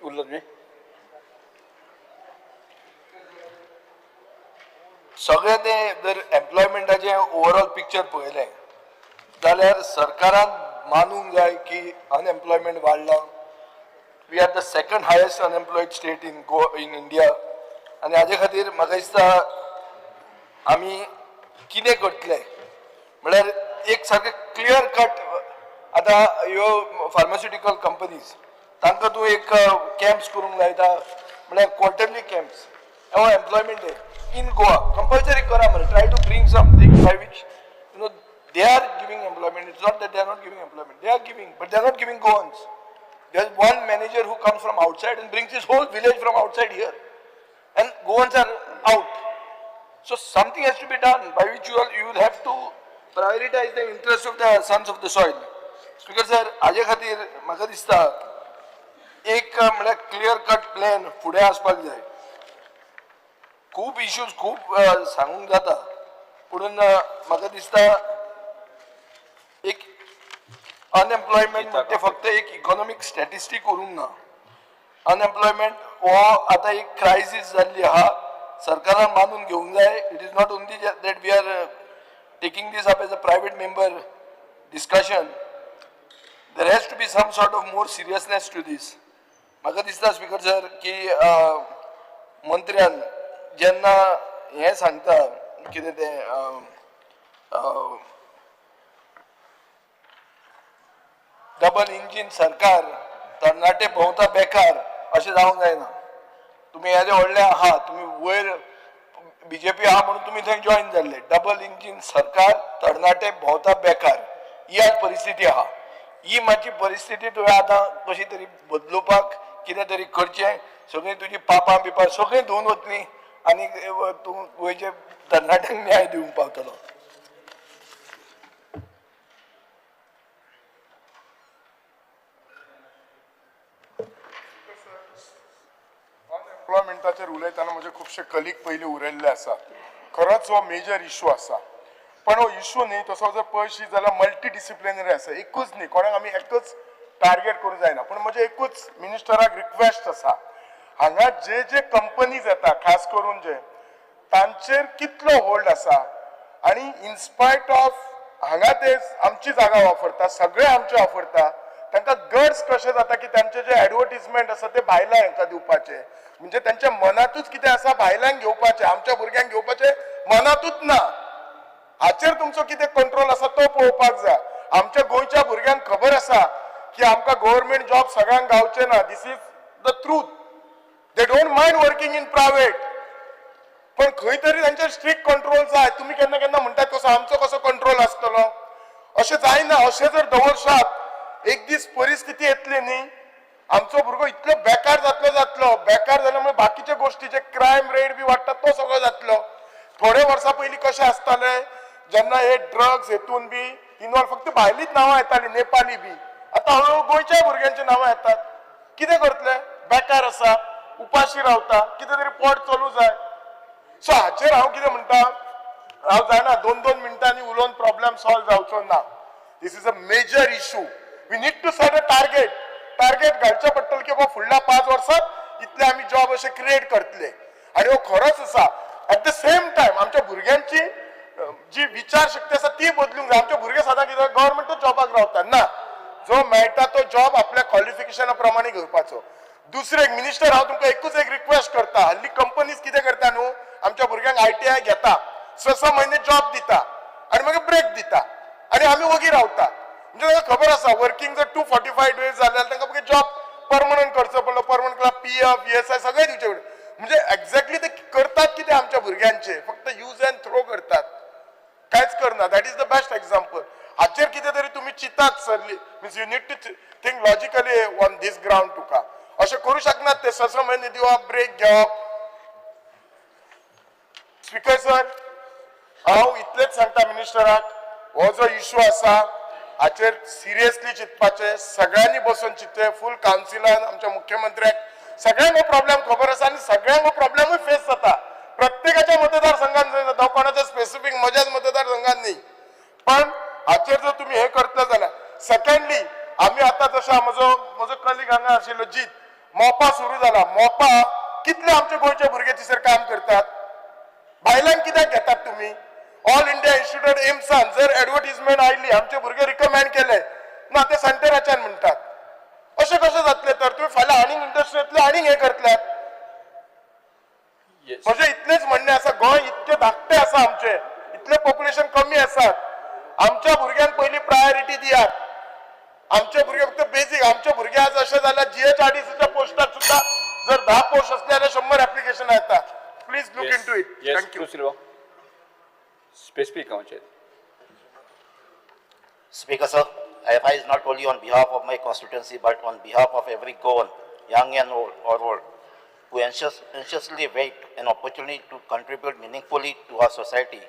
उरलो न्ही. सगळें तें जर एम्प्लॉयमेंटाचें ओवरऑल पिक्चर पळयलें जाल्यार सरकारान मानूंक जाय की अनएम्प्लॉयमेंट वाडलां. We are the second highest unemployed state in Goa, in India. आनी हाजे खातीर म्हाका दिसता आमी कितें करतले म्हळ्यार एक सारकें क्लियर कट. आतां ह्यो फार्मास्युटिकल कंपनीज तांकां तूं एक कॅम्प्स करूंक लायता, म्हळ्यार क्वॉर्टरली कॅम्प्स हो एम्प्लॉयमेंट इन गोवा कंपल्सरी करा मरे. Try to bring something by which you know they are giving employment. It's not that they are not giving employment, they are giving, but they are not giving Goans. There is one manager who comes from outside and brings his whole village from outside here, and Goans are out. So something has to be done by which you will have to prioritize the interest of the sons of the soil. Speaker sir, हाजे खातीर म्हाका दिसता एक म्हळ्यार clear cut plan फुडें आसपाक जाय. खूब इश्यूज खूब सांगूंक जाता, पुणून म्हाका दिसता एक अनएम्प्लॉयमेंट म्हणजे फक्त एक इकॉनॉमीक स्टॅटिस्टीक उरूंक ना. अनएम्प्लॉयमेंट हो आतां एक क्रायसीस जाल्ली आहा, सरकारान मानून घेवंक जाय. It is not only that we are taking this up as a private member discussion. There has to be some sort of more seriousness to this. म्हाका दिसता स्पीकर सर की मंत्र्यान जेन्ना हें सांगता कितें तें डबल इंजीन सरकार, तरणाटे भोंवता बेकार, अशें जावंक जायना. तुमी येदे व्हडले आहा, तुमी वयर बीजेपी आहा म्हणून तुमी थंय जॉयन जाल्ले. डबल इंजीन सरकार, तरणाटे भोंवता बेकार, ही आज परिस्थिती आहा. ही मातशी परिस्थिती तुवें आतां कशी तरी बदलुपाक कितें तरी करचें. सगळीं तुजी पापां बिपां सगळीं धुवन वतलीं आनी तूं गोंयच्या तरणाट्यांक न्याय दिवंक पावतलो. अनएम्प्लॉयमेंटाचेर उलयतना म्हजे खुबशे कलीग पयलीं उलयल्ले आसा. खरोच हो मेजर इशू आसा, पण हो इशू न्ही तसो जर पळयशी जाल्यार मल्टी डिसिप्लिनरी आसा. एकूच न्ही, कोणाक आमी एकच टार्गेट करूंक जायना. पूण म्हजें एकूच मिनिस्टराक रिक्वेस्ट आसा, हांगा जे जे कंपनीज येता खास करून जे तांचेर कितलो होल्ड आसा आनी इनस्पायट ऑफ हांगा ते आमची जागा वापरता, सगळे आमचे वापरता, तांकां गट्स कशें जाता की तांचे जे एडवर्टीजमेंट आसा ते भायल्या हांकां दिवपाचे. म्हणजे तांच्या मनातूच कितें आसा, भायल्यांक घेवपाचें, आमच्या भुरग्यांक घेवपाचें मनातूच ना. हाचेर तुमचो कितें कंट्रोल आसा तो पळोवपाक जाय. आमच्या गोंयच्या भुरग्यांक खबर आसा की आमकां गव्हर्मेंट जॉब सगळ्यांक गावचे ना. This is the truth. They don't mind working in private, पण खंय तरी तांचेर स्ट्रिक्ट कंट्रोल जाय. तुमी केन्ना केन्ना म्हणटात कसो आमचो कसो कंट्रोल आसतलो, अशें जायना. अशें जर दवरशात एक दीस परिस्थिती येतली न्ही, आमचो भुरगो इतलो बेकार जातलो जातलो बेकार जाल्या मुळे बाकीचे गोश्टी जे क्रायम रेट बी वाडटा तो सगळो जातलो. थोडे वर्सां पयलीं कशें आसतालें, जेन्ना हे ड्रग्स हेतून बी इनवॉल्व फक्त भायलीच नांवां येतालीं, नेपाली बी. आतां हळूहळू गोंयच्याय भुरग्यांची नांवां येतात. कितें करतले, बेकार आसा, उपाशी रावता, कितें तरी पोट चलूं जाय. सो हाचेर हांव कितें म्हणटा, हांव जाणा दोन दोन मिनटांनी उलोवन प्रॉब्लेम सॉल्व जावचो ना. This is a major issue. We need to set a target. Target घालचें पडटलें की बाबा फुडल्या 5 वर्सात इतले आमी जॉब अशे क्रिएट करतले. आनी हो खरोच आसा. एट the same time आमच्या भुरग्यांची जी विचार शक्ती आसा ती बदलूंक जाय. आमचे भुरगे सदां कितें गव्हर्मेंटूच जॉबाक रावता ना, जो मेळटा तो जॉब आपल्या क्वॉलिफिकेशना प्रमाणे घेवपाचो. दुसरें एक मिनिस्टर, हांव तुमकां एकूच एक रिक्वेस्ट करता. हल्ली कंपनीज कितें करता न्हू, आमच्या भुरग्यांक ITI घेता, 6-6 म्हयने जॉब दिता आनी मागीर ब्रेक दिता आनी आमी वगी रावता. म्हणजे तांकां खबर आसा वर्किंग जर 245 डेज जाले जाल्यार तांकां मागीर जॉब परमनंट करचो पडलो. परमनंट केला PF ESI सगळें दिवचें पडलें. म्हणजे एक्झॅक्टली ते करतात कितें आमच्या भुरग्यांचे, फक्त यूज अँड थ्रो करतात, कांयच करना. That is the best example. हाचेर कितें तरी तुमी चिंतात सरली, means you need to think logically on this ground. तुका अशें करूं शकनात ते 6-6 म्हयने दिवप, ब्रेक घेवप. स्पीकर सर, हांव इतलेंच सांगता मिनिस्टराक, हो जो इशू आसा हाचेर सिरियसली चिंतपाचें, सगळ्यांनी बसून चिंतचें, फूल कावन्सिलान आमच्या मुख्यमंत्र्याक सगळ्यांक हो प्रॉब्लेम खबर आसा आनी सगळ्यांक हो प्रॉब्लेमूय फेस जाता. प्रत्येकाच्या मतदारसंघात जाता, कोणाच्या स्पेसिफीक म्हज्याच मतदारसंघात न्ही. पण हाचेर जर तुमी हें करतले जाल्यार, सेकंडली आमी आतां जशें म्हजो कलीग हांगा आशिल्लो जीत, मोपा सुरू जाला. मोपा कितले आमचे गोंयचे भुरगे थंयसर काम करतात? भायल्यान कित्याक घेतात तुम्ही? ऑल इंडिया इन्स्टिट्यूट एम्सान जर एडवर्टीजमेंट आयली, आमचे भुरगे रिकमेंड केले ना, ते सेंटराच्यान म्हणटात. अशें कशें जातलें तर? तुम्ही फाल्यां आनीक इंडस्ट्रींतले आनीक हें करतल्यात. म्हजें इतलेंच म्हणणें आसा, गोंय इतकें धाकटें आसा आमचें, इतलें पॉप्युलेशन कमी आसात. आमच्या भुरग्यांक पयलीं प्रायोरिटी दियात. आमचे भुरगे फक्त बेजीक, आमचे भुरगे आज अशें जाल्यार जीएचआरडीसीच्या पोस्टात सुद्दां जर 10 पोस्ट असले जाल्यार 100 एप्लिकेशन येता. Please look into it. Thank you. Silva, specific गांवचे. Speaker sir, I rise not only on behalf of my constituency but on behalf of every Goan, young and old, or old, who anxiously wait an opportunity to contribute meaningfully to our society.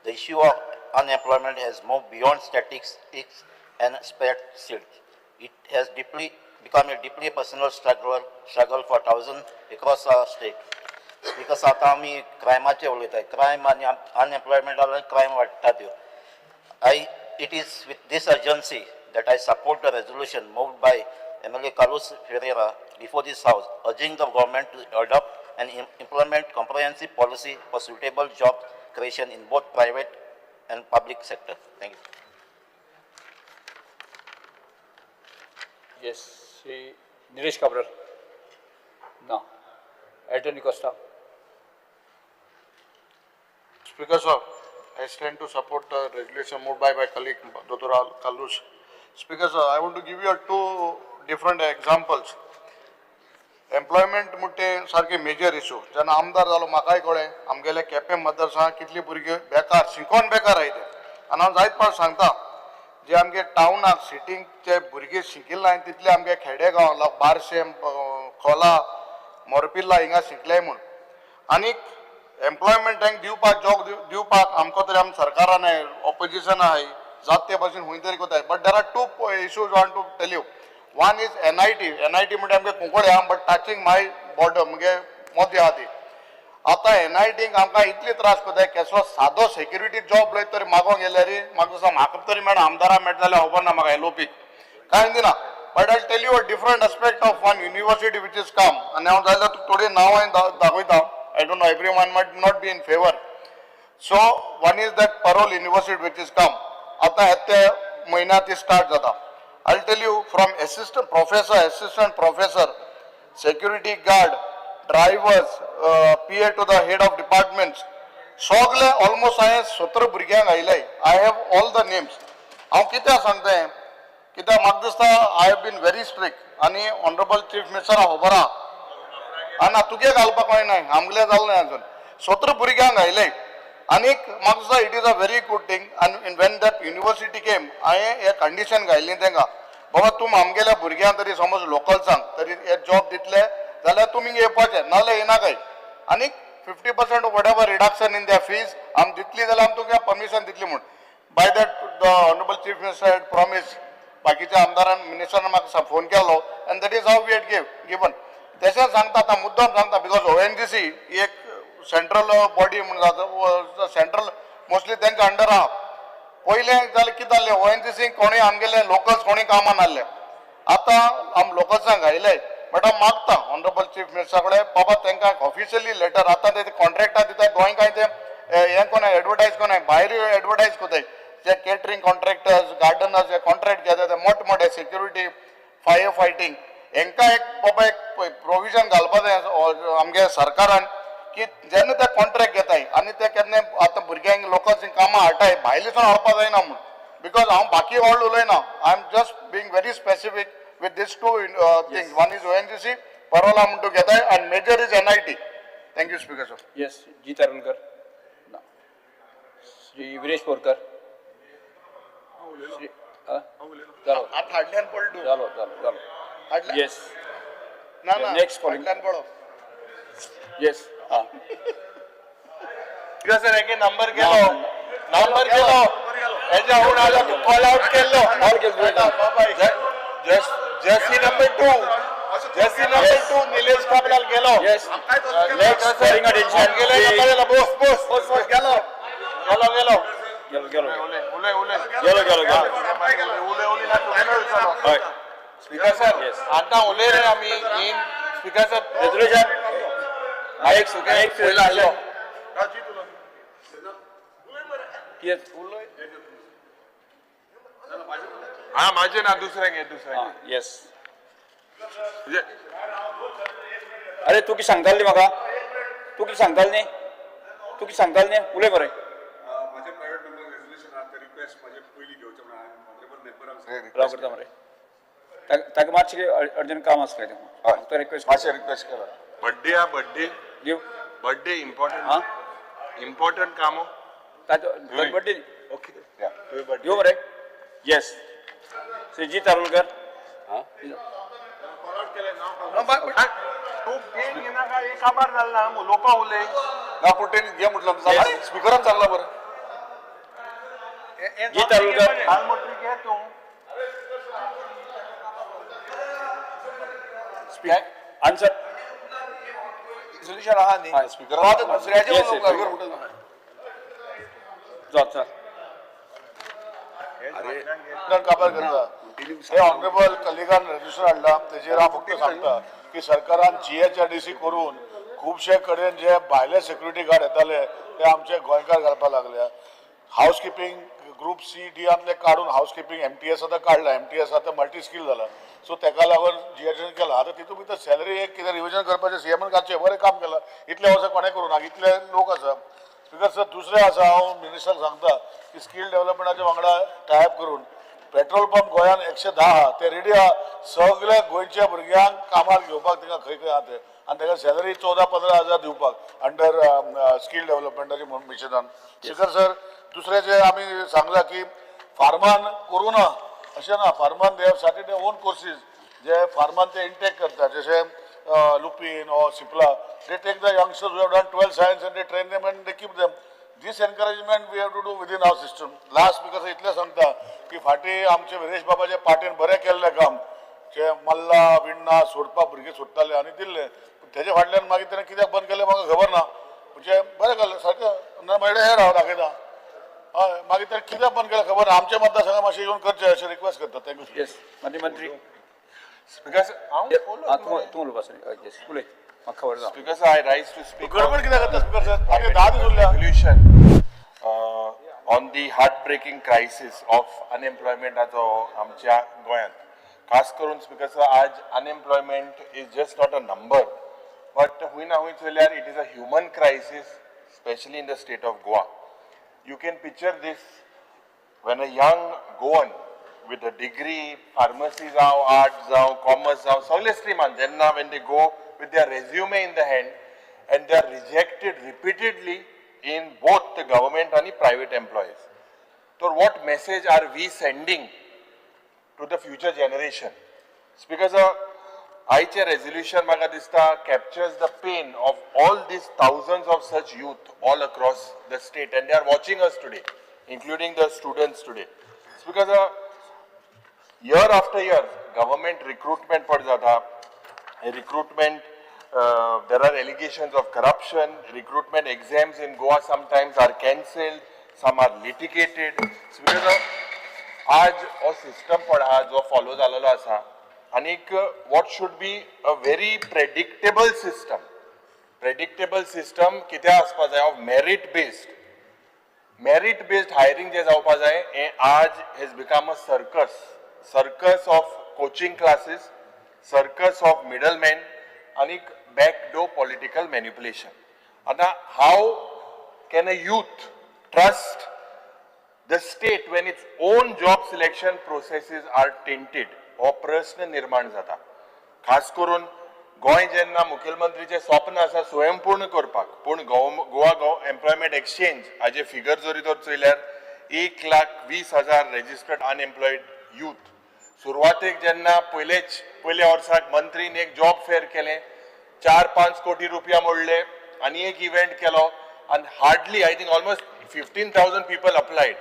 The issue of unemployment has moved beyond statistics and spreadsheets. It has deeply become a deeply personal struggle for thousands across our state. Speaker sir, आतां आमी क्रायमाचेर उलयतात. Crime आनी अनएम्प्लॉयमेंटा crime वाडटा त्यो. It is with this urgency that I support the resolution moved by MLA Carlos Ferreira before this House, urging the government to adopt and implement comprehensive policy for suitable job creation in both private and public sector. Thank you. Yes, Shri Nilesh Cabral. ना. Anthony Costa. Speaker sir, I stand to support the resolution moved by my colleague Dr. Carlos. Speaker sir, I want to give you two different examples. Employment म्हणटे सारखे major issue. जेन्ना आमदार जालो, म्हाकाय कळ्ळें आमगेले केपें मतदारसंघात कितली भुरगीं बेकार, शिकोन बेकार आयले. आनी हांव जायत फावट सांगता, जे आमगे टावनाक सिटींक जे भुरगे शिकिल्ले नाय, तितले आमगे खेडे गांव बारशेम, खोला, मोरपिल्ला हिंगा शिकले म्हूण. आनीक एम्प्लॉयमेंट दिवपाक, जॉब दिवपाक आमकां तरी आम सरकारान आहाय, ऑपोजिशन आहाय, जात ते भाशेन खूंय तरी कोताय. But there are two issues want to tell you. One is NIT. NIT म्हणजे आमगे कुंकळे आहा, बट टचिंग my border, मुगे मोदी आहा ती. आतां एनआयटीक आमकां इतले त्रास करताय, केसलो सादो सेक्युरिटी जॉब लय तरी मागोंक गेल्यार म्हाका दिसता म्हाका तरी मेळना. आमदारा मेळटा जाल्यार खबर ना म्हाका, एलओपी कांय दिना. But I tell you a different aspect of one university which is come. आनी हांव जाल्यार थोडी नांवां दाखयता. I don't know, everyone might not be in favour. So one is that Parole University which is come. आतां येते म्हयन्या ती स्टार्ट जाता. I tell you, from assistant professor, assistant professor, security guard, drivers, PA to the head of departments, सगळे almost हांवें 17 भुरग्यांक आयले. I have all the names. हांव कित्याक सांगता हें? कित्याक म्हाका दिसता I have been very strict. आनी ऑनरेबल चीफ मिनिस्टरा खबर आहा. ना, तुगे घालपाक ना, आमगेले जालें ना अजून. 17 भुरग्यांक आयले. आनीक म्हाका दिसता it is a very good thing. आनी when that university came, हांवें हे कंडिशन घायली तांकां, बाबा तुमी आमगेल्या भुरग्यांक तरी समज लोकल्सांक तरी हे जॉब दितले जाल्यार तुमी येवपाचें, नाजाल्यार येनाकाय. आनीक 50% whatever reduction in their fees आमी दितली जाल्यार आमी तुमकां परमिशन दितली म्हूण. By that the honourable chief minister had promise. बाकीच्या आमदारान, मिनिस्टरान म्हाका फोन केलो and that is how we had given. तशेंच सांगता, आतां मुद्दम सांगता, because ONGC ही एक सेंट्रल बॉडी म्हणून जाता, सेंट्रल मोस्टली तेंच्या अंडर आहा. पयलें जाल्यार कितें जाल्लें, ओएनजीसी कोणूय आमगेले लोकल्स कोणूय कामां नासले. आतां आम लोकल्सांक घायले. बट हांव मागता ऑनरेबल चीफ मिनिस्टरा कडेन, बाबा तांकां ऑफिशियली लेटर. आतां ते कॉन्ट्रॅक्टां दिता, गोंय काय ते हें कोनाय, एडवर्टायज कोनाय, भायर एडवर्टायज कोताय. जे केटरींग कॉन्ट्रॅक्टर्स, गार्डनर्स हे कॉन्ट्रॅक्ट घेता, ते मोठे मोठे सेक्युरिटी, फायर फायटींग, हेंकां एक बाबा एक प्रोविजन घालपा जाय आमगे सरकारान, की जेन्ना ते कॉन्ट्रॅक्ट घेताय आनी ते केन्ना आतां भुरग्यांक लोकल्स कामां हाडटाय, भायले हाडपा जायना म्हूण. Because हांव बाकी व्हड उलयना, I am just being very specific with this two things. One is ONGC Parola म्हूण तूं घेताय आनी major is NIT. Thank you, Speaker sir. Yes, Jeet Arolkar. ना. श्री विरेश बोरकर. हा? जालो. आतां हाडल्यान पडलो. जालो, जालो, जालो. हाडल्या. येस. ना ना. Next calling. हाडल्यान पडो. येस, हा. सर, एके नंबर गेलो, नंबर गेलो. हेच्या हुन आलो, कॉल आउट केल्लो. कॉल केलो. Jersey number 2, jersey number 2, Nilesh Cabral गेलो. येस, नेक्स्ट कॉलिंग अटेन्शन. गेलो गेलो. बोस बोस बोस बोस, गेलो गेलो गेलो. गेलो गेलो. उलय उलय. गेलो गेलो गेलो. उलय उलय ना. हय. Speaker sir, Yes. आता उलयले आमी इन Speaker sir, resolution एक एक पयलो आयलो. कितें? हा, माझे ना, दुसऱ्यांक घे, दुसऱ्यांक. येस. म्हणजे अरे, तूं कितें सांगतालो न्ही म्हाका? तूं कितें सांगतालो न्ही? तूं कितें सांगतालो न्ही? उलय मरे. माझे प्रायव्हेट मेंबर रेजोल्युशन आहा, ते रिक्वेस्ट माझे पयलीं घेवचें म्हणून हांवें ऑनरेबल मेंबरांक राव, करता मरे. ताका मातशें अर्जंट काम आसलें तें. तो रिक्वेस्ट. मातशें रिक्वेस्ट करा. बड्डे हा, बड्डे. दिव. Birthday important. हा. इम्पॉर्टंट काम हो. ताजो बड्डे. Okay, birthday. दिव मरे. येस, श्री जी तारुलकर. तूं पेन घेनाका, हे काबार जाल ना, उलोवपा उलय. ना, पूण तेणी घे म्हटलं, स्पिकरान सांगला बरं. जी तारुलकर. लाल मोटरी घे तूं. आन्सर. रेजोल्युशन आहा न्ही? हय. तो आतां दुसऱ्याचें Yes, उलोवंक yes. लागलो. जात चल. काबार करता. हे ऑनरेबल कलिगान रेजोल्युशन हाडला, तेजेर हांव फक्त सांगता की सरकारान जीएचआरडीसी करून खुबशे कडेन जे भायले सेक्युरिटी गार्ड येताले ते आमचे गोंयकार घालपाक लागले. हावस किपींग ग्रुप सी डियांतले काडून हावस किपींग एमटीएस आतां काडला. एमटीएस आतां मल्टी स्कील जाला. सो तेका लागून जीएचआरडीसी केला. आतां तितून भितर सॅलरी एक कितें रिविजन करपाचें सीएमान घालचें. बरें काम केलां. इतले वर्सां कोणें करूं ना, इतले लोक आसा. स्पिकर सर, दुसरें आसा, हांव मिनिस्टराक सांगता की स्कील डेव्हलपमेंटाच्या वांगडा टायप करून पेट्रोल पंप गोंयान 110 आहा, ते रेडी आहा सगल्या गोंयच्या भुरग्यांक कामाक घेवपाक. तांकां खंय खंय आहा ते आनी ताका सॅलरी 14-15 हजार दिवपाक अंडर स्कील डेव्हलपमेंटाचे म्हणून मिशनान. स्पिकर सर, दुसरें जे आमी सांगलां की फार्मान करूं ना अशें ना. फार्मान they have started their own courses, जे फार्मान ते इंटेक करता, जशे Lupin or Cipla. They take the youngsters who have done 12 science and they train them and they keep them. This encouragement we have to do within our system. Last, because इतलें सांगता की फाटीं आमचे विरेश बाबाचे पार्टीन बरें केल्लें काम, जे मल्ला विण्णा सोडपाक भुरगे सोडटाले आनी दिल्ले. तेजे फाटल्यान मागीर तेणें कित्याक बंद केलें म्हाका खबर ना. म्हणजे बरें केल्लें सारकें ना मेळ्ळें हेर हांव दाखयता. हय, मागीर तेणें कित्याक बंद केलें खबर ना. आमच्या मतदारसंघात मातशें येवन करचें अशें रिक्वेस्ट करता. Thank you. Yes, माननीय मंत्री. स्पिकर सर, हांव हा, तूं तूं उलोवपा सर. येस, उलय, म्हाका खबर ना. Speaker sir, I rise to speak गडबड कित्याक करता स्पिकर सर? मागीर 10 दीस उरल्या. Resolution on the heartbreaking crisis of अनएम्प्लॉयमेंटाचो आमच्या गोंयांत. खास करून स्पिकर सर, आज unemployment is just not a number, but हुंय ना हुंय चोयल्यार it is a human crisis, specially in the state of Goa. You can picture this: when a young Goan with a degree, pharmacy जावं, arts जावं, commerce जावं, सगळे स्ट्रीमान जेन्ना when they go with their resume in the hand and they are rejected repeatedly in both the government आणि private employees. So what message are we sending to the future generation? Speaker sir, आयचें resolution म्हाका दिसता captures the pain of all these thousands of such youth all across the state, and they are watching us today, including the students today. Speaker sir, year after year government recruitment पड जाता. Recruitment, there are allegations of corruption. Recruitment exams in Goa sometimes are cancelled, some are litigated. Speaker sir, आज हो system पड आहा जो follow जालेलो आसा आनीक what should be a very predictable system, predictable system कित्याक आसपा जाय of merit based hiring जे जावपा जाय, हें आज has become a circus, circus of coaching classes, circus of middleman आनीक बॅकडोर पॉलिटिकल मॅनिपुलेशन. आतां how can a youth trust the state when its own job selection processes are tainted? हो प्रस्न निर्माण जाता. खास करून गोंय जेन्ना मुखेलमंत्रीचें स्वप्न आसा स्वयंपूर्ण करपाक, पूण गोवा गो एम्प्लॉयमेंट एक्सचेंज हाजे फिगर जरी तर चोयल्यार 1,20,000 रजिस्टर्ड अनएम्प्लॉयड यूथ. सुरवातेक जेन्ना पयलेच पयल्या वर्साक मंत्रीन एक जॉब फेअर केलें, 4-5 कोटी रुपया मोडले आनी एक इव्हेंट केलो आनी hardly, I think, almost 15,000 people applied,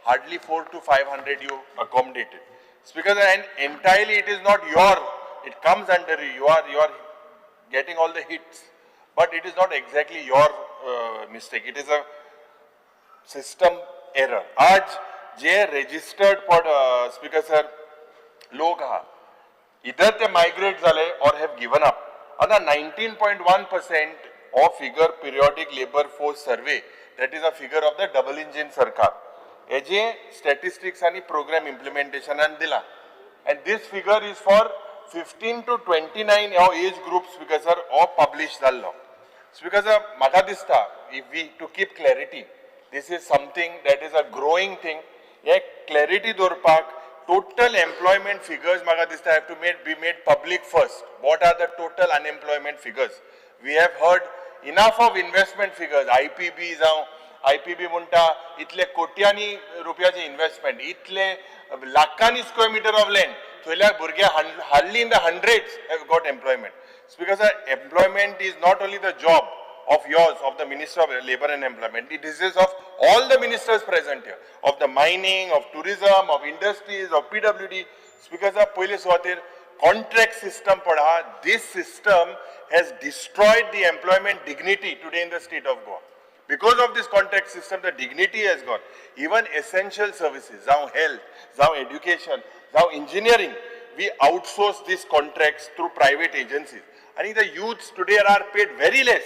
hardly four to five hundred you accommodated. Speaker, and entirely it is not your, it comes under you, you are getting all the hits, but it is not exactly your mistake. It is a system error. आज जे registered पड, speaker sir, लोक आहा, इधर ते migrate जाले or have given up. आतां 19.1% हो figure periodic labour force survey, that is a figure of the double engine सरकार, हेजे स्टॅटिस्टिक्स आनी प्रोग्राम इम्प्लिमेंटेशनान दिला, and this figure is for 15 to 29 हो एज ग्रुप, स्पीकर सर, हो पब्लिश जाल्लो. स्पीकर सर, म्हाका दिसता, if we to keep clarity, this is something that is a growing thing. हे क्लॅरिटी दवरपाक टोटल एम्प्लॉयमेंट फिगर्स म्हाका दिसता have to made be made public first. What are the total unemployment figures? We have heard enough of investment figures. IPB जावं, IPB म्हणटा इतले कोट्यांनी रुपयाचे investment, इतले लाखांनी स्क्वेअर मिटर ऑफ लँड, थंयल्या भुरगे hardly in the hundreds have got employment. Because employment is not only the job of yours, of the Minister of Labor and Employment. It is of all the ministers present here, of the mining, of tourism, of industries, of PWD. Speaker sir, पयले सुवातेर contract system पळय, this system has destroyed the employment dignity today in the state of Goa. Because of this contract system, the dignity has gone. Even essential services, जावं health, जावं education, जावं engineering, we outsource these contracts through private agencies. And the youths today are paid very less,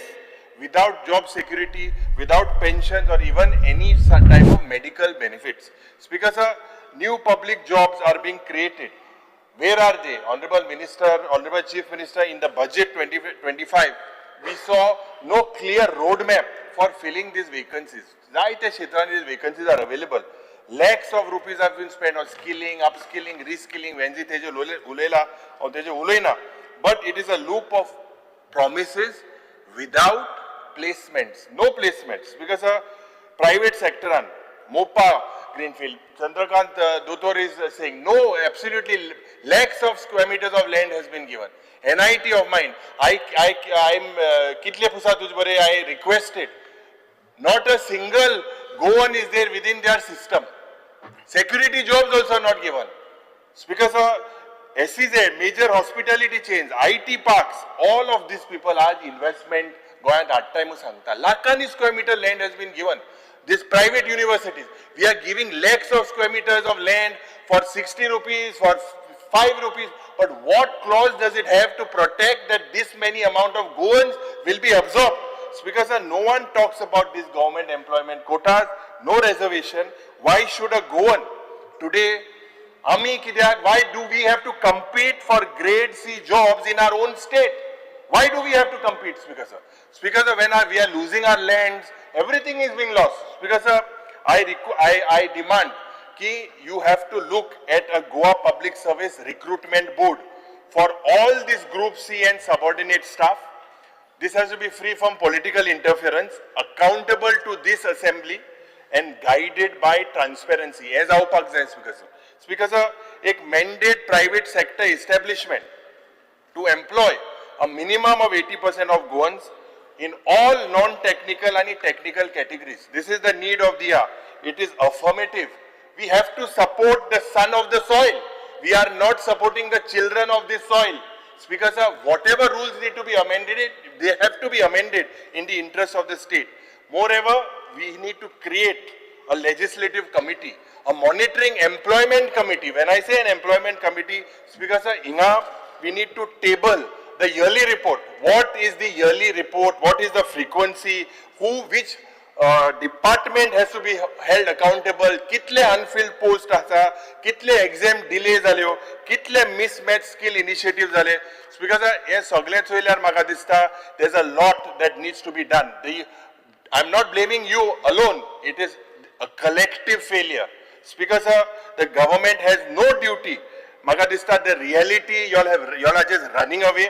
without job security, without pensions or even any type of medical benefits. Speaker sir, new public jobs are being created. Where are they? Honorable Minister, Honorable Chief Minister, in the budget 2025, we saw no clear roadmap for filling these vacancies. जायत्या क्षेत्रांनी these vacancies are available. Lakhs of rupees have been spent on skilling, upskilling, reskilling. Venzy तेजे उलयला, हांव तेजे उलयना. But it is a loop of promises without placements, no placements. Because a private sector, Mopa Greenfield, Chandrakant Dutor is saying, no, absolutely lakhs of square meters of land has been given. NIT of mine, I'm, कितले पुसा तुज बरे, I requested. Not a single Goan is there within their system. Security jobs also not given. Speaker sir, SEZ, major hospitality chains, IT parks, all of these people आज investment गोंयांत हाडटाय म्हूण सांगता. लाखांनी square meter land has been given. These private universities, we are giving lakhs of square meters of land for 60 rupees, for 5 rupees. But what clause does it have to protect that this many amount of Goans will be absorbed? Speaker sir, no one talks about this government employment quotas, no reservation. Why should a Goan today, आमी कित्याक, why do we have to compete for grade C jobs in our own state? Why do we have to compete, Speaker sir? Speaker sir, when we are losing our lands, everything is being lost. Speaker sir, I demand ki you have to look at a Goa Public Service Recruitment Board for all this Group C and subordinate staff. This has to be free from political interference, accountable to this assembly and guided by transparency. हे जावपाक जाय, Speaker sir. Speaker sir, एक mandate private sector establishment to employ a minimum of 80% of Goans in all non-technical and technical categories. This is the need of the hour. It is affirmative. We have to support the son of the soil. We are not supporting the children of this soil. Speaker sir, whatever rules need to be amended, they have to be amended in the interest of the state. Moreover, we need to create a legislative committee, a monitoring employment committee. When I say an employment committee, Speaker sir, हिंगा we need to table the yearly report. What is the yearly report? What is the frequency? Who, which department has to be held accountable? कितले unfilled post आसा? कितले exam delay जाल्यो? कितले mismatch skill initiative जाले? Speaker sir, हे सगळें चोयल्यार म्हाका दिसता there's a lot that needs to be done. I'm not blaming you alone. It is a collective failure. Speaker sir, the government has no duty. म्हाका दिसता the reality, you all are just running away.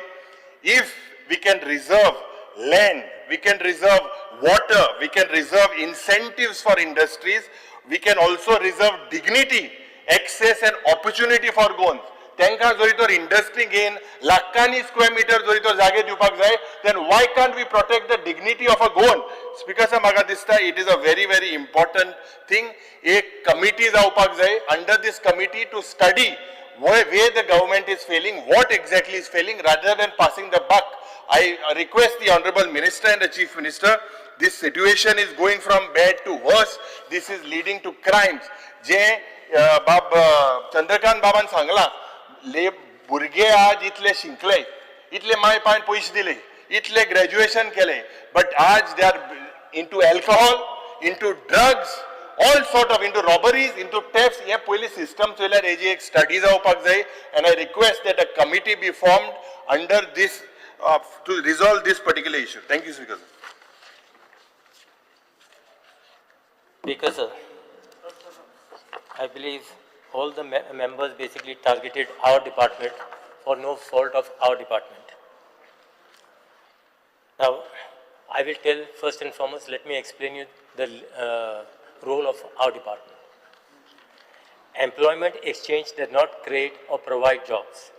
If we can reserve land, we can reserve water, we can reserve incentives for industries, we can also reserve dignity, access and opportunity for Goans. तांकां जरी तर industry घेवन लाखांनी square metre जरी तर जागे दिवपाक जाय, then why can't we protect the dignity of a Goan? Speaker sir, म्हाका दिसता it is a very very important thing. एक कमिटी जावपाक जाय, under this committee to study where the government is failing, what exactly is failing, rather than passing the buck. I request the Honorable Minister and the Chief Minister, this situation is going from bad to worse. This is leading to crimes. जे बाब चंद्रकांत बाबान सांगला, ले भुरगे आज इतले शिकले. इतले माय pine पयशे दिले, इतले ग्रॅज्युएशन केले, बट आज they are into alcohol, into drugs, all sort of into robberies, into thefts. हे पयली सिस्टम चोयल्यार हेजी एक स्टडी जावपाक जाय and I request that a committee be formed under this to resolve this particular issue. Thank you, Speaker. Speaker, sir, I believe all the members basically targeted our department for no fault of our department. Now, I will tell first and foremost, let me explain you the role of our department. Employment exchange does not create or provide jobs.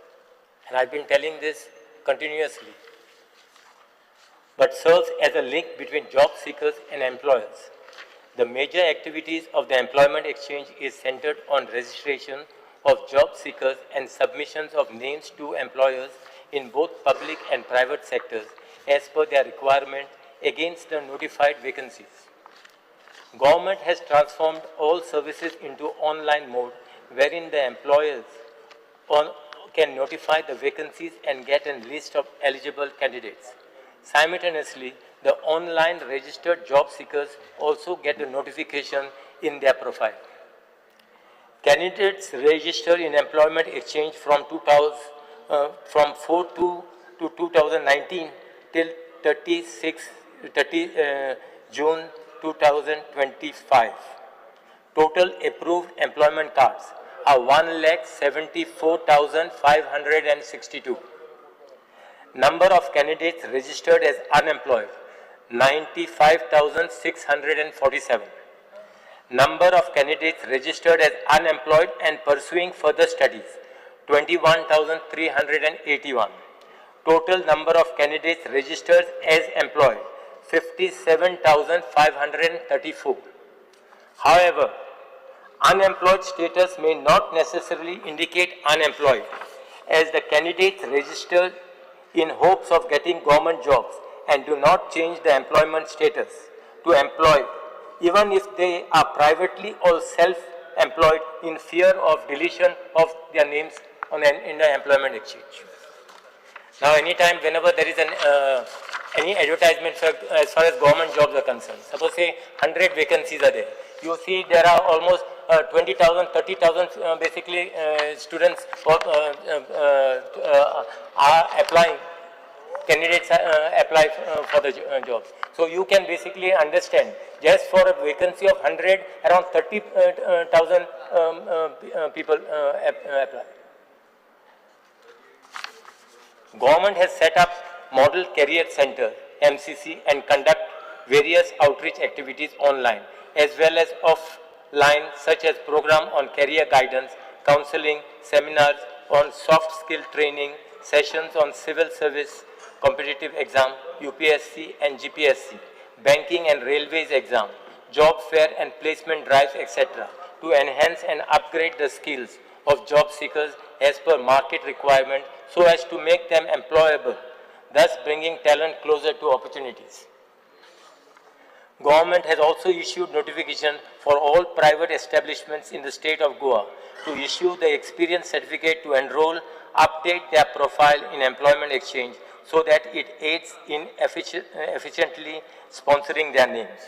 And I've been telling this continuously, but serves as a link between job seekers and employers. The major activities of the employment exchange is centered on registration of job seekers and submissions of names to employers in both public and private sectors as per their requirement against the notified vacancies. Government has transformed all services into online mode, wherein the employers can notify the vacancies and get a list of eligible candidates. Simultaneously, the online registered job seekers also get a notification in their profile. Candidates registered in employment exchange from 4/2 to 2019 till 30 June 2025. Total approved employment cards are 1,74,562. Number of candidates registered as unemployed, 95,647. Number of candidates registered as unemployed and pursuing further studies, 21,381. Total number of candidates registered as employed, 57,534. However, unemployed status may not necessarily indicate unemployed, as the candidates registered in hopes of getting government jobs and do not change the employment status to employed, even if they are privately or self-employed in fear of deletion of their names in the employment exchange. Now, anytime, whenever there is any advertisement for, as far as government jobs are concerned, suppose say 100 vacancies are there, you see there are almost 20,000, 30,000 basically students are applying, candidates apply for the jobs. So you can basically understand, just for a vacancy of 100, around 30,000 people apply. Government has set up Model Career Center, MCC, and conduct various outreach activities online as well as offline, such as program on career guidance, counseling, seminars on soft skill training, sessions on civil service, competitive exam, UPSC and GPSC, banking and railways exam, job fair and placement drives, etc., to enhance and upgrade the skills of job seekers as per market requirement so as to make them employable, thus bringing talent closer to opportunities. Government has also issued notification for all private establishments in the state of Goa to issue the experience certificate to enroll, update their profile in employment exchange so that it aids in efficiently sponsoring their names.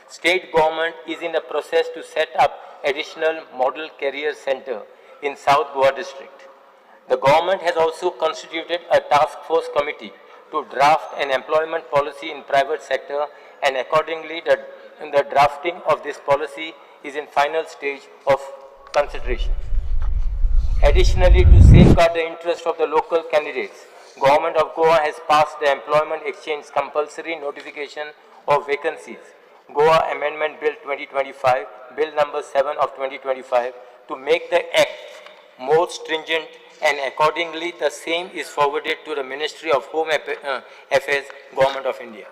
State government is in the process to set up additional model career center in South Goa district. The government has also constituted a task force committee to draft an employment policy in private sector, and accordingly the drafting of this policy is in final stage of consideration. Additionally, to safeguard the interest of the local candidates, Government of Goa has passed the Employment Exchange Compulsory Notification of Vacancies, Goa Amendment Bill 2025, Bill number 7 of 2025, to make the Act more stringent, and accordingly the same is forwarded to the Ministry of Home Affairs, Government of India.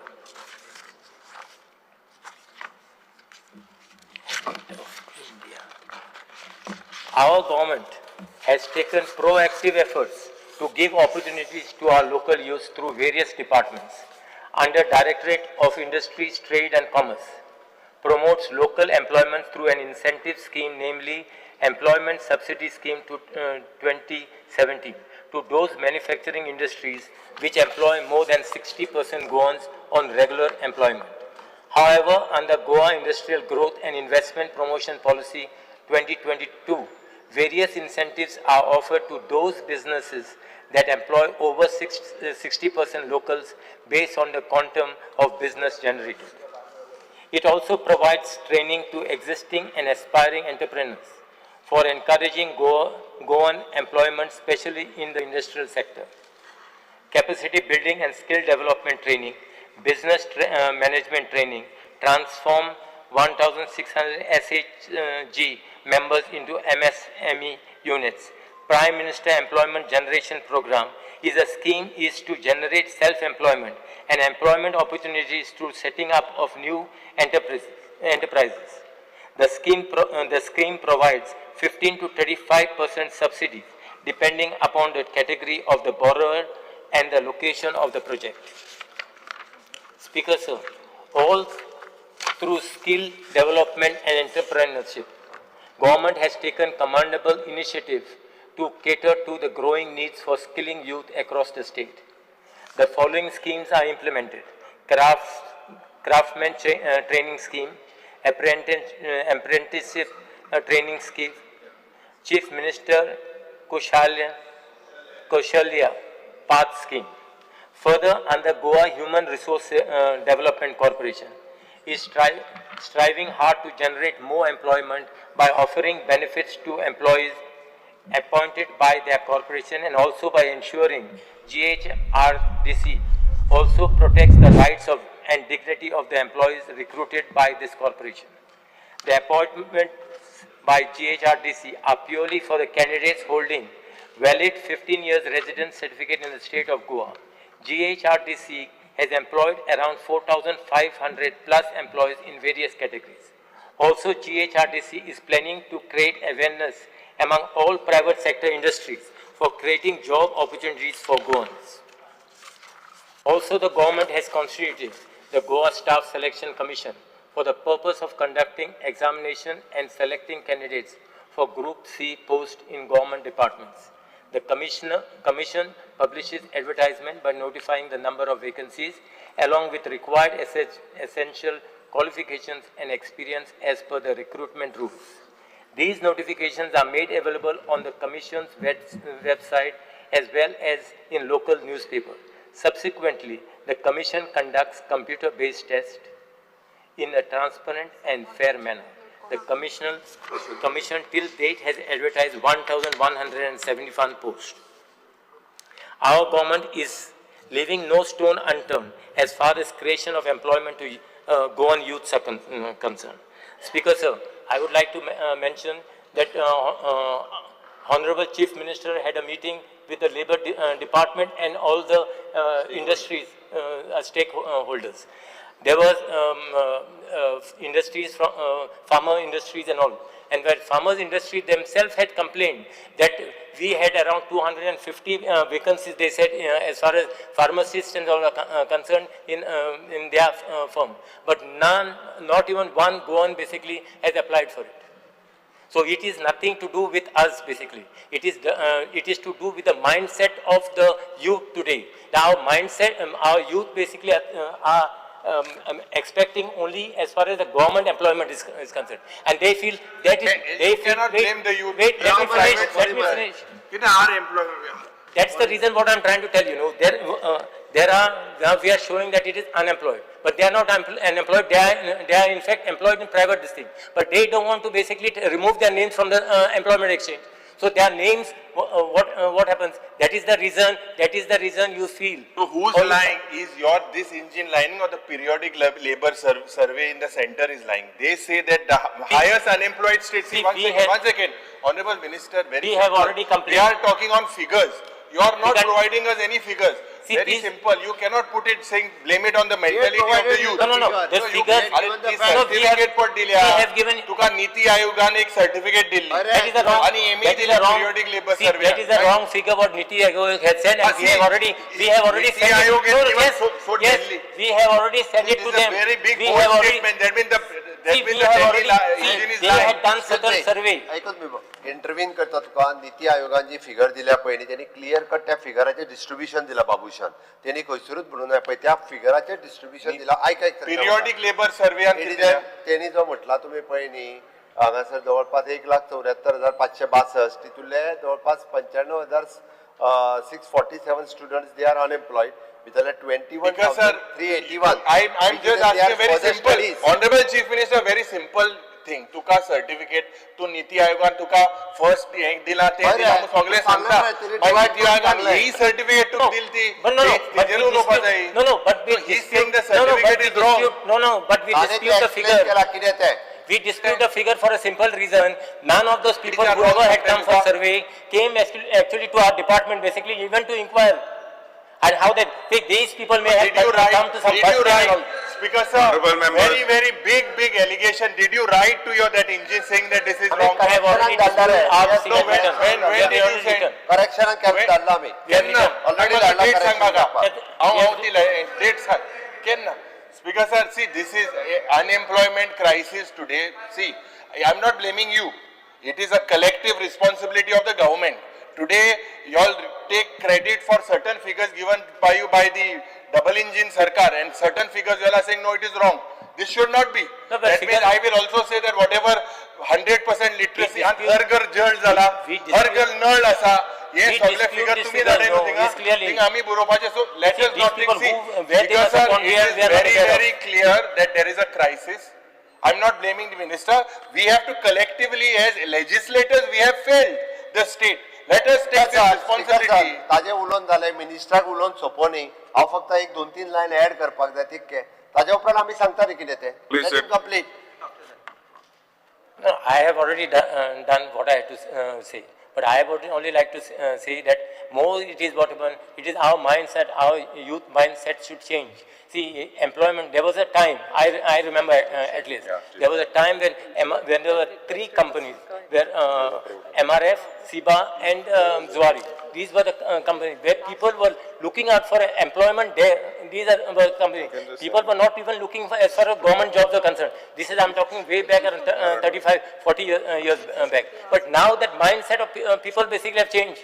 Our government has taken proactive efforts to give opportunities to our local youth through various departments. Under Directorate of Industries, Trade and Commerce, promotes local employment through an incentive scheme, namely Employment Subsidy Scheme to 2017, to those manufacturing industries which employ more than 60% Goans on regular employment. However, under Goa Industrial Growth and Investment Promotion Policy 2022, various incentives are offered to those businesses that employ over 60% locals based on the quantum of business generated. It also provides training to existing and aspiring entrepreneurs for encouraging Goan employment, especially in the industrial sector. Capacity building and skill development training, business management training, transform 1,600 SHG members into MSME units. Prime Minister Employment Generation Program is a scheme is to generate self-employment and employment opportunities through setting up of new enterprises. The scheme provides 15 to 35% subsidies depending upon the category of the borrower and the location of the project. Speaker sir, all through skill development and entrepreneurship, government has taken commendable initiative to cater to the growing needs for skilling youth across the state. The following schemes are implemented: craftsman training scheme, apprenticeship training scheme, Chief Minister Kaushalya Path scheme. Further, under Goa Human Resource Development Corporation is striving hard to generate more employment by offering benefits to employees appointed by their corporation and also by ensuring GHRDC also protects the rights of and dignity of the employees recruited by this corporation. The appointments by GHRDC are purely for the candidates holding valid 15 years residence certificate in the state of Goa. GHRDC has employed around 4,500 plus employees in various categories. Also, GHRDC is planning to create awareness among all private sector industries for creating job opportunities for Goans. Also, the government has constituted the Goa Staff Selection Commission for the purpose of conducting examination and selecting candidates for Group C post in government departments. The commission publishes advertisement by notifying the number of vacancies along with required essential qualifications and experience as per the recruitment rules. These notifications are made available on the Commission's website as well as in local newspaper. Subsequently, the Commission conducts computer-based tests in a transparent and fair manner. The Commission till date has advertised 1,171 posts. Our government is leaving no stone unturned as far as creation of employment to Goan youths are concerned. Speaker sir, I would like to mention that Honorable Chief Minister had a meeting with the Labour Department and all the industries, stakeholders. There was industries from farmer industries and all, and where farmers industry themselves had complained that we had around 250 vacancies, they said, as far as pharmacists and all are concerned in their firm, but none, not even one Goan basically has applied for it. So it is nothing to do with us basically. It is to do with the mindset of the youth today. Our mindset, our youth basically are expecting only as far as the government employment is concerned, and they feel that is. They You feel, cannot wait, blame the youth. Wait, let me finish. Let me finish. That's the reason what I'm trying to tell you. No, there are now we are showing that it is unemployed, but they are not unemployed. They are in fact employed in private this thing, but they don't want to basically remove their names from the employment exchange. So their names, what happens? That is the reason. That is the reason you feel. So who's lying? Is your this engine lying or the periodic labor survey in the center is lying? They say that the highest unemployed state. See, one second, Honorable Minister, very. We have already complained. We are talking on figures. You are not providing us any figures. See, very simple. You cannot put it saying blame it on the mentality of the youth. No, no, no. The figures. Certificate for दिल्या. We have given. तुका नीति आयोगाने एक certificate दिली. That is a wrong. आणि That is a wrong. Periodic labor survey. That is a wrong figure what Niti Aayog has said, and we have already Niti sent Aayog it. has given so Yes, Delhi. we have already sent it to them. It is a very big bold statement. That means the That See, means we the have Delhi already, see, engine is they lying. had done certain survey. ऐकच me intervene करता तुका. निती आयोगान जी figure दिल्या पळय न्ही, तेणी clear cut त्या फिगराचें डिस्ट्रिब्युशन दिला. बाबूशान तेणी खंयसरूच म्हणून ना पळय त्या फिगराचें डिस्ट्रिब्युशन दिला. आयक आयक. पिरियॉडिक लेबर सर्वेयान तेणी कितें दिलां? तेणी जो म्हटला तुमी पळय न्ही, हांगासर जवळपास 1,74,562, तितूंतले जवळपास 95,647 students they are unemployed. भितरले 21 Because sir, 381. I'm just asking very simple, honorable chief minister, very simple thing. तुका सर्टिफिकेट, तूं निती आयोगान तुका फर्स्ट हें दिला तें बरें, दिलां म्हूण सगळें सांगलें सांगता. मरे, तेणी मागीर निती आयोगान सांगलें. ही सर्टिफिकेट तुका दिली ती But no, no, but तेजेर we उलोवपा dispute, जाय. no, but we So he's saying dispute, the no, no, but certificate we is wrong. dispute, no, but we ताणें तें dispute the explain figure. केलां कितें तें. We dispute the figure for a simple reason. None of those people are whoever wrong had come for sometimes. Survey came actually to our department basically even to inquire. And how that, see, these people may have Did you come write, to some did bus you stand and write, all. Speaker sir, Honorable members. very, very big, big allegation. Did you write to your that engine saying that this is आमी wrong? We have already करेक्शनाक disputed our धाडला रे. No, figure written. when We have did you already send? written. करेक्शनाक When- धाडला आमी. केन्ना? Already म्हाका धाडला date सांग म्हाका. करेक्शन. हांव ती डेट सांग केन्ना. Speaker sir, see, this is unemployment crisis today. See, I am not blaming you. It is a collective responsibility of the government. Today you all take credit for certain figures given by you by the double engine sarkar, and certain figures you all are saying no, it is wrong. This should not be. No, but That means figure- I will also say that whatever 100% literacy, We dispute- हर घर जळ जाला, We dispute- हर घर नळ आसा, हे We सगळे dispute figure this तुम्ही figure, धाडले no, न्हू थिंगा it's clearly- थिंगा आमी बरोवपाचें. So let See, us these not people see, who- where they because must have sir, gone, we it are- is we are not very aware of. Very clear that there is a crisis. I am not blaming the minister. We have to collectively as legislators, we have failed the state. Let us take this responsibility. ताजे उलोवन जालें, मिनिस्टराक उलोवन सोंपो न्ही. हांव फक्त एक दोन तीन लायन एड करपाक जाय तितके. ताज्या उपरांत आमी सांगता न्ही कितें तें. Please, sir. Complete. No, I have already done what I had to say. But I would only like to say that more it is what happened, it is our mindset, our youth mindset should change. See, employment, there was a time, I remember at least, there was a time when, when there were three companies, where MRF, SIBA and Zuari. These were the companies where people were looking out for employment there. These are were companies. People were not even looking for as far as government jobs are concerned. This is, I'm talking way back around 35, 40 years back. But now that mindset of people basically have changed.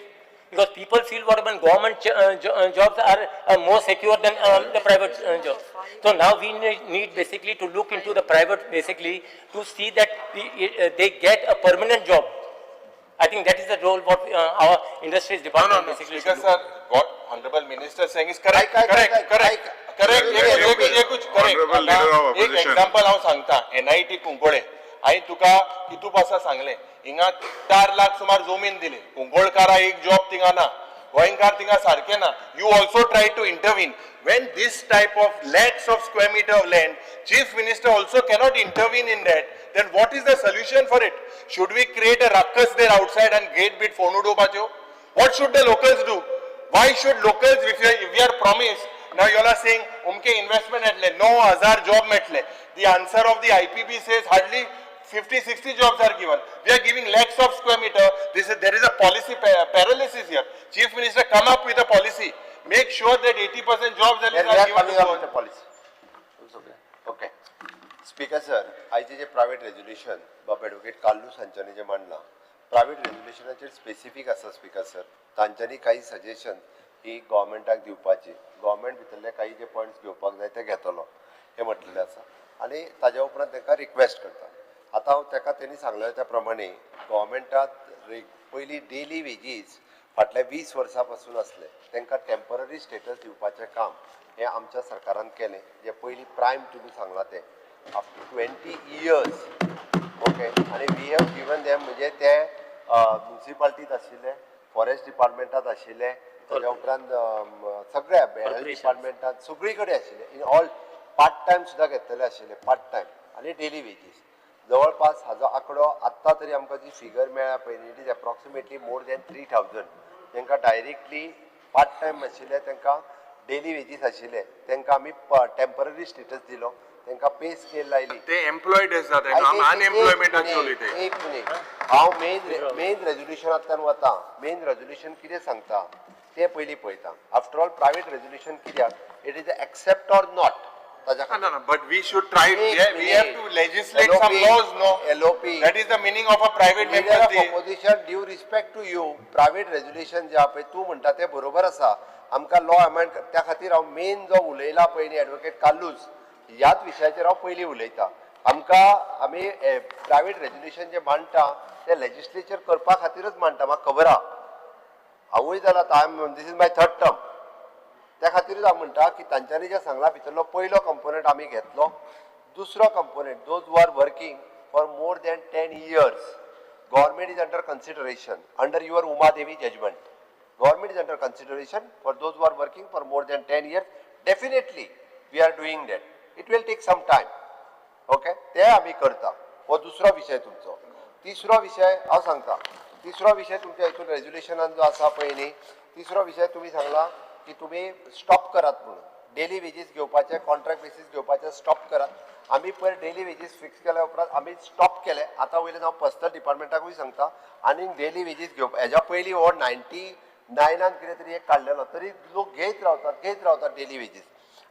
Because people feel what about government jobs are more secure than the private jobs. So now we need basically to look into the private basically to see that they get a permanent job. I think that is the role what our industries No, department no, no, basically Speaker should sir, do. what honorable minister saying is correct, ऐक, ऐक, correct, ऐक, correct, ऐक. correct. Honorable एक एकूच correct. Honorable leader of आतां एक opposition. Example हांव सांगता, NIT Cuncolim, हांवें तुका कितू पासा सांगलें, हिंगा 4 लाख सुमार जमीन दिली, कुंकळकारा एक जॉब थिंगा ना, गोंयकार थिंगा सारकें ना. You also try to intervene. When this type of lakhs of square meter of land, chief minister also cannot intervene in that, then what is the solution for it? Should we create a ruckus there outside and gate bit phone उडोवपाच्यो? What should the locals do? Why should locals, if we are promised, now you all are saying, उमके investment येतले, 9,000 job मेळटले. The answer of the IPB says hardly 50-60 jobs are given. We are giving lakhs of square meter. There is a policy paralysis here. Chief Minister, come up with a policy. Make sure that 80% jobs are We are given coming to up with a policy. Okay. Speaker sir, आयचे जे private resolution बाब advocate Carlos हांच्यांनी जें मांडलां, private रेजोल्युशनाचेर specific आसा speaker sir. तांच्यांनी काही suggestion ही गव्हर्मेंटाक दिवपाची, government भितरले काही जे points घेवपाक जाय ते घेतलो हें म्हटलेलें आसा आनी ताज्या उपरांत तांकां रिक्वेस्ट करता. आतां हांव ताका तेणी सांगलें त्या प्रमाणे गव्हर्मेंटात पयलीं डेली वेजीस फाटल्या 20 वर्सां पासून आसले, तांकां टेंपररी स्टेटस दिवपाचें काम हें आमच्या सरकारान केलें. जें पयलीं प्रायम तुमी सांगलां तें आफ्टर 20 इयर्स, ओके. आनी we have given them, म्हणजे ते म्युनिसिपालिटीत आशिल्ले, फॉरेस्ट डिपार्टमेंटात आशिल्ले, ताज्या उपरांत सगळ्या हेल्थ डिपार्टमेंटात सगळी कडेन आशिल्ले, इन ऑल पार्ट टायम सुद्दां घेतलेले आशिल्ले, पार्ट टायम आनी डेली वेजीस. जवळपास हाजो आंकडो आत्तां तरी आमकां जी फिगर मेळ्ळ्या पळय न्ही, it is approximately more than 3,000 तांकां डायरेक्टली पार्ट टायम आशिल्ले, तांकां डेली वेजीस आशिल्ले, तांकां आमी टेंपररी स्टेटस दिलो, तांकां पे स्केल लायली. ते एम्प्लॉयड आसात, अनएम्प्लॉयमेंटाचे उलयते. एक मिनीट, हांव मेन रेजोल्युशनांतल्यान वता. मेन रेजोल्युशन कितें सांगता तें पयलीं पळयता. आफ्टर ऑल प्रायवेट रेजोल्युशन कित्याक, it is accept or not. ताच्या No, खातीर. no, no, but we should try, एक we have to minute. legislate some LOP, laws, no? LOP. That is the meaning of a private Leader member's of day. Opposition, due respect to you, private resolution जे आहा पळय तूं म्हणटा तें बरोबर आसा. आमकां law amend त्या खातीर हांव मेन जो उलयला पळय न्ही एडवोकेट कार्लूस, ह्याच विशयाचेर हांव पयलीं उलयता. आमकां आमी प्रायवेट रेजोल्युशन जें मांडटा तें लेजिस्लेचर करपा खातीरच मांडटा. म्हाका खबर आहा, हांवूय जाला, I am, this is my third term. त्या खातीरूच हांव म्हणटा की तांच्यांनी जें सांगलां भितरलो पयलो कंपोनंट आमी घेतलो. दुसरो component, those who are working for more than 10 years, government is under consideration under your Umadevi judgment. Government is under consideration for those who are working for more than 10 years. Definitely we are doing that. It will take some time, okay? ते आमी करता. हो दुसरो विशय तुमचो. तिसरो विशय हांव सांगता. तिसरो विशय तुमच्या हितून रेजोल्युशनान जो आसा पळय न्ही, तिसरो विशय तुमी सांगला की तुमी स्टॉप करात म्हणून डेली वेजीस घेवपाचे, कॉन्ट्रॅक्ट बेसीस घेवपाचे स्टॉप करात. आमी पयर डेली वेजीस फिक्स केल्या उपरांत आमी स्टॉप केले. आतां वयल्यान हांव पर्सनल डिपार्टमेंटाकूय सांगता, आनी डेली वेजीस घेवप हेज्या पयलीं हो 99 नान कितें तरी एक काडलेलो, तरी लोक घेयत रावतात, घेयत रावतात डेली वेजीस.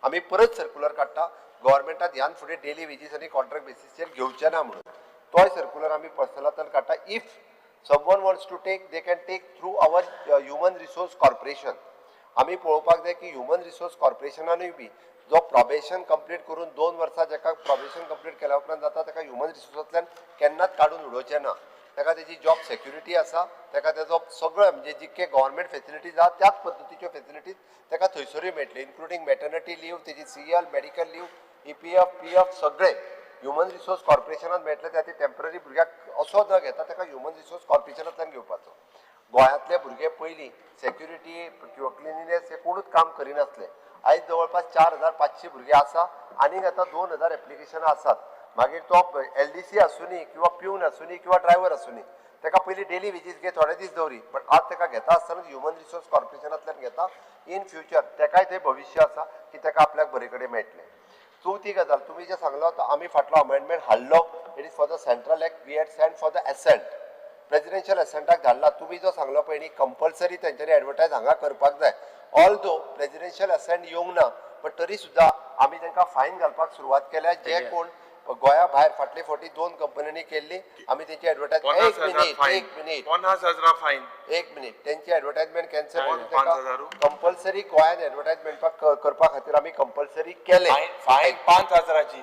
आमी परत सर्कुलर काडटा, गव्हर्मेंटान ह्यान फुडें डेली वेजीस आनी कॉन्ट्रॅक्ट बेसीसचेर घेवचे ना म्हणून. तोय सर्कुलर आमी पर्सनलांतल्यान काडटा. If someone wants to take, they can take through our Human Resource Corporation. आमी पळोवपाक जाय की ह्युमन रिसोर्स कॉर्पोरेशनानूय बी जो प्रोबेशन कंप्लीट करून 2 वर्सां जाका प्रोबेशन कंप्लीट केल्या उपरांत जाता, ताका ह्युमन रिसोर्सांतल्यान केन्नाच काडून उडोवचें ना. ताका तेजी जॉब सेक्युरिटी आसा. ताका तेजो सगळो म्हणजे जितके गव्हर्मेंट फेसिलिटीज आहा, त्याच पद्दतीच्यो फेसिलिटीज ताका थंयसरूय मेळटल्यो, इन्क्लुडींग मॅटर्निटी लीव, तेजी CL, medical leave, EPF, PF सगळे ह्युमन रिसोर्स कॉर्पोरेशनात मेळटले. त्या खातीर टेंपररी भुरग्याक असो न घेता ताका ह्युमन रिसोर्स कॉर्पोरेशनांतल्यान घेवपाचो. गोंयांतले भुरगे पयलीं सेक्युरिटी किंवा क्लिनिनेस हे कोणूच काम करिनासले. आयज जवळपास 4500 भुरगे आसा आनीक आतां 2000 एप्लिकेशनां आसात. मागीर तो एलडीसी आसुनी किंवा प्यून आसुनी किंवा ड्रायव्हर आसुनी, ताका पयलीं डेली वेजीस घे, थोडे दीस दवरी, बट आज ताका घेता आसतना ह्युमन रिसोर्स कॉर्पोरेशनांतल्यान घेता. इन फ्युचर ताकाय थंय भविश्य आसा की ताका आपल्याक बरे कडेन मेळटलें. चवथी गजाल, तुमी जें सांगलो तो आमी फाटलो अमेंडमेंट हाडलो. It is for the Central Act. We had send for the assent, presidential एसेंटाक धाडला. तुमी जो सांगलो पळय न्ही, कंपल्सरी तेंच्यांनी एडवर्टायज हांगा करपाक जाय, ऑल दो प्रेसिडेन्शियल एसेंट येवंक ना, बट तरी सुद्दां आमी तांकां फायन घालपाक सुरवात केल्या. जे कोण गोंया भायर फाटले फावटी दोन कंपन्यांनी केल्ली, आमी तेंची एडवर्टायज पन्नास एक हजार मिनीट. फायन. एक मिनीट. 50,000 फायन. एक मिनीट. तेंची एडवर्टायजमेंट कॅन्सल करून 5,000? कंपल्सरी गोंयान एडवर्टायजमेंट करपा खातीर आमी कंपल्सरी केले. फायन 5,000ची.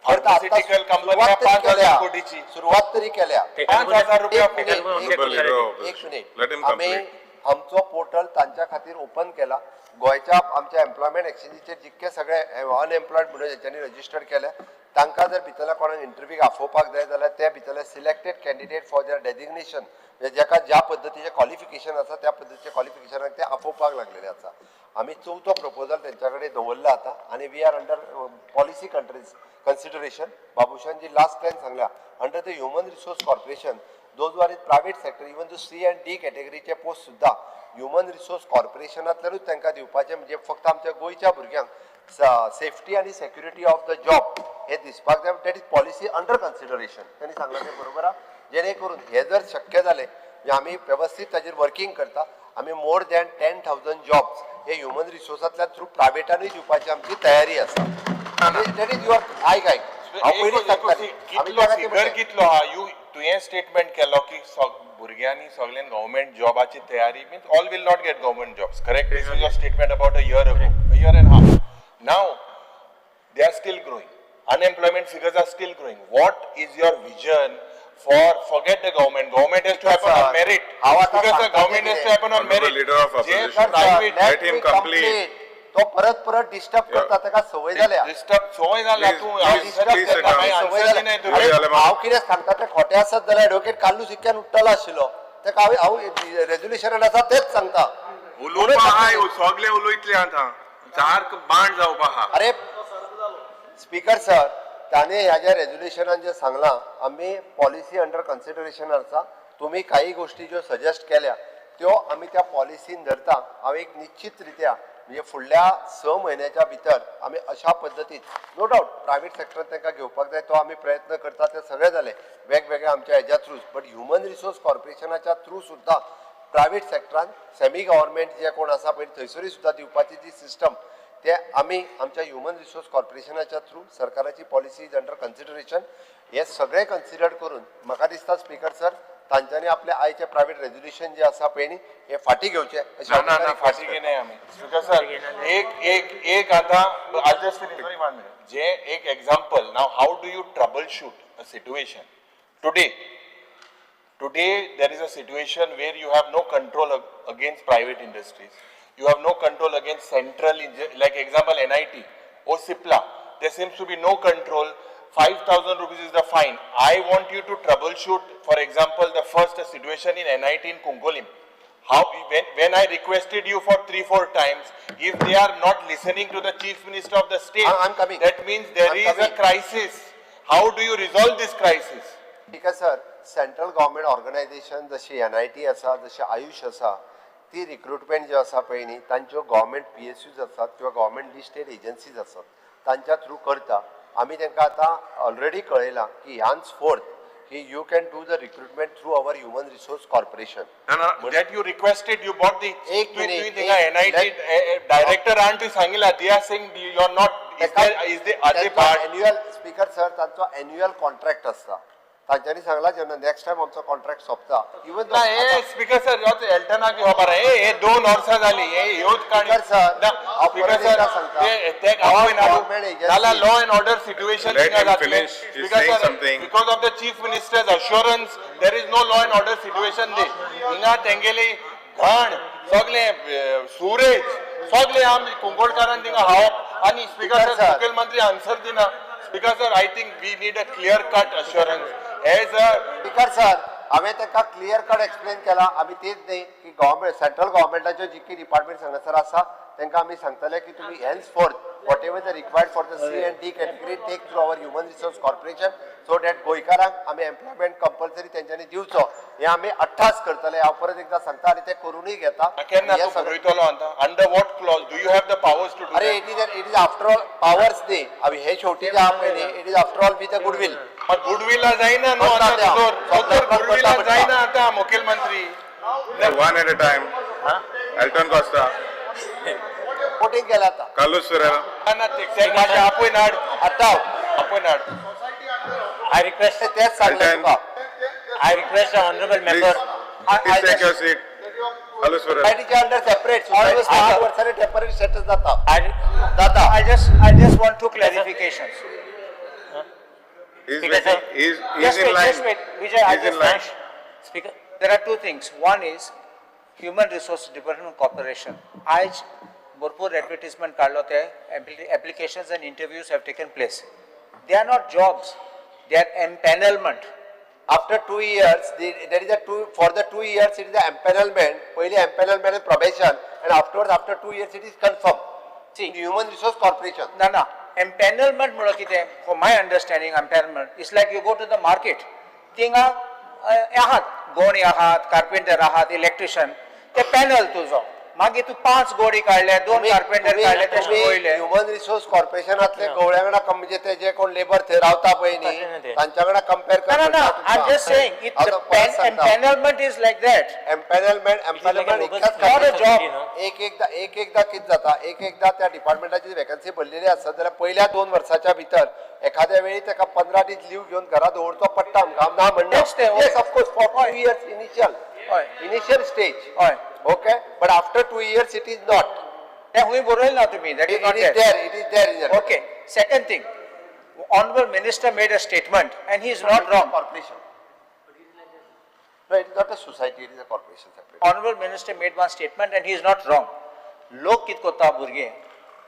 फक्त आतां फार्मास्युटिकल कंपनी सुरवात तरी 5,000 केल्या. कोटीची. सुरवात तरी केल्या. 5,000 रुपया. एक मिनिट, एक मिनिट, एक मिनिट. Let him आमी complete. आमचो पोर्टल तांच्या खातीर ओपन केला. गोंयच्या आमच्या एम्प्लॉयमेंट एक्सचेंजीचेर जितके सगळे अनएम्प्लॉयड म्हणून जेच्यांनी रजिस्टर्ड केले, तांकां जर भितरल्या कोणाक इंटरव्यूक आफोवपाक जाय जाल्यार ते भितरले selected candidate for their designation, म्हणजे जाका ज्या पद्दतीचें क्वॉलिफिकेशन आसा त्या पद्दतीचें क्वॉलिफिकेशनाक ते आफोवपाक लागलेले आसा. आमी चवथो प्रपोजल तेंच्या कडेन दवरला आतां आनी we are under policy countries consideration. Babushan ji last time सांगल्या, under the Human Resource Corporation, those are in private sector, even the C and D कॅटेगरीचे post सुद्दां ह्युमन रिसोर्स कॉर्पोरेशनांतल्यानूच तांकां दिवपाचें. म्हणजे फक्त आमच्या गोंयच्या भुरग्यांक सेफ्टी आनी सेक्युरिटी ऑफ the job हे दिसपाक जाय. That is policy under consideration. त्यांनी सांगलां तें बरोबर आहा. जेणे करून हे जर शक्य जालें, म्हणजे आमी वेवस्थीत ताजेर वर्कींग करता. आमी more than 10,000 jobs हे ह्युमन रिसोर्सांतल्यान थ्रू प्रायवेटानूय दिवपाची आमची तयारी आसा. That is your, आयक आयक, हांव पयलींच सांगतालें आमी कितलो त्या खातीर फिगर म्हणलें, कितलो आहा? You तुवें स्टेटमेंट केलो की भुरग्यांनी सगळ्यांनी गव्हर्मेंट जॉबाची तयारी means all will not get government jobs, correct? This is your statement about a year ago, a year and half. Now they are still growing. Unemployment figures are still growing. What is your vision for, forget the government? Government has to happen on merit. हांव आतां Because the सांगता government has to कितें. Happen on Honorable merit. Leader of J Opposition. private Let Let him me complete. complete. तो परत परत disturb करता, ताका संवय जाल्या. डिस्टर्ब संवय जाल्या. Please, तूं please, answer please sit down. Answer दिनाय तुवें. अरे, जालें हांव कितें सांगता तें खोटें आसत जाल्यार एडवोकेट कार्लूस इतक्यान उठ्ठलो आशिल्लो. ताका हांव हांव रेजोल्युशनान आसा तेच सांगता. उलोवपा आहाय, सगळे उलयतले आतां, सारको बांड जावपा आहा. अरे स्पीकर सर, ताणे ह्या ज्या रेजोल्युशनान जे सांगलां, आमी पॉलिसी अंडर कन्सिडरेशन आसा. तुमी काही गोष्टी ज्यो सजेस्ट केल्या त्यो आमी त्या पॉलिसीन धरता. हांव एक निश्चित रित्या म्हणजे फुडल्या 6 म्हयन्याच्या भितर आमी अशा पद्दतीन, नो डावट प्रायवेट सेक्टरान तांकां घेवपाक जाय, तो आमी प्रयत्न करता. ते सगळे जाले वेगवेगळे आमच्या हेज्या थ्रूज, बट ह्युमन रिसोर्स कॉर्पोरेशनाच्या थ्रू सुद्दां प्रायवेट सेक्टरान सेमी गव्हर्मेंट जे कोण आसा पळय, थंयसरूय सुद्दां दिवपाची जी सिस्टम ते आमी आमच्या ह्युमन रिसोर्स कॉर्पोरेशनाच्या थ्रू सरकाराची पॉलिसी is under consideration. हे सगळे कन्सिडर करून म्हाका दिसता स्पीकर सर, तांच्यांनी आपले आयचे प्रायव्हेट रेजोल्युशन जे आसा पळय न्ही, हे फाटीं घेवचे अशें ना हांव ना ना तांकां request फाटी करता. घेनाय आमी. स्पीकर सर, एक एक एक आतां I just finish, sorry, one minute. जे एक example, now how do you troubleshoot a situation today? Today, there is a situation where you have no control against private industries. You have no control against central, like example NIT or Cipla. There seems to be no control. 5,000 rupees is the fine. I want you to troubleshoot, for example, the first situation in NIT in Cuncolim. How, when I requested you for 3-4 times, if they are not listening to the Chief Minister of the state, I'm coming. That means there I'm is a coming. Crisis. How do you resolve this crisis? ठीक आहे sir, central government organisation जशी NIT आसा, जशी आयुश आसा, ती recruitment जी आसा पळय न्ही, तांच्यो गव्हर्मेंट पी एस यूज आसात किंवा गव्हर्मेंट लिस्टेड एजन्सीज आसात तांच्या थ्रू करता. आमी तांकां आतां ऑलरेडी कळयलां की ह्यान्स फोर्थ की you can do the recruitment through our human resource corporation. No, no, that you requested, you bought the. एक तुवें minute, थिंगा एक- NIT director आन तुवें सांगिला, they are saying you are not, is there, is they, are they part? Annual, speaker sir, तांचो annual contract आसता. तांच्यांनी सांगला जेन्ना नेक्स्ट टायम आमचो कॉन्ट्रॅक्ट सोंपता, इवन ना, हे स्पीकर सर, ह्योच एल्टनाक खबर, हे हे 2 वर्सां जाली, हे ह्योच काणी. स्पीकर सर, ना, हांव स्पीकर परत सर, एकदां सांगता. ते आपय Government agency- नाल्यार law and order situation. Let him finish. He's saying something. Because of the chief minister's assurance, there is no law and order situation there. हिंगा तेंगेली घाण सगळे, सुरेज सगळे आमी कुंकळकारान थिंगा हावप आनी स्पीकर Speaker sir, sir. मुखेलमंत्री आन्सर दिना. Speaker sir, I think we need a clear cut assurance as a speaker sir, हांवें तांकां क्लियर कट एक्सप्लेन केला. आमी तेच न्ही की गव्हर्मेंट, सेंट्रल गव्हर्मेंटाच्यो जितकी डिपार्टमेंट हांगासर आसा तांकां आमी सांगतले की तुमी henceforth whatever the required for the C and D category take through our human resource corporation, so that गोंयकारांक आमी एम्प्लॉयमेंट कंपल्सरी तेंच्यांनी दिवचो हें आमी अट्टास करतले. हांव परत एकदां सांगता आनी ते करुनूय घेता. केन्ना हें तूं सगळें- बरयतलो आतां? Under what clause do you have the powers to do? अरे, it is after all powers न्ही, आमी हे शेवटी जे आहा पळय न्ही, it is after all with a goodwill. गुडविला जायना न्हू आतां. करता ते. दोतोर, दोतोर, करता गुडविला पडटा. जायना आतां मुखेलमंत्री. One at a time. Elton Costa, voting केलें आतां. Carlos Ferreira. ना, ना, ते मातशें आपय नाड. आतां आपय नाड. I request, तेच सांगलें Elton. तुका. I request the honorable Please, member. please take your seat. Carlos Ferreira. सोसायटीच्या अंडर सेपरेट, आठ वर्सांनी टेम्पररी स्टेटस जाता. I, जाता. I just want two clarifications. He's Speaker, waiting. sir. He's Just in wait, line. just wait. Vijay, I He's in just line. Speaker, There are two things. One is Human Resource Development Corporation. आयज भरपूर advertisement काडलो ते applications and interviews have taken place. They are not jobs, they are empanelment. After 2 years, there is a two, for the 2 years it is a empanelment, पयली empanelment and probation, and afterwards after 2 years it is confirmed. See. Human Resource Corporation. ना ना, empanelment म्हणल्यार कितें? For my understanding, empanelment is like you go to the market. थिंगा आहात गोणी आहात, carpenter आहात, इलेक्ट्रिशियन, ते पॅनल तुजो. मागीर तूं पांच गोडी काडले, दोन कार्पेंटर काडले, ते वयले. ह्युमन रिसोर्स कॉर्पोरेशनातले गवळ्या वांगडा म्हणजे ते जे कोण लेबर थंय रावता पळय न्ही, ते. तांच्या वांगडा कम्पेर ना ना ना, I am just saying empanelment is like that. Empanelment, empanelment bogus इतकाच Not a job. You know. एक एकदा, एक एकदा कितें जाता, एक एकदा त्या डिपार्टमेंटाची वेकन्सी भरलेली आसत जाल्यार पहिल्या 2 वर्साच्या भितर एखाद्या वेळी ताका 15 दीस लीव घेवन घरा दवरचो पडटा आमकां. ना म्हणना. तेच तें, हय. Yes, of course, for 2 years initial, हय. Initial stage. हय. Okay, but after 2 years it is not. तें खूंय बरयलें ना तुमी, that is it not is there. There, it is there in Okay, second thing, honorable minister made a statement and he is not wrong. Corporation. No, it is not a society, it is a corporation separate. Honorable minister made one statement and he is not wrong. लोक कित कोता भुरगे,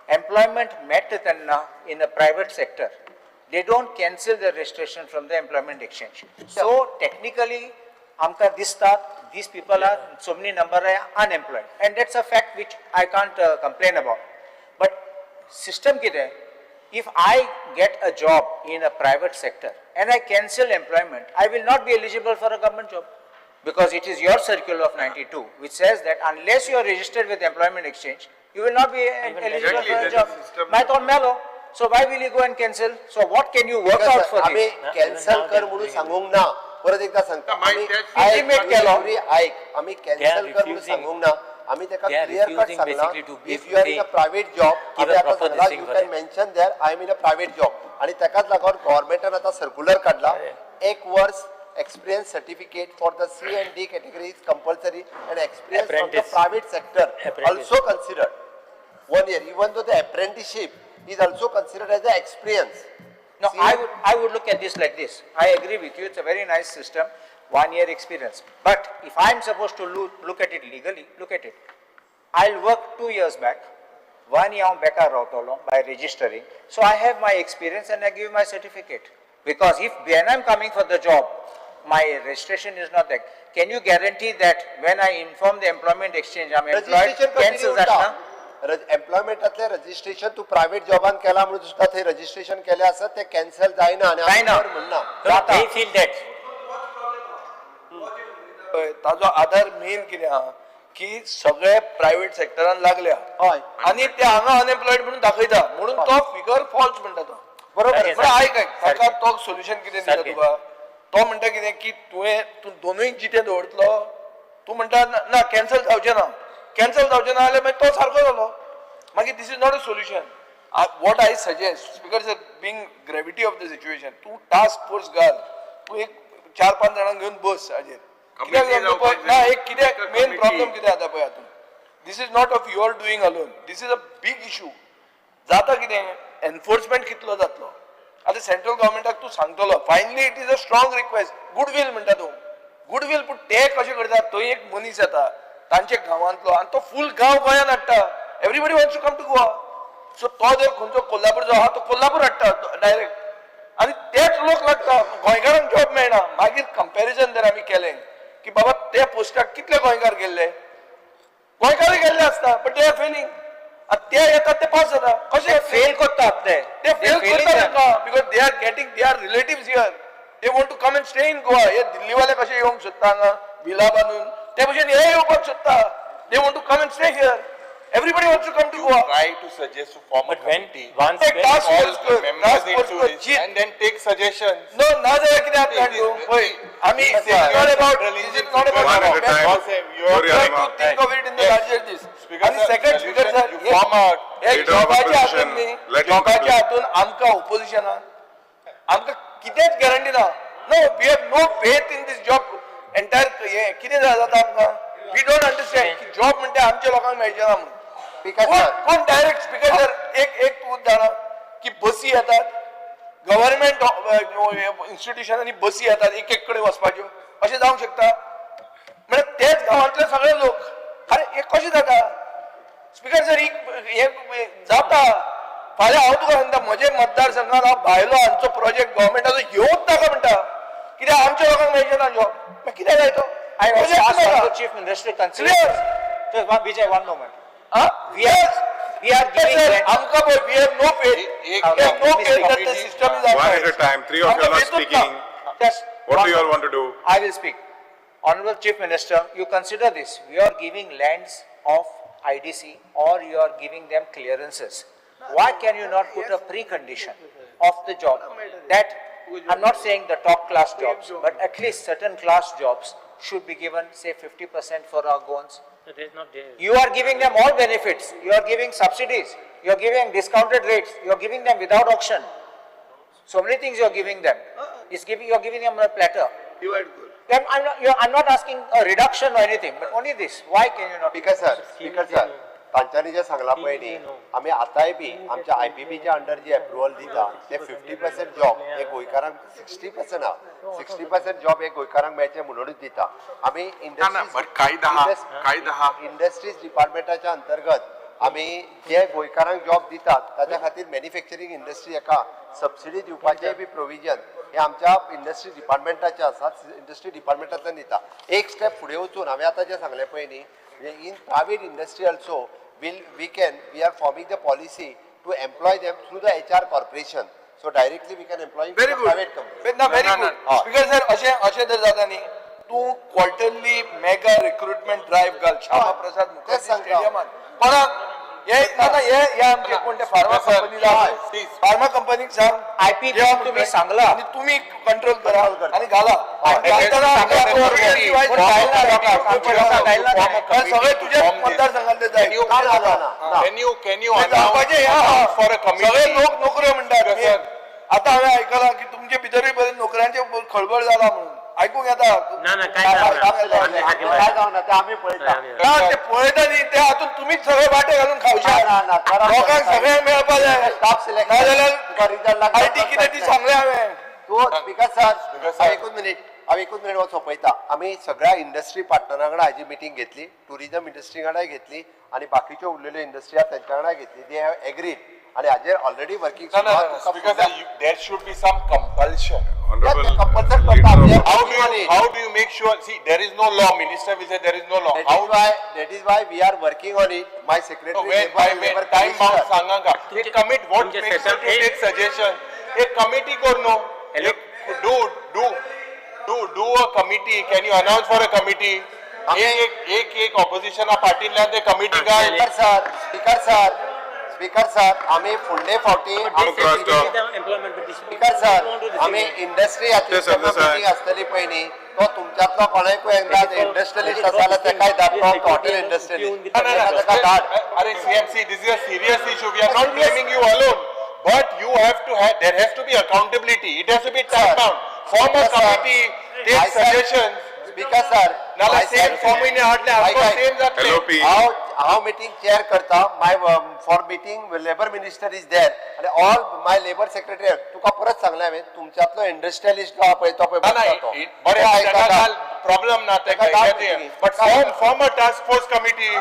employment मेळटा तेन्ना in a private sector, they don't cancel the registration from the employment exchange. So technically आमकां दिसता these people are so many number are unemployed, and that's a fact which I can't complain about. But system कितें, if I get a job in a private sector and I cancel employment, I will not be eligible for a government job. Because it is your circular of 92 which says that unless you are registered with employment exchange, you will not be eligible Exactly, for a that job. is system. My thought mellow. So why will you go and cancel? So what can you work out for आमी this? Cancel कर म्हणून सांगूंक ना, परत एकदा सांगता. मागीर आमी तेच आयक, Intimate आमी केलो. आयक, आमी कॅन्सल कर म्हणून refusing. सांगूंक ना. आमी ताका They are clear cut refusing सांगलां basically to give if you are in a pay- private job give आमी a आतां proper सांगलां this thing you for can them. Mention there I am in a private job आनी ताकाच लागून गव्हर्मेंटान आतां circular काडला एक वर्स experience certificate for the C and D category is compulsory and experience from the Apprentice. Private sector Apprentice. Also considered one year even though the apprenticeship is also considered as a experience. No, I would look at this like this. I agree with you, it's a very nice system, 1 year experience. But if I'm supposed to look at it legally, look at it. I'll work 2 years back, 1 year हांव बेकार रावतलो by registering. So I have my experience and I give my certificate. Because if when I'm coming for the job, my registration is not there. Can you guarantee that when I inform the employment exchange, I'm employed, registration cancel continue जातना? उरता. एम्प्लॉयमेंटातलें registration तूं private जॉबान केला म्हणून सुद्दां थंय registration केलें आसत तें कॅन्सल जायना आनी आमी जायना. खर म्हणना. No, they feel that. पळय, ताजो आधार मेन कितें आहा की सगळे प्रायव्हेट सेक्टरान लागल्या हय. आनी ते हांगा अनएम्प्लॉयड म्हणून दाखयता म्हणून तो फिगर फॉल्स म्हणटा तो. बरोबर. सारकें, पण आयक आयक, ताका सारकें. तो सोल्युशन कितें दिता सारकें. तुका, तो म्हणटा कितें की तुवें तूं दोनूय जिते दवरतलो, तूं म्हणटा ना, ना कॅन्सल जावचें ना, कॅन्सल जावचें ना जाल्यार मागीर तो सारको जालो, मागीर this is not a solution. What I suggest, speaker sir, being gravity of the situation, तूं टास्क फोर्स घाल, तूं एक चार पांच जाणांक घेवन बस हाजेर. कित्याक Committee सांगता पळय, जावपाक ना जाय. एक कितें एक मेन committee. Problem कितें जाता पळय हातूंत, this is not of your doing alone, this is a big issue. जाता कितें, एनफोर्समेंट कितलो जातलो आतां सेंट्रल गव्हर्मेंटाक तूं सांगतलो, finally it is a strong request, goodwill म्हणटा तूं, गुडवील, पूण ते कशें करता, थंय एक मनीस येता तांच्या गांवांतलो आनी तो फूल गांव गोंयांत हाडटा, everybody wants to come to Goa. So तो जर खंयचो कोल्हापूरचो आहा तो कोल्हापूर हाडटा डायरेक्ट आनी तेच लोक लागता, गोंयकारांक जॉब मेळना. मागीर कंपॅरिजन जर आमी केलें की बाबा ते पोस्टाक कितले गोंयकार गेल्ले, गोंयकारय गेल्ले आसता, but they are failing, आनी ते येतात ते पास जाता कशे फेल करतात ते. ते फेल failing करता them. तांकां because they are getting their relatives here, they want to come and stay in Goa. हे दिल्लीवाले कशे येवंक सोदता हांगा विला बांदून, ते भशेन हे येवपाक सोदता, they want to come and stay here, everybody wants to come to You Goa. try to suggest to form a But when committee. once एक when- task All force कर, members task force into कर, this Jeet. and then take suggestions. No, ना जाल्यार कितें जाता तूं पळय, आमी not about, this is not One at a about time. You have Gloria try Lama. To think of it in the Yes. Larger this. Speaker आनी sir, second speaker solution, sir, you form a हे Leader of जॉबाच्या opposition, हातून न्ही, let him जॉबाच्या conclude. हातून आमकां ओपोजिशनाक आमकां कितेंच guarantee ना. No, we have no faith in this job entire. हें कितें जाता आमकां, we don't understand की जॉब म्हणटा आमच्या लोकांक मेळचें ना म्हणून. स्पीकर कोण सर, कोण डायरेक्ट स्पीकर सर, एक एक तूं जाणा की बसी येतात गव्हर्मेंट इन्स्टिट्युशनांनी, बसी येतात एक एक कडेन वचपाच्यो, अशें जावंक शकता? म्हळ्यार तेच गांवांतले सगळे लोक, अरे हे कशें जाता स्पीकर सर, ही हे जाता. फाल्यां हांव तुका सांगता, म्हजे मतदारसंघात हांव भायलो हांचो प्रोजेक्ट गव्हर्मेंटाचो येवंक नाका म्हणटा, कित्याक आमच्या लोकांक मेळचें ना जॉब, मागीर कित्याक जाय तो I also Project ask नाका. Honorable Chief Minister to consider. Clear. Just one, Vijay, one moment. हा? We are giving sir, land. आमकां पळय, we have no faith, एक- we have no faith that the system is One at a time. Three of you are not speaking. Just What one do you all want to do? I will speak. Honorable Chief Minister, you consider this. We are giving lands of IDC or you are giving them clearances. Why can you not put a precondition of the job that, I'm not saying the top class jobs, but at least certain class jobs should be given, say 50% for our Goans. No, there is not there. You are giving them all benefits. You are giving subsidies. You are giving discounted rates. You are giving them without auction. So many things you are giving them. It's giving, you are giving them on a platter. I'm not asking a reduction or anything, but only this. Why can you not? Speaker sir, speaker sir, तांच्यांनी जें सांगलां पळय न्ही, आमी आतांय बी आमच्या I P पीच्या under जी एप्रुवल दिता ते 50% जॉब हे गोंयकारांक, 60% आहा, 60% जॉब हे गोंयकारांक मेळचे म्हणूनच दिता आमी. ना, ना, but काही दहा, काही दहा. इंडस्ट्रीज डिपार्टमेंटाच्या अंतर्गत आमी जे गोंयकारांक जॉब दितात ताच्या खातीर मॅन्युफॅक्चरींग इंडस्ट्री हाका सबसिडी दिवपाचें बी प्रोविजन हे आमच्या इंडस्ट्री डिपार्टमेंटाचें आसा, इंडस्ट्री डिपार्टमेंटांतल्यान दिता. एक स्टेप फुडें वचून हांवें आतां जें सांगलें पळय न्ही, म्हणजे in private industry also will we can we are forming the policy to employ them through the HR corporation, so directly we can employ very good. Private company. ना, व्हेरी ना, ना. गुड. स्पीकर सर, अशें अशें जर जाता न्ही, तूं क्वॉर्टरली mega recruitment drive घाल श्यामा प्रसाद तेच मुखर्जी सांगता. स्टेडियमात कोणाक हे ना ना, हे हे आमचे कोण ते फार्मा कंपनी, फार्मा कंपनीक सांग. IPP या तुम्ही सांगला. आणि तुम्ही कंट्रोल करा आणि घाला. IPP घालताना सांगला. आमच्या कोण घालणार लोकांक? आमच्या लोकांक घालणार नाही. कारण सगळे तुझ्या मतदारसंघातले जाय. ना, ना, ना, ना. Can you ते जावपाचे हे आहा. announce for a committee? सगळे लोक नोकऱ्यो म्हणटात. Sir. आता हांवें आयकलां की तुमचे भितरूय बरें नोकऱ्यांचे खळबळ जाला म्हणून आयकूंक येता. ना, ना, काय जावना. आमी हाती काय जावना ते आमी पळयता. ना, ते पळयता न्ही, ते हातून तुमीच सगळे वाटे घालून खावशात. ना, ना, ना, लोकांक सगळ्यांक मेळपा जाय. स्टाफ सिलेक्शन नाजाल्यार तुका रिजल्ट लागला I T कितें ती सांगलें हांवें. तूं स्पीकर सर, हांव एकूच मिनीट, हांव एकूच मिनीट हो सोंपयता. आमी सगळ्या इंडस्ट्री पार्टनरा वांगडा हाजी मिटींग घेतली, टुरिजम इंडस्ट्री वांगडाय घेतली आनी बाकीच्यो उरलेल्यो इंडस्ट्री आहा तेंच्या वांगडाय घेतली. They have agreed आनी हाजेर already working. No, no, no, because there should be some compulsion. Honorable compulsory Leader करता of आमी. How do you make sure, see, there is no law, minister will say there is no law. That How is why, that is why we are working on it. My secretary, No, when, labor, by when, labor time bound commissioner. सांगा का? एक commit, what तुमचे makes you session to take suggestion? एक committee कर no. Hello? एक do a committee, can you announce for a committee? एक एक एक एक opposition पार्टीतल्यान ते committee घाल. Speaker sir, speaker sir, speaker sir, आमी फुडले फावटी Cross talk. Employment speaker sir, आमी industry Yes, sir, yes, sir. Meeting आसतली पळय न्ही, तो तुमच्यातलो कोणाकूय एकदा इंडस्ट्रियलिस्ट आसा जाल्यार तेकाय धाड, तो hotel industrialist No, no, no. तेका धाड. अरे CMC, this is a serious issue. We are not blaming you alone. But you have to have, there has to be accountability. It has to be time bound. Form a Yes, sir. committee, take I, sir. suggestions. Speaker sir, नाल्यार same form महिने हाडले, आमकां same जातले. LOP. हांव हांव meeting chair करता. My for meeting labour minister is there आनी all my labour secretary. तुका परत सांगलें हांवें, तुमच्यांतलो इंडस्ट्रियलिस्ट आहा पळय तो पळय ना, ना, बसता तो. बरें, तो ताका आयकता. घाल, प्रॉब्लेम ना ताका तेका. घाल meeting. But form a task force committee.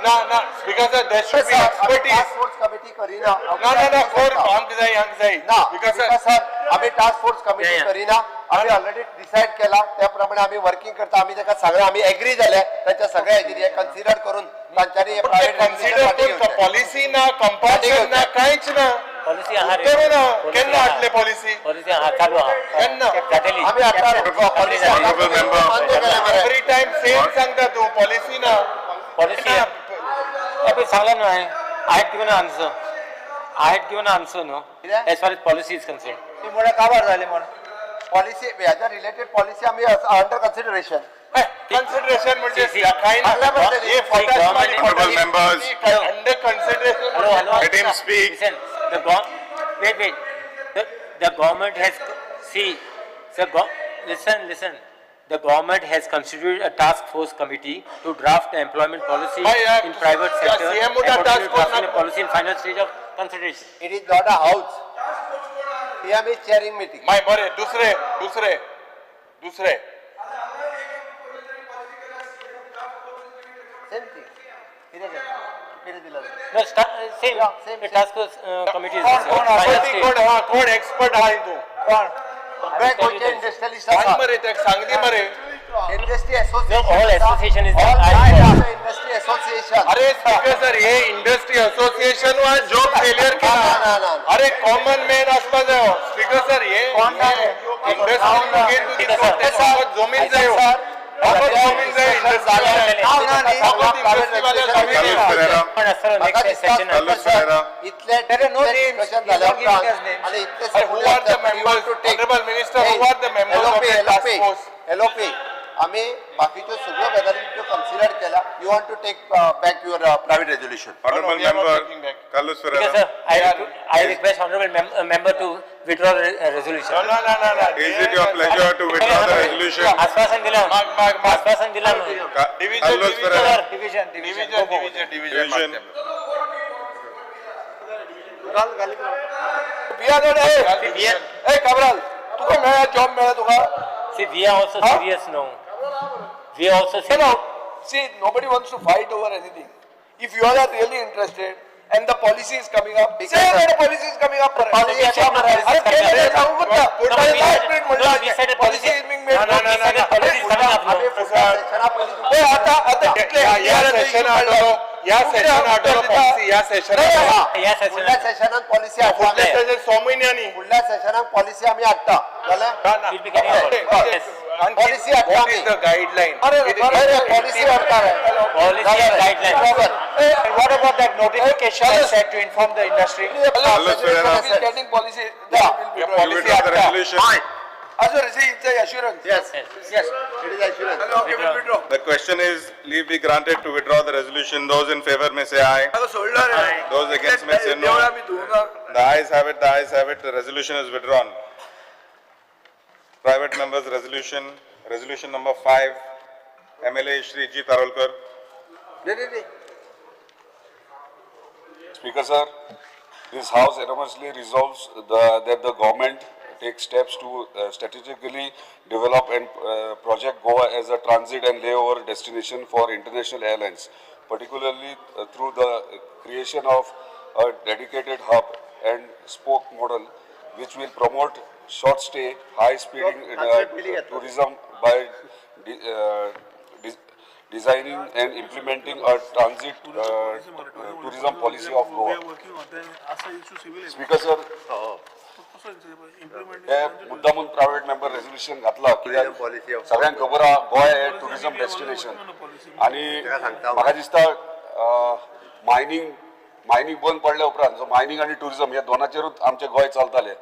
ना ना, because there should be task expertise. Force committee करिना. ना ना ना, कर, आमकां जाय, आमकां जाय. ना, because because sir, आमी task force committee Yeah, yeah. करिना. आमी ऑलरेडी डिसायड केला, त्या प्रमाणे आमी वर्किंग करता. आमी ताका सगळें आमी एग्री जाले तांच्या सगळ्या हेजेर हे कन्सिडर करून तांच्यांनी हे प्रायव्हेट कन्सिडर करून पॉलिसी ना, कंपल्शन ना, कांयच ना. पॉलिसी आहा रे. करू ना. Policy केन्ना आहा. हाडले पॉलिसी? पॉलिसी आहा, चालू आहा. केन्ना? जातली. आमी आतां पॉलिसी Honorable member. मान्य केलें मरे. एवरी टायम सेम सांगता तूं, पॉलिसी ना. पॉलिसी ना. पळय सांगला न्हू हांवें. I had given answer, I had given answer न्हू, कितें? As far as policy is concern. ती मुळे काबार जाली म्हण. पॉलिसी ह्याच्या रिलेटेड पॉलिसी आमी अंडर कन्सिडरेशन. कन्सिडरेशन म्हणजे See, see. कांय ना. हांगा बसलेली. हे फटास Government- Marie Honorable members. Under consideration. Hello, hello. Let him speak. Listen, wait, wait. The government has, see, listen, listen. The government has constituted a task force committee to draft the employment policy Bhai, in private yeah, sector. CM and uta continue task force drafting na- a policy in final stage of consideration. It is not a house. PM is chairing meeting. माय बरे, दुसरे दुसरे दुसरे same thing. कितें केलें? कितें दिलां? No, same, Yeah, same, the same. task force committee is. कोण कोण final आसा ती, stage. कोण हा, कोण एक्सपर्ट हा तूं? कोण? सगळे गोंयचे इंडस्ट्रियलिस्ट सांग आसा. मरे तेका, सांग दी मरे. Industry association. No, all association is there. Industry association. अरे स्पीकर सर, हे इंडस्ट्री असोसिएशन वा जॉब फेलियर ना, केला. ना, ना. अरे कॉमन मॅन आसपा जायो स्पीकर सर. हे कोण ना रे? Industry Speaker sir. फकत जमीन जायो, फकत जमीन जाय इंडस्ट्री. Carlos Pereira. पण असं म्हाका next दिसता session. Carlos Pereira. इतले There are no names. Discussion He is जाल्या not giving उपरांत us names. आनी इतले Hey, who are the members? Honorable Minister, who are the members of the task force? LOP, आमी बाकीच्यो सगळ्यो गजाली त्यो कन्सिडर केल्या. You want to take back your private resolution? Honorable we are not member taking back. Carlos Speaker Ferreira. sir, I request honorable member to withdraw the resolution. No, no, no, no, no. Is it your pleasure to withdraw the resolution? आश्वासन दिलं. माग, माग, माग. आश्वासन दिलं न्हू. Division, Carlos division. Ferreira. Division, division. Division, division, division. Division. We are not, hey Cabral, तुका मेळ्ळा जॉब, मेळ्ळा तुका? See, we are also Huh? serious now. We are also No, serious. no. See, nobody wants to fight over anything. If you all are really interested and the policy is coming up, Because, say that the policy is coming up. Policy is coming up. अरे केलं ते सांगूच ना. No, अरे we last said- minute no, we said म्हणलं a policy policy- is being made. No, no, we said a policy is coming up. आमी फुडल्या सेशना पयलीं आतां आतां ह्या सेशना हाडलो, ह्या सेशना हाडलो पॉलिसी, ह्या सेशना ह्या फुडल्या सेशनात सेशनात पॉलिसी हाडटा फुडल्या सेशन स म्हयन्यांनी. फुडल्या सेशनाक पॉलिसी आमी हाडटा जालें. We'll be getting about it. Yes. Policy हाडटा What आमी. is the guideline? अरे अरे पॉलिसी हाडटा रे. Policy and guidelines. बरोबर. And what about that notification I said to inform the industry? Carlos Ferreira. Getting policy. You policy withdraw the resolution. Assurance, it's a assurance. Yes. Yes. It is assurance. Okay, we'll withdraw. The question is, leave be granted to withdraw the resolution. Those in favor may say aye. आतां सोडलो रे. Those against may say no. देवळां बी धुवना. The ayes have it, the ayes have it, the resolution is withdrawn. Private members' resolution, resolution number 5, MLA Shri G. Tarolkar. रे रे रे. Speaker sir, this house unanimously resolves that the government take steps to strategically develop and project Goa as a transit and layover destination for international airlines, particularly through the creation of a dedicated hub and spoke model, which will promote short stay, high speeding tourism by designing and implementing a transit tourism policy of Goa. Speaker sir, हे मुद्दामून private member resolution घातला कित्याक Tourism policy of- सगळ्यांक खबर आहा गोंय हे tourism destination आणि ताका सांगता हांव. म्हाका दिसता मायनींग मायनींग बंद पडल्या उपरांत जो मायनींग आनी टुरिझम ह्या दोनाचेरूच आमचें गोंय चलतालें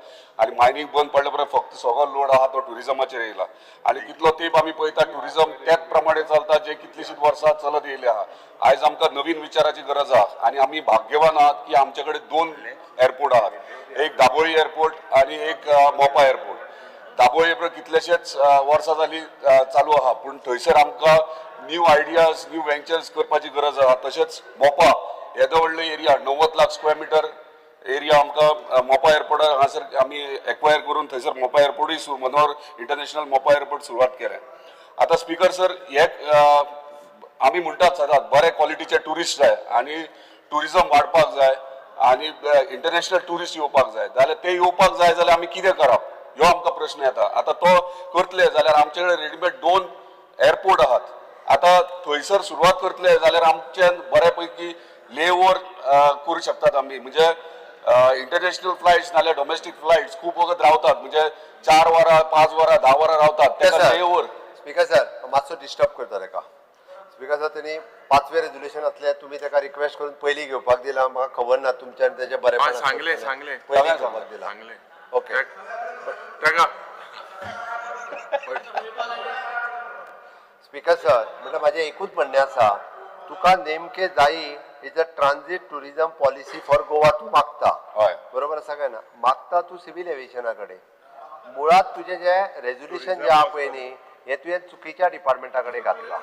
आनी मायनींग बंद पडल्या उपरांत फक्त सगळो लोड आहा तो टुरिझमाचेर येयला आनी कितलो तेंप आमी पळयता टुरिझम त्याच प्रमाणे चलता जे कितलीशीच वर्सां चलत येयले आहा. आयज आमकां नवीन विचाराची गरज आहा आनी आमी भाग्यवान आहात की आमचे कडेन दोन एअरपोर्ट आहात, एक दाबोळी एअरपोर्ट आनी एक मोपा एअरपोर्ट. दाबोळी एअरपोर्ट कितलेशेच वर्सां जाली चालू आहा, पूण थंयसर आमकां न्यू आयडियाज न्यू वेंचर्स करपाची गरज आहा. तशेंच मोपा येदो व्हडलो area 90 lakh square metre area आमकां मोपा एअरपोर्टार हांगासर आमी एक्वायर करून थंयसर मोपा एअरपोर्टूय मनोहर इंटरनॅशनल मोपा एअरपोर्ट सुरवात केल्या. आतां स्पिकर सर, हे आमी म्हणटात सदांच बरे क्वॉलिटीचे ट्युरिस्ट जाय आनी ट्युरिजम वाडपाक जाय आनी इंटरनॅशनल ट्युरिस्ट येवपाक जाय, जाल्यार ते येवपाक जाय जाल्यार आमी कितें करप ह्यो आमकां प्रश्न येता. आतां तो करतले जाल्यार आमचे कडेन रेडीमेड 2 एअरपोर्ट आहात. आतां थंयसर सुरवात करतले जाल्यार आमच्यान बऱ्या पैकी लेओवर करूं शकतात आमी, म्हणजे इंटरनॅशनल फ्लायट्स नाल्यार डोमेस्टीक फ्लायट्स खूब वगत रावतात, म्हणजे 4 वरां 5 वरां 10 वरां रावतात तेका लेओवर. स्पीकर सर, मातसो डिस्टर्ब करता ताका. स्पीकर सर, तेणी पांचवें रेजोल्युशन आसलें, तुमी ताका रिक्वेस्ट करून पयलीं घेवपाक दिला. म्हाका खबर ना तुमच्यान तेजें बरें. सांगलें सांगलें पयलीं घेवपाक दिला. सांगलें. ओके. ताका स्पीकर सर, म्हटल्यार म्हाजें एकूच म्हणणें आसा, तुका नेमकें जायी is a transit tourism policy for Goa तूं मागता. हय. बरोबर आसा काय ना? मागता तूं सिवील एविएशना कडेन. मुळांत तुजें जें रेजोल्युशन जें आहा पळय न्ही, हें तुवें चुकीच्या डिपार्टमेंटा कडेन घातलां.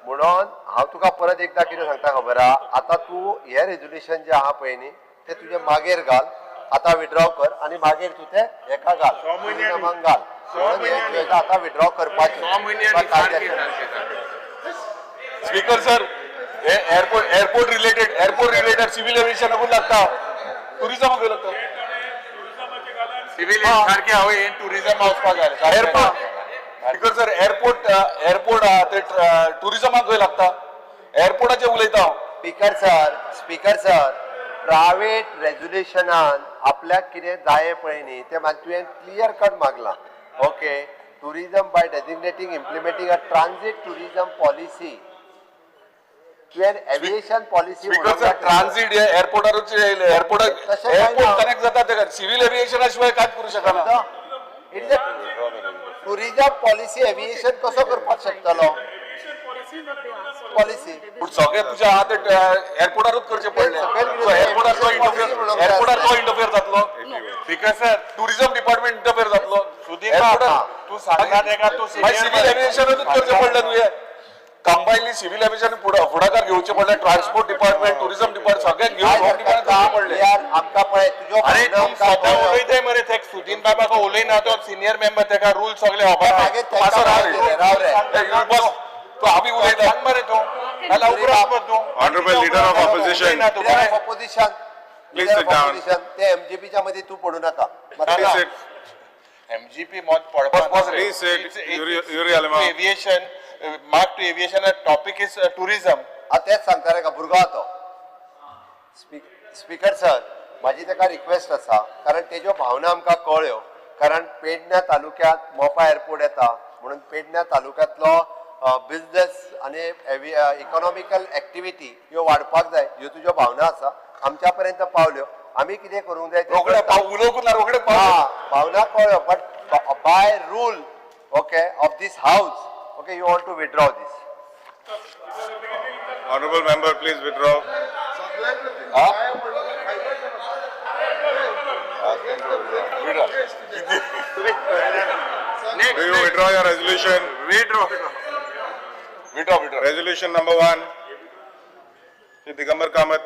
म्हणून हांव तुका परत एकदां कितें सांगता खबर आहा, आतां तूं हें रेजोल्युशन जें आहा पळय न्ही तें तुजें मागीर घाल, आतां विड्रॉ कर आनी मागीर तूं तें हेका घाल, टुरिजमाक घाल. म्हणून हें तुवें आतां विड्रॉ करपाचें. स्पीकर सर, हे airport airport related airport related civil एव्हिएशनाकूच लागता, टुरिजमाकूय लागता. सिव्हिल सारकें हांव हें टुरिजम वचपाक जाय. Airport speaker sir, airport airport आहा ते टुरिजमाक खंय लागता? एअरपोर्टाचेर उलयता हांव. Speaker sir, speaker sir, private रेजोल्युशनान आपल्याक कितें जाय पळय न्ही तें मात तुवें क्लियर कट मागलां. Okay, tourism by designating implementing a transit tourism policy. तुवें aviation policy speaker sir, transit हे एअरपोर्टारूच येयले, एअरपोर्टाक तशें काय ना. एअरपोर्ट कनेक्ट जाता तेका सिव्हिल एव्हिएशना शिवाय कांयच करूं शकना. It is a tourism policy. Aviation कसो करपाक शकतलो पॉलिसी? पूण सगळें तुजें आहा ते एअरपोर्टारूच करचें पडलें. सो एअरपोर्टार तो इंटरफियर, एअरपोर्टार तो इंटरफियर जातलो, speaker sir, tourism department interfere जातलो. सुदीप बाब, तूं सांगना तेका तूं मागीर सिव्हिल एव्हिएशनातूच करचें पडलें तुवें. कंबायनली सिव्हिल एव्हिएशन फुडाकार घेवचें पडलें, ट्रान्सपोर्ट डिपार्टमेंट, टुरिझम डिपार्टमेंट सगळ्यांक घेवन होम डिपार्टमेंट करचें पडलें. आमकां पळय तुज्यो अरे भावना तूं आमकां स्वता कळ्ळ्यो. उलयताय मरे, ते सुदीन बाबाक उलयना, तो सिनियर मेंबर, तेका रूल सगळे खबर. मागीर तेंकां मातसो राव भायर दिलें, राव रे. रे. ए, बस तूं आमी उलयता. सांग मरे तूं, नाल्यार उपरांत मरे तूं. Honorable Leader of Opposition. उलयना तूं Leader मरे. of Opposition, Please Leader sit of down. Opposition, ते एमजेपीच्या मध्ये तू पडू नका. Please sit. MGP मोत पडपा. Please say it, Yuri Alemao. Aviation, mark to aviation, topic is tourism. हांव तेंच सांगता रे का भुरगो आहा तो. स्पीकर सर, म्हाजी ताका रिक्वेस्ट आसा, कारण तेज्यो भावना आमकां कळ्ळ्यो, कारण पेडण्या तालुक्यांत मोपा एअरपोर्ट येता म्हणून पेडण्या तालुक्यांतलो बिजनेस आनी इकॉनॉमिकल एक्टिविटी ह्यो वाडपाक जाय, ह्यो तुज्यो भावना आसा आमच्या पर्यंत पावल्यो. आमी कितें करूंक जाय तें रोखडे करता. पाव उलोवंक ना, रोखडे पाव. हा, भावना कळ्ळ्यो, but by rule, okay, of this house, okay, you want to withdraw this. Honorable member, please withdraw. Do you withdraw your resolution? Withdraw. Withdraw, withdraw. Resolution number 1. Shri Digambar Kamath.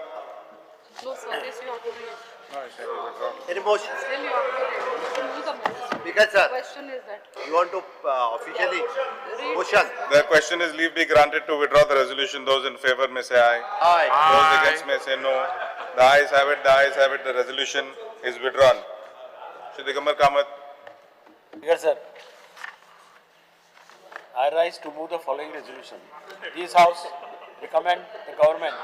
No, sir, this you have to read. Any motion? Still you have to read. Move the motion. Speaker sir, Question is that. You want to officially Read. Motion? The question is leave be granted to withdraw the resolution. Those in favor may say aye. Aye. Those against may say no. The ayes have it, the ayes have it, the resolution is withdrawn. Shri Digambar Kamath. Speaker sir, I rise to move the following resolution. This House recommend the government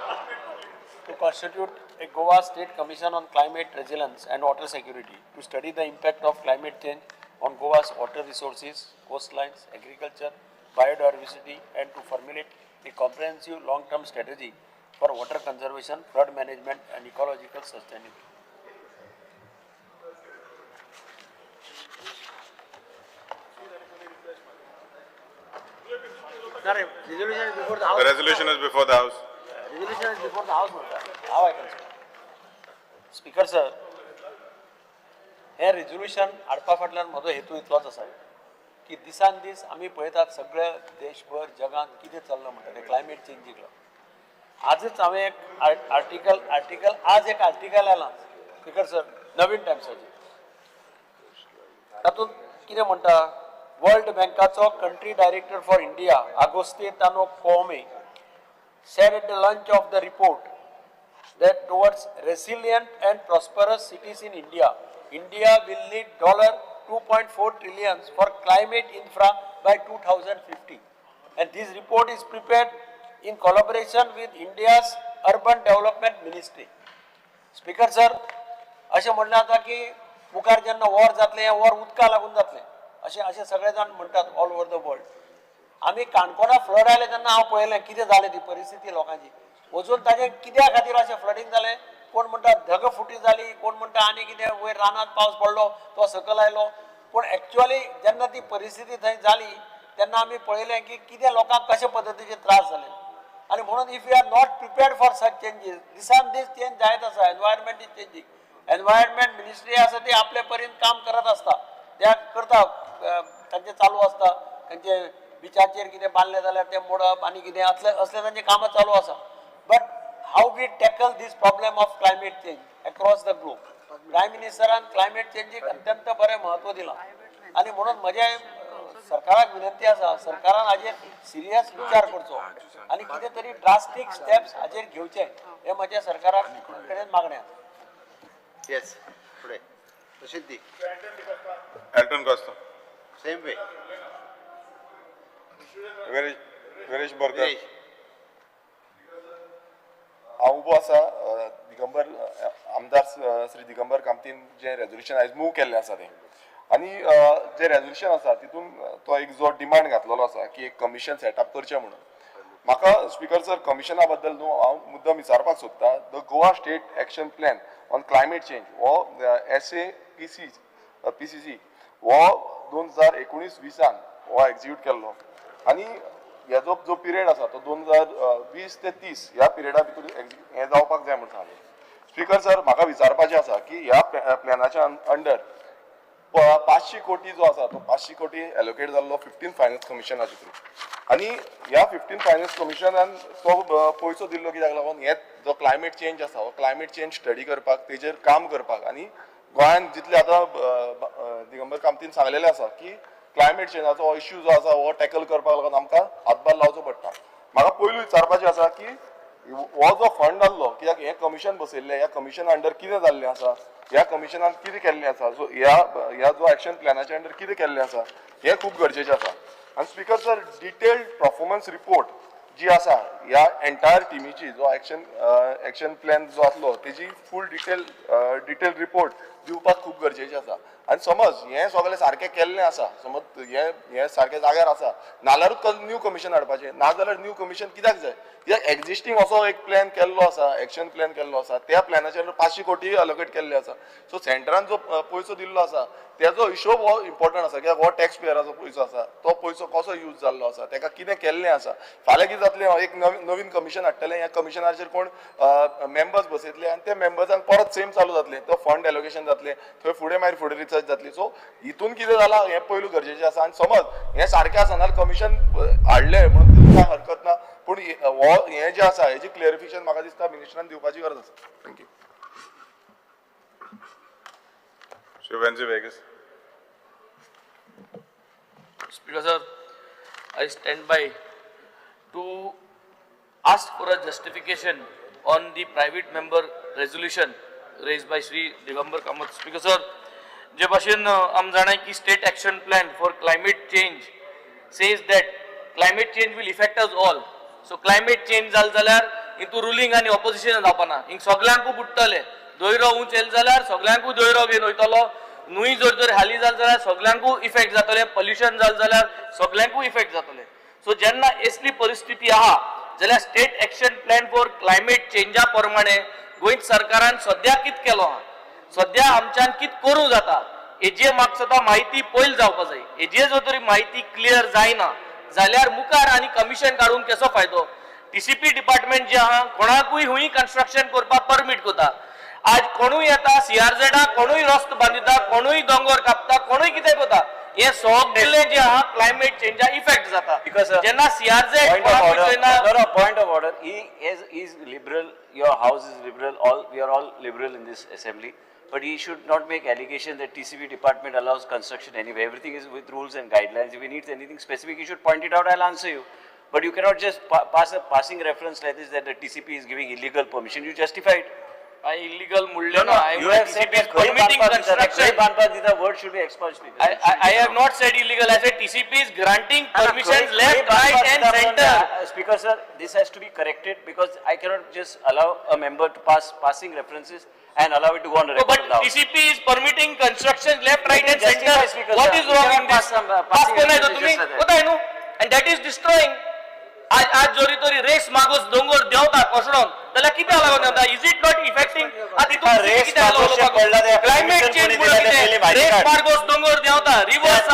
to constitute a Goa State Commission on Climate Resilience and Water Security to study the impact of climate change on Goa's water resources, coastlines, agriculture, biodiversity, and to formulate a comprehensive long-term strategy for water conservation, flood management, and ecological sustainability. Resolution is before the House. The resolution is before the House. Resolution is before the House, how I can speak? Speaker sir, हें resolution हाडपा फाटल्यान म्हजो हेतू इतलोच आसा की दिसान दीस आमी पळयतात सगळे देशभर जगांत कितें चल्लां म्हणटा तें क्लायमेट चेंजीक लागून. आजच हांवें एक आर्टिकल आज एक आर्टिकल आयलां स्पीकर सर, नवीन टायम्साचेर. तातूंत कितें म्हणटा, world बँकाचो country director for India Auguste Tano Kouame said at the launch of the report that towards resilient and prosperous cities in India, India will need $2.4 trillion for climate infra by 2050. And this report is prepared in collaboration with India's Urban Development Ministry. Speaker sir, अशें म्हणलें आतां की मुखार जेन्ना war जातलें, हें war उदका लागून जातलें, अशें अशें सगळे जाण म्हणटात ऑल ओवर the world. आमी काणकोणा फ्लड आयलें तेन्ना हांव पळयलें कितें जालें ती परिस्थिती लोकांची. वचून ताजें कित्या खातीर अशें फ्लडींग जालें, कोण म्हणटा धगफुटी जाली, कोण म्हणटा आनी कितें, वयर रानांत पावस पडलो तो सकयल आयलो. पूण एक्चुअली जेन्ना ती परिस्थिती थंय जाली तेन्ना आमी पळयलें की कितें लोकांक कशे पद्दतीचे त्रास जाले. आनी म्हणून if you are not prepared for such changes, दिसान दीस चेंज जायत आसा, environment is changing. Environment ministry आसा ती आपले परीन काम करत आसता, त्या करता, तांचें चालू आसता, तांचे बिचाचेर कितें बांदलें जाल्यार तें मोडप आनी कितें असले असले तांचीं कामां चालू आसा. But how we tackle this problem of climate change across the globe, prime मिनिस्टरान climate चेंजीक अत्यंत बरें म्हत्व दिलां. आनी म्हणून म्हजें सरकाराक विनंती आसा, सरकारान हाजेर सिरियस विचार करचो आनी कितें तरी ड्रास्टीक स्टेप्स हाजेर घेवचे, हें म्हजें सरकारा कडेन मागणें आसा. येस, फुडें तशीच दी. Elton Costa. Same way. Viresh Borkar. हांव उबो आसा दिगंबर आमदार श्री दिगंबर कामतीन जें रेजोल्युशन आयज मूव केल्लें आसा तें, आनी जें रेजोल्युशन आसा तितून तो एक जो डिमांड घातलेलो आसा की एक कमिशन सेटअप करचें म्हणून. म्हाका स्पीकर सर कमिशना बद्दल न्हू हांव मुद्दम विचारपाक सोदता. The Goa state action plan on climate change हो SAPCC हो 2019-20 हो एक्जिक्यूट केल्लो आनी हेजो जो पिरियड आसा तो 2020 ते 30 ह्या पिरियडा भितर हें जावपाक जाय म्हूण सांगलें. स्पीकर सर, म्हाका विचारपाचें आसा की ह्या प्लॅनाच्या अंडर 500 कोटी जो आसा तो 500 कोटी एलोकेट जाल्लो 15 फायनान्स कमिशनाचे थ्रू, आनी ह्या 15 फायनान्स कमिशनान तो पयसो दिल्लो कित्याक लागून, हे जो क्लायमेट चेंज आसा हो क्लायमेट चेंज स्टडी करपाक, तेजेर काम करपाक. आनी गोंयांत जितले आतां दिगंबर कामतीन सांगलेलें आसा की क्लायमेट चेंजाचो हो इश्यू जो आसा हो टॅकल करपाक लागून आमकां हातभार लावचो पडटा. म्हाका पयलू विचारपाचें आसा की हो जो फंड आहलो, कित्याक हें कमिशन बसयल्लें, ह्या कमिशन अंडर कितें जाल्लें आसा, ह्या कमिशनान कितें केल्लें आसा, सो ह्या ह्या जो एक्शन प्लॅनाच्या अंडर कितें केल्लें आसा हें खूब गरजेचें आसा. आनी speaker sir, detailed performance report जी आसा ह्या एंटायर टिमीची, जो एक्शन प्लॅन जो आसलो तेजी फूल डिटेल रिपोर्ट दिवपाक खूब गरजेचें आसा. आनी समज हें सगळें सारकें केल्लें आसा, समज हें हें सारकें जाग्यार आसा, नाल्यारूच न्यू कमिशन हाडपाचें, नाजाल्यार न्यू कमिशन कित्याक जाय? कित्याक एग्जिस्टींग असो एक प्लॅन केल्लो आसा, एक्शन प्लॅन केल्लो आसा, त्या प्लॅनाचेर 500 कोटी अलोकेट केल्ले आसा. सो सेंटरान जो पयसो दिल्लो आसा तेजो हिशोब हो इम्पॉर्टंट आसा, कित्याक हो टॅक्स पेयराचो पयसो आसा, तो पयसो कसो यूज जाल्लो आसा, तेका कितें केल्लें आसा. फाल्यां कितें जातलें, एक नवीन कमिशन हाडटलें, ह्या कमिशनाचेर कोण मेंबर्स बसयतले आनी त्या मेंबर्सांक परत सेम चालू जातलें, तो फंड एलोकेशन जातलें, थंय फुडें मागीर फुडें रिसर्च जातली. सो हितून कितें जालां हें पयलू गरजेचें आसा. आनी समज हें सारकें आसा नाल्यार कमिशन हाडलें म्हणून तितून कांय हरकत ना, पूण हो हें जें आसा हेजी क्लियरिफिकेशन म्हाका दिसता मिनिस्टरान दिवपाची गरज आसा. Thank you. Shri Venzy Viegas. Speaker sir, I stand by to ask for a justification on the private member resolution raised by Shri Digambar Kamat. Speaker sir, जे भाशेन आम जाणाय की state action plan for climate change says that climate change will affect us all. So climate change जाल जाल्यार हितू ruling आनी opposition जावपाना, हिंग सगल्यांकू बुडटले. दोयरो उंच येयले जाल्यार सगल्यांकू दोयरो घेवन वयतलो, न्हूंय जर जर हाली जाल जाल्यार सगल्यांकू इफेक्ट जातले, पोल्युशन जाल जाल्यार सगल्यांकू इफेक्ट जातले. सो जेन्ना असली परिस्थिती आहा जाल्यार state action plan for climate चेंजा प्रमाणे गोंय सरकारान सद्या कित केलो आहा, सद्या आमच्यान कित करूं जाता हेजे म्हाका सुद्दां म्हायती पयल जावपा जाय. हेजे जर तरी म्हायती क्लियर जायना जाल्यार मुखार आनी कमिशन काडून कसो फायदो? टीसीपी डिपार्टमेंट जे आहा कोणाकूय हुंय कन्स्ट्रक्शन करपाक परमीट कोता. आज कोणूय येता सीआरझेडा, कोणूय रस्तो बांदिता, कोणूय दोंगर कापता, कोणूय कितें कोता, हे सगळें जें आहा क्लायमेट चेंजा इफेक्ट जाता. जेन्ना CRZ Point of order, he is liberal, your house is liberal, all we are all liberal in this assembly, but he should not make allegation that TCP department allows construction anyway. Everything is with rules and guidelines. If he needs anything specific, he should point it out, I'll answer you. But you cannot just pass a passing reference like this that the TCP is giving illegal permission. You justify it. I illegal म्हणलें ना. You have said that permitting construction. The word should be expunged. I have not said illegal. I said TCP is granting permissions left, right and center. Speaker sir, this has to be corrected because I cannot just allow a member to pass passing references and allow it to go on the record. But TCP is permitting construction left, right and center. What is wrong in this? Pass कोण आहे तुम्ही? कोताय न्हू? And that is destroying. आज आज जोरी तोरी race Magos दोंगर देंवता कोसळोन जाल्यार कित्याक लागून देंवता? Is it not affecting? आतां रेस तितून क्लायमेट चेंज म्हणून कितें रेस मार्गोस दोंगर देंवता, रिवर्स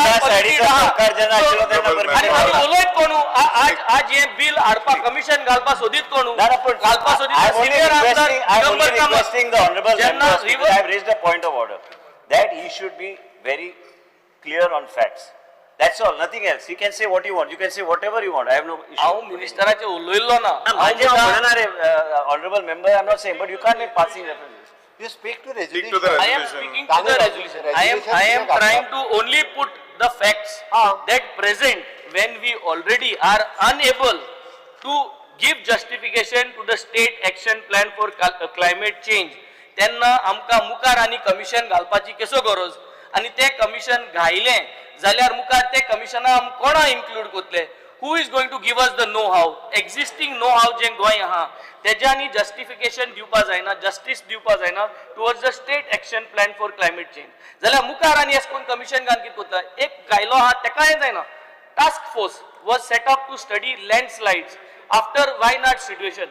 आनी उलयत कोणू? आज आज हें बील हाडपाक कमिशन घालपाक सोदीत कोणू? घालपाक सोदीत सिनियर आमदार Digambar Kamat. I have raised a point of order that he should be very clear on facts. That's all, nothing else. You can say what you want. You can say whatever you want. I have no issue. हांव मिनिस्टराचे उलयल्लो ना. Honorable member, I am not saying, but you can't make passing references. You speak to resolution. Speak to the I am speaking to the resolution. I am trying to only put the facts that present when we already are unable to give justification to the state action plan for climate change. तेन्ना आमकां मुखार आनी commission घालपाची कसो गरज? आनी तें commission घायलें जाल्यार मुखार ते कमिशना आम कोणा इन्क्लूड करतले? Who is going to give us the know how? Existing know how जें गोंय आहा तेज्यांनी जस्टिफिकेशन दिवपा जायना, जस्टीस दिवपा जायना towards the state action plan for climate change. जाल्यार मुखार आनी एश कोन कमिशन घालून कितें करता? एक घायलो आहा तेकाय जायना. Task force was set up to study landslides after Wayanad situation.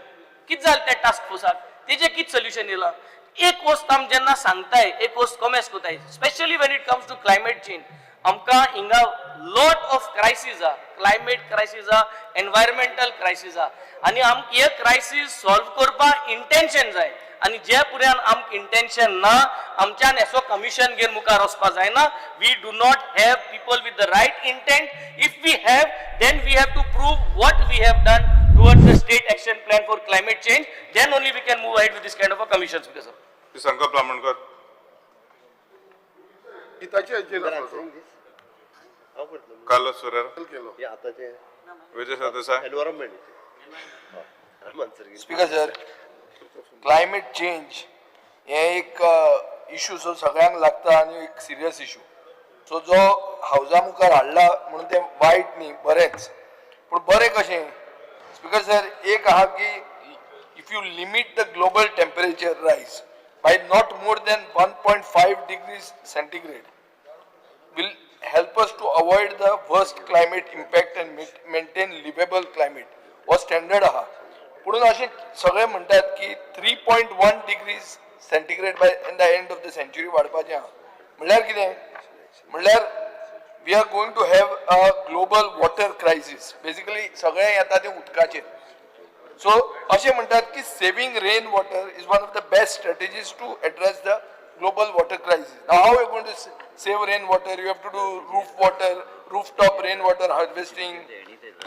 कितें जालें त्या टास्क फोर्साक? तेजें कितें सोल्युशन येयलां? एक वस्त आम जेन्ना सांगताय, एक वस्त कोमेस कोताय, specially when it comes to climate change, आमकां हिंगा लॉट ऑफ क्रायसीस आहा, क्लायमेट क्रायसीस आहा, एनवायरमेंटल क्रायसीस आहा, आनी आमकां हे क्रायसीस सॉल्व करपाक इंटेन्शन जाय. आनी जे पुऱ्यान आमकां इंटेन्शन ना, आमच्यान असो कमिशन घेवन मुखार वचपा जायना. We do not have people with the right intent. If we have, then we have to prove what we have done towards the state action plan for climate change. Then only we can move ahead with this kind of a commission. Speaker sir. Shri Sankalp Amonkar. Carlos Ferreira. Vijay Sardesai. Environment. Speaker sir, climate change हें एक issue so सगळ्यांक लागता आनी एक serious issue. So जो हावजा मुखार हाडला म्हणून तें वायट न्ही, बरेंच. पूण बरें कशें स्पीकर सर, एक आहा की if you limit the global temperature rise by not more than 1.5 degrees centigrade will help us to avoid the worst climate impact and maintain livable climate. हो स्टँडर्ड आहा. पुणून अशें सगळे म्हणटात की 3.1 degrees centigrade by in the end of the century वाडपाचें आहा. म्हणल्यार कितें? म्हणल्यार we are going to have a global water crisis. Basically सगळें येता तें उदकाचेर. सो अशें म्हणटात की saving rain water is one of the best strategies to address the global water crisis. Now how you going to save rain water? You have to do roof water, rooftop rain water harvesting,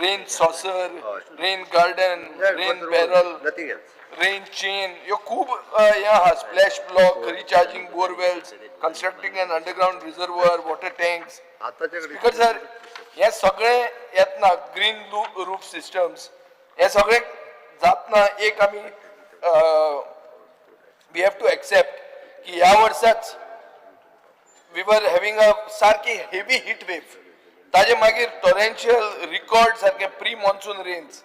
rain saucer, rain garden, rain barrel, nothing else, rain chain, ह्यो खूब हें आहा, splash block, recharging borewells, constructing an underground reservoir, water tanks. आताच्या speaker sir, हे सगळें येतना green roof systems, हे सगळें जातना एक आमी we have to accept की ह्या वर्साच we were having a सारकी हेवी हिट वेव. ताजे मागीर टोरेन्शियल रिकॉर्ड सारके pre monsoon rains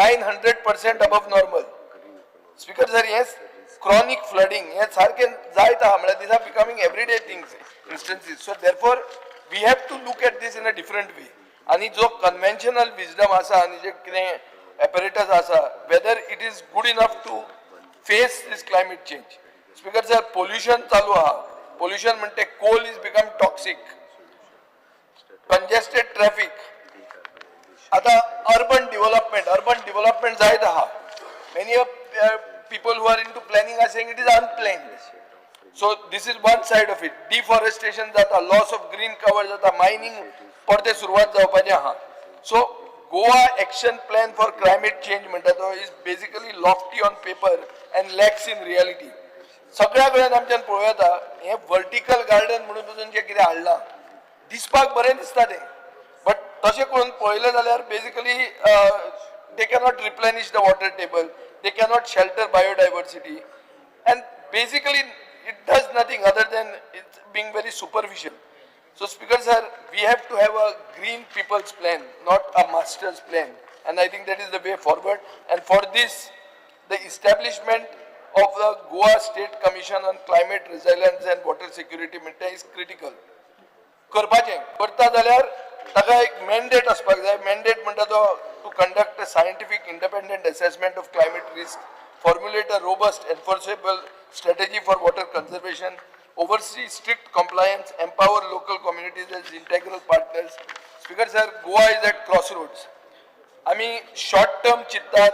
900% above normal. Speaker sir, हें क्रॉनीक फ्लडिंग हें सारकें जायत आहा. म्हळ्यार these are becoming everyday things, instances. So therefore we have to look at this in a different way. आनी जो कन्वेन्शनल विजडम आसा आनी जे कितें एपरेटस आसा, whether it is good enough to face this climate change. Speaker sir, pollution चालू आहा. Pollution म्हणटे coal is become toxic, congested traffic. आता अर्बन डेव्हलपमेंट, अर्बन डेव्हलपमेंट जायत आहा. Many of people who are into planning are saying it is unplanned. So this is one side of it. Deforestation जाता, loss of green cover जाता, mining परते सुरवात जावपाचें आहा. So Goa action plan for climate change म्हणटा तो is basically lofty on paper and lacks in reality. सगळ्या कडेन आमच्यान पळोवं येता, हें वर्टिकल गार्डन म्हणून पसून जें कितें हाडलां, दिसपाक बरें दिसता तें, बट तशें करून पळयलें जाल्यार basically they cannot replenish the water table, they cannot shelter biodiversity, and basically it does nothing other than it's being very superficial. So Speaker sir, we have to have a green people's plan, not a master's plan. And I think that is the way forward. And for this, the establishment of the Goa State Commission on Climate Resilience and Water Security म्हणटा is critical. करपाचें करता जाल्यार ताका एक mandate आसपाक जाय. Mandate म्हणटा तो to conduct a scientific independent assessment of climate risk, formulate a robust enforceable strategy for water conservation, oversee strict compliance, empower local communities as integral partners. Speaker sir, Goa is at crossroads. आमी short term चिंततात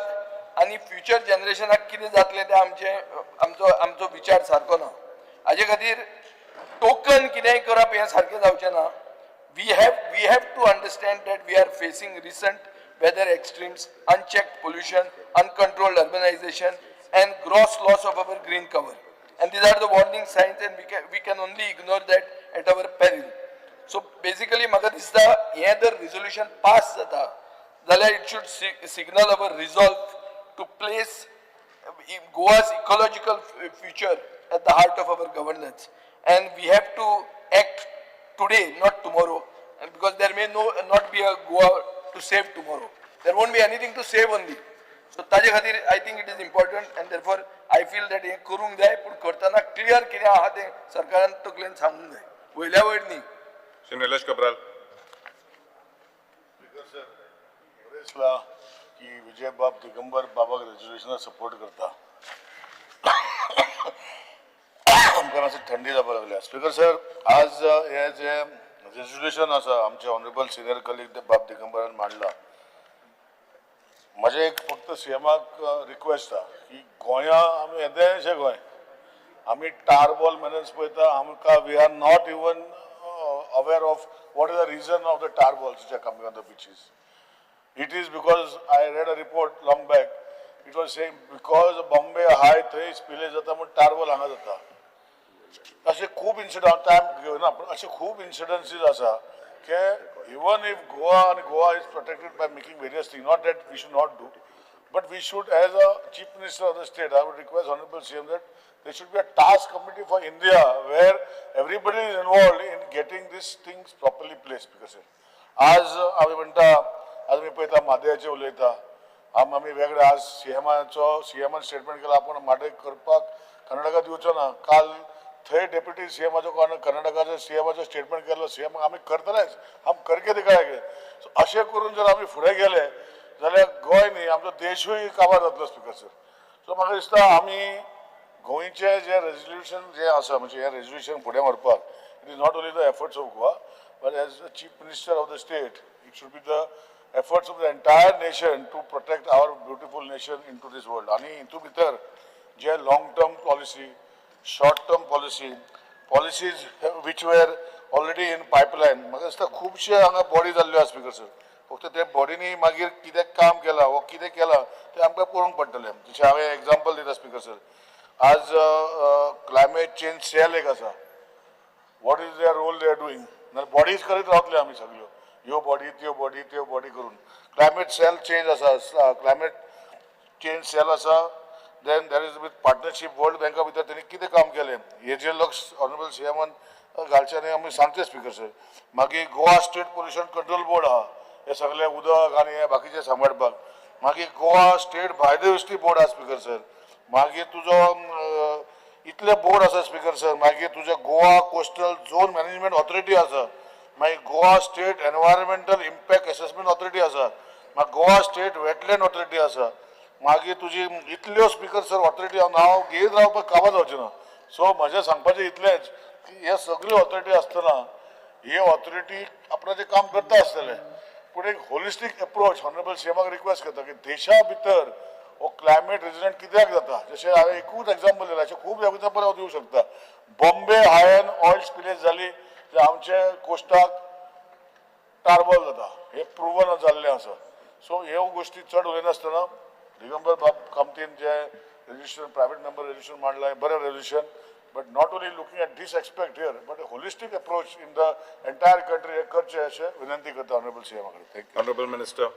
आनी future जनरेशनाक कितें जातलें तें आमचें आमचो विचार सारको ना. हाजे खातीर टोकन कितेंय करप हें सारकें जावचें ना. We have to understand that we are facing recent weather extremes, unchecked pollution, uncontrolled urbanization and gross loss of our green cover. And these are the warning signs and we can only ignore that at our peril. So basically म्हाका दिसता, हें जर resolution pass जाता जाल्यार it should signal our resolve to place Goa's ecological future at the heart of our governance. And we have to act today, not tomorrow, and because there may not be a Goa to save tomorrow. There won't be anything to save only. So ताजे खातीर I think it is important and therefore I feel that हें करूंक जाय, पूण करतना clear कितें आहा तें सरकारान तकलेन सांगूंक जाय, वयल्या वयर न्ही. Shri Nilesh Cabral. बरें दिसलां की विजयबाब दिगंबर बाबाक रेजोल्युशनाक सपोर्ट करता. आमकां मातशी थंडी जावपाक लागल्या. स्पीकर सर, आज हे जे रेजोल्युशन आसा, आमचे ऑनरेबल सिनियर कलीग बाब दिगंबरान मांडला, म्हजें एक फक्त सीएमाक रिक्वेस्ट आहा की गोंया आमी येदेशें गोंय, आमी टारबॉल मेनन्स पळयता. आमकां we are not even aware of what is the reason of the tar balls which are coming on the beaches. It is because I read a report long back. It was saying because Bombay High थंय spillage जाता म्हूण tarball हांगा जाता. अशे खूब incident, time घेवना, पूण अशे खूब इन्सिडन्सीस आसा की इवन if Goa आनी Goa is protected by making various thing, not that we should not do, But we should, as a chief minister of the state, I would request honourable CM that there should be a task committee for India where everybody is involved in getting these things properly placed. Because आज आमी म्हणटा, आज आमी पळयता म्हादयाचेर उलयता, आमी वेगळे आज सीएमान स्टेटमेंट केला आपूण म्हादय करपाक कर्नाटका दिवचो ना. काल थंय डेप्युटी सीएमाचो कर्नाटकाचो सीएमाचो स्टेटमेंट केलो, सीएम आमी करतलेच, आम करके दिखाएंगे. सो अशें करून जर आमी फुडें गेले जाल्यार गोंय न्ही आमचो देशूय काबार जातलो स्पिकर सर. सो म्हाका दिसता आमी गोंयचें जें रेजोल्युशन जें आसा, म्हणजे हें रेजोल्युशन फुडें व्हरपाक it is not only the efforts of Goa but as a chief minister of the state it should be the efforts of the entire nation to protect our beautiful nation into this world. आनी हितून भितर जे long term policy, short term policy, policies which were already in pipeline, म्हाका दिसता खुबशे हांगा body जाल्ल्यो आसा speaker sir. फक्त ते बॉडीनी मागीर कितें काम केलां वो कितें केलां तें आमकां पळोवंक पडटलें. जशें हांवें एग्जाम्पल दिता स्पिकर सर, आज क्लायमेट चेंज सेल एक आसा, what is their role they are doing. नाल्यार बॉडीज करीत रावतले आमी सगळ्यो, ह्यो बॉडी त्यो बॉडी त्यो बॉडी करून. क्लायमेट सेल चेंज आसा, क्लायमेट चेंज सेल आसा, then there is with partnership world बँका भितर तेणी कितें काम केलें हेजेर लक्ष ऑनरेबल सीएमान घालचें आनी आमी सांगचें स्पिकर सर. मागीर Goa state pollution control board आहा, हे सगळे उदक आनी हे बाकीचे सांबाळपाक. मागीर गोवा स्टेट बायोडायवर्सिटी बोर्ड आहा स्पिकर सर. मागीर तुजो इतले बोर्ड आसा स्पिकर सर. मागीर तुजो Goa coastal zone management authority आसा, मागीर Goa state environmental impact assessment authority आसा, मागीर गोवा स्टेट वेटलँड ऑथॉरिटी आसा. मागीर तुजी इतल्यो स्पिकर सर ऑथॉरिटी हांव नांव घेयत रावपाक काबार जावचें ना. सो म्हजें सांगपाचें इतलेंच की हे सगळ्यो ऑथॉरिटी आसतना ही ऑथॉरिटी आपणाचें काम करता आसतलें, पूण एक होलिस्टीक एप्रोच ऑनरेबल सीएमाक रिक्वेस्ट करता की देशा भितर हो क्लायमेट रेजिलंट कित्याक जाता. जशें हांवें एकूच एग्जाम्पल दिलां, अशें खूब एग्जाम्पल हांव दिवं शकता. बॉम्बे हायन ऑयल स्पिलेज जाली जाल्यार आमचे कोस्टाक टार्बल जाता, हें प्रुवन जाल्लें आसा. सो ह्यो गोश्टी चड उलयनासतना दिगंबर बाब कामतीन जे रेजोल्युशन प्रायवेट मेंबर रेजोल्युशन मांडलां हें बरें resolution, but not only looking at this aspect here but a holistic approach in the entire country हें करचें अशें विनंती करता ऑनरेबल सीएमा कडेन. Thank you. Honourable minister.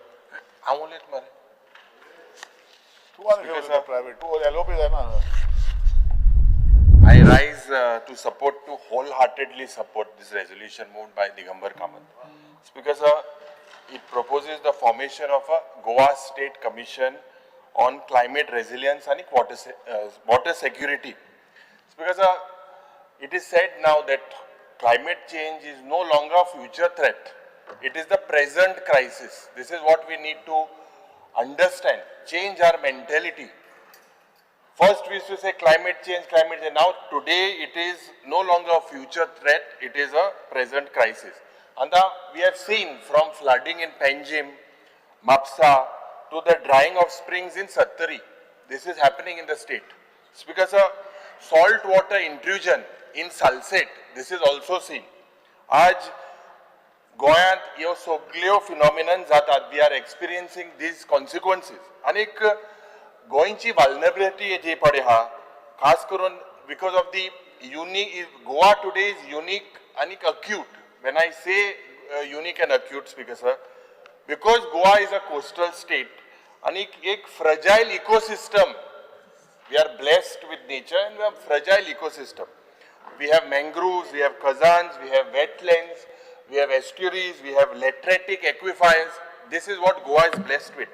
हांव उलयत मरे. तूं आनी प्रायवेट तूं एलओपी जायना. I rise to support, to wholeheartedly support this resolution moved by Digambar Kamat. Speaker sir, it proposes the formation of a Goa State Commission on Climate Resilience and Water Security. Speaker sir, it is said now that climate change is no longer a future threat. It is the present crisis. This is what we need to understand, change our mentality. First we used to say climate change, climate change. Now today it is no longer a future threat, it is a present crisis. And we have seen from flooding in Panjim, Mapsa, to the drying of springs in Sattari. This is happening in the state. It's because of salt water intrusion in Salsette, this is also seen. आज गोंयांत ह्यो सगल्यो phenomenon जातात, we are experiencing these consequences. आनीक गोंयची vulnerability जी पळय आहा, खास करून because of the unique Goa today is unique आनीक acute. When I say unique and acute, speaker sir, because Goa is a coastal state आनीक एक fragile ecosystem. We are blessed with nature and we have fragile ecosystem. We have mangroves, we have khazans, we have wetlands, we have estuaries, we have lateritic aquifers. This is what Goa is blessed with.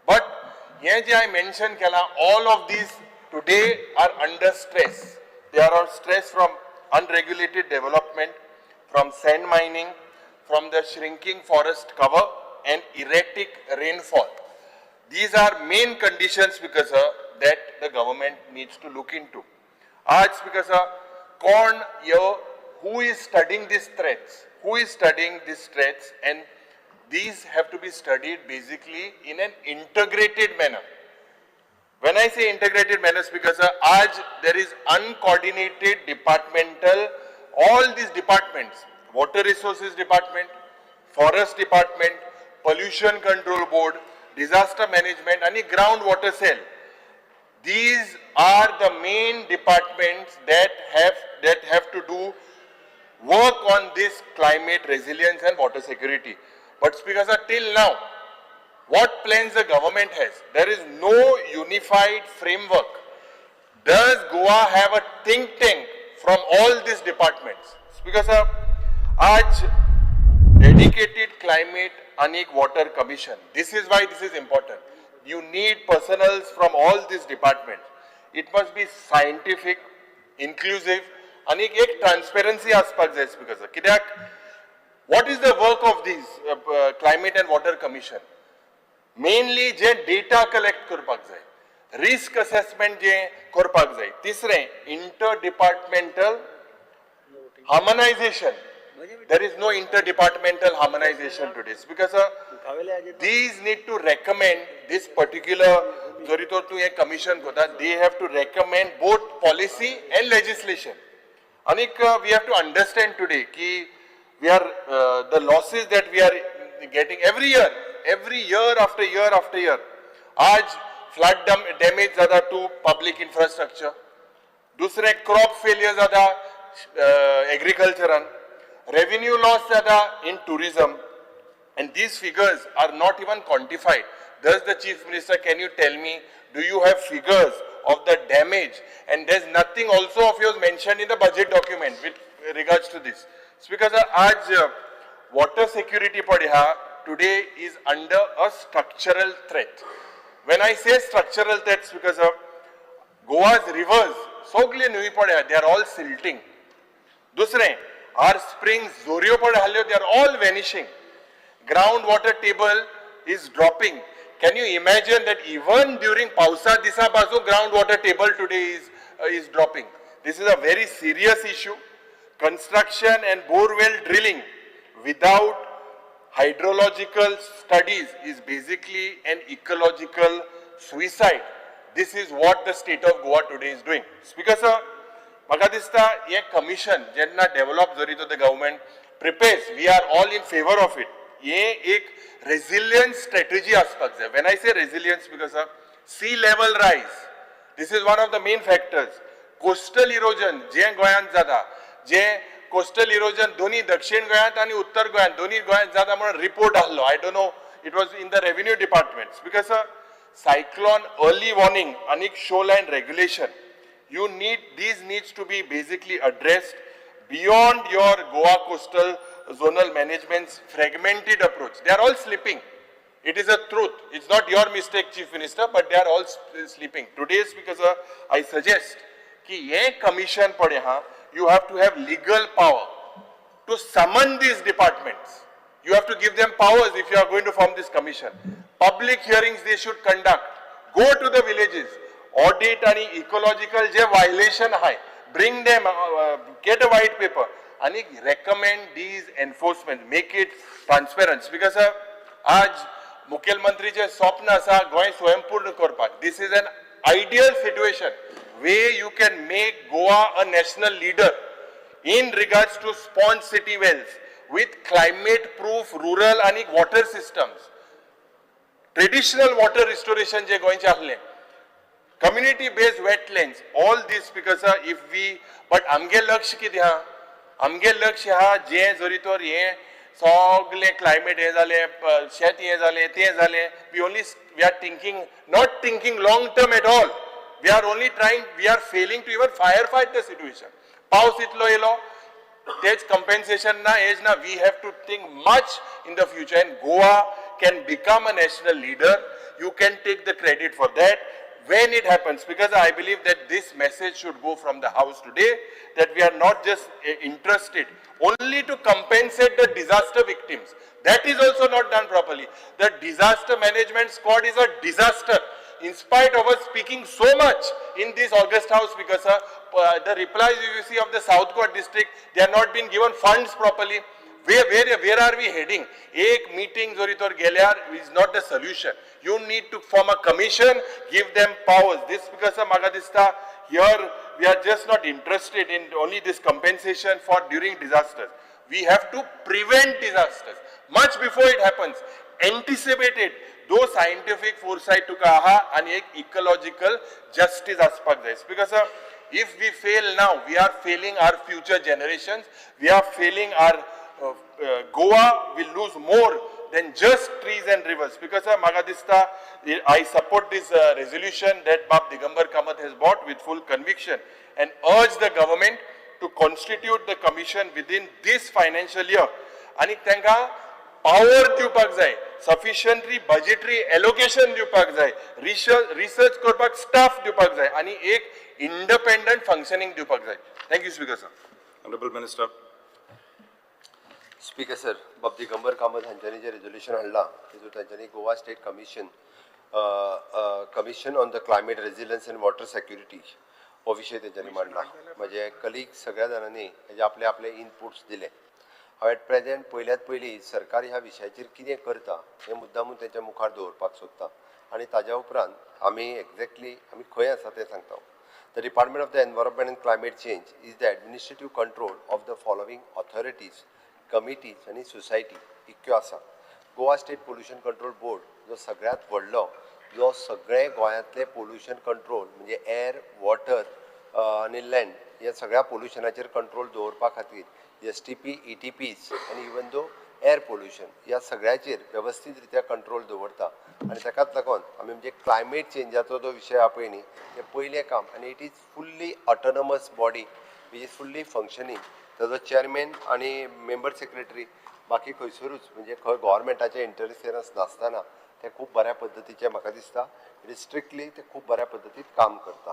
But हे जे हांवें mention केलां, all of these today are under stress. They are on stress from unregulated development, from sand mining, from the shrinking forest cover and erratic rainfall. These are main conditions, Speaker sir, that the government needs to look into. आज Speaker sir, कोण यो who is studying these threats? Who is studying these threats? And these have to be studied basically in an integrated manner. When I say integrated manner, Speaker sir, आज there is uncoordinated departmental, all these departments, Water Resources Department, Forest Department, Pollution Control Board, Disaster Management and Ground Water Cell. These are the main departments that have to do work on this climate resilience and water security. But Speaker sir, till now, What plans the government has? There is no unified framework. Does Goa have a think tank from all these departments? Speaker sir, आज dedicated climate and water commission. This is why this is important. You need personnels from all these departments. It must be scientific, inclusive, आणि एक transparency आसपाक जाय speaker sir. कित्याक what is the work of this climate and water commission? Mainly J data collect करपाक जाय, risk assessment जे करपाक जाय. तिसरें, inter departmental harmonization. There is no interdepartmental harmonization today because these need to recommend this particular जरी तर तूं हें commission करता, they have to recommend both policy and legislation. आनीक we have to understand today की we are the losses that we are getting every year, every year after year after year. आज flood damage जाता to public infrastructure. दुसरें crop failure जाता एग्रीकल्चरान, revenue loss जाता in tourism, and these figures are not even quantified. Thus the Chief Minister, can you tell me, do you have figures of the damage? And there's nothing also of yours mentioned in the budget document with regards to this. Speaker sir, आज water security पडे हा today is under a structural threat. When I say structural threats, because of Goa's rivers, सगळे न्हंय पडे, they are all silting. दुसरें, our springs, जोरयो पडे आहल्यो, they are all vanishing. Groundwater table is dropping. Can you imagine that even during पावसा दिसा पासून groundwater table today is dropping? This is a very serious issue. Construction and borewell drilling without hydrological studies is basically an ecological suicide. This is what the state of Goa today is doing. Speaker sir, म्हाका दिसता हें commission जेन्ना develop जरी तर the government prepares, we are all in favour of it. हे एक resilience strategy आसपाक जाय. When I say resilience, because sea level rise, this is one of the main factors. Coastal erosion जें गोंयांत जाता, जें कोस्टल इरोजन दोन्ही दक्षिण गोंयांत आनी उत्तर गोंयांत दोन्ही गोंयांत जाता म्हणून रिपोर्ट आहलो. I don't know, it was in the revenue department. Because cyclone early warning आनी shoreline regulation, you need these needs to be basically addressed beyond your Goa coastal zonal management's fragmented approach. They are all sleeping. It is a truth. It's not your mistake, Chief Minister, but they are all sleeping. Today's because I suggest ki ye commission pade ha, you have to have legal power to summon these departments. You have to give them powers if you are going to form this commission. Public hearings they should conduct. Go to the villages. Audit आणि ecological J violation आहे, bring them, get a white paper आणि recommend these enforcement, make it transparent. Because आज मुखेलमंत्रीचे स्वप्न आसा गोंय स्वयंपूर्ण करपाक. This is an ideal situation where you can make Goa a national leader in regards to sponge city wells with climate proof rural आणि water systems, traditional water restoration जे गोंयचे आहले, community based wetlands, all this. Because if we, but आमगे लक्ष कितें आहा? आमगे लक्ष आहा जे जरी तर हें सगळें क्लायमेट हें जालें, शेत हें जालें, तें जालें, we only we are thinking, not thinking long term at all. We are only trying, we are failing to even fire fight the situation. पावस इतलो येयलो, तेच कंपेन्सेशन ना, हेच ना. We have to think much in the future, and Goa can become a national leader. You can take the credit for that when it happens, because I believe that this message should go from the house today, that we are not just interested only to compensate the disaster victims. That is also not done properly. The disaster management squad is a disaster. In spite of us speaking so much in this august house, because the replies you see of the South Goa district, they are not being given funds properly. Where are we heading? एक meeting जरी तर गेल्यार is not the solution. You need to form a commission, give them powers. This because म्हाका दिसता here we are just not interested in only this compensation for during disasters. We have to prevent disasters much before it happens. Anticipate it. Though scientific foresight तुका आहा आनी एक ecological justice आसपाक जाय. Because if we fail now, we are failing our future generations. We are failing our Goa will lose more than just trees and rivers. Because म्हाका दिसता I support this resolution that Bab Digambar Kamat has brought with full conviction and urge the government to constitute the commission within this financial year. आनी तांकां power दिवपाक जाय, sufficiently budgetary allocation दिवपाक जाय, research करपाक staff दिवपाक जाय आनी एक इंडिपेंडंट फंक्शनिंग दिवपाक जाय. Thank you speaker sir. Honorable Minister. Speaker sir, बाब दिगंबर कामत हांच्यांनी जें रेजोल्युशन हाडलां तितूंत तांच्यांनी Goa state commission on the climate resilience and water security हो विशय तेंच्यांनी मांडला. म्हजे कलीग सगळ्या जाणांनी हेजे आपले आपले इनपुट्स दिले. हांव एट प्रेजेंट पयल्यात पयलीं सरकार ह्या विशयाचेर कितें करता हें मुद्दामून तेंच्या मुखार दवरपाक सोदता आनी ताज्या उपरांत आमी एग्जॅक्टली आमी खंय आसा तें सांगता. The Department of the Environment and Climate Change is the administrative control of the following authorities, committees आनी सोसायटी इतक्यो आसा. Goa state pollution control board जो सगळ्यांत व्हडलो, जो सगळे गोंयांतले पोल्युशन कंट्रोल म्हणजे एअर, वॉटर आनी लँड ह्या सगळ्या पोल्युशनाचेर कंट्रोल दवरपा खातीर STP, ETPs आनी इवन दो एअर पोल्युशन ह्या सगळ्याचेर वेवस्थीत रित्या कंट्रोल दवरता. आनी ताकाच लागून आमी म्हणजे क्लायमेट चेंजाचो जो विशय आहा पळय न्ही, तें पयलें काम आनी it is fully autonomous body which is fully functioning. ताजो चेअरमॅन आनी मेंबर सेक्रेटरी बाकी खंयसरूच म्हणजे खंय गोवोरमेंटाचें इंटरफियरन्स नासतना तें खूब बऱ्या पद्दतीचें म्हाका दिसता it is strictly तें खूब बऱ्या पद्दतीन काम करता.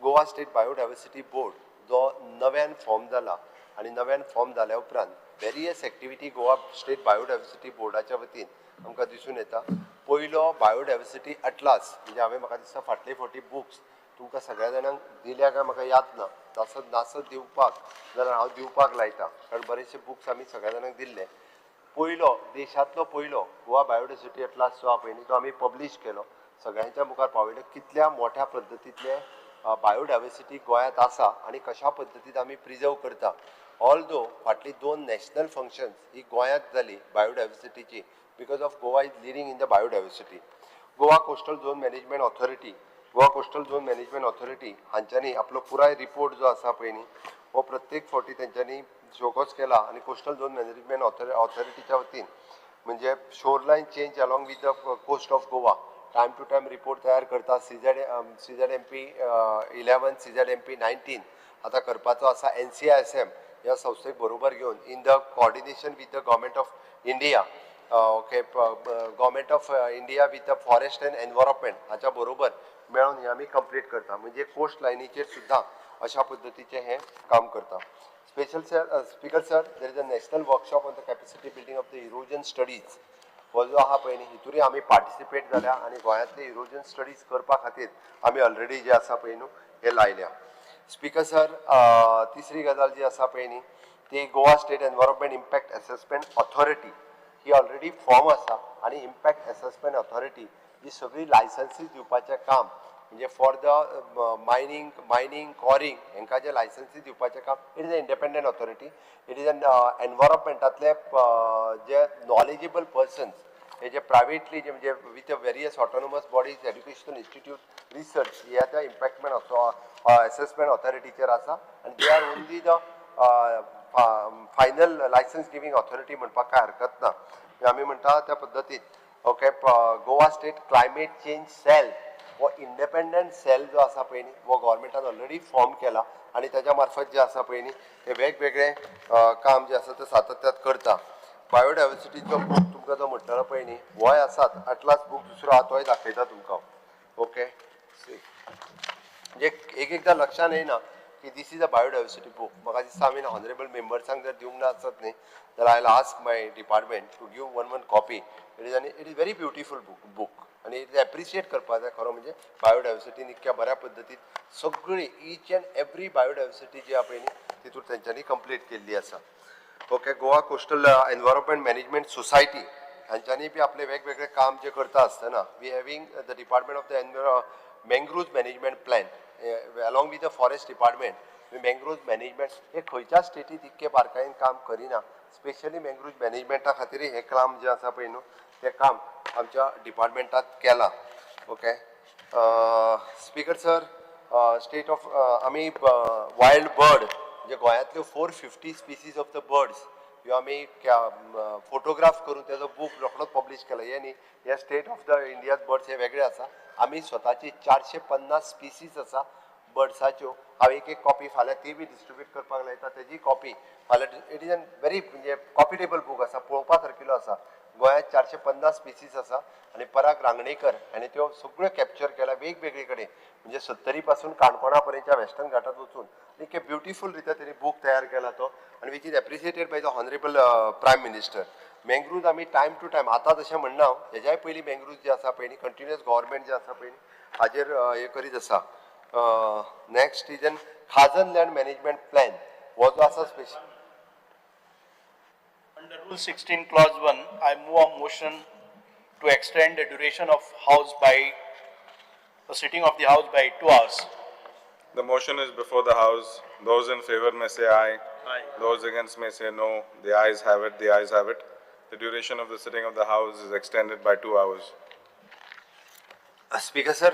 गोवा स्टेट बायोडायवर्सिटी बोर्ड जो नव्यान फॉर्म जाला आनी नव्यान फॉर्म जाल्या उपरांत various activity Goa state biodiversity बोर्डाच्या वतीन आमकां दिसून येता. पयलो बायोडायवर्सिटी अटलास म्हणजे हांवें म्हाका दिसता फाटले फावटी बुक्स तुमकां सगळ्या जाणांक दिल्या काय म्हाका याद ना, नासत नासत दिवपाक जाल्यार हांव दिवपाक लायता, कारण बरेचशे बुक्स आमी सगळ्या जाणांक दिल्ले. पयलो देशांतलो पयलो गोवा बायोडायवर्सिटी अटलास जो आहा पळय न्ही तो आमी पब्लीश केलो, सगळ्यांच्या मुखार पावयलो कितल्या मोठ्या पद्दतींतले बायोडायवर्सिटी गोंयांत आसा आनी कशा पद्दतीन आमी प्रिजर्व करता. ऑल दो फाटली 2 नॅशनल फंक्शन्स ही गोंयांत जाली बायोडायवर्सिटीची because of Goa is leading in the biodiversity. Goa coastal zone management authority, Goa coastal zone management authority हांच्यांनी आपलो पुराय रिपोर्ट जो आसा पळय न्ही हो प्रत्येक फावटी तेंच्यांनी शोकॉज केला आनी कोस्टल झोन मॅनेजमेंट ऑथॉरिटीच्या वतीन म्हणजे shoreline change along with the coast of Goa time to time report तयार करता. CZMP 11, CZMP 19 आतां करपाचो आसा. NCISM ह्या संस्थेक बरोबर घेवन in the coordination with the government of India, okay, government of India with the forest and environment हाच्या बरोबर मेळून हें आमी कंप्लीट करता. म्हणजे कोस्ट लायनीचेर सुद्दां अशा पद्दतीचें हें काम करता. Special sir, speaker sir, there is a national workshop on the capacity building of the erosion studies हो जो आहा पळय न्ही हितूरय आमी पार्टिसिपेट जाल्या आनी गोंयांतले इरोजन स्टडीज करपा खातीर आमी ऑलरेडी जे आसा पळय न्हू हे लायल्या. स्पीकर सर, तिसरी गजाल जी आसा पळय न्ही ती Goa state environment impact assessment authority ही ऑलरेडी फॉर्म आसा आनी इम्पॅक्ट एसेसमेंट ऑथॉरिटी ही सगळी लायसन्सीस दिवपाचें काम म्हणजे फॉर the mining coring हांकां जे लायसन्सीस दिवपाचें काम, it is a independent authority. It is an एनवायरमेंटांतले J knowledgeable persons हे जे प्रायवेटली जे म्हणजे with various autonomous bodies, educational institute, research ह्या त्या इम्पॅक्टमेंट एसेसमेंट ऑथॉरिटीचेर आसा आनी they are only the final licence giving authority म्हणपाक कांय हरकत ना. आमी म्हणटा त्या पद्दतीन okay Goa state climate change cell हो इंडिपेंडंट सेल जो आसा पळय न्ही हो गोवोरमेंटान ऑलरेडी फॉर्म केला आनी ताच्या मार्फत जे आसा पळय न्ही ते वेगवेगळे काम जे आसा ते सातत्यात करता. बायोडायवर्सिटीचो बूक तुमकां जो म्हणटलो पळय न्ही होय आसात अटलास बूक दुसरो आहा तोय दाखयता तुमकां. ओके, म्हणजे एक एकदां लक्षान येयना की this is a biodiversity book. म्हाका दिसता आमी ऑनरेबल मेंबर्सांक जर दिवंक ना आसत न्ही जाल्यार I ask my department to give one copy. It is आनी it is very beautiful book आनी it is appreciate करपाक जाय. खरो म्हणजे बायोडायवर्सिटीन इतक्या बऱ्या पद्दतीन सगळी ईच एंड एवरी बायोडायवर्सिटी जी आहा पळय न्ही तितून तेंच्यांनी कंप्लीट केल्ली आसा. Okay, Goa coastal environment management society हांच्यांनी बी आपले वेगवेगळे काम जे करता आसतना we having the department of the mangrove management plan along with the forest department. Mangrove management हे खंयच्या स्टेटीत इतके बारकायेन काम करिना. स्पेशली मँग्रोव मॅनेजमेंटा खातीर हें काम जें आसा पळय न्हू तें काम आमच्या डिपार्टमेंटात केलां. Okay speaker sir, state of आमी वायल्ड बर्ड म्हणजे गोंयांतल्यो 450 species of the birds ह्यो आमी फोटोग्राफ करून तेजो बूक रोखडोच पब्लीश केला. हे न्ही, हे state of the India's birds हे वेगळे आसा. आमी स्वताची 450 स्पिसीस आसा बर्ड्साच्यो. हांव एक एक कॉपी फाल्यां ती बी डिस्ट्रिब्यूट करपाक लायता, तेजी कॉपी फाल्यां. It is an very म्हणजे कॉपी टेबल बूक आसा, पळोवपा सारकिलो आसा. गोंयांत 450 स्पिसीस आसा आनी पराग रांगणेकर हाणें त्यो सगळ्यो कॅप्चर केल्या वेगवेगळे कडेन, म्हणजे सत्तरी पासून काणकोणा पर्यंतच्या वेस्टर्न घाटात वचून इतके ब्युटिफूल रित्या तेणी बूक तयार केला तो, आनी which is appreciated by the honourable prime minister. Mangroves आमी टायम टू टायम, आतां तशें म्हणना हांव, हेज्याय पयलीं मँग्रूव्ज जे आसा पळय न्ही, कंटिन्युअस गव्हर्मेंट जे आसा पळय न्ही हाजेर हें करीत आसा. Next is an Khajan land management plan हो जो आसा special. Under Rule 16, Clause 1, I move a motion to extend the duration of House by, the sitting of the House by 2 hours. The motion is before the House. Those in favor may say aye. Aye. Those against may say no. The ayes have it, the ayes have it. The duration of the sitting of the House is extended by 2 hours. Speaker sir,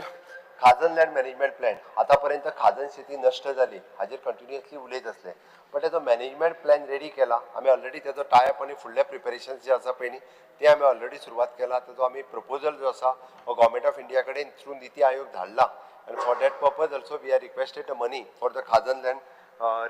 Khajan land management plan, आतां पर्यंत खाजन शेती नश्ट जाली हाजेर continuously उलयत आसले, but तेजो मॅनेजमेंट प्लॅन रेडी केला आमी ऑलरेडी. तेजो टायप आनी फुडले प्रिपेरेशन्स जे आसा पळय न्ही ते आमी ऑलरेडी सुरवात केला. तेजो आमी प्रपोजल जो आसा हो गव्हर्मेंट ऑफ इंडिया कडेन थ्रू निती आयोग धाडला, आनी for that purpose also we are requested the money for the Khajan land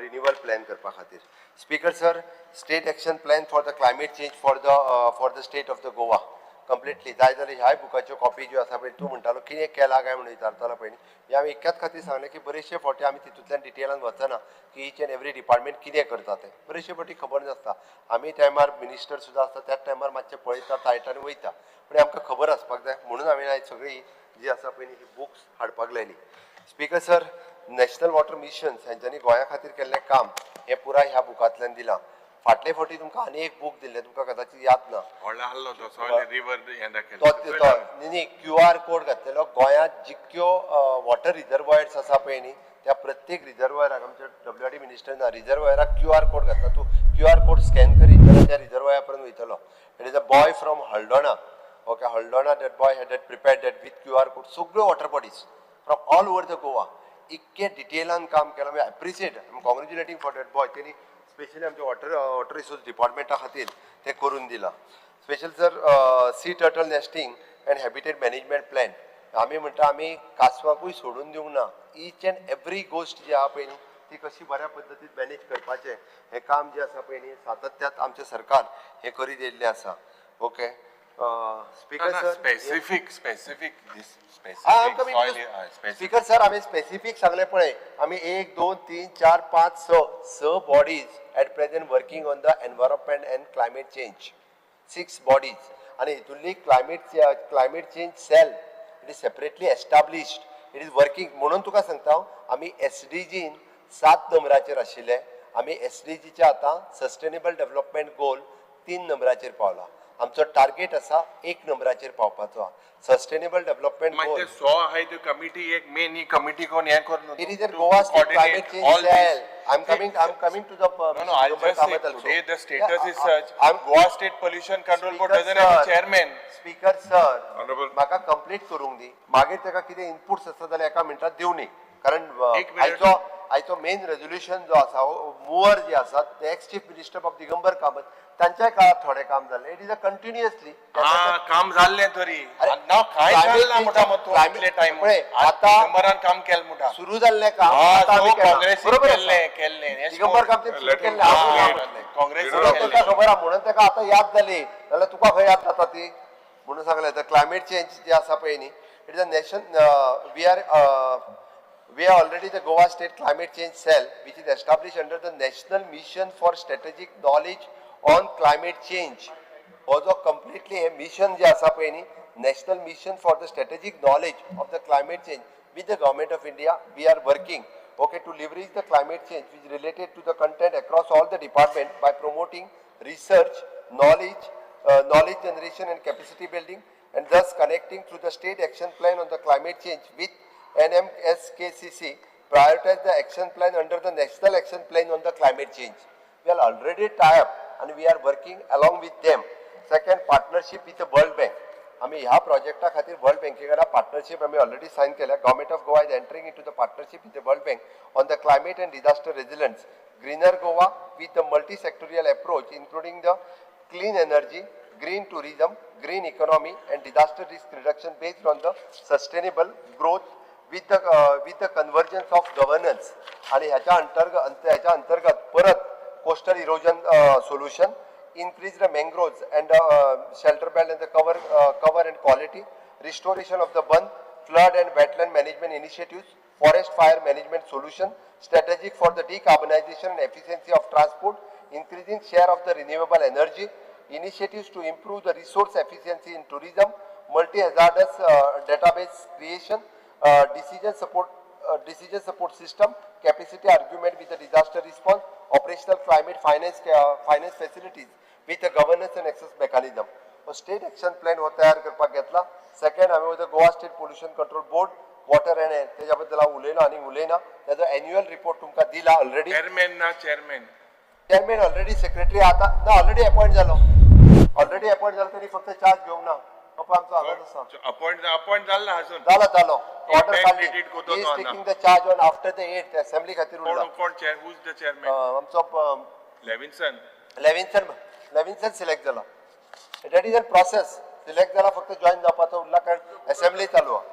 renewal plan करपा खातीर. Speaker sir, state action plan for the climate change for the state of the Goa completely जाय जाल्यार ह्याय बुकाच्यो copy ज्यो आसा पळय, तूं म्हणटालो कितें केलां काय म्हणून विचारतालो पळय न्ही, हें हांवें इतक्याच खातीर सांगलें की बरेचशे फावटी आमी तितूंतल्यान डिटेलान वचना की इच एंड एवरी डिपार्टमेंट कितें करता तें बरेचशे फावटी खबर नासता. आमी टायमार मिनिस्टर सुद्दां आसता त्याच टायमार मातशें पळयता तायटा आनी वयता, पूण आमकां खबर आसपाक जाय म्हणून हांवें आयज सगळीं जी आसा पळय न्ही ही बुक्स हाडपाक लायली. Speaker sir, national water mission हेंच्यांनी गोंया खातीर केल्लें काम हें पुराय ह्या बुकांतल्यान दिलां. फाटले फावटी तुमकां आनी एक बूक दिल्लें, तुमकां कदाचित याद ना. व्हडलो आहलो तो सगळे रिवर हें तो दाखयलें. न्ही न्ही क्यू आर कोड घातलेलो. गोंयांत जितक्यो वॉटर रिजर्वॉयर्स आसा पळय न्ही त्या प्रत्येक रिजर्वॉयराक आमचे डब्ल्यू आर डी मिनिस्टर ना रिजर्वॉयराक क्यू आर कोड घातला. तूं क्यू आर कोड स्कॅन करीत जाल्यार त्या रिजर्वॉयरा पर्यंत वयतलो. It is a boy from Aldona, okay, Aldona, that boy had that prepared that with QR code सगळ्यो water bodies from all over the Goa इतके डिटेलान काम केलां. I appreciate, I am congratulating for that boy. तेणी specially आमच्या water resource डिपार्टमेंटा खातीर तें करून दिलां. Special sir, sea turtle nesting and habitat management plan, आमी म्हणटा आमी कासवांकूय सोडून दिवंक ना. इच एंड एवरी गोश्ट जी आहा पळय न्ही ती कशी बऱ्या पद्दतीन मॅनेज करपाचें हें काम जें आसा पळय न्ही सातत्यात आमचें सरकार हें करीत येयल्लें आसा. Okay speaker sir, specific specific specific speaker sir, आमी स्पेसिफीक सांगलें पळय, आमी 1 2 3 4 5 6 bodies at present working on the environment and climate change, 6 bodies. आनी हितूंतली climate change cell it is separately established, it is working. म्हणून तुका सांगता हांव, आमी एसडीजीन 7 नंबराचेर आशिल्ले, आमी एसडीजीच्या आतां सस्टेनेबल डेव्हलपमेंट गोल 3 नंबराचेर पावला. आमचो टार्गेट आसा 1 नंबराचेर पावपाचो सस्टेनेबल डेव्हलपमेंट गोल. मागीर सो आहाय त्यो कमिटी एक मेन ही कमिटी कोण हें करून It is a Goa State Climate Change Cell. I'm coming to the No, no, I'll just say today the status is such, Goa State Pollution Control Board doesn't have a chairman. Speaker sir, म्हाका complete करूंक दी, मागीर ताका कितें inputs आसता जाल्यार एका मिनटात दिवनी, कारण आयचो मेन रेजोल्युशन जो आसा मुवर जे आसा ते ex chief minister of Digambar Kamat तांच्याय काळात थोडें काम जालें. It is a continuously काम जाल्लें तरी ना काय जालें म्हणटा मग टायम दिगंबरान काम केलें म्हणटा सुरू जाल्लें काम काँग्रेसीन केल्लें दिगंबर कामतीन सुरू केल्लें, काँग्रेस ताका खबर आहा म्हणून ताका आतां याद जाली, जाल्यार तुका खंय याद जाता ती म्हणून सांगलें. क्लायमेट चेंज जे आसा पळय न्ही, it is a nation, we are already the Goa State Climate Change Cell, which is established under the National Mission for Strategic Knowledge on Climate Change. हो जो completely hey mission जे आसा पळय न्ही, National Mission for the Strategic Knowledge of the Climate Change with the Government of India, we are working, okay, to leverage the climate change which is related to the content across all the department by promoting research, knowledge, knowledge generation and capacity building, and thus connecting through the state action plan on the climate change with NMSKCC, prioritize the action plan under the National Action Plan on the Climate Change. We are already tied up and we are working along with them. Second, partnership with the World Bank. आमी ह्या प्रोजेक्टा खातीर world बँके कडेन partnership आमी already sign केल्या. Government of Goa is entering into the partnership with the World Bank on the climate and disaster resilience Greener Goa with the multi sectorial approach including the clean energy, green tourism, green economy and disaster risk reduction based on the sustainable growth with the convergence of governance. आणि ह्याच्या अंतर्गत परत coastal erosion solution, increase the mangroves and shelter belt and the cover and quality, restoration of the bund, flood and wetland management initiatives, forest fire management solution, strategic for the decarbonization and efficiency of transport, increasing share of the renewable energy, initiatives to improve the resource efficiency in tourism, multi-hazardous database creation, decision support system, capacity augment with the disaster response, operational climate finance facilities with the governance and access mechanism. State action plan हो तयार करपाक घेतला. Second, हांवें वयता Goa State Pollution Control Board, water and air, तेज्या बद्दल हांव उलयलो आनी उलयना. तेजो एन्युअल रिपोर्ट तुमकां दिला ऑलरेडी. चेअरमॅन ना चेअरमॅन? चेअरमॅन ऑलरेडी सेक्रेटरी आता ना, ऑलरेडी अपॉइंट जालो, ऑलरेडी अपॉइंट जालो. तेणी फक्त चार्ज घेवंक ना. पप्पा आमचो हांगाच आसा. अपॉइंट अपॉइंट जालो ना अजून? जालो, जालो. ऑर्डर काडली. Edit करतो is तो आतां. Taking the charge on after the 8th assembly खातीर उरला. कोण कोण chair, who is the chairman? आमचो लेविन्सन. लेविन्सन, लेविन्सन सिलेक्ट जाला. That is an process. Select जाला, फक्त जॉईन जावपाचो उरला, कारण असेंब्ली चालू आहा.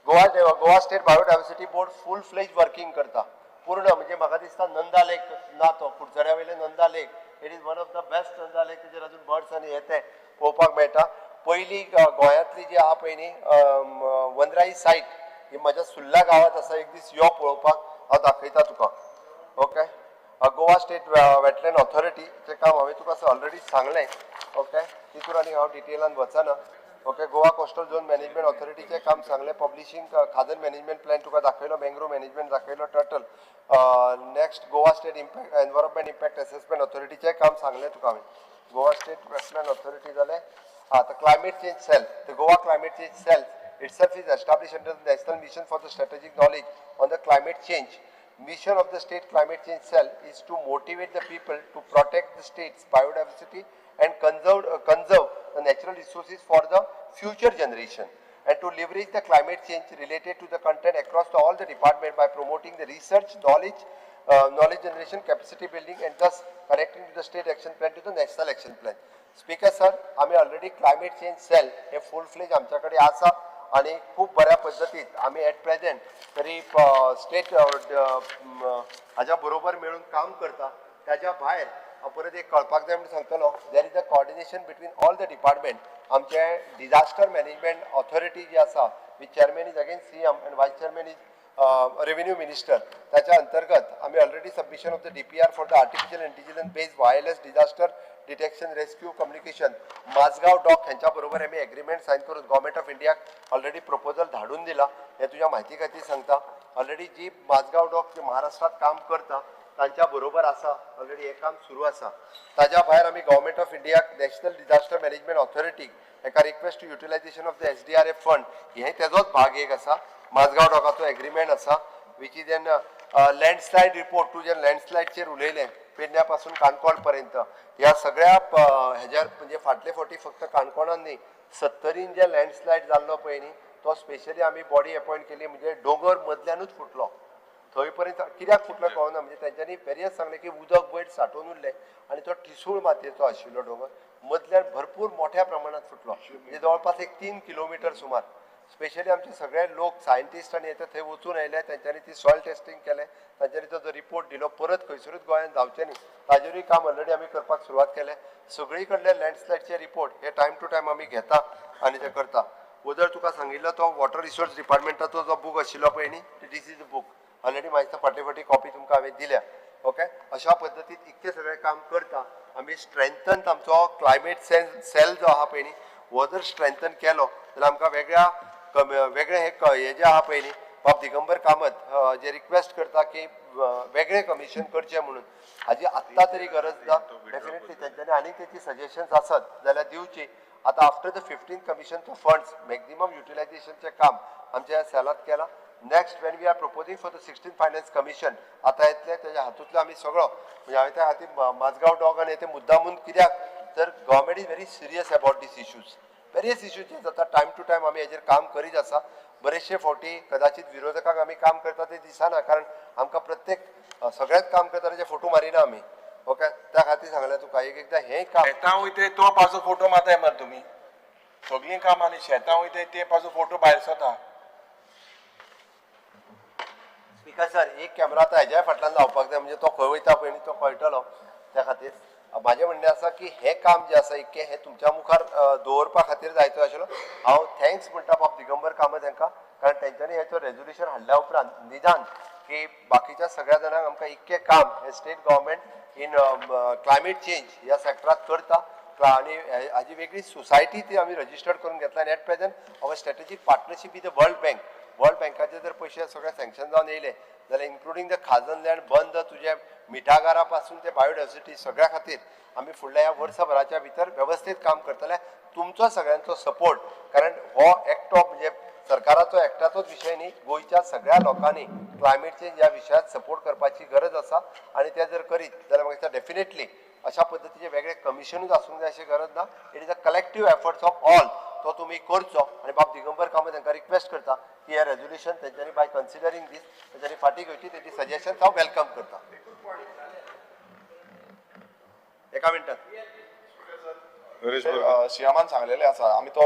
Goa State Biodiversity Board full fledge working करता पूर्ण. म्हणजे म्हाका दिसता नंदा लेक ना तो कुडचड्या वयले Nanda lake, it is one of the best Nanda lake. तेजेर अजून बर्ड्स आनी हे ते पळोवपाक मेळटा. पयली गोंयांतली जी आहा पळय न्ही वनराई सायट, ही म्हज्या सुर्ला गांवांत आसा. एक दीस यो पळोवपाक, हांव दाखयता तुका. ओके, गोवा स्टेट वेटलँड ऑथॉरिटीचें काम हांवें तुका ऑलरेडी सांगलें. ओके, तितून आनी हांव डिटेलान वचना. Okay, Goa coastal zone management ऑथॉरिटीचें काम सांगलें. पब्लिशींग खाजन मॅनेजमेंट प्लॅन तुका दाखयलो, मँग्रोव मॅनेजमेंट दाखयलो, turtle. Next, Goa State impact Environment Impact Assessment ऑथॉरिटीचें काम सांगलें तुका हांवें. गोवा स्टेट वेटलँड ऑथॉरिटी जालें. आतां climate change cell. The Goa Climate Change Cell itself is established under the National Mission for the Strategic Knowledge on the Climate Change. Mission of the State Climate Change Cell is to motivate the people to protect the state's biodiversity and conserve the natural resources for the future generation and to leverage the climate change related to the content across all the department by promoting the research, knowledge generation, capacity building and thus connecting to the state action plan to the national action plan. Speaker sir, आम्ही already climate change sale हे फूल fledge आमच्या कडेन आसा आणि खूब बऱ्या पद्दतीत आमी eight present तरी स्टेट हाज्या बरोबर मेळून काम करता. ताज्या भायर हांव परत एक कळपाक जाय म्हणून सांगतलो, there is a coordination between all the department. आमचे डिजास्टर मॅनेजमेंट ऑथॉरिटी जी आसा, with chairman is again CM and vice chairman is revenue minister, त्याच्या अंतर्गत आम्ही already submission of the DPR for the artificial intelligence based wireless disaster detection rescue communication, Mazagon Dock ह्यांच्या बरोबर आमी agreement sign करून government of इंडियाक already proposal धाडून दिला, हे तुज्या म्हायती खातीर सांगता. ऑलरेडी जी माझगांव डॉक जी महाराष्ट्रात काम करता तांच्या बरोबर आसा, ऑलरेडी हे काम सुरू आसा. ताज्या भायर आमी गव्हर्मेंट ऑफ इंडियाक, नॅशनल डिजास्टर मॅनेजमेंट ऑथॉरिटीक एका request to utilization of the SDRF fund, हे तेजोच भाग एक आसा. माझगांव डॉकाचो एग्रीमेंट आसा, which is an landslide report. तूं जे लँडस्लायडचेर उलयलें, पेडण्या पासून काणकोण पर्यंत ह्या सगळ्या हेज्यार, म्हणजे फाटले फावटी फक्त काणकोणान न्ही, सत्तरीन जे लँडस्लायड जाल्लो पळय न्ही, तो स्पेशली आमी बॉडी अपॉयंट केली. म्हणजे दोंगर मदल्यानूच फुटलो थंय पर्यंत. कित्याक फुटलो कळना. म्हणजे तेंच्यांनी वेरियस सांगलें की उदक वयर सांठोवन उरलें आनी तो ठिसूळ मातयेचो आशिल्लो दोंगर मदल्यान भरपूर मोठ्या प्रमाणात फुटलो. म्हणजे जवळपास एक 3 किलोमिटर सुमार. स्पेशली आमचे सगळे लोक, सायंटिस्ट आनी येता थंय वचून आयले. तेंच्यांनी ती सॉयल टेस्टींग केलें, तांच्यांनी तो जो रिपोर्ट दिलो, परत खंयसरूच गोंयांत जावचें न्ही ताजेरूय काम ऑलरेडी आमी करपाक सुरवात केलें. सगळी कडले लँडस्लायडचे रिपोर्ट हे टायम टू टायम आमी घेता आनी ते करता. वदळ तुका सांगिल्लो तो वॉटर रिसोर्स डिपार्टमेंटाचो जो बूक आशिल्लो पळय न्ही, this is the book already. म्हाका दिसता फाटले फावटी कॉपी तुमकां हांवें दिल्या. ओके, अशा पद्दतीन इतकें सगळें काम करता आमी. स्ट्रेंथन आमचो क्लायमेट सेल जो आहा पळय न्ही, हो जर स्ट्रेंथन केलो जाल्यार आमकां वेगळ्या वेगळे हे जे आहा पळय न्ही, बाब दिगंबर कामत जे रिक्वेस्ट करता की वेगळें कमिशन करचें म्हणून, हाजी आत्तां तरी गरज ना. डेफिनेटली तेंच्यांनी आनीक तेची सजेशन्स आसत जाल्यार दिवची. आतां after the 15th कमिशनचो funds maximum युटिलायझेशनचें काम आमच्या ह्या सेलांत केलां. Next, when we are proposing for the 16 Finance Commission आतां येतलें, तेज्या हातूंतलो आमी सगळो, म्हणजे हांवें त्या खातीर माझगांव डॉक आनी ते मुद्दामून, कित्याक तर government is very serious about these issues, various issues जे जाता. टायम टू टायम आमी हेजेर काम करीत आसा. बरेचशे फावटी कदाचित विरोधकांक आमी काम करता ते दिसना, कारण आमकां प्रत्येक सगळ्यात काम करता तेजे फोटो मारिना आमी. ओके, त्या खातीर सांगलें तुका एक एकदां हें काम शेतां वयताय तो पासो फोटो मारताय मरे तुमी. सगळीं कामां आनी शेतां वयताय ते पासो फोटो भायर सरता. स्पीकर सर, एक कॅमेरा आतां हेज्याय फाटल्यान लावपाक जाय, म्हणजे तो खंय वयता पळय न्ही तो कळटलो. त्या खातीर म्हाजें म्हणणें आसा की हें काम जें आसा इतकें हें तुमच्या मुखार दवरपा खातीर जायतो आशिल्लो. हांव thanks म्हणटा बाब दिगंबर कामत हांकां, कारण तेंच्यांनी हेचो रेजोल्युशन हाडल्या उपरांत निदान की बाकीच्या सगळ्या जाणांक आमकां इतकें काम हें state government in climate change ह्या सेक्टरांत करता आनी हाजी वेगळी सोसायटी ती आमी रजिस्टर्ड करून घेतला. आनी at present our strategic partnership with the World Bank, World बँकाचे जर पयशे सगळे सँक्शन जावन येयले जाल्यार इन्क्लुडींग the खाजन लँड बंद, तुजे मिठागारा पासून ते बायोडायवर्सिटी सगळ्या खातीर आमी फुडल्या ह्या वर्सभराच्या भितर वेवस्थीत काम करतले. तुमचो सगळ्यांचो सपोर्ट, कारण हो एकटो म्हणजे सरकाराचो एकट्याचोच विशय न्ही, गोंयच्या सगळ्या लोकांनी क्लायमेट चेंज ह्या विशयात सपोर्ट करपाची गरज आसा. आनी ते जर करीत जाल्यार म्हाका दिसता डेफिनेटली अशा पद्दतीचे वेगळे कमिशनूच आसूंक जाय अशी गरज ना. It is a collective efforts of all, तो तुमी करचो. आनी बाब दिगंबर कामत हांकां रिक्वेस्ट करता की हें रेजोल्युशन तेंच्यांनी बाय कन्सिडरींग दीस तेंच्यांनी फाटीं घेवची. तेजी सजेशन्स हांव welcome करता. एका मिनटात शियामान सांगलेलें आसा, आमी तो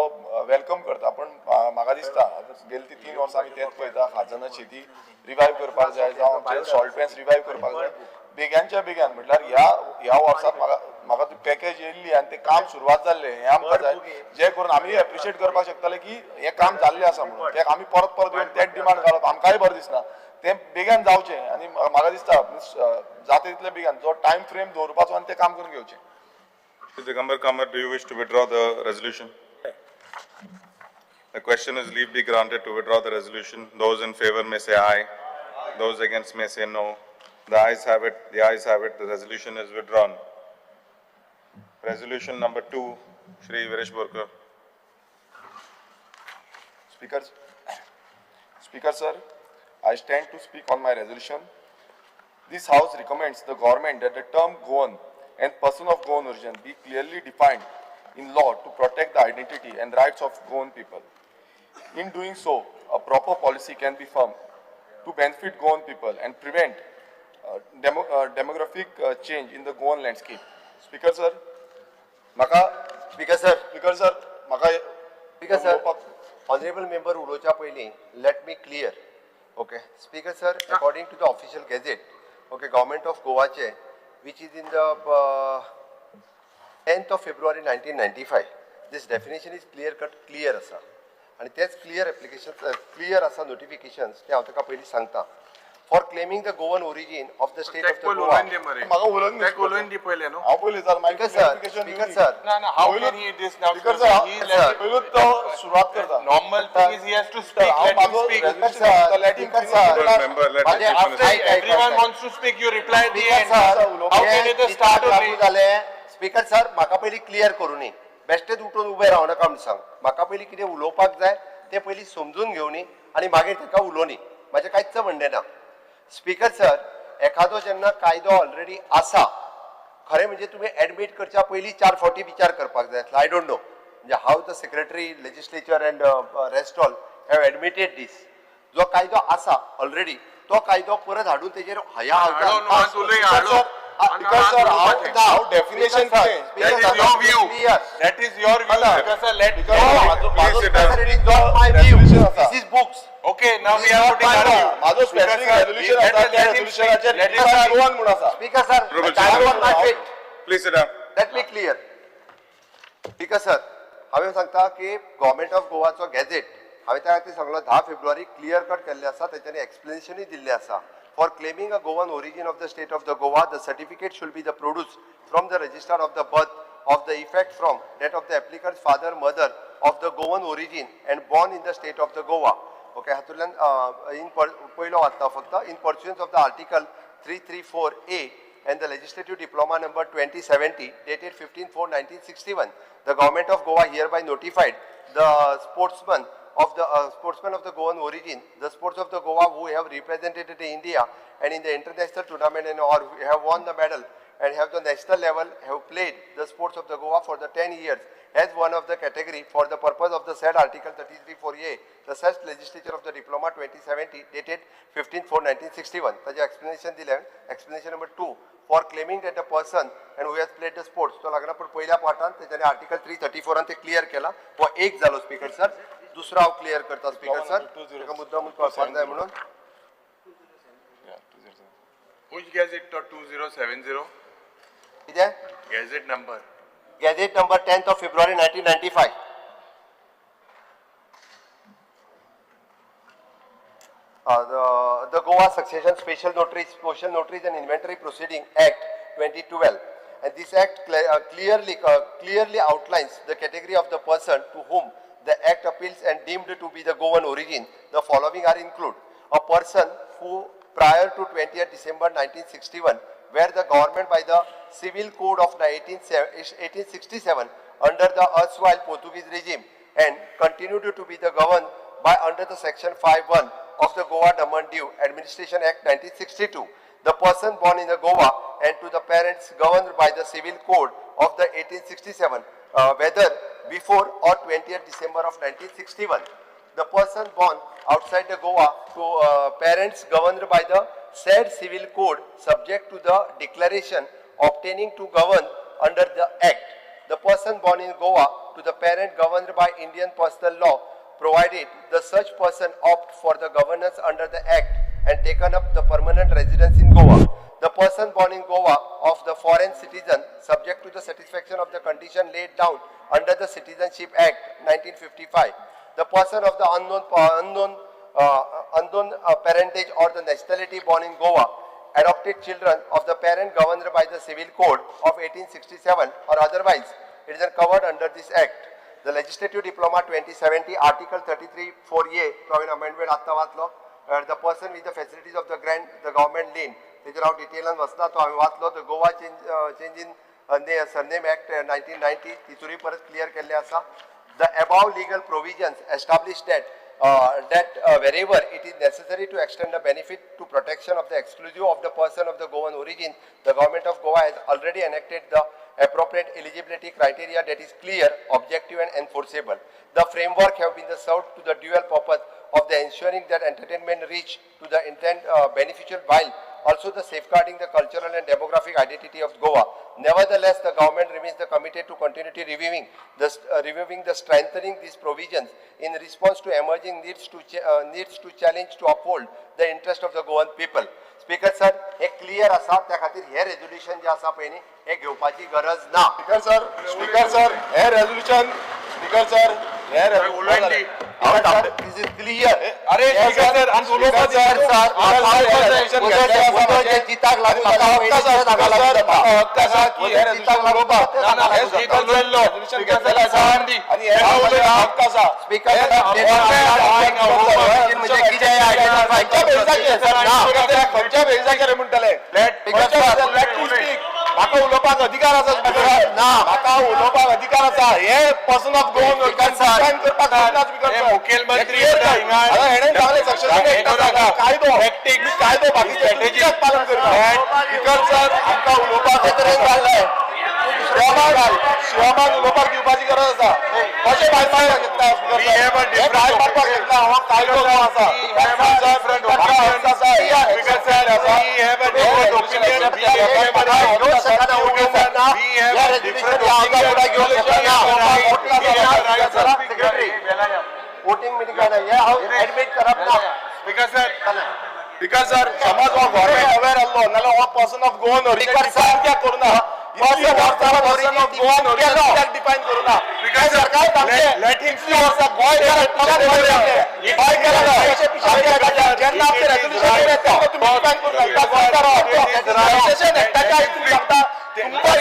welcome करता. पण म्हाका दिसता गेली ती 3 वर्सां आमी तेच पळयता, खाजन शेती रिवायव करपाक जाय, जावं आमचे सॉल्ट पॅन्स रिवायव करपाक जाय बेग्यांच्या बेग्यान. म्हटल्यार ह्या ह्या वर्सात म्हाका म्हाका ती पॅकेज येयल्ली आनी तें काम सुरवात जाल्लें हें आमकां जाय, जे करून आमी एप्रिशिएट करपाक शकतले की हें काम जाल्लें आसा म्हणून. तें आमी परत परत येवन तेच डिमांड घालप आमकांय बरें दिसना, तें बेग्यान जावचें. आनी म्हाका दिसता जाता तितले बेग्यान जो टायम फ्रेम दवरपाचो आनी तें काम करून घेवचें. Shri Digambar Kamat, do you wish to withdraw the resolution? The question is leave be granted to withdraw the resolution. Those in favor may say aye. Those against may say no. The ayes have it. The ayes have it. The resolution is withdrawn. Resolution number 2, Shri Viresh Borkar. Speaker sir, I stand to speak on my resolution. This house recommends the government that the term Goan and person of Goan origin be clearly defined in law to protect the identity and rights of Goan people. In doing so, a proper policy can be formed to benefit Goan people and prevent demographic change in the Goan landscape. Speaker sir, Maka. Speaker sir. Speaker sir, Maka. Speaker sir, honorable member उलोवच्या पयलीं let me clear. Okay, Speaker sir, according to the official gazette, okay, Government of Goache, which is in the 10th of February 1995, this definition is clear cut clear asa. आनी तेच clear application clear आसा notifications ते हांव तुका पयलीं सांगता. For claiming the Goan origin of the state of the Goa. म्हाका उलोवन उलोवन दी पयलें न्हू. हांव पयलीं sir, speaker sir, speaker sir, ना ना, how can he this now? Speaker sir, पयलूच तो सुरवात करता. Normal thing is he has to speak. Let him speak. Speaker sir, everyone wants to speak, you reply at the end. How can it start only? Speaker sir, म्हाका पयलीं clear करूं न्ही, बेश्टेच उठून उबें रावनाका म्हूण सांग. म्हाका पयलीं कितें उलोवपाक जाय तें पयलीं समजून घेवनी आनी मागीर ताका उलोवनी, म्हाजें कांयच म्हणणें ना. स्पीकर सर, एखादो जेन्ना कायदो ऑलरेडी आसा, खरें म्हणजे तुमी एडमीट करच्या पयलीं 4 फावटी विचार करपाक जाय आसलो. I don't know म्हणजे how the secretary legislature and rest all have admitted this. जो कायदो आसा ऑलरेडी तो कायदो परत हाडून तेजेर हया Because sir, how definition कितें? That is your view. That is your view. Because sir, let It is not my view. This is books. Okay, now we are putting our view. माझो specific resolution आसा, त्या रेजोल्युशनाचेर Goan म्हूण आसा. Speaker sir, I want my feet. Please sit down. Let me clear. Speaker sir, हांवें सांगता की government of गोवाचो gazette हांवें त्या खातीर सांगलो 10 फेब्रुवारी क्लियर कट केल्लें आसा, तेंच्यांनी एक्सप्लेनेशनूय दिल्लें आसा. For claiming a Goan origin of the state of the Goa, the certificate should be the produced from the register of the birth of the effect from that of the applicant's father, mother of the Goan origin and born in the state of the Goa. Okay, हातूंतल्यान in पयलो वाचता फक्त. In pursuance of the article 334A and the legislative diploma number 2070 dated 15/4/1961, the government of Goa hereby notified the sportsman of the Goan origin, the sports of the Goa who have represented India and in the international tournament and or have won the medal and have the national level have played the sports of the Goa for the 10 years as one of the category for the purpose of the said article 33(4)A, the such legislature of the diploma 2070 dated 15/4/1961. ताजें explanation दिलें. Explanation number 2, for claiming that the person and who has played the sports, तो लागना, पण पहिल्या पार्टान तेच्यानी article 334 ते clear केला. हो एक जालो स्पीकर सर. दुसरो हांव क्लियर करता स्पीकर सर, ताका मुद्दाम कळपाक जाय म्हणून. Which gazette 2070? कितें? Gazette number. Gazette number 10th of February 1995. The Goa Succession Special Notaries, Special Notaries and Inventory Proceeding Act 2012. And this act clearly outlines the category of the person to whom the act appeals and deemed to be the Goan origin. The following are included. A person who prior to 20th December 1961, where the government by the Civil Code of 1867 under the erstwhile Portuguese regime and continued to be the governed by under the section 5(1) of the Goa Daman Diu Administration Act 1962. The person born in the Goa and to the parents governed by the Civil Code of the 1867, whether before or 20th December of 1961. The person born outside the Goa to parents governed by the said Civil Code subject to the declaration obtaining to govern under the Act. The person born in Goa to the parent governed by Indian personal law, provided the such person opt for the governance under the Act and taken up the permanent residence in Goa. The person born in Goa of the foreign citizen subject to the satisfaction of the condition laid down under the Citizenship Act 1955. The person of the unknown parentage or the nationality born in Goa, adopted children of the parent governed by the Civil Code of 1867 or otherwise, it is covered under this Act. The Legislative Diploma 2070, Article 33(4)A, तो हांवें amendment आत्तां वाचलो. The person with the facilities of the grant, the government lien, तेजेर हांव डिटेलान वचना, तो हांवें वाचलो. The Goa Change in Surname Act 1990, तितूरय परत क्लियर केल्लें आसा. The above legal provisions establish that wherever it is necessary to extend the benefit to protection of the exclusive of the person of the Goan origin, the government of Goa has already enacted the appropriate eligibility criteria that is clear, objective and enforceable. The framework have been served to the dual purpose of the ensuring that entertainment reach to the intent beneficial while also the safeguarding the cultural and demographic identity of Goa. Nevertheless, the government remains the committed to continuity reviewing the strengthening these provisions in response to emerging needs to challenge to uphold the interest of the Goan people. Speaker sir, hey clear आसा, त्या खातीर हे resolution जे आसा पळय न्ही, हे घेवपाची गरज ना. स्पीकर सर, स्पीकर सर, हे रेझोल्युशन, स्पीकर सर, हे This is clear. अरे स्पीकर सर, आनी उलोवपाक जिताक लागून हक्क आसा की हे रेझोल्युशन उलोवपाक. ना ना, हे स्पीकर स्पीकर सर, आनी हे हक्क आसा. स्पीकर, म्हणजे कितें खंयच्या खंयच्या बेजाचेर म्हणटले? म्हाका उलोवपाक अधिकार आसा स्पीकर. ना. म्हाका उलोवपाक अधिकार आसा. हे पर्सन ऑफ गोवन डिफायन करपाक शकना स्पीकर. मुखेलमंत्री हेणें सांगलें सक्सेशन कायदो कायदो बाकीचे कित्याक पालन करता? स्पीकर सर, आमकां उलोवपाक तरेन जाल्लें. शिवमान शिवमान उलोवपाक दिवपाची गरज आसा. कशें भायर मारपाक शकता स्पीकर? हे भायर मारपाक शकना. हो कायदो जो आसा, हक्क आसा. घेवंक शकना, उलोवंक शकना. ह्या resolution घेवंक शकना. सेक्रेटरी, वोटिंग मिटिंग काय हे हांव एडमीट करप ना. स्पीकर सर, स्पीकर सर, समज हो गव्हर्मेंट अवेर आसलो नाल्यार हो person of Goan speaker sir, कित्याक करूना? पर्सन ऑफ गोवन ओरिजिन कित्याक डिफायन करूना? सरकार सांगचें, इतलीं वर्सां गोंयकारांक गोंयकारांक जेन्ना आमचें रेजोल्युशन येयलें तेन्ना तुमी डिफायन करूना. सक्सेशन एक्टाच्या हितून सांगता तुमकां,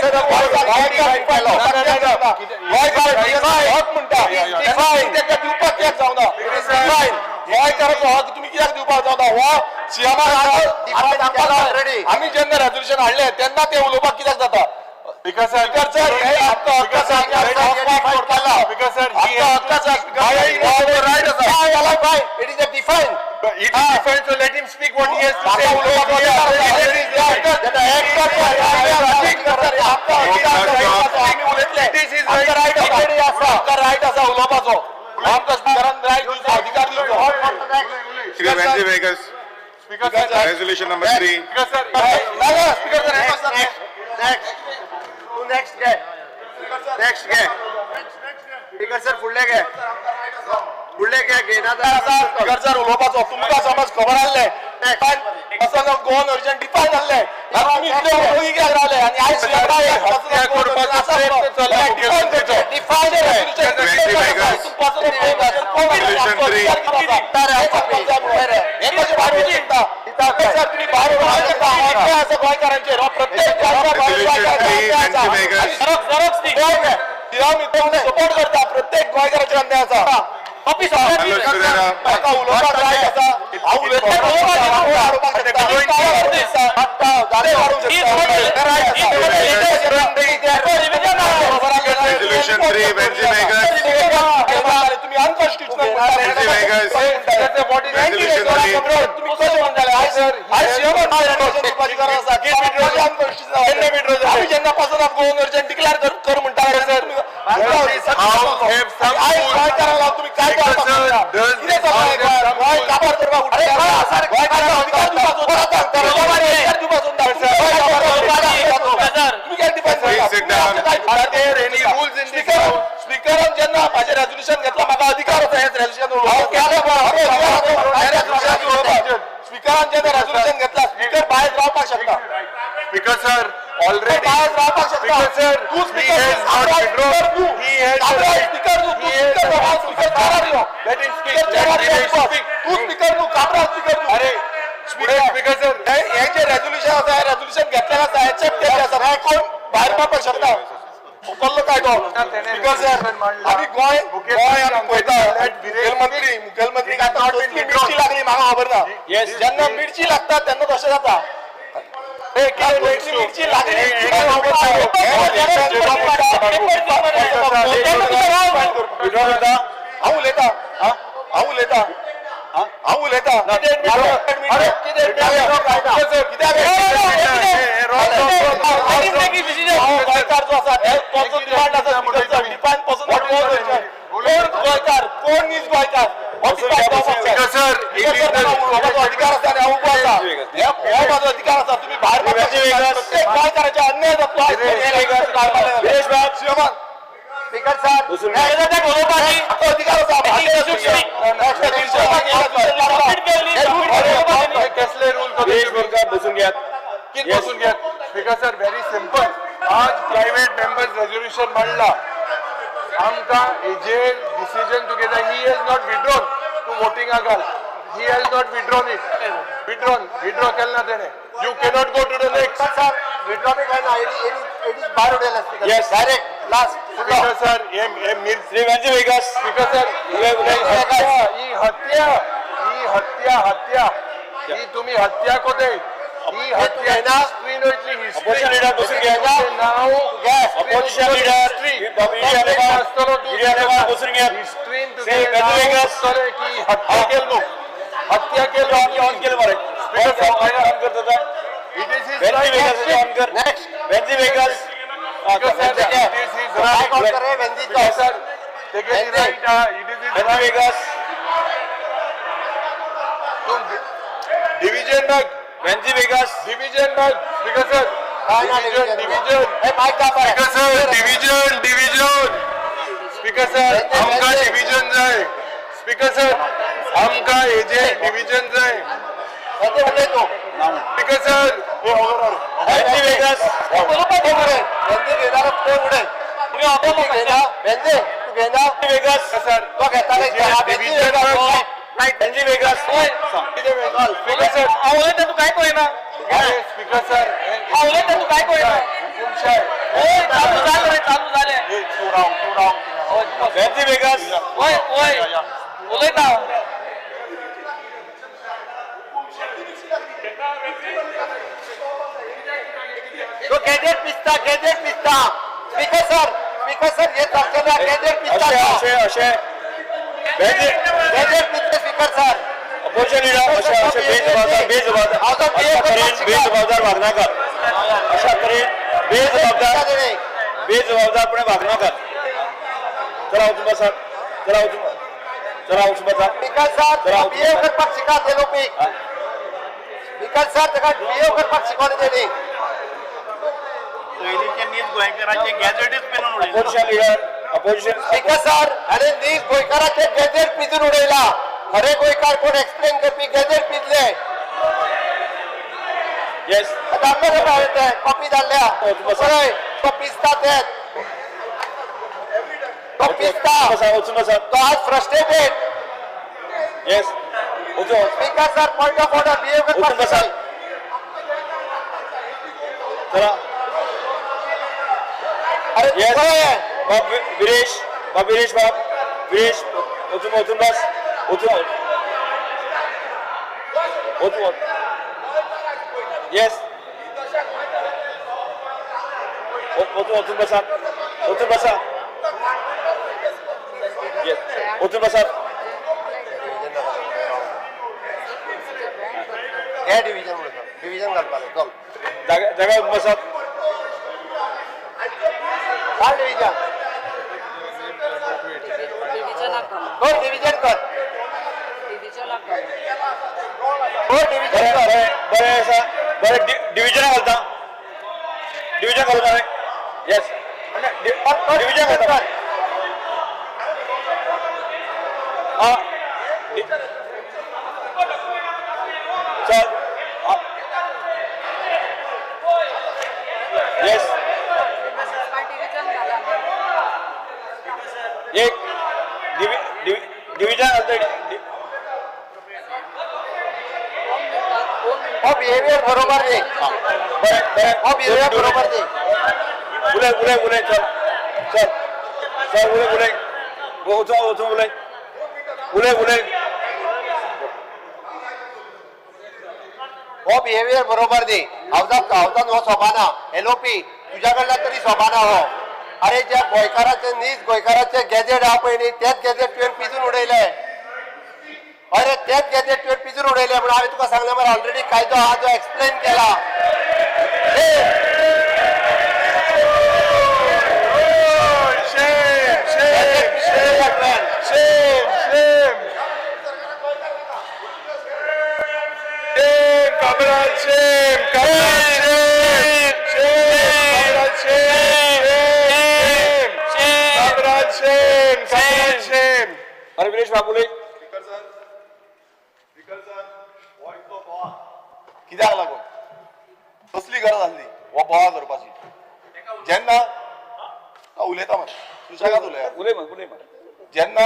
गोंयकार हक म्हणटा तेका दिवपाक कित्याक जावना? डिफायन गोंयकाराचो हक तुमी कित्याक दिवपाक जावना? हो सीएमाक already. आमी जेन्ना रेजोल्युशन हाडलें तेन्ना ते उलोवपाक कित्याक जाता? Because sir, because sir, he It is a define. It is defined, so let him speak what he has to say. It is his right. Right आसा उलोवपाचो आमकां स्पिकरान रायट दिवचो अधिकार दिवचो. Shri Venzy Vegas, Speaker sir, resolution number 3. Speaker sir, ना ना speaker sir, Next, next. तू next घे. Next घे. स्पीकर सर फुडले घे. फुडले घे घेना स्पिकर सर उलोवपाचो तुमकां समज खबर आहले person of Goan origin define आहले आनी तुमी इतले उलोवंक कित्याक रावले आनी आयज हत्या करपाचो प्रयत्न चल्ला मुख्यमंत्र्याचो. Define Venzy Vegas. Resolution three. गोंयकारांचेर प्रत्येक Resolution three, Venzy Vegas. Support करता प्रत्येक गोंयकाराचेर अन्याय आसा. Carlos Pereira. म्हाका उलोवपाक रायट आसा. हांव उलयता. Resolution three, Venzy Vegas. तुम्ही unconstitutional Venzy Vegas. Resolution three. तुम्ही कशें म्हणटाले आमी जेन्ना पासून गोवन अर्जंट डिक्लेअर कर म्हणटाले House have some rules. गोंयकारांक लावन तुम्ही काय Speaker करपाक sir, सोदता? does कितें this चल्लां house हे have some Goa rules? काबार करपाक उठला. गोंयकारांक अधिकार दिवपाचो ना. अधिकार दिवपाचो ना. तुम्ही काय define Please sit down. Are there any rules in this house? स्पिकरान जेन्ना म्हाजें रेजोल्युशन घेतला म्हाका अधिकार आसा हें रेजोल्युशन स्पिकरान जेन्ना रेजोल्युशन घेतला स्पिकर भायर रावपाक शकता. Speaker sir, already. भायर रावपाक शकता. Speaker sir, तूं he speaker has not withdrawn. He has the right. Speaker न्हू तूं He has speaker the न्हू right. Speaker चेरार यो. Let him speak. Speaker चेरार Let यो. him speak. तूं स्पिकर न्हू काब्राल स्पिकर न्हू. अरे, स्पीकर सर, हे जे रेजोल्युशन आसा हे रेजोल्युशन घेतलेलें आसा एक्सेप्ट केल्लें आसा मागीर कोण भायर पावपाक शकता उखल्लो काय तो स्पिकर सर. आमी गोंय गोंय आमी पळयता मुखेलमंत्री मुखेलमंत्री आतां कसली मिरची लागली म्हाका खबर ना. जेन्ना मिरची लागता तेन्ना तशें जाता. कसली मिरची लागली हांव उलयता हांव उलयता हांव उलयता. अरे कित्याक गोंयकार जो आसा तो डिमांड आसा डिफायन पासून कोण गोंयकार कोण नीज गोंयकार हो डिफायन जावपाक जाय. Speaker sir, it is the- हो म्हजो अधिकार आसा आनी हांव उबो आसा. हो म्हजो अधिकार आसा. तुम्ही भायर पडपाक शकता. प्रत्येक गोंयकाराचेर अन्याय जातलो. श्रीमान स्पीकर सर म्हाका अधिकार आसा. कसले रूल बसून घेयात. कित बसून घेयात. Speaker sir, very simple. आज प्रायव्हेट मेंबर्स रेजोल्युशन मांडला आमकां हेजेर डिसिजन तुगेलो. He has not withdrawn. तूं वोटिंगा घाल. He has not withdrawn it. Withdrawn withdraw केलें ना तेणें. You cannot go to the next. Sir withdraw बी काय ना it is भायर उडयला speaker. Yes. Direct last. Speaker sir, हे हे मिर श्री वेन्झी वेगास. स्पीकर सर, ही हत्या ही हत्या ही हत्या हत्या ही तुम्ही हत्या कोते ही हत्या हिस्ट्री वयतली हिस्ट्री. Opposition leader बसून घ्या. नाव Opposition leader, बसून घ्या. हिस्ट्रीन श्री वेन्झी वेगास. की हत्या केल न्हू हत्या केल. ऑन केलं मरे. ऑन करता. It is his Venzy Vegas on कर. Next. Venzy Vegas. Speaker sir, it is his mic on right. कर रे वेन्झी. Speaker sir, take it right. It is his Venzy right. Vegas. Division bag. Venzy Vegas. Division bag. Speaker sir, division division. हे मायक दाबा रे. Speaker sir, division division. Speaker sir, आमकां division जाय. Speaker sir, आमकां हेजे division जाय. वेन्झी उलय तूं. Speaker sir, वेन्झी Vegas. वेन्झी घेणार ते उडय. तू घेना वेन्झी तू घेना. वेगास. सर, तो घेता रे. Division Venzy Vegas. Speaker sir, हांव उलयता तूं काय पळयना. अरे स्पीकर सर, हांव उलयता तूं काय पळयना. हुकुमशाय. ओय चालू जालें रे चालू जालें. तूं राव तूं राव. वेन्झी वेगास. ओय ओय उलयता. तो गॅजेट पिस्ता. पिता, गॅजेट पिता. स्पीकर सर, स्पीकर सर, हे चर्चा ना, गॅजेट पिता. अशें अशें अशें गॅजेट पिता स्पीकर सर. अपोजिशन लिडर, अशें अशें बेजबाबदार बेजबाबदार अशा तरेन बेजबाबदार वागनाकात. अशा तरेन बेजबाबदार बेजबाबदारपणे वागनाकात. चला वचून बसात. चला वचून, चला वचून बसा. स्पीकर सर, चला बिहेव करपाक शिकात हे लोपीक. स्पीकर सर, ताका बिहेव करपाक शिकोवंक तेणी. पयलींचे नीज गोंयकाराचे गॅजेटच पेनून उडयले. Opposition leader, opposition. Speaker sir, अरे नीज गोंयकाराचे गॅजेट पिजून उडयला. खरे गोंयकार कोण एक्सप्लेन करपी गॅजेट पिजले. येस. धाडले रे हांवें ते कॉपी धाडल्या. पळय तो पिजता तेच, तो पिजता. वचून बसा. तो आज फ्रस्ट्रेटेड. येस, वचून. Speaker sir, point of order, behave वचून करपाक बसा. चला. अरे येस. पळय. बाब विरेश, बाब विरेश, बाब विरेश, वचून वचून बस. वचून वचून. येस, वचून वचून बसा. वचून बसा. येस, वचून बसा. हे डिव्हिजन म्हणून डिव्हिजन घालपाक चल. जागा जागा बसात. काल डिव्हिजन. डिव्हिजनाक घाला. कर डिव्हिजन कर. डिव्हिजनाक घाला. कर डिव्हिजन बरें कर. बरें बरें आसा. बरें, डिव्हिजन घालता. डिव्हिजन घालूं हांवें? येस, डिव्हिजन घालता. आं, चल. येस. डिव्हिजन घाला. एक डिव्हिजन घालता. हो बिहेवियर बरोबर न्ही. बरें बरें. हो बिहेवियर बरोबर न्ही. उलय उलय उलय. चल चल चल, उलय उलय. वचून वचून, उलय उलय उलय. हो बिहेवियर बरोबर न्ही. हावजात हावजान हो सोबाना. एलओपी तुज्या कडल्यान तरी सोबाना हो. अरे, ज्या गोंयकाराचे, नीज गोंयकाराचे गॅजेट आहा पळय न्ही, तेच गॅजेट तुवें पिजून उडयले. अरे, तेच गॅजेट तुवें पिजून उडयले म्हणून हांवें तुका सांगलें मरे. ऑलरेडी कायदो आहा जो एक्सप्लेन केला. Shame, shame, shame, shame, shame. Shame, Cabral, shame, Cabral, shame, shame, Cabral, shame, shame, Cabral, shame, Cabral, shame. अरे विरेश बाब उलय. कित्याक लागून कसली गरज आसली हो बोवाळ करपाची जेन्ना? हा, उलयता मरे, सुशेगाद उलया. उलय मग, उलय मग. जेन्ना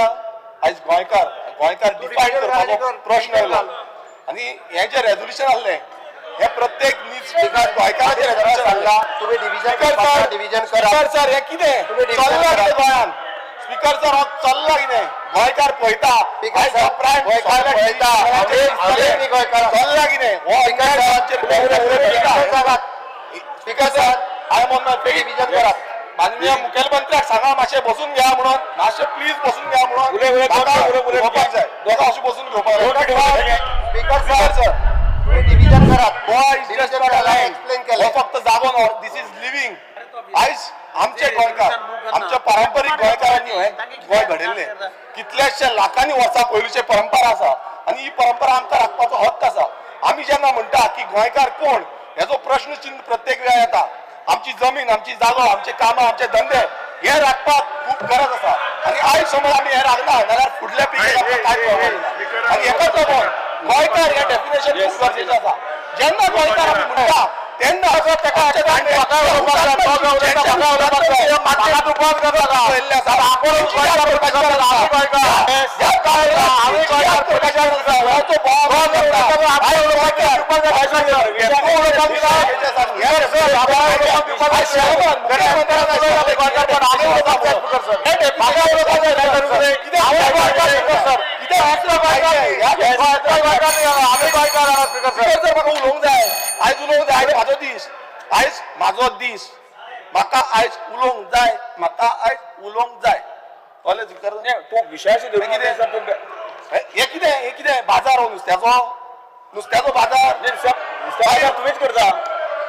आयज गोंयकार गोंयकार डिफायन करपाचो प्रश्न आयलो आनी हें जें रेजोल्युशन आसलें, हें प्रत्येक नीज गोंयकाराचें रेजोल्युशन आसलें. तुम्ही division speaker sir, division करा. स्पीकर सर, हें कितें तुम्ही division चल्लां करा. कितें गोंयांत? स्पीकर सर, हो चल्लां कितें? गोंयकार पळयता. स्पीकर आयज सर, प्रायम गोंयकार पळयता. आमी गोंयकार. चल्लां कितें हो स्पीकर अन्याय? Sir, speaker sir, I am on my feet. Division करा. माननीय मुखेलमंत्र्याक सांगा, मातशें बसून घ्या म्हणून. मातशें प्लीज बसून घ्या म्हणून. उलय, उलय, म्हाका उलय, उलय. उलोवपाक जाय. दोगां अशें बसून घेवपाक जाय. स्पीकर स्पीकर सर, सर, तुम्ही डिव्हिजन करात. Goa is just division not करा. एक्सप्लेन केलें. हो फक्त जागो न्हू, this is living. आयज आमचे गोंयकार, आमच्या पारंपरीक गोंयकारांनी हें गोंय घडयल्लें. कितल्याशा लाखांनी वर्सां पयलूची परंपरा आसा आनी ही परंपरा आमकां राखपाचो हक्क आसा. आमी जेन्ना म्हणटा की गोंयकार कोण, हेजो प्रश्न चिन्ह प्रत्येक वेळा येता. आमची जमीन, आमची जागो, आमचे कामां, आमचे धंदे हे राखपाक खूब गरज आसा आनी आयज समज आमी हे राखना जाल्यार फुडल्या पिळगेक आमकां कांय कळपाचें ना. आनी हेकाच लागून गोंयकार हे डेफिनेशन खूब गरजेचें आसा. जेन्ना गोंयकार आमी म्हणटा तेन्ना ताका म्हाका उलोवंक जाय. आयज उलोवंक जाय. आयज म्हाजो दीस, आयज म्हाजो दीस. म्हाका आयज उलोवंक जाय, म्हाका आयज उलोवंक जाय. कळ्ळें स्पिकर? तूं विशयाशी धरून कितें हे कितें, हे कितें बाजार हो नुस्त्याचो, नुस्त्याचो बाजार? नुस्त्याचो तुमीच करता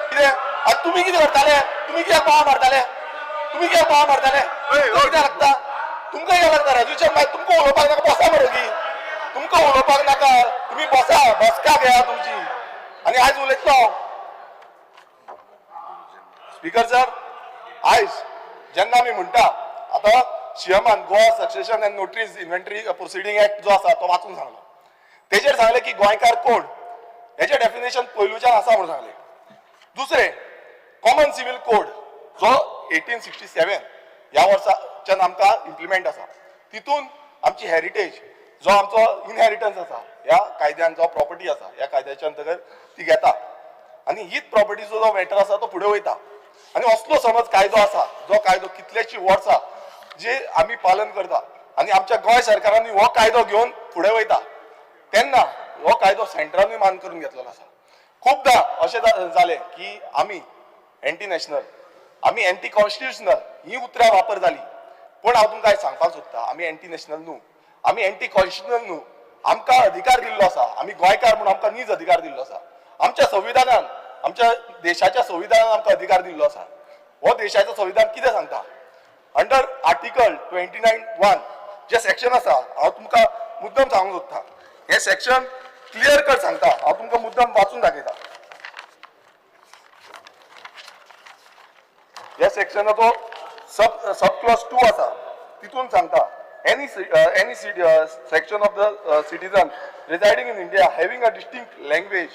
कितें? आनी तुमी कितें करताले? तुमी कित्याक बोवाळ मारताले? तुमी कित्याक बोवाळ मारताले? तुमकां कित्याक लागता? तुमकां कित्याक लागता रेजोल्युशन? मागीर तुमकां उलोवपाक नाका, बसा मरे ओगी. तुमकां उलोवपाक नाका, तुमी बसा, बसका घेया तुमची. आनी आयज उलयतलो हांव. स्पिकर सर, आयज जेन्ना आमी म्हणटा आतां सीएमान Goa succession and notaries inventory proceeding act जो आसा तो वाचून सांगलो. तेजेर सांगलें की गोंयकार कोण हेजें डेफिनेशन पयलूच्यान आसा म्हणून सांगलें. दुसरें, कॉमन सिवील कोड जो 1867 ह्या वर्साच्यान आमकां इम्प्लिमेंट आसा, तितून आमची हेरिटेज जो आमचो इनहेरिटन्स आसा ह्या कायद्यान, जो प्रॉपर्टी आसा ह्या कायद्याच्या अंतर्गत ती घेता आनी हीच प्रॉपर्टीचो जो मॅटर आसा तो फुडें वयता. आनी असलो समज कायदो आसा जो कायदो कितलेशी वर्सां जे आमी पालन करता आनी आमच्या गोंय सरकारांनी हो कायदो घेवन फुडें वयता तेन्ना हो कायदो सेंट्रानूय मान करून घेतलेलो आसा. खुबदां अशें जालें की आमी एंटी नॅशनल, आमी एंटी कॉन्स्टिट्युशनल ही उतरां वापर जाली. पूण हांव तुमकां आयज सांगपाक सोदता, आमी एंटी नॅशनल न्हू, आमी एंटी कॉन्स्टिट्युशनल न्हू. आमकां अधिकार दिल्लो आसा, आमी गोंयकार म्हूण आमकां नीज अधिकार दिल्लो आसा. आमच्या संविधानान, आमच्या देशाच्या संविधानान आमकां अधिकार दिल्लो आसा. हो देशाचो संविधान कितें सांगता? अंडर आर्टिकल 29(1) जे सेक्शन आसा, हांव तुमकां मुद्दम सांगूंक सोदता, हें सेक्शन क्लियर कट सांगता, हांव तुमकां मुद्दम वाचून दाखयता. ह्या सेक्शनाचो सब क्लॉज 2 आसा, तितून सांगता any section of the citizen residing in India having a distinct language,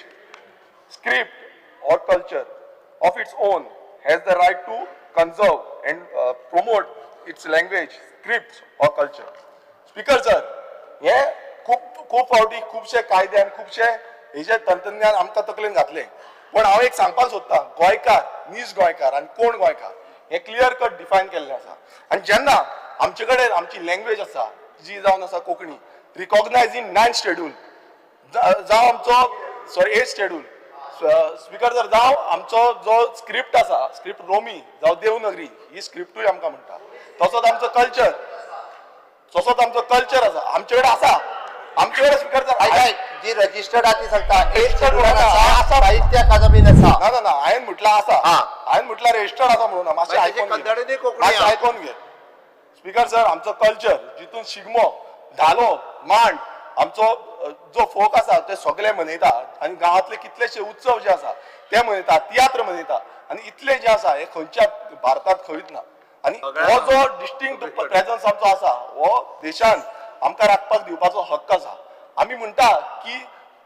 script or culture of its own has the right to conserve and promote its language, script or culture. Speaker sir, हे खूब खूब फावटी खुबशे कायदे आनी खुबशे हेजे तंत्रज्ञान आमकां तकलेन घातले. पूण हांव एक सांगपाक सोदता, गोंयकार, नीज गोंयकार आनी कोण गोंयकार हें क्लियर कट डिफायन केल्लें आसा. आनी जेन्ना आमचे कडेन आमची लँग्वेज आसा जी जावन आसा कोंकणी, रिकॉग्नायज इन 9th schedule, जावं आमचो sorry 8th schedule, speaker sir, जावं आमचो जो स्क्रिप्ट आसा, स्क्रिप्ट रोमी जावं देवनगरी ही स्क्रिप्टूय आमकां म्हणटा. तसोच आमचो कल्चर, तसोच आमचो कल्चर आसा आमचे कडेन आसा, आमचे कडेन स्पिकर सर आयक, जी रजिस्टर्ड आसा ती सांगता, 8th शेड्युलान आसा, साहित्य अकादमीन आसा. ना ना ना, हांवें म्हटलां आसा, हांवें म्हटलां रजिस्टर्ड आसा म्हणून ना. मातशें आयकोन घे, मातशें आयकोन घे. स्पिकर सर, आमचो कल्चर जितून शिगमो, धालो, मांड, आमचो जो फोक आसा ते सगळे मनयता आनी गांवांतले कितलेशे उत्सव जे आसा ते मनयता, तियात्र मनयता आनी इतले जे आसा हे खंयच्या भारतांत खंयच ना. आनी हो जो डिस्टिंक्ट प्रेजन्स आमचो आसा हो देशान आमकां राखपाक दिवपाचो हक्क आसा. आमी म्हणटा की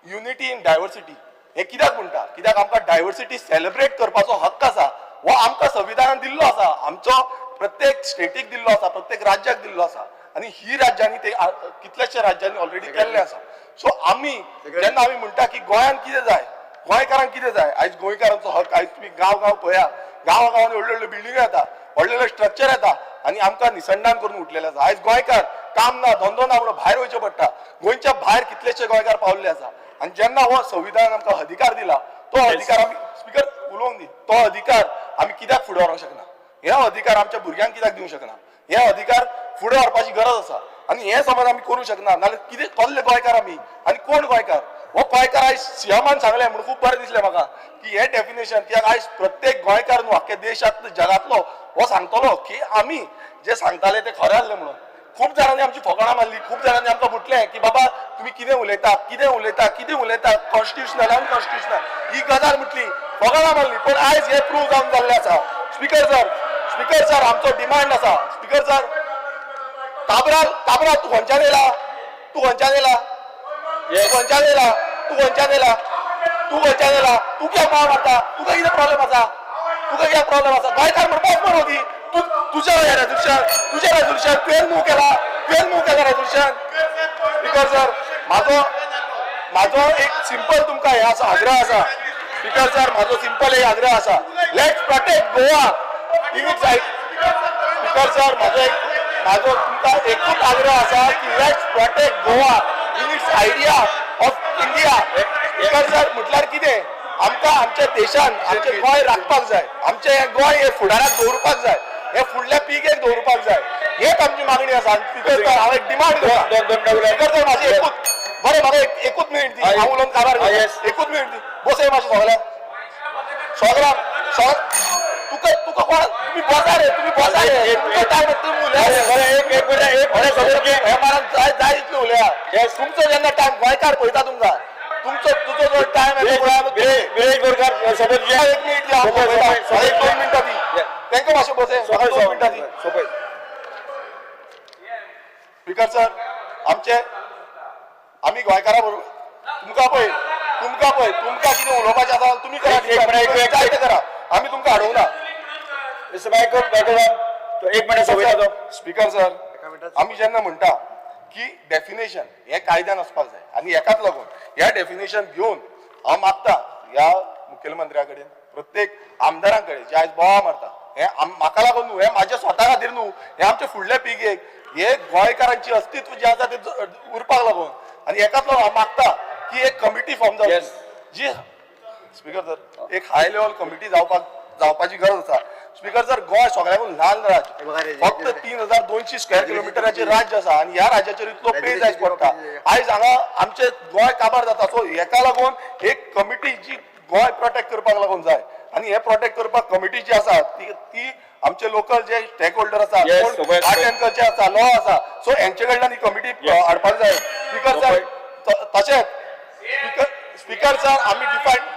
युनिटी इन डायवर्सिटी हे कित्याक म्हणटा? कित्याक आमकां डायवर्सिटी सेलिब्रेट करपाचो हक्क आसा. हो आमकां संविधानान दिल्लो आसा, आमचो प्रत्येक स्टेटीक दिल्लो आसा, प्रत्येक राज्याक दिल्लो आसा आनी ही राज्यांनी ते कितल्याशा राज्यांनी ऑलरेडी केल्ले आसा. सो आमी जेन्ना आमी म्हणटा की गोंयांत कितें जाय, गोंयकारांक कितें जाय, आयज गोंयकारांचो हक, आयज तुमी गांव गांव पळया, गांवा गांवांनी व्हडल्यो व्हडल्यो बिल्डिंग्यो येता, व्हडले व्हडले स्ट्रक्चर येता आनी आमकां निसंडान करून उठलेले आसा. आयज गोंयकार काम ना, धंदो ना म्हणून भायर वयचें पडटा. गोंयच्या भायर कितलेशे गोंयकार पावल्ले आसा आनी जेन्ना हो संविधानान आमकां अधिकार दिला तो अधिकार आमी, स्पिकर उलोवंक दी, तो अधिकार आमी कित्याक फुडें व्हरूंक शकना? हे अधिकार आमच्या भुरग्यांक कित्याक दिवंक शकना? हे अधिकार फुडें व्हरपाची गरज आसा आनी हे समज आमी करूंक शकना नाल्यार कितें कसले गोंयकार आमी आनी कोण गोंयकार? हो गोंयकार आयज सीएमान सांगलें म्हणून खूब बरें दिसलें म्हाका की हे डेफिनेशन, कित्याक आयज प्रत्येक गोंयकार न्हू आख्ख्या देशांतलो जगांतलो हो सांगतलो की आमी जे सांगताले ते खरें आसलें म्हणून. खूब जाणांनी आमची फकाणां मारली, खूब जाणांनी आमकां म्हटलें की बाबा तुमी कितें उलयता, कितें उलयता, कितें उलयता, कॉन्स्टिट्युशनल अनकॉन्स्टिट्युशनल ही गजाल म्हटली, फकाणां मारली. पूण आयज हें प्रूव जावन जाल्लें आसा. स्पिकर सर, स्पिकर सर, आमचो डिमांड आसा. स्पिकर सर, काब्राल, काब्राल तूं खंयच्यान येयला? तूं खंयच्यान येयला? तूं खंयच्यान येयला? तूं खंयच्यान येयला? तूं खंयच्यान येयला? तूं कित्याक बोवाळ मारता? तुका कितें प्रॉब्लेम आसा? तुका कित्याक प्रॉब्लेम आसा? गोंयकार म्हण बस मरो ती. तूं तुज्या रेजोल्युशन, तुजें रेजोल्युशन तुवें मूव केला, तुवें मूव केला रेजोल्युशन. स्पिकर सर, म्हाजो म्हाजो एक सिंपल तुमकां हें आसा, आग्रह आसा. स्पिकर सर, म्हाजो सिंपल एक आग्रह आसा, let's protect Goa in its. Speaker sir, म्हाजो एक म्हाजो तुमकां एकूच आग्रह आसा की let's protect Goa in its idea of India. Speaker sir, म्हटल्यार कितें, आमकां आमकां आमच्या देशान आमचें गोंय राखपाक जाय, आमचें हें गोंय हें फुडाराक दवरपाक जाय, हे फुडल्या पिळगेक दवरपाक जाय, हेच आमची मागणी आसा. स्पीकर सर, हांव एक डिमांड करता. स्पीकर सर, म्हाजी एकूच, बरें, म्हाका एकूच मिनीट दी, हांव उलोवन काबार. एकूच मिनीट दी. बसय मातशें सगळ्यांक, सगळ्यांक. तुका तुका कोण, तुमी बसा रे, तुमी बसा रे. तुमचो टायम, तुमी उलया. एक एक मिनिट, एक बरें, हे मारान जाय जाय तितले उलया. तुमचो जेन्ना टायम, गोंयकार पळयता तुमकां, तुमचो तुजो जो टायम. विरेश बोरकार, सोबत. एक मिनिट दी, हांव एक 2 मिनटां दी तांकां, मातशें बसय, 2 मिनटां दी. सोपय. स्पीकर सर, आमचे आमी गोंयकारा बरोबर तुमकां पळय, तुमकां पळय, तुमकां कितें उलोवपाचें आसा तुमी करा, जाय तें करा, आमी तुमकां अडोवना. मिस्टर मायकल, मायकल, एक मिनिट सोपयता. स्पीकर सर, आमी जेन्ना म्हणटा की डेफिनेशन हे कायद्यान आसपाक जाय आनी हेकाच लागून ह्या डेफिनेशन घेवन हांव मागता ह्या मुखेलमंत्र्या कडेन, प्रत्येक आमदारां कडेन जे आयज बोवाळ मारता, हे म्हाका लागून न्हू, हे म्हाज्या स्वता खातीर न्हू, हे आमच्या फुडल्या पिळगेक, हे गोंयकारांची अस्तित्व जें आसा तें उरपाक लागून. आनी हेकाच लागून हांव मागता की एक कमिटी फॉर्म जावची जी, स्पीकर सर, एक हाय लेवल कमिटी जावपाची गरज आसा. स्पीकर सर, गोंय सगळ्याकून ल्हान राज्य, फक्त 3200 स्क्वेअर किलोमिटराचे राज्य आसा आनी ह्या राज्याचेर इतलो पेज आयज पडटा. आयज हांगा आमचे गोंय काबार जाता. सो हेका लागून एक कमिटी जी गोंय प्रोटेक्ट करपाक लागून जाय आनी हे प्रोटेक्ट करपाक कमिटी जी आसा ती आमचे लोकल जे स्टेक होल्डर आसा, आर्ट एंड कल्चर आसा, लॉ आसा, सो हेंचे कडल्यान ही कमिटी हाडपाक जाय. स्पीकर सर, तशेंच स्पीकर सर, आमी डिफायन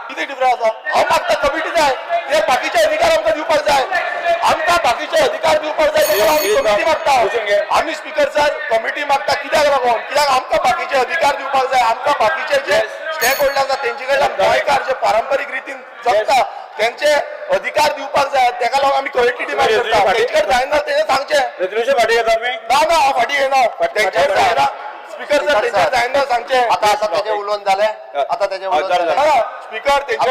कितें डिफरन्स आसा? हांव मागता कमिटी जाय, ते बाकीचे अधिकार आमकां दिवपाक जाय, आमकां बाकीचे अधिकार दिवपाक जाय. तेका आमी कमिटी मागता. आमी स्पीकर सर कमिटी मागता कित्याक लागून? कित्याक आमकां बाकीचे अधिकार दिवपाक जाय, आमकां बाकीचे जे स्टेक होल्डर आसा तेंचे कडल्यान गोंयकार जे पारंपरीक रितीन जगता तेंचे अधिकार दिवपाक जाय. तेका लागून आमी कमिटी डिमांड करता. तेंचे कडेन जायना तेंचे सांगचें. रेजोल्युशन फाटी घेता तुमी? ना ना, हांव फाटी घेना. तेंचे कडेन जायना स्पीकर सर, तेंचे जायना सांगचें. आता आता तेजें उलोवन जालें, आता तेजें उलोवन जालें. स्पीकर, तेंचे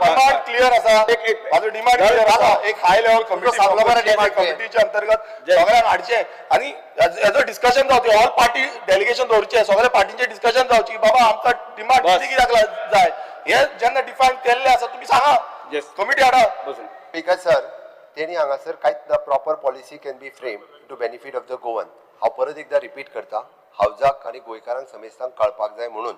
डिमांड क्लियर आसा, म्हाजो डिमांड क्लियर आसा. एक हाय लेवल कमिटी, कमिटीच्या अंतर्गत सगळ्यांक हाडचें आनी हेजो डिस्कशन जावचें, ऑल पार्टी डेलिगेशन दवरचें, सगळ्या पार्टींचें डिस्कशन जावचें की बाबा आमकां डिमांड कितें कित्याक जाय, हे जेन्ना डिफायन केल्लें आसा तुमी सांगा, कमिटी हाडा. स्पीकर सर, तेणी हांगासर कांयच ना. Proper policy can be frame to benefit of the Goan. हांव परत एकदां रिपीट करता, हावजाक आनी गोंयकारांक समेस्तांक कळपाक जाय म्हणून,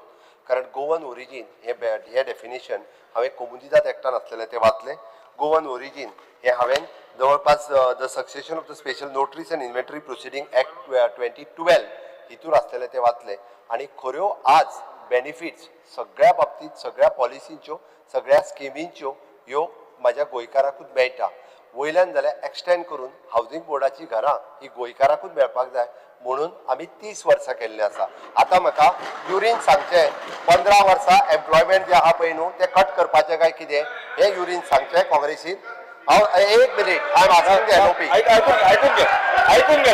कारण गोवन ओरिजीन हे हे डेफिनेशन हांवें कोमुनिदाद एक्टान आसलेलें तें वाचलें. गोवन ओरिजीन हें हांवें जवळपास the Succession of the Special Notaries and Inventory Proceeding Act 2012 हितूर आसलेलें तें वाचलें. आनी खऱ्यो आज बेनिफिट्स सगळ्या बाबतींत, सगळ्या पॉलिसींच्यो, सगळ्या स्किमींच्यो ह्यो म्हाज्या गोंयकाराकूच मेळटा. वयल्यान जाल्यार एक्सटेंड करून हावजींग बोर्डाची घरां ही गोंयकाराकूच मेळपाक जाय म्हणून आमी 30 वर्सां केल्लें आसा. आतां म्हाका युरीन सांगचें, 15 वर्सां एम्प्लॉयमेंट जें आहा पळय न्हू तें कट करपाचें काय कितें हें युरीन सांगचें काँग्रेसीन. हांव एक minute, I am asking the LOP. आयकून घे, आयकून घे.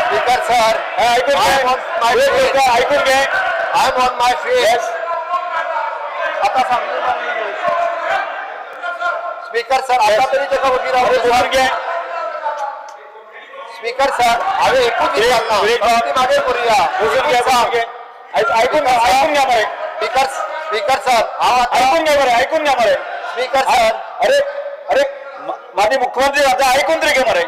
स्पीकर सर, आयकून घे, आयकून घे. I am on my feet. आतां सांगले. स्पीकर सर, आतां तरी ताका वगीर बसून घे. स्पीकर सर, हांवें एकूच विचारलां, मागीर करुया. बसून घे, बसून घे. आयकून आयकून घ्या मरे. स्पीकर स्पीकर सर, हांव आयकून घे मरे, आयकून घ्या मरे. स्पीकर सर, अरे अरे, माननीय मुख्यमंत्री, आता ऐकून तरी घे मरे.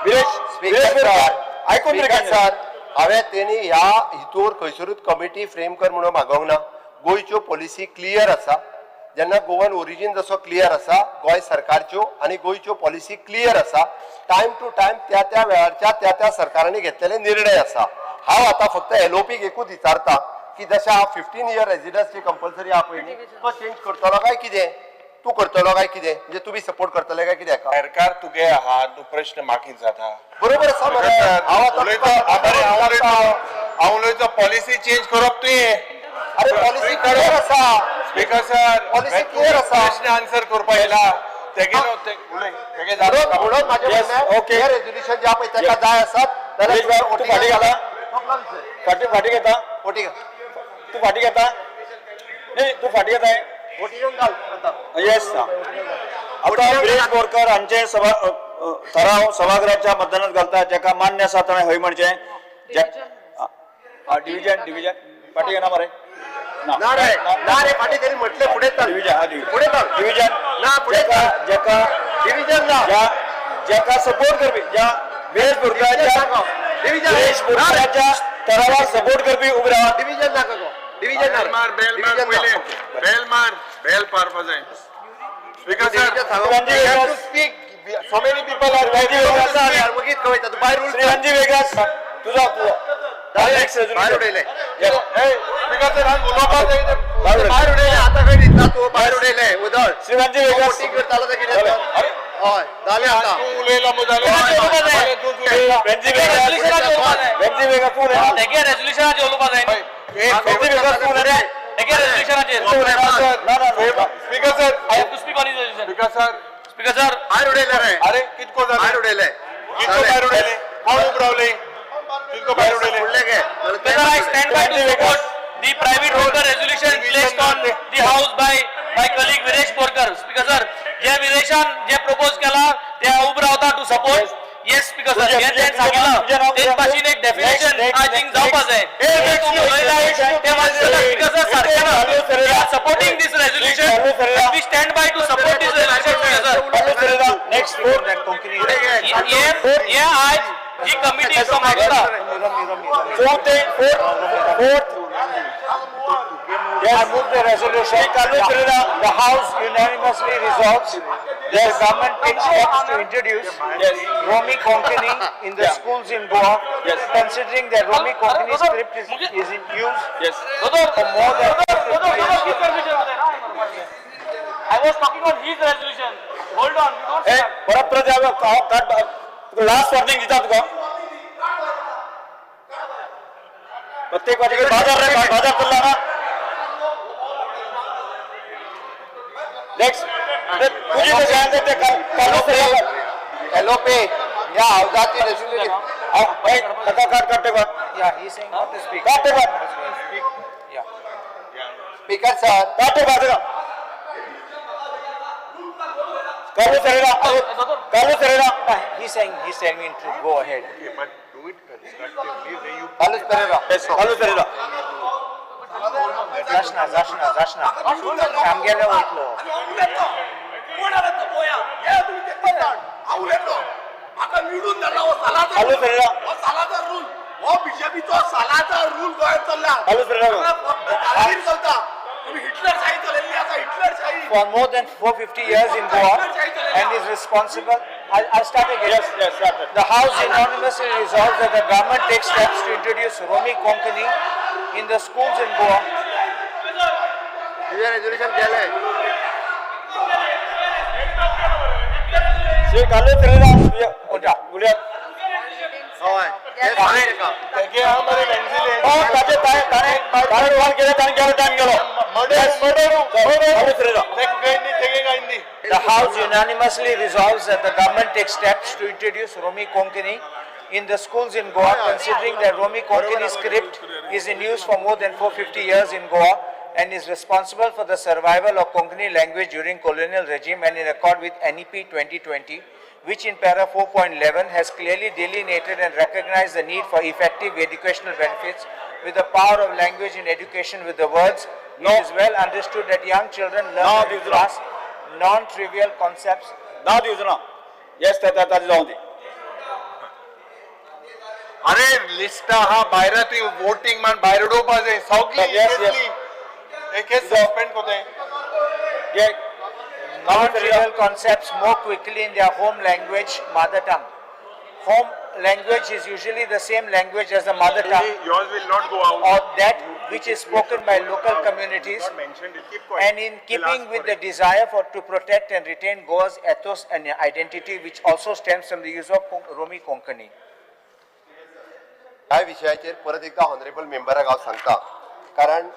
विरेश, स्पीकर सर, ऐकून तरी घे. सर, हांवें तेणी ह्या हितूर खंयसरूच कमिटी फ्रेम कर म्हणून मागोवंक ना. गोंयच्यो पॉलिसी क्लियर आसा. जेन्ना गोवन ओरिजीन जसो क्लियर आसा, गोंय सरकारच्यो आनी गोंयच्यो पॉलिसी क्लियर आसा. टायम टू टायम त्या त्या वेळारच्या त्या त्या सरकारांनी घेतलेले निर्णय आसा. हांव आतां फक्त एलओपीक एकूच विचारता की जशें हांव 15 इयर रेजिडन्सी कंपल्सरी आहा पळय न्ही, तो चेंज करतलो काय कितें, तूं करतलो काय कितें, म्हणजे तुमी सपोर्ट करतले काय कितें हाका? सरकार तुगे आहा, तूं प्रश्न मागीर जाता. बरोबर आसा मरे. हांव आतां हांव उलयतो, पॉलिसी चेंज करप तुवें. अरे पॉलिसी क्लियर आसा. स्पीकर सर, पॉलिसी क्लियर आसा. प्रश्न आन्सर करपा येयला तेगेलो उलय तेगे. म्हणून म्हाजें म्हणणें, हे रेजोल्युशन जें आहा पळय तेका जाय आसत जाल्यार तूं फाटी घेता, फाटी फाटी घेता, तूं फाटी घेता न्ही, तूं फाटी घेताय. येस. आतां विरेश बोरकर हांचे सभा ठराव सभागृहाच्या मतदानात घालता. जाका मान्य आसा ताणें हय म्हणचें. डिव्हिजन डिव्हिजन फाटी घेना मरे. ना रे, ना रे, फाटी तरी म्हटले फुडें चल. डिव्हिजन फुडें चल. डिव्हिजन ना, फुडें चल. जेका डिव्हिजन ना. ज्याका सपोर्ट करपी ज्या वेश बोरकराच्या डिव्हिजन वेश बोरकराच्या ठरावाक सपोर्ट करपी उबे रावात. डिव्हिजन नाका गो. डिव्हिजन ना. बेल मार, बेल मार पयले. बेल मार, बेल मारपा जाय. Speaker sir, Ranji to speak. So many people are waiting. वगीत कळयता तूं भायर. श्री रणजी वेगस, तुझो तुझो भायर उडयले. स्पीकर सर, हांव उलोवपाक जाय. भायर उडयले आतां खंय दितना तूं भायर उडयले उदळ. श्री रणजी वेगस वोटींग करतालो ते कितें तर. हय जालें आतां. तूं उलयला मग जालें. रणजी वेगस, रणजी वेगस तूं उलयला. तेगे रेजोल्युशनाचेर उलोवपा जाय. रणजी वेगस तूं उलयला. तेगे रेजोल्युशनाचेर. Speaker sir, I have to speak on his resolution. Speaker sir, speaker sir, भायर उडयले रे. अरे कितको जालें? भायर उडयले. कितको भायर उडयले? कोण उबो रावले? कितको भायर उडयले? फुडले घे. Speaker, I stand by to support the private member resolution placed on the house by my colleague Viresh Borkar. Speaker sir, J विरेशान J propose केला ते हांव उबो रावता to support. Yes speaker sir, हे तें सांगितलं तेच भाशेन एक डेफिनेशन I think जावपा जाय. ते तूं उलयला ते मातशें स्पीकर सर सारकें ना. We are supporting this resolution. We stand by to support this resolution, speaker sir. Next fourth. हे हे आज जी कमिटी मागता Fourth, fourth, fourth. I move the resolution. The House unanimously resolves that the government takes steps to introduce Romi Konkani in the schools in Goa, considering that Romi Konkani script is in use for more than 50 years. I was talking on his resolution. Hold on, you don't start. परत परत last warning दिता तुका. प्रत्येक वाटेकडे बाजार रे, बाजार चल्ला ना. नेक्स्ट तुझी ते ते कार्लूस फेरेरा. एलओपी ह्या हावजाची रेजोल्युशन. ताका काड काड ते काड. Yeah, he's saying not to speak. काड ते काड. Yeah. Speaker sir, काड ते काड. Carlos Ferreira, Carlos Ferreira. He's telling me to go ahead. Okay, but do it constructively where you Carlos Pereira. Yes, Carlos Ferreira. जाशना जाशना जाशना आमगेले वयतलो. Carlos Ferreira. Carlos Ferreira. For more than 450 years in Goa and is responsible. I'll start again. Yes, yes, start. The House unanimously resolves that the government takes steps to introduce Romi Konkani in the schools in Goa. तुझें resolution केलें. Shri Carlos Ferreira, उलयात. हय तें सांग ताका. तेगे हा मरे वेंझिले. ताचे ताणें ताणें कॉल केलें, ताणें गेलो, टायम गेलो. Murder, murder, Carlos Ferreira. तेगे काय न्ही. The House unanimously resolves that the government takes steps to introduce Romi Konkani in the schools in Goa, considering that Romi Konkani script is in use for more than 450 years in Goa and is responsible for the survival of Konkani language during colonial regime and in accord with NEP 2020, which in para 4.11 has clearly delineated and recognized the need for effective educational benefits with the power of language in education with the words, No. It is well understood that young children No, learn and Divjula. grasp non-trivial concepts. ना दिवचो ना. Yes, ताजें जावं दी. अरे लिस्टा हा भायर तुवें voting मान भायर उडोवपा जाय सगळी. Yes, yes. एक सस्पेंड कोताय. घे. Non-trivial concepts more quickly in their home language, mother tongue. Home language is usually the same language as the mother tongue Yours will not go out. Or that which is spoken by local communities, Not mentioned it. Keep quiet. And in We'll keeping ask with for the it. Desire for to protect and retain Goa's ethos and identity, which also stems from the use of Romi Konkani. ह्या विशयाचेर परत एकदा honourable मेंबराक हांव सांगता, कारण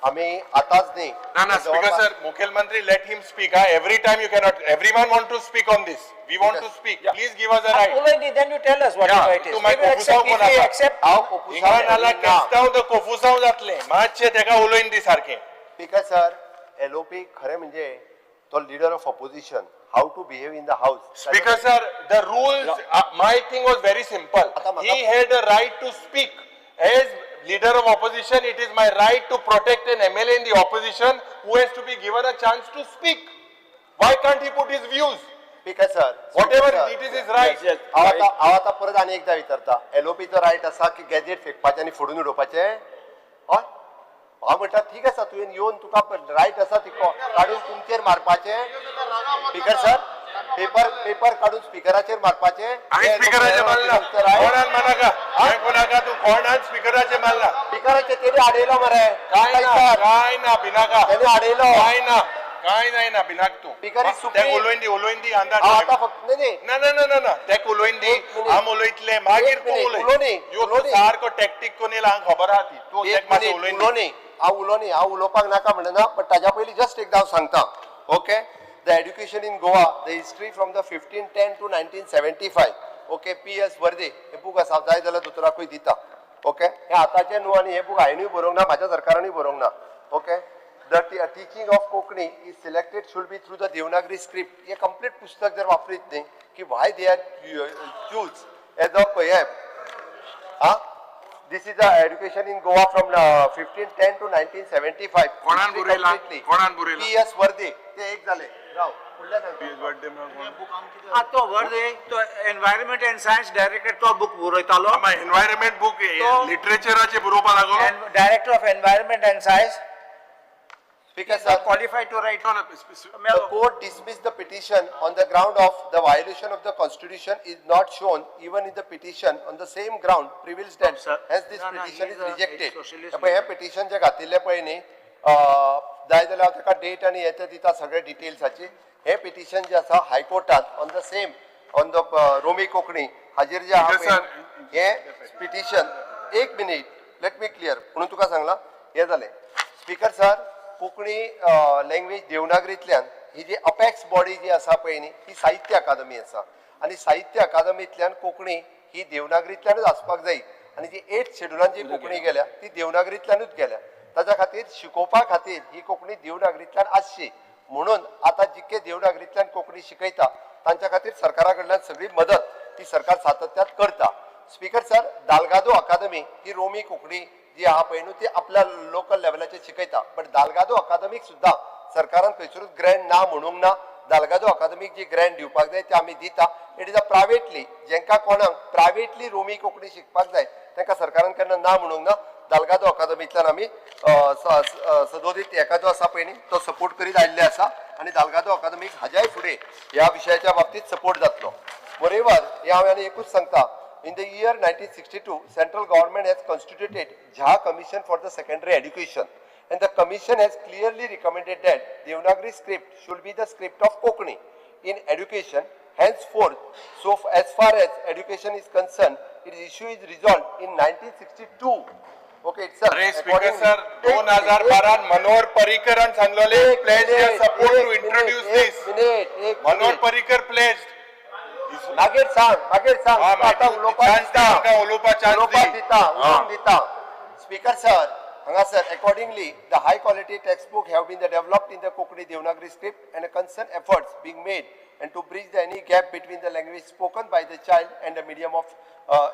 आमी आतांच न्ही. ना ना, स्पीकर सर, मुख्यमंत्री, let him speak. हा, every time you cannot. Everyone want to speak on this. We want to speak. Please give us a right. Already, then you tell us whatever it is. तूं We मागीर will accept कोफुसांव if we कोणाका. Accept. हांव हिंगा नाल्यार कोफुसांव. केस्तांव तर कोफुसांव जातलें. मातशें तेका उलोवन दी सारकें. स्पीकर सर, एलओपी खरें म्हणजे तो leader of opposition, how to behave in the house. Speaker sir, the rules, my thing was very simple. आता म्हाका- He had a right to speak. As leader of opposition, it is my right to protect an MLA in the opposition who has to be given a chance to speak. Why can't he put his views? Speaker sir, Whatever it is, his right. हांव आतां हांव आतां परत आनी एकदां विचारता, एलओपीचो right आसा की गॅजेट फेकपाचें आनी फोडून उडोवपाचें? हय, हांव म्हणटा ठीक आसा, तुवें येवन तुका रायट आसा ती काडून तुमचेर मारपाचें. स्पीकर सर, पेपर पेपर काडून स्पिकराचेर मारपाचें. हांवें स्पिकराचेर मारला? कोणान मारनाका, हांवें कोणाका तूं कोणान स्पिकराचेर मारला? स्पिकराचेर तेणी आडयलो मरे. काय ना, काय ना, भिनाका. तेणी आडयलो. काय ना, काय जायना, भिनाक तूं. Speaker is तेक supreme. उलोवन दी, उलोवन दी. अंदाज हांव आतां फक्त न्ही न्ही ना ना ना ना ना, तेक उलोवन दी. आम उलयतले मागीर, एक तूं minute, उलय. उलोवनी, यो तूं उलोवनी. सारको टॅक्टीक कोन येयला हांगा खबर आहा ती. तूं एक तेक मातसो मिनीट, उलोवन दी. उलोवनी. हांव उलोवनी, हांव उलोवपाक नाका म्हणना, बट ताज्या पयलीं जस्ट एकदां हांव सांगता. Okay, the education in Goa, the history from the 1510 to 1975, okay, P S. Varde hey book आसा, जाय जाल्यार दोतोराकूय दिता. ओके, हें आतांचें न्हू आनी हें बूक हांवेनूय बरोवंक ना, म्हाज्या सरकारानूय बरोवंक ना. Okay, the teaching of Konkani is selected should be through the Devanagari script. हें कंप्लीट पुस्तक जर वापरीत न्ही की why they are choose as a हे हा. This is the education in Goa from 1510 to 1975. कोणान बरयला? कोणान बरयला? P S Varde. ते एक जाले, राव, फुडल्या सांगता. आ, तो वर्दे तो एनवायरमेंट अँड सायन्स डायरेक्टर तो बूक बरयतालो. एनवायरमेंट बूक लिटरेचराचे बरोवपा लागलो. Director of environment and science. Speaker sir, qualified to write. The court dismissed the petition on the ground of the violation of the constitution is not shown even in the petition. On the same ground prevails that Sir. Hence this No, no, petition he is is a rejected. socialist. पळय, हें petition जें घातिल्लें पळय न्ही, जाय जाल्यार हांव ताका डेट आनी हें तें दिता सगळे डिटेल्साची. हें पिटिशन जें आसा हायकोर्टात on the same on the Romi Konkani हाजेर जें आहा Yes, sir. पळय, हें पिटिशन, एक मिनीट, let me clear म्हणून तुका सांगलां. हें जालें. स्पीकर सर, कोंकणी लँग्वेज देवनागरींतल्यान ही जी अपेक्स बॉडी जी आसा पळय न्ही, ही साहित्य अकादमी आसा आनी साहित्य अकादमींतल्यान कोंकणी ही देवनागरींतल्यानूच आसपाक जाय आनी जी एट शेड्युलान जी कोंकणी गेल्या ती देवनागरींतल्यानूच गेल्या. ताच्या खातीर शिकोवपा खातीर ही कोंकणी देवनागरींतल्यान आसची म्हणून आतां जितके देवनागरींतल्यान कोंकणी शिकयता तांच्या खातीर सरकारा कडल्यान सगळी मदत ती सरकार सातत्यात करता. स्पीकर सर, दालगादो अकादमी ही रोमी कोंकणी जी आहा पळय न्हू, ती आपल्या लोकल लेवलाचेर शिकयता, बट दालगादो अकादमीक सुद्दां सरकारान खंयसरूच ग्रँट ना म्हणूंक ना. दालगादो अकादमीक जी ग्रँट दिवपाक जाय ती आमी दिता. It is a privately, जेंकां कोणाक प्रायवेटली रोमी कोंकणी शिकपाक जाय तांकां सरकारान केन्ना ना म्हणूंक ना. दालगादो अकादमींतल्यान आमी सदोदीत हेका जो आसा पळय न्ही तो सपोर्ट करीत आयिल्ले आसा आनी दालगादो अकादमीक हाज्याय फुडें ह्या विशयाच्या बाबतींत सपोर्ट जातलो. मोरेवर हें हांव आनी एकूच सांगता. In the year 1962, central government has constituted Jha Commission for the secondary education, and the commission has clearly recommended that Devanagari script should be the script of Konkani in education henceforth. So as far as education is concerned, its issue is resolved in 1962, okay, itself. अरे speaker Accordingly- sir, 2012 Manohar पर्रीकरान सांगलेले, एक pledge minute, support एक two introduce minute, एक दीस. Minute, एक Manohar minute. Parrikar pledge. मागीर सांग, मागीर सांग. हा, तुका आतां मागीर उलोवपाक chance दी दिता. आमकां, उलोवपाक chance उलोवपाक दी. दिता. हा. उलोवंक दिता. स्पीकर सर, हांगासर accordingly the high quality text book have been the developed in the Konkani Devanagari script and concern efforts being made and to bridge the any gap between the language spoken by the child and the medium of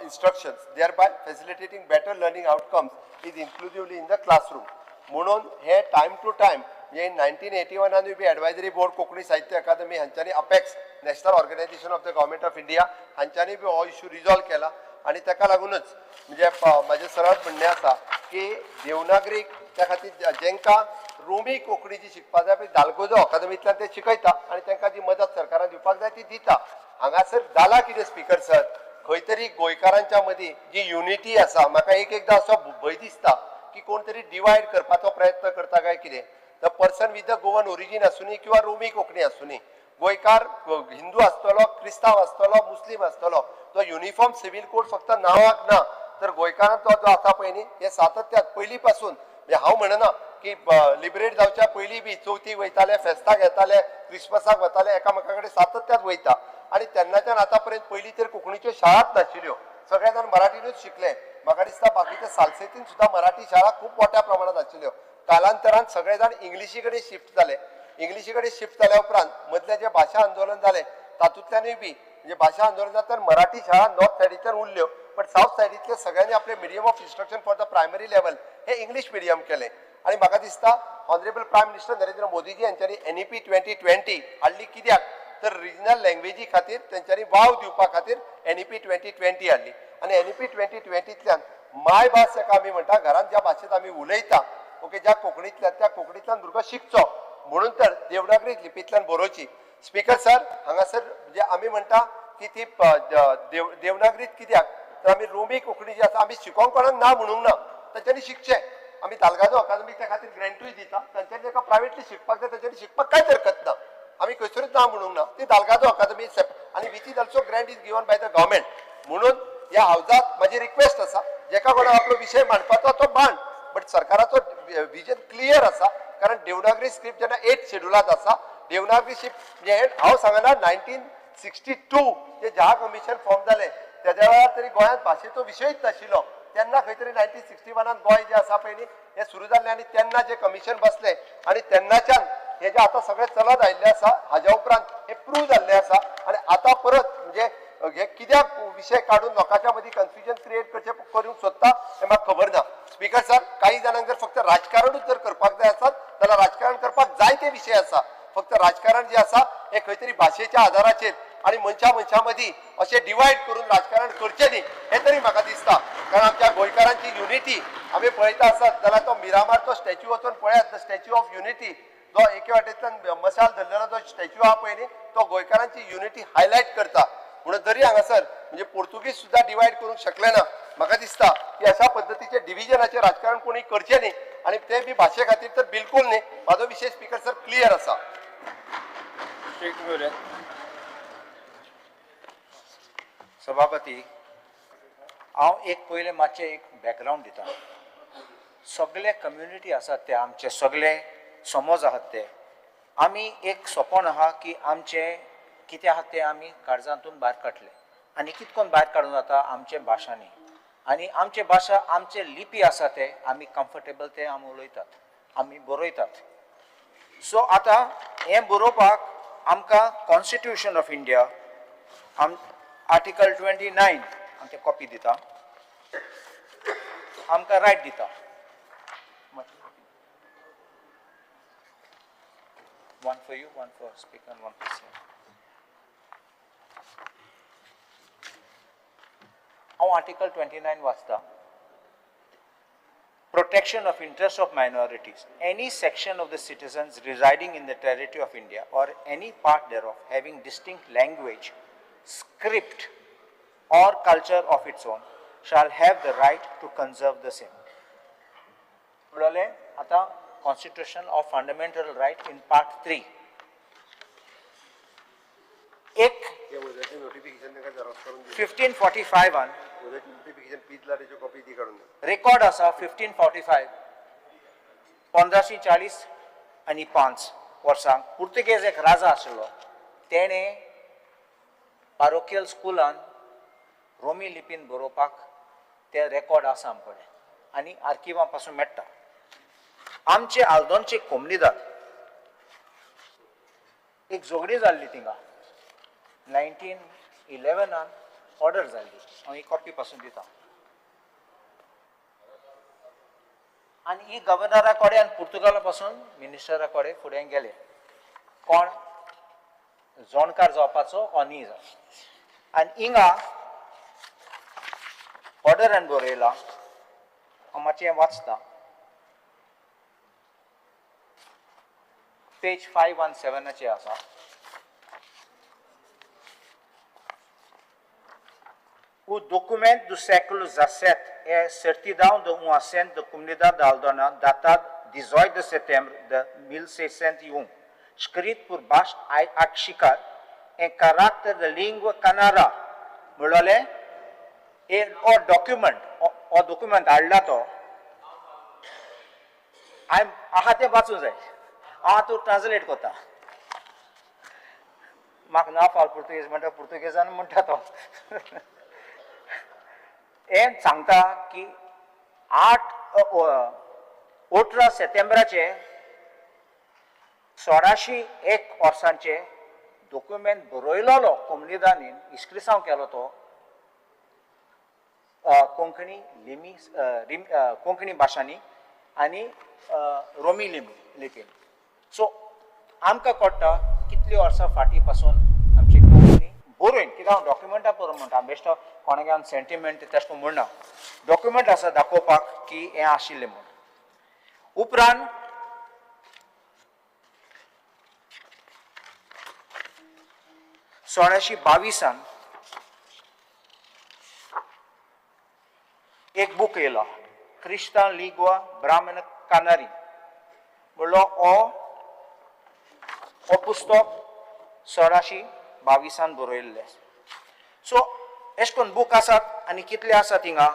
instructions, thereby facilitating better learning outcomes is inclusively in the classroom. म्हणून हे time two time म्हणजे 1981 बी advisory board Konkani साहित्य अकादमी हांच्यांनी, apex national organisation of the government of India हांच्यांनी बी हो issue resolve केला आनी ताका लागूनच म्हणजे म्हाजें सरळ म्हणणें आसा की देवनागरीक त्या खातीर जेंकां रोमी कोंकणी जी शिकपाक जाय पळय, दालगोजो अकादमींतल्यान ते शिकयता आनी तांकां जी मदत सरकारान दिवपाक जाय ती दिता. हांगासर जाला कितें स्पीकर सर, खंय तरी गोंयकारांच्या मदीं जी युनिटी आसा, म्हाका एक एकदां असो भंय दिसता की कोण तरी डिवायड करपाचो प्रयत्न करता काय कितें. The person with the Goan origin आसुनी किंवा रोमी कोंकणी आसुनी, गोंयकार हिंदू आसतलो, क्रिस्तांव आसतलो, मुस्लीम आसतलो, तो युनिफॉर्म सिव्हील कोड फक्त नांवाक ना तर गोंयकारान तो जो आसा पळय न्ही, हे सातत्यात पयलीं पासून, म्हणजे हांव म्हणना की लिबरेट जावच्या पयलीं बी चवथीक वयताले, फेस्ताक येताले, क्रिसमसाक वताले, एकामेका कडेन सातत्यात वयता आनी तेन्नाच्यान आतां पर्यंत पयलीं तर कोंकणीच्यो शाळाच नाशिल्ल्यो, सगळे जाण मराठीनूच शिकले. म्हाका दिसता बाकीच्या सालसेतीन सुद्दां मराठी शाळा खूब मोठ्या प्रमाणात आशिल्ल्यो. कालांतरान सगळे जाण इंग्लिशी कडेन शिफ्ट जाले. इंग्लिशी कडेन शिफ्ट जाल्या उपरांत मदलें जें भाशा आंदोलन जालें तातूंतल्यानूय बी म्हणजे भाशा आंदोलनांतल्यान मराठी शाळा नॉर्थ सायडींतल्यान उरल्यो, बट सावथ सायडींतले सगळ्यांनी आपले medium of instruction for the primary level hey English medium केलें. आनी म्हाका दिसता ऑनरेबल प्रायम मिनिस्टर नरेंद्र मोदीजी हांच्यांनी एनईपी 2020 हाडली. कित्याक तर रिजनल लँग्वेजी खातीर तेंच्यांनी वाव दिवपा खातीर एनईपी 2020 हाडली. आनी एनईपी 2020तल्यान मायभास जाका आमी म्हणटा, घरांत ज्या भाशेंत आमी उलयता, ओके, ज्या कोंकणींतल्यान, त्या कोंकणींतल्यान भुरगो शिकचो म्हणून तर देवनागरी लिपींतल्यान बरोवची. स्पीकर सर, हांगासर म्हणजे आमी म्हणटा की ती देवनागरीत कित्याक तर आमी रोमी कोंकणी जी आसा, आमी शिकोंक कोणाक ना म्हणूंक ना, तांच्यांनी शिकचें. आमी तालगादो अकादमी त्या खातीर ग्रँटूय दिता. तांच्यांनी ताका प्रायवेटली शिकपाक जाय, तांच्यांनी शिकपाक कांयच हरकत ना, आमी खंयसरूच ना म्हणूंक ना. ती दालगादो अकादमी आनी which is also grant is given by the government. म्हणून ह्या हावजात म्हाजी रिक्वेस्ट आसा, जेका कोणाक आपलो विशय मांडपाचो तो मांड, बट सरकाराचो विजन क्लियर आसा, कारण देवनागरी स्क्रिप्ट जेन्ना एट शेड्युलांत आसा, देवनागरी स्क्रिप्ट म्हणजे हांव सांगना, 1962 जे जहा कमिशन फॉर्म जालें तेज्या वेळार तरी गोंयांत भाशेचो विशयूच नाशिल्लो. तेन्ना खंय तरी 1961 गोंय जें आसा पळय न्ही हें सुरू जाल्लें आनी तेन्ना जें कमिशन बसलें आनी तेन्नाच्यान हें जें आतां सगळें चलत आयिल्लें आसा, हाज्या उपरांत हें प्रूव जाल्लें आसा. आनी आतां परत म्हणजे हे कित्याक विशय काडून लोकांच्या मदीं कन्फ्युजन क्रिएट करचें करूंक सोदता हें म्हाका खबर ना. स्पीकर सर, काही जाणांक जर फक्त राजकारणूच जर करपाक जाय आसत जाल्यार राजकारण करपाक जायते विशय आसा. फक्त राजकारण जें आसा हें खंय तरी भाशेच्या आदाराचेर आनी मनशां मनशां मदीं अशें डिवायड करून राजकारण करचें न्ही हें तरी म्हाका दिसता. कारण आमच्या गोंयकारांची युनिटी आमी पळयता आसत जाल्यार तो मिरामारचो स्टॅच्यू वचून पळयात, the statue of unity, जो एके वाटेंतल्यान मशाल धरलेलो जो स्टॅच्यू आहा पळय न्ही, तो गोंयकारांची युनिटी हायलायट करता. म्हणून जरी हांगासर म्हणजे पोर्तुगीज सुद्दां डिवायड करूंक शकले ना, म्हाका दिसता की अशा पद्दतीचे डिविजनाचें राजकारण कोणी करचें न्ही आनी तें बी भाशे खातीर तर बिलकूल न्ही. म्हाजो विशय स्पीकर सर क्लियर आसा. सभापती, हांव एक पयलें मातशें एक बॅकग्रावंड दिता. सगळे कम्युनिटी आसात ते आमचे सगळे समज आहात ते आमी एक सपन आहा की आमचें कितें आहा तें आमी काळजांतून भायर काडलें आनी कितें करून भायर काडून जाता आमचे भाशांनी, आनी आमचे भाशा आमचे लिपी आसा ते आमी कम्फर्टेबल ते आमी उलयतात, आमी बरयतात. सो आतां हें बरोवपाक आमकां कॉन्स्टिट्युशन ऑफ इंडिया आम आर्टिकल 29 आमचे कॉपी दिता, आमकां रायट दिता. One for you, one for speaker, and one for sir. हांव आर्टिकल 29 वाचता. Protection of interests of minorities. Any section of the citizens residing in the territory of India or any part thereof having distinct language, script or culture of its own shall have the right to conserve the same. म्हणलें आतां Constitution of Fundamental Right in Part 3. एक 1545 record आसा, 1545 1545 वर्सांक पुर्तुगेज एक राजा आशिल्लो, तेणें पारोकियल स्कुलान रोमी लिपीन बरोवपाक ते रेकॉर्ड आसा आमचे कडेन आनी आर्किवा पासून मेळटा. आमचे आल्दोनचे कोमनिदाद एक झगडी जाल्ली थिंगा 1911 ऑर्डर जाल्ली, हांव ही कॉपी पासून दिता. आनी ही गव्हर्नरा कडेन आनी पुर्तुगाला पासून मिनिस्टरा कडेन फुडें गेले, कोण जाणकार जावपाचो ऑनी जाव. आनी हिंगा ऑर्डरान बरयलां, हांव मातशें वाचता, पेज 517 आसा. O documento do século XVII é certidão de um assento da comunidade da Aldona, datado 18 de setembro de 1601, escrito por Bast Akshikar em caráter de língua Kannada. म्हणलें हो डॉक्युमेंट, हो डॉक्युमेंट हाडला तो हांवें आहा तें वाचूंक जाय. हांव आतां ट्रान्सलेट करता, म्हाका ना फाव पुर्तुगेज म्हणटा, पुर्तुगेजान म्हणटा तो. हें सांगता की 18 सप्टेंबराचे 1601 वर्सांचे डॉक्युमेंट बरयलोलो कोमनिदानीन इस्क्रिसांव केलो तो कोंकणी लिमी कोंकणी भाशांनी आनी रोमी लिपीन. सो आमकां कळटा कितली वर्सां फाटीं पासून आमची कोंकणी बरोवन, कित्याक हांव डॉक्युमेंटां बरोवन म्हणटा, बेश्टो कोणाक हांव सेंटिमेंट तशें म्हणना, डॉक्युमेंट आसा दाखोवपाक की हें आशिल्लें म्हूण. उपरांत 1622 एक बूक येयलो, क्रिस्तांव लिगवा ब्राह्मण कानारी म्हणलो. हो पुस्तक 1622 बरयल्लें. सो अशें करून बूक आसात आनी कितले आसात हिंगा.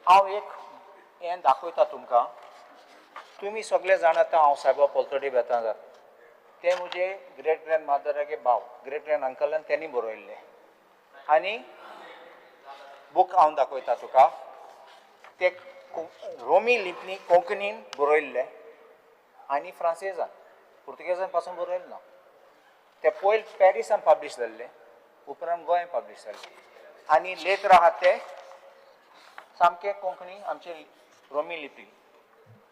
हांव एक हें दाखयता तुमकां, तुमी सगळे जाणात हांव सायबा पलतडी बेतां जाता. ते म्हजे ग्रेट ग्रँड मादरागे भाव, ग्रेट ग्रँड अंकलान तेणी बरयल्ले आनी बूक हांव दाखयता तुका. ते रोमी लिपनी कोंकणीन बरयल्ले आनी फ्रांसेजान, पुर्तुगेजान पासून बरयल्ले ना. ते पयलीं पॅरिसान पब्लीश जाल्ले, उपरांत गोंयान पब्लीश जाल्ले आनी लेटर आहात ते सामके कोंकणी आमचे रोमी लिपी.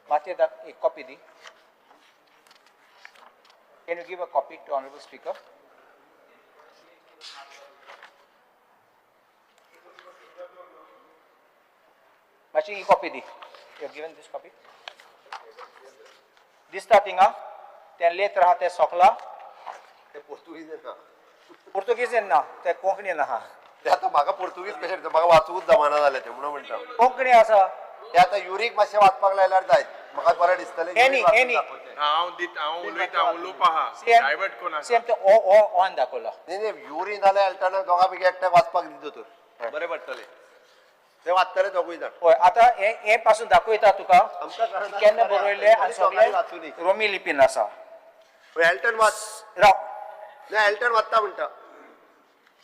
मातशें एक copy the. Can you give a copy to honourable speaker? मातशी ही copy the. You have given this copy. दिसता थिंगा तें लेत्र आहा तें सोंकला. ते पोर्तुगीज ना, पुर्तुगीजेन ना, ते कोंकणीन आहा. ते आतां म्हाका पुर्तुगीज कशें म्हाका वाचूंकच जमाना जालें तें म्हणून म्हणटा. कोंकणी आसा ते आतां युरीक मातशें वाचपाक लायल्यार जायत, म्हाका बरें दिसतलें. हांव दिता, हांव उलयता, हांव उलोवपा आहा, डायवर्ट कोण सेम ते ओ ओ ऑन दाखयला. न्ही न्ही, युरी नाल्यार एल्टना दोगां पैकी एकट्याक वाचपाक दिता तर बरें पडटलें, ते वाचतले दोगूय जाण. हय, आतां हें पासून दाखयता तुका केन्ना बरयल्लें आनी सगळें रोमी लिपीन आसा. एल्टन वाच, राव ना एल्टन वाचता म्हणटा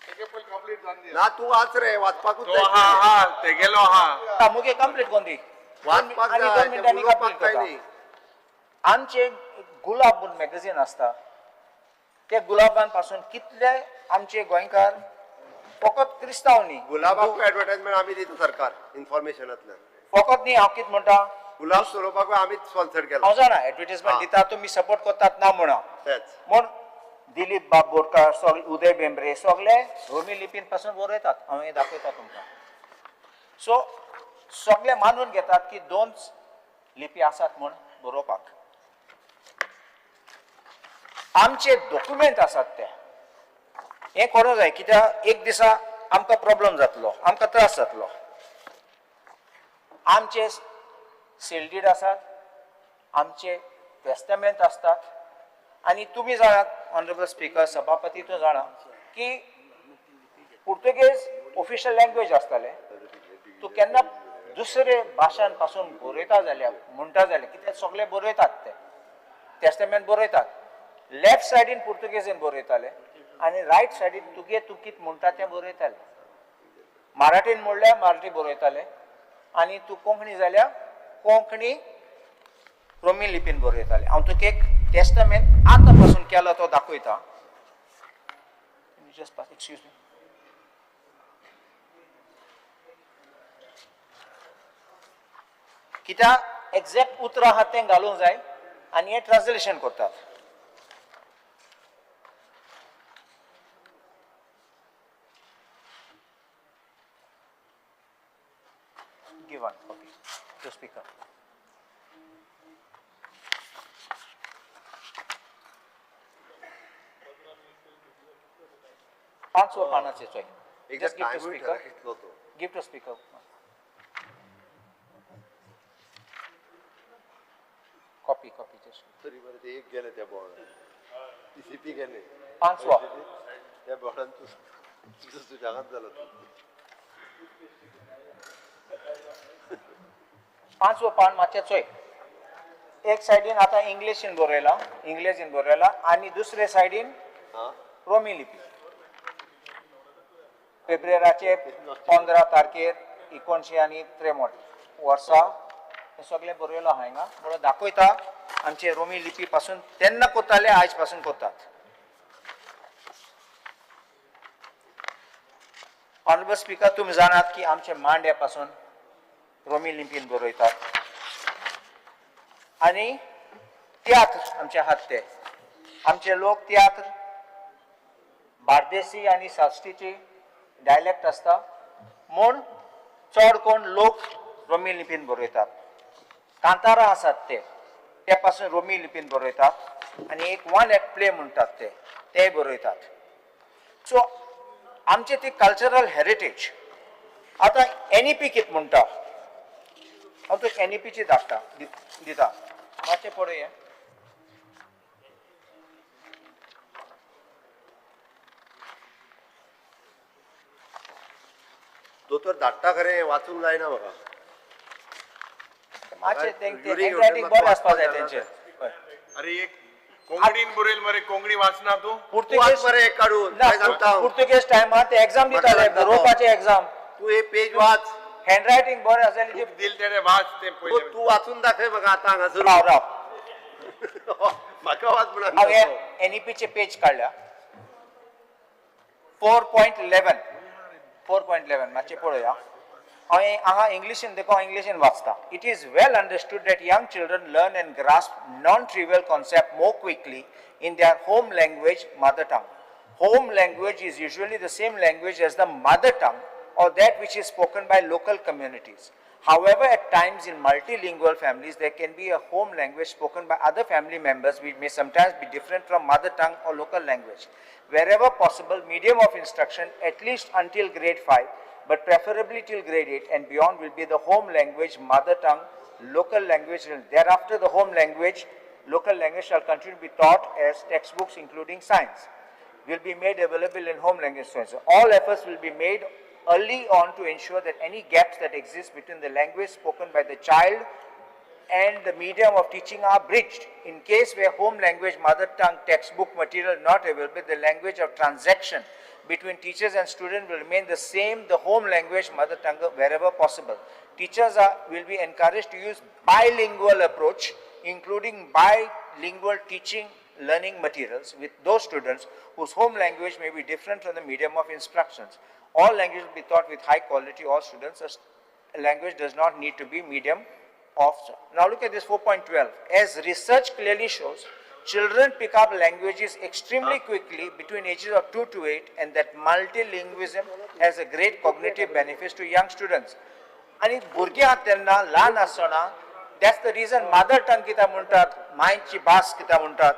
ना, तूं वाच रे, वाचपाकूच तो आहा आहा तेगेलो आहा. मुगे कंप्लीट कोन दी, वाचपाक आनी 2 मिनटांनी कंप्लीट करता. आमचे गुलाब म्हूण मॅगझीन आसता, ते गुलाबान पासून कितले आमचे गोंयकार फकत क्रिस्तांव न्ही, गुलाबाक एडवर्टायजमेंट आमी दिता सरकार इन्फॉर्मेशनांतल्यान, फकत न्ही. हांव कितें म्हणटा, गुलाब चलोवपाक आमीच स्पॉन्सर केला. हांव जाणा एडवर्टायजमेंट दिता, तुमी सपोर्ट करतात ना म्हणा. म्हूण दिलीप बाब बोरकार, सगळे उदय भेंब्रे सगळे रोमी लिपीन पासून बरयतात. हांव हें दाखयता तुमकां. सो सगळे मानून घेतात की 2 लिपी आसात म्हूण बरोवपाक. आमचे डॉक्युमेंट आसात ते हें करूंक जाय, कित्याक एक दिसा आमकां प्रॉब्लम जातलो, आमकां त्रास जातलो. आमचे सेल्डीड आसात, आमचे टेस्टमेंट आसतात आनी तुमी जाणात ऑनरेबल स्पीकर, सभापती तूं जाणा की पुर्तुगेज ऑफिशियल लँग्वेज आसताले. तूं केन्ना दुसरे भाशान पासून बरयता जाल्यार, म्हणटा जाल्यार, कित्याक सगळे बरयतात ते टेस्टमेंट बरयतात, लेफ्ट सायडीन पुर्तुगेजीन बरयताले आनी रायट सायडीन तुगे तूं कितें म्हणटा तें बरयताले. मराठीन म्हणल्यार मराठी बरयताले आनी तूं कोंकणी जाल्यार कोंकणी रोमी लिपीन बरयताले. हांव तुका एक टेस्टमेंट आतां पासून केला तो दाखयता. Just excuse me. कित्याक एक्झॅक्ट उतरां आहा तें घालूंक जाय आनी हें ट्रान्सलेशन करतात. Give one copy to speaker. पांचवो पानाचेर चोय. Just give to speaker. Give to speaker. Copy, copy just. तरी बरें ते एक गेले त्या बोर्डान, टीसीपी गेले पांचवो त्या बोर्डान तूं तुज्या जालो तूं. पांचवो पान मातशें चोय. एक सायडीन आतां इंग्लिशीन बरयलां, इंग्लेजीन बरयलां आनी दुसरे सायडीन रोमी लिपी. फेब्रेराचे 15 तारखेर 1963 वर्सा हें सगळें बरयलां आहा हिंगा. म्हणून दाखयता आमचे रोमी लिपी पासून तेन्ना कोताले, आयज पासून कोतात. ऑनरेबल स्पिकर, तुमी जाणात की आमचे मांड्या पासून रोमी लिपीन बरयतात आनी तियात्र आमचे आहात ते आमचे लोक तियात्र बार्देसी आनी साश्टीची डायलेक्ट आसता म्हूण चड कोण लोक रोमी लिपीन बरयतात. कांतारां आसात ते ते पासून रोमी लिपीन बरयतात आनी एक वन एक्ट प्ले म्हणटात ते तेय बरयतात. सो आमचे ती कल्चरल हेरिटेज. आतां एनईपी कितें म्हणटा, हांव तुका एनईपीची धाडटा दिता, मातशें पळय. दोतोर धाडटा खरें, वाचूंक जायना म्हाका. मातशें हँडरायटींग बरें आसपाक जाय तेंचें. अरे एक कोंकणीन बरयल मरे, कोंकणी वाचना तूं? पुर्तुगेज मरे काडून सांगता. पुर्तुगेज टायमार ते एग्जाम दिताले, बरोवपाचे एग्जाम. तूं हे पेज वाच, हँडरायटींग बरें आसलें दिल तेणे वाच ते पयलें. तूं वाचून दाखय म्हाका आतां हांगासर. राव राव, म्हाका वाच म्हणून. हांवें एनईपीचे पेज काडल्या 4.11, 4.11 मातशें पळोवया. हांवें हांगा इंग्लिशीन देखून हांव इंग्लिशीन वाचता. It is well understood that young children learn and grasp non trivial concept more quickly in their home language, mother tongue. Home language is usually the same language as the mother tongue or that which is spoken by local communities. However, at times in multilingual families, there can be a home language spoken by other family members which may sometimes be different from mother tongue or local language. Wherever possible, medium of instruction, at least until grade 5, but preferably till grade 8 and beyond, will be the home language, mother tongue, local language. Thereafter, the home language, local language shall continue to be taught as textbooks, including science, will be made available in home language. All efforts will be made early on to ensure that any gaps that exist between the language spoken by the child and the medium of teaching are bridged. In case where home language, mother tongue, textbook material not available, the language of transaction between teachers and students will remain the same, the home language, mother tongue, wherever possible. Teachers will be encouraged to use bilingual approach, including bilingual teaching learning materials with those students whose home language may be different from the medium of instructions. All languages will be taught with high quality. All students, a language does not need to be medium of. Now look at this 4.12. As research clearly shows, children pick up languages extremely quickly between ages of 2 to 8, and that multilingualism has a great cognitive benefits to young students. आनी भुरगीं आहात तेन्ना ल्हान आसतना, that's the reason mother tongue कित्याक म्हणटात, मांयची भास कित्याक म्हणटात.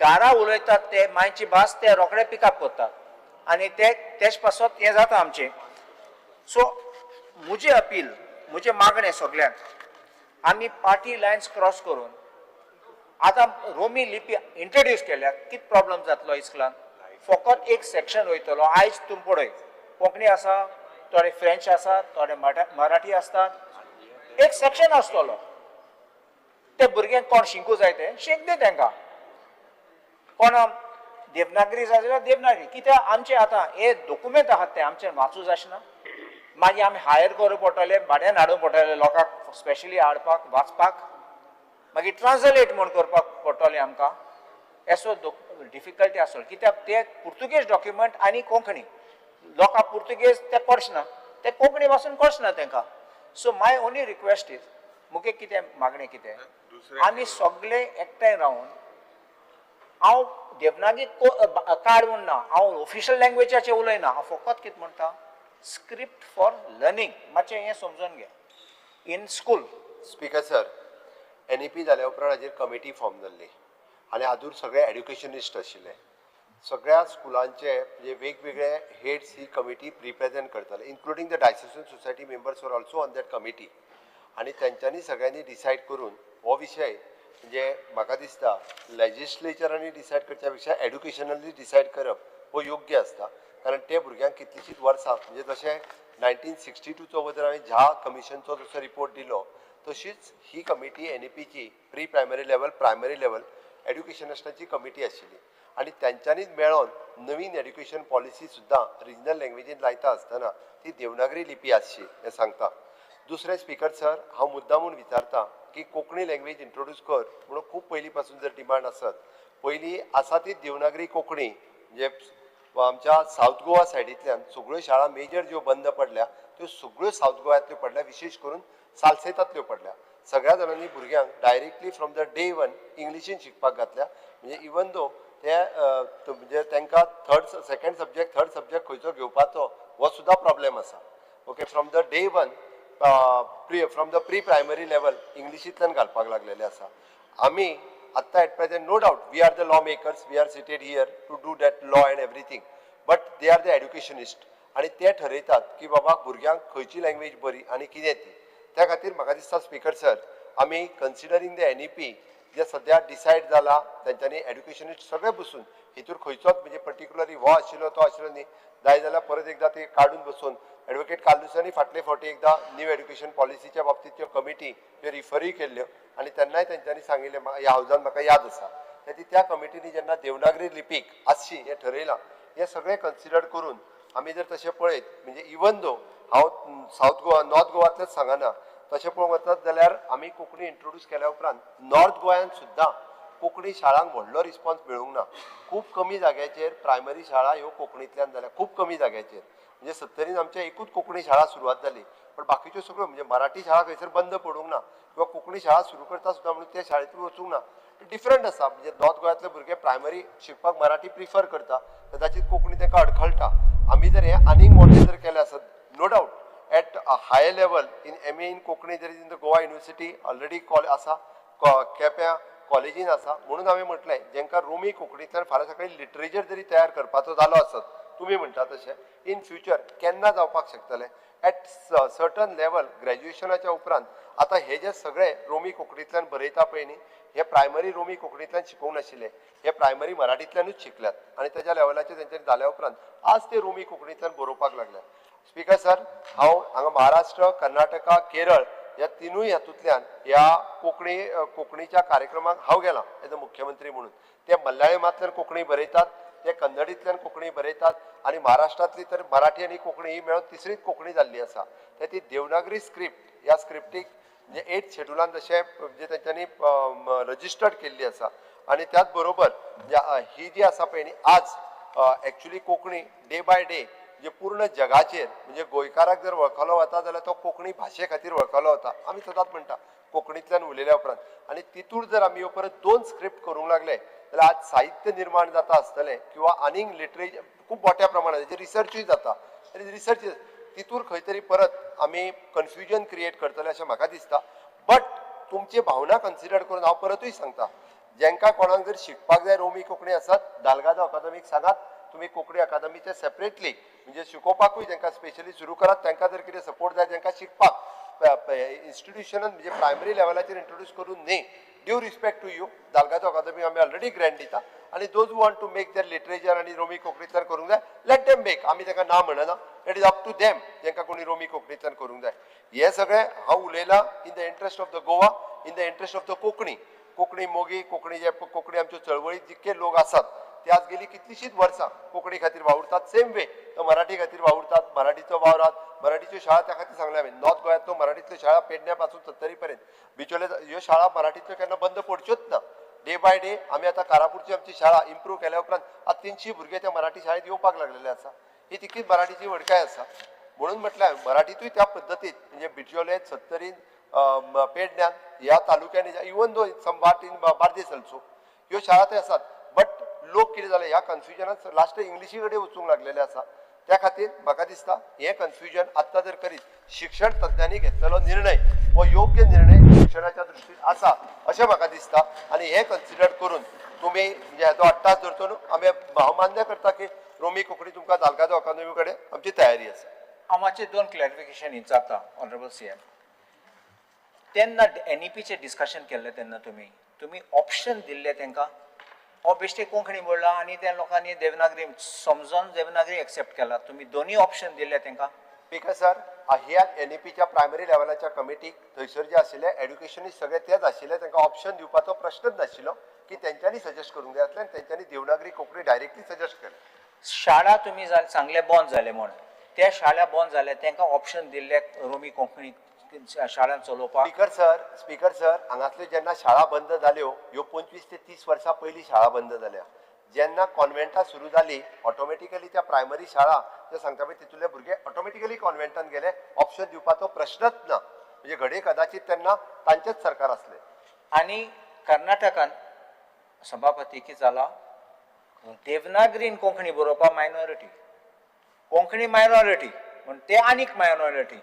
घरा उलयतात ते मांयची भास ते रोखडे पिकअप करतात आनी ते तेच पासत हें जाता आमचें. सो म्हजें अपील, म्हजें मागणें सगल्यांक, आमी पार्टी लायन्स क्रॉस करून आतां रोमी लिपी इंट्रोड्यूस केल्या, कितें प्रॉब्लम जातलो इस्कुलान? फकत एक सेक्शन वयतलो. आयज तूं पळय, कोंकणी आसा, थोडे फ्रेंच आसा, थोडे मराठी आसतात, एक सेक्शन आसतलो. ते भुरग्यांक कोण शिकूं जाय ते शिकदी तांकां. कोण देवनागरी जाय जाल्यार देवनागरी. कित्याक आमचे आतां हे दोकुमेंत आहात ते आमचे वाचूं जायना, मागीर आमी हायर करूं पडटले, भाड्यान हाडूं पडटले लोकांक स्पेशली हाडपाक वाचपाक, मागीर ट्रान्सलेट म्हूण करपाक पडटलें आमकां. असो डिफिकल्टी आसतलो कित्याक ते पुर्तुगेज डॉक्युमेंट आनी कोंकणी लोकांक पुर्तुगेज ते कळचना, ते कोंकणी पासून कळचना तांकां. So my only request is, मुगे कितें मागणें कितें, आमी सगळे एकठांय रावन, हांव देवनागरी कार्ड म्हूण ना, हांव ऑफिशियल लँग्वेजाचें उलयना, हांव फकत कितें म्हणटा, स्क्रिप्ट फॉर लर्नींग. मातशें हें समजून घे in school. Speaker sir, NEP जाल्या उपरांत हाजेर कमिटी फॉर्म जाल्ली आनी हातूंत सगळे एड्युकेशनिस्ट आशिल्ले, सगळ्या स्कुलांचे म्हणजे वेगवेगळे हेड्स ही कमिटी रिप्रेझेंट करताले, including the diocesan society members were also on that committee. आनी तेंच्यांनी सगळ्यांनी डिसायड करून हो विशय म्हणजे म्हाका दिसता लेजिस्लेचरांनी डिसायड करच्या पेक्षा एड्युकेशनली डिसायड करप हो योग्य आसता, कारण ते भुरग्यांक कितलींशींच वर्सां म्हणजे जशें 1962चो जर हांवें झा कमिशनचो जसो रिपोर्ट दिलो तशीच ही कमिटी एनईपीची pre primary level, primary level एड्युकेशनिस्टांची committee आशिल्ली आनी तांच्यांनीच मेळोन नवीन एड्युकेशन पॉलिसी सुद्दां रिजनल लँग्वेजीन लायता आसतना ती देवनागरी लिपी आसची हें सांगता. दुसरें स्पीकर सर, हांव मुद्दामून विचारता की कोंकणी लँग्वेज इंट्रोड्यूस कर म्हणून खूब पयलीं पासून जर डिमांड आसत, पयलीं आसा ती देवनागरी कोंकणी म्हणजे आमच्या सावथ गोवा सायडींतल्यान सगळ्यो शाळा मेजर ज्यो बंद पडल्या त्यो सगळ्यो सावथ गोव्यांतल्यो पडल्या, विशेश करून सालसेतांतल्यो पडल्या. सगळ्या जाणांनी भुरग्यांक directly from the day one इंग्लिशीन शिकपाक घातल्या. म्हणजे इवन दो ते म्हणजे तांकां third second subject third subject खंयचो घेवपाचो हो सुद्दां प्रॉब्लेम आसा. Okay, from the day one from the pre primary level इंग्लिशींतल्यान घालपाक लागलेले आसा. आमी आत्तां at present no doubt we are the law makers, we are seated here to do that law and everything, but they are the educationist आनी ते ठरयतात की बाबा भुरग्यांक खंयची लँग्वेज बरी आनी कितें ती. त्या खातीर म्हाका दिसता स्पीकर सर, आमी कन्सिडरींग the NEP जे सद्या डिसायड जाला तेंच्यांनी एड्युकेशनिस्ट सगळे बसून हितूर खंयचोच म्हणजे पर्टिक्युलरली हो आशिल्लो तो आशिल्लो न्ही, जाय जाल्यार परत एकदां ते काडून बसून एडवोकेट कार्लुसांनी फाटले फावटी एकदां न्यू एड्युकेशन पॉलिसीच्या बाबतींत त्यो कमिटी त्यो रिफरूय केल्ल्यो आनी तेन्नाय तेंच्यांनी सांगिल्लें, ह्या हावजान म्हाका याद आसा, त्या कमिटींनी जेन्ना देवनागरी लिपीक आसची हें ठरयलां, हें सगळें कन्सिडर करून आमी जर तशें पळयत म्हणजे इवन दो हांव सावथ गोवा नॉर्थ गोवांतलेच सांगना, तशें पळोवंक वचत जाल्यार आमी कोंकणी इंट्रोड्यूस केल्या उपरांत नॉर्थ गोंयांत सुद्दां कोंकणी शाळांक व्हडलो रिस्पॉन्स मेळूंक ना. खूब कमी जाग्याचेर प्रायमरी शाळा ह्यो कोंकणींतल्यान जाल्या, खूब कमी जाग्याचेर. म्हणजे सत्तरीन आमच्या एकूच कोंकणी शाळा सुरवात जाली, पण बाकीच्यो सगळ्यो म्हणजे मराठी शाळा खंयसर बंद पडूंक ना किंवा कोंकणी शाळा सुरू करता सुद्दां म्हणून त्या शाळेंतूय वचूंक ना. डिफरंट आसा, म्हणजे नॉर्थ गोंयांतले भुरगे प्रायमरी शिकपाक मराठी प्रिफर करता, कदाचीत कोंकणी तांकां अडखळटा. आमी जर हें आनीक मोठें जर केलें आसत, no doubt at a high level in MA in Konkani there is in the Goa university already आसा, केप्यां कॉलेजीन आसा, म्हणून हांवें म्हटलें जेंकां रोमी कोंकणींतल्यान फाल्यां सकाळीं लिटरेचर जरी तयार करपाचो जालो आसत, तुमी म्हणटा तशें इन फ्युचर केन्ना जावपाक शकतलें एट सर्टन लेवल ग्रॅज्युएशनाच्या उपरांत. आतां हे जे सगळे रोमी कोंकणींतल्यान बरयता पळय न्ही, हे प्रायमरी रोमी कोंकणींतल्यान शिकोवंक नाशिल्ले, हे प्रायमरी मराठींतल्यानूच शिकल्यात आनी तेज्या लेवलाचेर तेंच्यांनी जाल्या उपरांत आज ते रोमी कोंकणींतल्यान बरोवपाक लागल्यात. स्पीकर सर, हांव हांगा महाराष्ट्र, कर्नाटका, केरळ ह्या तिनूय हातूंतल्यान ह्या कोंकणी कोंकणीच्या कार्यक्रमाक हांव गेलां एज अ मुख्यमंत्री म्हणून. ते मल्याळमांतल्यान कोंकणी बरयतात, ते कन्नडींतल्यान कोंकणी बरयतात आनी महाराष्ट्रांतली तर मराठी आनी कोंकणी ही मेळून तिसरीच कोंकणी जाल्ली आसा. ते ती देवनागरी स्क्रिप्ट ह्या स्क्रिप्टीक म्हणजे एट शेड्युलान जशें म्हणजे तेंच्यांनी रजिस्टर्ड केल्ली आसा. आनी त्याच बरोबर ही जी आसा पळय न्ही आज actually Konkani day by day म्हणजे पूर्ण जगाचेर म्हणजे गोंयकाराक जर वळखलो वता जाल्यार तो कोंकणी भाशे खातीर वळखलो वता. आमी सदांच म्हणटा कोंकणींतल्यान उलयल्या उपरांत, आनी तितूर जर आमी परत दोन स्क्रिप्ट करूंक लागले जाल्यार आज साहित्य निर्माण जाता आसतलें किंवा आनीक लिटरेचर खूब मोठ्या प्रमाणात हेजेर रिसर्चूय जाता, रिसर्च तितूर खंय तरी परत आमी कन्फ्युजन क्रिएट करतले अशें म्हाका दिसता. बट तुमची भावना कन्सिडर करून हांव परतूय सांगता, जेंकां कोणाक जर शिकपाक जाय रोमी कोंकणी आसत दालगादो अकादमीक सांगात, तुमी कोंकणी अकादमीचे सेपरेटली म्हणजे शिकोवपाकूय तांकां स्पेशली सुरू करात. तांकां जर कितें सपोर्ट जाय तांकां शिकपाक इन्स्टिट्युशनान म्हणजे प्रायमरी लेवलाचेर इंट्रोड्यूस करून न्ही, due respect to you Dalgado academy आमी ऑलरेडी ग्रँट दिता आनी those who want to make their literature आनी रोमी कोंकणींतल्यान करूंक जाय let them make, आमी तांकां ना म्हणना, it is up to them तांकां कोणी रोमी कोंकणींतल्यान करूंक जाय. हें सगळें हांव उलयलां in the interest of the Goa, in the interest of the Konkani, Konkani मोगी, कोंकणी जे कोंकणी आमच्यो चळवळीत जितके लोक आसात ते आज गेली कितलीशींच वर्सां कोंकणी खातीर वावुरतात, सेम वे तो मराठी खातीर वावुरतात, मराठीचो वावरात, मराठीच्यो शाळा त्या खातीर सांगलें हांवें नॉर्थ गोंयांतल्यो मराठींतल्यो शाळा पेडण्या पासून सत्तरी पर्यंत बिचोले ह्यो शाळा मराठींतल्यो केन्ना बंद पडच्योच ना. डे बाय डे आमी आतां कारापूरची आमची शाळा इम्प्रूव केल्या उपरांत आतां 300 भुरगे त्या मराठी शाळेत येवपाक लागलेले आसा. ही तितलीच मराठीची व्हडकाय आसा. म्हणून म्हटल्यार मराठीतूय त्या पद्दतीत म्हणजे बिचोले, सत्तरीन, पेडण्यान ह्या तालुक्यांनी even though some part in Bardez also ह्यो शाळा थंय आसात. बट लोक कितें जालें ह्या कन्फ्युजनान लास्ट इंग्लिशी कडेन वचूंक लागलेले आसा. त्या खातीर म्हाका दिसता हें कन्फ्युजन आत्तां जर करीत शिक्षण तज्ञांनी घेतलेलो निर्णय हो योग्य निर्णय शिक्षणाच्या दृश्टीन आसा अशें म्हाका दिसता. आनी हें कन्सिडर करून तुमी म्हणजे हाचो अट्टास धरचो न्हू. आमी हांव मान्य करता की रोमी कोंकणी तुमकां दालगादो अकादमी कडेन आमची तयारी आसा. हांव मातशें दोन क्लॅरिफिकेशन विचारता ऑनरेबल सीएम. तेन्ना एनईपीचें डिस्कशन केल्लें तेन्ना तुमी तुमी ऑप्शन दिल्लें तांकां हो बेश्टे कोंकणी म्हणला आनी त्या लोकांनी देवनागरी समजोन देवनागरी एक्सेप्ट केला, तुमी दोनूय ऑप्शन दिल्ले तांकां? स्पीकर सर, ह्या एनईपीच्या प्रायमरी लेवलाच्या कमिटीक थंयसर जे आशिल्ले एड्युकेशनिस्ट सगळे तेच आशिल्ले, तांकां ऑप्शन दिवपाचो प्रश्नच नाशिल्लो की तेंच्यांनी सजेस्ट करूंक जाय आसलें आनी तेंच्यांनी देवनागरी कोंकणी डायरेक्टली सजेस्ट केलें. शाळा तुमी सांगले बंद जाले म्हण, त्या शाळा बंद जाले तांकां ऑप्शन दिल्ले रोमी कोंकणी शाळान चलोवपाक. स्पीकर सर, हांगासल्यो जेन्ना शाळा बंद जाल्यो, ह्यो 25 ते 30 वर्सां पयलीं शाळा बंद जाल्या. जेन्ना कॉन्वेंटां सुरू जाली ऑटोमॅटिकली त्या प्रायमरी शाळा जे सांगता पळय तितूंतले भुरगे ऑटोमॅटिकली कॉन्वेंटान गेले, ऑप्शन दिवपाचो प्रश्नच ना. म्हणजे घडये कदाचित तेन्ना तांचेच सरकार आसलें. आनी कर्नाटकान सभापती कितें जाला, देवनागरीन कोंकणी बरोवपाक मायनॉरिटी, कोंकणी मायनॉरिटी म्हण ते आनीक मायनॉरिटी,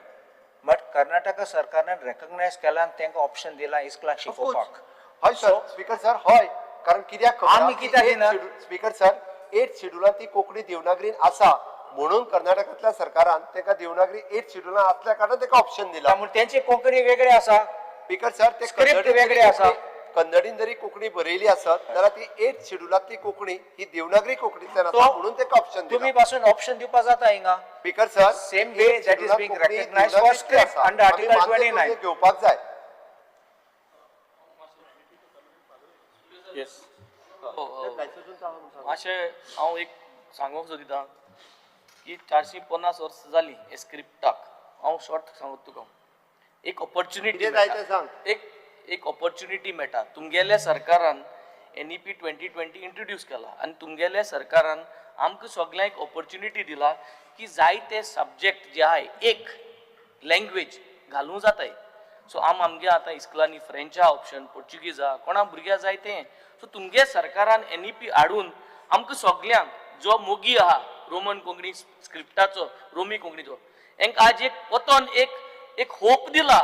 बट कर्नाटका सरकारान रेकग्नायज केला आनी तांकां ऑप्शन दिला इस्कलाक शिकोवपाक. हय सर, स्पीकर सर, हय, कारण कित्याक आमी कित्याक दिना? स्पीकर सर, 8 शेड्युलान ती कोंकणी देवनागरीन आसा म्हणून कर्नाटकांतल्या सरकारान तांकां देवनागरी 8 शेड्युलान आसल्या कारणान तांकां ऑप्शन दिला. म्हूण तेंची कोंकणी वेगळी आसा, स्पीकर सर, ते स्क्रिप्ट वेगळी आसा. कन्नडीन जरी कोंकणी बरयली आसत जाल्यार ती 8 शेड्युलांतली कोंकणी ही देवनागरी कोंकणींतल्यान आसा म्हणून तांकां ऑप्शन दिला. तुमी पासून ऑप्शन दिवपा जाता हिंगा. Speaker sir, same way that is being recognised for script under article 29 घेवपाक जाय. येस, मातशें हांव एक सांगूंक सोदिता की 450 वर्सां जालीं हे स्क्रिप्टाक. हांव शॉर्ट सांगता तुका, एक ऑपॉर्च्युनिटी, एक ऑपॉर्च्युनिटी मेळटा. तुमगेल्या सरकारान NEP 2020 introduce केला आनी तुमगेल्या सरकारान आमकां सगल्यांक एक ऑपॉर्च्युनिटी दिला की जायते सब्जेक्ट जे आहाय एक लँग्वेज घालूंक जाताय. सो आमगे आतां इस्कुलांनी फ्रेंच आहा ऑप्शन, पोर्चुगीज आहा, कोणा भुरग्याक जाय तें. सो तुमगे सरकारान NEP हाडून आमकां सगल्यांक जो मोगी आहा रोमन कोंकणी स्क्रिप्टाचो, रोमी कोंकणीचो, हेंकां आज एक वतन एक होप दिला.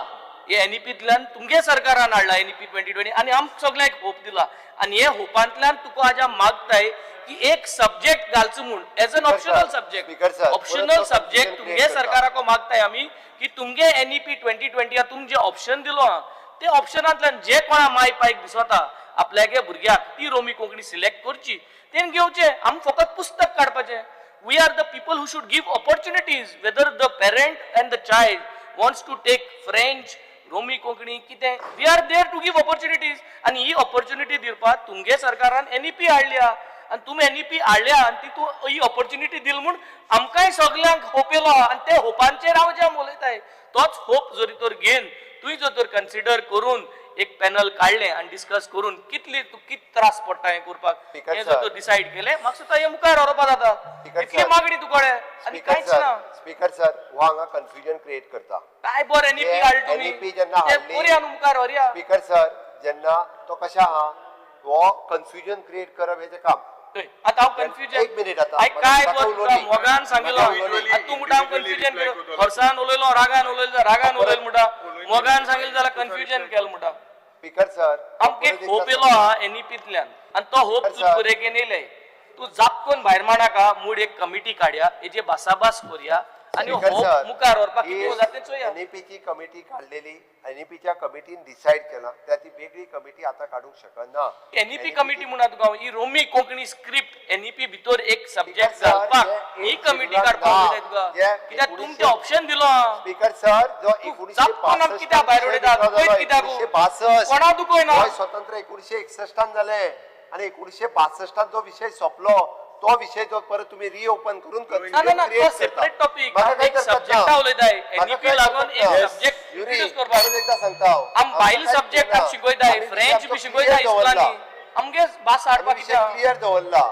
हे एनईपींतल्यान तुमगे सरकारान हाडला NEP 2020 आनी आमकां सगल्यांक एक होप दिला. आनी हे होपांतल्यान तुका आज आम मागताय की एक सब्जेक्ट घालचो म्हूण as an optional subject, optional subject तुमगे सरकाराको मागताय आमी की तुमगे NEP 2020 तुम जे ऑप्शन दिलो आहा ते ऑप्शनांतल्यान जे कोणा माय पायक दिसता आपल्यागे भुरग्याक ती रोमी कोंकणी सिलेक्ट करची, तें घेवचें. आमी फकत पुस्तक काडपाचें. We are the people who should give opportunities whether the parent and the child wants to take French, Romi Konkani कितें, we are there to give opportunities. आनी ही ऑपॉर्च्युनिटी दिवपाक तुमगे सरकारान NEP हाडल्या आनी तुमी NEP हाडल्या आनी ती तूं ही ऑपॉर्च्युनिटी दिल म्हूण आमकांय सगल्यांक होप येयलो आनी ते होपांचेर हांव जें उलयताय तोच होप जरी तर घेवन तुवें जर तर कन्सिडर करून एक पॅनल काडलें आनी डिस्कस करून कितली कित त्रास पडटा हें करपाक हें जर तर डिसायड केलें म्हाका सुद्दां हें मुखार व्हरपा जाता. इतली मागणी तुकडे आनी कांयच ना. स्पीकर सर, हो हांगा कन्फ्युजन क्रिएट करता. काय बरें NEP हाडली तुमी, NEP जेन्ना हाडली बरी आनी मुखार व्हरया. स्पीकर सर, जेन्ना तो कशें आहा हो कन्फ्युजन क्रिएट करप हेजें काम. आतां हांव कन्फ्युजन एक मिनीट आतां काय मोगान सांगिल्लो तूं म्हणटा हांव कन्फ्युजन केलो, फोर्सान उलयलो, रागान उलयलो, रागान उलयलो म्हणटा, मोगान सांगिल्लें जाल्यार कन्फ्युजन केलें म्हणटा. स्पीकर सर, आमकां एक होप येयलो आहा NEPंतल्यान आनी तो होप तूं पुरेकेन येयले, तूं जापकोन भायर मारनाका. मूड एक कमिटी काडया, हेजे भासाभास करया आनी होप मुखार व्हरपाक कितें जाता तें चोया. NEPची कमिटी काडलेली, NEPच्या कमिटीन डिसायड केला त्या ती वेगळी कमिटी आतां काडूंक शकना. NEP committee म्हणा तुका ही रोमी कोंकणी स्क्रिप्ट NEP भितर एक सब्जेक्ट घालपाक ही कमिटी काडपाक जाय तुका, कित्याक तुमचें ऑप्शन दिलो. स्पीकर सर, जो 1962 कित्याक भायर उडयता, 1962 कोणा दुखयना, स्वतंत्र 1961 जालें आनी 1962 जो विशय सोंपलो तो विशय जो परत तुम्ही रिओपन करून सेपरेट टॉपिक एक सब्जेक्ट उलयताय NEP लागून एक सब्जेक्ट इंट्रोड्यूस करपाक एकदा सांगता हांव, आम बायल सब्जेक्ट शिकयताय, फ्रेंच बी शिकयताय इस्कुलांनी, आमगे भास हाडपाक क्लियर दवरला.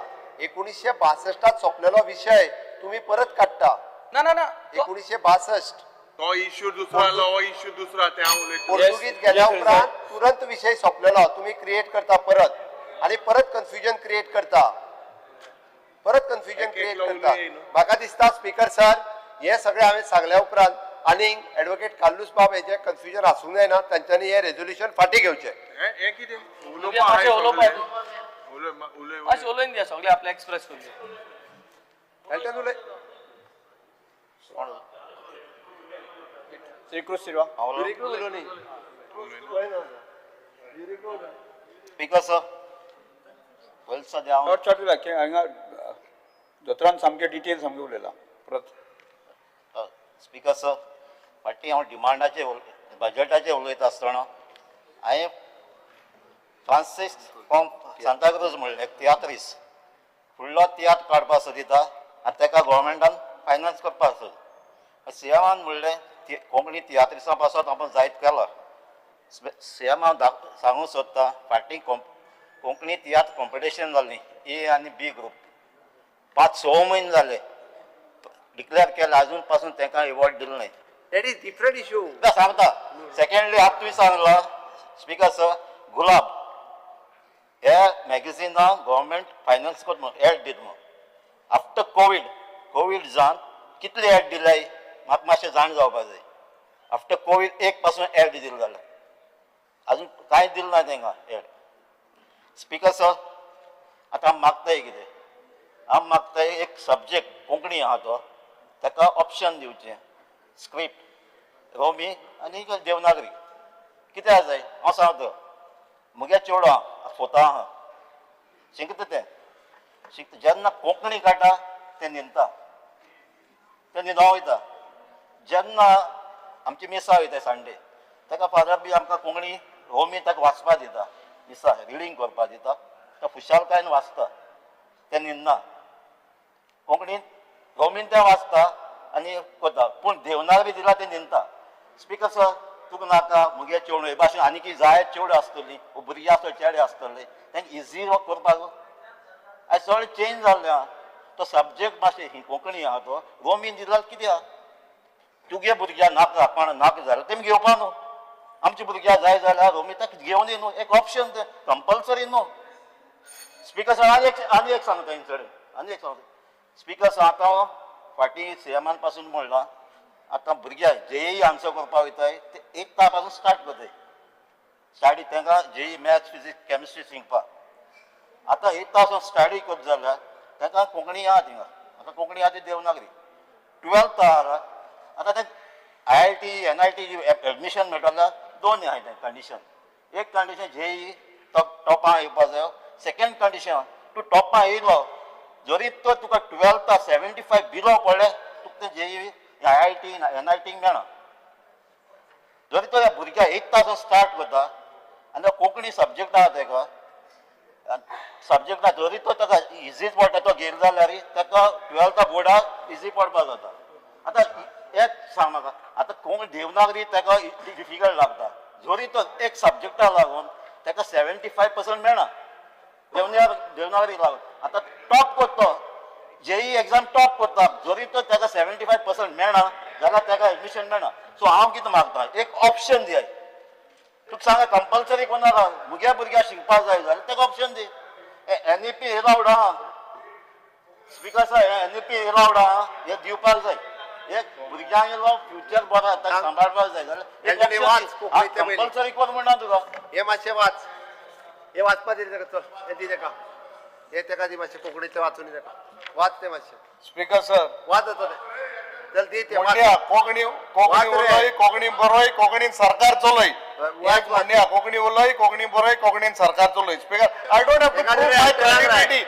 1962 सोंपलेलो विशय तुम्ही परत काडटा. ना ना ना, 1962 तो इश्यू दुसरो आलो, हो इश्यू दुसरो. ते हांव उलयतां. पोर्तुगीज गेल्या उपरांत तुरंत विशय सोंपलेलो तुम्ही क्रिएट करता परत आनी परत कन्फ्युजन क्रिएट करता, परत कन्फ्युजन क्रिएट करता. म्हाका दिसता स्पीकर सर, हे सगळें हांवें सांगल्या उपरांत आनी एडवोकेट कार्लूस बाब हेजें कन्फ्युजन आसूंक जायना, तांच्यांनी हें रेजोल्युशन फाटीं घेवचें. हें कितें मातशें उलोवन दिया सगळें आपलें एक्सप्रेस करून. उलय स्पीकर सर, शॉर्ट शॉर्ट हांगा दोतोरान सामकें डिटेल सामकें उलयलां परत. स्पीकर सर, फाटीं हांव डिमांडाचेर, बजटाचेर उलयता आसतना हांवें फ्रांसीस फ्रॉम सांताक्रूज म्हणलें, एक तियात्रीस फुडलो तियात्र काडपाक सोदिता आनी ताका गोवोरमेंटान फायनान्स करपाक सोद. सीएमान म्हणलें कोंकणी तियात्रिसां पासत आपूण जायत केला. सीएम हांव सांगूंक सोदता, फाटीं कोंकणी तियात्र कॉम्पिटिशन जाल्ली ए आनी बी ग्रूप, 5-6 म्हयने जाले डिक्लेअर केलें, अजून पासून तांकां एवॉर्ड दिलो न्हय. That is different issue. सांगता. सेकंडली, आतां तुवें सांगला स्पीकर सर, गुलाब हे मॅगझिना गव्हर्मेंट फायनान्स करता म्हणून, एड दिता म्हणून. आफ्टर कोवीड, कोवीड जावन कितले एड दिलाय म्हाका मातशें जाण जावपा जाय. आफ्टर कोवीड एक पासून एड दिले जाल्यार अजून कांय दिलें ना तांकां एड. स्पीकर सर, आतां आमी मागताय कितें, आमी मागताय एक सब्जेक्ट कोंकणी आहा तो ताका ऑप्शन दिवचें, स्क्रिप्ट रोमी आनी देवनागरी. कित्याक जाय हांव सांगता, म्हगे चेडो आहा, फोता आहा, शिकता तें शिकता, जेन्ना कोंकणी काडटा तें न्हिदता, तें न्हिदों वयता. जेन्ना आमची मिसां वयता संडे, ताका फादर बी आमकां कोंकणी रोमी ताका वाचपा दिता, मिसा रिडींग करपा दिता, तो खुशालकायेन वाचता, तें न्हिदना. कोंकणीन रोमीन तें वाचता आनी करता, पूण देवनागरी दिला तें न्हिदता. स्पीकर सर, तुका नाका मुगे चेडूं हे भाशेन आनीक जाय चेडूं आसतलीं, भुरगीं आसतली, चेडे आसतले, तांकां इजी करपाक. आयज सगळें चेंज जाल्लें आहा. तो सब्जेक्ट मातशें कोंकणी आहा तो रोमीन दिला कितें आहा, तुगे भुरग्यां नाका कोण नाका जाल्यार तेमी घेवपा न्हू, आमच्या भुरग्यां जाय जाल्यार रोमी ताका घेवन न्हू, एक ऑप्शन तें कंपल्सरी न्हू. स्पीकर सर, आनी एक सांगता हेंचे कडेन, आनी एक सांगता स्पीकर सर. आतां फाटीं सीएमान पासून म्हणलां, आतां भुरग्यांक जेई आन्सर करपाक वयताय ते 1 पासून स्टार्ट करताय स्टाडी, तांकां जेई मॅथ्स फिजिक्स केमिस्ट्री शिकपाक. आतां 1 पासून स्टडी करता जाल्यार तांकां कोंकणी आहा थिंगा, आतां कोंकणी आहा ती देवनागरी. 12th आहा, आतां ते IIT NIT admission मेळटा जाल्यार दोन आहाय तें कंडिशन. एक कंडिशन जेई टॉपां येवपा जायो, सेकेंड कंडिशन तूं टॉपां येयलो जरी तर तुका 12th 75 below पडले तुका तें जेई IIT NIT मेळना. जरी तर भुरग्याक 1 तास स्टार्ट करता आनी कोंकणी सब्जेक्ट आहा ताका सब्जेक्ट जरी तो ताका इझीच पडटा, तो घेयलो जाल्यार ताका 12th बोर्डाक इजी पडपाक जाता. आतां एक सांग म्हाका, आतां कोंकणी देवनागरी ताका डिफिकल्ट लागता, जरी तो एक सब्जेक्टा लागून ताका 75% मेळना देवनागरी लागून. आतां टॉप करता, जेई एग्जाम टॉप करता, जरी तो ताका 75% मेळना जाल्यार ताका एडमिशन मेळना. सो हांव कितें मागता, एक ऑप्शन दियाय, तुका सांगा कंपल्सरी कोणाक मुगे भुरग्याक शिकपाक जाय जाल्यार ताका ऑप्शन दी. NEP allowed आहा स्पीकर सर, NEP allowed आहा, हे दिवपाक जाय. एक भुरग्यांक येयलो फ्युचर बरो ताका सांबाळपाक जाय जाल्यार कंपल्सरी कोण म्हणना तुका. हे मातशें वाच, हे वाचपा दी ताका, चल हे दी ताका, हे ताका दी मातशें कोंकणींतलें वाचून ताका, वाच तें मातशें. स्पीकर सर, वाच आतां तें, चल दी तें. कोंकणी कोंकणी उलय, कोंकणी बरोय, कोंकणीन सरकार चलय. म्हणया कोंकणी उलय, कोंकणी बरोय, कोंकणीन सरकार चलय. Speaker, I don't have to prove my credibility.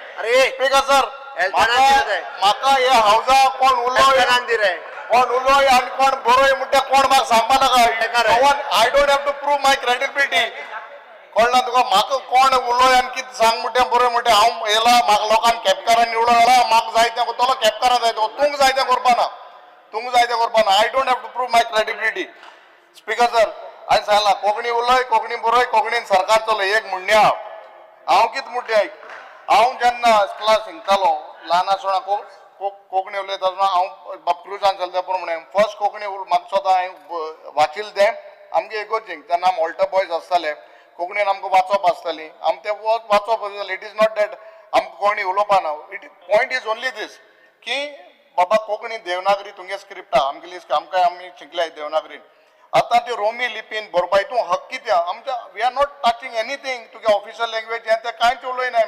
Speaker sir, म्हाका हे हावजा कोण उलय, कोण उलय आनी कोण बरोय म्हणटा कोण म्हाका सांगपा नाका. I don't have to prove my credibility. कळना तुका, म्हाका कोण उलय आनी कितें सांग म्हणटा बरोय म्हणटा. हांव येयला, म्हाका लोकांक केपकारान निवडून घाला, म्हाका जाय तें करतलो, केपकारां जाय तें, तुमकां जाय तें करपा ना, तुमकां जाय तें करपा ना. I don't have to prove my credibility. Speaker sir, हांवें सांगलां कोंकणी उलय, कोंकणी बरोय, कोंकणीन सरकार चलय. एक म्हणणें हांव, हांव कितें म्हणटा आयक, हांव जेन्ना क्लास शिकतालो ल्हान आसतना कोंकणी उलयता आसतना हांव बाब क्रुजान चलता पूण म्हणें फर्स्ट कोंकणी म्हाका स्वता हांवें वाचिल्लें तें आमगे इगोर्जींक. तेन्ना आम ऑल्टर बॉयज आसताले, कोंकणीन आमकां वाचप आसताली, आम तें वाचप आसतालें. It is not that आमकां कोंकणी उलोवपा ना. It point is only this की बाबा कोंकणी देवनागरी तुमगे स्क्रिप्ट आहा आमगेली, आमकां आमी शिकले देवनागरीन. आतां त्यो रोमी लिपीन बरोवपा हितून हक कितें आमच्या? We are not touching anything तुगे ऑफिशियल लँग्वेज हें तें कांयच उलयना.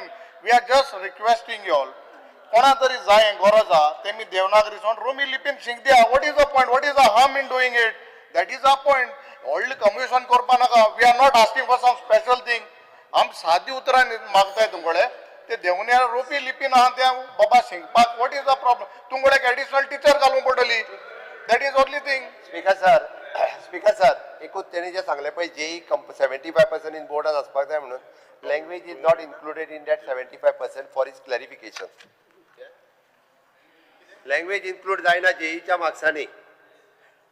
We are just requesting you all, कोणा तरी जाय गरज आहा तेमी देवनागरी सोड रोमी लिपीन शिक दिया. What is the point? What is the harm in doing it? That is a point. व्हडलें कम्युनिकेशन करपा नाका. We are not asking for some special thing. आम सादी उतरां मागताय तुमकडे ते देवनागरी रोमी लिपीन आहा तें बाबा शिकपाक. What is the problem? तुमकडे एडिशनल टिचर घालूंक पडटली. That is only thing. Speaker sir, speaker sir, एकूच तेणी जें सांगलें पळय जेई 75% इन बोर्डान आसपाक जाय म्हणून, language is not included in that 75% for his clarification. Language include जायना जेईच्या मार्क्सांनी.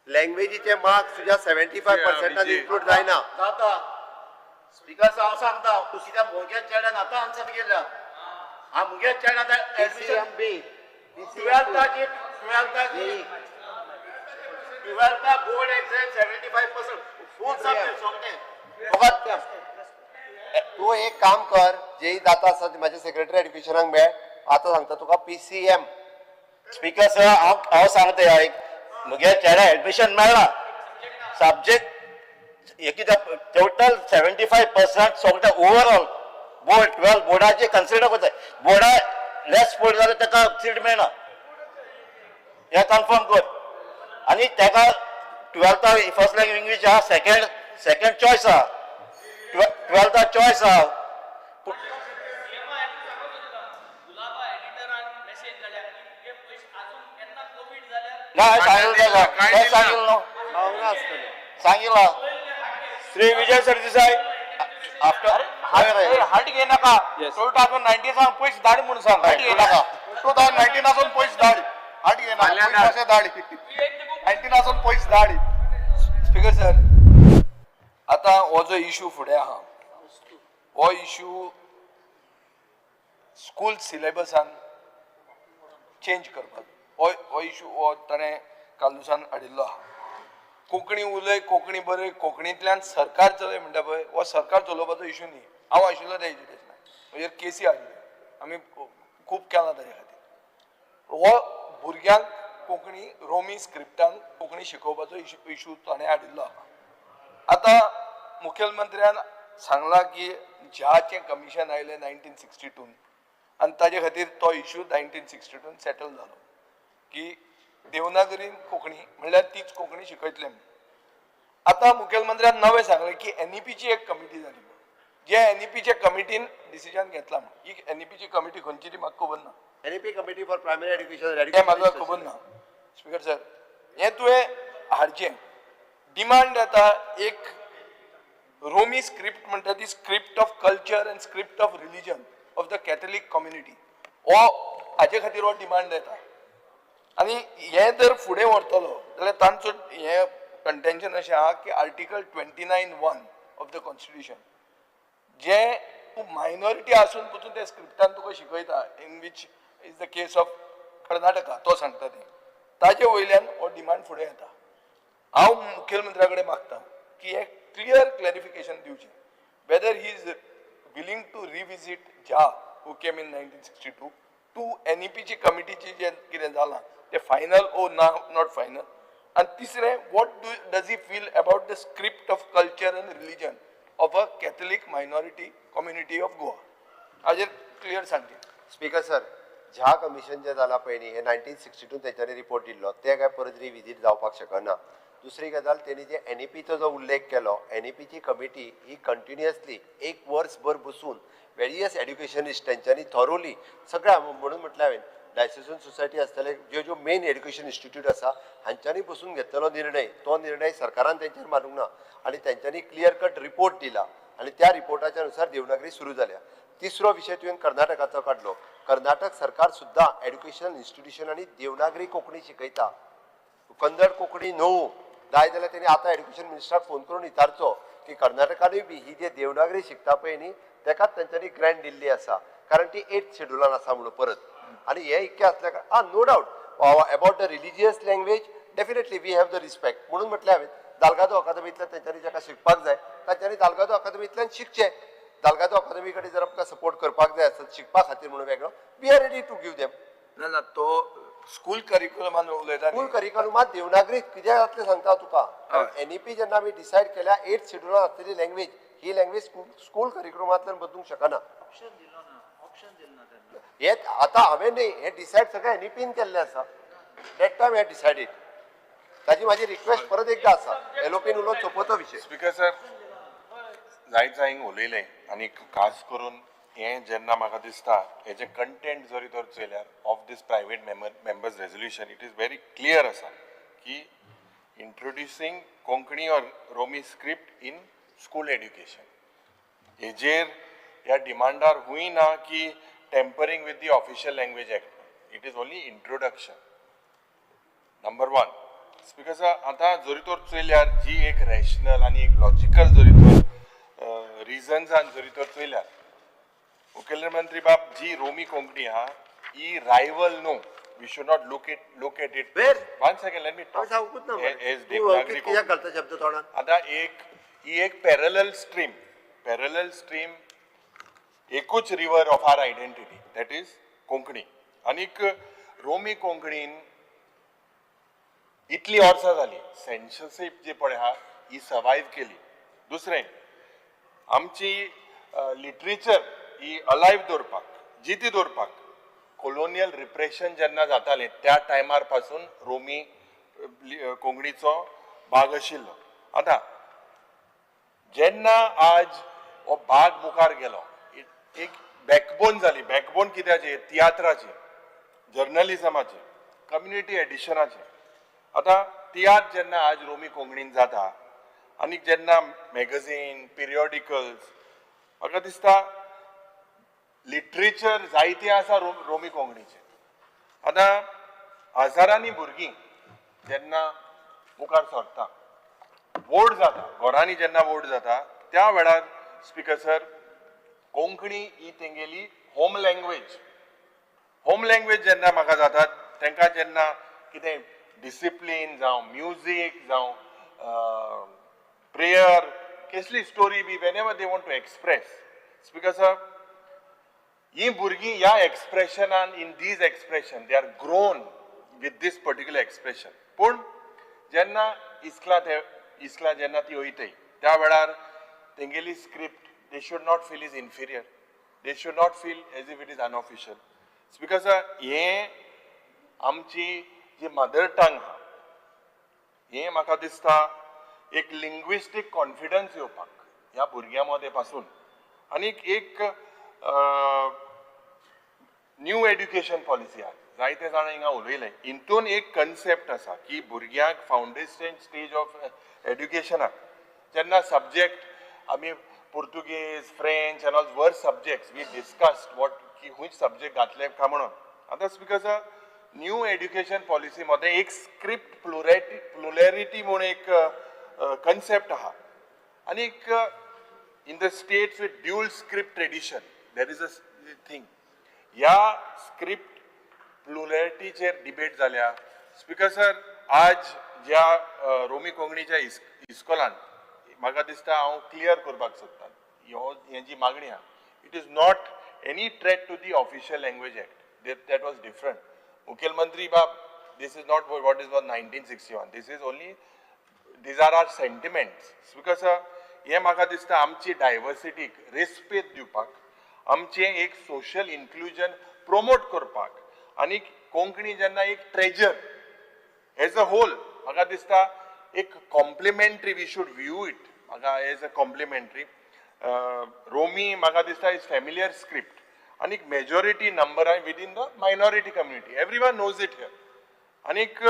लँग्वेजीचे मार्क्स तुज्या 75%आन इन्क्लूड जायना. जाता. स्पीकर सर, हांव सांगता, तूं कित्याक म्हज्या चेड्यान आतां आन्सर केल्या. हा, मुगे चेड्यान एडमिशन बी ट्वेल्थाची ट्वेल्थाची ट्वेल्था board exam 75% full subject सगळे. फकत तूं एक काम कर, जेई जाता आसा म्हाज्या सेक्रेटरी एड्युकेशनाक मेळ, आतां सांगता तुका पीसीएम. स्पीकर सर, हांव हांव सांगता आयक, मुगे चेड्या एडमिशन मेळ्ळा, सब्जेक्ट हे कितें टोटल 75% सगळे ओवरऑल बोर्ड 12 बोर्डाचे कन्सिडर करता. बोर्डा लेस पडले जाल्यार ताका सीट मेळना, हें कन्फर्म कर. आनी ताका ट्वेल्था फर्स्ट लँग्वेज इंग्लीश आहा, सेकंड सेकंड चॉयस आहा, ट्वेल्था चॉयस आहा. ना, हांवें सांगिल्लें ताका, हांवें सांगिल्लें न्हू, सांगिल्लां. श्री विजय सरदेसाय. आफ्टर हाट घे नाका. 2019 सांग पयस धाड म्हणून सांग, हाट घे नाका. 2019 आसून पयस धाड, हाट घेना, पयस मातशें धाड. 19 आसून पयस धाड. स्पीकर सर, आतां हो जो इशू फुडें आहा, हो इशू स्कूल सिलेबसान चेंज करपाक, हो हो इशू हो ताणें कालुसान हाडिल्लो आहा. कोंकणी उलय, कोंकणी बरय, कोंकणींतल्यान सरकार चलय म्हणटा पळय, हो सरकार चलोवपाचो इशू न्ही. हांव आशिल्लो त्या एजुकेशनाक, म्हजेर केसी हाडल्यो, आमी खूब केलां ताजे खातीर. हो भुरग्यांक कोंकणी रोमी स्क्रिप्टान कोंकणी शिकोवपाचो इशू ताणें हाडिल्लो आहा. आतां मुखेलमंत्र्यान सांगलां की ज्याचें कमिशन आयलें 1962 आनी ताजे खातीर तो इशू 1962 सेटल जालो की देवनागरीन कोंकणी म्हणल्यार तीच कोंकणी शिकयतले म्हणून. आतां मुखेलमंत्र्यान नवें सांगलें की एनईपीची एक कमिटी जाली, जे एनईपीच्या कमिटीन डिसिजन घेतला म्हणून. ही एनईपीची कमिटी खंयची ती म्हाका खबर ना. NEP committee for primary education. हें म्हाका खबर ना. स्पीकर सर, हें तुवें हाडचें डिमांड येता एक रोमी स्क्रिप्ट म्हणटा ती script of culture and script of religion of the Catholic community, हो हाजे खातीर हो डिमांड येता. आनी हें जर फुडें व्हरतलो जाल्यार तांचो हें कंटेन्शन अशें आहा की article 29(1) of the constitution, जें तूं मायनॉरिटी आसून पसून त्या स्क्रिप्टान तुका शिकयता, in which is the case of Karnataka, तो सांगता तें, ताजे वयल्यान हो डिमांड फुडें येता. हांव मुखेलमंत्र्या कडेन मागता की हें क्लियर क्लॅरिफिकेशन दिवचें, whether he is willing to revisit Jha who came in 1962 to एनईपीची कमिटीची जें कितें जालां तें फायनल ओ ना not final, आनी तिसरें what do does he feel about the script of culture and religion of a Catholic minority community of Goa, हाजेर clear सांगचें. Speaker sir, ज्या कमिशन जें जालां पळय न्ही, हे 1962 तेंच्यांनी रिपोर्ट दिल्लो, ते काय परत रिविजीट जावपाक शकना. दुसरी गजाल, तेणी जे एनईपीचो जो उल्लेख केलो, एनईपीची कमिटी ही कंटिन्युअसली एक वर्सभर बसून वेरियस एड्युकेशनिस्ट तेंच्यांनी थरोली सगळ्या, म्हणून म्हटलें हांवें डायसेसन सोसायटी आसतले, ज्यो ज्यो मेन एड्युकेशन इन्स्टिट्यूट आसा हांच्यांनी बसून घेतलेलो निर्णय, तो निर्णय सरकारान तेंचेर मारूंक ना आनी तेंच्यांनी क्लियर कट रिपोर्ट दिला आनी त्या रिपोर्टाच्या नुसार देवनागरी सुरू जाल्या. तिसरो विशय तुवें कर्नाटकाचो काडलो. कर्नाटक सरकार सुद्दां एड्युकेशन इन्स्टिट्युशनांनी देवनागरी कोंकणी शिकयता, कन्नड कोंकणी न्हू. जाय जाल्यार तेणी आतां एड्युकेशन मिनिस्टराक फोन करून विचारचो की कर्नाटकानूय बी ही जे देवनागरी शिकता पळय न्ही, तेकाच तेंच्यांनी ग्रँट दिल्ली आसा, कारण ती 8th शेड्युलान आसा म्हणून परत. आनी हे इतकें आसल्या कारणान no doubt about the religious language definitely we have the respect. म्हणून म्हटलें हांवें दालगादो अकादमींतल्यान तेंच्यांनी जाका शिकपाक जाय तांच्यांनी दालगादो अकादमींतल्यान शिकचें. दालगादो अकादमी कडेन जर आमकां सपोर्ट करपाक जाय आसत शिकपा खातीर म्हणून वेगळो, we are ready to give them. ना ना, तो स्कूल करिक्युलमान उलयता. स्कूल करिक्युलमात देवनागरीत कित्याक जातलें सांगता तुका, कारण एनईपी जेन्ना आमी डिसायड केल्या 8th शेड्युलान आसलेली लँग्वेज, ही लँग्वेज स्कूल करिक्युलमांतल्यान बदलूंक शकना. हे आतां हांवें न्ही, हें डिसायड सगळें एनईपीन केल्लें आसा, that time हे डिसायडीड. ताजी म्हाजी रिक्वेस्ट परत एकदां आसा, एलओपीन उलोवन सोंपतो विशय. स्पीकर सर, जायत जायंक उलयलें आनी खास करून हें जेन्ना म्हाका दिसता हेजें कंटेंट जरी तर चोयल्यार of this private members resolution it is very clear आसा की की introducing Konkani or Romi script in school education. हेजेर ह्या डिमांडार हुंय ना की tampering with the official language act. It is only introduction. Number one, speaker sir, आतां जरी तर चोयल्यार जी एक रॅशनल आनी एक लॉजिकल जरी तर रिजन्सान जरी तर चोयल्यार, मुखेलमंत्री बाब, जी रोमी कोंकणी आहा ही रायवल न्हू. We should not look at it. One second, let me हांवें सांगूंकच ना मरे. एज तूं देवनागरी अवकीत कित्याक घालता शब्द तोंडात? आतां एक ही एक पॅरलल स्ट्रीम, पॅरलल स्ट्रीम, एकूच river of our identity, that is Konkani. आनीक रोमी कोंकणीन इतली वर्सां जाली सेन्सरशीप जी पळय आहा ही सर्वायव केली. दुसरें, आमची लिटरेचर ही अलायव दवरपाक, जिती दवरपाक, कोलोनियल रिप्रेशन जेन्ना जातालें त्या टायमार पासून रोमी कोंकणीचो भाग आशिल्लो. आतां जेन्ना आज हो भाग मुखार गेलो, एक बॅकबोन जाली. बॅकबोन कित्याची? तियात्राची, जर्नलिजमाची, कम्युनिटी एडिशनाची. आतां तियात्र जेन्ना आज रोमी कोंकणीन जाता आनी जेन्ना मॅगझीन, पिरियोडिकल्स, म्हाका दिसता लिटरेचर जायतें आसा रोमी कोंकणीचें. आतां हजारांनी भुरगीं जेन्ना मुखार सरता, व्हड जाता, घरांनी जेन्ना व्हड जाता, त्या वेळार स्पिकर सर, कोंकणी ही तेंगेली होम लँग्वेज. होम लँग्वेज जेन्ना म्हाका जाता, तांकां जेन्ना कितें डिसिप्लीन जावं, म्युजीक जावं, प्रेयर, कसली story be, whenever they want to express, speaker sir, ही भुरगीं ह्या एक्सप्रेशनान, in these expression they are grown with this particular expression. पूण जेन्ना इस्कला, ते इस्कला जेन्ना ती वयतय, त्या वेळार तेंगेली script, they should not feel is inferior, they should not feel as if it is unofficial. Because हें आमची जी मदर टंग आहा, हें म्हाका दिसता एक लिंग्विस्टीक कॉन्फिडन्स येवपाक ह्या भुरग्यां मदें पासून. आनीक एक न्यू एड्युकेशन पॉलिसी आहा, जायते जाणां हिंगा उलयले, हितून एक कन्सेप्ट आसा की भुरग्यांक फावंडेशन स्टेज ऑफ एड्युकेशनाक जेन्ना सब्जेक्ट आमी Portuguese, French and all were subjects, we discussed what की खूंय सब्जेक्ट घातले काय म्हणून. आतां because new education policy मध्ये एक स्क्रिप्ट प्लुरॅलिटी म्हूण एक कन्सेप्ट आहा. आनीक in the states with dual script tradition there is a thing. ह्या स्क्रिप्ट प्लुरॅलिटीचेर डिबेट जाल्या. स्पिकर सर, आज ज्या रोमी कोंकणीच्या इस्कोलान, म्हाका दिसता हांव क्लियर करपाक सोदता, ह्यो हे जी मागणी आहा, it is not any threat to the official language act. That was different. मुखेलमंत्री बाब, this is not what is was 1961. This is only, these are our sentiments. Because हें म्हाका दिसता आमची डायवर्सिटीक रेस्पेद दिवपाक, आमचें एक सोशल इन्क्लुजन promote करपाक, आनी कोंकणी जेन्ना एक ट्रेजर एज अ होल, म्हाका दिसता एक complimentary, we should view it म्हाका एज अ कॉम्प्लिमेंट्री. रोमी म्हाका दिसता is familiar script आनी majority number within the minority community, everyone knows it here. आनीक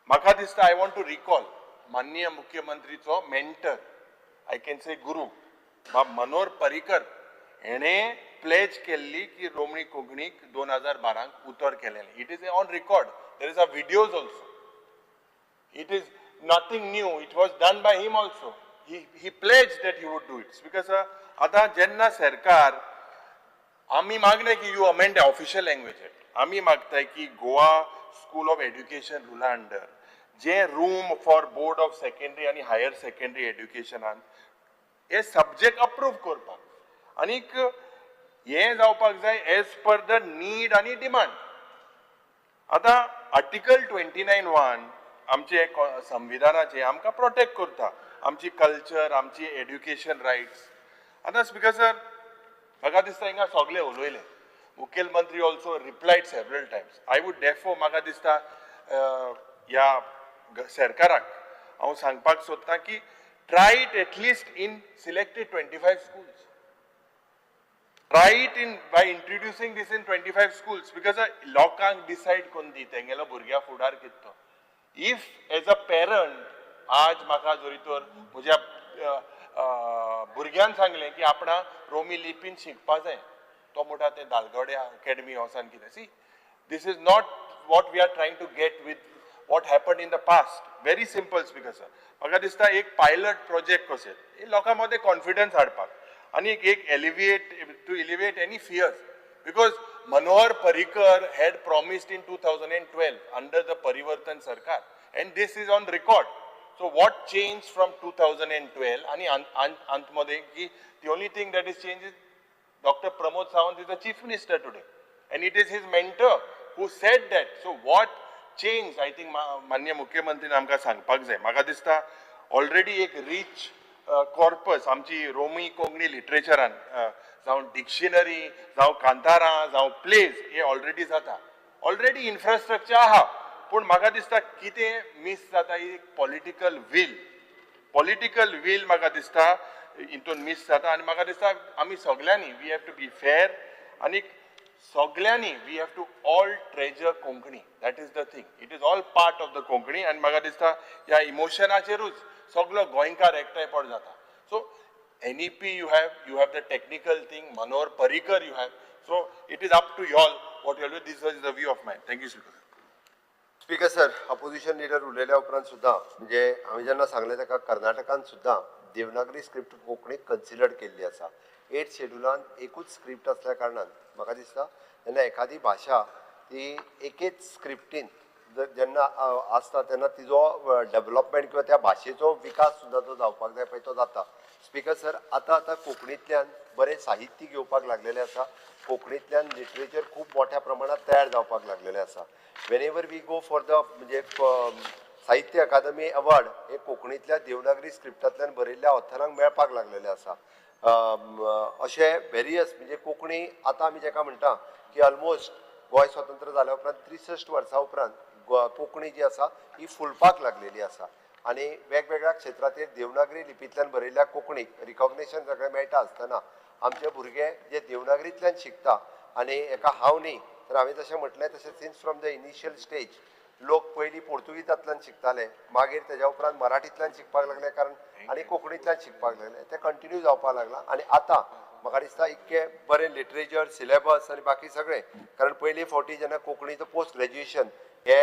म्हाका दिसता I want to recall माननीय मुख्यमंत्रीचो मेंटर, I can say गुरू, बाब मनोहर पर्रीकर, हेणें प्लेज केल्ली की रोमी कोंकणीक 2012क उतर केलेलें. It is on record, there is a videos also. It is nothing new. It was done by him also. He pledged that he would do it. Because आतां जेन्ना सरकार आमी मागले की you amend official language act, आमी मागताय की Goa school of education रुला under J room for board of secondary आनी higher secondary एड्युकेशनान हे सब्जेक्ट अप्रूव करपाक, आनीक हें जावपाक जाय एज पर the need आनी डिमांड. आतां आर्टिकल 29(1) आमचे संविधानाचे आमकां प्रोटेक्ट करता आमची कल्चर, आमची एड्युकेशन रायट्स. आतां स्पिकर सर, म्हाका दिसता हिंगा सगळे उलयले, मुखेलमंत्री also replied several times. I would therefore, म्हाका दिसता ह्या सरकाराक हांव सांगपाक सोदतां की try it at least in selected 25 schools. Try it in by introducing this in 25 schools, because लोकांक डिसायड करून दी तेंगेलो भुरग्या फुडार कितें तो. If as a parent आज म्हाका जरी तर म्हज्या भुरग्यान सांगलें की आपणा रोमी लिपीन शिकपा जाय, तो म्हणटा तें दालगोड्या अकॅडमी वचून कितें. See, this is not what we are trying to get with what happen in the past. Very simple, Speaker sir. म्हाका दिसता एक पायलट प्रोजेक्ट कशें हे लोकां मदें कॉन्फिडन्स हाडपाक आनी एक alleviate to alleviate any fears, because Manohar Parrikar had promised in 2012 under the Parivartan Sarkar, and this is on record. So what changed from 2012 आणि अंतमध्ये की the only thing that is changed is Dr. Pramod Sawant is the chief minister today, and it is his mentor who said that. So what changed? I think मान्य मुख्यमंत्रीन आमकां सांगपाक जाय. म्हाका दिसता already एक rich corpus आमची रोमी कोंकणी लिटरेचरान, जावं dictionary, जावं कांतारां, जावं प्लेज, हे ऑलरेडी जाता, ऑलरेडी इन्फ्रास्ट्रक्चर आहा. पूण म्हाका दिसता कितें मीस जाता, ही एक पॉलिटिकल will. Political will म्हाका दिसता हितून मीस जाता. आनी म्हाका दिसता आमी सगल्यांनी we have to be fair आनी सगल्यांनी we have to all treasure Konkani. That is the thing. It is all part of the Konkani. आनी म्हाका दिसता ह्या इमोशनाचेरूच सगलो गोंयकार एकठांय पड जाता. So NEP you have, you have the technical thing, Manohar Parrikar you have. So it is up to y'all what you. This is the view of mine. Thank you, Speaker. Speaker sir, opposition leader उलयल्या उपरांत सुद्दां म्हणजे हांवें जेन्ना सांगलें ताका, कर्नाटकान सुद्दां Devanagari script कोंकणीक कन्सिडर केल्ली आसा. एट शेड्युलान एकूच स्क्रिप्ट आसल्या कारणान म्हाका दिसता जेन्ना एखादी भाशा ती एकेच स्क्रिप्टीन जेन्ना आसता तेन्ना तिजो डेवलपमेंट किंवा त्या भाशेचो विकास सुद्दां जो जावपाक जाय पळय तो जाता. स्पीकर सर, आतां आतां कोंकणींतल्यान बरें साहित्य घेवपाक लागलेलें आसा. कोंकणींतल्यान लिटरेचर खूब मोठ्या प्रमाणात तयार जावपाक लागलेलें आसा. Whenever we go for the म्हणजे साहित्य अकादमी अवॉर्ड हे कोंकणींतल्या देवनागरी स्क्रिप्टांतल्यान बरयल्ल्या ऑथरांक मेळपाक लागलेलें आसा. अशे वेरियस म्हणजे कोंकणी आतां आमी जेका म्हणटा की ऑलमोस्ट गोंय स्वतंत्र जाल्या उपरांत 63 वर्सां उपरांत कोंकणी जी आसा ही फुलपाक लागलेली आसा आनी वेगवेगळ्या क्षेत्राचेर देवनागरी लिपींतल्यान बरयल्ल्या कोंकणीक रिकॉग्नेशन सगळें मेळटा आसतना आमचे भुरगे जे देवनागरींतल्यान शिकता आनी एका हांव न्ही तर हांवें जशें म्हटलें तशें since from the initial stage लोक पयलीं पोर्तुगीजांतल्यान शिकताले, मागीर तेज्या उपरांत मराठींतल्यान शिकपाक लागले कारण आनी कोंकणींतल्यान शिकपाक लागले, तें कंटिन्यू जावपाक लागलां. आनी आतां म्हाका दिसता इतकें बरें लिटरेचर सिलेबस आनी बाकी सगळें, कारण पयली फावटी जेन्ना कोंकणीचो पोस्ट ग्रॅज्युएशन हे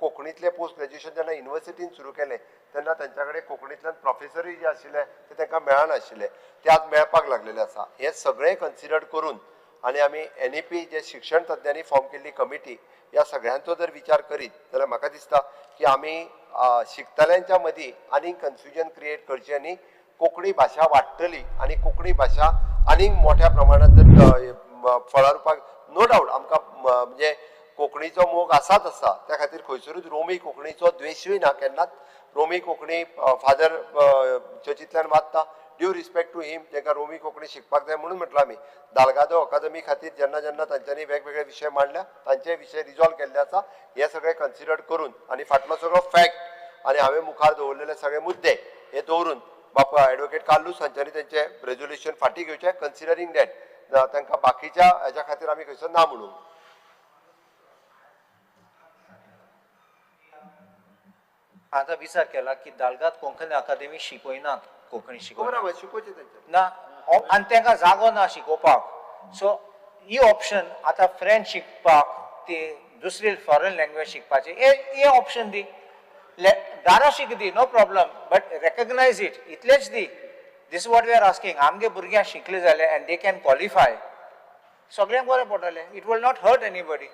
कोंकणींतलें पोस्ट ग्रॅज्युएशन जेन्ना युनिवर्सिटीन सुरू केलें तेन्ना तेंच्या कडेन कोंकणींतल्यान प्रोफेसरूय जे आशिल्ले ते तांकां मेळनाशिल्ले, ते आज मेळपाक लागलेले आसा. हें सगळें कन्सिडर करून आनी आमी NEP जे शिक्षण तज्ञांनी फॉर्म केल्ली कमिटी ह्या सगळ्यांचो जर विचार करीत जाल्यार म्हाका दिसता की आमी शिकतल्यांच्या मदीं आनीक कन्फ्युजन क्रिएट करचें न्ही. कोंकणी भाशा वाडटली आनी कोंकणी भाशा आनीक मोठ्या प्रमाणात जर फळारुपाक नो डावट आमकां म्हणजे कोंकणीचो मोग आसाच आसा, त्या खातीर खंयसरूच रोमी कोंकणीचो द्वेशूय ना केन्नाच. रोमी कोंकणी फादर चर्चींतल्यान वाचता, ड्यू रिस्पेक्ट टू हिम, तांकां रोमी कोंकणी शिकपाक जाय म्हणून म्हटलां आमी. दालगादो अकादमी खातीर जेन्ना जेन्ना तांच्यांनी वेगवेगळे विशय मांडल्या तांचे विशय रिजॉल्व केल्ले आसा. हे सगळे कन्सिडर करून आनी फाटलो सगळो फॅक्ट आनी हांवें मुखार दवरलेले सगळे मुद्दे हे दवरून बापा एडवोकेट कार्लूस हांच्यांनी तेंचें रेजोल्युशन फाटीं घेवचें, कन्सिडरींग that तांकां बाकीच्या हेज्या खातीर आमी खंयसर ना म्हणूंक. आतां विचार केला की दालगाद कोंकणी अकादेमी शिकयनात, कोंकणी शिकयना शिकोवचें तेंच्यांनी ना आनी तांकां जागो ना शिकोवपाक. सो ही ऑप्शन आतां फ्रेंच शिकपाक ती दुसरी फॉरेन लँग्वेज शिकपाची हे ऑप्शन दी, दारा शिक दी, no problem, but recognise it, इतलेंच दी. This what we are asking. आमगे भुरग्यांक शिकले जाल्यार एंड they can qualify, सगळ्यांक बरें पडटलें. It will not hurt anybody.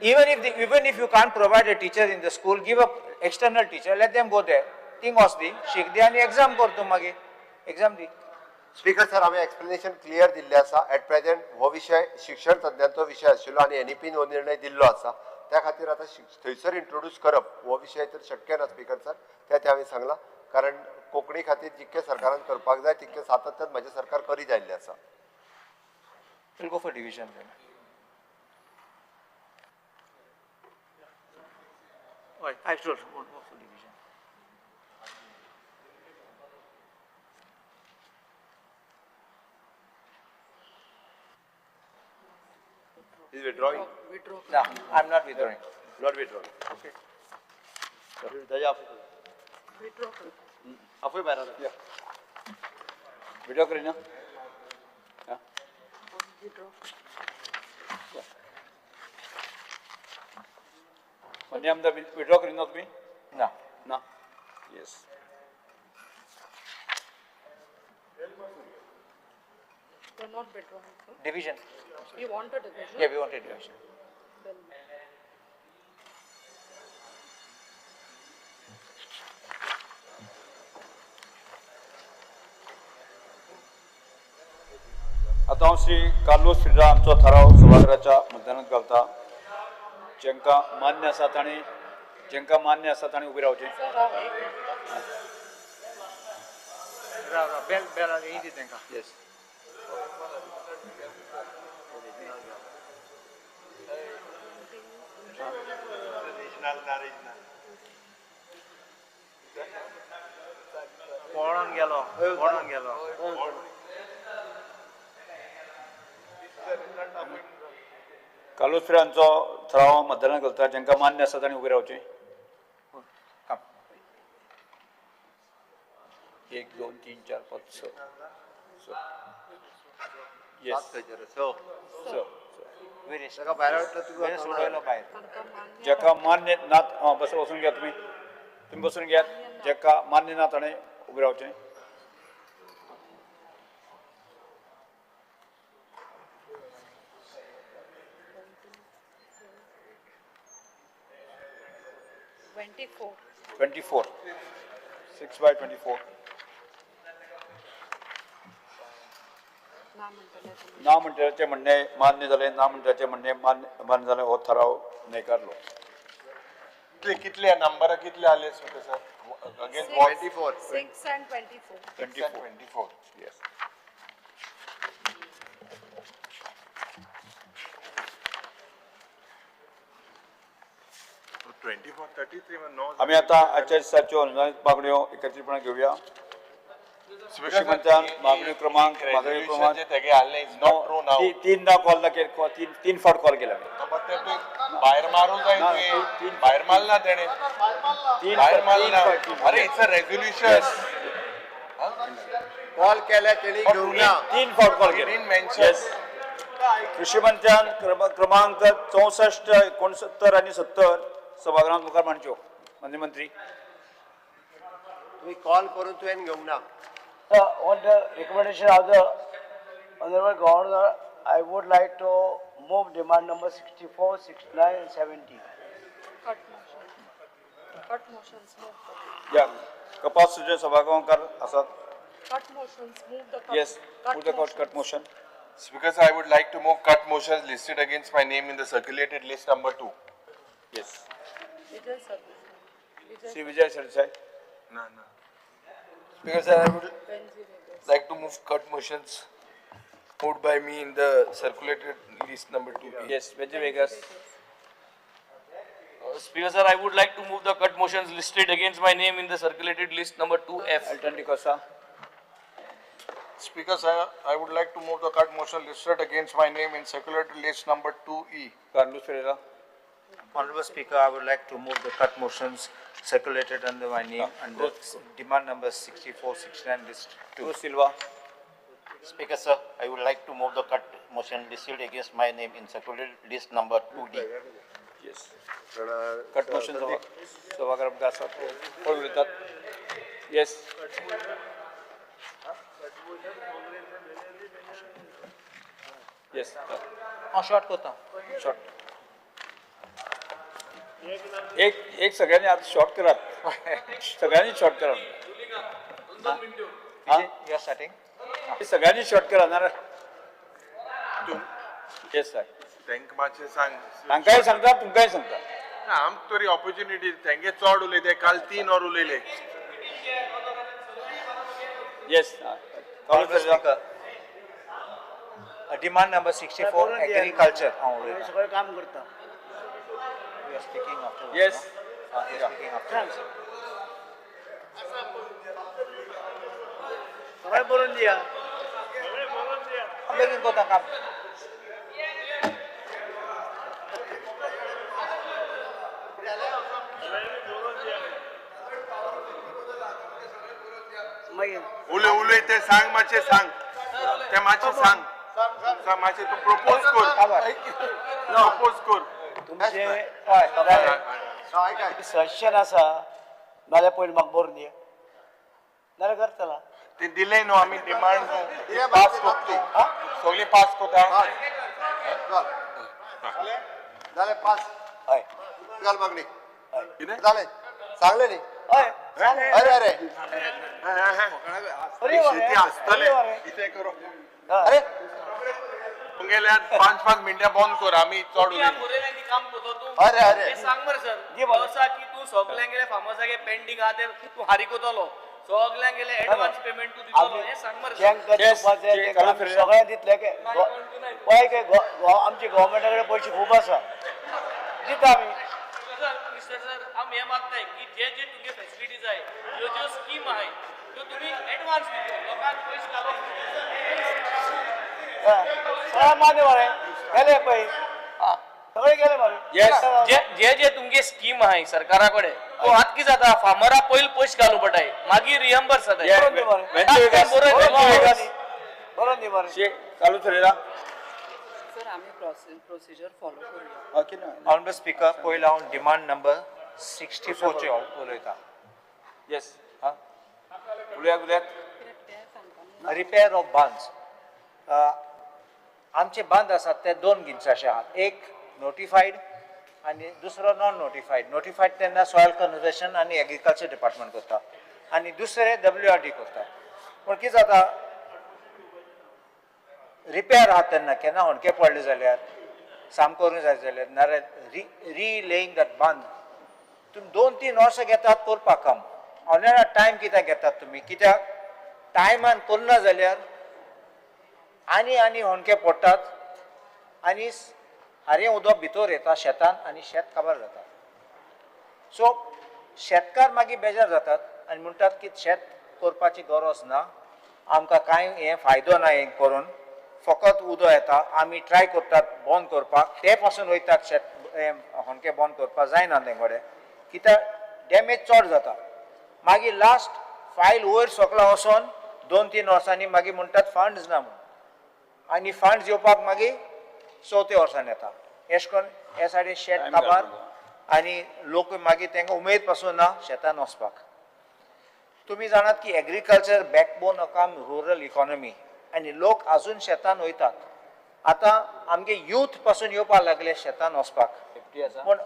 Even if you can't provide a teacher in the school, give a external teacher, let them go there. Thing was the शिक दी आनी exam कर तूं मागीर exam दी. Speaker sir, हांवें explanation clear दिल्लें आसा. Eight present हो विशय शिक्षण तज्ञांचो विशय आशिल्लो आनी NEP हो निर्णय दिल्लो आसा, त्या खातीर आतां थंयसर इंट्रोड्यूस करप हो विशय तर शक्य ना स्पीकर सर, तें हांवें सांगलां. कारण कोंकणी खातीर जितकें सरकारान करपाक जाय तितकें सातत्यान म्हजें सरकार करीत आयिल्लें आसा. We'll go for division then. Right, I should go for division. Is withdrawing. ना, I am not withdrawing. Not withdrawing. Okay. आफूय भायर आसा. विड्रॉ करिना. म्हणजे आमदार विड्रॉ करिना तुमी? ना. ना. Yes. We're not withdrawing, sir. Division. We want a division. Yeah, we want a division. आतां हांव श्री कार्लोस फिर्रा आमचो थाराव सभाघराच्या मतदानात घालता. जेंकां मान्य आसा तांणी, जेंकां मान्य आसा तांणी उबें रावचें. राव राव, बेल बेल ही दी तांकां. येस. पळोन गेलो, पळोन गेलो. कार्लोस फिर्रांचो थाराव मतदानात घालता. जेंकां मान्य आसा तांणी उबें रावचें. 1 2 3 4 5 6. येस. स. भायर जेका मान्य ना, बस वचून घेयात तुमी, तुमी बसून घेयात. जेका मान्य ना ताणें उबें रावचें. 24. 6 by 24. ना म्हणटल्याचें म्हणणें मान्य जालें, ना म्हणटल्याचें म्हणणें मान्य जालें. हो थाराव न्हयकारलो. कितले नंबरां कितले आले sir? Again 24. 6 and 24. 24. Yes. आमी आतां आजच्या दिसाच्यो अनुदानीत मागण्यो एकत्रीतपणान घेवया. कृषी मंत्र्यान मागण्यो क्रमांक तीनदा कॉल केला, तीन फावट कॉल केला. भायर मारूंक जाय तुवें, भायर मारला तेणें, भायर मारला. अरे it's a resolution. Call केल्या तेणी घेवंक ना. 3 फावट कॉल केला. कृषी मंत्र्यान क्रमांक 64, 69 आनी 70 सभागृहात मुखार मांडच्यो. माननीय मंत्री, तुमी कॉल करून तुवें घेवंक ना. On the recommendation of the Honorable Governor, I would like to move demand number 64, 69 and 70. Cut motion. Cut motions move. Yeah, कपास सुजय सभागृहाकार आसात. Cut motions move the cut. Yes, move the cut motion. Speaker sir, I would like to move cut motions listed against my name in the circulated list number 2. Yes. Vijay Sardesai. Shri Vijay Sardesai. No, no. Speaker sir, I would like to move cut motions moved by me in the circulated list number 2. Yes, Venzy Viegas. Speaker sir, I would like to move the cut motions listed against my name in the circulated list number 2F. Elton D'Costa. Speaker sir, I would like to move the cut motion listed against my name in circulated list number 2E. Carlos Ferreira. Honorable Speaker, I would like to move the cut motions circulated under my name under demand number 64, 69 list 2. Cruz Silva. Speaker sir, I would like to move the cut motion listed against my name in circulated list number 2D. Yes. Cut motion सभागृहात आसात. कोण उलयतात? Yes. Yes. हांव short करता. Short. एक एक सगळ्यांनी आता शॉर्ट करात. सगळ्यांनी शॉर्ट करा. You are starting. सगळ्यांनी शॉर्ट करा ना. Yes sir. तांकां मातशें सांग. तांकांय सांगता, तुमकांय सांगता. आमकां तरी ऑपॉर्च्युनिटी. तेंगे चड उलयते, काल 3 वर उलयले. Yes. Demand number 64, agriculture. सगळें काम करता. You are speaking afterwards. Yes. No? You are speaking afterwards. सगळें बरोवन दिया. बेगीन करता काम. उलय उलय ते सांग मातशें सांग ते मातशें सांग सांग मातशें तूं प्रपोज कर प्रपोज कर तुमचे हय सजेशन आसा नाल्यार पयलीं म्हाका बरोवन दी नाल्यार करतला ते दिले न्हू आमी डिमांड न्हू पास करता सगळी पास करता जालें पास हय घाल मागणी जालें सांगलें न्ही हय अरे अरे शेती आसतले कितें करूं अरे तुमगेल्या 5-5 मिनटां बंद कर आमी चड उलयना बरयलें काम करतो तूं अरे अरे हें सांग मरे सर वर्सा की तूं सगल्यांगेले फार्मर्सागे पेंडींग आहा ते तूं हारी कोतलो सगल्यांगेले एडवान्स पेमेंट तूं दितलो हें सांग मरे सर. जेंका दिवपाचें तेंकां आमी सगळ्यांक दितले पळय काय आमच्या गव्हर्मेंटा कडेन पयशे खूब आसा दिता आमी. सर मिस्टर सर आमी हें मागताय की जे जे तुमगे फेसिलिटीज आहाय ज्यो ज्यो स्कीम आहाय त्यो तुमी एडवान्स दितलो लोकांक पयशे घालप. सगळें मान्य मरे गेले पळय सगळे गेले मरे. जे जे जे तुमगे स्कीम आहाय सरकारा कडेन तो आतां कितें जाता फार्मरा पयलीं पयशे घालूं पडटाय मागीर रिएम्बर्स जाताय. बरोवन दी मरे. चालू थरयला सर आमी प्रोसिजर फॉलो करूया. ऑनरेबल स्पीकर पयलो हांव डिमांड नंबर 64 चे उलयता. येस हां उलयात उलयात. Repair of बांद्स. आमचे बांद आसात ते दोन जिनसाचे आहात, एक नोटिफायड आनी दुसरो नॉन नोटिफायड. नोटिफायड तेन्ना सॉयल कन्जर्वेशन आनी एग्रीकल्चर डिपार्टमेंट करता आनी दुसरे WRD करता. पूण कितें जाता रिपेर आहा तेन्ना केन्ना होणके पडले जाल्यार साम करूंक जाय जाल्यार नाल्यार रिलेईंग that बांद तुमी 2-3 वर्सां घेतात करपाक काम. ऑनलायन टायम कित्याक घेतात तुमी, कित्याक टायमान करना जाल्यार आनी आनी होणके पडटात आनी हारें उदक भितर येता शेतान आनी शेत काबार जाता. सो शेतकार मागीर बेजार जातात आनी म्हणटात की शेत करपाची गरज ना, आमकां कांय हें फायदो ना हें करून, फकत उदक येता, आमी ट्राय करतात बंद करपाक, ते पासून वयतात शेत होणके बंद करपाक जायना ते कडेन कित्याक डॅमेज चड जाता. मागीर लास्ट फायल वयर सकला वचोन 2-3 वर्सांनी मागीर म्हणटात फंड्स ना म्हूण आनी फंड्स येवपाक मागीर 4थ्या वर्सान येता. एश करून हे सायडीन शेत काबार आनी लोक मागीर तांकां उमेद पासून ना शेतान वचपाक. तुमी जाणात की एग्रीकल्चर बॅकबोन काम रुरल इकॉनॉमी आनी लोक आजून शेतान वयतात. आतां आमगे यूथ पासून येवपाक लागले शेतान वचपाक, पूण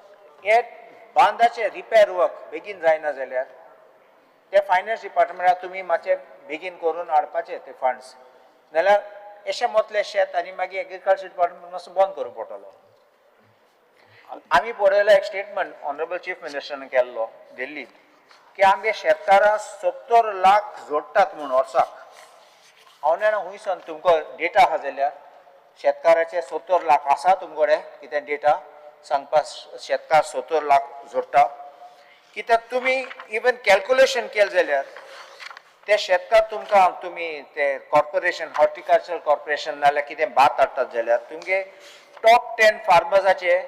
हे बांदाचे रिपेर वर्क बेगीन जायना जाल्यार ते फायनान्स डिपार्टमेंटाक तुमी मातशें बेगीन करून हाडपाचे ते फंड्स, नाल्यार अशें मोतले शेत आनी मागीर एग्रीकल्चर डिपार्टमेंट मातसो बंद करूंक पडटलो. आमी पळयलो एक स्टेटमेंट ऑनरेबल चीफ मिनिस्टरान केल्लो दिल्लीत की आमगे शेतकारां 70 लाख जोडटात म्हूण वर्साक. हांव जाणा हुंयसान तुमकां डेटा आहा जाल्यार शेतकाराचे 70 लाख आसा तुमकडे कितें डेटा सांगपाक शेतकार 70 लाख जोडटा, कित्याक तुमी इवन कॅल्कुलेशन केलें जाल्यार ते शेतकार तुमकां तुमी ते कॉर्पोरेशन हॉर्टिकल्चर कॉर्पोरेशन नाल्यार कितें भात हाडटात जाल्यार तुमगे टॉप 10 फार्मर्साचे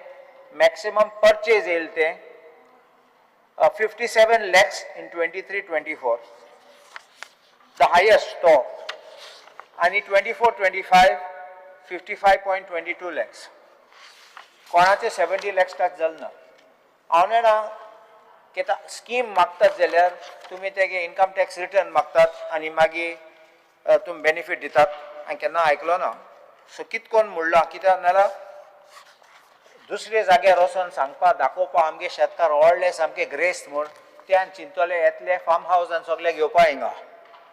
मॅक्सिमम परचेज येयल तें 57 lakhs in 23-24 the highest तो, आनी 24-25 55.22 lakhs. कोणाचे 70 lakhs touch जालें ना. हांव जाणा कित्या स्कीम मागतात जाल्यार तुमी तेगे इनकम टॅक्स रिटर्न मागतात आनी मागीर तुमी बेनिफीट दितात. हांवें केन्ना आयकलो ना. सो कित कोण म्हणलां कित्याक नाल्यार दुसरे जाग्यार वचोन सांगपा दाखोवपा आमगे शेतकार व्हडले सामके ग्रेस्त म्हूण त्यान चिंतले येतले फार्म हावसान सगळे घेवपा हिंगा,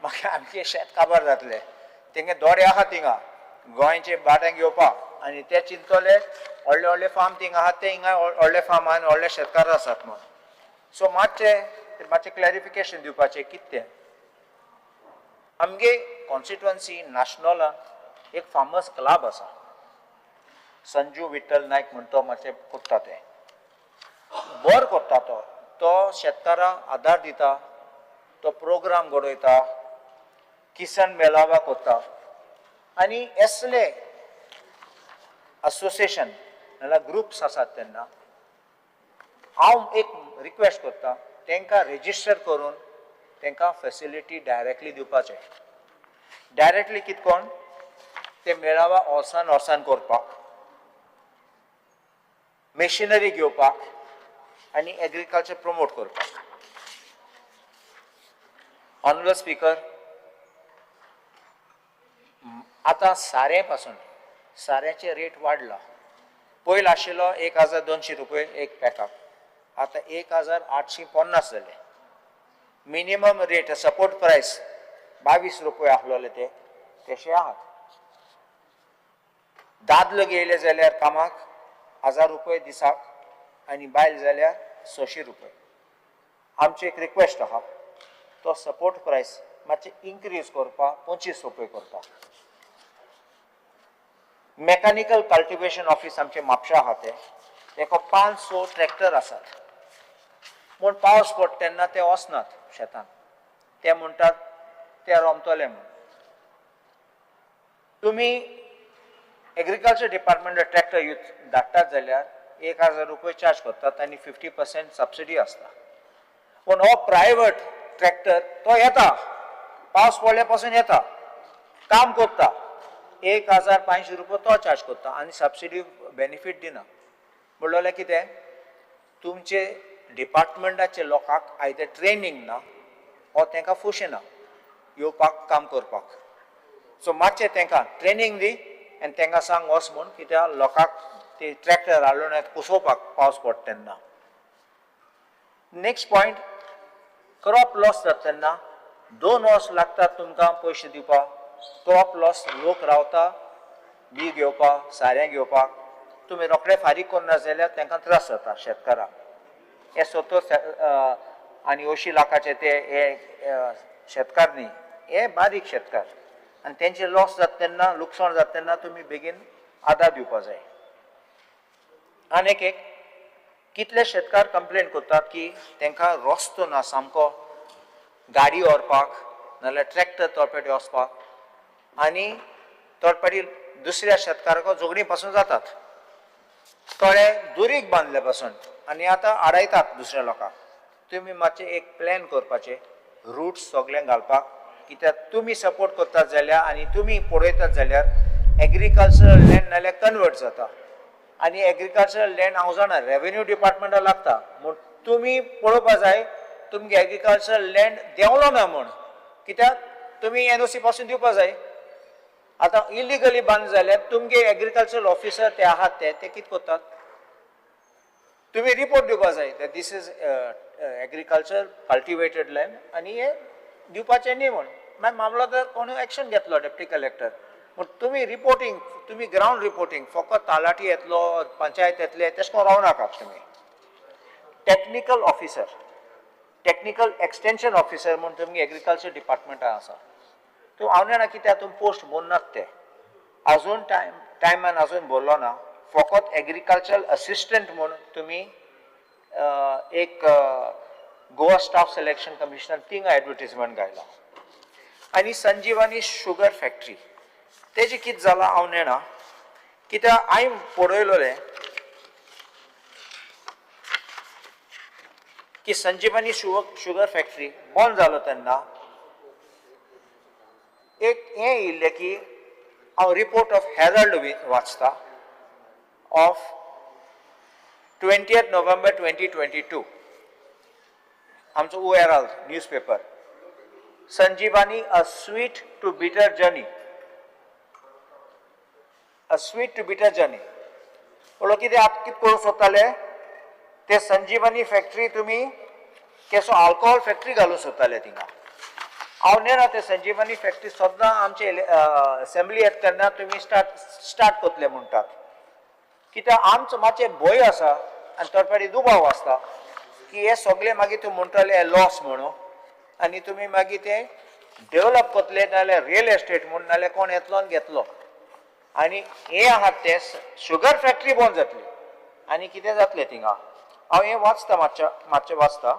मागीर आमचे शेत काबार जातले. तेंगे दोरे आहा थिंगा गोंयचे भाटांक घेवपाक आनी ते चिंतले व्हडले व्हडले फार्म थिंगा आहा ते हिंगा व्हडले फार्म आहा आनी व्हडले शेतकार आसात म्हूण. सो मातशें मातशें क्लॅरिफिकेशन दिवपाचें कितें तें. आमगे कॉन्स्टिट्युएन्सी नॅशनलान एक फार्मर्स क्लब आसा, संजू विठ्ठल नायक म्हण तो मातशें करता तें बरो करता तो, तो शेतकारांक आदार दिता, तो प्रोग्राम घडयता, किसान मेळावा करता आनी असले असोसिएशन नाल्यार ग्रुप्स आसात तेन्ना हांव एक रिक्वेस्ट करता तांकां रेजिस्टर करून तांकां फेसिलिटी डायरेक्टली दिवपाचें. डायरेक्टली कितें कोण ते मेळावा ओसान ओसान करपाक, मेशिनरी घेवपाक आनी एग्रीकल्चर प्रमोट करपाक. ऑनरेबल स्पीकर, आतां सारें पासून साऱ्याचे रेट वाडला. पयलीं आशिल्लो 1200 रुपये एक पॅकाक, आतां 1850 जाले. मिनिमम रेट सपोर्ट प्रायस 22 रुपये आसलेले ते तशे आहात. दादलो गेले जाल्यार कामाक 1000 रुपये दिसाक आनी बायल जाल्यार 600 रुपये. आमची एक रिक्वेस्ट आहा, तो सपोर्ट प्रायस मातशें इन्क्रीज करपाक 25 रुपये करता. मेकॅनिकल कल्टिवेशन ऑफिस आमचे म्हापशा आहा ते, तेका 5-6 ट्रॅक्टर आसात, पूण पावस पडटा तेन्ना ते वचनात शेतान, ते म्हणटात ते रोमतले म्हूण. तुमी एग्रीकल्चर डिपार्टमेंट ट्रॅक्टर यूज धाडटात जाल्यार 1000 रुपये चार्ज करतात आनी 50% सबसिडी आसता. पूण हो प्रायवेट ट्रॅक्टर तो येता, पावस पडल्या पासून येता, काम करता, 1500 रुपये तो चार्ज करता आनी सबसिडी बेनिफीट दिना. म्हणल्यार कितें, तुमचे डिपार्टमेंटाचे लोकांक आयदर ट्रेनींग ना वो तांकां फुशना येवपाक काम करपाक. सो मातशें तांकां ट्रेनींग दी आनी तांकां सांग वच म्हूण, कित्याक लोकांक ते ट्रॅक्टर हाडून कुसोवपाक पावस पडटा तेन्ना. नेक्स्ट पॉयंट, क्रॉप लॉस जाता तेन्ना 2 वर्स लागतात तुमकां पयशे दिवपाक. क्रॉप लॉस लोक रावता बी घेवपाक, सारें घेवपाक, तुमी रोखडे फारीक करना जाल्यार तांकां त्रास जाता शेतकारांक. हे 70 आनी 80 लाखाचे ते हे शेतकार न्ही, हे बारीक शेतकार, आनी तेंचे लॉस जाता तेन्ना, लुकसाण जाता तेन्ना तुमी बेगीन आदार दिवपा जाय. आनी एक कितले शेतकार कंप्लेन करतात की तांकां रस्तो ना सामको गाडी व्हरपाक, नाजाल्यार ट्रॅक्टर तळपेटी वचपाक, आनी तळपेटी दुसऱ्या शेतकाराक झगडीं पासून जातात. थोडे दुरीग बांदले पासून आनी आतां आडायतात दुसऱ्या लोकांक. तुमी मातशें एक प्लॅन करपाचें, रूट्स सगळें घालपाक, कित्याक तुमी सपोर्ट करतात जाल्यार आनी तुमी पळयतात जाल्यार एग्रीकल्चरल लँड नाल्यार कन्वर्ट जाता. आनी एग्रीकल्चरल लँड हांव जाणा रेवेन्यू डिपार्टमेंटा लागता, म्हूण तुमी पळोवपा जाय तुमगे एग्रीकल्चरल लँड देंवलो ना म्हूण, कित्याक तुमी एनओसी पासून दिवपा जाय. आतां इलिगली बांद जाल्यार तुमगे एग्रीकल्चरल ऑफिसर ते आहात ते ते कितें करतात, तुमी रिपोर्ट दिवपा जाय this is agriculture cultivated land आनी हे दिवपाचें न्ही म्हूण. मागीर मामलादार कोणूय एक्शन घेतलो डेप्टी कलेक्टर. पूण तुमी रिपोर्टींग, तुमी ग्रावंड रिपोर्टींग फकत तालाटी येतलो, पंचायत येतले तशें करून रावनाकात तुमी. Technical officer, technical extension officer म्हूण तुमगे एग्रीकल्चर डिपार्टमेंटान आसा. तूं हांव जाणा कित्याक तुमी पोस्ट भरनात ते, आजून टायमान आजून भरलो ना. फकत एग्रीकल्चरल असिस्टंट म्हूण तुमी एक गोवा स्टाफ सिलेक्शन कमिशनान थिंगा एडवर्टीजमेंट घायला. आनी संजीवनी शुगर फॅक्टरी तेजें कितें जालां हांव नेणा, कित्याक हांवें पळयलोलें की संजीवनी शुगर फॅक्टरी बंद जालो तेन्ना एक हें येयल्लें की हांव रिपोर्ट ऑफ हेरल्ड वाचता ऑफ 20 नोव्हेंबर 2022, आमचो ओ Herald newspaper. Sanjivani a sweet to bitter journey, a sweet to bitter journey. म्हणलो कितें आतां कितें करूंक सोदताले ते संजीवनी फॅक्टरी तुमी केसो आल्कोहोल फॅक्टरी घालूंक सोदताले थिंगा. हांव नेणा ते संजीवनी फॅक्टरी सद्दां आमचे असेंब्ली येता तेन्ना तुमी स्टार्ट करतले म्हणटात, कित्याक आमचो मातशें भंय आसा आनी थोडे दुबाव आसता की हे सगळे मागीर तुमी म्हणटले हे लॉस म्हणून, आनी तुमी मागीर ते डेवलप करतले नाजाल्यार रियल एस्टेट म्हूण, नाजाल्यार कोण येतलो आनी घेतलो, आनी हे आहात ते शुगर फॅक्टरी बंद जातली आनी कितें जातलें थिंगा. हांव हें वाचता, मातशें वाचता.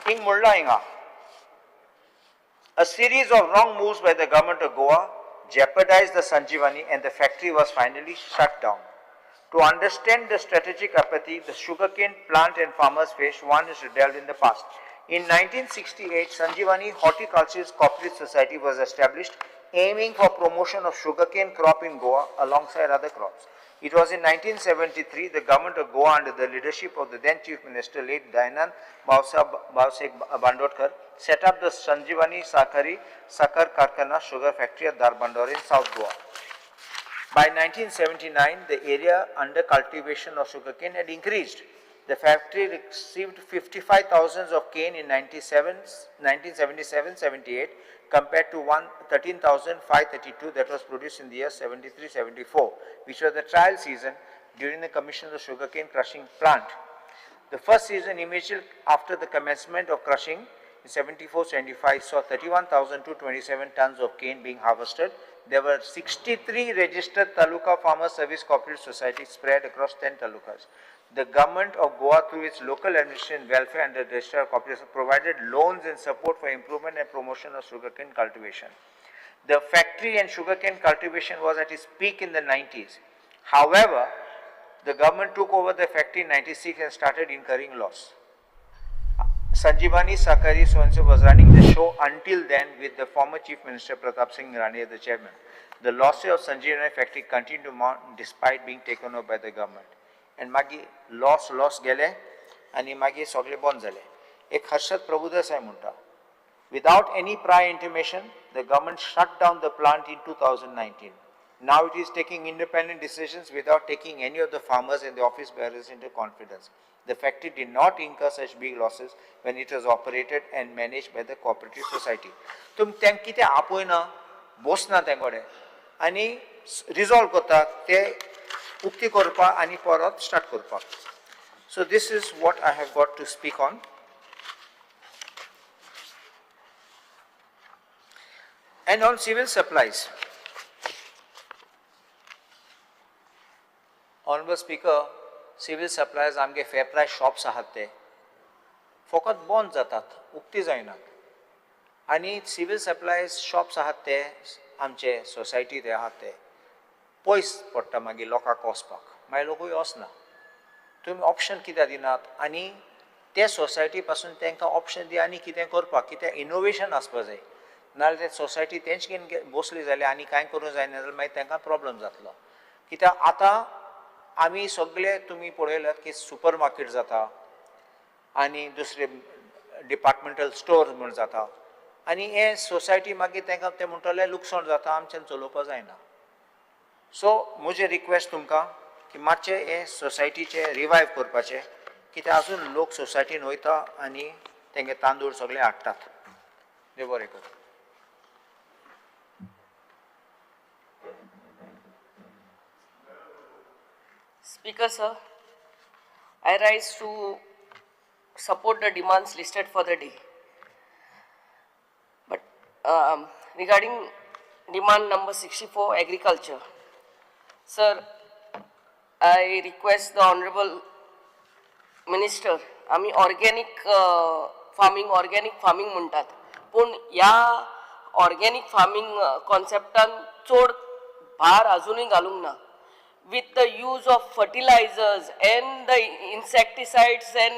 हिंग म्हणलां हिंगा, A series of wrong moves by the government of Goa jeopardized the Sanjeevani and the factory was finally shut down. To understand the strategic apathy the sugarcane plant and farmers face, one is to delve in the past. In 1968, Sanjivani Horticulturist Cooperative Society was established, aiming for promotion of sugarcane crop in Goa alongside other crops. It was in 1973 the government of Goa, under the leadership of the then Chief Minister late Dayanand Bhausaheb Bandodkar, set up the Sanjivani Sahakari Sakar Karkhana sugar factory at Dharbandora in South Goa. By 1979, the area under cultivation of sugarcane had increased. The factory received 55,000 of cane in 1977-78 compared to 13,532 that was produced in the year 73-74, which was the trial season during the commission of the sugarcane crushing plant. The first season immediately after the commencement of crushing in 74-75 saw 31,227 tons of cane being harvested. There were 63 registered Taluka Farmer Service Cooperative Societies spread across 10 talukas. The government of Goa, through its local administration welfare and the Registrar of Cooperatives, provided loans and support for improvement and promotion of sugarcane cultivation. The factory and sugarcane cultivation was at its peak in the 90s. However, the government took over the factory in 96 and started incurring loss. Sanjivani Sahakari so was running the show until then with the former Chief Minister Pratap Singh Rane as the chairman. The losses of Sanjivani factory continued to mount despite being taken over by the government. And मागीर loss गेले आनी मागीर सगळे बंद जाले. एक हर्षद प्रभुदेसाय म्हणटा, without any prior intimation, the government shut down the plant in 2019. Now it is taking independent decisions without taking any of the farmers and the office bearers into confidence. The factory did not incur such big losses when it was operated and managed by the cooperative society. तुम तेंक कितें आपयना, बसना तें कडेन आनी resolve करता ते उक्ती करपाक आनी परत स्टार्ट करपाक. So this is what I have got to speak on. And on civil supplies. Honorable Speaker, civil supplies आमगे फेर प्रायस शॉप्स आहात ते फकत बंद जातात, उक्ती जायनात. आनी सिवील सप्लायज शॉप्स आहात ते आमचे सोसायटी ते आहात ते पयस पडटा मागीर लोकांक वचपाक, मागीर लोकूय वचना. तुमी ऑप्शन कित्याक दिनात आनी ते सोसायटी पासून तांकां ऑप्शन दी आनी कितें करपाक, कितें इनोवेशन आसपा जाय. नाजाल्यार ते सोसायटी तेंच घेवन बसली जाल्यार आनी कांय करूंक जायना जाल्यार मागीर तांकां प्रॉब्लम जातलो. कित्याक आतां आमी सगळे तुमी पळयल्यात की सुपर मार्केट जाता आनी दुसरे डिपार्टमेंटल स्टोर म्हूण जाता आनी हे सोसायटी मागीर तांकां ते म्हणटले लुकसाण जाता, आमच्यान चलोवपाक जायना. सो म्हजें रिक्वेस्ट तुमकां की मातशें हे सोसायटीचें रिवायव करपाचें, कित्याक आजून लोक सोसायटीन वयता आनी तेंगे तांदूळ सगळे हाडटात. देव बरें करूं. Speaker, sir, I rise to support the demands listed for the day. But regarding demand number 64, agriculture, sir, I request the Honorable Minister, आमी ऑर्गेनिक फार्मिंग म्हणटात, पूण ह्या ऑर्गेनिक फार्मिंग कॉन्सेप्टान चड भार अजुनूय घालूंक ना. With the use of fertilizers and the insecticides and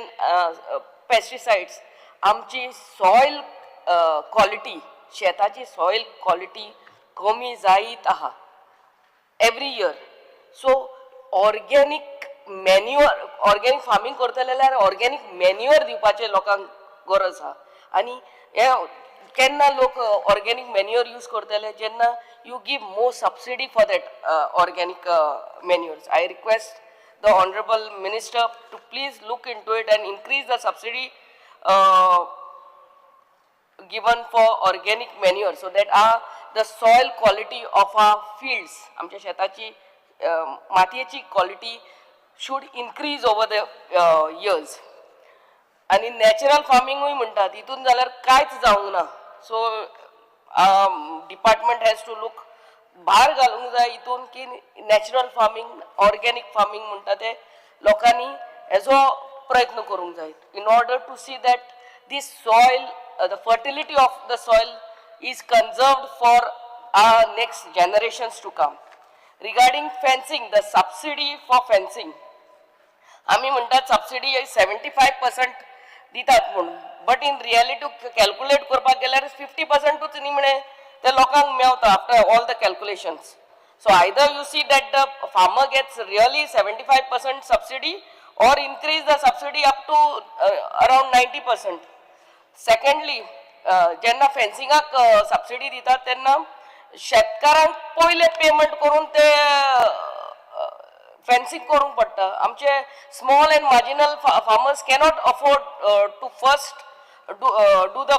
pesticides, आमची soil quality, शेताची soil quality कमी जायत आहा every year. So organic manure, organic farming करतले जाल्यार ऑर्गेनिक मॅन्युअर दिवपाचें लोकांक गरज आहा. आनी हें केन्ना लोक ऑर्गेनिक मॅन्युअर यूज करतले, जेन्ना you give more subsidy for that organic manures. I request the Honorable Minister to please look into it and increase the subsidy given for organic manure so that the soil quality of our fields, आमच्या शेताची मातयेची quality should increase over the years. आनी natural फार्मिंगूय म्हणटात, हितून जाल्यार कांयच जावंक ना. So department has to look, भार घालूंक जाय हितून की नॅचरल फार्मिंग, ऑर्गेनिक फार्मिंग म्हणटा ते लोकांनी हेजो प्रयत्न करूंक जाय in order to see that this soil, the fertility of the soil is conserved for our next generations to come. Regarding fencing, the subsidy for fencing, आमी म्हणटात सबसिडी 75% दितात म्हणून, बट इन रियलिटी कॅल्क्युलेट करपाक गेल्यार 50%ूच निमणे ते लोकांक मेवता after all the calculations. So either you see that the farmer gets really 75% subsidy or increase the subsidy up to around 90%. Secondly, जेन्ना फेन्सिंगाक सबसिडी दितात तेन्ना शेतकारांक पयले पेमेंट करून ते फेन्सिंग करूंक पडटा. आमचे small and marginal farmers cannot afford to first do the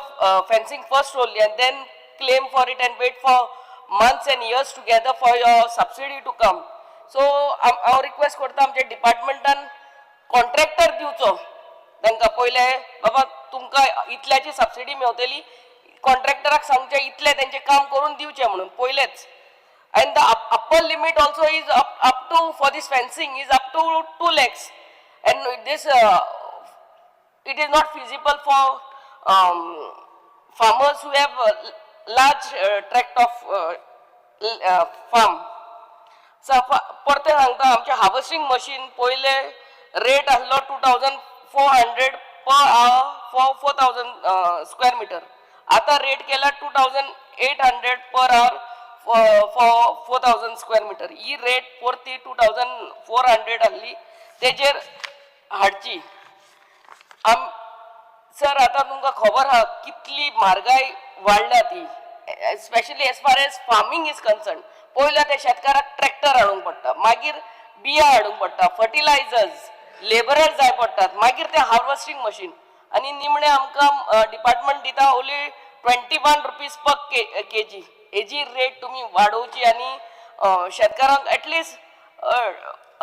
fencing first only and then claim for it and wait for months and years together for your subsidy to come. So हांव request करता आमच्या डिपार्टमेंटान contractor दिवचो तांकां पयले, बाबा तुमकां इतल्याची subsidy मेवतली, कॉन्ट्रॅक्टराक सांगचें इतलें तेंचें काम करून दिवचें म्हणून पयलेच. And the upper limit also is up to, for this fencing, is up to 2 lakhs, and this it is not feasible for farmers who have a large tract of farm. So परतें सांगता, आमचें harvesting machine पयले rate आसलो 2400 per hour for 4000 square meter. आतां rate केला 2800 per hour for 4000 square meter. He rate परती 2400 आसली तेजेर हाडची. आम सर, आतां तुमकां खबर आहा कितली म्हारगाय वाडल्या ती, specially as far as farming is concern. पयलो ते शेतकाराक ट्रॅक्टर हाडूंक पडटा, मागीर बिया हाडूंक पडटा, फर्टिलायझर्स, लेबरर जाय पडटात, मागीर ते हार्वेस्टिंग मशीन, आनी निमणे आमकां डिपार्टमेंट दिता only ₹21 per kg. हेजी रेट तुमी वाडोवची आनी शेतकारांक at least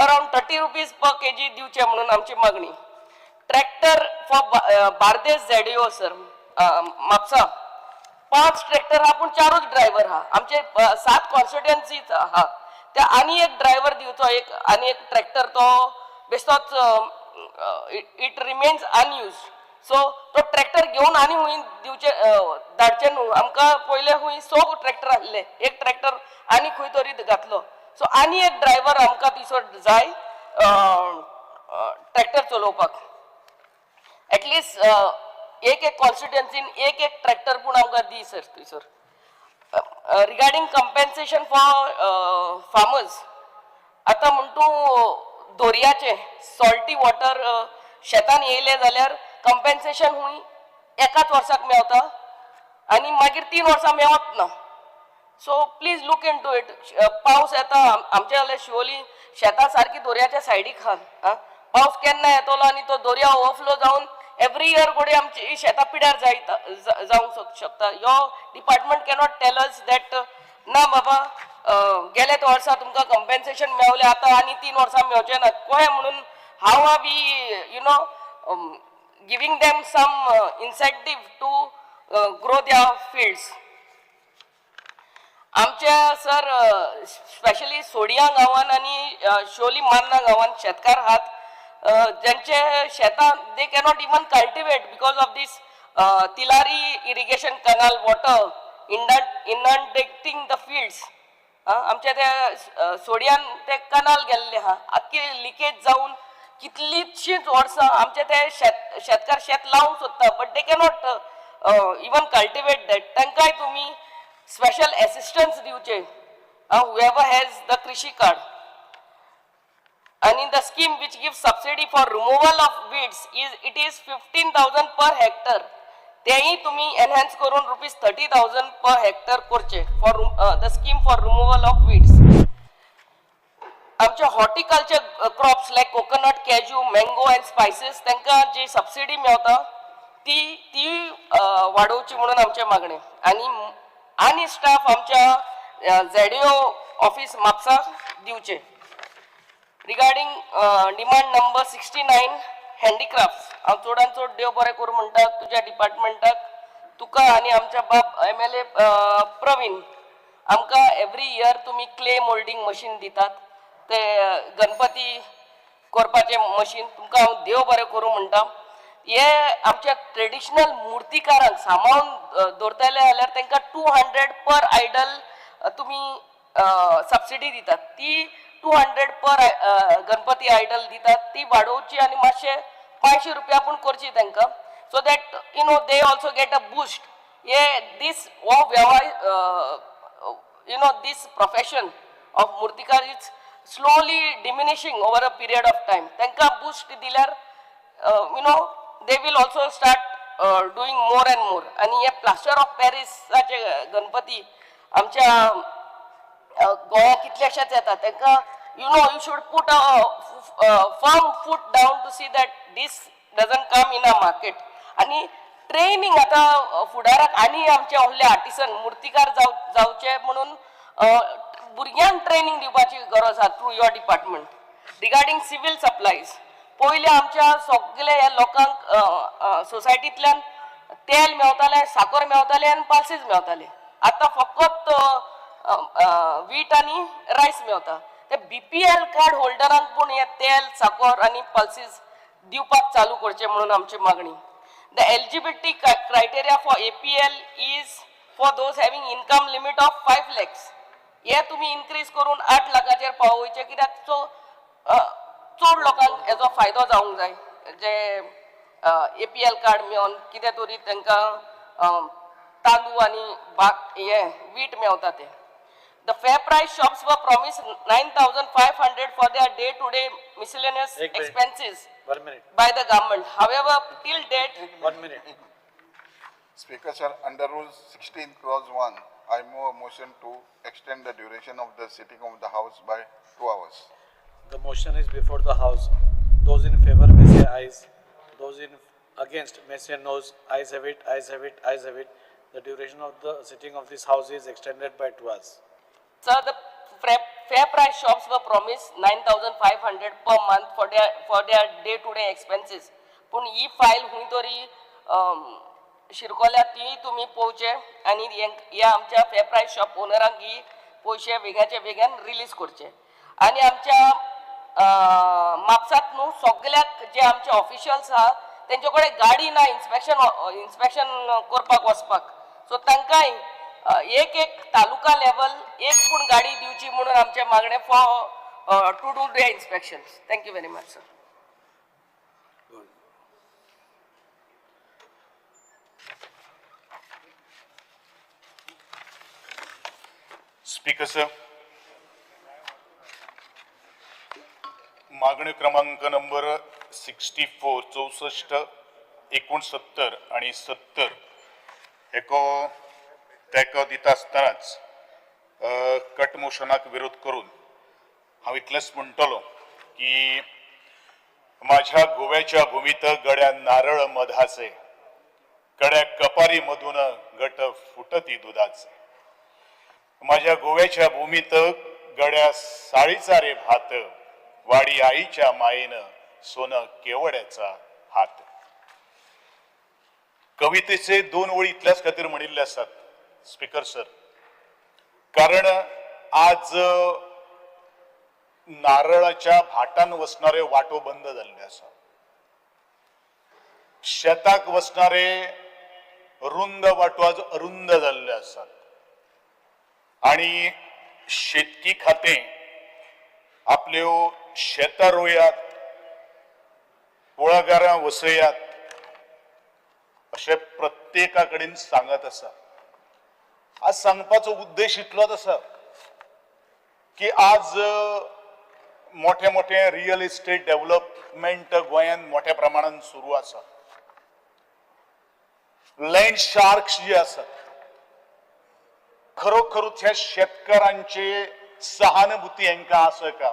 around ₹30 per kg दिवचे म्हणून आमची मागणी. Tractor for Bardez ZDO sir, Mapusa पांच ट्रॅक्टर हा पूण चारूच ड्रायव्हर हा. आमचे सात कॉन्स्टिट्युएन्सी आहा, त्या आनी एक ड्रायव्हर दिवचो, एक आनी एक ट्रॅक्टर. तो बेश्टोच it remains unused. सो तो ट्रॅक्टर घेवन आनी हुंय दिवचे, धाडचे न्हू. आमकां पयले खूंय स ट्रॅक्टर आहले, एक ट्रॅक्टर आनी खंय तरी घातलो. सो आनी एक ड्रायव्हर आमकां थंयसर जाय ट्रॅक्टर चलोवपाक. एटलिस्ट एक एक कॉन्स्टिट्युएन्सीन एक एक ट्रॅक्टर पूण आमकां दी सर थंयसर. रिगार्डींग कंपेन्सेशन फॉर फार्मर्स, आतां म्हण तूं दर्याचें सॉल्टी वॉटर शेतान येयलें जाल्यार कंपेन्सेशन हुंय एकाच वर्साक मेवता आनी मागीर 3 वर्सां मेवत ना. So please look into it. पावस येता, आमच्या जाल्यार शिवोली शेतां सारकी दर्याच्या सायडीक आहा. पावस केन्ना येतलो आनी तो दर्या ओवरफ्लो जावन एवरी इयर घडये आमची शेतां पिड्यार जायत जावंक शकता. यो department cannot tell us that ना बाबा, गेल्या वर्सा तुमकां कंपेन्सेशन मेवलें, आतां आनी 3 वर्सां मेवचें ना. कशें म्हणून how are we giving them some incentive to grow their fields? आमच्या सर, स्पेशली सोडिया गांवान आनी शिवोली मान्ना गांवान शेतकार आहात ज्यांचे शेतां they cannot even cultivate because of this Tillari irrigation canal water inundating the fields. आमच्या त्या सोडियान ते कनाल गेल्ले आहा, आख्खी लिकेज जावन कितलीशींच वर्सां आमचे ते शेतकार शेत लावंक सोदता, but they cannot even cultivate that. तांकांय तुमी स्पेशल एसिस्टन्स दिवचे, whoever has the Krishi card. And in the scheme which gives subsidy for removal of weeds is, it is 15,000 per hectare. तेही तुम्ही एनहान्स करून ₹30,000 per hectare करचे for the scheme for removal of weeds. आमचे horticulture crops like coconut, cashew, mango and spices, तांकां जी subsidy मेवता ती ती वाडोवची म्हणून आमचें मागणें. आनी आनी स्टाफ आमच्या झेडीओ ऑफिस म्हापसा दिवचे. Regarding demand number 69, handicraft, हांव चडान चड देव बरें करूं म्हणटा तुज्या डिपार्टमेंटाक, तुका आनी आमच्या बाब एमएलए प्रवीण. आमकां एवरी इयर तुमी क्ले मोल्डिंग मशीन दितात, ते गणपती करपाचें मशीन. तुमकां हांव देव बरें करूं म्हणटा. हे आमच्या ट्रेडिशनल मुर्तीकारांक सांबाळून दवरतले जाल्यार तांकां 200 पर आयडल तुमी सबसिडी दितात ती 200 पर गणपती आयडल दितात ती वाडोवची आनी मातशे 500 रुपया पूण करची तांकां, so that you know they also get a boost. हे दीस हो वेवसाय, you know this profession of मुर्तीकार is slowly diminishing over a period of time. तांकां बूस्ट दिल्यार you know they will also start doing more and more. आनी हे plaster of पॅरिसाचे Ganpati आमच्या गोंयांत कितलेशेच येता, तांकां you know you should put a firm foot down to see that this doesn't come in a market. आनी training आतां फुडाराक आनी आमचे व्हडले आर्टिसन मुर्तीकार जावचे म्हणून भुरग्यांक ट्रेनिंग दिवपाची गरज आहा through your department. Regarding civil supplies, पयलीं आमच्या सगळे ह्या लोकांक सोसायटींतल्यान तेल मेवतालें, साकर मेवतालें आनी पालसीस मेवतालें. आतां फकत वीट आनी रायस मेवता. ते BPL card होल्डरांक पूण हें तेल, साकर आनी पल्सीस दिवपाक चालू करचें म्हणून आमची मागणी. The eligibility criteria for APL is for those having income limit of 5 lakhs. हे तुमी इनक्रीज करून 8 लाखाचेर पावोवचें, कित्याक सो चड लोकांक हेजो फायदो जावंक जाय, जे APL card मेळोन कितें तरी तांकां तांदूळ आनी हे वीट मेवता ते. The fair price shops were promised 9,500 for their day-to-day miscellaneous expenses 1 minute. by the government. However, till date, 1 minute. Speaker sir, under Rule 16, Clause 1, I move a motion to extend the duration of the sitting of the House by 2 hours. The motion is before the House. Those in favor may say ayes. Those in against may say noes. Ayes have it, ayes have it, ayes have it. The duration of the sitting of this House is extended by 2 hours. Sir, the fair price shops were promised 9,500 per month for their day-to-day expenses. पूण ही file खंय तरी शिरकोल्या, ती तुमी पळोवचें आनी ह्या आमच्या फेर प्रायस शॉप ओनरांक ही पयशे वेगाचे वेगान रिलीज करचे. आनी आमच्या म्हापसात न्हू सगल्याक जे आमचे ऑफिशियल्स आहा तेंचे कडेन गाडी ना इन्स्पेक्शन करपाक वचपाक, सो तांकांय एक एक तालुका लेवल एक पूण गाडी दिवची म्हणून आमचें मागणें for to do the inspection. Thank you very much sir. Speaker sir, मागणी क्रमांक नंबर 64, 64, 69 आणि 70 हेको तेको दिता आसतनाच कट मोशनाक विरोध करून हांव इतलेंच म्हणटलो की माझ्या गोव्याच्या भूमीत गड्या नारळ मधाचे, गड्या कपारी मधून गट फुटती दुधाचे. माझ्या गोव्याच्या भूमीत गड्या साळीचा रे भात, वाडी आईच्या मायेनं सोनं केवड्याचा हात. कवितेचे दोन ओळी इतल्याच खातीर म्हणिल्ले आसात स्पीकर सर, कारण आज नारळाच्या भाटान वसणारे वाटो बंद जाल्ले आसा, शेताक वसणारे रुंद वाटो आज अरुंद जाल्ले आसात आणि शेतकी खातें आपल्यो शेतां रोयात, कुळागरां वसयात अशें प्रत्येका कडेन सांगत आसा. आज सांगपाचो उद्देश इतलोच आसा की आज मोठे मोठे रियल इस्टेट डेव्हलपमेंट गोंयांत मोठ्या प्रमाणान सुरू आसा. लँड शार्क्स जे आसात खरोखरूच ह्या शेतकारांचे सहानुभूती हांकां आसा का?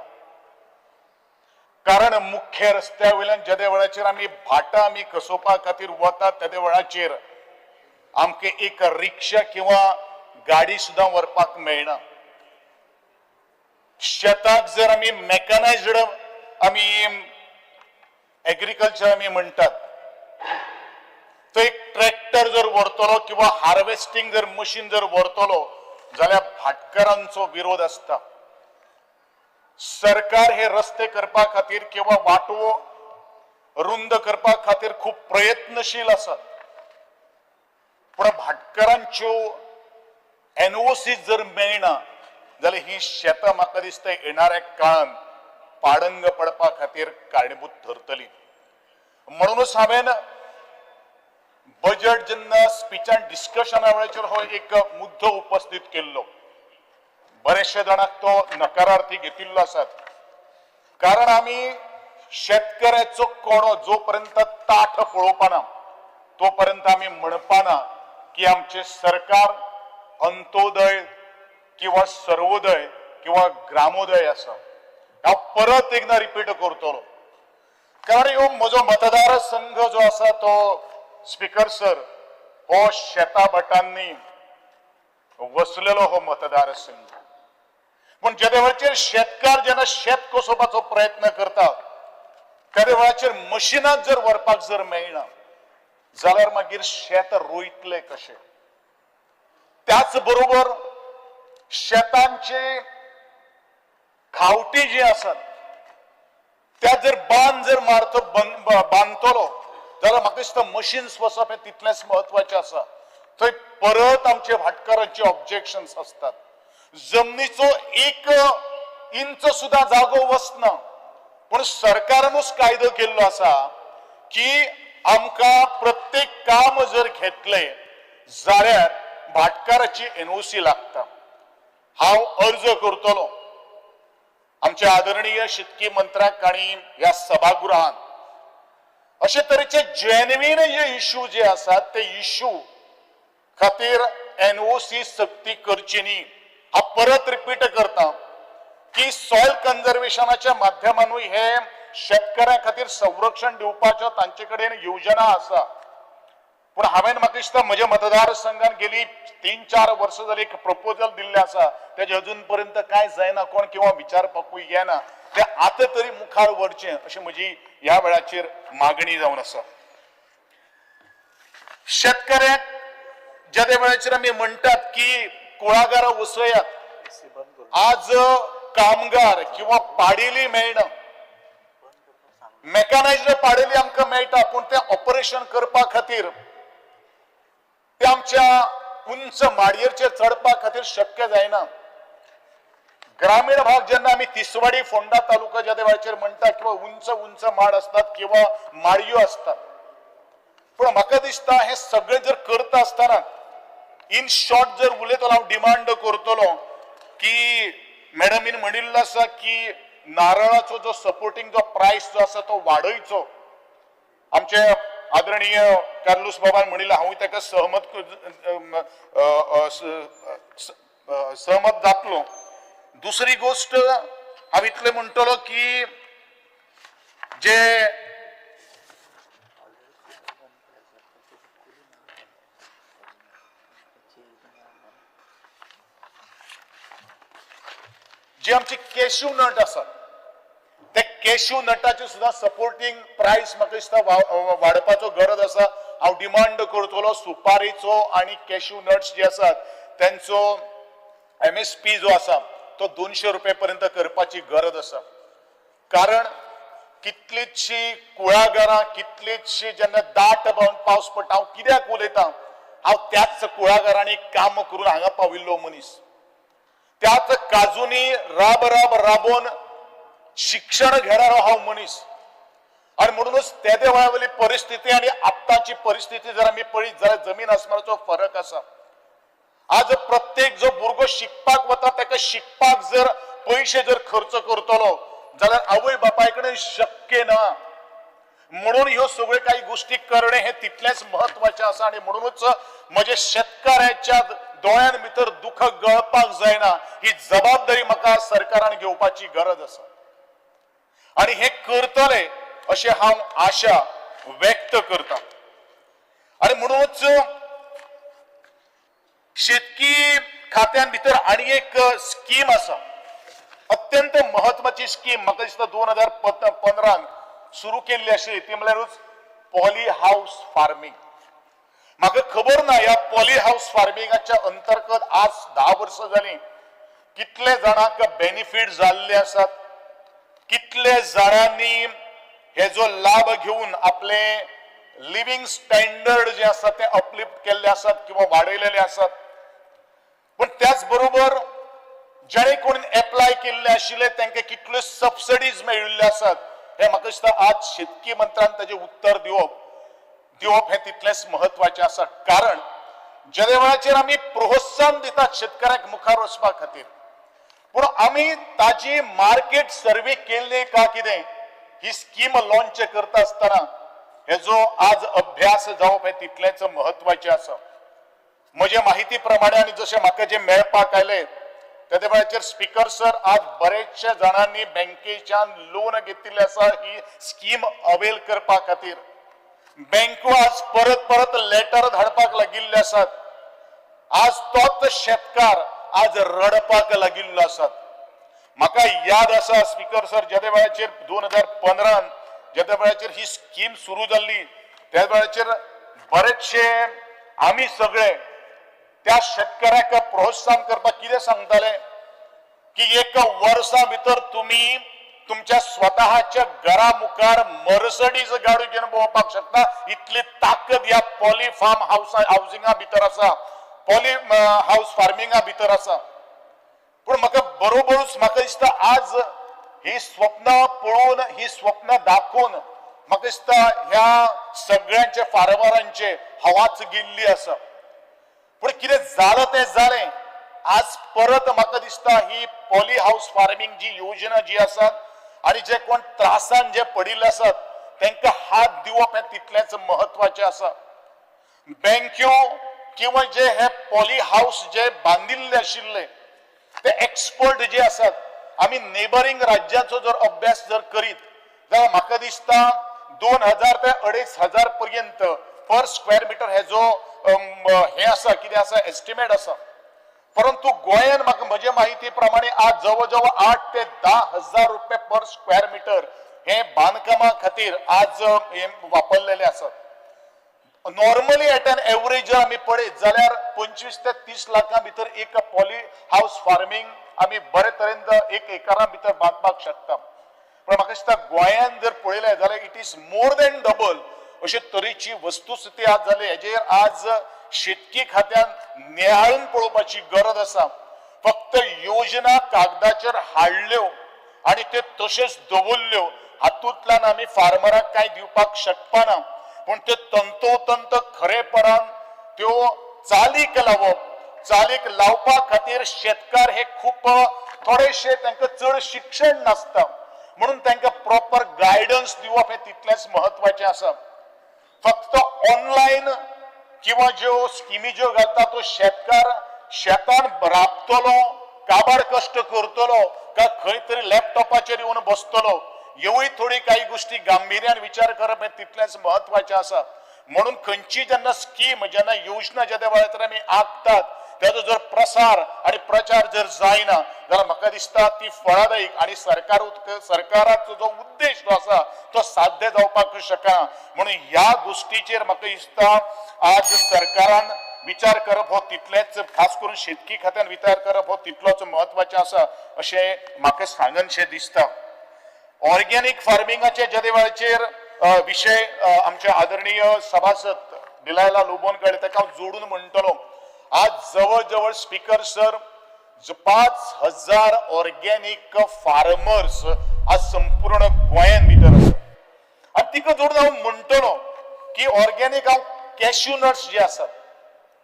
कारण मुख्य रस्त्या वयल्यान जेद्या वेळाचेर आमी भाटां आमी कसोवपा खातीर वतात तेद्या वेळाचेर आमकां एक रिक्षा किंवा गाडी सुद्दां व्हरपाक मेळना. शेताक जर आमी मॅकनायज्ड आमी एग्रीकल्चर आमी म्हणटात, तो एक ट्रॅक्टर जर व्हरतलो किंवा हार्वेस्टिंग जर मशीन जर व्हरतलो जाल्यार भाटकारांचो विरोध आसता. सरकार हे रस्ते करपा खातीर किंवा वाटो रुंद करपा खातीर खूब प्रयत्नशील आसात, पूण भाटकारांच्यो एनओसी जर मेळना जाल्यार ही शेतां म्हाका दिसता येणाऱ्या काळान पाडंग पडपा खातीर कारणीभूत थरतली. म्हणूनच हांवें बजेट जेन्ना स्पिचान डिस्कशना वेळाचेर हो एक मुद्दो उपस्थित केल्लो, बरेचशे जाणांक तो नकारार्थी घेतिल्लो आसात. कारण आमी शेतकऱ्याचो कोडो जो पर्यंत ताठ पळोवपाना तो पर्यंत आमी म्हणपाना की आमचें सरकार अंत्योदय किंवा सर्वोदय किंवा ग्रामोदय आसा. हांव परत एकदां रिपीट करतलो, कारण ह्यो म्हजो मतदारसंघ जो आसा तो स्पीकर सर हो शेता भाटांनी वसलेलो हो मतदारसंघ. पूण जेदे वेळाचेर शेतकार जेन्ना शेत कसोवपाचो प्रयत्न करता तेदे वेळाचेर मशिनाक जर व्हरपाक जर मेळना जाल्यार मागीर शेत रोयतले कशें? त्याच बरोबर शेतांचे खावटी जी आसात त्या जर बांद जर मारतो बांदतलो जाल्यार म्हाका दिसता मशीन्स वचप हें तितलेंच म्हत्वाचें आसा. थंय परत आमचे भाटकारांचे ऑब्जेक्शन्स आसतात. जमनीचो एक इंच सुद्दां जागो वचना, पूण सरकारानूच कायदो केल्लो आसा की आमकां प्रत्येक काम जर घेतलें जाल्यार भाटकाराची एनओसी लागता. हांव अर्ज करतलो आमच्या आदरणीय शेतकी मंत्र्याक आनी ह्या सभागृहान अशे तरेचे जेन्युइन जे इश्यू जे आसात ते इश्यू खातीर एनओसी सक्ती करची न्ही. हांव परत रिपीट करता की सॉयल कन्जर्वेशनाच्या माध्यमानूय हे शेतकऱ्यां खातीर संरक्षण दिवपाच्यो तांचे कडेन योजना आसा. पूण हांवें म्हाका दिसता म्हज्या मतदारसंघान गेली 3-4 वर्सां जाली एक प्रपोजल दिल्लें आसा, तेजें अजून पर्यंत कांय जायना, कोण किंवा विचारपाकूय येना. तें आतां तरी मुखार व्हरचें अशी म्हजी ह्या वेळाचेर मागणी जावन आसा. शेतकऱ्यांक ज्या वेळाचेर आमी म्हणटात की कुळागरां वसयात, आज कामगार किंवा पाडेली मेळना, मेकॅनायज्ड पाडेली आमकां मेळटा, पूण तें ऑपरेशन करपा खातीर ते आमच्या उंच माडयेचेर चडपा खातीर शक्य जायना. ग्रामीण भाग जेन्ना आमी तिसवाडी फोंडा तालुका ज्या वेळाचेर म्हणटा किंवा उंच उंच माड असतात किंवा माडयो असतात, पूण म्हाका दिसता हे सगळें जर करता आसतना इन शॉर्ट जर उलयतलो हांव डिमांड करतलो की मॅडमीन म्हणिल्लो आसा की नारळाचो जो सपोर्टिंग जो प्रायस जो आसा तो वाडयचो. आमचे आदरणीय कार्लूस बाबान म्हणिल्लें, हांवूय ताका सहमत जातलो. दुसरी गोश्ट हांव इतलें म्हणटलो की जे जे आमचे कॅश्यू नट आसात ते कॅश्यू नटाचे सुद्दां सपोर्टिंग प्रायस म्हाका दिसता वाडपाचो गरज आसा. हांव डिमांड करतलो सुपारीचो आनी कॅश्यू नट्स जे आसात तेंचो MSP जो आसा तो 200 रुपये पर्यंत करपाची गरज आसा. कारण कितलीचशी कुळागरां, कितलीचशी जेन्ना दाट पावस पडटा, हांव कित्याक उलयतां, हांव त्याच कुळागरांनी काम करून हांगा पाविल्लो मनीस, त्याच काजूनी राब राब राबोवन शिक्षण घेणारो हांव मनीस. आनी म्हणूनच तेदे वेळा वयली परिस्थिती आनी आतांची परिस्थिती जर आमी पळयत जाल्यार जमीन आसमानाचो फरक आसा. आज प्रत्येक जो भुरगो शिकपाक वता ताका शिकपाक जर पयशे जर खर्च करतलो जाल्यार आवय बापाय कडेन शक्य ना. म्हणून ह्यो सगळ्यो काही गोश्टी करणे हे तितलेंच म्हत्वाचें आसा. आनी म्हणूनच म्हजे शेतकाराच्या दोळ्यां भितर दुख गळपाक जायना ही जबाबदारी म्हाका सरकारान घेवपाची गरज आसा. आनी हे करतले अशें हांव आशा व्यक्त करता. आनी म्हणूनच शेतकी खात्यान भितर आनी एक स्कीम आसा, अत्यंत म्हत्वाची स्कीम, म्हाका दिसता 2015 सुरू केल्ली आशिल्ली, ती म्हणल्यारूच पॉली हाऊस फार्मींग. म्हाका खबर ना ह्या पॉली हाऊस फार्मिंगाच्या अंतर्गत आज 10 वर्सां जालीं कितले जाणांक बेनिफीट जाल्ले आसात, कितले जाणांनी हेजो लाभ घेवन आपले लिव्हिंग स्टँडर्ड जे आसा ते अपलिफ्ट केल्ले आसात किंवा वाडयलेले आसात. पूण त्याच बरोबर जेणे कोण एप्लाय केल्ले आशिल्ले तांकां कितल्यो सबसिडीज मेळिल्ल्यो आसात हें म्हाका दिसता आज शेतकी मंत्र्यान ताजें उत्तर दिवप हें तितलेंच म्हत्वाचें आसा. कारण जेन्ना वेळाचेर आमी प्रोत्साहन दितात शेतकऱ्यांक मुखार वचपा खातीर, पूण आमी ताजी मार्केट सर्वे केल्ली का कितें ही स्कीम लॉन्च करता आसतना हेजो आज अभ्यास जावप हें तितलेंच म्हत्वाचें आसा. म्हजे माहिती प्रमाणे आनी जशें म्हाका जें मेळपाक आयलें तेदे वेळाचेर स्पीकर सर आज बरेचशे जाणांनी बँकेच्यान लोन घेतिल्लें आसा ही स्कीम अवेल करपा खातीर. बँको आज परत परत लेटर धाडपाक लागिल्ले आसात. आज तोच शेतकार आज रडपाक लागिल्लो आसात. म्हाका याद आसा स्पीकर सर, जेदे वेळाचेर 2015 जेदे वेळाचेर ही स्कीम सुरू जाल्ली त्या वेळाचेर बरेचशे आमी सगळे त्या शेतकऱ्याक प्रोत्साहन करपाक कितें सांगताले की एका वर्सा भितर तुमी तुमच्या स्वतःच्या घरा मुखार मर्सडीज गाडी घेवन भोंवपाक शकता, इतली ताकद ह्या पॉली फार्म हावसिंगा भितर आसा, पॉली हावस फार्मिंगा भितर आसा. पूण म्हाका बरोबरूच म्हाका दिसता आज ही स्वप्न पळोवन, ही स्वप्न दाखोवन म्हाका दिसता ह्या सगळ्यांचे फार्मरांचे हवाच गेल्ली आसा. पूण कितें जालें तें जालें. आज परत म्हाका दिसता ही पॉली हावस फार्मींग जी योजना जी आसा आनी जे कोण त्रासान जे पडिल्ले आसात तांकां हात दिवप हें तितलेंच म्हत्वाचें आसा. बँक्यो किंवा जे हे पॉली हावस जे बांदिल्ले आशिल्ले ते एक्सपर्ट जे आसात, आमी नेबरींग राज्याचो जर अभ्यास जर करीत जाल्यार म्हाका दिसता 2000 ते 2500 पर्यंत पर स्क्वेअर मिटर हेजो हें आसा कितें आसा एस्टिमेट आसा. परंतु गोंयान म्हाका म्हजे माहिती प्रमाणे आज जवळ जवळ 8 ते 10 हजार रुपये पर स्क्वेअर मिटर हे बांदकामा खातीर आज हे वापरलेले आसात. नॉर्मली एट एन एवरेज जर आमी पळयत जाल्यार 25 ते 30 लाखां भितर एक पॉली हावस फार्मींग आमी बरे तरेन एक एकरा भितर बांदपाक शकता. पूण म्हाका दिसता गोंयान जर पळयलें जाल्यार it is more than double अशे तरेची वस्तुस्थिती आज जाली. हेजेर आज शेतकी खात्यान नियाळून पळोवपाची गरज आसा. फक्त योजना कागदाचेर हाडल्यो आनी त्यो तश्योच दवरल्यो हातूंतल्यान आमी फार्मराक कांय दिवपाक शकपाना, पूण त्यो तंतोतंत खरेपणान त्यो चालीक लावप, चालीक लावपा खातीर शेतकार हे खूब थोडेशे तांकां चड शिक्षण नासता म्हणून तांकां प्रॉपर गायडन्स दिवप हें तितलेंच म्हत्वाचें आसा. फक्त ऑनलायन किंवा ज्यो स्किमी ज्यो घालता तो शेतकार शेतान राबतलो, काबार कश्ट करतलो काय खंय तरी लॅपटॉपाचेर येवन बसतलो, ह्योय थोडी काही गोष्टी गांभिर्यान विचार करप हें तितलेंच म्हत्वाचें आसा. म्हणून खंयची जेन्ना स्कीम जेन्ना योजना जेन्ना वेळार आमी आंखतात ताजो जर प्रसार आनी प्रचार जर जायना जाल्यार म्हाका दिसता ती फळादायक आनी सरकाराचो जो उद्देश जो आसा तो साध्य जावपाक शकना. म्हणून ह्या गोष्टीचेर म्हाका दिसता आज सरकारान विचार करप हो तितलेंच, खास करून शेतकी खात्यान विचार करप हो तितलोच म्हत्वाचें आसा अशें म्हाका सांगनशें दिसता. ऑर्गेनीक फार्मिंगाचे जेदे वेळाचेर विशय आमचे आदरणीय सभासद डिलायला लोबोन कडेन ताका हांव जोडून म्हणटलो, आज जवळ जवळ स्पीकर सर 5000 ऑर्गेनीक फार्मर्स आज संपूर्ण गोंयान भितर आसा. आनी तिका जोडून हांव म्हणटलो की ऑर्गेनीक हांव कॅश्यू नट्स जे आसात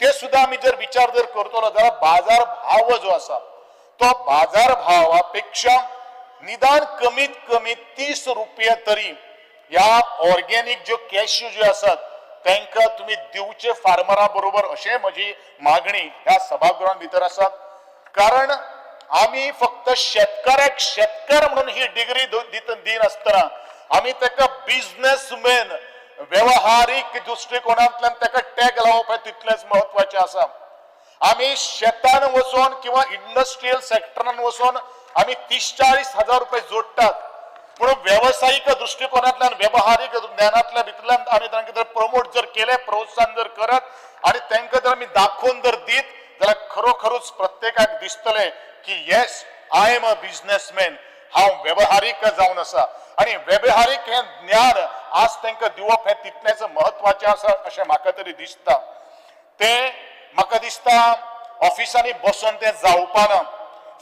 ते सुद्दां आमी जर विचार जर करतलो जाल्यार बाजार भाव जो आसा तो बाजार भावा पेक्षा निदान कमीत कमी 30 रुपया तरी ह्या ऑर्गेनीक ज्यो कॅश्यू ज्यो आसात तांकां तुमी दिवचे फार्मरा बरोबर अशें म्हजी मागणी ह्या सभागृहान भितर आसा. कारण आमी फक्त शेतकाराक शेतकार म्हणून ही डिग्री दिनासतना आमी ताका बिजनेसमॅन वेवहारीक दृश्टिकोनांतल्यान ताका टॅग लावप हें तितलेंच म्हत्वाचें आसा. आमी शेतान वचोन किंवा इंडस्ट्रियल सेक्टरान वचोन आमी 30-40 हजार रुपये जोडटात, पूण वेवसायीक दृश्टिकोनांतल्यान वेवहारीक ज्ञानांतल्या भितरल्यान आमी तांकां जर प्रमोट जर केलें, प्रोत्साहन जर करत आनी तांकां जर आमी दाखोवन जर दीत जाल्यार खरोखरूच प्रत्येकाक दिसतलें की yes I am a businessman, हांव वेवहारीक जावन आसा. आनी वेवहारीक हें ज्ञान आज तांकां दिवप हें तितलेंच म्हत्वाचें आसा अशें म्हाका तरी दिसता. तें म्हाका दिसता ऑफिसांनी बसून तें जावपाना,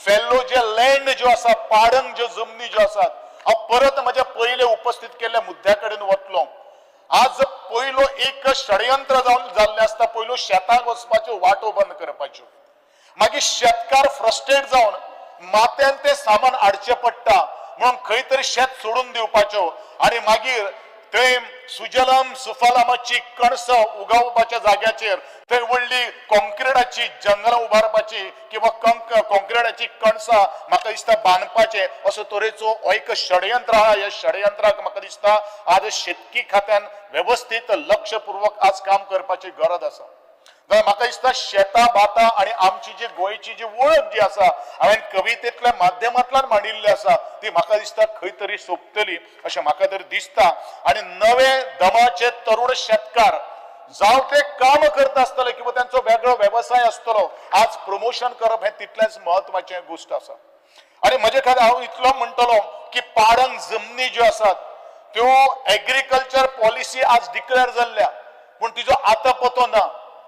फेल्लो जे लँड ज्यो आसा, पाडंग ज्यो जमनी ज्यो आसात, हांव परत म्हज्या पयले उपस्थित केल्ल्या मुद्द्या कडेन वतलो. आज पयलो एक षडयंत्र जावन जाल्लें आसता, पयलो शेताक वचपाच्यो वाटो बंद करपाच्यो, मागीर शेतकार फ्रस्ट्रेट जावन माथ्यान तें सामान हाडचें पडटा म्हणून खंय तरी शेत सोडून दिवपाच्यो आनी मागीर थंय सुजलम सुफलमाची कणसां उगवपाच्या जाग्याचेर थंय व्हडली कॉन्क्रिटाची जंगलां उबारपाची किंवा कॉन्क्रिटाची कणसां म्हाका दिसता बांदपाचें, असो तरेचो हो एक षडयंत्र आहा. ह्या षडयंत्राक म्हाका दिसता आज शेतकी खात्यान वेवस्थीत लक्षपूर्वक आज काम करपाची गरज आसा. म्हाका दिसता शेतां भातां आनी आमची जी गोंयची जी वळख जी आसा हांवें कवितेंतल्या माध्यमांतल्यान मांडिल्ली आसा ती म्हाका दिसता खंय तरी सोंपतली अशें म्हाका तरी दिसता. आनी नवे दमाचे तरुण शेतकार जावं ते काम करता आसतले किंवा तांचो वेगळो वेवसाय आसतलो, आज प्रमोशन करप हें तितलेंच म्हत्वाचें गोश्ट आसा. आनी म्हजे खातीर हांव इतलो म्हणटलो की पाडंग जमनी ज्यो आसात त्यो एग्रीकल्चर पॉलिसी आज डिक्लेअर जाल्ल्या, पूण तिजो आतां पतो ना,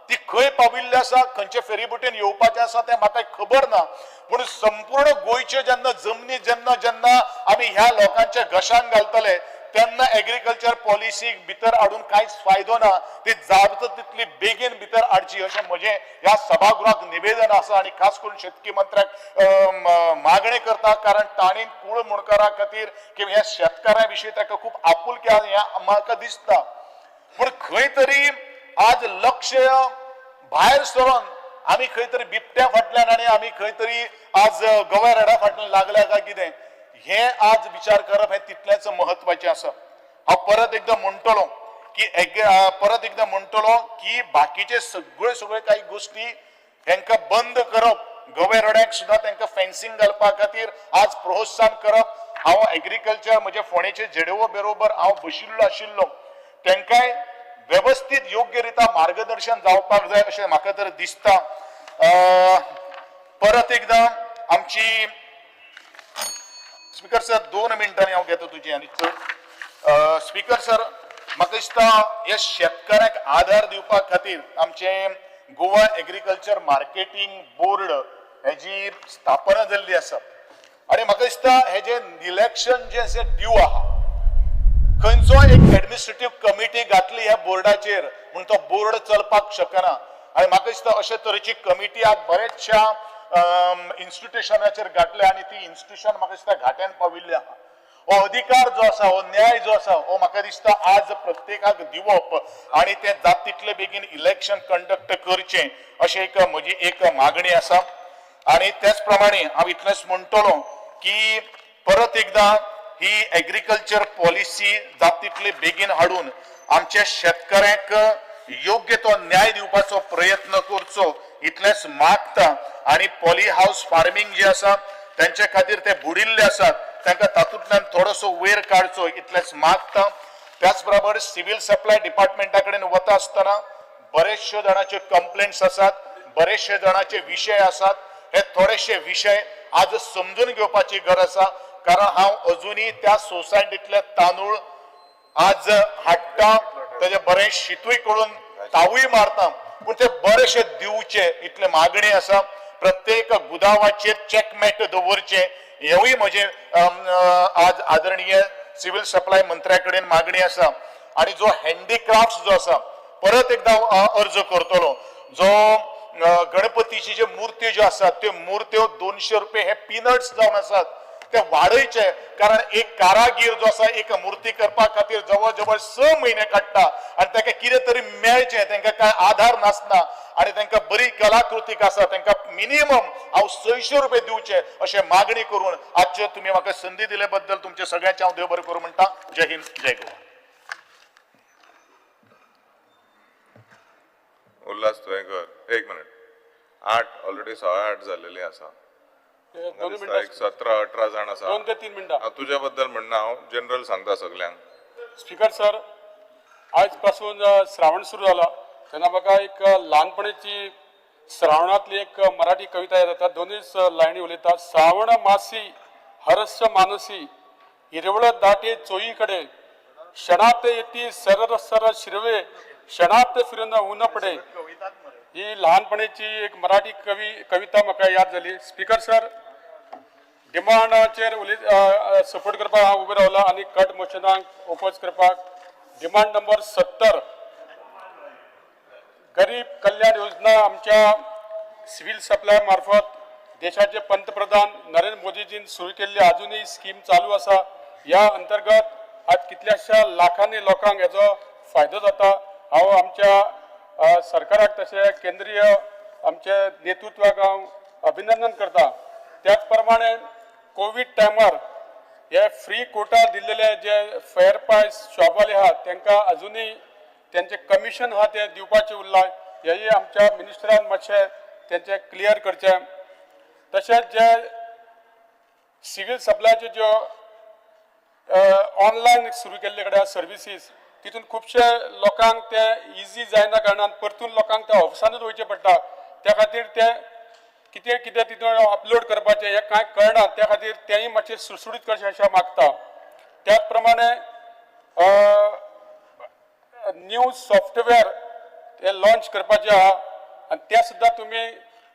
ती खंय पाविल्ली आसा, खंयचे फेरीबोटीन येवपाचें आसा तें म्हाका खबर ना. पूण संपूर्ण गोंयच्यो जेन्ना जमनी जेन्ना जेन्ना आमी ह्या लोकांच्या घशांक घालतले तेन्ना एग्रीकल्चर पॉलिसीक भितर हाडून कांयच फायदो ना, ती जाता तितली बेगीन भितर हाडची अशें म्हजें ह्या सभागृहाक निवेदन आसा. आनी खास करून शेतकी मंत्र्याक मागणी करता, कारण तांणी कूळ मुणकारा खातीर किंवा ह्या शेतकारां विशीं ताका खूब आपुलकी आसा हें म्हाका दिसता. पूण खंय तरी आज लक्ष भायर सरून आमी खंय तरी बिबट्या फाटल्यान आनी आमी खंय तरी आज गव्या रेडा फाटल्यान लागल्या काय कितें हें आज विचार करप हें तितलेंच म्हत्वाचें आसा. हांव परत एकदां म्हणटलो की की बाकीचे सगळे सगळे कांय गोश्टी हेंकां बंद करप, गवे रड्याक सुद्दां तांकां फेन्सिंग घालपा खातीर आज प्रोत्साहन करप. हांव एग्रीकल्चर म्हजे फोंडेचे जेडओ बरोबर हांव बशिल्लो आशिल्लो, तांकांय वेवस्थीत योग्य रिता मार्गदर्शन जावपाक जाय अशें म्हाका तर दिसता. परत एकदां आमची स्पीकर सर 2 मिनटांनी हांव घेता तुजी आनी चड. स्पीकर सर म्हाका दिसता ह्या शेतकाऱ्यांक आधार दिवपा खातीर आमचें गोवा एग्रीकल्चर मार्केटींग बोर्ड हेजी स्थापना जाल्ली आसा आनी म्हाका दिसता हेजें इलेक्शन जें अशें ड्यू आहा, खंयचो एक एडमिनिस्ट्रेटीव कमिटी घातली ह्या बोर्डाचेर म्हूण तो बोर्ड चलपाक शकना. आनी म्हाका दिसता अशे तरेची कमिटी आज बरेचश्या इन्स्टिट्युशनाचेर घातल्या आनी ती इन्स्टिट्युशन म्हाका दिसता घाट्यान पाविल्ली आहा. हो अधिकार जो आसा, हो न्याय जो आसा, हो म्हाका दिसता आज प्रत्येकाक दिवप आनी तें जाता तितले बेगीन इलेक्शन कंडक्ट करचें अशें एक म्हजी एक मागणी आसा. आनी त्याच प्रमाणे हांव इतलेंच म्हणटलो की परत एकदां ही एग्रीकल्चर पॉलिसी जाता तितले बेगीन हाडून आमच्या शेतकऱ्यांक योग्य तो न्याय दिवपाचो प्रयत्न करचो इतलेंच मागता. आनी पॉली हावस फार्मींग जे आसा तेंचे खातीर ते बुडिल्ले आसात तांकां तातूंतल्यान थोडोसो वयर काडचो इतलेंच मागता. त्याच बरोबर सिव्हील सप्लाय डिपार्टमेंटा कडेन वता आसतना बरेचशे जाणाचे कंप्लेंट्स आसात, बरेचशे जाणाचे विशय आसात, हे थोडेशे विशय आज समजून घेवपाची गरज आसा. कारण हांव अजुनूय त्या सोसायटींतले तांदूळ आज हाडटा, तेजे बरें शितूय करून तावूय मारता, पूण ते बरेशे दिवचे इतले मागणी आसा. प्रत्येक गुदावाचेर चॅकमेट दवरचें हेवूय म्हजें आज आदरणीय सिव्हील सप्लाय मंत्र्या कडेन मागणी आसा. आनी जो हँडीक्राफ्ट जो आसा परत एकदां अर्ज करतलो, जो गणपतीची ज्यो मुर्त्यो ज्यो आसात त्यो मुर्त्यो 200 रुपये हे पिनट्स जावन आसात ते वाडयचे, कारण एक कारागीर जो आसा एक मुर्ती करपा खातीर जवळ जवळ 6 म्हयने काडटा आनी ताका कितें तरी मेळचें, तांकां कांय आधार नासना आनी तांकां बरी कलाकृतीक आसा तांकां मिनिमम हांव 600 रुपये दिवचे अशें मागणी करून आजचे तुमी म्हाका संदी दिले बद्दल तुमचे सगळ्यांचे हांव देव बरें करूं म्हणटा. जय हिंद, जय गोवा. उल्हास तुवें कर 1 मिनट. 8 ऑलरेडी 8:15 जाल्लेली आसा, एक 17-18 जाण आसा. 2 ते 3 मिनटां तुज्या बद्दल म्हणना, हांव जनरल सांगता सगल्यांक. स्पीकर सर, आयज पासून श्रावण सुरू जाला तेन्ना म्हाका एक ल्हानपणीची श्रावणांतली एक मराठी कविता याद जाता. दोनूच लायनी उलयता. श्रावण मासी हरस मानसी हिरवळ दाटे चोयी कडे, क्षणात येती सरर सर शिरवे, क्षणात फिरून ऊन पडे. ही ल्हानपणीची एक मराठी कविता म्हाका याद जाली. स्पीकर सर, डिमांडाचेर उलय सपोर्ट करपाक हांव उबो रावला आनी कट मोशनाक ओपोज करपाक. डिमांड नंबर 70, गरीब कल्याण योजना आमच्या सिव्हिल सप्लाय मार्फत देशाचे पंतप्रधान नरेंद्र मोदीजीन सुरू केल्ली अजूनही स्कीम चालू आसा. ह्या अंतर्गत आज कितल्याश्या लाखांनी लोकांक हेजो फायदो जाता. हांव आमच्या सरकाराक तशें केंद्रीय आमचे नेतृत्वाक हांव अभिनंदन करता. त्याच प्रमाणे कोवीड टायमार हे फ्री कोटा दिल्लेले जे फेअर प्रायस शॉपवाले आहात तांकां अजुनूय तेंचे कमिशन आहा ते दिवपाचें उरलां. हेय आमच्या मिनिस्टरान मातशें तेंचें क्लियर करचें. तशेंच जे सिव्हिल सप्लायच्यो ज्यो ऑनलायन सुरू केल्ले कडेन सर्विसीस तितून खुबशे लोकांक ते इजी जायना कारणान परतून लोकांक त्या ऑफिसानूच वयचें पडटा. त्या खातीर ते कितें कितें तितून अपलोड करपाचें हें कांय कळना. त्या खातीर तेंय मातशें सुटसुटीत करचें अशें मागता. त्याच प्रमाणे न्यू सॉफ्टवेअर हे लॉन्च करपाचें आहा आनी तें सुद्दां तुमी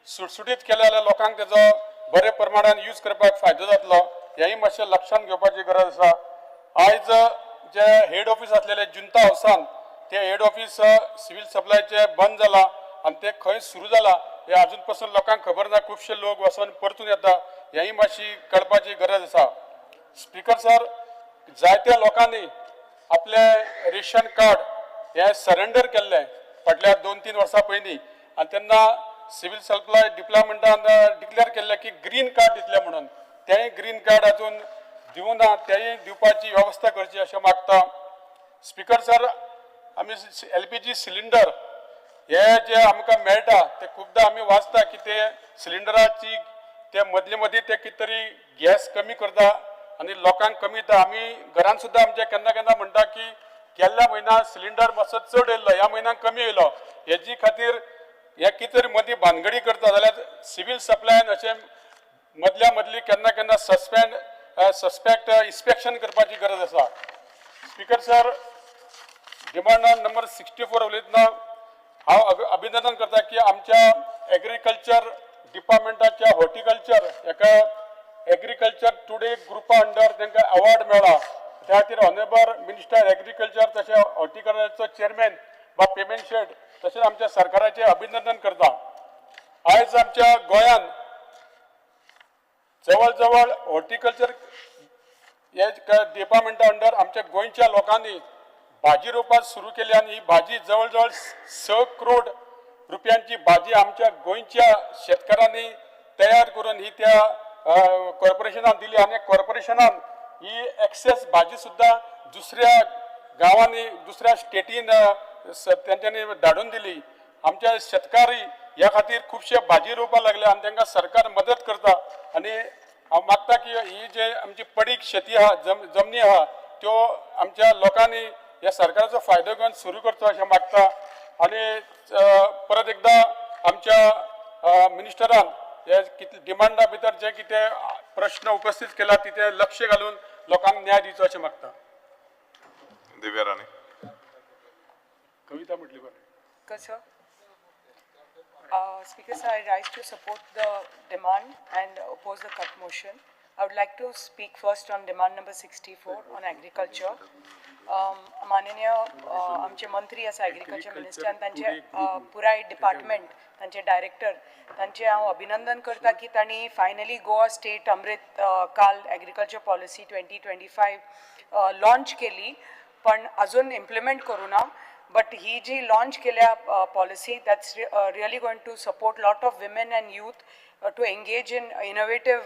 सुटसुटीत केलें जाल्यार लोकांक तेजो बरे प्रमाणान यूज करपाक फायदो जातलो. हेंय मातशें लक्षांत घेवपाची गरज आसा. आयज जे हेड ऑफीस आसलेले जुंता हावसान ते हेड ऑफीस सिव्हिल सप्लायचें बंद जालां आनी तें खंय सुरू जालां हें आजून पसून लोकांक खबर ना. खुबशे लोक वचोन परतून येता. हेंय मातशी कळपाची गरज आसा. स्पीकर सर, जायत्या लोकांनी आपलें रेशन कार्ड हें सरेंडर केल्लें फाटल्या 2-3 वर्सां पयलीं आनी तेन्ना सिव्हिल सप्लाय डिपार्टमेंटान डिक्लेअर केल्लें की ग्रीन कार्ड दितलें म्हणून. तेंय ग्रीन कार्ड अजून दिवना. तेंय दिवपाची वेवस्था करची अशें मागता. स्पीकर सर, आमी LPG cylinder हे जे आमकां मेळटा ते खुबदां आमी वाचता की ते सिलिंडराची ते मदले मदीं ते कितें तरी गॅस कमी करता आनी लोकांक कमी दिता. आमी घरान सुद्दां आमचे केन्ना केन्ना म्हणटा की गेल्ल्या म्हयन्याक सिलिंडर मातसो चड येयल्लो, ह्या म्हयन्याक कमी येयलो. हेजी खातीर हे कितें तरी मदीं भानगडी करता जाल्यार सिव्हिल सप्लायन अशें मदल्या मदली केन्ना केन्ना सस्पेक्ट इन्स्पेक्शन करपाची गरज आसा. स्पीकर सर, डिमांड नंबर 64 उलयतना हांव अभिनंदन करता की आमच्या एग्रीकल्चर डिपार्टमेंटाच्या हॉर्टिकल्चर हेका एग्रीकल्चर टुडे ग्रुपा अंडर तांकां अवॉर्ड मेळ्ळा. त्या खातीर ऑनरेबल मिनिस्टर एग्रीकल्चर तशें हॉर्टिकल्चरचो चेअरमॅन बाब पेमेंट शेट तशेंच आमच्या सरकाराचें अभिनंदन करता. आयज आमच्या गोंयान जवळ जवळ हॉर्टिकल्चर हे डिपार्टमेंटा अंडर आमच्या गोंयच्या लोकांनी भाजी रोवपाक सुरू केली आनी ही भाजी जवळ जवळ 6 करोड रुपयांची भाजी आमच्या गोंयच्या शेतकारांनी तयार करून ही त्या कॉर्पोरेशनान दिली आनी कॉर्पोरेशनान ही एक्सेस भाजी सुद्दां दुसऱ्या गांवांनी दुसऱ्या स्टेटीन तेंच्यांनी धाडून दिली. आमच्या शेतकारी ह्या खातीर खुबशे भाजी रोवपाक लागले आनी तांकां सरकार मदत करता. आनी हांव मागता की ही जे आमची पडीक शेती आहा, जमनी आहा, त्यो आमच्या लोकांनी ह्या सरकाराचो फायदो घेवन सुरू करचो अशें मागता. आनी परत एकदां आमच्या मिनिस्टरान हे कितले डिमांडा भितर जे कितें प्रश्न उपस्थित केला तिथे लक्ष घालून लोकांक न्याय दिवचो अशें मागता. दिव्या राणे. कविता म्हटली बरें. Sir. Speaker sir, I rise to support the demand and oppose the cut motion. I would like to speak first on demand number 64 on agriculture. माननीय आमचे मंत्री आसा एग्रीकल्चर मिनिस्टर आनी तांचे पुराय डिपार्टमेंट, तांचे डायरेक्टर, तांचे हांव अभिनंदन करता की तांणी फायनली गोवा स्टेट अमृत काल एग्रीकल्चर पॉलिसी 2025 लॉन्च केली, पण अजून इम्प्लिमेंट करूं ना. बट he ji launch केल्या policy, that's really going to support lot of women and youth to engage in innovative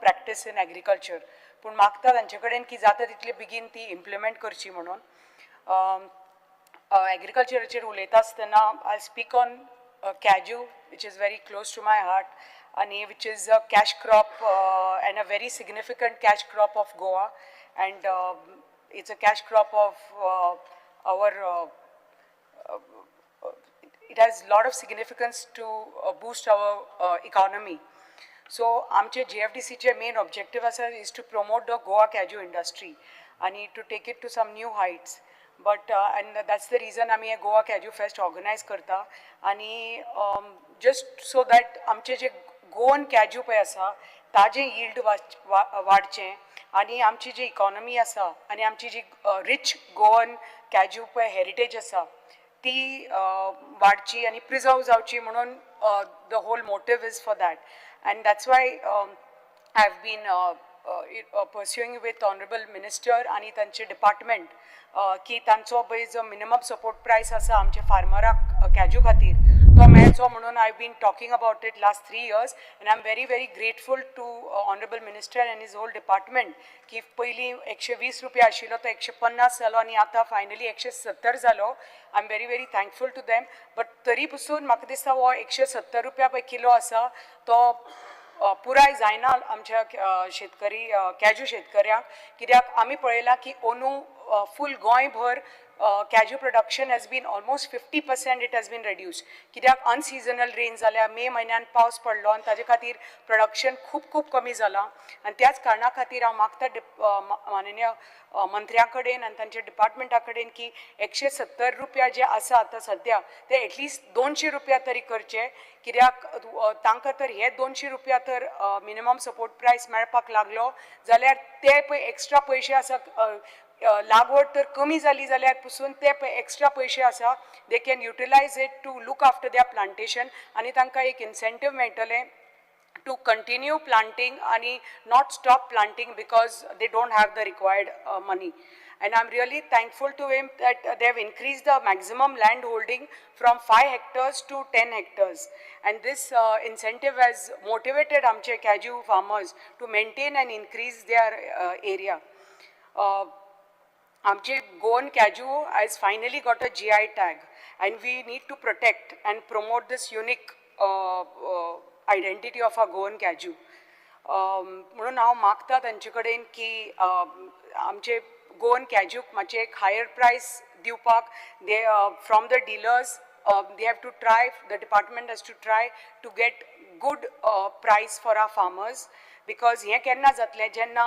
practice in agriculture. पूण मागता तांचे कडेन की जाता तितले बेगीन ती इम्प्लिमेंट करची म्हणून. एग्रीकल्चराचेर उलयता आसतना I speak on cashew, which is very close to my heart आनी which is a cash crop and a very significant cash crop of Goa, and it's a cash crop of our it has lot of significance to boost our economy. So आमचे GFDC चे main objective आसा is to promote the Goa cashew industry आणि to take it to some new heights. But and that's the reason आमी हे Goa cashew fest organise करता आनी just so that आमचे जे Goan cashew पळय आसा ताजें यील्ड वाडचें आनी आमची जी इकॉनॉमी आसा आनी आमची जी रिच गोवन कॅज्यू पळय हेरिटेज आसा ती वाडची आनी प्रिजर्व जावची म्हणून the whole motive is for that. And that's why I have been pursuing with honourable minister आनी तांचे डिपार्टमेंट की तांचो पळय जो मिनिमम सपोर्ट प्रायस आसा आमच्या फार्मराक कॅज्यू खातीर तो मेळचो म्हणून I have been talking about it last 3 years and I am very very grateful to honourable minister and his whole department की पयलीं 120 रुपया आशिल्लो तो 150 जालो आनी आतां फायनली 170 जालो. I am very very thankful to them. But तरी पसून म्हाका दिसता हो 170 रुपया पळय किलो आसा तो पुराय जायना आमच्या शेतकरी कॅज्यू शेतकऱ्यांक, कित्याक आमी पळयलां की अंदू फूल गोंयभर cashew production has been almost 50% it has been reduced, कित्याक अनसिजनल रेन जाल्या, मे म्हयन्यान पावस पडलो आनी ताजे खातीर प्रोडक्शन खूब खूब कमी जालां. आनी त्याच कारणा खातीर हांव मागता माननीय मंत्र्यां कडेन आनी तांच्या डिपार्टमेंटा कडेन की 170 रुपया जे आसा आतां सद्या ते एटलिस्ट 200 रुपया तरी करचे, कित्याक तांकां तर हे 200 रुपया तर मिनिमम सपोर्ट प्रायस मेळपाक लागलो जाल्यार ते पळय एक्स्ट्रा पयशे आसा, लागवड तर कमी जाली जाल्यार पसून ते पळय एक्स्ट्रा पयशे आसा they can utilise it to look after their plantation आनी तांकां एक इन्सेंटीव मेळटलें टू कंटिन्यू प्लांटींग आनी not stop planting because they don't have the required money. And I am really thankful to him that they have increase the maximum land holding from 5 hectares to 10 hectares. And this incentive has motivated आमचे cashew farmers to maintain and increase their area. आमचे Goan cashew has finally got a GI tag and we need to protect and promote this unique identity of our Goan cashew. म्हणून हांव मागता तांचे कडेन की आमचे Goan कॅज्यूक मातशें एक हायर प्रायस दिवपाक they from the dealers they have to try, the department has to try to get good price for our farmers. Because हें केन्ना जातलें जेन्ना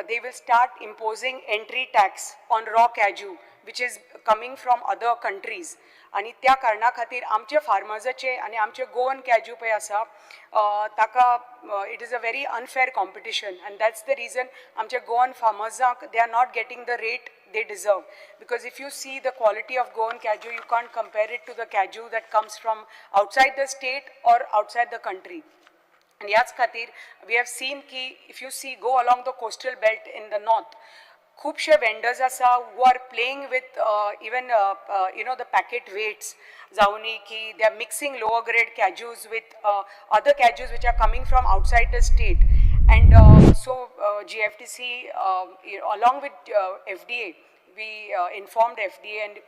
they will start imposing entry tax on raw cashew which is coming from other countries. आनी त्या कारणा खातीर आमचे फार्मर्साचे आनी आमचे गोवन कॅज्यू पळय आसा ताका it is a very unfair competition and that's the reason आमचे Goan फार्मर्सांक they are not getting the rate they deserve. Because if you see the quality of Goan cashew, you can't compare it to the cashew that comes from outside the state or outside the country. And ह्याच खातीर we have seen की if you see go along the coastal belt in the north, खुबशे vendors आसा who are playing with even you know the packet weights जावनी की they are mixing lower grade cashews with other cashews which are coming from outside the state. And so GFTC along with FDA, we informed FDA and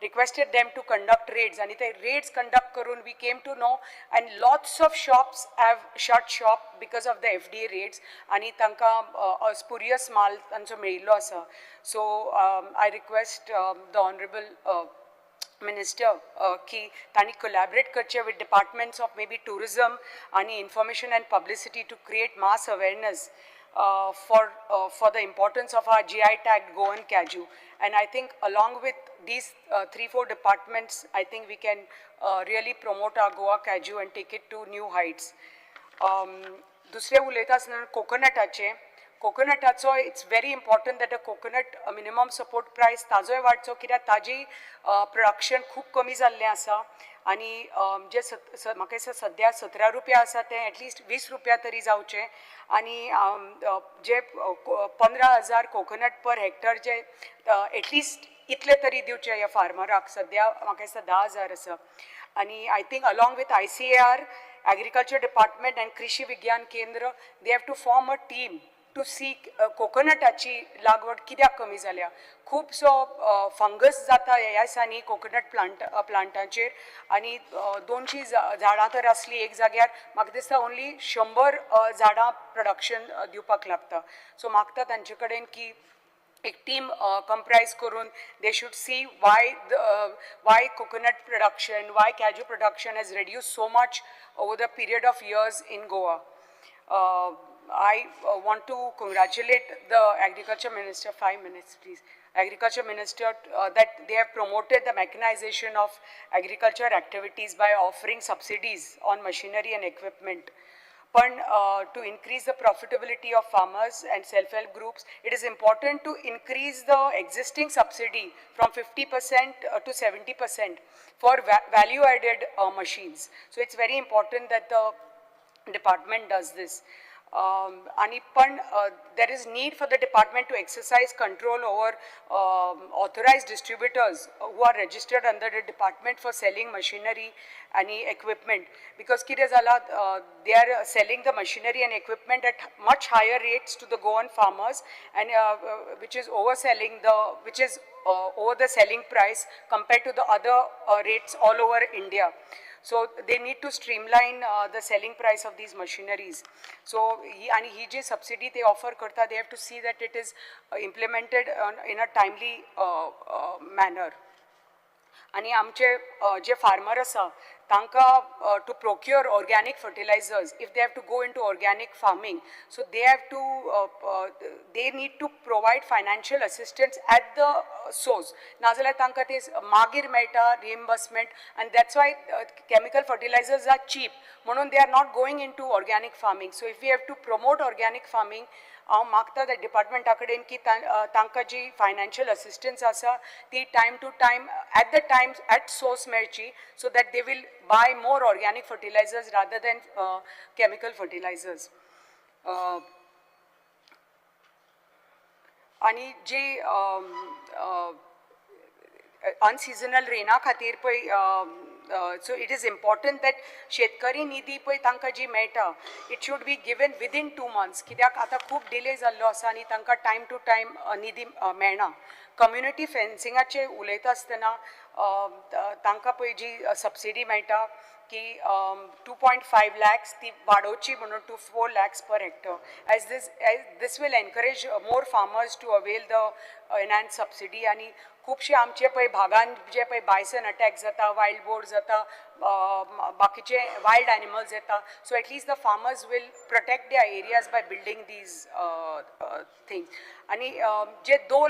requested them to conduct raids. And the raids conduct karun we came to know and lots of shops have shut shop because of the FDA raids. Ani tanka spurious mal tancho melilo asa. So I request the honorable minister ki tani collaborate karche with departments of maybe tourism ani information and publicity to create mass awareness for the importance of our GI tagged Goan cashew. And I think along with these 3-4 departments, I think we can really promote our Goa cashew and take it to new heights. दुसरे उलयता आसतना कोकोनटाचे, कोकोनटाचो it's very important that a coconut minimum support price ताजोय वाडचो, कित्याक ताजी production खूब कमी जाल्लें आसा आनी जे म्हाका दिसता सद्या 17 रुपया आसा ते एटलिस्ट 20 रुपया तरी जावचे आनी जे 15,000 कोकोनट पर हेक्टर जे एटलिस्ट इतले तरी दिवचे ह्या फार्मराक. सद्या म्हाका दिसता 10,000 आसा. आनी I think along with ICAR, agriculture department and Krishi Vigyan Kendra, they have to form a team to see कोकोनटाची लागवड कित्याक कमी जाल्या. खुबसो फंगस जाता ह्या दिसांनी कोकोनट प्लांटाचेर आनी 200 झाडां तर आसली एक जाग्यार म्हाका दिसता ओन्ली 100 झाडां प्रोडक्शन दिवपाक लागता. सो मागता तांचे कडेन की एक टीम कंप्रायज करून they should see why coconut production, why cashew production has reduce so much over the period of years in Goa. I want to congratulate the Agriculture Minister, 5 minutes please, Agriculture Minister that they have promoted the mechanization of agriculture activities by offering subsidies on machinery and equipment. पण to increase the profitability of farmers and self help groups, it is important to increase the existing subsidy from 50% to 70% for value added machines. So it's very important that the department does this. आणि पण there is need for the department to exercise control over authorized distributors who are registered under the department for selling machinery आणि equipment, because कितें जाला, they are selling the machinery and equipment at much higher rates to the Goan farmers and which is overselling the which is over the selling price compared to the other rates all over India. So they need to streamline the selling price of these machineries. So ही आणि ही जी subsidy ते offer करता, they have to see that it is implemented in a timely manner. आनी आमचे जे farmer आसा तांकां to procure organic fertilizers, if they have to go into organic farming, so they have to they need to provide financial assistance at the source. नाजाल्यार तांकां ते मागीर मेळटा reimbursement, and that's why chemical fertilizers are cheap म्हणून they are not going into organic farming. So if you have to promote organic farming, हांव मागता त्या डिपार्टमेंटा कडेन की तांकां जी फायनान्शियल असिस्टन्स आसा ती time to time at the time at source मेळची, so that they will buy more organic fertilizers rather than chemical fertilizers. आनी जी अनसिजनल रेना खातीर पळय, so it is important that शेतकरी निधी पळय तांकां जी मेळटा, it should be given within 2 months, कित्याक आतां खूब डिले जाल्लो आसा आनी तांकां टायम टू टायम निधी मेळना. कम्युनिटी फेन्सिंगाचेर उलयता आसतना तांकां पळय जी सबसिडी मेळटा की 2.5 lakhs ती वाडोवची म्हणून to 4 lakhs per hectare, as this will encourage more farmers to avail the enhanced subsidy. आनी खुबशे आमचे पळय भागान जे पळय बायसन अटॅक जाता, वायल्ड बोर जाता, बाकीचे वायल्ड एनिमल्स येता, so at least the farmers will protect their areas by building these things. आनी जे 2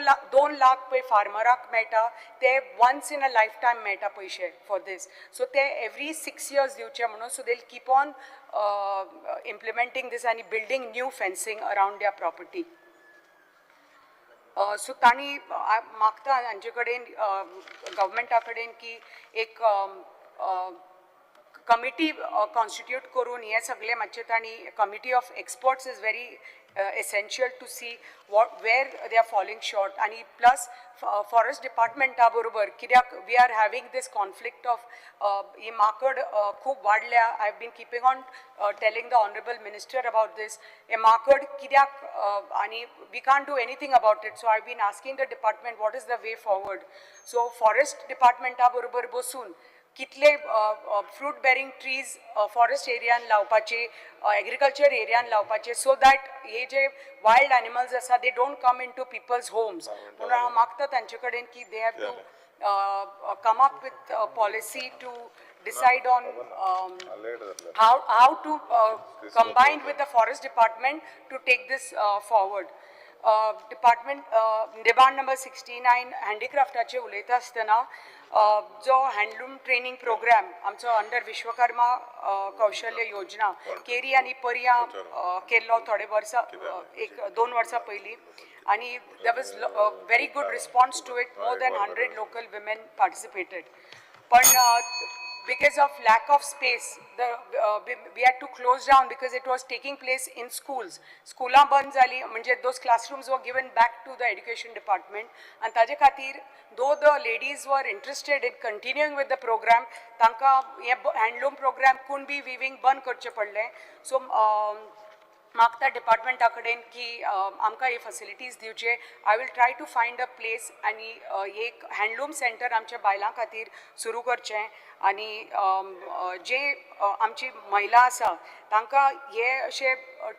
लाख पळय फार्मराक मेळटा ते once in a life time मेळटा पयशे फॉर these, सो ते एवरी 6 इयर्स दिवचे म्हणून, so they keep on implementing this आनी building new fencing around their property. So तांणी मागता हांचे कडेन, गव्हर्मेंटा कडेन की एक कमिटी कॉन्स्टिट्यूट करून हें सगळें मातशें तांणी, committee of experts is very essential to see what where they are falling short. आनी प्लस फॉरेस्ट डिपार्टमेंटा बरोबर, कित्याक we are having this conflict of ही माकड खूब वाडल्या. I have been keeping on telling the honourable minister about this, हे माकड कित्याक आनी we can't do anything about it. So I have been asking the department what is the way forward. So forest डिपार्टमेंटा बरोबर बसून कितले fruit bearing trees forest एरियान लावपाचे, agriculture एरियान लावपाचे, so that हे जे वायल्ड एनिमल्स आसा they don't come into people's homes. म्हणून हांव मागता तांचे कडेन की they have to come up with policy to decide on how to combine with the forest department to take this forward. Department demand number 69 हँडीक्राफ्टाचे उलयता आसतना जो हँडलूम ट्रेनिंग प्रोग्राम आमचो अंडर विश्वकर्मा कौशल्य योजना केरी आनी पर्या केल्लो थोडे वर्सां, 1-2 वर्सां पयलीं, आनी there was very good response to it, more than 100 local women participated. पण because of lack of space, we had to close down because it was taking place in schools. स्कुलां बंद जाली म्हणजे those classrooms were given back to the education department. आनी ताजे खातीर though the ladies were interested in continuing with the program, तांकां हें handloom programme Kunbi विवींग बंद करचें पडलें. सो मागता डिपार्टमेंटा कडेन की आमकां हे फॅसिलिटीज दिवचे. I will try to find a place आनी एक हँडलूम सेंटर आमच्या बायलां खातीर सुरू करचें आनी जे आमची महिला आसा तांकां हे अशें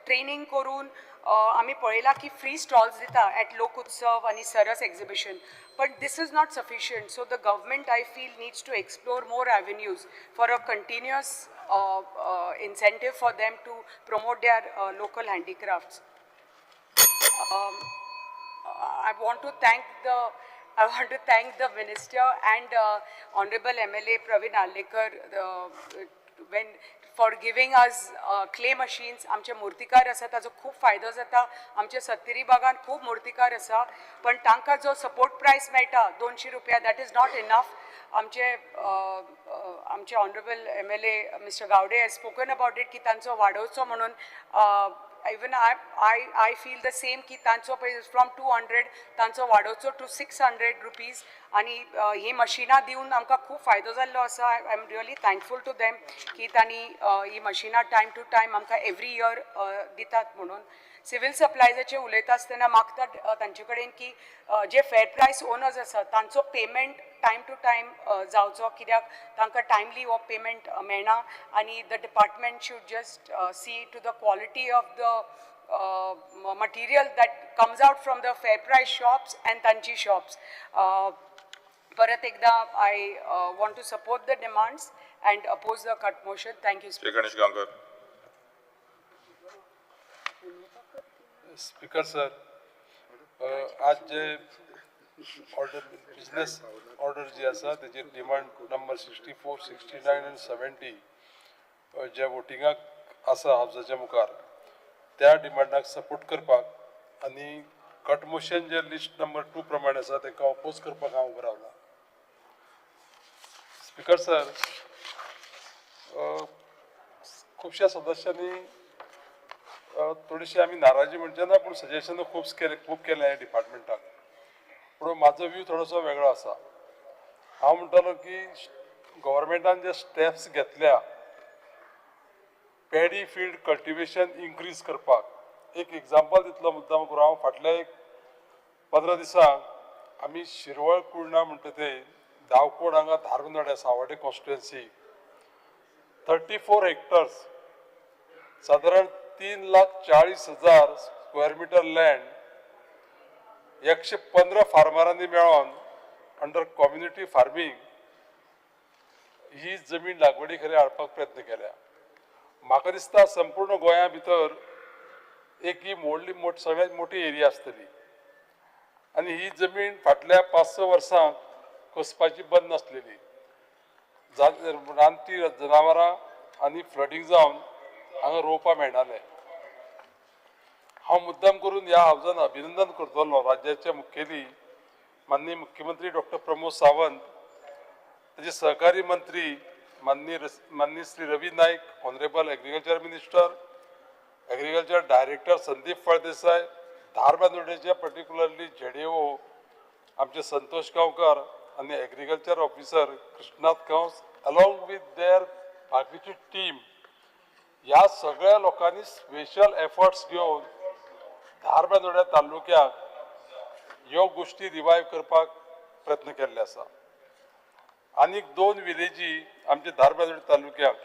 ट्रेनींग करून आमी पळयलां की फ्री स्टॉल्स दिता एट लोक उत्सव आनी सरस exhibition, but this is not sufficient. So the government I feel needs to explore more avenues for a continuous incentive for them to promote their local handicrafts. I want to thank the minister and honorable MLA Praveen Arlekar when for giving us clay machines. आमचे मुर्तीकार आसा ताजो खूब फायदो जाता. आमचे सत्तरी भागान खूब मुर्तीकार आसा, पण तांकां जो सपोर्ट प्रायस मेळटा 200 रुपया, that is not enough. आमचे आमचे honourable MLA Mister Gaude has spoken about it की तांचो वाडोवचो म्हणून. Even I feel the same की तांचो पळय फ्रॉम 200 तांचो वाडोवचो टू 600 रुपीज. आनी ही मशिनां दिवन आमकां खूब फायदो जाल्लो आसा. I am really thankful to them की तांणी ही मशिनां टायम टू टायम आमकां एवरी इयर दितात म्हणून. सिवील सप्लायजाचेर उलयता आसतना मागता तांचे कडेन की जे फेर प्रायस ओनर्स आसा तांचो पेमेंट टायम टू टायम जावचो, कित्याक तांकां टायमली हो पेमेंट मेळना. आनी the department should just see to the quality of the material that comes out from the fair price shops and तांची शॉप्स. परत एकदा I want to support the demands and oppose the cut motion. Thank you. Shri Ganesh Gaonkar. Speaker sir, आज जे order business order जी आसा तेजेर demand number 64, 69 आनी 70 जे वोटिंगाक आसा हावजाच्या मुखार, त्या डिमांडाक सपोर्ट करपाक आनी कट मोशन जे लिस्ट नंबर 2 प्रमाणे आसा तांकां अपोज करपाक हांव उबो रावला. स्पीकर सर, खुबश्या सदस्यांनी थोडीशी आमी नाराजी म्हणचे ना, पूण सजेशन खूब केलें डिपार्टमेंटाक, पूण म्हाजो व्यू थोडोसो वेगळो आसा. हांव म्हणटालो की गव्हर्मेंटान जे स्टेप्स घेतल्या पॅडी फिल्ड कल्टिवेशन इन्क्रीज करपाक, एक एग्जाम्पल दितलो मुद्दाम करून. हांव फाटल्या एक 15 दिसांक आमी शिरवळ कुर्णा म्हणटा ते दावकोड हांगा धारबांदोड्या सावड्डे कॉन्स्टिट्युएन्सी 34 हेक्टर्स सादारण 3,40,000 स्क्वेअर मिटर लँड 115 फार्मरांनी मेळोन अंडर कम्युनिटी फार्मींग ही जमीन लागवडी खातीर हाडपाक प्रयत्न केल्या. म्हाका दिसता संपूर्ण गोंया भितर एक ही व्हडली सगळ्यात मोठी एरिया आसतली आनी ही जमीन फाटल्या 5-6 वर्सांक कसपाची बंद आसलेली. रानटी जनावरां आनी फ्लडींग जावन हांगा रोवपा मेळनाले. हांव मुद्दाम करून ह्या हावजान अभिनंदन करतलो राज्याचे मुखेली माननीय मुख्यमंत्री डॉक्टर प्रमोद सावंत, ताजे सहकारी मंत्री माननीय Shri Ravi Naik, honourable agriculture minister, agriculture director Sandeep Phaldesai, धारबांदोडेचे particularly ZAO आमचे संतोष गांवकर आनी agriculture officer Krishnanath Gawas along with their बाकीची टीम, ह्या सगळ्या लोकांनी स्पेशल एफर्ट्स घेवन धारबांदोड्या तालुक्याक ह्यो गोश्टी रिवायव करपाक प्रयत्न केल्ले आसा. आनीक 2 विलेजी आमच्या धारबांदोड्या तालुक्याक,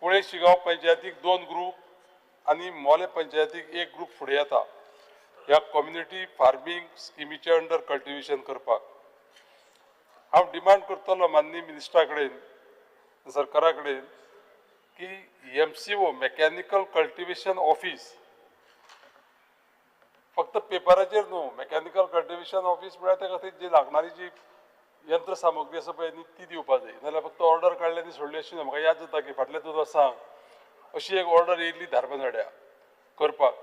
कुळे शिगांव पंचायतीक 2 ग्रूप आनी मोले पंचायतीक 1 ग्रूप फुडें येता ह्या कम्युनिटी फार्मींग स्किमीचे अंडर कल्टिवेशन करपाक. हांव डिमांड करतलो माननीय मिनिस्टरा कडेन, सरकारा कडेन की MCO mechanical cultivation office फक्त पेपराचेर न्हू, मेकॅनिकल कल्टिवेशन ऑफीस म्हळ्यार त्या खातीर जी लागणारी जी यंत्र सामुग्री आसा पळय न्ही ती दिवपा जाय, नाजाल्यार फक्त ऑर्डर काडली आनी सोडली अशी ना. म्हाका याद जाता की फाटल्या 2 वर्सांक अशी एक ऑर्डर येयल्ली धारबांदोड्या करपाक,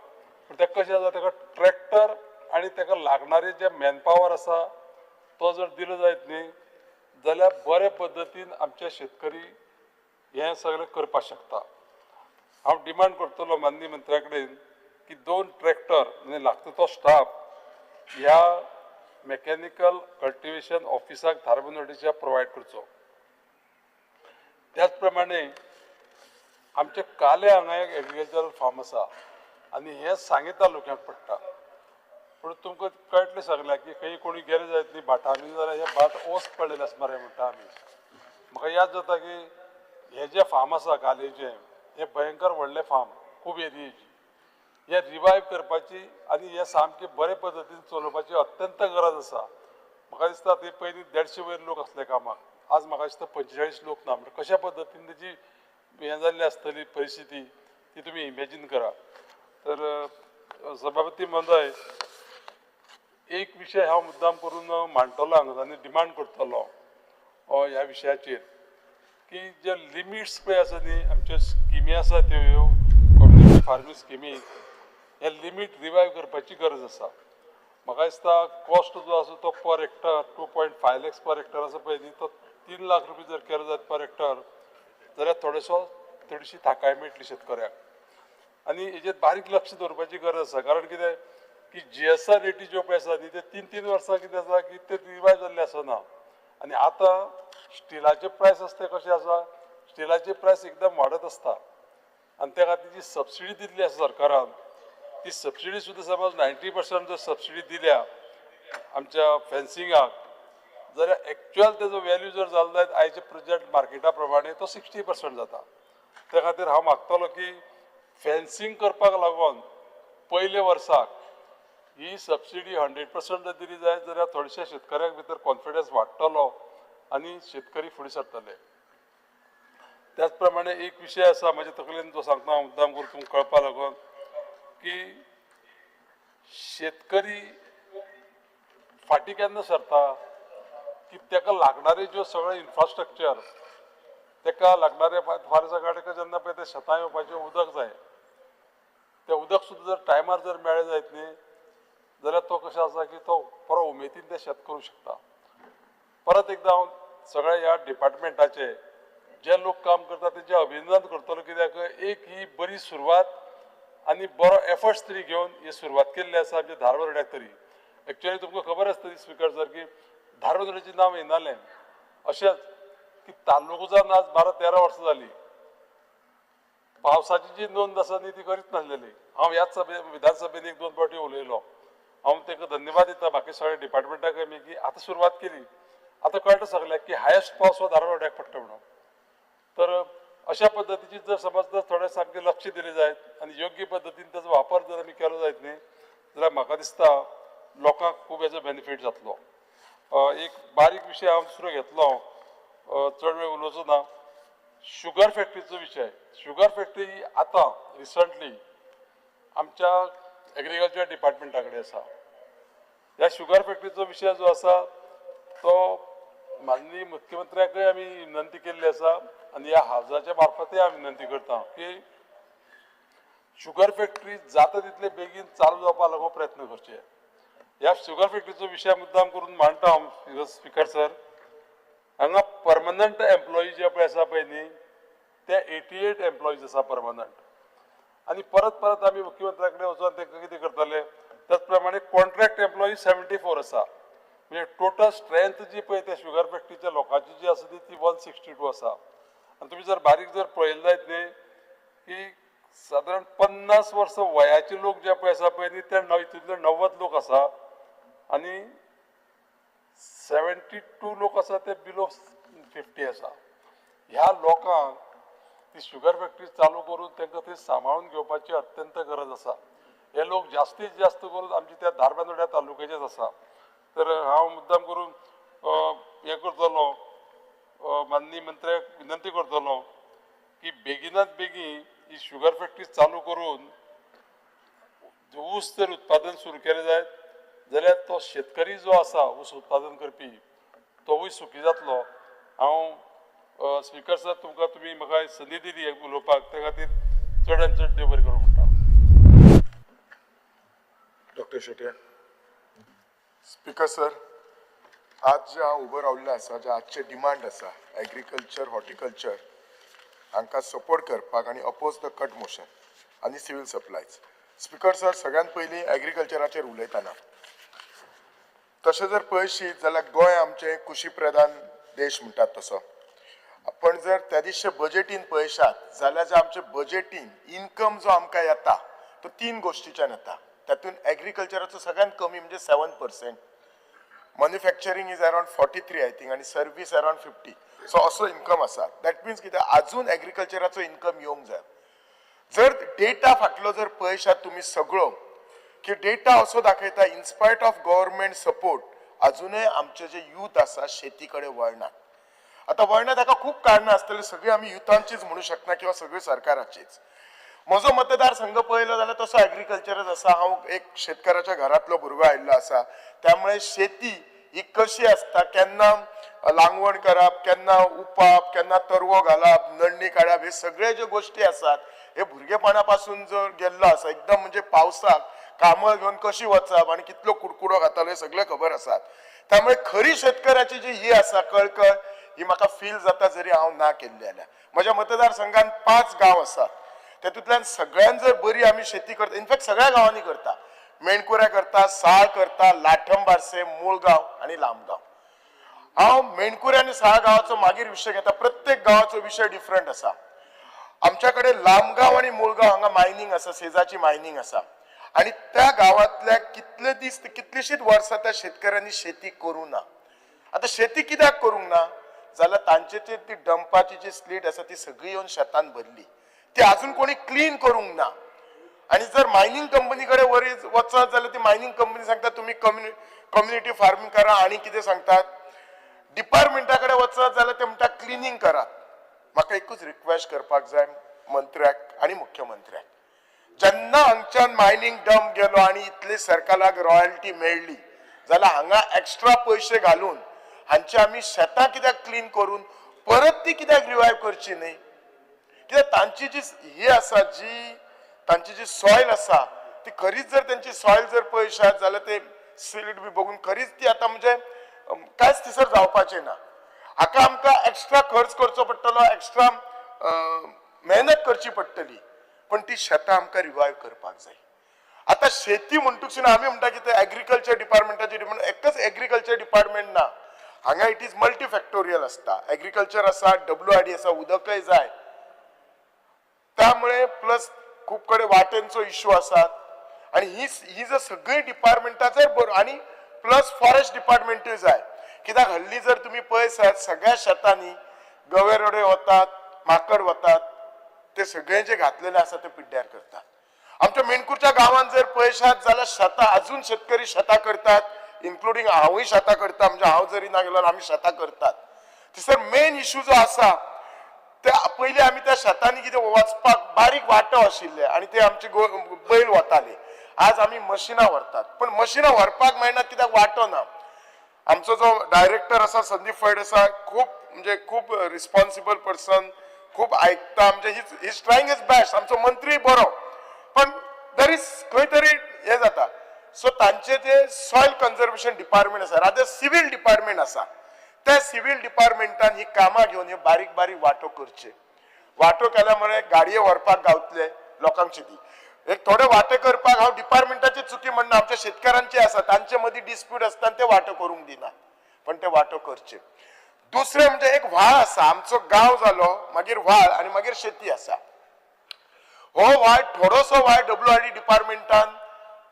पूण ताका कशें जाता, ताका ट्रॅक्टर आनी ताका लागणारे जे मॅनपावर आसा तो जर दिलो जायत न्ही जाल्यार बरे पद्दतीन आमचे शेतकरी हें सगळें करपाक शकता. हांव डिमांड करतलो माननीय मंत्र्या कडेन की 2 ट्रॅक्टर आनी लागता तो स्टाफ ह्या मेकॅनिकल कल्टिवेशन ऑफिसाक धारबांदोडेच्या प्रोवायड करचो. त्याच प्रमाणे आमचे काले हांगा एक एग्रीकल्चरल फार्म आसा आनी हें सांगें तालुक्यांत पडटा, पूण तुमकां कळटलें सगळ्यांक की खंय कोणी गेले जायत न्ही भाटांनी जाल्यार हें भाट ओस पडलेलें आसा मरे म्हणटा आमी. म्हाका याद जाता की हें जें फार्म आसा कालेचें, हें भयंकर व्हडलें फार्म, खूब एरियेची, हें रिवायव करपाची आनी हें सामकें बरे पद्दतीन चलोवपाची अत्यंत गरज आसा. म्हाका दिसता ते पयलीं 150 वयर लोक आसले कामाक, आज म्हाका दिसता 45 लोक ना. म्हणजे कशा पद्दतीन तेजी हें जाल्ली आसतली परिस्थिती ती तुमी इमेजीन करा. तर सभापती महोदय, एक विशय हांव मुद्दाम करून मांडटलो हांगा आनी डिमांड करतलो ह्या विशयाचेर की जे लिमिट्स पळय आसा न्ही, आमच्यो स्किमी आसा त्यो ह्यो कम्युनिटी फार्मींग स्किमी, हे लिमीट रिवायव करपाची गरज आसा. म्हाका दिसता कॉस्ट जो आसा तो per hectare 2.5 lakhs per hectare आसा पळय न्ही, तो 3 लाख रुपया जर केलो जायत पर हेक्टर जाल्यार थोडोसो थोडीशी थाकाय मेळटली शेतकऱ्याक. आनी हेजेर बारीक लक्ष दवरपाची गरज आसा, कारण कितें की जीएसआर रेटी ज्यो पळय आसा न्ही ते 3-3 वर्सां कितें आसा की ते रिवायव जाल्ले आसना. आनी आतां स्टिलाचे प्रायस आसा ते कशें आसा, स्टिलाचे प्रायस एकदम वाडत आसता आनी त्या खातीर जी सबसिडी दिल्ली आसा सरकारान ती सबसिडी सुद्दां समज 90% जर सबसिडी दिल्या आमच्या फेन्सिंगाक जाल्यार एक्चुअल तेजो वेल्यू जर जालो जायत आयच्या प्रेजेंट मार्केटा प्रमाणे तो 60% जाता. त्या खातीर हांव मागतलो की फेन्सिंग करपाक लागून पयले वर्साक ही सबसिडी 100% जर दिली जायत जाल्यार थोडेशे शेतकऱ्यांक भितर कॉन्फिडन्स वाडटलो आनी शेतकरी फुडें सरतले. त्याच प्रमाणे एक विशय आसा म्हज्या तकलेन जो सांगता हांव मुद्दाम करून तुमकां कळपा लागून की शेतकरी फाटीं केन्ना सरता की ताका लागणारे ज्यो सगळें इन्फ्रास्ट्रक्चर, ताका लागणारे फार सगळ्या जेन्ना पळय ते शेतां येवपाचें उदक जाय, तें उदक सुद्दां जर टायमार जर मेळ्ळें जायत न्ही जाल्यार तो कशें आसा की तो बरो उमेदीन तें शेत करूं शकता. परत एकदां हांव सगळ्या ह्या डिपार्टमेंटाचे जे लोक काम करता तेंचें अभिनंदन करतलो, कित्याक एक ही बरी सुरवात आनी बरो एफर्ट्स तरी घेवन ही सुरवात केल्ली आसा आमच्या धारबांदोड्याक तरी. एक्चुअली तुमकां खबर आसतली स्पिकर सर की धारबांदोड्याचें नांव येनालें, अशेंच की तालुको जावन आज 12-13 वर्सां जालीं पावसाची जी नोंद आसा न्ही ती करीत नासलेली. हांव ह्याच सभे विधानसभेन 1-2 फावटी उलयलो, हांव तांकां धन्यवाद दिता बाकी सगळ्या डिपार्टमेंटाक मी की आतां सुरवात केली, आतां कळटा सगळ्याक की हायस्ट पावस हो धारबांदोड्याक पडटा म्हणून. तर अशा पद्दतीची जर समज जर थोडें सामकें लक्ष दिलें जायत आनी योग्य पद्दतीन ताचो वापर जर आमी केलो जायत न्ही जाल्यार म्हाका दिसता लोकांक खूब हेजो बेनिफीट जातलो. एक बारीक विशय हांव दुसरो घेतलो, चड वेळ उलोवचो ना, शुगर फॅक्टरीचो विशय. शुगर फॅक्टरी आतां रिसंटली आमच्या एग्रीकल्चर डिपार्टमेंटा कडेन आसा. ह्या शुगर फॅक्टरीचो विशय जो आसा तो माननीय मुख्यमंत्र्याकय आमी विनंती केल्ली आसा आनी ह्या हावजाच्या मार्फतय हांव विनंती करता की शुगर फॅक्टरी जाता तितले बेगीन चालू जावपा लागून प्रयत्न करचे. ह्या शुगर फॅक्टरीचो विशय मुद्दाम करून मांडटा हांव स्पिकर सर. हांगा परमनंट एम्प्लॉई जे पळय आसा पळय न्ही ते 88 एम्प्लॉईज आसा परमनंट. आनी परत परत आमी मुख्यमंत्र्या कडेन वचून तांकां कितें करतले. त्याच प्रमाणे कॉन्ट्रॅक्ट एम्प्लॉई 74 आसा, म्हणजे टोटल स्ट्रेंथ जी पळय त्या शुगर फॅक्टरीच्या लोकांची जी आसा ती 162 आसा. आनी तुमी जर बारीक जर पळयलें जायत न्ही की सादारण 50 वर्सां वयाचे लोक जे पळय आसा पळय न्ही ते हितूंतले 90 लोक आसा आनी 72 लोक आसा ते बिलो 50 आसा. ह्या लोकांक ती शुगर फॅक्टरी चालू करून तांकां ती सांबाळून घेवपाची अत्यंत गरज आसा. हे लोक जास्तीत जास्त करून आमच्या त्या धारबांदोड्या तालुक्याचेच आसा. तर हांव मुद्दाम करून हें करतलो, माननीय मंत्र्याक विनंती करतलो की बेगिनात बेगीन ही शुगर फॅक्टरी चालू करून ऊस जर उत्पादन सुरू केलें जायत जाल्यार तो शेतकरी जो आसा ऊस उत्पादन करपी तोवूय सुखी जातलो. हांव स्पिकर सर तुमकां तुमी म्हाका संदी दिली उलोवपाक त्या खातीर चड आनी चड देव बरें करूं म्हणटा. डॉक्टर शेट्ये. स्पिकर सर, आज जे हांव उबो रावल्लो आसा, जे आजचे डिमांड आसा एग्रीकल्चर हॉर्टिकल्चर हांकां सपोर्ट करपाक आनी अपोज the cut motion आनी सिवील सप्लायज. स्पिकर सर, सगळ्यात पयलीं एग्रीकल्चराचेर उलयतना तशें जर पळयशीत जाल्यार गोंय आमचें कृशी प्रधान देश म्हणटात तसो, पण जर त्या दिसचे बजेटीन पळयशात जाल्यार जे आमचे बजेटीन इनकम जो आमकां येता तो 3 गोश्टीच्यान येता. तातूंत एग्रीकल्चराचो सगळ्यात कमी म्हणजे 7%, manufacturing is around 43 I think आनी सर्वीस अरावंड 50. सो असो इनकम आसा. That means कितें, आजून एग्रीकल्चराचो इनकम येवंक जाय. जर डेटा फाटलो जर पळयशात तुमी सगळो की डेटा असो दाखयता in spite of government support अजूनय आमचे जे यूथ आसा शेती कडेन वळनात. आतां वळना ताका खूब कारणां आसतलीं, सगळीं आमी युथांचीच म्हणू शकना किंवा सगळीं सरकाराचीच. म्हजो मतदारसंघ पळयलो जाल्यार तसो एग्रीकल्चरच आसा. हांव एक शेतकाराच्या घरांतलो भुरगो आयिल्लो आसा, त्यामुळे शेती ही कशी आसता, केन्ना लागवण करप, केन्ना उपाप, केन्ना तरवो घालप, नडणी काडप, हे सगळे ज्यो गोश्टी आसात हे भुरगेपणा पासून जर गेल्लो आसा, एकदम म्हणजे पावसाक कामळ घेवन कशी वचप आनी कितलो कुडकुडो घातालो हे सगळें खबर आसात. त्यामुळे खरी शेतकऱ्याची जी ही आसा कळकळ ही म्हाका फील जाता जरी हांव ना केल्ली जाल्यार. म्हज्या मतदारसंघात 5 गांव आसात, तेतूंतल्यान सगळ्यान जर बरी आमी शेती करता, इनफॅक्ट सगळ्या गांवांनी करता, मेणकुऱ्या करता, साळ करता, लाठंबारसे, मुळगांव आनी लामगांव. हांव मेणकुऱ्या आनी साळ गांवाचो मागीर विशय घेता, प्रत्येक गांवाचो विशय डिफरंट आसा. आमच्या कडेन लामगांव आनी मुळगांव हांगा मायनींग आसा, सेजाची मायनींग आसा आनी त्या गांवांतल्या कितले दीस कितलीशीच वर्सां त्या शेतकऱ्यांनी शेती करूं ना. आतां शेती कित्याक करूंक ना जाल्यार तांचे ती डंपाची जी स्लीट आसा ती सगळी येवन शेतान भरली, ती अजून कोणी क्लीन करूंक ना. आनी जर मायनींग कंपनी कडेन वचत जाल्यार ती मायनींग कंपनी सांगता तुमी कम्युनिटी फार्मींग करा आनी कितें सांगतात. डिपार्टमेंटा कडेन वचत जाल्यार ते म्हणटा क्लिनींग करात. म्हाका एकूच रिक्वेस्ट करपाक जाय मंत्र्याक आनी मुख्यमंत्र्याक, जेन्ना हांगच्यान मायनींग डंप गेलो आनी इतली सरकाराक रॉयल्टी मेळ्ळी जाल्यार हांगा एक्स्ट्रा पयशे घालून हांचे आमी शेतां कित्याक क्लीन करून परत ती कित्याक रिवायव करची न्ही? कित्याक तांची जी ही आसा, जी तांची जी सॉयल आसा ती खरीच जर तांची सॉयल जर पळयशात जाल्यार ते सिल्ट बी बघून खरीच ती आतां म्हणजे कांयच थंयसर जावपाचें ना. हाका आमकां एक्स्ट्रा खर्च करचो पडटलो, एक्स्ट्रा मेहनत करची पडटली, पण ती शेतां आमकां रिवायव करपाक जाय. आतां शेती म्हणटूच आमी म्हणटा की ते एग्रीकल्चर डिपार्टमेंटाचे डिपार्टमेंट, एकच एग्रीकल्चर डिपार्टमेंट ना हांगा, it is मल्टीफॅक्टोरियल आसता. एग्रीकल्चर आसा, WRD आसा, उदकय जाय, त्यामुळे प्लस खूब कडेन वाटेंचो इश्यू आसात आनी ही जर सगळीं डिपार्टमेंटां जर बरो आनी प्लस फॉरेस्ट डिपार्टमेंटूय जाय. कित्याक हल्ली जर तुमी पळयसात सगळ्या शेतांनी गवे रोडे वतात, माकड वतात, ते सगळे जे घातलेले आसा ते पिड्ड्यार करतात. आमच्या मेणकूरच्या गांवांत जर पळयशात जाल्यार शेतां अजून शेतकरी शेतां करतात, इन्क्लुडींग हांवूय शेतां करता, म्हणजे हांव जरी ना गेल्यार आमी शेतां करतात. थंयसर मेन इश्यू जो आसा ते पयलीं आमी त्या शेतांनी कितें वचपाक बारीक वाटो आशिल्ले आनी ते आमचे बैल वताले. आज आमी मशिनां व्हरतात, पण मशिनां व्हरपाक मेळना कित्याक वाटो ना. आमचो जो डायरेक्टर आसा संदीप फैड आसा, खूब म्हणजे खूब रिस्पॉन्सिबल पर्सन, खूब आयकता, म्हणजे he is trying his best. आमचो मंत्री बरो, पण there is खंय तरी हें जाता. सो तांचे ते सॉयल कन्जर्वेशन डिपार्टमेंट आसा, रादर सिवील डिपार्टमेंट आसा, त्या सिवील डिपार्टमेंटान ही कामां घेवन ह्यो बारीक बारीक वाटो करचे. वाटो केल्या मुळे गाडये व्हरपाक गावतले लोकांक शेती. एक थोडे वाटे करपाक हांव डिपार्टमेंटाची चुकी म्हणना, आमच्या शेतकारांची आसा, तांचे मदीं डिस्प्यूट आसता आनी ते वाटो करूंक दिना, पण ते वाटो करचे. दुसरें म्हणजे एक व्हाळ आसा, आमचो गांव जालो मागीर व्हाळ आनी मागीर शेती आसा. हो व्हाळ थोडोसो व्हाळ WRD डिपार्टमेंटान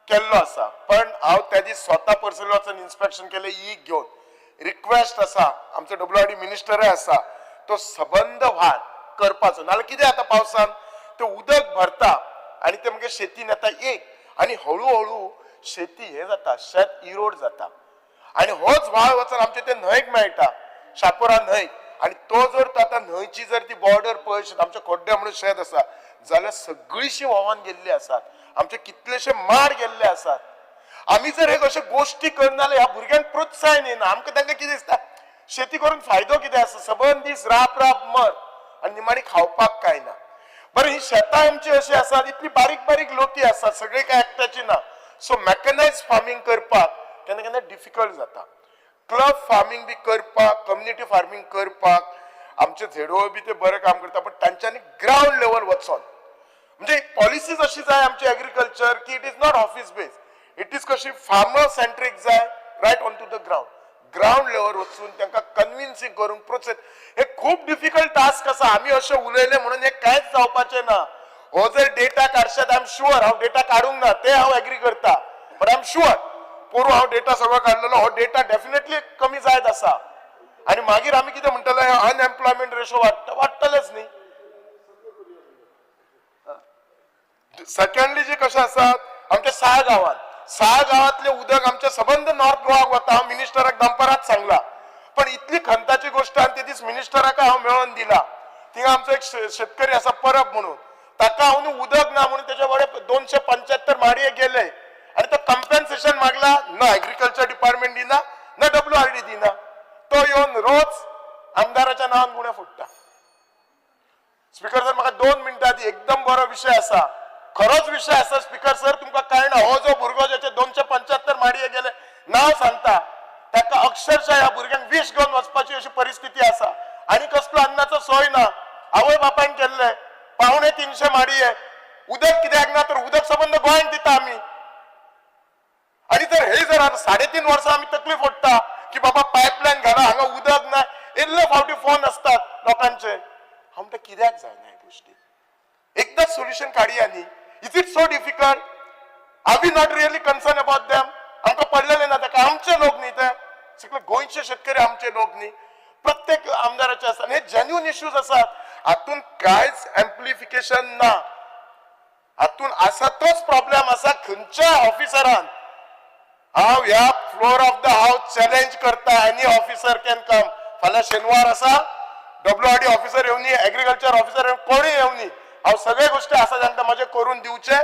केल्लो आसा, पण हांव त्या दीस स्वता पर्सनली वचून इन्स्पेक्शन केलें ईक घेवन. रिक्वेस्ट आसा, आमचो WRD मिनिस्टरय आसा, तो सबंद व्हाळ करपाचो. नाल्यार कितें जाता पावसान तें उदक भरता आनी तें मागीर शेतीन येता एक, आनी हळू हळू शेती हें जाता, शेत इरोड जाता. आनी होच व्हाळ वचून आमचे ते न्हंयक मेळटा, शापोरा न्हंयक, आनी तो जर आतां न्हंयची जर ती बॉर्डर पळयशीत, आमच्या खोड्ड्या म्हणून शेत आसा जाल्यार सगळीशी व्हांवन गेल्ली आसात, आमचे कितलेशे माड गेल्ले आसात. आमी जर हे अशे गोश्टी करना जाल्यार ह्या भुरग्यांक प्रोत्साहन येना. आमकां तांकां कितें दिसता, शेती करून फायदो कितें आसा, सबंद दीस राप राप मर आनी निमाणी खावपाक कांय ना. बरें, ही शेतां आमची अशी आसात, इतली बारीक बारीक लोकी आसात, सगळी कांय एकट्याची ना. सो मॅकनायज फार्मींग करपाक केन्ना केन्ना डिफिकल्ट जाता. क्लब फार्मींग बी करपाक, कम्युनिटी फार्मींग करपाक आमचे झेडो बी ते बरें काम करता, पण तांच्यांनी ग्रावंड लेवल वचोन म्हणजे पॉलिसीज अशी जाय आमची एग्रीकल्चर की it is not office base, it is कशी फार्मर सेंट्रीक जाय, right on to the ground, ground level वचून तांकां कन्विन्सिंग करूंक प्रोसेस. हे खूब डिफिकल्ट टास्क आसा. आमी अशें उलयले म्हणून हे कांयच जावपाचें ना. हो जर डेटा काडशात, I am sure, हांव डेटा काडूंक ना ते हांव एग्री करता, बट I am sure पोरूं हांव डेटा सगळो काडलेलो, हो डेटा डेफिनेटली कमी जायत आसा. आनी मागीर आमी कितें म्हणटले, अनएम्प्लॉयमेंट रेशो वाडटा, वाडटलेच न्ही. सेकंडली जे कशें आसा, आमच्या साळ गांवांत, साळ गांवांतलें उदक आमच्या सबंद नॉर्थ गोवाक वता. हांव मिनिस्टराक दनपारात सांगला, पण इतली खंताची गोश्ट आनी ते दीस मिनिस्टराक हांव मेळोन दिला. थिंगा आमचो एक शेतकरी आसा परब म्हणून, ताका हांव न्हू उदक ना म्हणून तेच्या वडे 275 माडये गेले आनी तो कंपेन्सेशन मागला, ना एग्रीकल्चर डिपार्टमेंट दिना, ना विशय आसा, खरोच विशय आसा स्पीकर सर. तुमकां कळना, हो जो भुरगो ज्याचे 275 माडये गेले नांव सांगता, ताका अक्षरशः ह्या भुरग्यांक विश घेवन वचपाची अशी परिस्थिती आसा. आनी कसलो अन्नाचो सोय ना, आवय बापायन केल्ले 275 माडये. उदक कित्याक ना तर उदक सबंद गोंयांत दिता आमी. आनी जर हे जर 3.5 वर्सां आमी तकलीफ ओडटा की बाबा पायपलायन घाला, हांगा उदक ना, इल्ले फावटी फोन असतात लोकांचे. हांव म्हणटा कित्याक जायना ह्या गोष्टी, एकदाच सोल्युशन काडया न्ही. Is it so difficult? Are we not really concern about them? आमकां पडलेले ना ताका, आमचे लोक न्ही ते, सगळे गोंयचे शेतकरी आमचे लोक न्ही, प्रत्येक आमदाराचे आसा. हे जेन्युन इश्यूज आसात, हातून कांयच एम्प्लिफिकेशन ना, हातून आसा तोच प्रॉब्लेम आसा. खंयच्या ऑफिसरान, हांव ह्या floor of the house challenge करता, एनी ऑफिसर can come. फाल्यां शेनवार आसा, WRD officer येवनी, एग्रीकल्चर ऑफिसर येवनी, कोणूय येवनी, हांव सगळे गोश्टी आसा तांकां म्हजें करून दिवचे.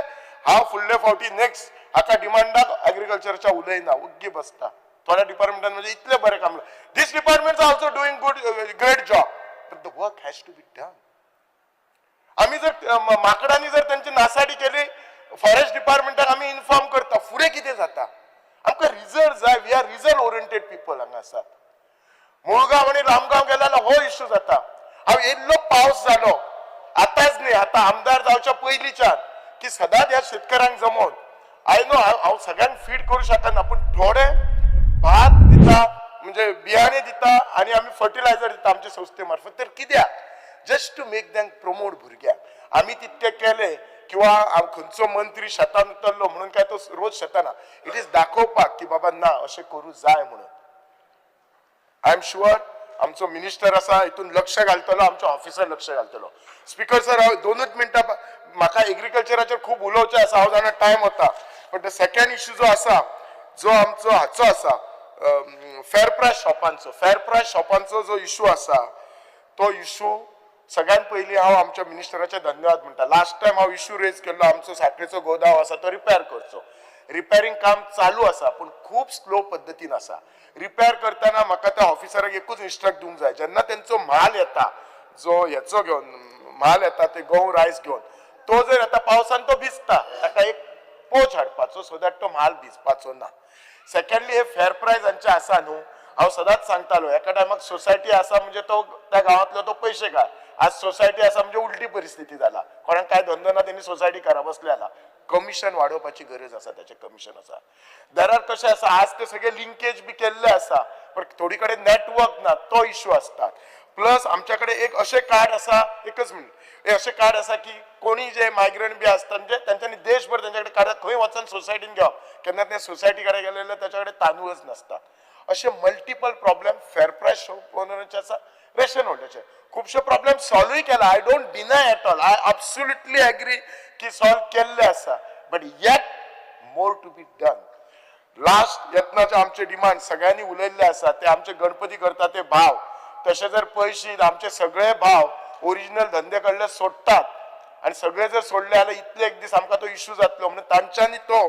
हांव फुडले फावटी नेक्स्ट हाका डिमांडाक एग्रीकल्चरच्या उलयना, ओग्गी बसता. थोड्या डिपार्टमेंटान म्हणजे इतले बरें काम, this department are also doing good great job, but the work has to be done. आमी जर माकडांनी जर तेंची नासाडी केली, फॉरेस्ट डिपार्टमेंटाक आमी इन्फॉर्म करता, फुडें कितें जाता? आमकां रिजल्ट जाय. We are result oriented people हांगा आसात. मुळगांव आनी लामगांव गेल्यार जाल्यार हो इश्यू जाता. हांव इल्लो पावस जालो आतांच न्ही, आतां आमदार जावच्या पयलींच्यान की सदांच ह्या शेतकऱ्यांक जमोवन, I know हांव सगळ्यांक फीड करूं शकना, पूण थोडे भात दिता, म्हणजे बियाणे दिता आनी आमी फर्टिलायझर दिता आमचे संस्थे मार्फत. तर कित्याक? Just to make them promote भुरग्यांक. आमी तितके केले किंवा खंयचो मंत्री शेतान उतरलो म्हणून काय तो रोज शेताना, it is दाखोवपाक की बाबा ना अशें करूं जाय म्हणून. I am sure आमचो मिनिस्टर आसा हितून लक्ष घालतलो, आमचो ऑफिसर लक्ष घालतलो. स्पीकर सर, हांव 2 मिनटां, म्हाका एग्रीकल्चराचेर खूब उलोवचें आसा, हांव जाणा टायम वता, बट the second issue जो आसा, जो आमचो हाचो आसा, फेर प्रायस शॉपांचो, फेर प्रायस शॉपांचो जो इशू आसा, तो इशू सगळ्यात पयलीं हांव आमच्या मिनिस्टराचे धन्यवाद म्हणटा. लास्ट टायम हांव इशू रेज केल्लो, आमचो साखळेचो गोदांव आसा तो रिपेर करचो. रिपेरींग काम चालू आसा पूण खूब स्लो पद्दतीन आसा. रिपेर करतना म्हाका त्या ऑफिसराक एकूच इन्स्ट्रक्ट दिवंक जाय, जेन्ना तेंचो म्हाल येता, जो हेचो घेवन म्हाल येता, ते गंव रायस घेवन, तो जर येता पावसान तो भिजता, ताका एक पोच हाडपाचो सो that तो म्हाल भिजपाचो ना. सेकंडली, हे फेर प्रायस हांचे आसा न्हू, हांव सदांच सांगतालो, एका टायमाक सोसायटी आसा म्हणजे तो त्या गांवांतलो तो पयशे घाल, आज सोसायटी आसा म्हणजे उलटी परिस्थिती जाला, कोणाक काय धंदो ना तेणी सोसायटी करा बसले जाला. कमिशन वाडोवपाची गरज आसा, त्याचे कमिशन आसा दरार कशें आसा, आज ते सगळे लिंकेज बी केल्ले आसा, पण थोडी कडेन नेटवर्क ना, तो इशू आसता. प्लस आमच्या कडेन एक अशें कार्ड आसा, एकच मिनट, अशें कार्ड आसा की कोणी जे मायग्रंट बी आसता म्हणजे तेंच्यांनी देशभर तेंच्या कडेन कार्ड, खंय वचून सोसायटीन घेवप, केन्ना ते सोसायटी कडेन गेले जाल्यार तेच्या कडेन तांदूळच नासता. अशे मल्टिपल प्रॉब्लेम फेर प्रायस शॉप ओनराचे आसा, रेशन होल्डराचे खुबशे प्रॉब्लेम सॉल्वूय केला. I don't deny at all, I absolutely agree की सॉल्व केल्ले आसा, but yet more to be done. Last यत्नाचे आमचे डिमांड सगळ्यांनी उलयल्ले आसा, ते आमचे गणपती करता ते भाव, तशे जर पयशे आमचे सगळे भाव ओरिजिनल धंदे कडले सोडटात आनी सगळे जर सोडले जाल्यार इतले एक दीस आमकां तो इशू जातलो. म्हणून तांच्यांनी तो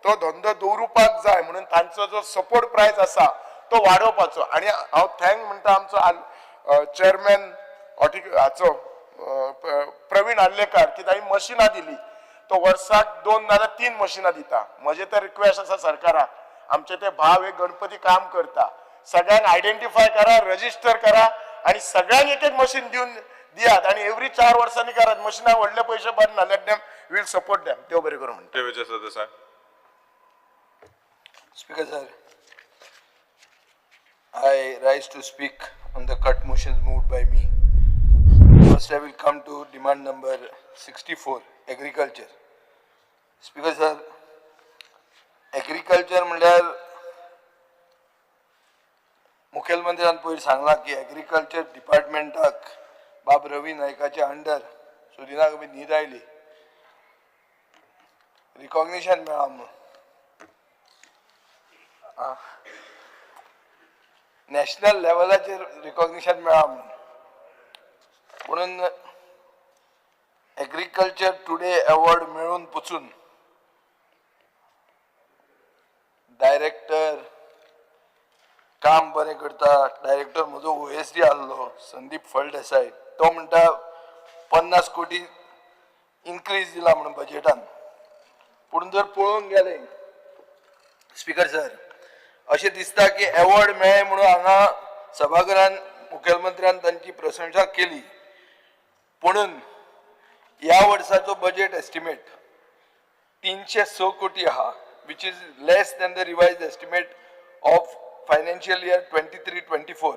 तो धंदो दवरुपाक जाय, म्हणून तांचो जो सपोर्ट प्रायस आसा तो वाडोवपाचो. आनी हांव thank म्हणटा आमचो चेअरमॅन हाचो प्रवीण आर्लेकार की तांणी मशिनां दिली, तो वर्साक 2 नाजाल्यार 3 मशिनां दिता. म्हजें तर रिक्वेस्ट आसा सरकाराक, आमचे ते भाव हे गणपती काम करता, सगळ्यांक आयडेंटिफाय करा, रजिस्टर करा आनी सगळ्यांक एक एक मशीन दिवन दियात आनी एवरी 4 वर्सांनी करात. मशिनाक व्हडले पयशे पडना, let them, will support them. देव बरें करूं म्हणटा. Vijay Sardesai. Speaker sir, I rise to speak on the cut motions moved by me. First, I will come to demand number 64, agriculture. Speaker sir, agriculture म्हणल्यार मुखेलमंत्र्यान पयर सांगलां की agriculture डिपार्टमेंटाक बाब Ravi नायकाच्या under सुदिनाक बी न्हीद आयली, रिकॉग्निशन मेळ्ळां म्हणून. नॅशनल लेवलाचेर रिकॉग्निशन मेळ्ळां म्हणून. म्हणून एग्रीकल्चर टुडे अवॉर्ड मेळून पसून डायरेक्टर काम बरें करता. डायरेक्टर म्हजो OSD आहलो संदीप फळदेसाय, तो म्हणटा 50 कोटी इन्क्रीज दिला म्हणून बजेटान. पूण जर पळोवंक गेले स्पीकर सर, अशें दिसता की एवॉर्ड मेळ्ळें म्हणून हांगा सभाघरान मुखेलमंत्र्यान तांची प्रशंसा केली, पुणून ह्या वर्साचो बजेट एस्टिमेट 306 कोटी आहा, which is less than the revised estimate of financial year 23-24,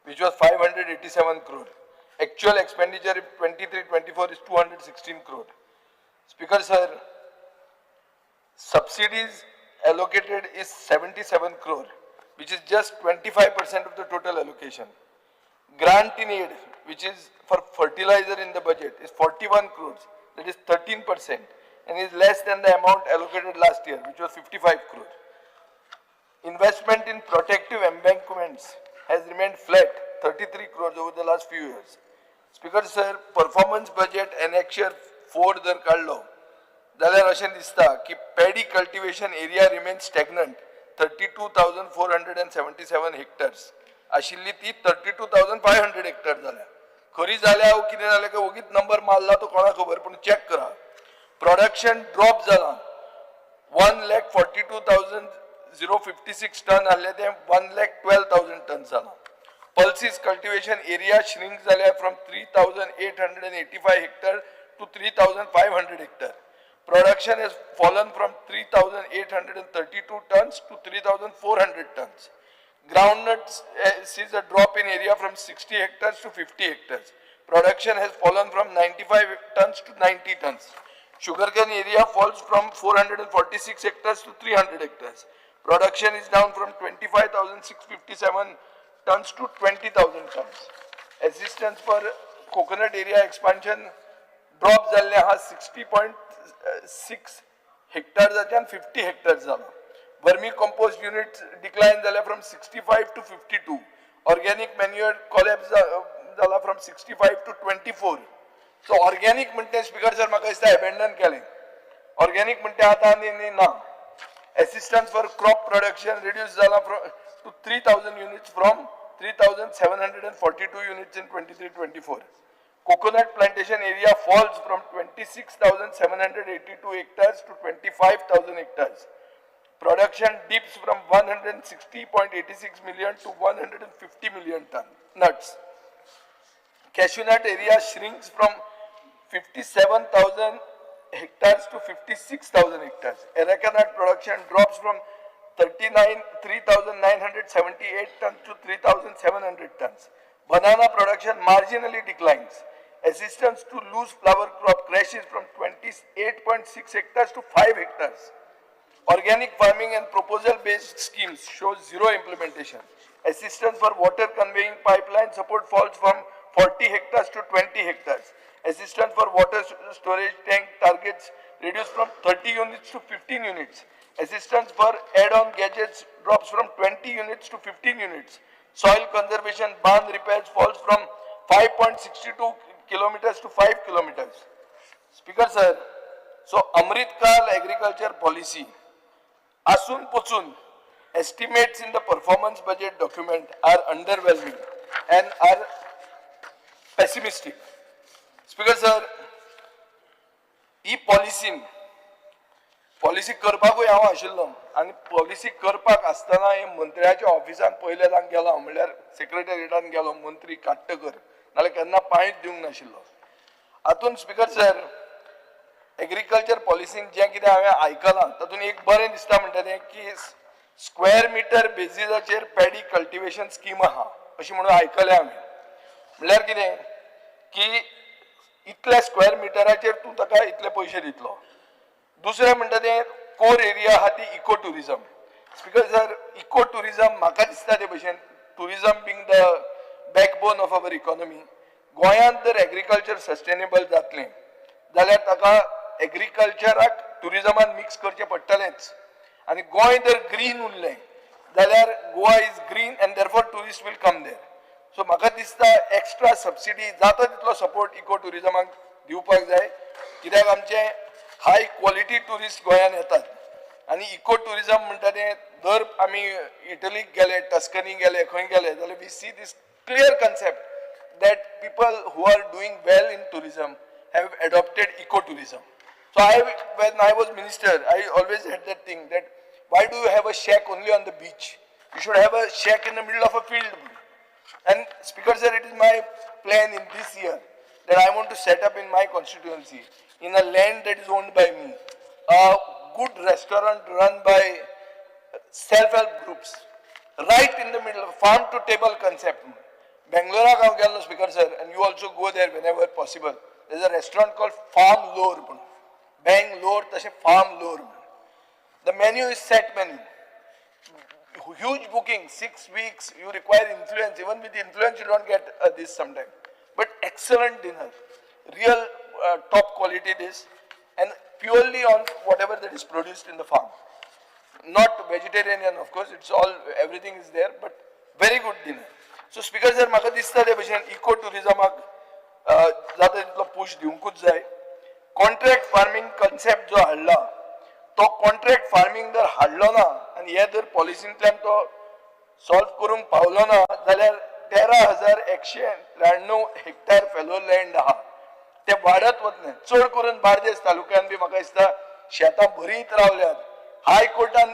which was 587 crore. Actual expenditure 23-24 is 216 crore. Speaker sir, subsidies allocated is 77 crore, which is just 25% of the total allocation. Grant in aid, which is for fertilizer in the budget, is 41 crores, that is 13%, and is less than the amount allocated last year, which was 55 crore. Investment in protective embankments has remained flat, 33 crores over the last few years. Speaker sir, performance budget annexure 4 जर काडलो जाल्यार अशें दिसता की paddy cultivation area remain stagnant, 32,477 hectares आशिल्ली ती 32,500 Hector जाल्या. खरी जाल्या वो कितें जालें काय ओगीच नंबर मारला तो कोणाक खबर, पूण चॅक करा. प्रोडक्शन ड्रॉप जाला, 1,42,056 टन आहले ते 1,12,000 टन जाला. पल्सीस कल्टिवेशन एरिया श्रिंक जाल्या from 3,885 hectare to 3,500 hectare. Production has fallen from 3,832 tons to 3,400 tons. Groundnuts sees a drop in area from 60 hectares to 50 hectares. Production has fallen from 95 tons to 90 tons. Sugarcane area falls from 446 hectares to 300 hectares. Production is down from 25,657 tons to 20,000 tons. Assistance for coconut area expansion drop जाल्ले आहा 60.6 हेक्टर्साच्यान 50 hectares जाला. Vermi compost unit डिक्लायन जाल्या from 65 to 52. Organic manure collapse जाला from 65 to 24. So organic म्हणटे speaker sir म्हाका दिसता abandon केलें. Organic म्हणटे आतां आनी ना. Assistance for crop production reduce जाला to 3,000 units from 3,742 units in 23-24. Coconut plantation area falls from 26,782 hectares to 25,000 hectares. Production dips from 160.86 million to 150 million ton nuts. Cashew nut area shrinks from 57,000 hectares to 56,000 hectares. Areca nut production drops from 3,978 tons to 3,700 tons. Banana production marginally declines. Assistance to loose flower crop crashes from 28.6 hectares to 5 hectares. Organic farming and proposal-based schemes show zero implementation. Assistance for water conveying pipeline support falls from 40 hectares to 20 hectares. Assistance for water storage tank targets reduced from 30 units to 15 units. Assistance for add-on gadgets drops from 20 units to 15 units. Soil conservation barn repairs falls from 5.62 kilometers to 5 kilometers. Speaker sir, so Amrit Kaal agriculture policy asun pochun estimates in the performance budget document are underwhelming and are pessimistic. Speaker sir, he policy करपाकूय हांव आशिल्लो आनी policy करपाक आसतना हे मंत्र्याच्या ऑफिसान पयले जावन गेलो, म्हणल्यार सेक्रेटरीटान गेलो मंत्री काट्टकर, नाल्यार केन्ना पांयच दिवंक नाशिल्लो. हातून स्पीकर सर, एग्रीकल्चर पॉलिसीन जें कितें हांवें आयकलां तातूंत एक बरें दिसता म्हणटा तें की स्क्वेअर मिटर बेजिसाचेर पॅडी कल्टिवेशन स्कीम आहा अशें म्हणून आयकलें हांवें. म्हणल्यार कितें की इतल्या स्क्वेअर मिटराचेर तूं ताका इतले पयशे दितलो. दुसरें म्हणटा तें कोर एरिया आहा ती eco tourism. Speaker sir, eco tourism म्हाका दिसता ते भशेन tourism being the backbone of our economy, गोंयांत जर एग्रीकल्चर सस्टेनेबल जातलें जाल्यार ताका एग्रीकल्चराक ट्युरिजमान मिक्स करचें पडटलेंच. आनी गोंय जर ग्रीन उरलें जाल्यार Goa is green and therefore tourist will come there. So म्हाका दिसता एक्स्ट्रा सबसिडी जाता तितलो सपोर्ट इको ट्युरिजमाक दिवपाक जाय, कित्याक आमचे हाय क्वॉलिटी ट्युरिस्ट गोंयांत येतात. आनी इको ट्युरिजम म्हणटा तें जर आमी इटलीक गेले, टस्कनी गेले, खंय गेले जाल्यार we see this clear concept that people who are doing well in tourism have adopted eco tourism. So I, when I was minister, I always had that thing that why do you have a shack only on the beach? You should have a shack in the middle of a field. And Speaker sir, it is my plan in this year that I want to set up in my constituency, in a land that is owned by me, a good restaurant run by self-help groups, right in the middle of farm to table concept. Bangalore हांव गेल्लो Speaker sir, and you also go there whenever possible. There is a restaurant called Farm Lore म्हणून, Bangalore तशें Farm Lore म्हणून. The menu is set menu. Huge booking, 6 weeks, you require influence. Even with influence, you don't get this sometimes. But excellent dinner, real top quality dish, and purely on whatever that is produced in the farm. Not vegetarian, of course, it's all, everything is there, but very good dinner. So Speaker sir, म्हाका दिसता ते भशेन eco टुरिजमाक जाता तितलो push दिवंकूच जाय. Contract farming concept जो हाडला तो कॉन्ट्रॅक्ट फार्मींग जर हाडलो ना आनी हे जर पॉलिसींतल्यान तो सॉल्व करूंक पावलो ना जाल्यार 13,193 हेक्टर फेलो लँड आहा ते वाडत वतले. चड करून बार्देस तालुक्यान बी म्हाका दिसता शेतां भरीत रावल्यात. हायकोर्टान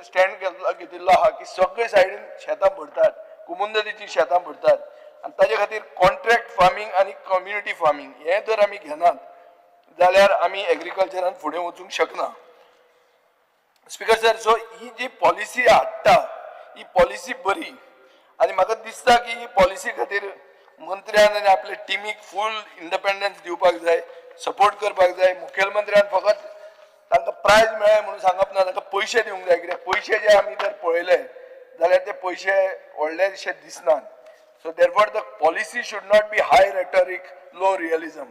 स्टँड घेतिल्लो आहा की सगळे सायडीन शेतां भरतात, कुमुंदरीचीं शेतां भरतात आनी ताजे खातीर कॉन्ट्रॅक्ट फार्मींग आनी कम्युनिटी फार्मींग हें जर आमी घेनात जाल्यार आमी एग्रीकल्चरान फुडें वचूंक शकना. स्पीकर सर, सो ही जी पॉलिसी हाडटा ही पॉलिसी बरी आनी म्हाका दिसता की ही पॉलिसी खातीर मंत्र्यान आनी आपले टिमीक फूल इंडिपेंडन्स दिवपाक जाय, सपोर्ट करपाक जाय. मुखेलमंत्र्यान फकत तांकां प्रायज मेळ्ळें म्हणून सांगप ना, तांकां पयशे दिवंक जाय. कित्याक पयशे जे आमी जर पळयले जाल्यार ते पयशे व्हडलेशे दिसनात. So therefore the policy should not be high rhetoric, low realism.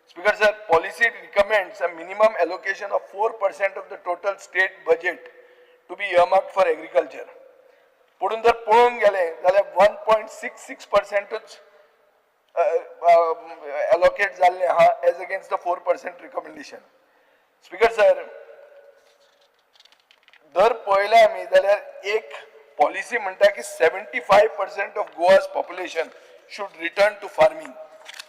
Speaker sir, policy recommends a minimum allocation of 4% of the total state budget to be earmarked for agriculture. पुणून जर पळोवंक गेले जाल्यार 1.66% allocate जाल्लें आहा as against the 4% recommendation. Speaker sir, जर पळयलें आमी जाल्यार एक पॉलिसी म्हणटा की 75% of Goa's population should return to farming.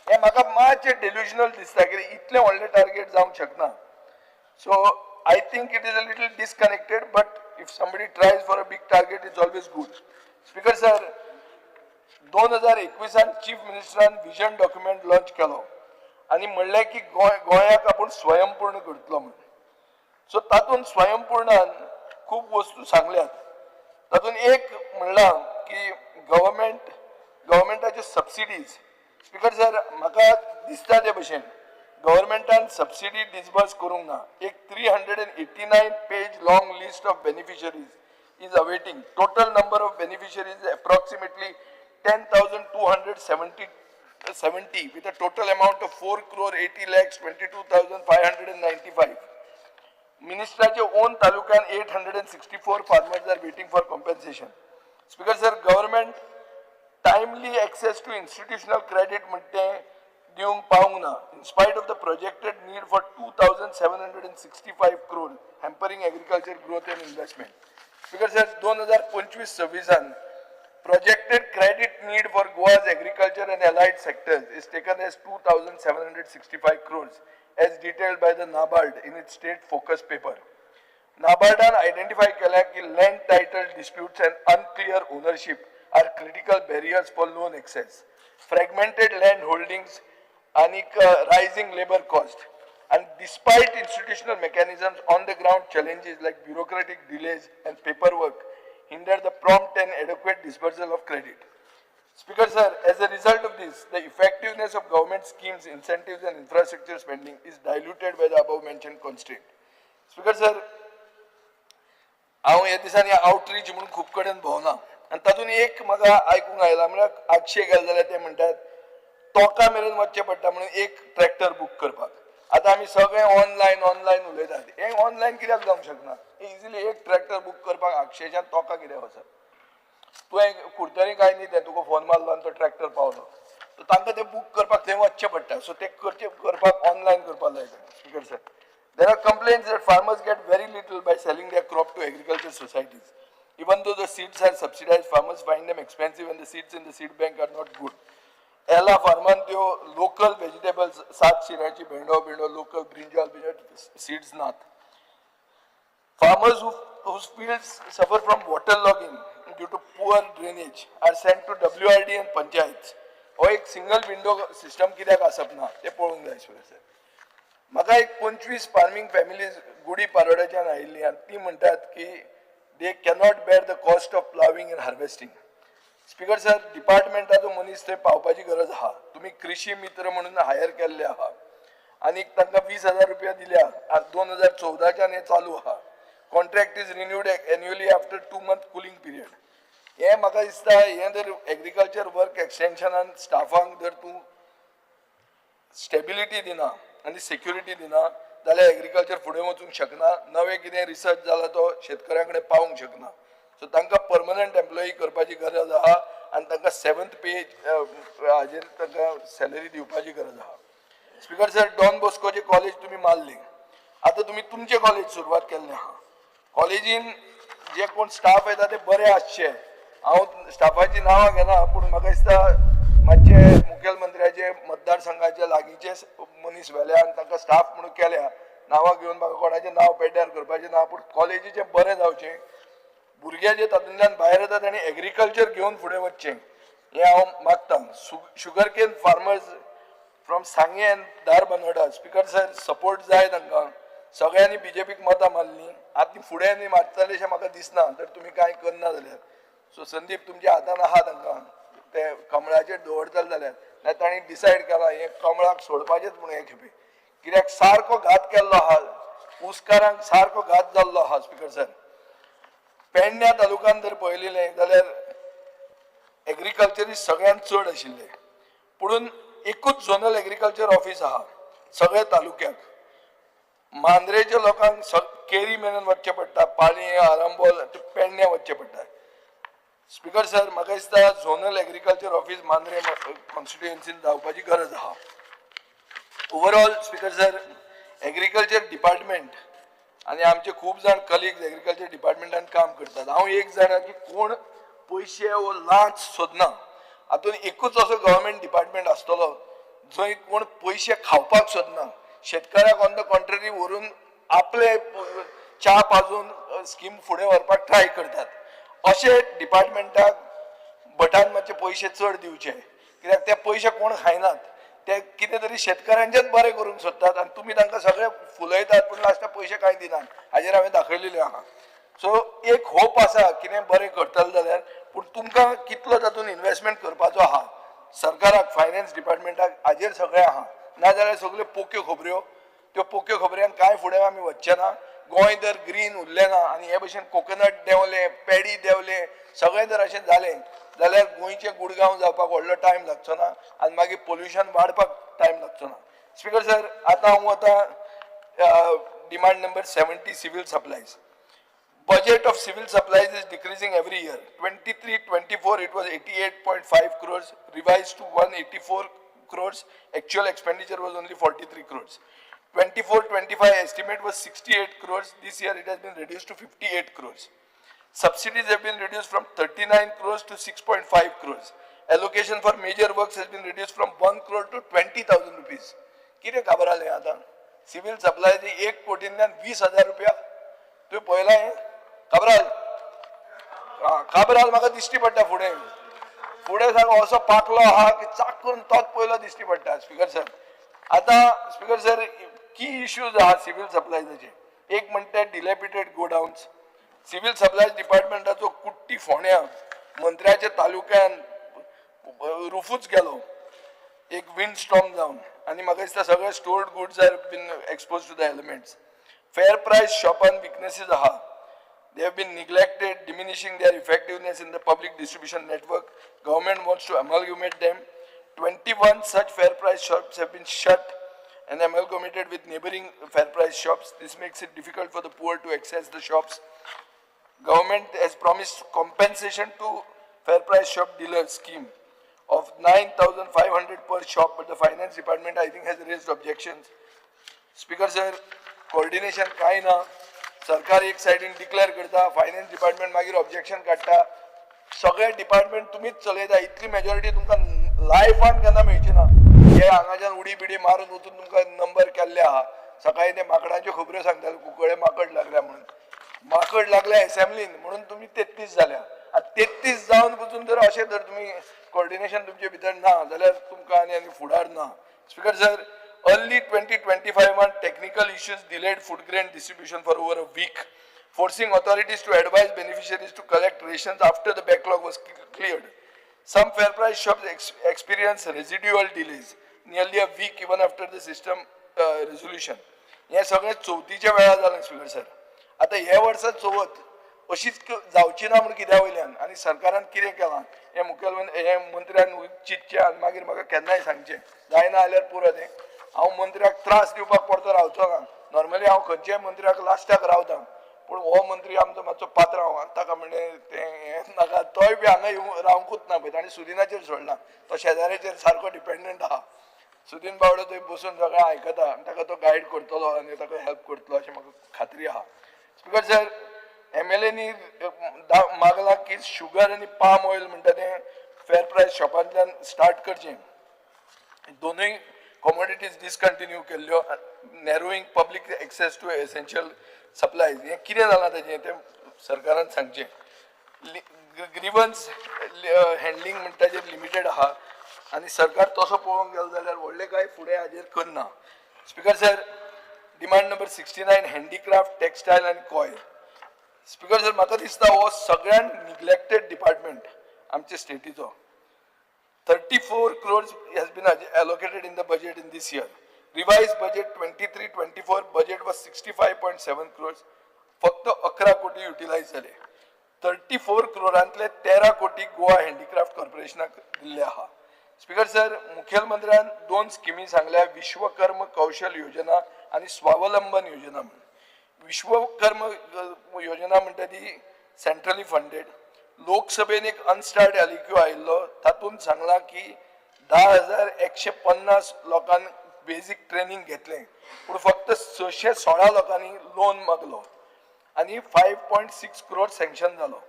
हें म्हाका मातशें डेल्युजनल दिसता कित्याक इतलें व्हडलें टार्गेट जावंक शकना. So I think it is a little disconnected, but if somebody tries for a big target, it's always good. Speaker sir, 2021 chief मिनिस्टरान vision document launch केलो आनी म्हणलें की गोंयाक आपूण स्वयंपूर्ण करतलो म्हणून. सो तातूंत स्वयंपूर्णान खूब वस्तू सांगल्यात. तातूंत एक म्हणलां की गव्हर्मेंटाच्यो सबसिडीज. स्पीकर सर, म्हाका दिसता ते भशेन गव्हर्मेंटान सबसिडी डिसबर्स करूंक ना. एक 389 page long list of beneficiaries is awaiting. Total number of beneficiaries approximately 10,270 with a total amount of 4,80,22,595. मिनिस्टराचे own तालुक्यान 864 farmers are waiting for compensation. Speaker sir, government timely access to institutional credit म्हणटे दिवंक पावूंक ना, in spite of the projected need for 2,765 crore, hampering agriculture growth and investment. Speaker sir, 2025-26 projected credit need for Goa's agriculture and allied sectors is taken as 2,765 crores as detailed by the NABARD in its state focus paper. NABARDan identify केल्या की land title disputes and unclear ownership are critical barriers for loan access. Fragmented land holdings and rising labor cost. And despite institutional mechanisms, on the ground challenges like bureaucratic delays and paperwork hinder the prompt and adequate disbursal of credit. Speaker sir, as a result of this, the effectiveness of government schemes, incentives and infrastructure spending is diluted by the above mentioned constraint. Speaker sir, हांव ह्या दिसांनी outreach म्हणून खूब कडेन भोंवना आनी तातूंत एक म्हाका आयकूंक आयलां, म्हळ्यार आगशे गेले जाल्यार ते म्हणटात तोका मेरेन वचचें पडटा म्हणून एक ट्रॅक्टर बूक करपाक. आतां आमी सगळे ऑनलायन ऑनलायन उलयतात, हें ऑनलायन कित्याक जावंक शकना? इजिली एक ट्रॅक्टर बूक करपाक आगशेच्यान तोका कित्याक वचप? तुवें कुडतरी काय न्ही तें तुका फोन मारलो आनी तो ट्रॅक्टर पावलो, सो तांकां तें बूक करपाक थंय वचचें पडटा. सो तें करचें करपाक ऑनलायन करपाक जाय. Speaker sir, there are complaints that farmers get very little by selling their crop to agriculture societies. Even though the seeds are subsidized, farmers find them expensive and the seeds in the seed bank are not good. एला फार्मान त्यो local vegetables सात शिऱ्याची भेंडो भेंडो, local brinjal बिंजॉल seeds नात. Farmers whose fields suffer from water logging due to poor drainage are sent to WRD and panchayats. हो एक single window system कित्याक आसप ना तें पळोवंक जाय स्पीकर. म्हाका एक 25 फार्मींग फॅमिलीज गुडी पारोड्याच्यान आयिल्ली आनी ती म्हणटात की they cannot bear the cost of ploughing and harvesting. Speaker sir, डिपार्टमेंटाचो मनीस थंय पावपाची गरज आहा. तुमी कृषी मित्र म्हणून हायर केल्ले आहा आनी तांकां 20,000 रुपया दिल्या. 2014च्यान हें चालू आहा. Contract is renewed annually after 2 month cooling period. हें म्हाका दिसता, हें जर एग्रीकल्चर वर्क एक्सटेन्शनान स्टाफांक जर तूं स्टेबिलिटी दिना आनी सेक्युरिटी दिना जाल्यार एग्रीकल्चर फुडें वचूंक शकना. नवें कितें रिसर्च जाला तो शेतकऱ्यां कडेन पावूंक शकना. सो तांकां परमनंट एम्प्लॉई करपाची गरज आहा आनी तांकां सेवन्थ पे हाजेर तांकां सॅलरी दिवपाची गरज आहा. स्पीकर सर, डॉन बॉस्कोचे कॉलेज तुमी मारली, आतां तुमी तुमचे कॉलेज सुरवात केल्लें आहा. कॉलेजीन जे कोण स्टाफ येता ते बरे आसचे. हांव स्टाफाचीं नांवां घेना, पूण म्हाका दिसता मातशे मुखेलमंत्र्याचे मतदारसंघाचे लागींचे मनीस व्हेल्या आनी तांकां स्टाफ म्हणून केल्या. नांवां घेवन म्हाका कोणाचें नांव पेड्ड्यार करपाचें ना, पूण कॉलेजीचें बरें जावचें, भुरगे जे तातूंतल्यान भायर येता तांणी एग्रीकल्चर घेवन फुडें वचचें हें हांव मागतां. Sugar cane farmers from Sanguem and Dharbandora, speaker sir, support जाय तांकां. सगळ्यांनी बीजेपीक मतां मारलीं, आतां फुडें आनी मारतले अशें म्हाका दिसना जर तुमी कांय करना जाल्यार. सो संदीप, तुमच्या हातान आहा तांकां ते कमळाचेर दवरतले जाल्यार. ना तांणी डिसायड केलां हें कमळाक सोडपाचेंच म्हणून हे खेपे, कित्याक सारको घात केल्लो आहा, ऊसकारांक सारको घात जाल्लो आहा. स्पीकर सर, पेडण्या तालुक्यान जर पळयलें जाल्यार एग्रीकल्चरिस्ट सगळ्यांत चड आशिल्ले, पुणून एकूच झोनल एग्रीकल्चर ऑफिस आहा सगळ्या तालुक्याक. मांद्रेच्या लोकांक केरी मेरेन वचचें पडटा, पाळी, आरंबोल, पेडण्या वचचें पडटा. स्पीकर सर, म्हाका दिसता झोनल एग्रीकल्चर ऑफिस मांद्रे कॉन्स्टिट्युएन्सीन जावपाची गरज आहा. Overall, speaker sir, agriculture department आनी आमचे खूब जाण कलिग्स एग्रीकल्चर डिपार्टमेंटान काम करतात. हांव एक जाणा की कोण पयशे वो लांच सोदना. हातून एकूच असो गव्हर्मेंट डिपार्टमेंट आसतलो जंय कोण पयशे खावपाक सोदना. शेतकाराक ऑन the contrary व्हरून आपले च्या पाजून स्कीम फुडें व्हरपाक ट्राय करतात. अशे डिपार्टमेंटाक भटान मातशे पयशे चड दिवचे, कित्याक ते पयशे कोण खायनात. ते कितें तरी शेतकऱ्यांचेच बरें करूंक सोदतात आनी तुमी तांकां सगळे फुलयतात, पूण लास्टाक पयशे कांय दिनात. हाजेर हांवें दाखयलेलें आहा. सो एक होप आसा कितें बरें करतले जाल्यार, पूण तुमकां कितलो तातूंत इन्वेस्टमेंट करपाचो आहा सरकाराक, फायनान्स डिपार्टमेंटाक, हाजेर सगळें आहा. नाजाल्यार सगल्यो पोक्यो खबऱ्यो. त्यो पोक्यो खबऱ्यान कांय फुडें आमी वचचे ना. गोंय जर ग्रीन उरलें ना आनी हे भशेन कोकोनट देंवले, पेडी देंवले, सगळें जर अशें जालें जाल्यार गोंयचें गुडगांव जावपाक व्हडलो टायम लागचो ना आनी मागीर पोल्युशन वाडपाक टायम लागचो ना. स्पीकर सर, आतां हांव वता demand number 70, civil supplies. Budget of civil supplies is decreasing every year. 23-24, it was 88.5 crores, revised to 184 crores. Actual expenditure was only 43 crores. 24-25 estimate was 68 crores. This year it has been reduced to 58 crores. Subsidies have been reduced from 39 crores to 6.5 crores. Allocation for major works has been reduced from 1 crore to 20,000 rupees. कितें खबर आलें आतां civil supplies 1 कोटींतल्यान 20,000 रुपया? तुवें पळयलां हें? काब्राल, काब्राल म्हाका दिश्टी पडटा. फुडें फुडें सारको असो पाकलो आहा की चाक करून तोच पयलो दिश्टी पडटा. स्पीकर सर, आतां स्पीकर सर, की इश्यूज आहा सिव्हिल सप्लायजाचे. एक म्हणटा डिलेपिटेड गोडाउन्स. सिव्हिल सप्लायज डिपार्टमेंटाचो कुट्टी फोंड्या मंत्र्याच्या तालुक्यान रुफूच गेलो एक विंड स्टॉर्म जावन आनी म्हाका दिसता सगळे stored goods are been exposed to the elements. Fair price शॉपान विकनेसीस आहा. They have been neglected, diminishing their effectiveness in the public distribution network. Government wants to amalgamate them. 21 such fair price shops have been shut and amalgamated with neighboring fair price shops. This makes it difficult for the poor to access the shops. Government has promised compensation to fair price shop dealers scheme of 9,500 per shop, but the finance department, I think, has raised objections. Speaker sir, coordination कांय ना. सरकार एक सायडीन declare करता, finance department मागीर objection काडटा. सगळे department तुमीच चलयता. इतली मेजॉरिटी तुमकां लायफान केन्ना मेळची ना. हे हांगाच्यान उडी बिडी मारून वचून तुमकां नंबर केल्ले आहा. सकाळी ते माकडांच्यो खबऱ्यो सांगताले, कुंकळे माकड लागल्या म्हणून. माकड लागल्या एसेंब्लीन म्हणून तुमी 33 जाल्या. आनी 33 जावन पसून जर अशें जर तुमी कोऑर्डिनेशन तुमचे भितर ना जाल्यार तुमकां आनी आनी फुडार ना. Speaker sir, early 2025 technical issues delayed food grain distribution for over a week, forcing authorities to advise beneficiaries to collect rations after the backlog was cleared. Some fair price shops experienced residual delays, nearly a week even after the system resolution. हें सगळें चवथीच्या वेळार जालें speaker sir. आतां हे वर्सा चवथ अशीच जावची ना म्हूण कित्या वयल्यान आनी सरकारान कितें केलां हें मुखेलमंत्री हें मंत्र्यान चिंतचें आनी मागीर म्हाका केन्नाय सांगचें. जायना जाल्यार पुरो तें. हांव मंत्र्याक त्रास दिवपाक परतो रावचो ना. नॉर्मली हांव खंयच्याय मंत्र्याक लास्टाक रावता, पूण हो मंत्री आमचो मातसो पात्रांव आनी ताका म्हणलें तें हें नाका, तोय बी हांगा येवंक रावंकूच ना पळय, ताणें सुदिनाचेर सोडला. तो शेजाऱ्याचेर सारको डिपेंडंट आहा. सुदीन बावडो थंय बसून सगळें आयकता आनी ताका तो गायड करतलो आनी ताका हेल्प करतलो अशें म्हाका खात्री आहा. स्पिकर सर, एमएलएनी मागलां की शुगर आनी पाम ऑयल म्हणटा तें फेर प्रायस शॉपांतल्यान स्टार्ट करचें. दोनूय कॉमोडिटीज डिसकंटिन्यू केल्ल्यो, narrowing public access to essential supplies. हें कितें जालां ताजें तें सरकारान सांगचें. ग्रिवन्स हँडलिंग म्हणटा तेजेर लिमिटेड आहा आनी सरकार तसो पळोवंक गेलो जाल्यार व्हडलें कांय फुडें हाजेर करना. Speaker sir, demand number 69, handicraft, textile आनी कॉयर. स्पिकर सर, म्हाका दिसता हो सगळ्यान निग्लेक्टेड डिपार्टमेंट आमच्या स्टेटीचो. 34 crores has been allocated in the budget in this year. Revised budget 23-24 budget was 65.7 crores. फक्त 11 कोटी युटिलायज जाले. 34 क्रोरांतले 13 कोटी गोवा हँडीक्राफ्ट कॉर्पोरेशनाक दिल्ले आहा. स्पिकर सर, मुखेलमंत्र्यान 2 स्किमी सांगल्या, विश्वकर्म कौशल योजना आनी स्वावलंबन योजना म्हणून. विश्वकर्म योजना म्हणटा ती सेंट्रली फंडेड. लोकसभेन एक अनस्टार्ड एलएक्यू आयिल्लो, तातूंत सांगलां की 10,150 लोकांक बेजीक ट्रेनींग घेतलें, पूण फक्त 616 लोकांनी लोन मागलो आनी 5.6 क्रोड सँक्शन जालो.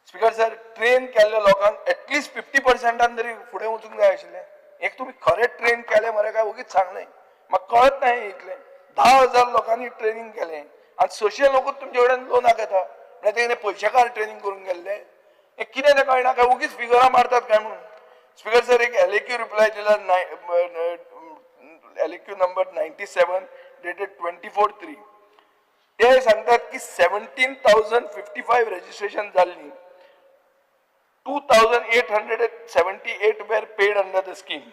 स्पिकर सर, ट्रेन केल्ल्या लोकांक एटलिस्ट 50% तरी फुडें वचूंक जाय आशिल्लें. एक तुमी खरें ट्रेन केलें मरे काय ओगीच सांगलें, म्हाका कळत ना इतलें. 10,000 लोकांनी ट्रेनींग केलें आनी 600 लोकूच तुमचे कडेन लोनाक येता, म्हळ्यार ते कितें पयशेकार ट्रेनींग करूंक गेल्ले? हें कितें तें कळना काय ओगीच फिगरां मारतात काय म्हणून. स्पिकर सर, एक एलएक्यू रिप्लाय दिला, एलएक्यू नंबर 97 डेटेड 24/3. ते सांगतात की 17,055 रजिस्ट्रेशन जाल्लीं, 2,878 were paid under the scheme.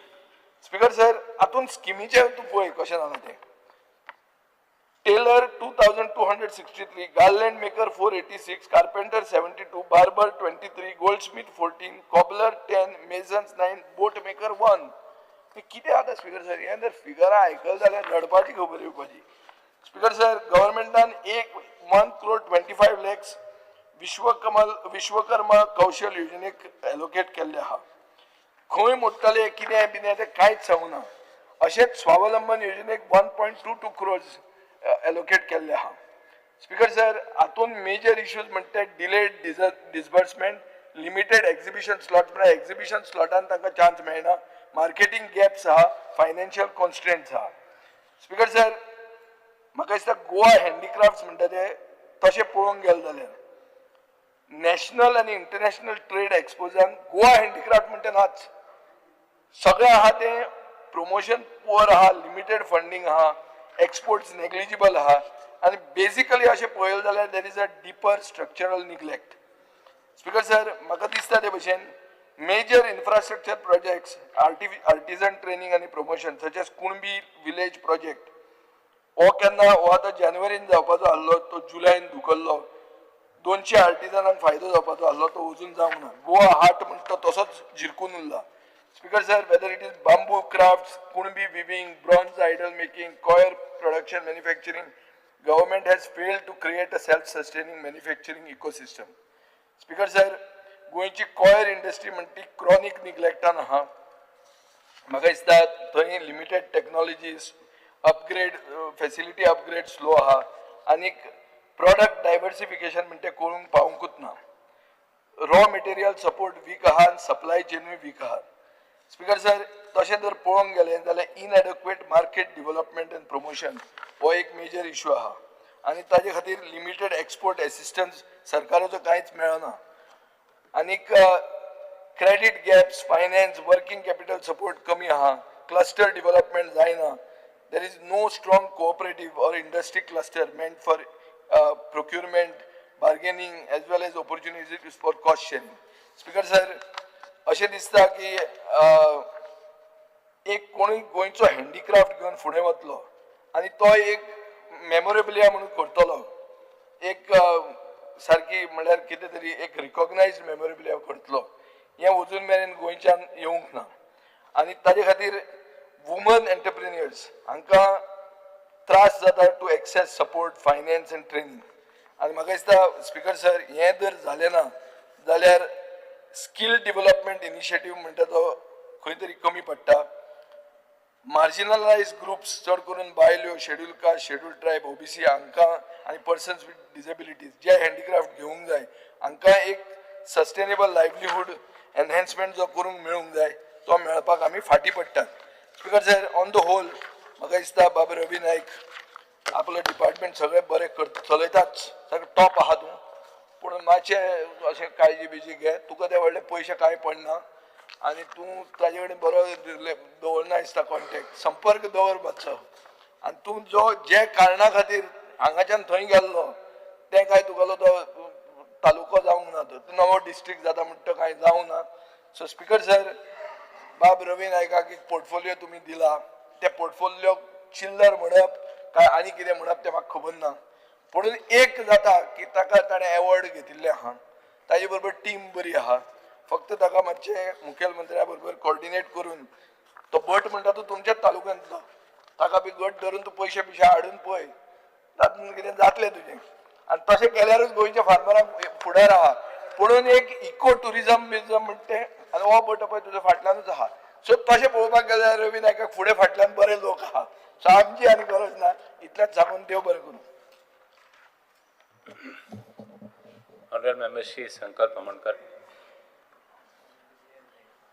Speaker sir, हातून स्किमीचें तूं पळय कशें जालां तें. Tailor 2,263, garland maker 486, carpenter 72, barber 23, goldsmith 14, cobbler 10, masons 9, boat maker 1. कितें जाता स्पिकर सर, हें जर फिगरां आयकल जाल्यार रडपाची खबर येवपाची. स्पिकर सर, गव्हर्मेंटान 1 crore 25 lakhs Vishwakarma कौशल योजनेक एलोकेट केल्ले आहा. खंय मोडटले कितें बितें तें कांयच सांगूना. अशेंच स्वावलंबन योजनेक 1.22 क्रोर्स एलोकेट केल्ले आहा. स्पिकर सर, हातून मेजर इश्यूज म्हणटा delayed disbursement, limited exhibition slot, म्हळ्यार एक्झिबिशन स्लॉटान तांकां चान्स मेळना, मार्केटींग गॅप्स आहा, फायनान्शियल कॉन्स्ट्रेंट्स आहा. स्पिकर सर, म्हाका दिसता गोवा हँडीक्राफ्ट्स म्हणटा ते तशें पळोवंक गेले जाल्यार नॅशनल आनी इंटरनॅशनल ट्रेड एक्सपोजान गोवा हँडीक्राफ्ट म्हणटा नाच. सगळें आहा तें प्रमोशन पुअर आहा, लिमिटेड फंडींग आहा, एक्सपोर्ट्स नेग्लिजिबल आहा आनी बेजिकली अशें पळयलें जाल्यार there is a deeper structural neglect. Speaker sir, म्हाका दिसता ते भशेन major infrastructure projects, artisan training आनी promotion such as Kunbi village project, हो केन्ना, हो आतां जानेवारीन जावपाचो आहलो, तो जुलयान धुकल्लो. 200 आर्टिजनांक फायदो जावपाचो आहलो, तो अजून जावंक ना. गोवा हाट म्हणटा तसोच झिरकून उरला. Speaker sir, whether it is bamboo crafts, Kunbi weaving, bronze idol making, coir production, manufacturing, government has failed to create a self sustaining manufacturing ecosystem. Speaker sir, गोंयची कॉयर इंडस्ट्री म्हणटी क्रॉनीक निग्लेक्टान आहा. म्हाका दिसता थंय limited technologies upgrade, facility upgrade slow आहा आनीक product diversification म्हणटे करूंक पावंकूच ना. Raw material support week आहा आनी सप्लाय चेनूय वीक आहा. स्पीकर सर, तशें जर पळोवंक गेलें जाल्यार inadequate market development and promotion हो एक मेजर इशू आहा आनी ताजे खातीर लिमिटेड एक्सपोर्ट एसिस्टन्स सरकाराचो कांयच मेळना. आनीक credit gaps, finance, working capital support कमी आहा, क्लस्टर डिवलपमेंट जायना. There is no strong cooperative or industry cluster meant for procurement, bargaining as well as opportunities for cost sharing. Speaker sir, अशें दिसता की एक कोणूय गोंयचो हँडीक्राफ्ट घेवन फुडें वतलो आनी तो एक मेमोरेबलिया म्हणून करतलो, एक सारकी म्हणल्यार कितें तरी एक रिकॉग्नायज्ड मेमोरेबिलिया करतलो, हें अजून मेरेन गोंयच्यान येवंक ना. आनी ताजे खातीर वुमन एंटरप्रिन्युअर्स हांकां त्रास जाता to access support, finance and training. आनी म्हाका दिसता स्पीकर सर, हें जर जालें ना जाल्यार स्कील डिवलपमेंट इनिशिएटीव म्हणटा तो खंय तरी कमी पडटा. मार्जिनलायज ग्रुप्स, चड करून बायल्यो, schedule caste, schedule tribe, OBC हांकां आनी persons with disabilities J handicraft घेवंक जाय हांकां एक सस्टेनेबल लायवलीहूड एनहेन्समेंट जो करूंक मेळूंक जाय तो मेळपाक आमी फाटीं पडटात. Speaker sir, on the whole म्हाका दिसता बाब रवी नायक आपलो डिपार्टमेंट सगळें बरें कर चलयताच, सगळें टॉप आहा तूं, पूण मातशें अशें काळजी बिजी घे. तुका ते व्हडले पयशे कांय पडना आनी तूं ताजे कडेन बरो दवरना दिसता कॉन्टेक्ट, संपर्क दवर मातसो. आनी तूं जो जे कारणा खातीर हांगाच्यान थंय गेल्लो तें कांय तुगेलो तो तालुको जावंक ना, तो नवो डिस्ट्रिक्ट जाता म्हणटा तो कांय जावंक ना. सो स्पीकर सर, बाब रवी नायकाक एक पोर्टफोलियो तुमी दिला, ते पोर्टफोलियो चिल्लर म्हणप काय आनी कितें म्हणप तें म्हाका खबर ना, पूण एक जाता की ताका ताणें एवॉर्ड घेतिल्लें आहा, ताजे बरोबर टीम बरी आहा, फक्त ताका मातशें मुखेलमंत्र्या बरोबर कॉर्डिनेट करून तो भट म्हणटा तो तुमच्याच तालुक्यांतलो, ताका बी घट धरून तूं पयशे बिशे हाडून पळय, तातूंत कितें जातलें तुजें. आनी तशें केल्यारूच गोंयच्या फार्मरांक फुडार आहा. पुणून एक इको ट्युरिजम बिजम म्हणटा तें आनी हो भट पळय तुज्या फाटल्यानूच आहा. सो तशें पळोवपाक गेल्यार रवी नायकाक फुडें फाटल्यान बरे लोक आहा. सो आमची आनी गरज ना. इतलेंच सांगून देव बरें करूं. Honorable Member Shri Sankalp Amonkar.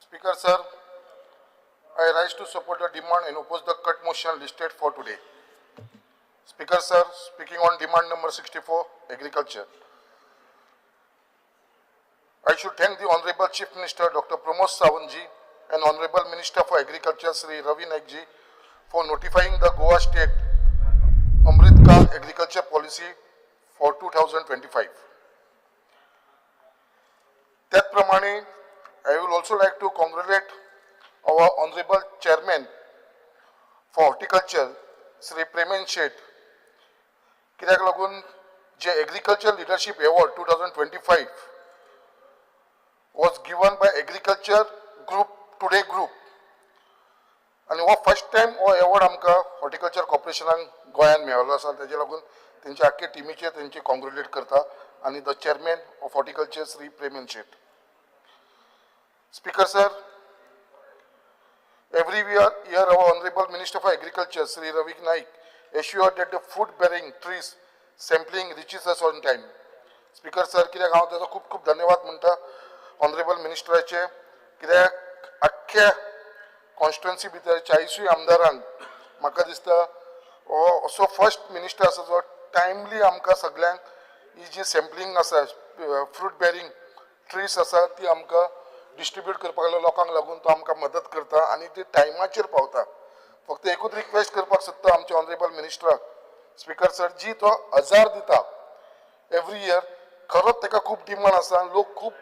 Speaker sir, I rise to support the demand and oppose the cut motion listed for today. Speaker sir, speaking on demand number 64, agriculture. I should thank the Honorable Chief Minister Dr. Pramod Sawant ji and Honorable Minister for Agriculture Shri Ravi Naik ji for notifying the Goa State Amrit Kaal Agriculture Policy for 2025. त्याचप्रमाणे I will also like to congratulate our Honorable Chairman for Horticulture Shri Premen Shet, कित्याक लागून जे Agriculture Leadership Award 2025 was given by Agriculture Group Today Group आनी हो first time हो award आमकां horticulture कॉर्पोरेशनाक गोंयान मेळिल्लो आसा. तेजे लागून तेंच्या आख्खे टिमीचेर तेंचे कॉंग्रेट्युलेट करता आनी the Chairman of Horticulture Shri Premen Shet. Speaker sir, every year our Honorable Minister for Agriculture, Sri Ravi Naik, assured that the fruit-bearing trees sampling reaches us on time. Speaker sir, कित्याक हांव ताजो खूब खूब धन्यवाद म्हणटा honourable मिनिस्टराचे, कित्याक आख्ख्या constituency भितर 40ूय आमदारांक म्हाका दिसता हो असो फर्स्ट मिनिस्टर आसा जो टायमली आमकां सगल्यांक ही जी सॅम्पलींग आसा, फ्रूट बेरींग ट्रीज आसा, ती आमकां डिस्ट्रीब्यूट करपाक लागलो. लोकांक लागून तो आमकां मदत करता आनी ती टायमाचेर पावता. फक्त एकूच रिक्वेस्ट करपाक सोदता आमच्या ऑनरेबल मिनिस्टराक, स्पीकर सर, जी तो 1000 दिता एवरी इयर, खरोच ताका खूब डिमांड आसा आनी लोक खूब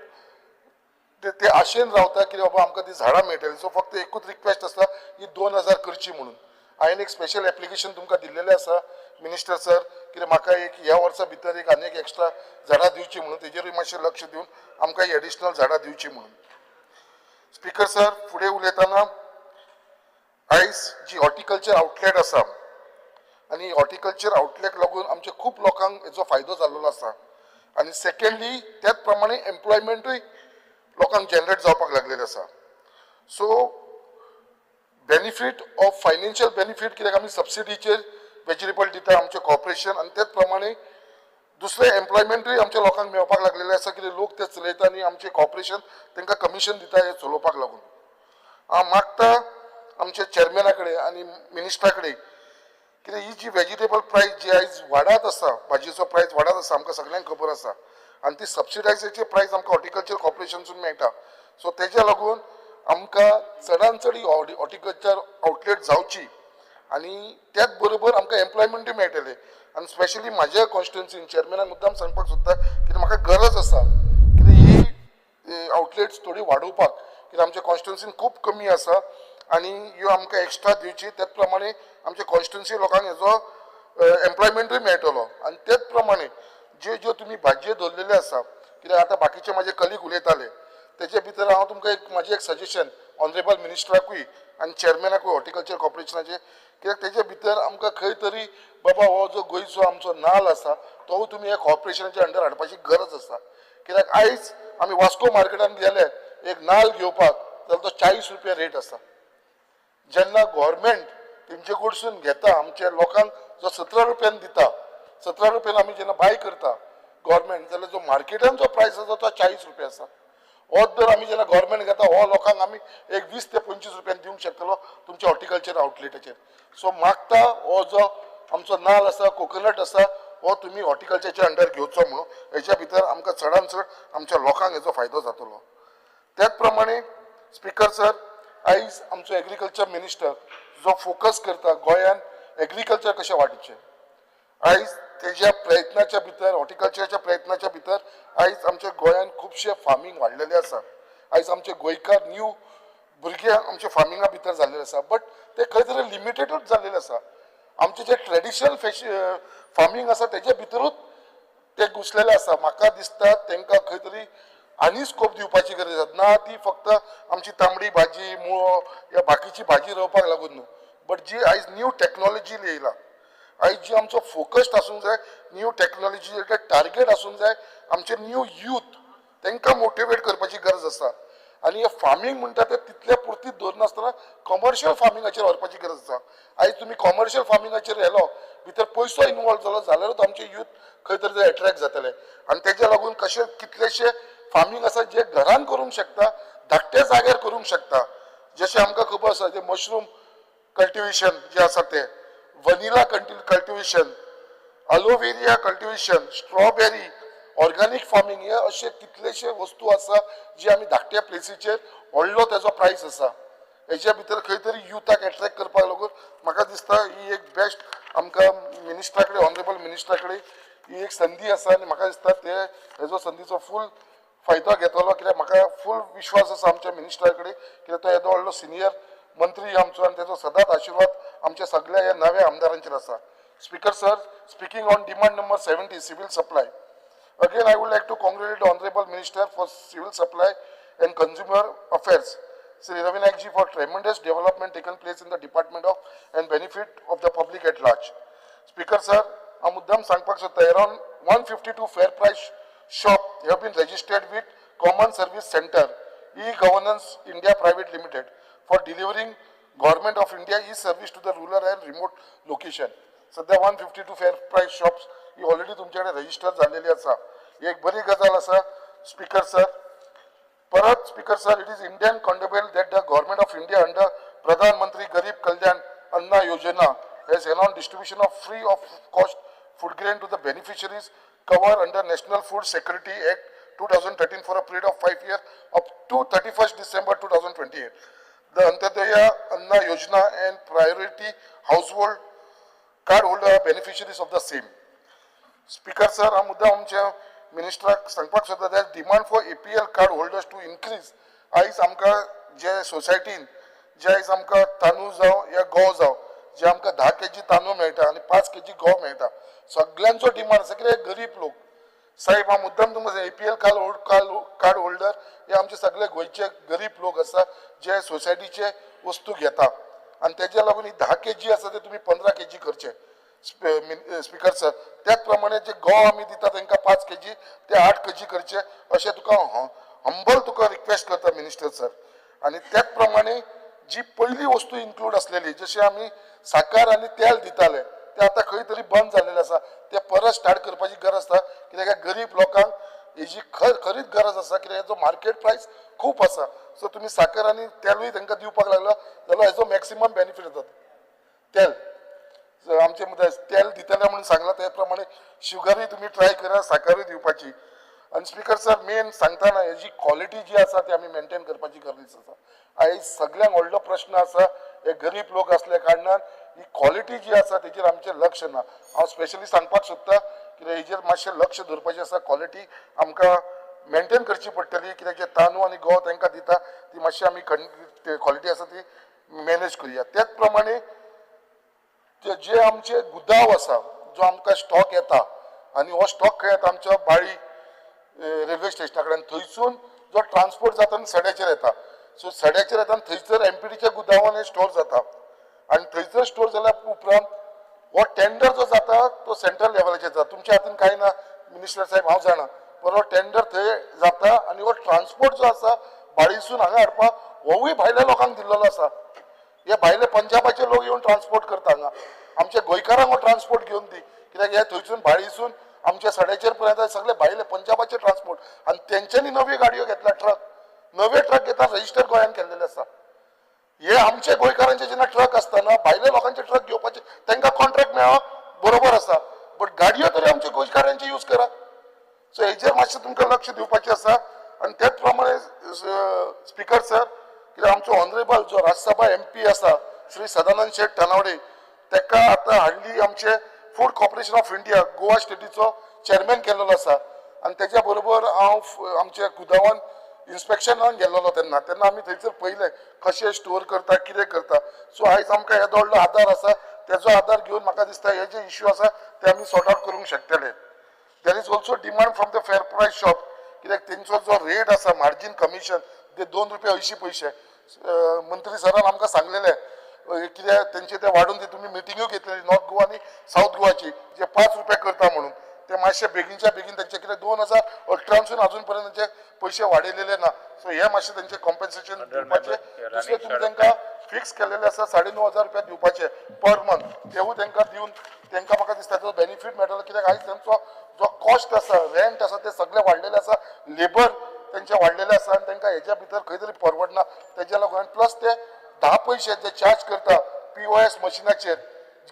ते आशेन रावता की बाबा आमकां ती झाडां मेळटली. सो फक्त एकूच रिक्वेस्ट आसा, ही 2000 करची म्हणून. हांवें एक स्पेशल एप्लिकेशन तुमकां दिल्लेलें आसा मिनिस्टर सर, कित्याक म्हाका एक ह्या वर्सा भितर एक आनी एक एक्स्ट्रा झाडां दिवची म्हणून. तेजेरूय मातशें लक्ष दिवन आमकां ही एडिशनल झाडां दिवची म्हणून. स्पीकर सर, फुडें उलयतना आयज जी हॉर्टिकल्चर आउटलेट आसा आनी हॉर्टिकल्चर आउटलेट लागून आमच्या खूब लोकांक हेचो फायदो जाल्लो आसा आनी सेकंडली त्याच प्रमाणे एम्प्लॉयमेंटूय लोकांक जनरेट जावपाक लागलेलें आसा. So benefit of financial benefit, कित्याक आमी सबसिडीचेर वेजिटेबल दिता आमचें कॉर्पोरेशन आनी त्याच प्रमाणे दुसरें एम्प्लॉयमेंटूय आमच्या लोकांक मेळपाक लागलेलें आसा, कित्याक लोक ते चलयता आनी आमचें कॉर्पोरेशन तांकां कमिशन दिता हें चलोवपाक लागून. हांव मागता आमच्या चेअरमॅना कडेन आनी मिनिस्टरा कडेन, कित्याक ही जी वेजिटेबल प्रायस जी आयज वाडत आसा, भाजयेचो प्रायस वाडत आसा, आमकां सगल्यांक खबर आसा, आनी ती सबसिडायजाची प्रायस आमकां हॉर्टिकल्चर कॉर्पोरेशनसून मेळटा. सो तेज्या लागून आमकां चडान चड ही हॉर्टिकल्चर आउटलेट जावची आनी त्याच बरोबर आमकां एम्प्लॉयमेंटूय मेळटलें. आनी स्पेशली म्हाज्या कॉन्स्टिट्युन्सीन चेअरमॅनाक मुद्दाम सांगपाक सोदता, कित्याक म्हाका गरज आसा कित्याक ही आउटलेट्स थोडी वाडोवपाक, कित्याक आमच्या कॉन्स्टिट्युन्सीन खूब कमी आसा आनी ह्यो आमकां एक्स्ट्रा दिवची. त्याच प्रमाणे आमच्या कॉन्स्टिट्युन्सी लोकांक हेजो एम्प्लॉयमेंटूय मेळटलो. आनी त्याच प्रमाणे ज्यो ज्यो तुमी भाजयो दवरलेल्यो आसा, कित्याक आतां बाकीचे म्हाजे कलीग उलयताले, तेजे भितर हांव तुमकां एक म्हाजें एक सजेशन ऑनरेबल मिनिस्टराकूय आनी चेअरमॅनाकूय हॉर्टिकल्चर कॉर्पोरेशनाचे, कित्याक तेजे भितर आमकां खंय तरी बाबा हो जो गोंयचो आमचो नाल आसा तो तुमी ह्या कॉर्पोरेशनाच्या अंडर हाडपाची गरज आसा. कित्याक आयज आमी वास्को मार्केटान गेले एक नाल घेवपाक जाल्यार तो 40 रुपया रेट आसा. जेन्ना गोवोरमेंट तेंचे कडसून घेता, आमच्या लोकांक जो 17 रुपयान दिता, 17 रुपयान आमी जेन्ना बाय करता गोवोरमेंट, जाल्यार जो मार्केटान जो प्रायस आसा तो 40 रुपया आसा. होच जर आमी जेन्ना गोवोरमेंट घेता, हो लोकांक आमी एक 20 ते 25 रुपयान दिवंक शकतलो तुमच्या हॉर्टिकल्चर आउटलेटाचेर. सो मागता हो जो आमचो नाल आसा, कोकोनट आसा, हो तुमी हॉर्टिकल्चरच्या अंडर घेवचो म्हणून, हेच्या भितर आमकां चडान चड आमच्या लोकांक हेचो फायदो जातलो. त्याच प्रमाणे स्पिकर सर, आयज आमचो एग्रीकल्चर मिनिस्टर जो फोकस करता गोंयान एग्रीकल्चर कशें वाडचें, आयज तेज्या प्रयत्नाच्या भितर, हॉर्टिकल्चराच्या प्रयत्नाच्या भितर आयज आमच्या गोंयान खुबशें फार्मींग वाडलेलें आसा. आयज आमचे गोंयकार न्यू भुरगे आमच्या फार्मिंगा भितर जाल्ले आसा, बट ते खंय तरी लिमिटेडूच जाल्लेले आसा. आमचे जे ट्रेडिशनल फार्मींग आसा तेजे भितरूच ते घुसलेले आसा. म्हाका दिसता तांकां खंय तरी आनी स्कोप दिवपाची गरज आसा. ना ती फक्त आमची तांबडी भाजी, मुळो या बाकीची भाजी रोवपाक लागून न्हू, बट जी आयज न्यू टॅक्नोलॉजी येयला, आयज जी आमचो फोकस्ड आसूंक जाय न्यू टॅक्नोलॉजी टार्गेट आसूंक जाय, आमचे न्यू यूथ तांकां मोटिवेट करपाची गरज आसा. आनी हे फार्मींग म्हणटा ते तितले पुरतीच दवरनासतना कॉमर्शियल फार्मिंगाचेर व्हरपाची गरज आसा. आयज तुमी कॉमर्शियल फार्मिंगाचेर व्हेलो, भितर पयसो इनवॉल्व जालो जाल्यारूच आमचे यूथ खंय तरी ते एट्रेक्ट जातले. आनी तेज्या लागून कशें कितलेशे फार्मींग आसा जे घरान करूंक शकता, धाकट्या जाग्यार करूंक शकता. जशें आमकां खबर आसा जे मशरूम कल्टिवेशन जे आसा ते, vanilla cultivation, aloe vera cultivation, strawberry, organic farming, हे अशे कितलेशे वस्तू आसा जे आमी धाकट्या प्लेसीचेर व्हडलो तेजो प्रायस आसा. हेज्या भितर खंय तरी युथाक एट्रेक्ट करपाक लागून म्हाका दिसता ही एक बेस्ट आमकां मिनिस्टरा कडेन, ऑनरेबल मिनिस्टरा कडेन ही एक संदी आसा. आनी म्हाका दिसता ते हेजो संदीचो फूल फायदो घेतलो, कित्याक म्हाका फूल विश्वास आसा आमच्या मिनिस्टरा कडेन, कित्याक तो येदो व्हडलो सिनियर मंत्री आमचो आनी तेजो सदांच आशिर्वाद आमच्या सगळ्या ह्या नव्या आमदारांचेर आसा. Speaker sir, speaking on demand number 70, civil supply. Again, I would like to congratulate the Honorable Minister for Civil Supply and Consumer Affairs, Sri Ravi Naik ji, for tremendous development taken place in the department of and benefit of the public at large. Speaker sir, हांव मुद्दाम सांगपाक सोदता, around 152 fair price shop have been registered with Common Service Center, E-Governance India Private Limited, for delivering Government of India e-service to the rural and remote location. सध्या 152 fair price shops ही already तुमच्याकडे register झालेली आसा. ही एक बरी गजाल आसा speaker sir. परत speaker sir, it is Indian commendable that the Government of India under Pradhan Mantri Garib Kalyan Anna Yojana has announced distribution of free of cost food grain to the beneficiaries covered under National Food Security Act 2013 for a period of 5 years up to 31st December 2028. The Antyodaya Anna Yojana and priority household card holder are beneficiaries of the same. Speaker sir, हांव मुद्दाम आमच्या मिनिस्टराक सांगपाक सोदता that demand for APL card holders to increase. आयज आमकां जे सोसायटीन जे आयज आमकां तांदूळ जावं या गंव जावं, जे आमकां 10 केजी तांदूळ मेळटा आनी 5 केजी गंव मेळटा, सगळ्यांचो डिमांड आसा, कित्याक गरीब लोक. साहेब, हांव मुद्दाम तुमकां APL card holder हे आमचे सगळे गोंयचे गरीब लोक आसा जे सोसायटीचे वस्तू घेता आनी तेज्या लागून ही 10 केजी आसा ते तुमी 15 केजी करचे स्पीकर सर. त्याच प्रमाणे जे गंव आमी दिता तांकां 5 केजी ते 8 केजी करचे, अशें तुका हंबल तुका रिक्वेस्ट करता मिनिस्टर सर. आनी त्याच प्रमाणे जी पयली वस्तू इन्क्लूड आसलेली, जशें आमी साकर आनी तेल दिताले, ते आतां खंय तरी बंद जाल्लेलें आसा, ते परत स्टार्ट करपाची गरज आसा, कित्याक गरीब लोकांक हेजी खरीच गरज आसा, कित्याक हेजो मार्केट प्रायस खूब आसा. सो तुमी साकर आनी तेलूय तांकां दिवपाक लागला जाल्यार हेजो मॅक्सिमम बेनिफीट जाता. तेल आमचे मदें तेल दितले म्हणून सांगलां, ते प्रमाणे शुगरूय तुमी ट्राय करा साकरूय दिवपाची. आनी स्पीकर सर, मेन सांगतना हेजी क्वॉलिटी जी आसा ती आमी मेनटेन करपाची गरज आसा. आयज सगळ्यांक व्हडलो प्रश्न आसा, हे गरीब लोक आसल्या कारणान ही क्वॉलिटी जी आसा तेजेर आमचें लक्ष ना. हांव स्पेशली सांगपाक सोदता कित्याक हेजेर मातशें लक्ष दवरपाचें आसा. क्वॉलिटी आमकां मेनटेन करची पडटली, कित्याक जे तांदूळ आनी गंव तांकां दिता ती मातशी आमी क्वॉलिटी आसा ती मॅनेज करुया. त्याच प्रमाणे जे आमचे गुदांव आसा, जो आमकां स्टॉक येता आनी हो स्टॉक खंय येता, आमच्या बाळी रेल्वे स्टेशना कडेन, थंयसून जो ट्रान्सपोर्ट जाता आनी सड्याचेर येता. सो सड्याचेर येता आनी थंयसर एमपीडीच्या गुदांवान स्टोर जाता आनी थंयसर स्टोर जाल्या उपरांत हो टेंडर जो जाता तो सेंट्रल लेवलाचेर जाता. तुमच्या हातीन कांय ना मिनिस्टर साहेब, हांव जाणा, पण हो टेंडर थंय जाता आनी हो ट्रान्सपोर्ट जो आसा बाळीसून हांगा हाडपाक होवूय भायल्या लोकांक दिल्लो आसा. हे भायले पंजाबाचे लोक येवन ट्रान्सपोर्ट करता हांगा. आमच्या गोंयकारांक हो ट्रान्सपोर्ट घेवन दी, कित्याक हे थंयसून बाळीसून आमच्या सड्याचेर पर्यंत सगळे भायले पंजाबाचे ट्रान्सपोर्ट आनी तेंच्यांनी नव्यो गाडयो घेतल्या, ट्रक नवे ट्रक घेतला, रजिस्टर गोंयान केल्लेले आसा. हे आमचे गोंयकारांचे जेन्ना ट्रक आसतना भायले लोकांचे ट्रक घेवपाचे तांकां कॉन्ट्रॅक्ट मेळप बरोबर आसा, बट गाडयो तरी आमचे गोंयकारांचे यूज करा. सो हेजेर मातशें तुमकां लक्ष दिवपाचें आसा. आनी त्याच प्रमाणे स्पीकर सर, कित्याक आमचो ऑनरेबल जो राज्यसभा एमपी आसा श्री सदानंद शेट तानावडे, ताका आतां हाडली आमचे food corporation of India Goa स्टेटीचो chairman केल्लो आसा. आनी तेज्या बरोबर हांव आमच्या गुदांवान इन्स्पेक्शनाक गेल्लो तेन्ना तेन्ना आमी थंयसर पळयलें कशें स्टोर करता, कितें करता. सो आयज आमकां येदो व्हडलो आदार आसा, तेजो आदार घेवन म्हाका दिसता हे जे इश्यू आसा ते आमी सॉर्ट आवट करूंक शकतले. There is also demand from the fair price shop, कित्याक तेंचो जो रेट आसा मार्जीन कमिशन ते 2 रुपया 80 पयशे. मंत्री सरान आमकां सांगलेलें कित्याक तेंचे ते वाडून ते तुमी मिटिंग्यो घेतलेली नॉर्थ गोवा आनी सावथ गोवाची, जे 5 रुपया करता म्हणून, ते मातशे बेगीनच्या बेगीन तेंचे, कित्याक 2018सून अजून पर्यंत तेंचे पयशे वाडयलेले ना. सो हे मातशे तेंचे कॉम्पेन्सेशन दिवपाचे. दुसरें तुमी तांकां फिक्स केलेले आसा 9500 रुपया दिवपाचे पर मंथ, तेवूय तांकां दिवन तांकां म्हाका दिसता तेजो बेनिफीट मेळटलो. कित्याक आयज तेंचो जो कॉस्ट आसा, रेंट आसा, ते सगळे वाडलेले आसा, लेबर तेंचे वाडलेले आसा आनी तांकां हेज्या भितर खंय तरी परवडना तेज्या लागून. प्लस ते 10 पयशे जे चार्ज करता पीओएस मशिनाचेर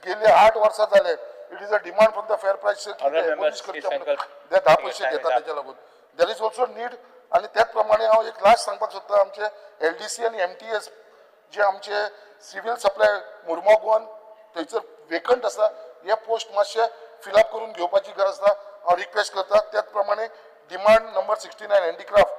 गेले 8 वर्सां जाले. It is a demand from the fair price ते 10 पयशे घेता, तेज्या लागून there is also need. आनी त्याच प्रमाणे हांव एक लास्ट सांगपाक सोदता, आमचे एलडीसी आनी एमटीएस जे आमचे सिवील सप्लाय मुर्मो गोवान थंयसर वेकंट आसा, हे पोस्ट मातशे फिलअप करून घेवपाची गरज आसा, हांव रिक्वेस्ट करता. त्याच प्रमाणे demand number 69 handicraft,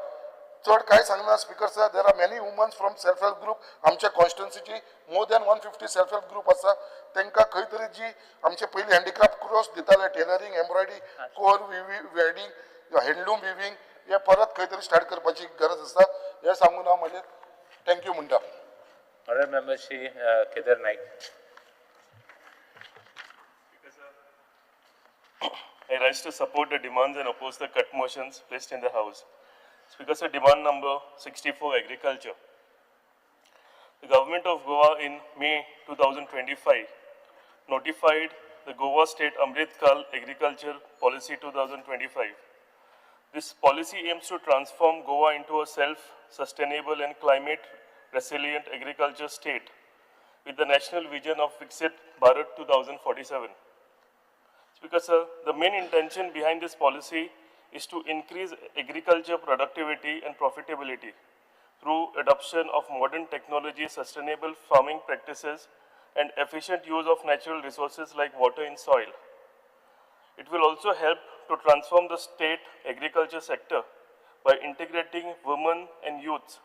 चड कांय सांगना speaker sir. There are many womens from self help group, आमच्या कॉन्स्टिट्युन्सीची more than 150 self help group आसा. तांकां खंय तरी जी आमचे पयलीं हँडीक्राफ्ट कोर्स दिताले, tailoring, embroidery, core weaving, handloom weaving, हे परत खंय तरी स्टार्ट करपाची गरज आसा. हें सांगून हांव म्हजें thank you म्हणटा. Honorable Member Shri Kedar Naik. I rise to support the demands and oppose the cut motions placed in the House. Speaker sir, demand number 64, agriculture. The government of Goa in May 2025 notified the Goa State Amrit Kal Agriculture Policy 2025. This policy aims to transform Goa into a self-sustainable and climate resilient agriculture state with the national vision of Viksit Bharat 2047. Speaker sir, the main intention behind this policy is to increase agriculture productivity and profitability through adoption of modern technology, sustainable farming practices, and efficient use of natural resources like water and soil. It will also help to transform the state agriculture sector by integrating women and youths,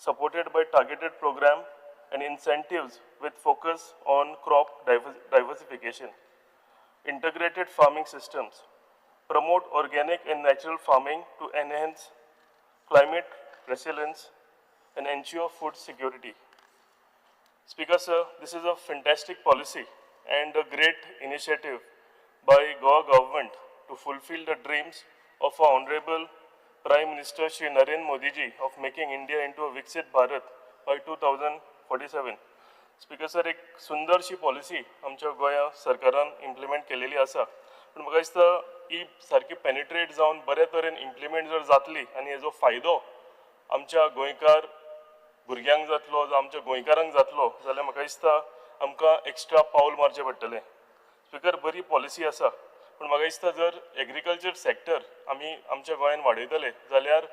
supported by targeted program and incentives with focus on crop diversification. Integrated farming systems, promote organic and natural farming to enhance climate resilience and ensure food security. Speaker sir, this is a fantastic policy and a great initiative by Goa government to fulfill the dreams of our Honorable Prime Minister Shri Narendra Modi ji of making India into a Viksit Bharat by 2047. Speaker sir, एक सुंदरशी policy आमच्या गोंया सरकारान implement केलेली आसा, पूण म्हाका दिसता ही सारकी पेनिट्रेट जावन बरे तरेन इम्प्लिमेंट जर जातली आनी हेजो फायदो आमच्या गोंयकार भुरग्यांक जातलो जावं आमच्या गोंयकारांक जातलो जाल्यार म्हाका दिसता आमकां एक्स्ट्रा पावल मारचें पडटलें. स्पिकर, बरी पॉलिसी आसा, पूण म्हाका दिसता जर एग्रीकल्चर सॅक्टर आमी आमच्या गोंयान वाडयतले जाल्यार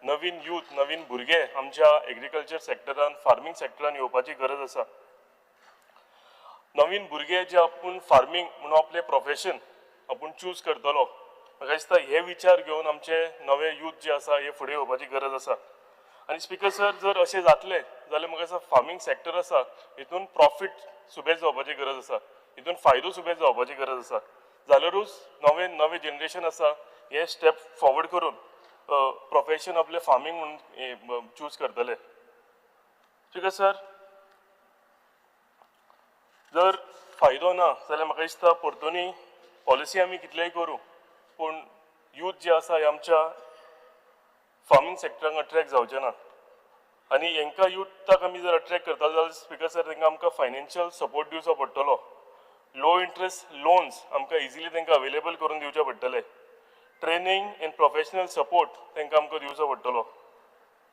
नवीन यूथ, नवीन भुरगे आमच्या एग्रीकल्चर सॅक्टरान, फार्मींग सॅक्टरान येवपाची गरज आसा. नवीन भुरगे जे आपूण फार्मींग म्हणून आपलें प्रोफेशन आपूण चूज करतलो, म्हाका दिसता हे विचार घेवन आमचे नवे यूथ जे आसा हे फुडें येवपाची गरज आसा. आनी स्पिकर सर, जर अशें जातलें जाल्यार म्हाका दिसता फार्मींग सॅक्टर आसा हितून प्रॉफीट सुबेज जावपाची गरज आसा, हितून फायदो सुबेज जावपाची गरज आसा, जाल्यारूच नवे नवे जनरेशन आसा हे स्टेप फॉरवर्ड करून प्रोफेशन आपलें फार्मींग म्हणून चूज करतले. स्पिकर सर, जर फायदो ना जाल्यार म्हाका दिसता परतूनय पॉलिसी आमी कितलेय करूं पूण यूथ जे आसा हे आमच्या फार्मींग सॅक्टराक अट्रॅक्ट जावचे ना. आनी हेंकां युथाक आमी जर अट्रॅक्ट करता जाल्यार स्पिकर सर तांकां आमकां फायनान्शियल सपोर्ट दिवचो पडटलो. लो इंट्रस्ट लोन्स आमकां इजिली तांकां अवेलेबल करून दिवचे पडटले. ट्रेनींग एंड प्रोफेशनल सपोर्ट तांकां आमकां दिवचो पडटलो.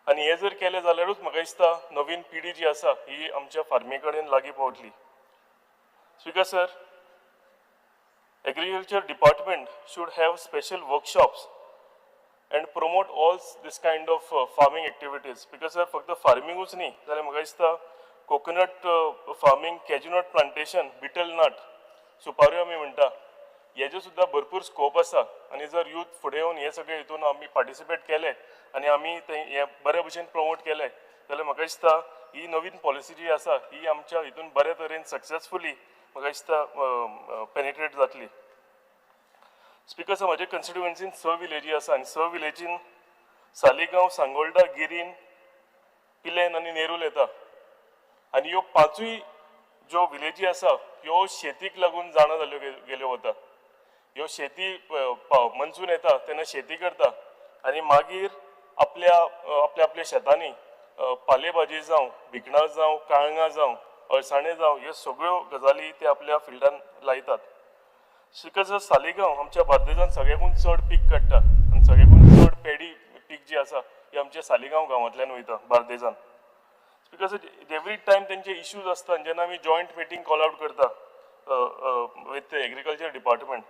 आनी हें जर केलें जाल्यारूच म्हाका दिसता नवीन पिढी जी आसा ही आमच्या फार्मी कडेन लागीं पावतली. Speaker sir, agriculture department should have special workshops and promote all this kind of farming activities. Because sir, फक्त फार्मिंगूच न्ही जाल्यार म्हाका दिसता coconut farming, cashew nut plantation, betel nut, सुपाऱ्यो आमी म्हणटा, हेजे सुद्दां भरपूर स्कोप आसा. आनी जर यूथ फुडें येवन हे सगळे हितून आमी पार्टिसिपेट केले आनी आमी ते हे बरे भशेन प्रमोट केले जाल्यार म्हाका दिसता ही नवीन पॉलिसी जी आसा ही आमच्या हितून बरे तरेन सक्सेसफुली म्हाका दिसता पेनिट्रेट जातली. स्पिकर सर, म्हज्या कॉन्स्टिट्युएन्सीन 6 विलेजी आसा आनी 6 विलेजीन सालिगांव, सांगोल्डा, गिरीन, पिलेन आनी नेरूल येता. आनी ह्यो 5 ज्यो विलेजी आसा ह्यो शेतीक लागून जाणा जाल्यो गेल्यो वता. ह्यो शेती मनसून येता तेन्ना शेती करता आनी मागीर आपल्या आपल्या आपल्या शेतांनी पाले भाजी जावं, भिकणां जावं, काळंगां जावं, अळसाणे जावं, ह्यो सगळ्यो गजाली ते आपल्या फिल्डान लायतात. स्पिकर सर, सालिगांव आमच्या बार्देजान सगळ्याकून चड पीक काडटा आनी सगळ्याकून चड पेडी पीक जी आसा ही आमच्या सालिगांव गांवांतल्यान वयता बार्देजान. स्पिकर सर, एवरी टायम तेंचे इश्यूज आसता जेन्ना आमी जॉयंट मिटींग कॉल आउट करता विथ एग्रीकल्चर डिपार्टमेंट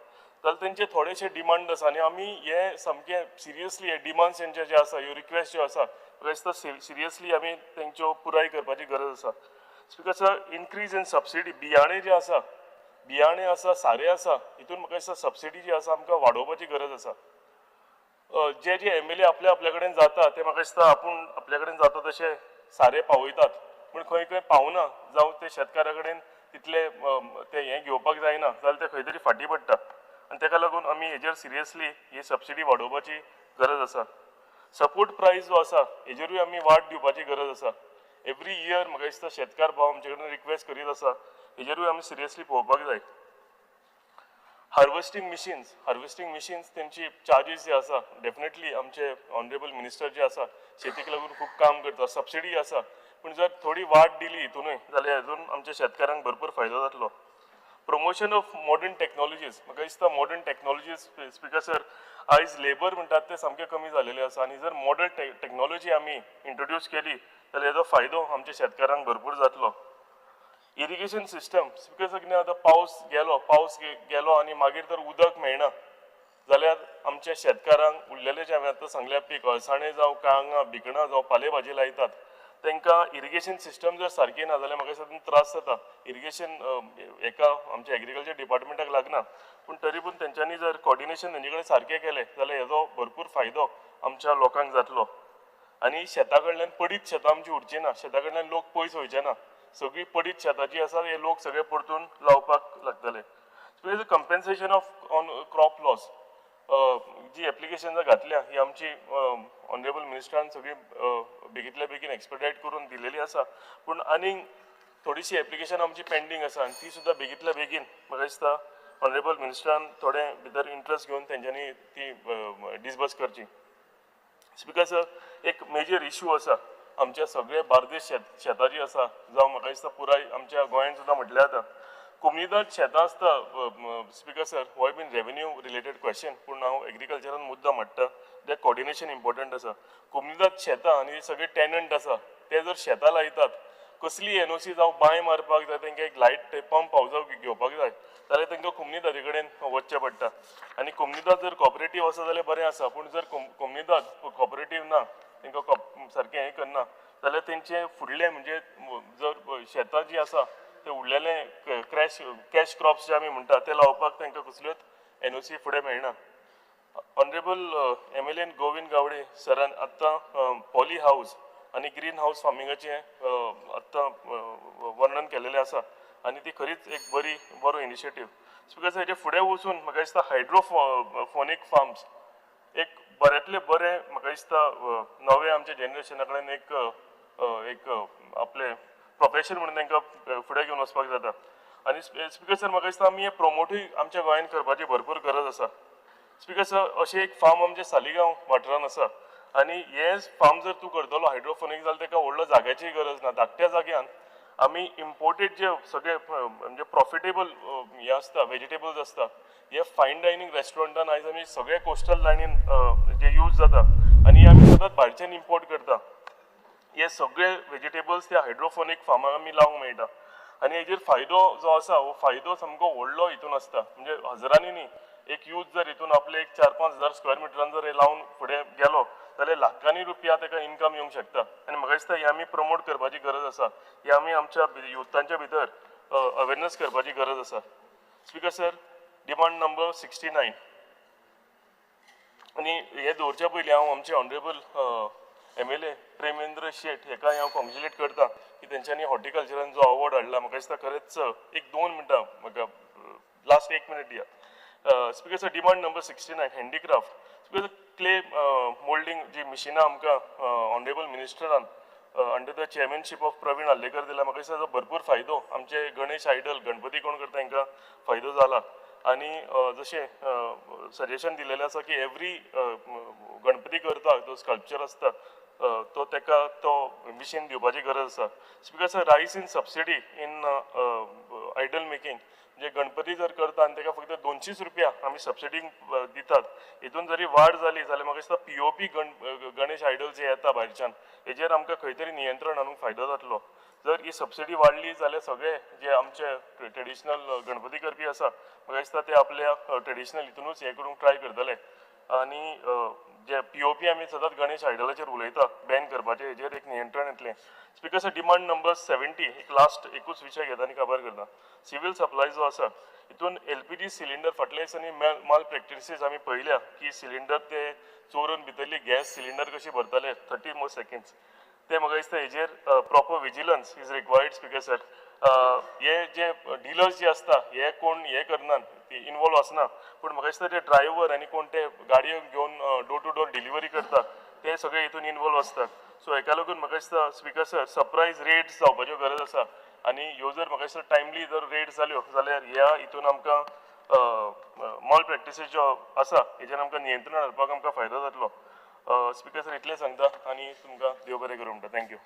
जाल्यार तेंचे थोडेशे डिमांड आसा आनी आमी हे सामके सिरियसली हे डिमांड्स तेंचे जे आसा, ह्यो रिक्वेस्ट ज्यो आसा म्हाका दिसता सिरियसली आमी तेंच्यो पुराय करपाची गरज आसा. Speaker sir, increase in subsidy, बियाणे जे आसा, बियाणे आसा, सारें आसा, हितून म्हाका दिसता सबसिडी जी आसा आमकां वाडोवपाची गरज आसा. जे जे एम एल ए आपल्या आपल्या कडेन जाता ते म्हाका दिसता आपूण आपल्या कडेन जाता तशें सारें पावयतात, पूण खंय खंय पावना जावं ते शेतकारा कडेन तितले ते हें घेवपाक जायना जाल्यार ते खंय तरी फाटीं पडटा आनी ताका लागून आमी हेजेर सिरियसली ही सबसिडी वाडोवपाची गरज आसा. सपोर्ट प्रायस जो आसा हेजेरूय आमी वाड दिवपाची गरज आसा. एवरी इयर म्हाका दिसता शेतकार भाव आमचे कडेन रिक्वेस्ट करीत आसा, हेजेरूय आमी सिरियसली पळोवपाक जाय. हार्वेस्टींग मिशिन्स, हार्वेस्टींग मिशिन्स तेंची चार्जीस जे आसा डेफिनेटली आमचे ऑनरेबल मिनिस्टर जे आसा शेतीक लागून खूब काम करता, सबसिडी आसा, पूण जर थोडी वाड दिली हितूनय जाल्यार हेजून आमच्या शेतकारांक भरपूर फायदो जातलो. प्रमोशन ऑफ मॉडर्न टॅक्नोलॉजीज, म्हाका दिसता मॉडर्न टॅक्नोलॉजीज स्पिकर सर आयज लेबर म्हणटात ते सामके कमी जालेले आसा आनी जर मॉडर्न टॅक्नोलॉजी आमी इंट्रोड्यूस केली जाल्यार हेजो फायदो आमच्या शेतकारांक भरपूर जातलो. इरिगेशन सिस्टम, स्पिकर सर कितें जाता, पावस गेलो, पावस गेलो आनी मागीर जर उदक मेळना जाल्यार आमच्या शेतकारांक उरलेले जे हांवें आतां सांगल्या पीक अळसाणे जावं, काळंगां, भिकणां जावं, पाले भाजी लायतात तांकां इरिगेशन सिस्टम जर सारकी ना जाल्यार म्हाका दिसता त्रास जाता. इरिगेशन एका आमच्या एग्रीकल्चर डिपार्टमेंटाक लागना, पूण तरी पूण तेंच्यांनी जर कॉर्डिनेशन तेंचे कडेन सारकें केलें जाल्यार हेजो भरपूर फायदो आमच्या लोकांक जातलो. आनी शेता कडल्यान पडीत शेतां आमची उरची ना, शेता कडल्यान लोक पयस वयचे ना, सगळी पडीत शेतां जी आसा हे लोक सगळे परतून लावपाक लागतले. Compensation of on crop loss G application घातल्या ही आमची ऑनरेबल मिनिस्टरान सगळी बेगींतल्या बेगीन एक्सपेडायट करून दिलेली आसा, पूण आनीक थोडीशी एप्लिकेशन आमची पेंडींग आसा आनी ती सुद्दां बेगींतल्या बेगीन म्हाका दिसता ऑनरेबल मिनिस्टरान थोडे भितर इंट्रस्ट घेवन तेंच्यांनी ती डिसबर्स करची. स्पिकर सर, एक मेजर इशू आसा आमच्या सगळे बार्देश शेतां जी आसा जावं म्हाका दिसता पुराय आमच्या गोंयांत सुद्दां म्हटल्यार जाता, कोमुनिदाद शेतां आसता स्पिकर सर, होय बीन रेवेन्यू रिलेटेड क्वेश्चन, पूण हांव एग्रीकल्चरान मुद्दम हाडटा ते कॉर्डिनेशन इम्पॉर्टंट आसा. कोमुनिदाद शेतां आनी सगळे टेनंट आसा ते जर शेतां लायतात, कसली एनओसी जावं बांय मारपाक जाय, तांकां एक लायट पंप हावज घेवपाक जाय जाल्यार तांकां कोमुनिदादी कडेन वचचें पडटा. आनी कोमुनिदाद जर कॉपरेटीव आसा जाल्यार बरें आसा, पूण जर कोमुनिदाद कॉपरेटीव ना, तांकां सारकें हें करना जाल्यार तेंचें फुडलें म्हणजे जर शेतां जीं आसा ते उरलेले कॅश क्रॉप्स जे आमी म्हणटा ते लावपाक तांकां कसल्योच एनओसी फुडें मेळना. ऑनरेबल MLA Govind Gawade सरान आत्तां पॉली हावज आनी ग्रीन हावज फार्मिंगाचें आत्तां वर्णन केलेलें आसा आनी ती खरीच एक बरो इनिशिएटीव. Because हेजे फुडें वचून म्हाका दिसता हायड्रोफोनीक फार्म्स एक बऱ्यांतलें बरें म्हाका दिसता नवें आमच्या जनरेशना कडेन एक एक आपलें प्रोफेशन म्हणून तांकां फुडें घेवन वचपाक जाता. आनी स्पिकर सर, म्हाका दिसता आमी हें प्रमोटूय आमच्या गोंयांत करपाची भरपूर गरज आसा. स्पिकर सर, अशें एक फार्म आमचें सालिगांव वाठारांत आसा आनी हें फार्म जर तूं करतलो हायड्रोफोनीक जाल्यार ताका व्हडलो जाग्याची गरज ना. धाकट्या जाग्यान आमी इम्पोर्टेड जे सगळे म्हणजे प्रॉफिटेबल हे आसता, वेजिटेबल्स आसता, हे फायन डायनींग रेस्टॉरंटान आयज आमी सगळे कोस्टल लायनीन जे यूज जाता आनी हे आमी सदांच भायरच्यान इम्पोर्ट करता. हे सगळे वेजिटेबल्स त्या हायड्रोफोनीक फार्माक आमी लावंक मेळटा आनी हेजेर फायदो जो आसा हो फायदो सामको व्हडलो हितून आसता. म्हणजे हजरांनी न्ही, एक यूथ जर हितून आपले एक 4-5 हजार स्क्वेअर मिटरान जर हे लावन फुडें गेलो जाल्यार लाखांनी रुपया ताका इन्कम येवंक शकता. आनी म्हाका दिसता हें आमी प्रमोट करपाची गरज आसा, हें आमी आमच्या युथांच्या भितर अवेरनस करपाची गरज आसा. स्पिकर सर, डिमांड नंबर 69 आनी हे दवरच्या पयलीं हांव आमचे ऑनरेबल MLA Premendra Shet हेका हांव कॉंग्रेच्युलेट करता की तेंच्यांनी हॉर्टिकल्चरान जो अवॉर्ड हाडला. म्हाका दिसता खरेंच एक 2 मिनटां म्हाका लास्ट 1 मिनट दिया. Speaker sir, demand number 69 handicraft. Speaker sir, clay moulding जी मिशिनां आमकां honourable मिनिस्टरान under the chairmanship of Praveen Alekar दिला, म्हाका दिसता ताचो भरपूर फायदो आमचे गणेश आयडल गणपती कोण करता तांकां फायदो जाला. आनी जशें सजेशन दिलेलें आसा की एवरी गणपती करता जो स्कल्पचर आसता तो ताका तो मिशीन दिवपाची गरज आसा. Speaker sir, rice in subsidy in idol making, म्हणजे गणपती जर करता आनी ताका फक्त 200 रुपया आमी सबसिडी दितात, हितून जरी वाड जाली जाल्यार म्हाका दिसता POP Ganesh idol जे येता भायरच्यान हेजेर आमकां खंय तरी नियंत्रण हाडूंक फायदो जातलो. जर ही सबसिडी वाडली जाल्यार सगळे जे आमचे ट्रेडिशनल गणपती करपी आसा म्हाका दिसता ते आपल्या ट्रेडिशनल हितूनच हें करूंक ट्राय करतले. आनी जे POP आमी सदांच गणेश आयडलाचेर उलयता बॅन करपाचें, हेजेर एक नियंत्रण येतलें. स्पिकर सर, डिमांड नंबर 70 एक लास्ट एकूच विशय घेता आनी काबार करता. सिवील सप्लाय जो आसा हितून LPG cylinder फाटल्या दिसांनी माल प्रॅक्टिसीस आमी पळयल्या की सिलिंडर ते चोरून भितरली गॅस सिलिंडर कशी भरताले 30 मोर सेकेंड्स, ते म्हाका दिसता हेजेर proper vigilance is required. Speaker sir, हे जे डिलर्स जे आसता हे कोण हे करनात, ती इनवॉल्व आसना, पूण म्हाका दिसता ते ड्रायव्हर आनी कोण ते गाडयो घेवन डोर टू डोर डिलिव्हरी करता ते सगळे हितून इनवॉल्व आसतात. सो हेका लागून म्हाका दिसता स्पिकर सर, सरप्रायज रेट्स जावपाच्यो गरज आसा आनी ह्यो जर म्हाका दिसता टायमली जर रेट जाल्यो जाल्यार ह्या हितून आमकां मॉल प्रॅक्टिसीस ज्यो आसा हेजेर आमकां नियंत्रण हाडपाक आमकां फायदो जातलो. स्पिकर सर, इतलें सांगता आनी तुमकां देव बरें करूं म्हणटा. Thank you.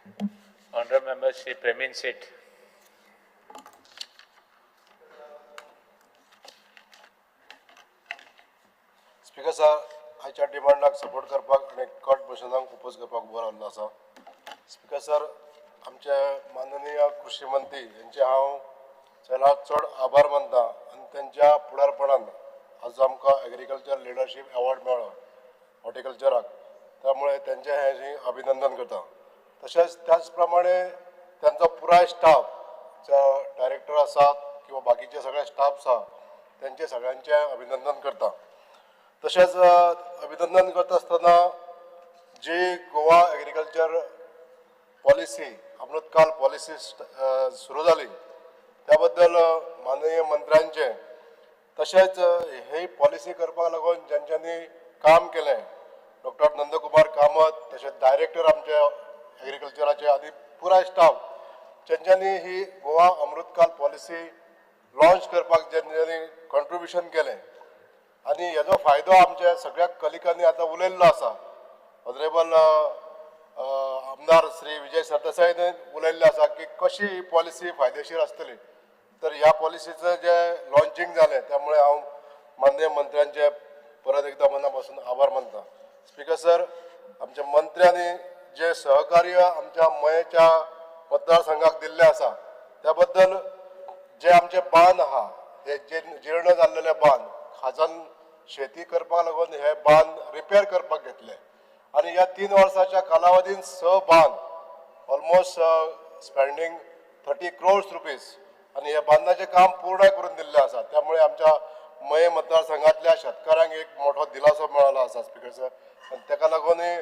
Honourable member Shri Premendra Shet. Speaker sir, आयच्या डिमांडाक सपोर्ट करपाक आनी कट मोशनाक ओपोज करपाक उबो रावल्लो आसा. स्पिकर सर, आमचे माननीय कृषी मंत्री हेंचे हांव चडांत चड आभार मानता आनी तेंच्या फुडारपणान आज आमकां एग्रीकल्चर लिडरशीप एवॉर्ड मेळ्ळो हॉर्टिकल्चराक, त्यामुळे तेंचें हें अभिनंदन करता. तशेंच त्याच प्रमाणे तेंचो पुराय स्टाफ, डायरेक्टर आसात किंवा बाकीचे सगळे स्टाफ आसा तेंचें सगळ्यांचें अभिनंदन करता. तशेंच अभिनंदन करता आसतना जी Goa agriculture policy, Amritkal policy सुरू जाली त्या बद्दल माननीय मंत्र्यांचें, तशेंच ही पॉलिसी करपाक लागून ज्यांच्यांनी काम केलें डॉक्टर नंदकुमार कामत, तशेंच डायरेक्टर आमचे एग्रीकल्चराचे आनी पुराय स्टाफ, ज्यांच्यांनी ही गोवा अमृतकाल पॉलिसी लॉन्च करपाक ज्यांच्यांनी कॉन्ट्रिब्युशन केलें आनी हेजो फायदो आमच्या सगळ्या कलिकांनी आतां उलयल्लो आसा. ऑनरेबल आमदार श्री विजय सरदेसायन उलयल्ले आसा की कशी ही पॉलिसी फायदेशीर आसतली. तर ह्या पॉलिसीचं जे लॉन्चिंग जालें त्यामुळे हांव माननीय मंत्र्यांचे परत एकदा मना पासून आभार मानता. स्पीकर सर, आमच्या मंत्र्यांनी जे सहकार्य आमच्या मयेच्या मतदारसंघाक दिल्लें आसा त्या बद्दल जे आमचे बांद आहा हे जे जीर्ण जाल्लेले बांद खाजन शेती करपाक लागून हे बांद रिपेर करपाक घेतले आनी ह्या 3 वर्साच्या कालावधीन 6 बांद almost spending 30 crores rupees आनी ह्या बांदाचें काम पूर्ण करून दिल्लें आसा. त्यामुळे आमच्या मये मतदारसंघातल्या शेतकारांक एक मोठो दिलासो मेळ्ळो आसा स्पीकर सर, आनी ताका लागूनय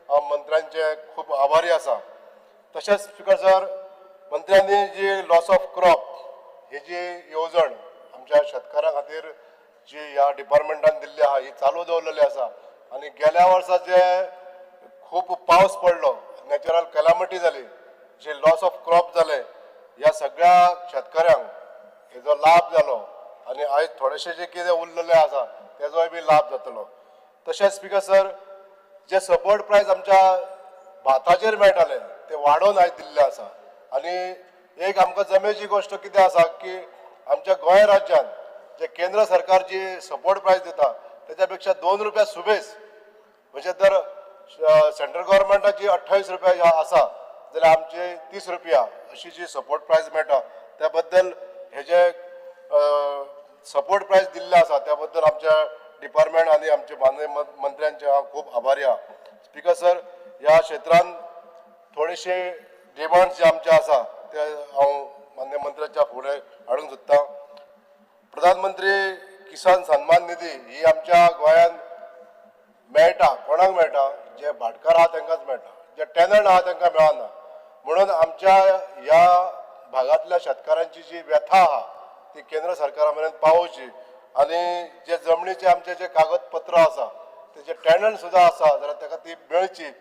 हांव मंत्र्यांचे खूब आभारी आसा. तशेंच स्पीकर सर, मंत्र्यांनी जी लॉस ऑफ क्रॉप ही जी येवजण आमच्या शेतकारां खातीर जी ह्या डिपार्टमेंटान दिल्ली आहा ही चालू दवरलेली आसा आनी गेल्या वर्सा जे खूब पावस पडलो, नॅचरल कॅलामिटी जाली, जे लॉस ऑफ क्रॉप जाले, ह्या सगळ्या शेतकऱ्यांक हेजो लाभ जालो आनी आयज थोडेशे जे कितें उरलेले आसा तेजोय बी लाभ जातलो. तशेंच स्पीकर सर, जे सपोर्ट प्रायस आमच्या भाताचेर मेळटाले ते वाडोवन आयज दिल्ले आसा आनी एक आमकां जमेची गोश्ट कितें आसा की आमच्या गोंय राज्यान जे केंद्र सरकार जी सपोर्ट प्रायस दिता तेच्या पेक्षा 2 रुपया सुबेस, म्हणजे जर सेंट्रल गव्हर्मेंटाची 28 रुपया आसा जाल्यार आमचे 30 रुपया अशी जी सपोर्ट प्रायस मेळटा त्या बद्दल हे जे सपोर्ट प्रायस दिल्ले आसा त्या बद्दल आमच्या डिपार्टमेंट आनी आमचे माननीय मंत्र्यांचे हांव खूब आभारी आहा. स्पीकर सर, ह्या क्षेत्रान थोडेशे डिमांड्स जे आमचे आसा ते हांव माननीय मंत्र्याच्या फुडें हाडूंक सोदतां. प्रधानमंत्री किसान सन्मान निधी ही आमच्या गोंयांत मेळटा, कोणाक मेळटा? जे भाटकार आहा तांकांच मेळटा, जे टेनंट आहा तांकां मेळना. म्हणून आमच्या ह्या भागांतल्या शेतकारांची जी व्यथा आहा ती केंद्र सरकारा मेरेन पावोवची आनी जे जमनीचे आमचे जे कागदपत्र आसा तेजे टेनंट सुद्दां आसा जाल्यार ताका ती मेळची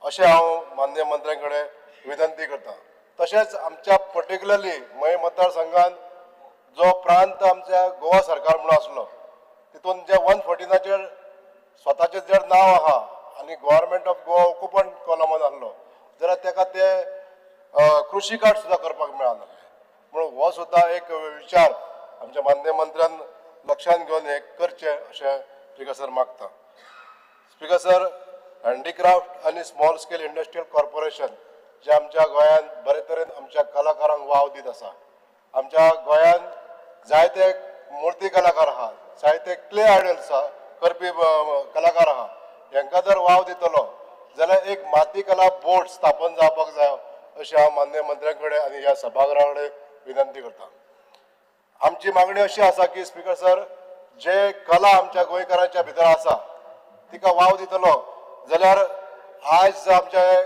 अशें हांव माननीय मंत्र्यां कडेन विनंती करता. तशेंच आमच्या पर्टिक्युलरली मये मतदारसंघान जो प्रांत आमच्या गोवा सरकार म्हणून आसलो तितून जे 114चेर स्वताचें जर नांव आहा आनी गव्हर्मेंट ऑफ गोवा ओकुपंट कॉलमान आसलो जाल्यार ताका ते कृशी कार्ड सुद्दां करपाक मेळना. म्हणून हो सुद्दां एक विचार आमच्या माननीय मंत्र्यान लक्षांत घेवन हें करचें अशें स्पीकर सर मागता. स्पीकर सर, हँडीक्राफ्ट आनी स्मॉल स्केल इंडस्ट्रियल कॉर्पोरेशन जे आमच्या गोंयांत बरे तरेन आमच्या कलाकारांक वाव दीत आसा. आमच्या गोंयांत जायते मुर्ती कलाकार आहा, जायते क्ले आयडल्स आहा करपी कलाकार आहा, हेंकां जर वाव दितलो जाल्यार एक माती कला बोर्ड स्थापन जावपाक जाय अशें हांव माननीय मंत्र्यां कडेन आनी ह्या सभाघरा कडेन विनंती करता. आमची मागणी अशी आसा की स्पीकर सर, जे कला आमच्या गोंयकारांच्या भितर आसा तिका वाव दितलो जाल्यार आयज आमचे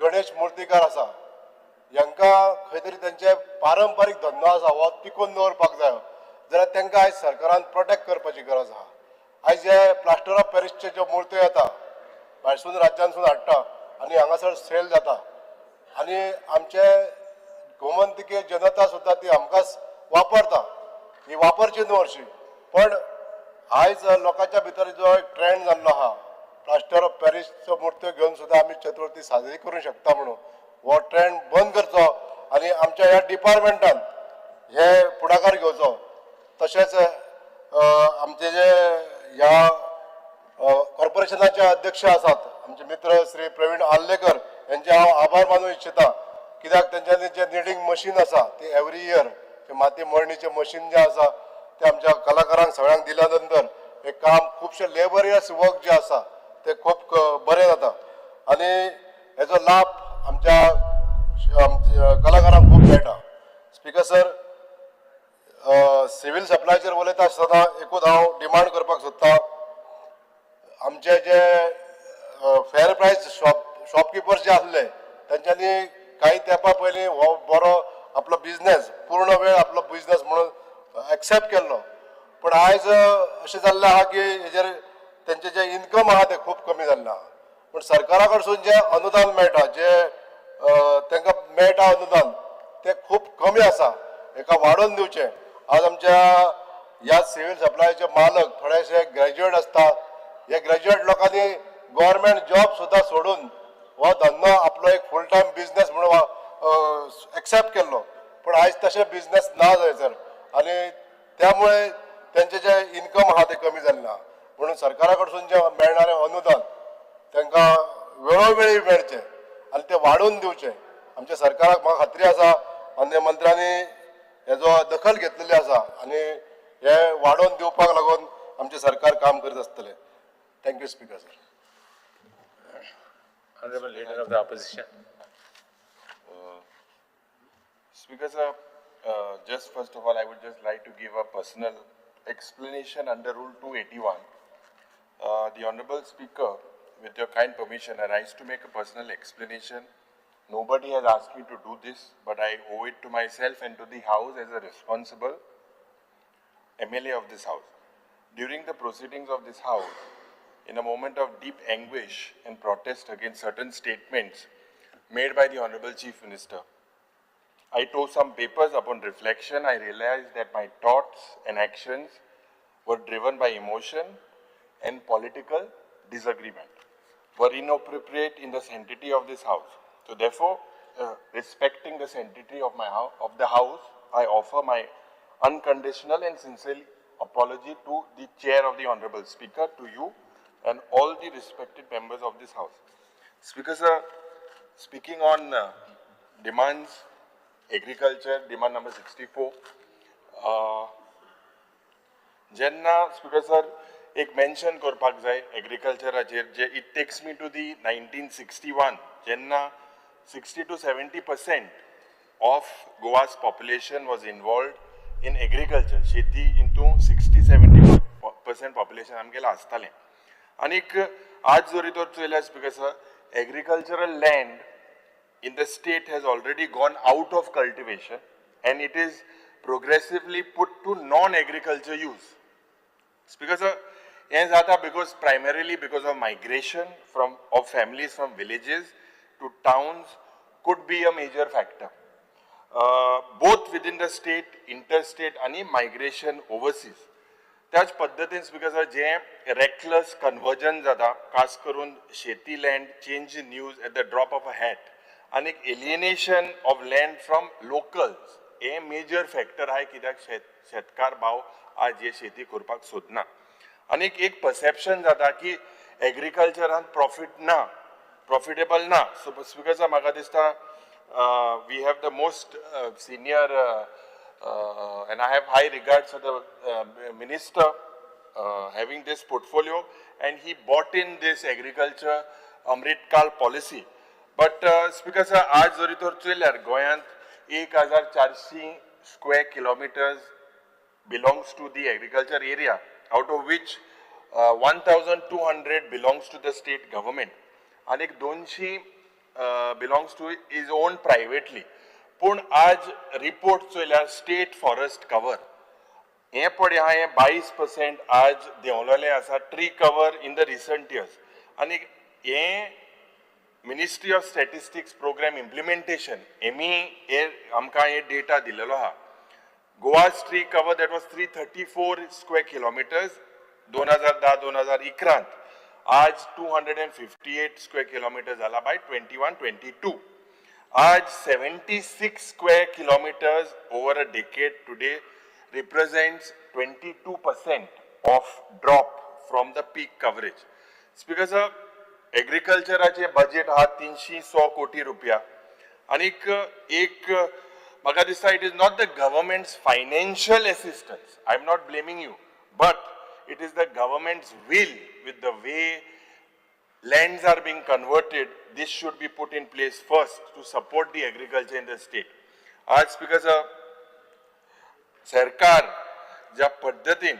गणेश मुर्तीकार आसा हांकां खंय तरी तेंचे पारंपारीक धंदो आसा हो टिकोवन दवरपाक जाय जाल्यार तांकां आयज सरकारान प्रोटेक्ट करपाची गरज आहा. आयज जे प्लास्टर ऑफ पॅरिसचे ज्यो मुर्त्यो येता भायरसून राज्यांसून हाडटा आनी हांगासर सेल जाता आनी आमचे गोमंतकीय जनता सुद्दां ती हमखास वापरता, ही वापरची न्हू हरशीं, पण आयज लोकांच्या भितर जो एक ट्रेंड जाल्लो आहा प्लास्टर ऑफ पॅरिसचो मुर्त्यो घेवन सुद्दां आमी चतुर्थी साजरी करूंक शकता म्हणून हो ट्रेंड बंद करचो आनी आमच्या ह्या डिपार्टमेंटान हे फुडाकार घेवचो. तशेंच आमचे जे ह्या कॉर्पोरेशनाचे अध्यक्ष आसात आमचे मित्र श्री प्रवीण आर्लेकर यांचे हांव आभार मानूंक इच्छिता, कित्याक तेंच्यांनी जे निडींग मशीन आसा ती एवरी इयर माती मळणीचें मशीन जें आसा तें आमच्या कलाकारांक सगळ्यांक दिल्या नंतर हें काम खुबशें लेबरियस वर्क जें आसा तें खूब बरें जाता आनी हेजो लाभ आमच्या कलाकारांक खूब मेळटा. स्पीकर सर, सिवील सप्लायचेर उलयता आसतना एकूच हांव डिमांड करपाक सोदता, आमचे जे फेर प्रायस शॉपकिपर्स जे आसले तेंच्यांनी काही तेंपा पयलीं हो बरो आपलो बिजनेस पूर्ण वेळ आपलो बिजनेस म्हणून एक्सेप्ट केल्लो, पूण आयज अशें जाल्लें आहा की हेजेर तेंचें जें इनकम आहा तें खूब कमी जाल्लें आहा. पूण सरकारा कडसून जें अनुदान मेळटा, जें तांकां मेळटा अनुदान तें खूब कमी आसा, हेका वाडोवन दिवचें. आज आमच्या ह्या सिवील सप्लायचे मालक थोडेशे ग्रॅज्युएट आसता, हे ग्रॅज्युएट लोकांनी गव्हर्मेंट जॉब सुद्दां सोडून हो धंदो आपलो एक फूल टायम बिजनेस म्हणून एक्सेप्ट केल्लो, पूण आयज तशें बिजनस ना जाय सर आनी त्यामुळे तेंचे जे इनकम आहा ते कमी जाल्लें आहा. म्हणून सरकारा कडसून जें मेळणारें अनुदान तांकां वेळोवेळी मेळचें आनी तें वाडोवन दिवचें. आमच्या सरकाराक म्हाका खात्री आसा माननीय मंत्र्यांनी हेजो दखल घेतलेली आसा आनी हे वाडोवन दिवपाक लागून आमचें सरकार काम करीत आसतलें. Thank you speaker sir. Honorable Leader of the Opposition. Speaker sir, just first of all, I would just like to give a personal explanation under Rule 281. The Honorable Speaker, with your kind permission, I rise to make a personal explanation. Nobody has asked me to do this, but I owe it to myself and to the House as a responsible MLA of this House. During the proceedings of this House, in a moment of deep anguish and protest against certain statements made by the Honorable Chief Minister, I tore some papers. Upon reflection, I realized that my thoughts and actions were driven by emotion and political disagreement, were inappropriate in the sanctity of this House. So therefore, respecting the sanctity of my of the House, I offer my unconditional and sincere apology to the Chair of the Honorable Speaker, to you, and all the respected members of this House. Speaker sir, speaking on demands, agriculture, demand number 64, जेन्ना speaker sir एक mention करपाक जाय एग्रीकल्चराचेर, जे it takes me to the 1961, जेन्ना 60 to 70% of Goa's population was involved in agriculture. शेती इंतू 60-70% population आमगेलें आसतालें. आनीक आज जरी तर चोयल्यार speaker sir, agricultural land in the state has already gone out of cultivation and it is progressively put to non-agriculture use. Speaker sir, हें जाता because primarily because of migration from of families from villages to towns could be a major factor. Both within the state, interstate आनी migration overseas. त्याच पद्दतीन speaker sir, जें रेकलस conversion जाता, खास करून शेती land change in use at the drop of a hat आनी alienation of land from locals हे मेजर फॅक्टर आहाय कित्याक शेतकार भाव आज हे शेती करपाक सोदना. आनी एक परसेप्शन जाता की एग्रीकल्चरान प्रॉफीट ना, प्रॉफिटेबल ना. सो स्पीकर सर, म्हाका दिसता we have the most senior and I have high regards for the minister having this portfolio, and he brought in this agriculture Amritkal policy. But speaker sir, आज जरी तर चोयल्यार गोंयांत 1400 square kilometers belongs to the agriculture area, out of which 1200 belongs to the state government and एक 200 belongs to is owned privately. पूण आज report चोयल्यार state forest cover हें पळय आहा, हें 22% आज देंवलेलें आसा tree cover in the recent years. आनी हें ministry of statistics programme implementation हेमी हे आमकां हे डेटा दिलेलो आहा. Goa's tree cover that was 334 square kilometers 2010 2011, आज 258 square kilometers जाला by 21-22. आज 76 square kilometers over a decade today represents 22% of drop from the peak coverage. Speaker sir, एग्रीकल्चराचे budget आहा 306 कोटी रुपया आनीक एक म्हाका दिसता it is not the government's financial assistance, I am not blaming you, but it is the government's will with the way lands are being converted, this should be put in place first to support the agriculture in the state. आज speaker sir, सरकार ज्या पद्दतीन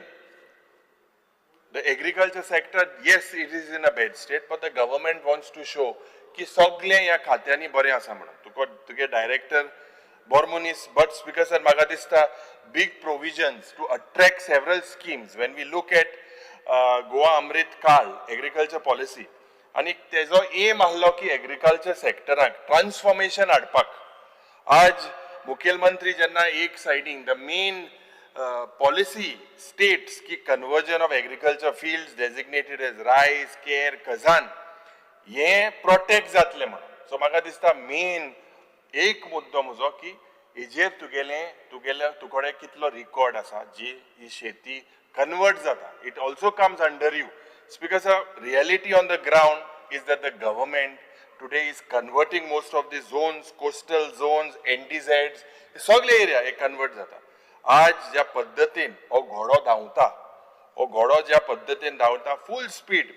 the agriculture sector, yes, it is in a bad state, but the government wants to show की सगळें ह्या खात्यांनी बरें आसा म्हणून. तुका तुगे डायरेक्टर बरो मनीस, बट स्पीकर सर म्हाका दिसता big provisions to attract several schemes. When we look at Goa Amrit Kaal agriculture policy, आनी तेजो एम आहलो की एग्रीकल्चर सेक्टराक ट्रान्सफॉर्मेशन हाडपाक. आज मुखेलमंत्री जेन्ना एक सायडीन the main policy states की conversion of agriculture fields designated as rice, ker, khazan हें प्रोटेक्ट जातलें म्हणून. सो म्हाका दिसता मेन एक मुद्दो म्हजो की हेजेर तुगेलें तुगेले तुकडे कितलो रिकॉर्ड आसा जी ही शेती कन्वर्ट जाता, it also comes under you. Speaker sir, reality on the ground is that the government today is converting most of the zones, coastal zones, NDZs, सगळे एरिया हे कन्वर्ट जाता. आज ज्या पद्दतीन हो घोडो धांवता, हो घोडो ज्या पद्दतीन धांवता फूल स्पीड,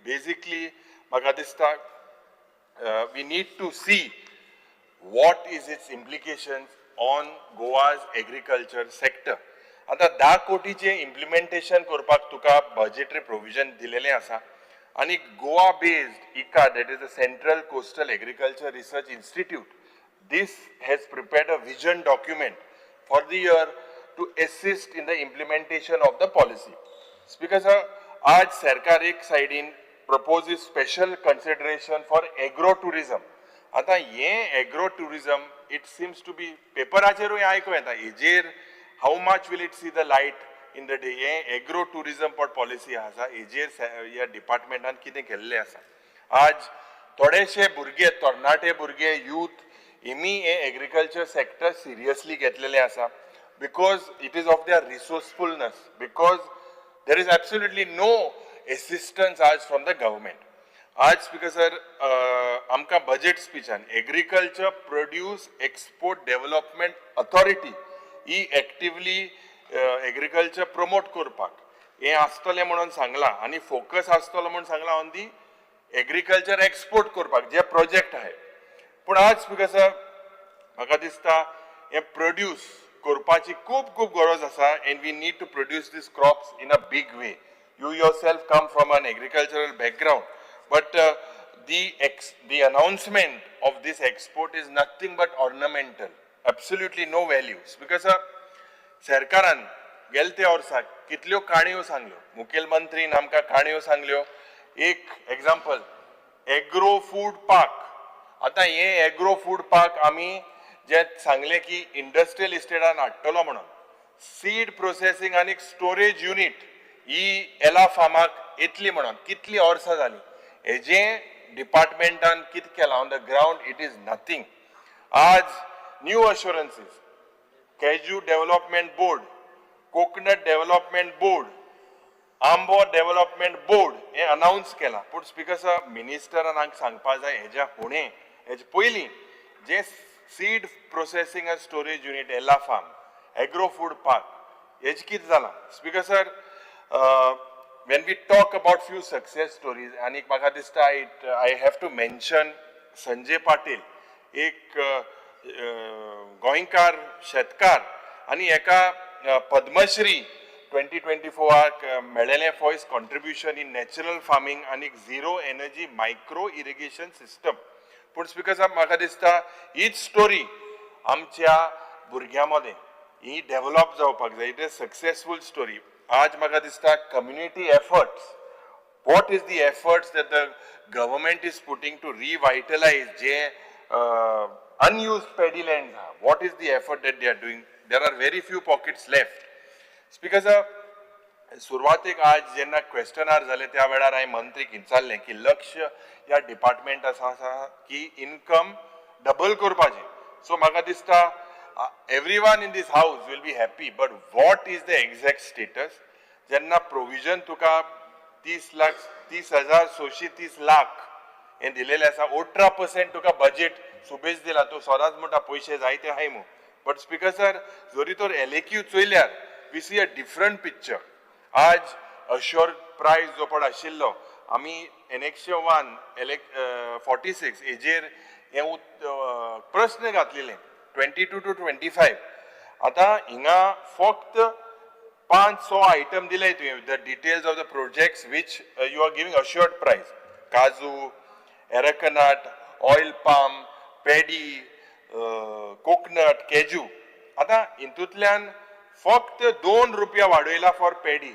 बेजिकली म्हाका दिसता we need to see what is its implications on Goa's agriculture sector. आतां 10 कोटीचें इम्प्लिमेंटेशन करपाक तुका बजेटरी प्रोविजन दिलेलें आसा आनी Goa based ICAR, that is the Central Coastal Agriculture Research Institute, this has prepared a vision document for the year to assist in the implementation of the policy. Speaker sir, आज सरकार एक सायडीन proposes special consideration for agro tourism. आतां हें agro tourism it seems to be पेपराचेरूय आयकूं येता, हेजेर how much will it see the light in the day. हें एग्रो टुरिजम पण पॉलिसी आसा, हेजेर ह्या डिपार्टमेंटान कितें केल्लें आसा. आज थोडेशे भुरगे, तरणाटे भुरगे, यूथ हेमी हें एग्रीकल्चर सेक्टर सिरियसली घेतलेलें आसा, because it is of their resourcefulness, because there is absolutely no assistance आज फ्रॉम the government. आज स्पीकर सर, आमकां बजेट स्पिचान agriculture produce export development authority ही एक्टिवली एग्रीकल्चर प्रमोट करपाक हें आसतलें म्हणून सांगलां आनी फोकस आसतलो म्हणून सांगलां ऑन the agriculture export करपाक जे प्रोजेक्ट आहाय. पूण आज स्पीकर सर, म्हाका दिसता हें प्रोड्यूस करपाची खूब खूब गरज आसा and we need to produce these crops in a big way. You yourself come from an agricultural background, but the announcement of this export is nothing but ornamental, absolutely no value. Because सरकारान गेलते वर्साक कितल्यो काणयो सांगल्यो, मुखेलमंत्रीन आमकां काणयो सांगल्यो. एक example, agro food park. आतां हे एग्रो फूड पार्क आमी जे सांगलें की इंडस्ट्रियल इस्टेटान हाडटलो म्हणून, सीड प्रोसेसींग आनी स्टोरेज युनीट ही एला फार्माक येतली म्हणून कितली वर्सां जालीं, हेजें डिपार्टमेंटान कितें केलां on the ground it is nothing. आज new assurances, cashew development board, coconut development board, आंबो डेव्हलपमेंट बोर्ड हें अनावन्स केलां. पूण स्पीकर सर, मिनिस्टरान हांगा सांगपा जाय हेज्या फुडें, हेजे पयलीं जें seed processing and storage unit Ela farm, agro food park, हेजें कितें जालां? Speaker sir, when we talk about few success stories, आनी म्हाका दिसता it I have to mention Sanjay Patil, एक गोंयकार शेतकार आनी एका Padma Shri 2024 मेळ्ळेलें for his contribution in natural farming आनी zero energy micro irrigation system. पूण स्पीकर साहेब, म्हाका दिसता हीच स्टोरी आमच्या भुरग्यां मदें ही डेव्हलप जावपाक जाय. It is successful story. आज म्हाका दिसता community efforts, what is the efforts that the government is putting to revitalize J unused paddy lands आहा, what is the effort that they are doing? There are very few pockets left. Speaker sir, सुरवातेक आज जेन्ना question our जाले त्या वेळार हांवें मंत्रीक विचारलें की लक्ष ह्या डिपार्टमेंट आसा आसा की इनकम डबल करपाचें. सो म्हाका दिसता everyone in this house will be happy, but what is the exact status? जेन्ना प्रोविजन तुका 30 लाख 30,630 लाख हें दिलेलें आसा, 18% तुका बजेट सुबेज दिला. तूं सदांच म्हणटा पयशे जायते आहाय म्हूण, बट स्पीकर सर, जरी तर LAQ चोयल्यार we see a different picture. आज अश्योर्ड प्रायस जो पळय आशिल्लो, आमी एनेक्शर 1 एलेक 46 हेजेर हें प्रस्न घातलेले 22 to 25. आतां हिंगा फक्त 5-6 आयटम दिले तुवें, the details of the projects which you are giving assured price, काजू, arecanut, oil palm, paddy, coconut, cashew. आतां हितूंतल्यान फक्त 2 रुपया वाडयला फॉर पेडी,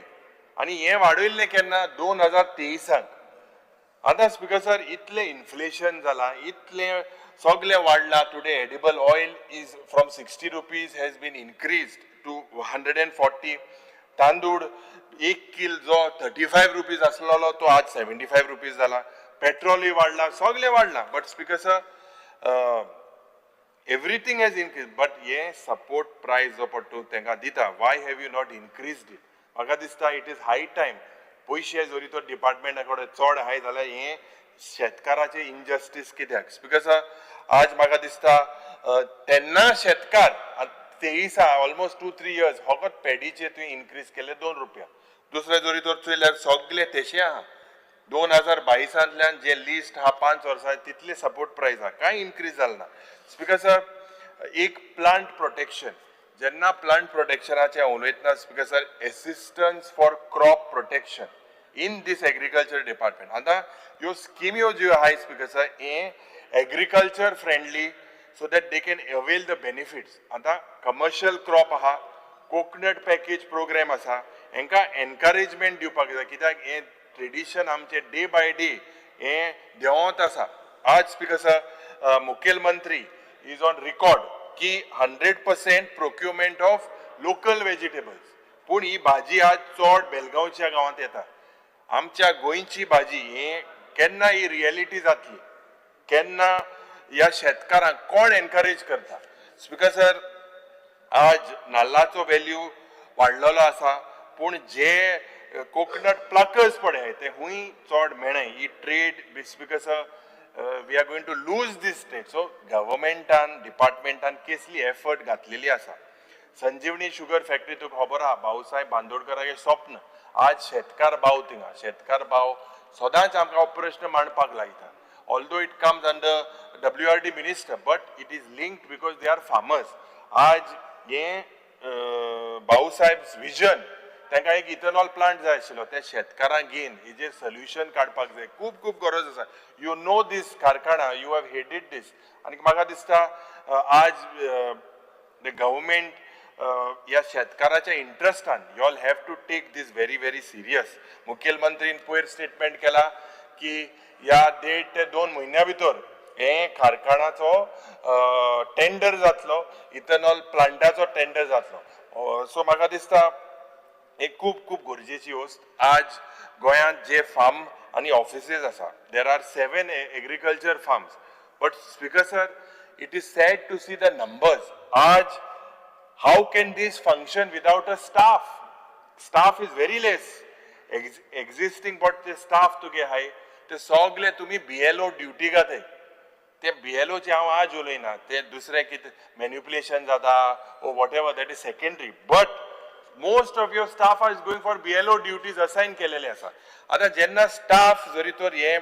आनी हें वाडयल्लें केन्ना? 2023. आतां स्पीकर सर, इतलें इन्फ्लेशन जालां, इतलें सगलें वाडलां. Today edible oil is from 60 rupees has been increased to 140. तांदूळ 1 किल जो 35 रुपीज आसलेलो तो आज 75 रुपीज जाला. पेट्रोलूय वाडलां, सगलें वाडलां. But speaker sir, Everything has increase, but हे सपोर्ट प्रायस जो पडटा तांकां दिता, why have you not increased it? म्हाका दिसता it is high time. पयशे जरी तो डिपार्टमेंटा कडेन चड आहाय जाल्यार हें शेतकाराचें इनजस्टीस कित्याक? Because आज म्हाका दिसता तेन्ना शेतकार तेईसा ऑलमोस्ट 2-3 इयर्स फकत पेडीचे तुवें इनक्रीज केले 2 रुपया. दुसरें जरी तर चोयल्यार सगळे तेशे आहा. 2022 जे लिस्ट आहा 5 वर्सां तितले सपोर्ट प्रायस आहा, कांय इनक्रीज जालें ना. स्पिकर सर, एक प्लांट प्रोटेक्शन, जेन्ना प्लांट प्रोटेक्शनाचें उलयतना speaker sir, assistance for crop protection in this agriculture department. आतां ह्यो स्किम्यो ज्यो आहाय स्पिकर सर, हें agriculture friendly so that they can avail the benefits. आतां कमर्शियल क्रॉप आहा, कोकनट पॅकेज प्रोग्राम आसा, हेंकां एनकरेजमेंट दिवपाक जाय, कित्याक हें ट्रेडिशन आमचें डे बाय डे हें देंवत आसा. आज स्पिकर सर, मुखेलमंत्री is on record की 100% प्रोक्युरमेंट ऑफ लोकल वेजिटेबल्स. पूण ही भाजी आज चड बेलगांवच्या गांवांत येता. आमच्या गोंयची भाजी हें केन्ना ही रियलिटी जातली, केन्ना ह्या शेतकारांक कोण एनकरेज करता? स्पिकर सर, आज नाल्लाचो वेल्यू वाडलेलो आसा, पूण जे कोकनट प्लकर्स पळय ते हुंय चड मेळनाय. ही trade speaker sir, we are going to lose this trade. So गव्हर्मेंटान डिपार्टमेंटान केसली एफर्ट घातलेली आसा. संजीवनी शुगर फॅक्टरी तुका खबर आहा, भाऊसाहेब बांदोडकरागेर स्वप्न. आज शेतकार भाव थिंगा, शेतकार भाव सदांच आमकां हो प्रश्न मांडपाक लायता. Although it comes under WRD minister, but it is linked because they are farmers. आज हें भाऊसाहेब विजन, तांकां एक इथेनॉल प्लांट जाय आशिल्लो, ते शेतकारांक घेवन हेजेर सोल्युशन काडपाक जाय. खूब खूब गरज आसा. You know दीस कारखाना, you have headed दीस. आनी म्हाका दिसता आज the government ह्या शेतकाराच्या इंट्रस्टान you all have to take this very very serious. मुखेलमंत्रीन पयर स्टेटमेंट केला की ह्या 1.5 ते 2 म्हयन्या भितर हें कारखानाचो टेंडर जातलो, इथेनॉल प्लांटाचो टेंडर जातलो. सो म्हाका दिसता एक खूब खूब गरजेची वस्त. आज गोंयांत जे फार्म आनी ऑफिसीस आसा, there are 7 agriculture farms, but speaker sir, it is sad to see the numbers. आज how can this function without a staff? Staff is very less. Existing but ते स्टाफ तुगे आहाय ते सगळे तुमी BLO duty घाताय. ते BLOचे हांव आज उलयना, ते दुसरें कितें मॅन्युपुलेशन जाता ओ whatever, that is secondary, but most of your staff is going for BLO duties assign केलेले आसा. आतां जेन्ना स्टाफ जरी तर हें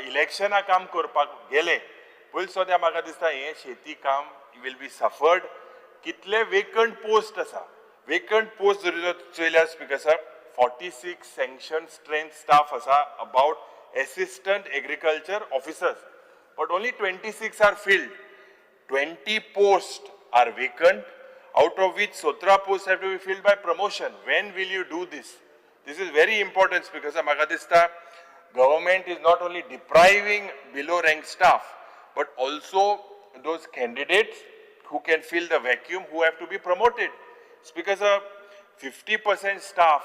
इलेक्शना काम करपाक गेले पयलीं सद्या म्हाका दिसता हें शेती काम will be suffered. कितले वेकंट पोस्ट आसा, वेकंट पोस्ट जरी तर चोयल्यार स्पिकर साहेब, 46 सँक्शन स्ट्रेंथ स्टाफ आसा about assistant agriculture officers, but only 26 are filled. 20 posts are vacant, out of which 17 posts have to be filled by promotion. When will you do this? This is very important because म्हाका दिसता government is not only depriving below rank staff, but also those candidates who can fill the vacuum who have to be promoted. Because 50% staff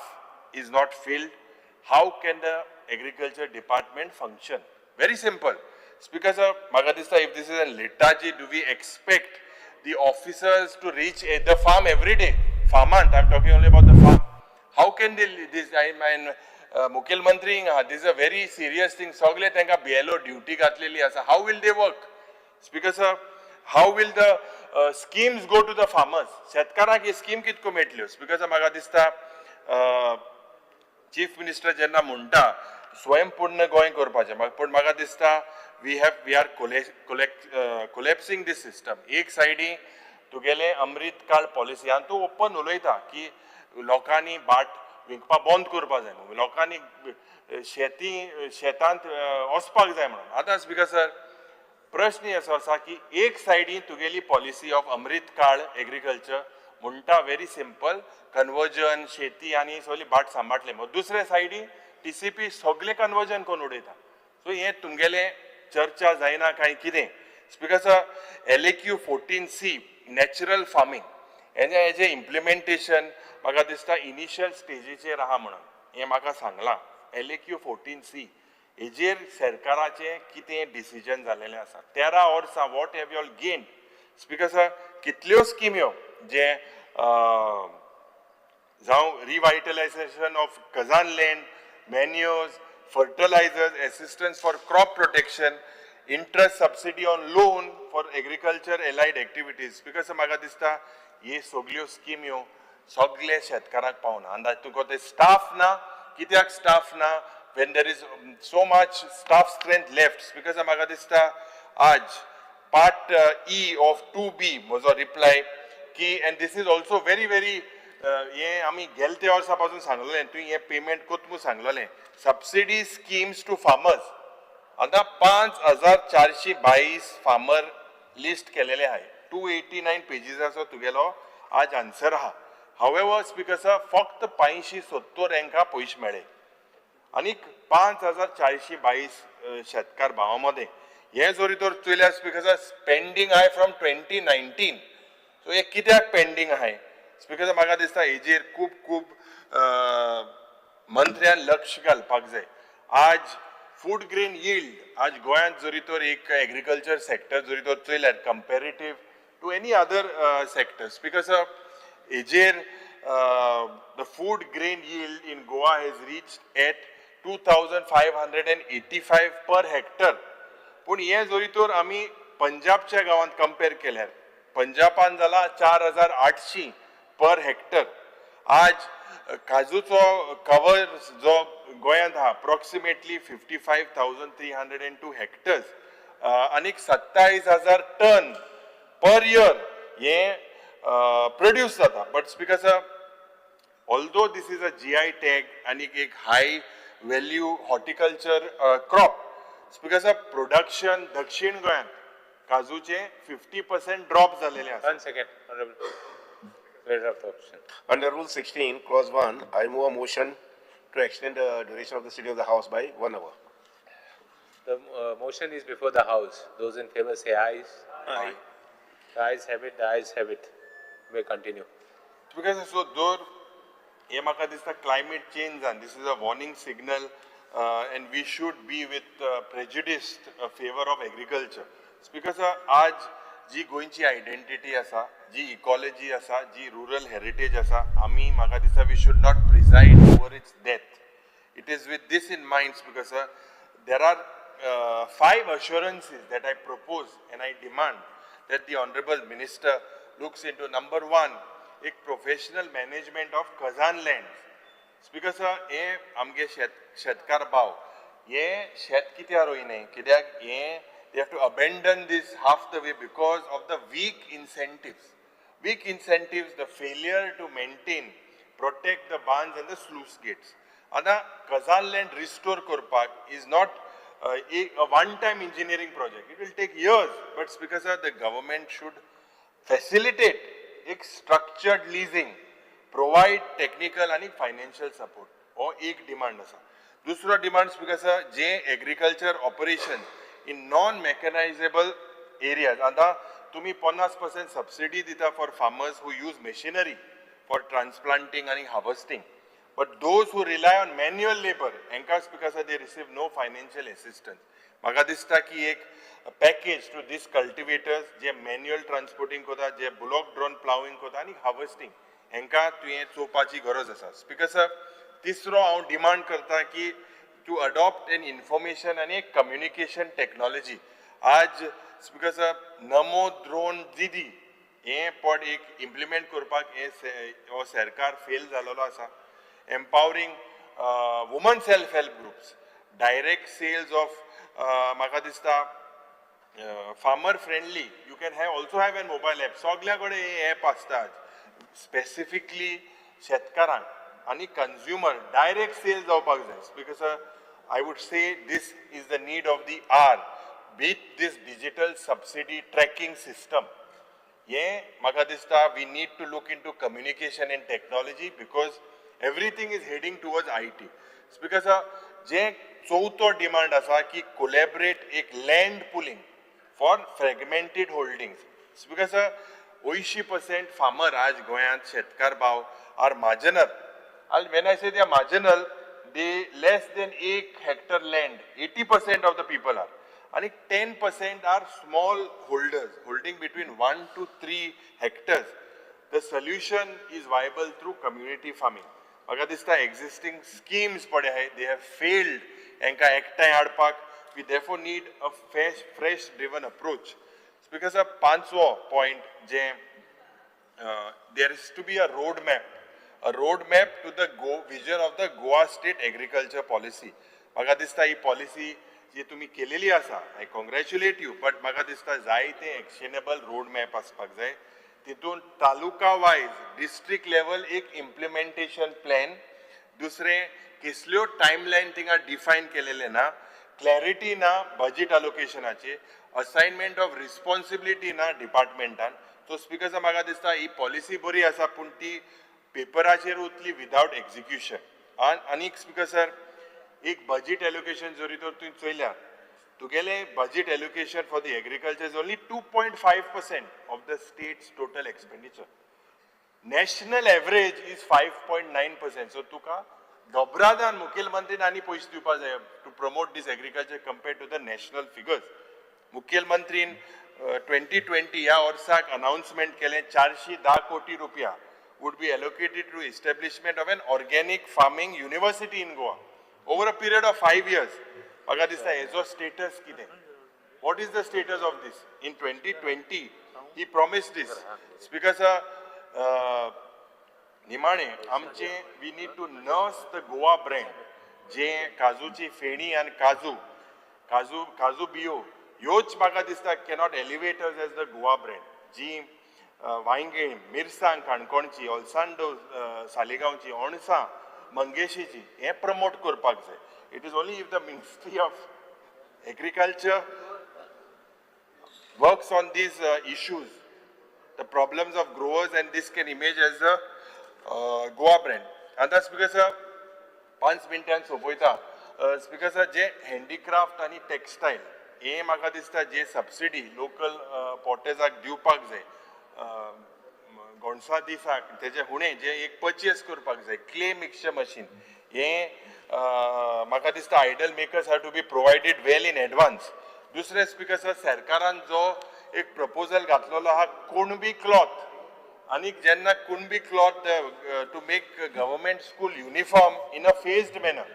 is not filled, how can the agriculture department function? Very simple. Because म्हाका दिसता if this is a lethargy, do we expect the officers to reach the farm every day? Farmant, I'm talking only about the farm. How can they, this, I mean, मुखेलमंत्री, this is a very serious thing. सगळे तांकां BLO duty घातलेली आसा. How will they work? Speaker sir, how will the schemes go to the farmers? शेतकारांक ही scheme कितको मेळटल्यो? Speaker sir, म्हाका दिसता चीफ मिनिस्टर जेन्ना म्हणटा स्वयंपूर्ण गोंय करपाचें, पूण म्हाका दिसता we are collapsing this system. एक सायडी तुगेले अमृत काळ पॉलिसी आनी तूं ओपन उलयता की लोकांनी भाट विकपा बंद करपा जाय म्हणून, लोकांनी शेती शेतांत वचपाक जाय म्हणून. आतां स्पिकर सर, प्रश्न असो आसा की एक सायडी तुगेली पॉलिसी ऑफ अमृत काळ एग्रीकल्चर म्हणटा व्हेरी सिंपल कन्वर्जन शेती आनी सगळी भाट सांबाळटले, दुसरे सायडी TCP सगळे कन्वर्जन करून उडयता. सो हें तुमगेलें चर्चा जायना काय कितें? Speaker sir, LAQ 14C natural farming हेजें हेजें इम्प्लिमेंटेशन म्हाका दिसता इनिशियल स्टेजीचेर आहा म्हणून हें म्हाका सांगलां. LAQ 14C हेजेर सरकाराचें कितें डिसिजन जालेलें आसा? 13 वर्सां what have you all gain? Speaker sir, कितल्यो स्किम्यो जे जावं revitalisation of khazan land, manures, fertilizers, assistance for crop protection, interest subsidy on loan for agriculture allied activities. Because म्हाका दिसता हे सगल्यो स्किम्यो सगळे शेतकाराक पावना आनी तुका ते स्टाफ ना. कित्याक स्टाफ ना when there is so much staff strength left? Because म्हाका दिसता आज पार्ट ई ऑफ 2B म्हजो रिप्लाय की, and this is also very very, हें आमी गेले ते वर्सा पासून सांगलेलें, तुवें हें पेमेंट कोत म्हूण सांगलेलें. सबसिडी स्किम्स टू फार्मर्स, आतां 5422 फार्मर लिस्ट केलेले आहाय. 289 पेजीसाचो तुगेलो आज आन्सर आहा. हावेवर स्पीकर सर, फक्त 570 हांकां पयशे मेळ्ळे आनीक 5422 शेतकार भावां मदें हें जरी तर चोयल्यार स्पीकर सर, पेंडींग आहाय फ्रॉम 2019. सो हे कित्याक पेंडींग आहाय? स्पीकर सर, म्हाका दिसता हेजेर खूब खूब मंत्र्यान लक्ष घालपाक जाय. आज फूड ग्रेन यील्ड आज गोंयांत जरी तर एक एग्रीकल्चर सेक्टर जरी तर चोयल्यार comparative to any other sector, speaker sir, हेजेर the food grain yield in Goa has reached at 2585 per hectare. पूण हें जरी तर आमी पंजाबच्या गांवांत कंपेर केल्यार पंजाबान जाला 4800 पर हेक्टर. आज काजूचो कवर जो गोंयांत आहा approximately 55,302 hectares आनीक 27,000 टन पर इयर हें प्रोड्यूस जाता. But speaker sir, although this is a GI tag आनी एक high value horticulture crop, because of production दक्षिण गोंयांत काजूचे 50% ड्रॉप जालेले आसा. One second, Honorable Leader of the Opposition. Under Rule 16, Clause 1, I move a motion to extend the duration of the sitting of the House by 1 hour. The motion is before the House. Those in favor say ayes. Aye. The ayes have it, the ayes have it. You may continue. Because so दर हे म्हाका दिसता climate change जावन this is a warning signal and we should be with prejudiced favour of agriculture. Speaker sir, आज जी गोंयची identity आसा, जी इकॉलॉजी आसा, जी रुरल हेरिटेज आसा, आमी म्हाका दिसता we should not preside over its death. It is with this in mind, speaker sir, there are 5 assurances that I propose and I demand that the Honorable Minister looks into. Number 1, एक professional management of khazan lands. Speaker sir, हे आमगे शेतकार भाव हे शेत कित्याक रोयनाय, कित्याक हे they have to abandon this half the way because of the weak incentives. Weak incentives, the failure to maintain, protect the barns and the sluice gates. आतां खजान लँड रिस्टोर करपाक is not a one-time engineering project. It will take years, but speaker sir, the government should facilitate एक structured leasing, provide technical आणि financial support. हो एक demand आसा. दुसरो demand speaker sir, J agriculture operation in non mechanizable areas, आतां तुमी 50% subsidy दिता for farmers who use machinery for transplanting आनी harvesting, but those who rely on manual labour हांकां speaker sir, they receive no financial assistance. म्हाका दिसता की एक package to these cultivators जे मॅन्युअल ट्रान्सपोर्टींग करता, जे बुलॉक ड्रोन प्लाविंग करता आनी हार्वेस्टींग, हांकां तुवें चोवपाची गरज आसा. स्पीकर सर, तिसरो हांव डिमांड करता की टू अडॉप्ट एन इन्फॉर्मेशन आनी एक कम्युनिकेशन टॅक्नॉलॉजी. आज स्पीकर सर, नमो ड्रोन दिदी हें पड एक इम्प्लिमेंट करपाक हें हो सरकार फेल जालेलो आसा. Empowering woman self help groups, direct sales of म्हाका दिसता farmer friendly, you can have also have an mobile app. सगल्या कडेन हे एप आसता स्पेसिफिकली शेतकारांक आनी कंज्युमर डायरेक्ट सेल जावपाक जाय. Because I would say this is the need of the hour with this digital subsidy tracking system. हें म्हाका दिसता we need to look into communication and technology because everything is heading towards IT. Speaker sir, जे चवथो demand आसा की collaborate एक land pooling for fragmented holdings. Speaker sir, 80% farmer आज गोंयांत शेतकार भाव are marginal. आनी when I say they are marginal, they less than 1 hectare land, 80% of the people are. आनी 10% are small holders holding between 1 to 3 hectares. The solution is viable through community farming. म्हाका दिसता existing schemes पळय आहाय, they have failed हांकां एकठांय हाडपाक. We therefore need a fresh driven approach. Speaker sir, पांचवो point J there is to be a road map, a road map to the go vision of the Goa state agriculture policy. म्हाका दिसता ही policy जी तुमी केलेली आसा, I congratulate you, but म्हाका दिसता जायते एक्शनेबल रोड मॅप आसपाक जाय. तितून तालुका वायज डिस्ट्रिक्ट लेवल एक इम्प्लिमेंटेशन प्लॅन, दुसरें कसल्यो टायमलायन थिंगा डिफायन केलेले ना, क्लॅरिटी ना बजेट अलोकेशनाची, असायनमेंट ऑफ रिस्पॉन्सिबिलिटी ना डिपार्टमेंटान. सो स्पीकर साहब, म्हाका दिसता ही पॉलिसी बरी आसा पूण ती पेपराचेर उरतली विदावट एक्झिक्युशन. आनीक स्पीकर सर, एक बजेट एलोकेशन जरी तर तुवें चोयल्यार तुगेले budget allocation for the agriculture is only 2.5% of the state's total expenditure. National average is 5.9%. So तुका दोबरादान मुखेलमंत्रीन आनी पयशे दिवपा जाय to promote this agriculture compare to the national figures. मुखेलमंत्रीन 2020 ह्या वर्साक अनाउन्समेंट केलें 410 कोटी रुपया would be allocated to establishment of an organic farming university in Goa over a period of 5 years. म्हाका दिसता हेजो स्टेटस कितें, what is the status of this? In 2020 he promised this. Speaker sir, निमाणे आमचे we need to nurse the Goa brand, जे काजूची फेणी आनी काजू काजू काजू बियो ह्योच म्हाका दिसता cannot elevate us as the Goa brand. जी वांयगीण, मिरसांग काणकोणची, ओलसांडो सालिगांवची, अणसां मंगेशीची, हें प्रमोट करपाक जाय. It is only if the ministry of agriculture works on these issues, the problems of growers, and this can image as a Goa brand. आतां speaker sir, 5 मिनटान सोंपयता. Speaker sir, जे handicraft आनी टेक्सटायल हे म्हाका दिसता जे subsidy local पॉटेजाक दिवपाक जाय, गोणसा दिसाक तेजे हुणे जे एक पर्चेस करपाक जाय, क्ले मिक्सचर मशीन हे म्हाका दिसता idol makers have to be provided well in advance. दुसरें स्पीकर सर, सरकारान जो एक प्रपोजल घातलेलो आहा कुणबी क्लॉथ, आनी जेन्ना Kunbi cloth to make government school uniform in a phased manner,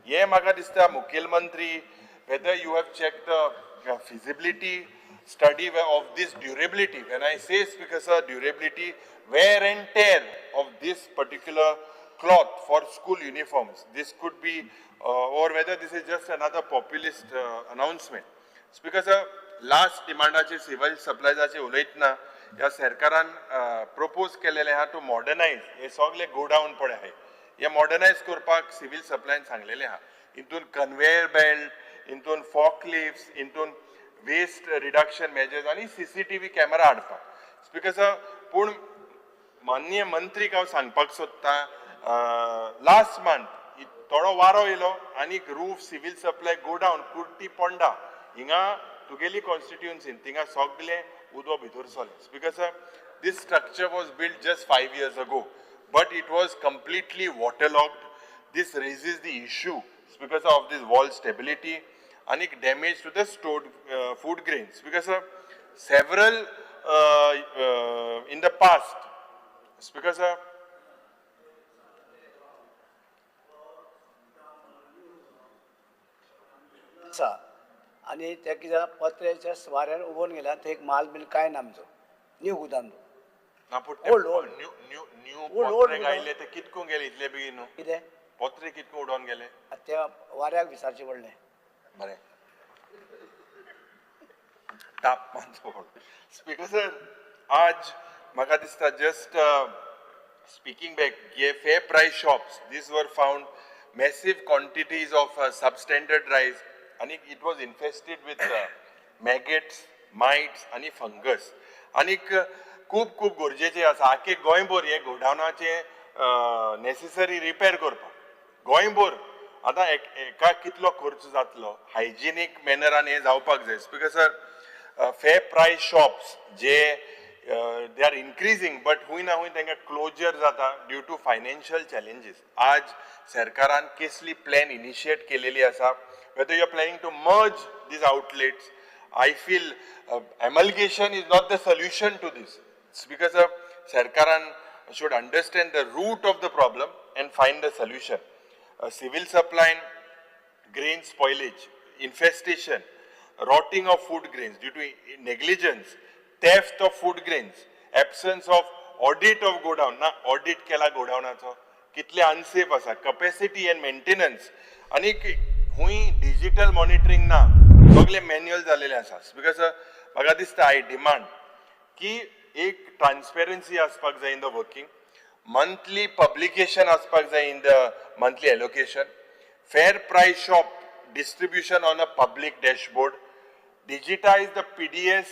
हें म्हाका दिसता मुखेलमंत्री whether you have check the feasibility study of this durability. When I say, Speaker sir, durability, wear and tear of this particular cloth for school uniforms, this could be, or whether this is just another populist announcement. Speaker sir, last demandache civil supplies ache ulaytana ह्या सरकारान propose केलेले आहा to modernize हे सगळे godown पळय आहाय, हे modernise करपाक सिव्हिल सप्लायन सांगलेले आहा. हितून कन्वेयर बेल्ट, हितून फॉकलिफ्ट्स, हितून वेस्ट रिडक्शन मेजर्स आनी CCTV camera हाडपाक. स्पीकर सर, पूण माननीय मंत्रीक हांव सांगपाक सोदतां, लास्ट मंथ थोडो वारो येयलो आनी roof civil supply godown Kurti Ponda हिंगा तुगेली कॉन्स्टिट्युएन्सीन थिंगा सगलें उदो भितर सरलें. Speaker sir, this structure was built just 5 years ago, but it was completely waterlogged. This raises the issue, Speaker sir, of this wall stability and damage to the stored food grains. Because sir, several in the past, Speaker sir, आसा आनी ते कितें जालां पत्र्याच्या वाऱ्यान उबोवन गेल्या, थंय एक माल बील कांय ना आमचो न्यू गोदाम ना पूण old old new new new old old पत्रे आयले ते कितको गेले इतले बेगीन न्हू? कितें पत्रे कितको उडोवन गेले ते वाऱ्याक विचारचें पडलें. बरें तापमान चड. स्पीकर सर, आज म्हाका दिसता जस्ट स्पीकिंग बॅक हे fair price shops, these were found massive quantities of substandard rice आनी it was infested with maggots, mites आनी फंगस. आनीक खूब खूब गरजेचें आसा आख्खे गोंयभर हे गोडावनाचे नेसेसरी रिपेर करपाक. गोंयभर आतां एका कितलो खर्च जातलो, हायजिनीक मॅनरान हें जावपाक जाय. Speaker sir, fair price shops J they are increasing, but हुंय ना हुंय तांकां क्लोजर जाता ड्यू टू फायनान्शियल चॅलेंजीस. आज सरकारान कसली प्लॅन इनिशिएट केलेली आसा whether you are planning to merge these outlets. I feel amalgamation is not the solution to this. Speaker sir, सरकारान should understand the root of the problem and find the solution. Civil supply, grain spoilage, infestation, rotting of food grains due to negligence, theft of food grains, absence of audit of godown. ना audit केला गोडावनाचो, कितले unsafe आसा, capacity and maintenance, आनी खूंय digital monitoring ना, सगळे manual जालेले आसा. Because म्हाका दिसता, I demand की एक ट्रान्सपेरन्सी आसपाक जाय in the working, monthly publication आसपाक जाय in the monthly allocation, fair price shop distribution on a public dashboard, digitize the PDS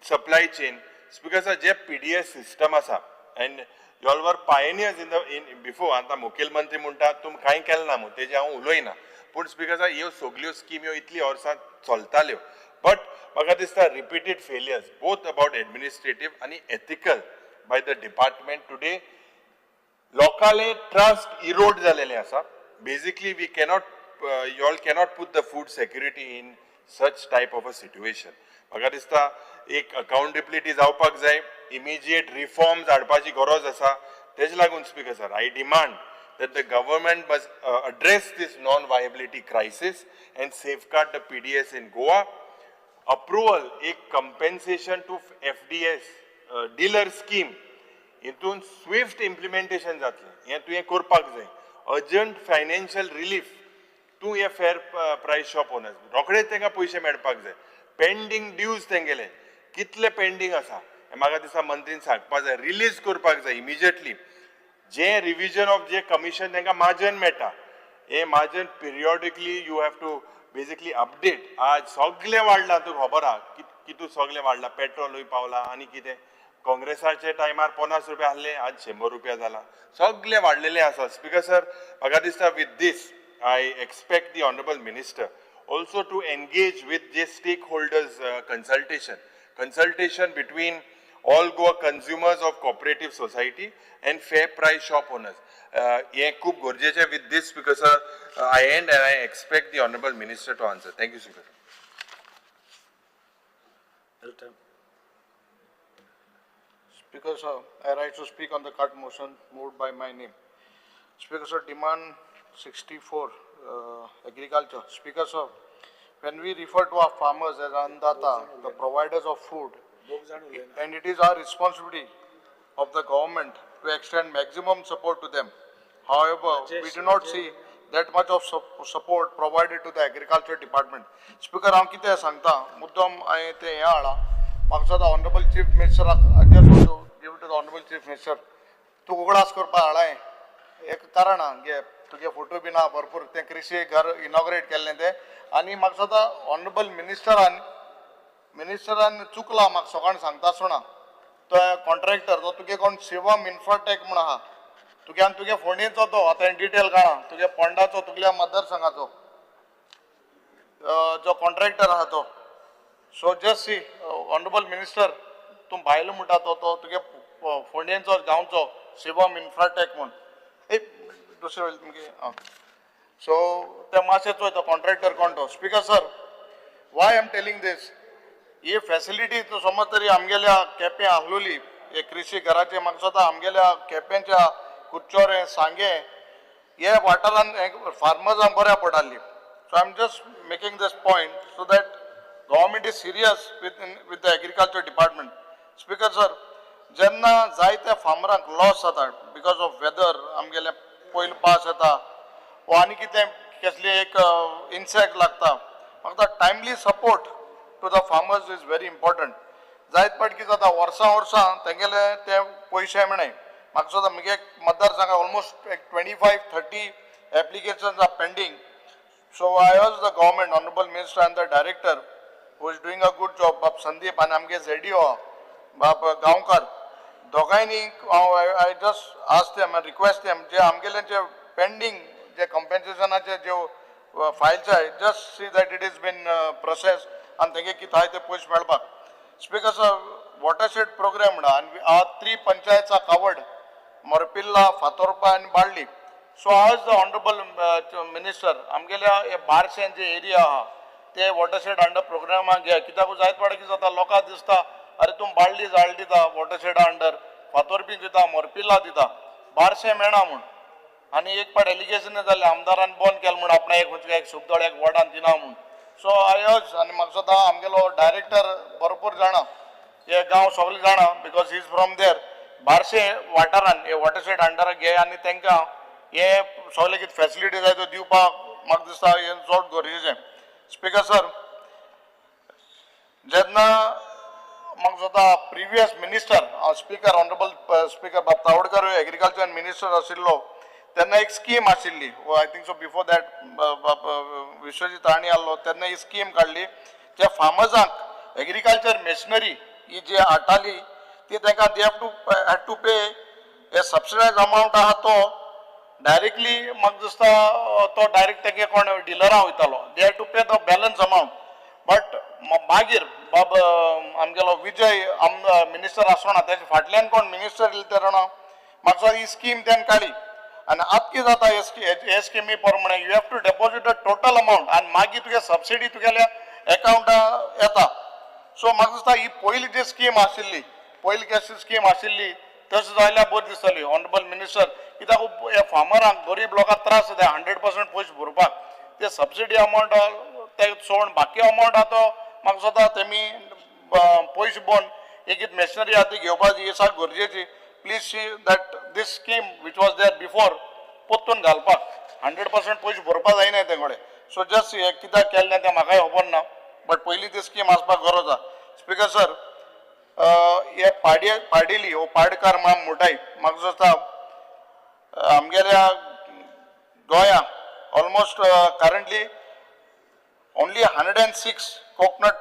supply chain. Because J PDS system आसा and you all were pioneers in the in before. आतां मुखेलमंत्री म्हणटा तुमी कांय केलें ना म्हूण, तेजें हांव उलयना. पूण स्पीकर ह्यो सगल्यो स्किम्यो इतली वर्सां चलताल्यो, बट म्हाका दिसता repeated failures both about administrative आनी ethical by the department. Today लोकांले ट्रस्ट इरोड जालेलें आसा. Basically we cannot, you all cannot put the food security in such type of a situation. म्हाका दिसता एक अकाउंटेबिलिटी जावपाक जाय, इमिजिएट रिफॉर्म्स हाडपाची गरज आसा. तेजे लागून, Speaker sir, I demand that the government must address this non-viability crisis and safeguard the PDS in Goa. Approval, एक compensation to FDS dealer scheme, हितून स्विफ्ट इम्प्लिमेंटेशन जातलें हें तुवें करपाक जाय. अर्जंट फायनान्शियल रिलीफ तूं हे फेर प्रायस शॉप ओनर्स, रोखडेच तांकां पयशे मेळपाक जाय. पेंडींग ड्यूज तेंगेले कितले पेंडींग आसा हें म्हाका दिसता मंत्रीन सांगपाक जाय, रिलीज करपाक जाय immediately. J revision of J commission तांकां मार्जन मेळटा, हे margin periodically you have to basically update. आज सगळें वाडलां, तुका खबर आहा कितू सगळें वाडलां, पेट्रोलूय पावलां आनी कितें. काँग्रेसाच्या टायमार 50 रुपया आहले, आज 100 रुपया जाला, सगळें वाडलेलें आसा. स्पीकर सर, म्हाका दिसता with this I expect the honourable minister also to engage with J stakeholders, consultation between all Goa consumers of cooperative society and fair price shop owners. हें खूब गरजेचें. With this, Speaker sir, I end and I expect the honourable minister to answer. Thank you, Speaker. Time. Speaker sir, I rise to speak on the cut motion moved by my name. Speaker sir, demand 64, agriculture. Speaker sir, when we refer to our farmers as Annadata, the providers of food, and it is our responsibility of the government to extend maximum support to them. However, we do not see that much of support provided to the agriculture department. Speaker, हांव कितें सांगता, मुद्दम हांवें तें हें हाडलां. म्हाका दिसता ऑनरेबल चीफ मिनिस्टराक, I just want to give to the honourable Chief Minister. तूं उगडास करपाक हाडलां हें एक कारण आहा गे, तुगे फोटो बी ना भरपूर तें कृषी घर इनॉग्रेट केल्लें तें. आनी म्हाका दिसता ऑनरेबल मिनिस्टरान चुकला. म्हाका सगळ्यांक सांगता आसतना तो कॉन्ट्रॅक्टर तो तुगे कोण शिवम इन्फ्राटेक म्हूण आहा तुगे, आनी तुगे फोंडेचो तो, आतां डिटेल काडा, तुगे पोंडाचो, तुगल्या मतदारसंघाचो जो कॉन्ट्रॅक्टर आहा तो. So just see, honourable minister, तूं भायलो म्हणटा तो, तो तुगे फोंडेंचो गांवचो शिवम इन्फ्राटेक म्हूण. एक दुसरे तुमगे आं, सो ते मातशें चोय तो कॉन्ट्रॅक्टर कोण तो. Speaker sir, why am telling this? He facility तूं समज तरी आमगेल्या केपें आहलोली हे कृषी घराचे, म्हाका दिसता आमगेल्या केपेंच्या कुडचोरें, सांगें हे वाठारान फार्मर्सांक बऱ्या पडटाली. So I am just making this point so that government is serious with the agriculture department. Speaker sir, जेन्ना जायत्या फार्मरांक लॉस जाता because of weather, आमगेले पयलो पावस येता वो आनी कितें कसली एक इन्सेक्ट लागता, म्हाका timely support to the farmers is very important. जायत पाट कितें जाता, वर्सां वर्सां तेंगेले ते पयशे मेळनाय. म्हाका दिसता म्हगे मतदारसंघात ऑलमोस्ट एक 25-30 applications are pending. So I urge the government, honourable minister and the director who is doing a good job, बाब संदीप आनी आमगे झेडिओ बाब गांवकार, दोगांयनी हांव I just ask them, request them, जे आमगेले जे पेंडींग जे कंपेन्सेशनाचे ज्यो फायल्स आहाय, just see that it is been process आनी तेगे कितें आहाय ते पयशे मेळपाक. स्पीकर सर, वॉटरशेड प्रोग्राम म्हणा आनी our three panchayats are covered, Morpurla, Fatorpa आनी बाळ्ळी. सो आज the honourable minister आमगेल्या हे बारशें जे एरिया आहा ते वॉटरशेड अंडर प्रोग्रामाक घे. कित्याक जायत फावटी कितें जाता, लोकांक दिसता अरे तूं बाळ्ळी झाड दिता वॉटरशेडा अंडर, फातोरपी दिता, मोरपिल्ला दिता, बारशें मेळना म्हूण. आनी एक पाट एलिगेशन जालें आमदारान बंद केलें म्हूण आपणा एक खंयच्या एक सुबदोळ एक वॉर्डान दिना म्हूण. सो I अर्ज, आनी म्हाका दिसता आमगेलो डायरेक्टर भरपूर जाणा, हे गांव सगळे जाणा because he is from there. Barse वाठारान हे वॉटरशेड अंडर घे आनी तांकां हे सगळे कितें फॅसिलिटी जाय त्यो दिवपाक म्हाका दिसता हें चड गरजेचें. स्पिकर सर, जेन्ना म्हाका दिसता previous minister speaker honourable speaker बाब तावडकर एग्रीकल्चर मिनिस्टर आशिल्लो तेन्ना एक स्कीम आशिल्ली, I think so before that Vishwajit Rane आहलो तेन्ना ही स्कीम काडली जे फार्मर्सांक एग्रीकल्चर मशिनरी ही जी हाडटाली ती तांकां they have to had to pay a subsidise amount आहा तो डायरेक्टली म्हाका दिसता तो डायरेक्ट तेगे कोण डिलरा वयतालो, they have to pay the balance amount. But मागीर बाब आमगेलो विजय मिनिस्टर आसतना तेजे फाटल्यान कोण मिनिस्टर येयले ते जाणा, म्हाका दिसता ही स्कीम तेणें काडली. आनी आतां कितें जाता हे स्किमी प्रमाणे you have to deposit a total amount आनी मागीर तुगे सबसिडी तुगेल्या एकावंटा येता. सो म्हाका दिसता ही पयली जी स्कीम आशिल्ली, पयली कशी स्कीम आशिल्ली तशें जाल्यार बरी दिसतली ऑनरेबल मिनिस्टर. कित्याक हे फार्मरांक गरीब लोकांक त्रास जाता 100% पयशे भरपाक, ते सबसिडी अमावंट ते सोड बाकी अमावंट आहा तो म्हाका दिसता तेमी पयशे भरून एक एक मशिनरी आहा ती घेवपाची ही सारकी गरजेची. Please see that this scheme which was there before परतून घालपाक 100% पयशे भरपाक जायना ते कडेन. सो जस्ट हे कित्याक केल्लें तें म्हाकाय खबर ना, बट पयलीं ती स्कीम आसपाक गरज आहा. स्पिकर सर, हे पाडेली हो पाडकार म्हण म्हणटाय, म्हाका दिसता आमगेल्या गोंया almost currently only 106 coconut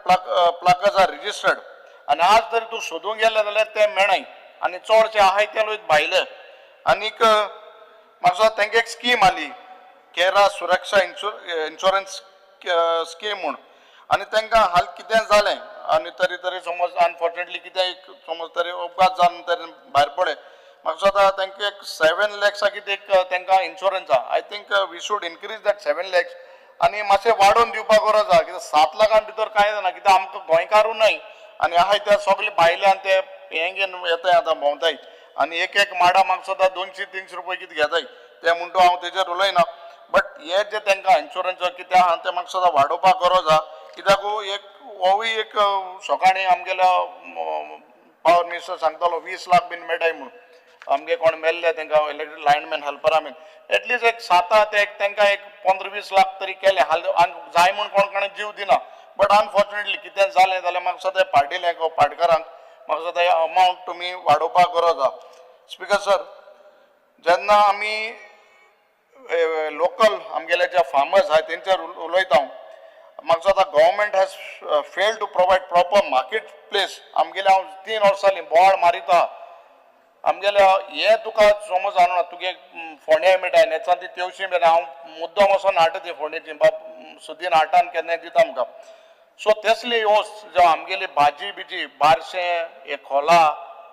pluckers are registered. आनी आज जर तूं सोदूंक गेले जाल्यार ते मेळनाय आनी चडशे आहाय ते लोक भायले. आनीक म्हाका दिसता तांकां एक स्कीम आली केरा सुरक्षा इन्शुरन्स स्कीम म्हूण, आनी तांकां हाल कितें जालें आनी तरी तरी समज अनफॉर्चुनेटली कितें एक समज तरी अपघात जावन तरी भायर पडले, म्हाका दिसता तांकां एक 7 लॅक्सा कितें एक तांकां इन्शुरन्स आहा. I think we should increase that 7 lakhs आनी मातशें वाडोवन दिवपाक गरज आहा. कित्याक 7 लाखां भितर कांय जायना, कित्याक आमकां गोंयकारूय न्हय आनी आहाय ते सगळे भायले आनी ते हें घेवन येताय आतां भोंवताय आनी एक एक माडा म्हाका दिसता 200-300 रुपया कितें घेताय ते म्हणटा हांव तेजेर उलयना. बट हे जे तांकां इन्शुरन्स कितें आहा तें म्हाका दिसता वाडोवपाक गरज आहा. कित्याक एक होवूय एक सकाळीं आमगेल्या पावर मिनिस्टर सांगतालो 20 लाख बीन मेळटाय म्हूण आमगे कोण मेल्ले तांकां इलेक्ट्रीक लायनमॅन हेल्परा बीन एटलिस्ट एक 7 ते एक तांकां एक 15-20 लाख तरी केले हाल जाय म्हूण कोण कोणें जीव दिना. बट अनफॉर्चुनेटली कितें जालें जाल्यार म्हाका दिसता पाडेल्यांक पाडकारांक म्हाका दिसता अमावंट तुमी वाडोवपाक गरज आहा. स्पिकर सर, जेन्ना आमी लोकल आमगेले जे फार्मर्स आहाय तेंचेर उलयता हांव, म्हाका दिसता government has fail to provide proper market place. आमगेले हांव 3 वर्सां जालीं बोवाळ मारिता आमगेले हे तुका समज जाणा तुगे फोंड्या मेळटा नेचान ती तेवशी मेळटा, हांव मुद्दम वचोन हाडटा ती फोंडेची बाब सुदीन हाडटा आनी केन्नाय दिता आमकां. सो तेसली ह्यो जो आमगेली भाजी बिजी बारशें हे खोला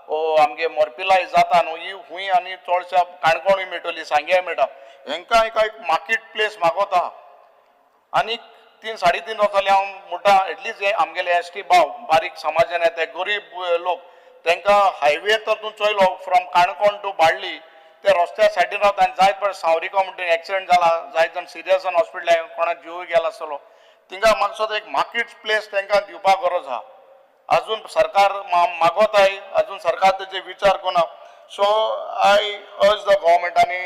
ओ आमगे मोरपिलाय जाता न्हू ही खूंय आनी चडश्या काणकोणूय मेळटली सांग्याय मेळटा, हेंकां एक मार्केट प्लेस मागोता. आनी 3-3.5 वर्सां जालीं हांव म्हणटा एटलिस्ट हे आमगेले एस टी भाव बारीक समाजान येता गरीब लोक तांकां हायवे तर तूं चोयलो फ्रॉम काणकोण टू बाळ्ळी ते रस्त्या सायडीन रावता आनी जायत पळय सावरिको म्हणटा एक्सिडंट जाला, जायत जाण सिरियस जावन हॉस्पिटलान कोणाक जीवूय गेला आसतलो, थिंगा म्हाका दिसता एक मार्केट प्लेस तांकां दिवपाक गरज आहा. अजून सरकार मागोताय, अजून सरकार तेजे विचार करना. So I urge the government आनी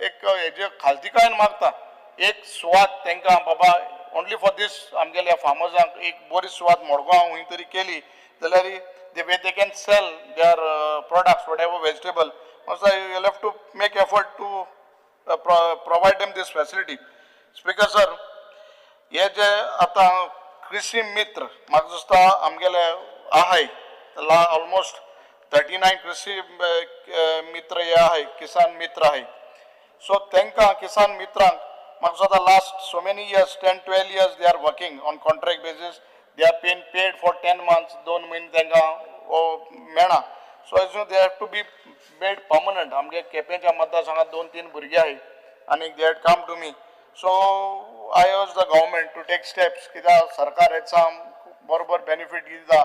एक हेजे खाजगीकायेन मागता एक सुवात तांकां बाबा ओनली फॉर these आमगेल्या फार्मर्सांक एक बरी सुवात मडगांव खंय तरी केली जाल्यार they can sell their products whatever vegetable. You have to make effort to provide them this facility. Speaker sir, हे जे आतां कृषी मित्र म्हाका दिसता आमगेले आहाय ऑलमोस्ट 39 कृषी मित्र हे आहाय, किसान मित्र आहाय. सो तांकां किसान मित्रांक म्हाका दिसता last so many years 10-12 years they are working on contract basis, they are been paid for 10 months, 2 म्हयने तांकां मेळना. So as they have to be made permanent. आमगे केपेंच्या मतदारसंघात 2-3 भुरगे आहाय आनी they had come to me. So I urge the government to take steps, कित्याक सरकार हेचा बरोबर बेनिफीट दिता.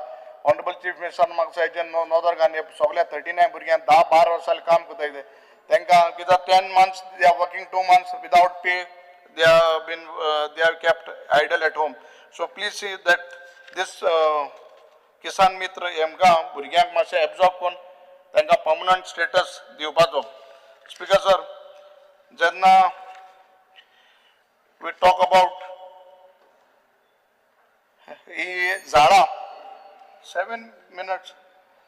ऑनरेबल चीफ मिनिस्टरान म्हाका हेजेर नदर घालून सगल्या 39 भुरग्यांक 10-12 वर्सां काम करता ते तांकां, कित्याक 10 months they are working, 2 months without pay, they are been they are kept idle at home. So please see that this Kisan Mitra हेमकां भुरग्यांक मातशें एब्जॉर्ब करून तांकां पर्मनंट स्टेटस दिवपाचो. स्पिकर सर, जेन्ना we talk about ही झाडां, 7 minutes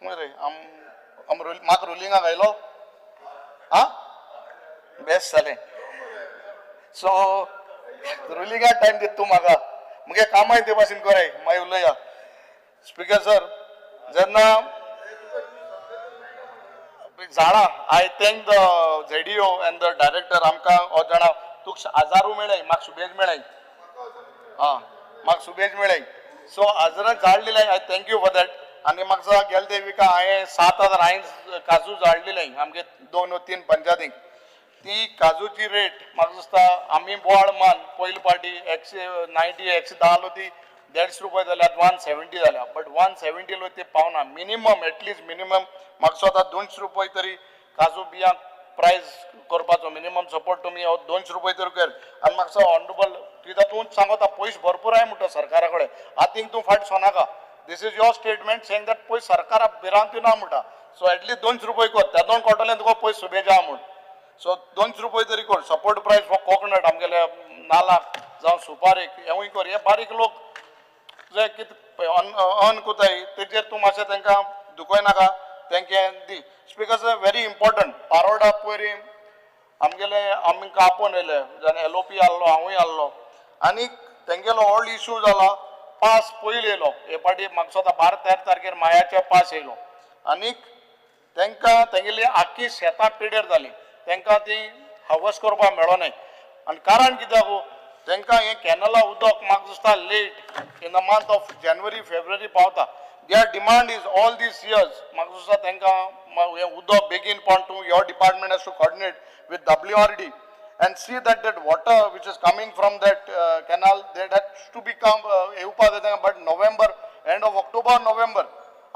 मरे आम आम म्हाका रुलिंगाक आयलो आं बेस्ट जालें. सो रुलिंगाक टायम दिता तूं म्हाका, मुगे कामाय ते भाशेन कराय मागीर उलया. स्पिकर सर, जेन्ना झाडां, I thank the ZEO and the director. आमकां हो जाणा तुका हजारू मेळय, म्हाका सुबेज मेळय, आं म्हाका सुबेज मेळय. सो हजारान झाड दिलें, I thank you for that. आनी म्हाका गेले ते विका हांवें 7,000 हांवें काजू झाड दिलें आमगे 2 वा 3 पंचायतींक. ती काजूची रेट म्हाका दिसता आमी बोवाळ मान पयले पाटी 190 110 आलो, ती 150 रुपये जाल्या, 170 जाल्या. बट 170 लो ते पावना. मिनिमम एटलिस्ट मिनिमम म्हाका दिसता 200 रुपये तरी काजू बियांक प्रायस करपाचो मिनिमम सपोर्ट तुमी हो 200 रुपये तरी कर. आनी म्हाका दिसता ऑनरेबल कित्याक तूं सांगता पयशे भरपूर आहाय म्हणटा सरकारा कडेन, आतां तूं फाट Sonaka. This is your statement saying that पयशे सरकारा भिरांती ना म्हणटा. सो एटलिस्ट 200 रुपये कर, त्या दोन कळटलें तुका पयशे सुबेज आहा म्हूण. सो 200 रुपये तरी कर. सपोर्ट प्रायस फॉर कोकोनट आमगेल्या नालाक जावं सुपारीक हेवूय कर. हे बारीक लोक जे कितें अर्न करताय तेजेर तूं मातशें तांकां दुखय नाका, तांकां दी. Speaker sir, very important, Paroda पयर आमगेले आमकां आपोवन येयले जाल्यार LOP आहलो, हांवूय आहलो, आनी तेंगेलो व्हडलो इशू जाला पास पयलीं येयलो हे पाटी म्हाका दिसता 12-13 तारखेर मायाचे पास येयलो आनीक तांकां तेंगेली आख्खी शेतां पिड्यार जाली, तांकां ती हार्वस्ट करपाक मेळोनाय. आनी कारण कित्याक तांकां हें कॅनला उदक म्हाका दिसता late in the month of January February पावता. Their demand is all these years म्हाका दिसता तांकां हें उदक बेगीन पण तूं your department has to coordinate with WRD and see that that water which is coming from that canal, that has to become येवपा जाय, but November, end of October, November.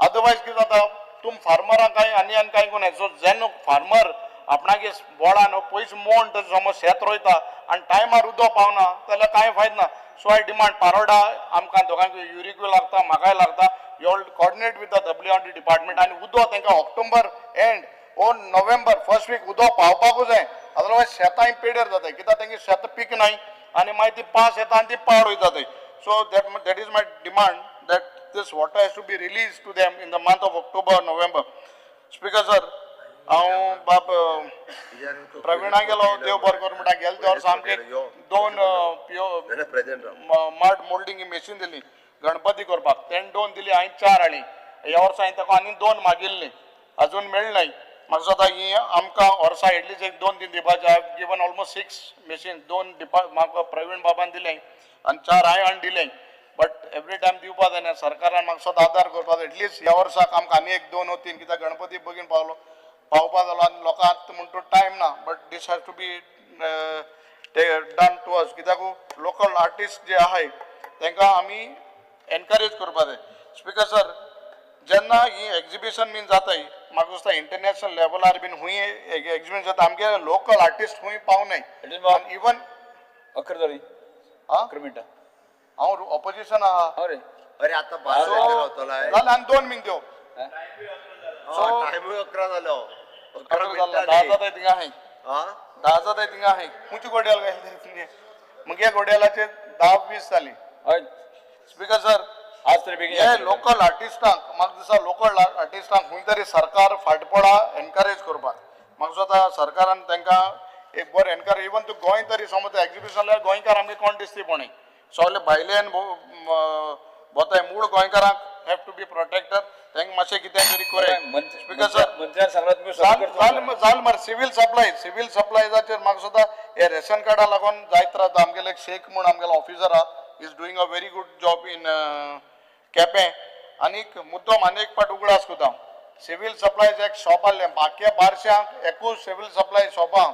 Otherwise कितें जाता, तुम फार्मरांक कांय आनी आनी कांय कोण. सो जेन्ना फार्मर आपणागे बोळान पयस मोण समज शेत रोयता आनी टायमार उदक पावना जाल्यार कांय फायदो ना. सो I demand Paroda आमकां दोगांक युरिकूय लागता, म्हाकाय लागता. You all coordinate with the WRD department आनी उदक तांकां October and or November first week उदक पावपाकूच जाय. अदरवायज शेतां पेड्यार जाता, कित्याक तेंगे शेतां पिकनाय आनी मागीर ती पास येता आनी ती पाड वयता थंय. So that is my demand, that this water has to be release to them in the month of October, November. Speaker sir, हांव बाब प्रवीणा गेलो देव बरो करूं म्हणटा. गेले ते वर्सा आमकां 2 पिओ मड मोल्डिंग मशीन दिली गणपती करपाक, तेणें 2 दिली, हांवें 4 हाडली. ह्या वर्सा हांवें ताका आनी 2 मागिल्ली, अजून मेळनाय. म्हाका दिसता ही आमकां वर्सा एटलीस्ट एक 2-3 दिवपाचे. I have given almost 6 machine, 2 डिपा म्हाका प्रवीण बाबान दिलें आनी 4 हांवें हाडून दिलें, बट एवरी टायम दिवपा जायना. सरकारान म्हाका दिसता आदार करपाक एटलीस्ट ह्या वर्साक आमकां आनी एक 2 वा 3, कित्याक गणपती बेगीन पावलो पावपा जालो आनी लोकांक म्हण तूं टायम ना. But this has to be done to us, कित्याक लोकल आर्टिस्ट जे आहाय तांकां आमी एनकरेज करपा जाय. स्पिकर सर, जेन्ना ही एग्जिबिशन बीन जाताय म्हाका दिसता इंटरनॅशनल लेवलार बीन खूंय एग्जिबिशन जाता, आमगे लोकल आर्टिस्ट खूंय पावनाय. इवन 11 जाली, 11 मिनटां हांव ऑपोजिशन आहा. अरे अरे आतां 12 जालें आनी 2 मिनट त्यो. टायमूय 11 जालो, 11 मिनटां 10 जाताय थिंगा आहाय, 10 जाताय थिंगा आहाय. खंयची घोड्याल काय तुमगे? मुगे घोड्यालाचे 10-20 जाली. स्पिकर सर, आज तरी बेगीन हे लोकल आर्टिस्टांक म्हाका दिसता लोकल आर्टिस्टांक खंय तरी सरकार फाटपडा एनकरेज करपाक. म्हाका दिसता सरकारान तांकां एक बरें एनकरेज, इवन तूं गोंय तरी समज एग्जिबिशन गोंयकार आमगे कोण दिसती पळय, सगळे भायल्यान भोंवताय. मूळ गोंयकारांक have to be protected, तांकां मातशें कितें तरी करय. स्पिकर सर, मंत्र्यान सांगलां तुमी जाल मरे सिव्हील सप्लाय, सिव्हील सप्लायजाचेर म्हाका सुद्दां हे रेशन कार्डा लागून जायत रावता. आमगेले एक शेख म्हूण आमगेलो ऑफिसर आहा, is doing a very good job in Quepem. आनीक मुद्दम आनी एक पाट उगडास करता, सिव्हील सप्लायज एक शॉप आहलें बाकी बारश्यांक एकूच सिव्हील सप्लाय शॉपां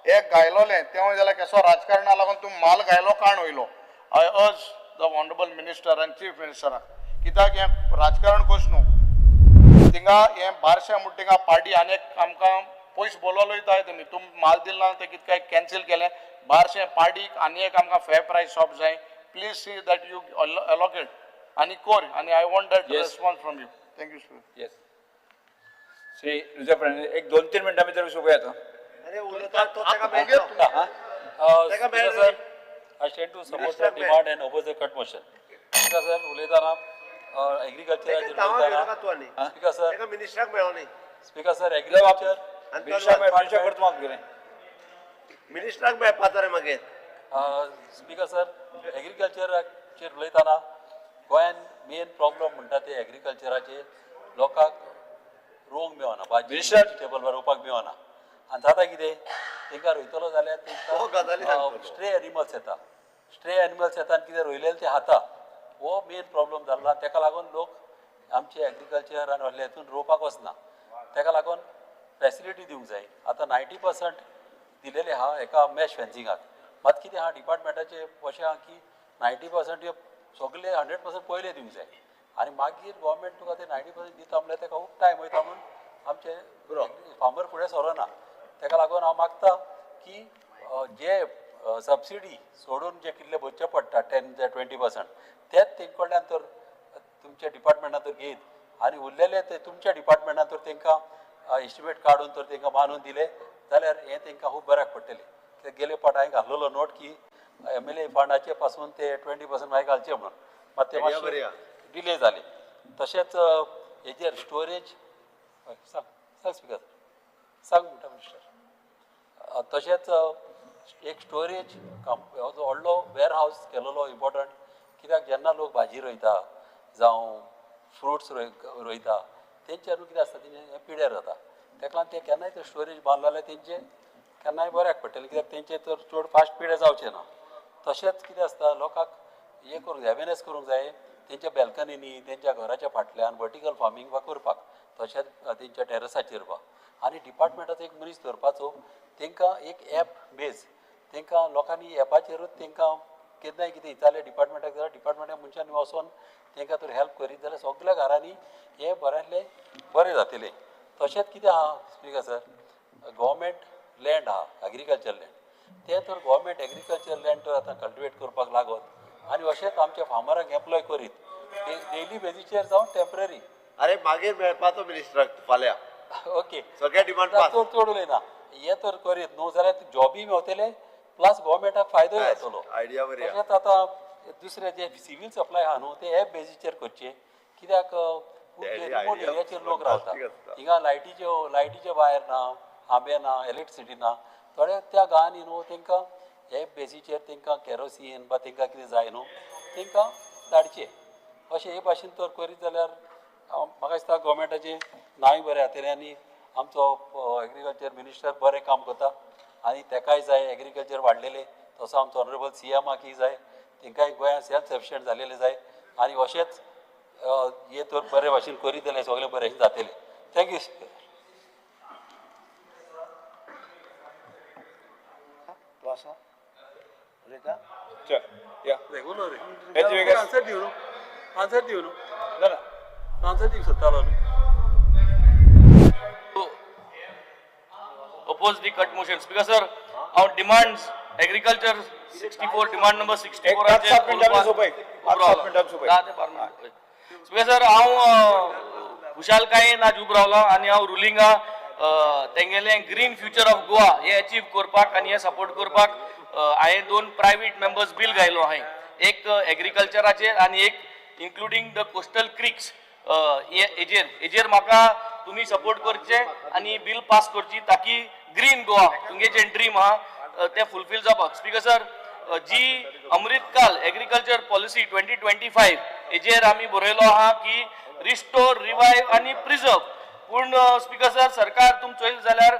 एक गायलोलें तें जाल्यार केसो राजकारणा लागून तूं माल गायलो काण वयलो. I urge the honourable minister आनी चीफ मिनिस्टराक, कित्याक हें राजकारण कशें न्हू, थिंगा हें बारशें म्हणटा थिंगा पार्टी आनी एक आमकां पयस बोलवलो वयताय तुमी, तुम माल दिल ना तें कितें काय कॅन्सील केलें. बारशें पार्टीक आनी एक आमकां फेर प्रायस शॉप जाय. Please see that you allocate आनी कोर आनी I want that response from you. Thank you sir. Yes, Shri Jose Fernandes, एक 2-3 मिनटां भितर सोंपया आतां. अरे उलयता तो ताका मेळटलो. Speaker sir, I stand to support the demand and oppose the cut motion. Speaker sir, उलयताना एग्रीकल्चराचेर उलयताना, स्पीकर सर, मिनिस्टराक मेळो न्ही. स्पीकर सर, एग्रीकल्चर मिनिस्टराक मेळपाचो रे मागीर. स्पीकर सर, एग्रीकल्चराचेर उलयताना गोंयान मेन प्रॉब्लम म्हणटा ते एग्रीकल्चराचे लोकांक रोवंक मेळना, भाजी वेजिटेबल रोवपाक मेळना. आनी जाता कितें, तांकां रोयतलो जाल्यार तांकां स्ट्रे एनिमल्स येता, स्ट्रे एनिमल्स येता आनी कितें रोयलेलें तें खाता. हो मेन प्रॉब्लम जाल्लो आनी ताका लागून लोक आमचे एग्रीकल्चर आनी व्हडले हितून रोवपाक वचना. ताका लागून फेसिलिटी दिवंक जाय. आतां 90% दिलेले आहा एका मॅश फेन्सिंगाक, मात कितें आहा डिपार्टमेंटाचें अशें आहा की 90% सगळे 100% पयलें दिवंक जाय आनी मागीर गोवोरमेंट तुका ते 90% दिता म्हणल्यार ताका खूब टायम वयता, म्हणून आमचे फार्मर फुडें सरना. ताका लागून हांव मागता की जे सबसिडी सोडून जे कितले भरचे पडटा 10 ते 20% तेच तेंचे कडल्यान तर तुमच्या डिपार्टमेंटान तर घेयत आनी उरलेले ते तुमच्या डिपार्टमेंटान तर तांकां एस्टिमेट काडून तर तांकां बांदून दिले जाल्यार हें तांकां खूब बऱ्याक पडटलें. कित्याक गेले फावट हांवें घातलेलो नोट की MLA फंडाचे पासून ते 20% मागीर घालचे म्हणून, मात ते मातशे डिले जाले. तशेंच हेजेर स्टोरेज, सांग सांग स्पिकर सांग म्हणटा मिनिस्टर. तशेंच एक स्टोरेज हो जो व्हडलो वेर हावस केलेलो इम्पोर्टंट, कित्याक जेन्ना लोक भाजी रोयता जावं फ्रुट्स रोयता तेंचे न्हू कितें आसता तेंचे पिड्यार जाता. ताका लागून ते केन्नाय ते स्टोरेज बांदलो जाल्यार तेंचे केन्नाय बऱ्याक पडटलें, कित्याक तेंचे तर चड फास्ट पिड्यार जावचें ना. तशेंच कितें आसता लोकांक हें करूंक जाय, अवेरनेस करूंक जाय तेंच्या बॅल्कनीनी, तेंच्या घराच्या फाटल्यान वर्टिकल फार्मींग वा करपाक, तशेंच तेंच्या टॅरसाचेर वा. आनी डिपार्टमेंटाचो एक मनीस दवरपाचो, तांकां एक एप बेज, तांकां लोकांनी एपाचेरूच तांकां केन्नाय कितें विचारलें डिपार्टमेंटाक जाल्यार डिपार्टमेंटा मनशांनी वचोन तांकां तर हेल्प करीत जाल्यार सगल्या घरांनी हें बऱ्यांतलें बरें जातलें. तशेंच कितें आहा स्पीकर सर, गव्हर्मेंट लँड आहा एग्रीकल्चर लँड, तें तर गव्हर्मेंट एग्रीकल्चर लँड तर आतां कल्टिवेट करपाक लागत आनी अशेंच आमच्या फार्मरांक एम्प्लॉय करीत डेली बेजीचेर जावं टेम्पररी. अरे मागीर मेळपाचो मिनिस्टराक फाल्यां. ओके, सगळे डिमांड पास. चड चड उलयना, हें तर करीत न्हू जाल्यार जॉबी मेवतले प्लस गव्हर्मेंटाक फायदो जातलो. आयडिया बरी. तशेंच आतां दुसरें जे सिवील सप्लाय आहा न्हू ते एप बेजीचेर करचे, कित्याक रिमोट एरियाचेर लोक रावता, हिंगा लायटीचे वायर ना, आंबे ना, इलेक्ट्रिसिटी ना, थोड्या त्या गांवांनी न्हू तांकां एप बेजीचेर तांकां केरोसीन वा तांकां कितें जाय न्हू तांकां धाडचें. अशें हे भाशेन तर करीत जाल्यार म्हाका दिसता गव्हर्मेंटाचें नांवूय बरें जातलें आनी आमचो एग्रीकल्चर मिनिस्टर बरें काम करता आनी तेकाय जाय एग्रीकल्चर वाडलेलें, तसो आमचो ऑनरेबल CM आकय जाय, तांकांय गोंयांत सेल्फ सफिशियंट जालेलें जाय आनी अशेंच हे तर बरे भाशेन करीत जाल्यार सगळें बरें जातलें. Thank you. तूं आसा उलयता? चल या आन्सर दिव न्हू, आन्सर दिव न्हू, आन्सर दिवंक सोदतालो न्हू. Oppose the cut motion. Speaker sir, our demands agriculture 64, demand number 64. 5-7 मिनटां सोंपय, 5-7 मिनटां सोंपय. 10 ते 12 मिनटां. स्पीकर सर, हांव खुशालकायेन आज उबो रावला आनी हांव रुलिंगा तेंगेलें ग्रीन फ्युचर ऑफ गोवा हे अचीव करपाक आनी हे सपोर्ट करपाक हांवें दोन प्रायवेट मेंबर्स बील घायलो हांवें, एक एग्रीकल्चराचेर आनी एक इन्क्लुडींग the coastal क्रिक्स हेजेर म्हाका तुमी सपोर्ट करचे आनी बील पास करची, ताकी ग्रीन गोवा तुमगे जे ड्रीम आहा तें फुलफील जावपाक. स्पीकर सर, जी अमृतकाल एग्रीकल्चर पॉलिसी 2025 हेजेर आमी बरयलो आहा की रिस्टोर, रिवायव आनी प्रिजर्व. पूण स्पीकर सर, सरकार तुम चोयल जाल्यार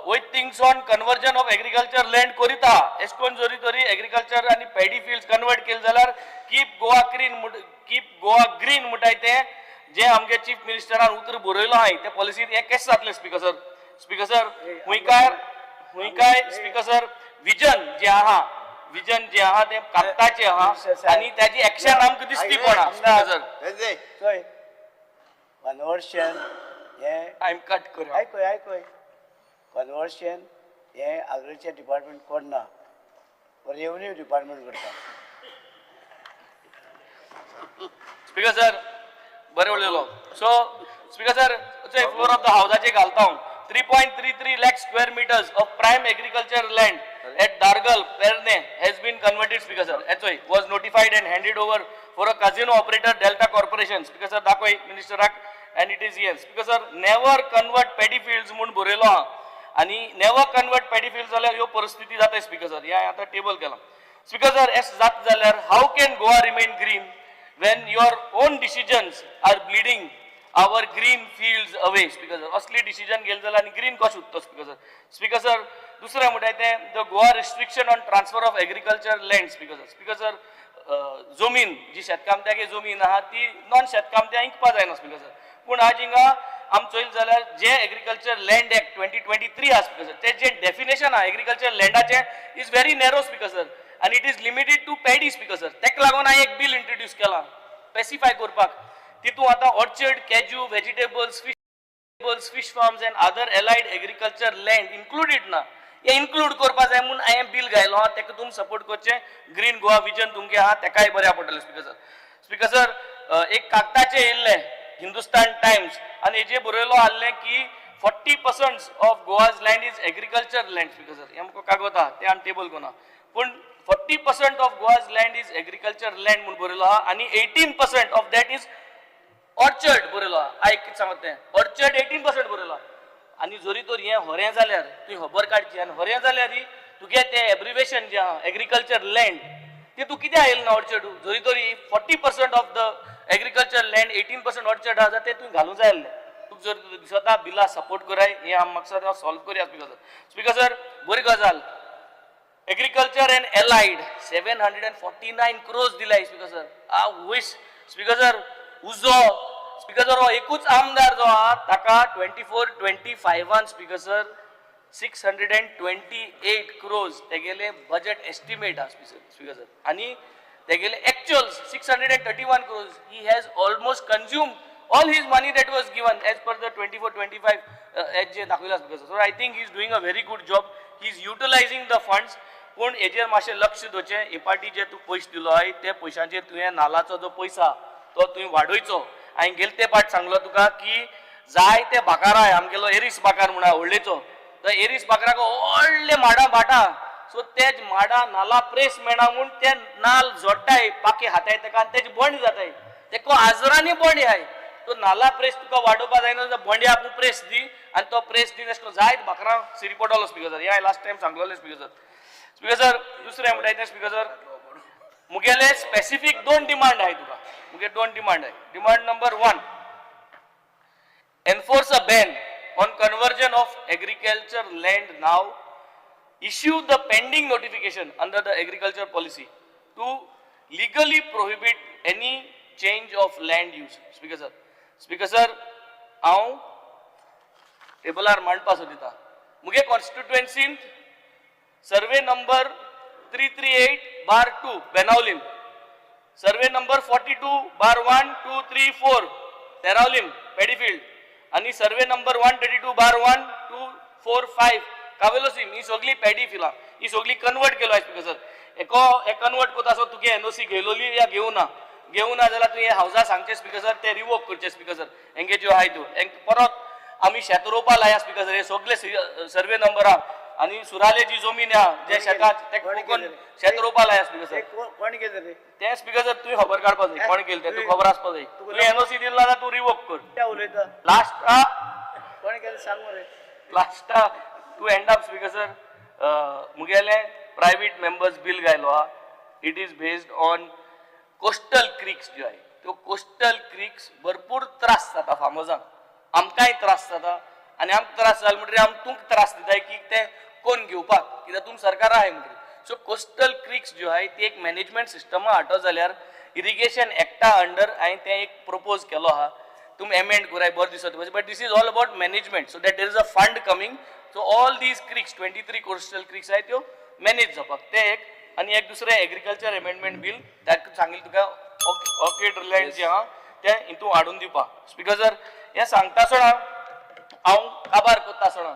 वयत थिंगसोन कन्वर्जन ऑफ एग्रीकल्चर लँड करीत आहा. एश कोन जरी तरी एग्रीकल्चर आनी पॅडी फिल्ड्स कन्वर्ट केले जाल्यार कीप गोवा ग्रीन म्हणटाय तें जे आमगे चीफ मिनिस्टरान उतर बरयलो आहाय ते पॉलिसीत हें कशें जातलें? स्पीकर सर, स्पीकर सर, हुंयकार खंय काय स्पीकर सर विजन जे आहा, विजन जे आहा ते कागदाचे आहा आनी ताजी एक्शन आमकां दिसती पडना स्पीकर सर. चोय, कन्वर्शन हें I am cut कर. आयकय आयकय, कन्वर्शन हें एग्रीकल्चर डिपार्टमेंट करना, रेवन्यू डिपार्टमेंट करता. स्पीकर सर बरें उलयलो. सो स्पीकर सर, चोय फ्लोर ऑफ the हावजाचे घालता हांव. 3.33 lakh square meters of prime agriculture land at Dargal, Perne has been converted, Speaker sir. H was notified and handed over for a casino operator Delta Corporation. Speaker sir, दाखय मिनिस्टराक and it is here. Speaker sir, never convert paddy fields म्हूण बरयलो आहा आनी never convert paddy field जाल्यार ह्यो परिस्थिती जाता speaker sir. हें आतां टेबल केलां. स्पीकर सर, एस जाता जाल्यार how can Goa remain green when your own decisions are bleeding our green fields away? Speaker sir, असली डिसिजन घेतले जाल्यार आनी ग्रीन कशें उरता स्पीकर सर? स्पीकर सर, दुसरें म्हणटाय तें the Goa restriction on transfer of agriculture land. Speaker sir, speaker sir, जमीन जी शेतकामत्यागे जमीन आहा ती नॉन शेतकामत्या इंकपा जायना स्पीकर सर. पूण आज हिंगा आम चोयल जाल्यार जे एग्रीकल्चर लँड एक्ट 2023 आहा स्पीकर सर, ते जे डेफिनेशन आहा agriculture लँडाचें is very narrow, speaker sir, आनी it is limited to paddy, speaker sir. तेका लागून हांवें एक बील इंट्रोड्यूस केलां स्पेसिफाय करपाक. तितून आतां orchard, cashew, vegetables, fish farms and other allied agriculture land included ना, हे इन्क्लूड करपा जाय म्हूण हांवें बील घायलो आहा. तेका तुमी सपोर्ट करचें. ग्रीन गोवा विजन तुमगे आहा तेकाय बऱ्या पडटलें स्पीकर सर. स्पीकर सर, एक कागदाचें येयल्लें हिंदुस्तान टायम्स आनी हेजेर बरयलो आहलें की 40% of Goa's land is agriculture land. Speaker sir, हें आमकां कागद आहा तें आमी टेबल करूं, पूण 40% of Goa's land is agriculture land म्हूण बरयलो आहा आनी 18% of that is orchard बरयलो आहा. आयक कितें सांगता तें, ऑर्चर्ड 18% बरयलो आहा. आनी जरी तर हें हरें जाल्यार तुवें खबर काडची आनी हरें जाल्यार तुगे तें एब्रिवेशन जें आहा एग्रीकल्चर लँड ती तूं कित्याक येयलें ना ऑर्चर्ड? जरी तरी 40% of the agriculture land 18% orchard आहा जाल्यार तें तुवें घालूंक जाय आसलें. तुका जर दिसता बिला सपोर्ट कराय, हें आम मकसद सॉल्व करया स्पीकर सर. स्पीकर सर, बरी गजाल, agriculture and allied 749 crores दिलाय speaker sir. I wish speaker sir उजो स्पीकर सर हो एकूच आमदार जो आहा ताका 24-25 स्पीकर सर 628 क्रोर्स तेगेले बजेट एस्टिमेट आहा स्पीकर सर, आनी तेगेले actual 631 crores. He has almost consume all his money that was given as per the 24-25 as जे दाखयला speaker sir. So I think he is doing a very good job, he is utilising the funds. पूण हेजेर मातशें लक्ष दवरचें. हे पाटी जे तूं पयशे दिलो आहाय ते पयशांचेर तुवें नालाचो जो पयसो आहा तो तुवें वाडयचो. हांवें गेले ते पाट सांगलो तुका की जायते बाकार आहाय, आमगेलो एरीस बाकार म्हूण आहा व्हडलेचो, तो एरीस बाकराक व्हडले माडां भाटां, सो तेज माडां नाला प्रेस मेळना म्हूण ते नाल जोडटाय पाके हाताय तेका आनी तेजे बंड जाताय, तेका आजरांनी बंड आहाय. तो नाला प्रेस तुका वाडोवपा जायना जाल्यार बंड्या आपूण प्रेस दी आनी तो प्रेस दी अशें करून जायत बाकरां सिरी पडटलो स्पीकर सर. हें हांवें लास्ट टायम सांगलोलें स्पीकर सर. स्पीकर सर, दुसरें म्हणटाय तें स्पीकर सर, मुगेले स्पेसिफीक दोन डिमांड आहाय तुका. मुगे दोन डिमांड आहाय. Demand number 1, enforce a ban on conversion of agriculture land now, issue the pending notification under the agriculture policy to legally prohibit any change of land use. Speaker sir, speaker sir, हांव टेबलार मांडपा सोदिता. मुगे कॉन्स्टिट्युएन्सींत survey number 338/2 Benaulim, survey number 42/1 2 3 4 Teraulim paddy field आनी survey number 132/1 2 4 5 Cavelossim, ही सगळी paddy फिलां ही सगळी convert केलो speaker sir. एको हे convert करता आसो तुगे एनओसी घेयलोली या घेवना, घेवना जाल्यार तुवें हावजा सांगचें स्पीकर सर, ते रिवोक करचें स्पीकर सर. हेंगे ज्यो आहाय त्यो हेंक परत आमी शेत रोवपा लाया स्पीकर सर. हे सगळे सर्वे नंबर आहा आनी सुराले जी जमीन आहा जे शेतात ते कोण शेत रोवपा लाया स्पीकर सर. कोण केलें रे तें स्पीकर सर तुवें खबर काडपा जाय कोण केलें तें, तुका खबर आसपा जाय. तुवें एनओसी दिली ना जाल्यार तूं रिवोक कर. उलयता लास्टा कोण केलें सांग मरे. लास्टा to end up speaker sir, मुगेलें private members bill घायलो आहा. It is based on coastal creeks ज्यो आहाय त्यो कोस्टल क्रिक्स भरपूर त्रास जाता फार्मर्सांक, आमकांय त्रास जाता आनी आमकां त्रास जाले म्हणटकीर आम तुमकां त्रास दिताय की ते कोण घेवपाक कित्याक तुम सरकार आहाय म्हणटकीर. सो कोस्टल क्रिक्स ज्यो आहाय ती एक मॅनेजमेंट सिस्टमा हाडटो जाल्यार इरिगेशन एक्टा अंडर हांवें तें एक प्रपोज केलो आहा. तुमी एमेंड कराय बरें दिसत, but this is all about management, so that there is a fund coming, so all these creeks, 23 coastal creeks आहाय त्यो मॅनेज जावपाक. ते एक आनी एक दुसरें एग्रीकल्चर एमेंडमेंट बील, ताका सांगिल्लें तुका ऑर्किड लँड जें आहा तें हितून हाडून दिवपाक. स्पीकर सर, हें सांगता आसतना हांव काबार करता आसतना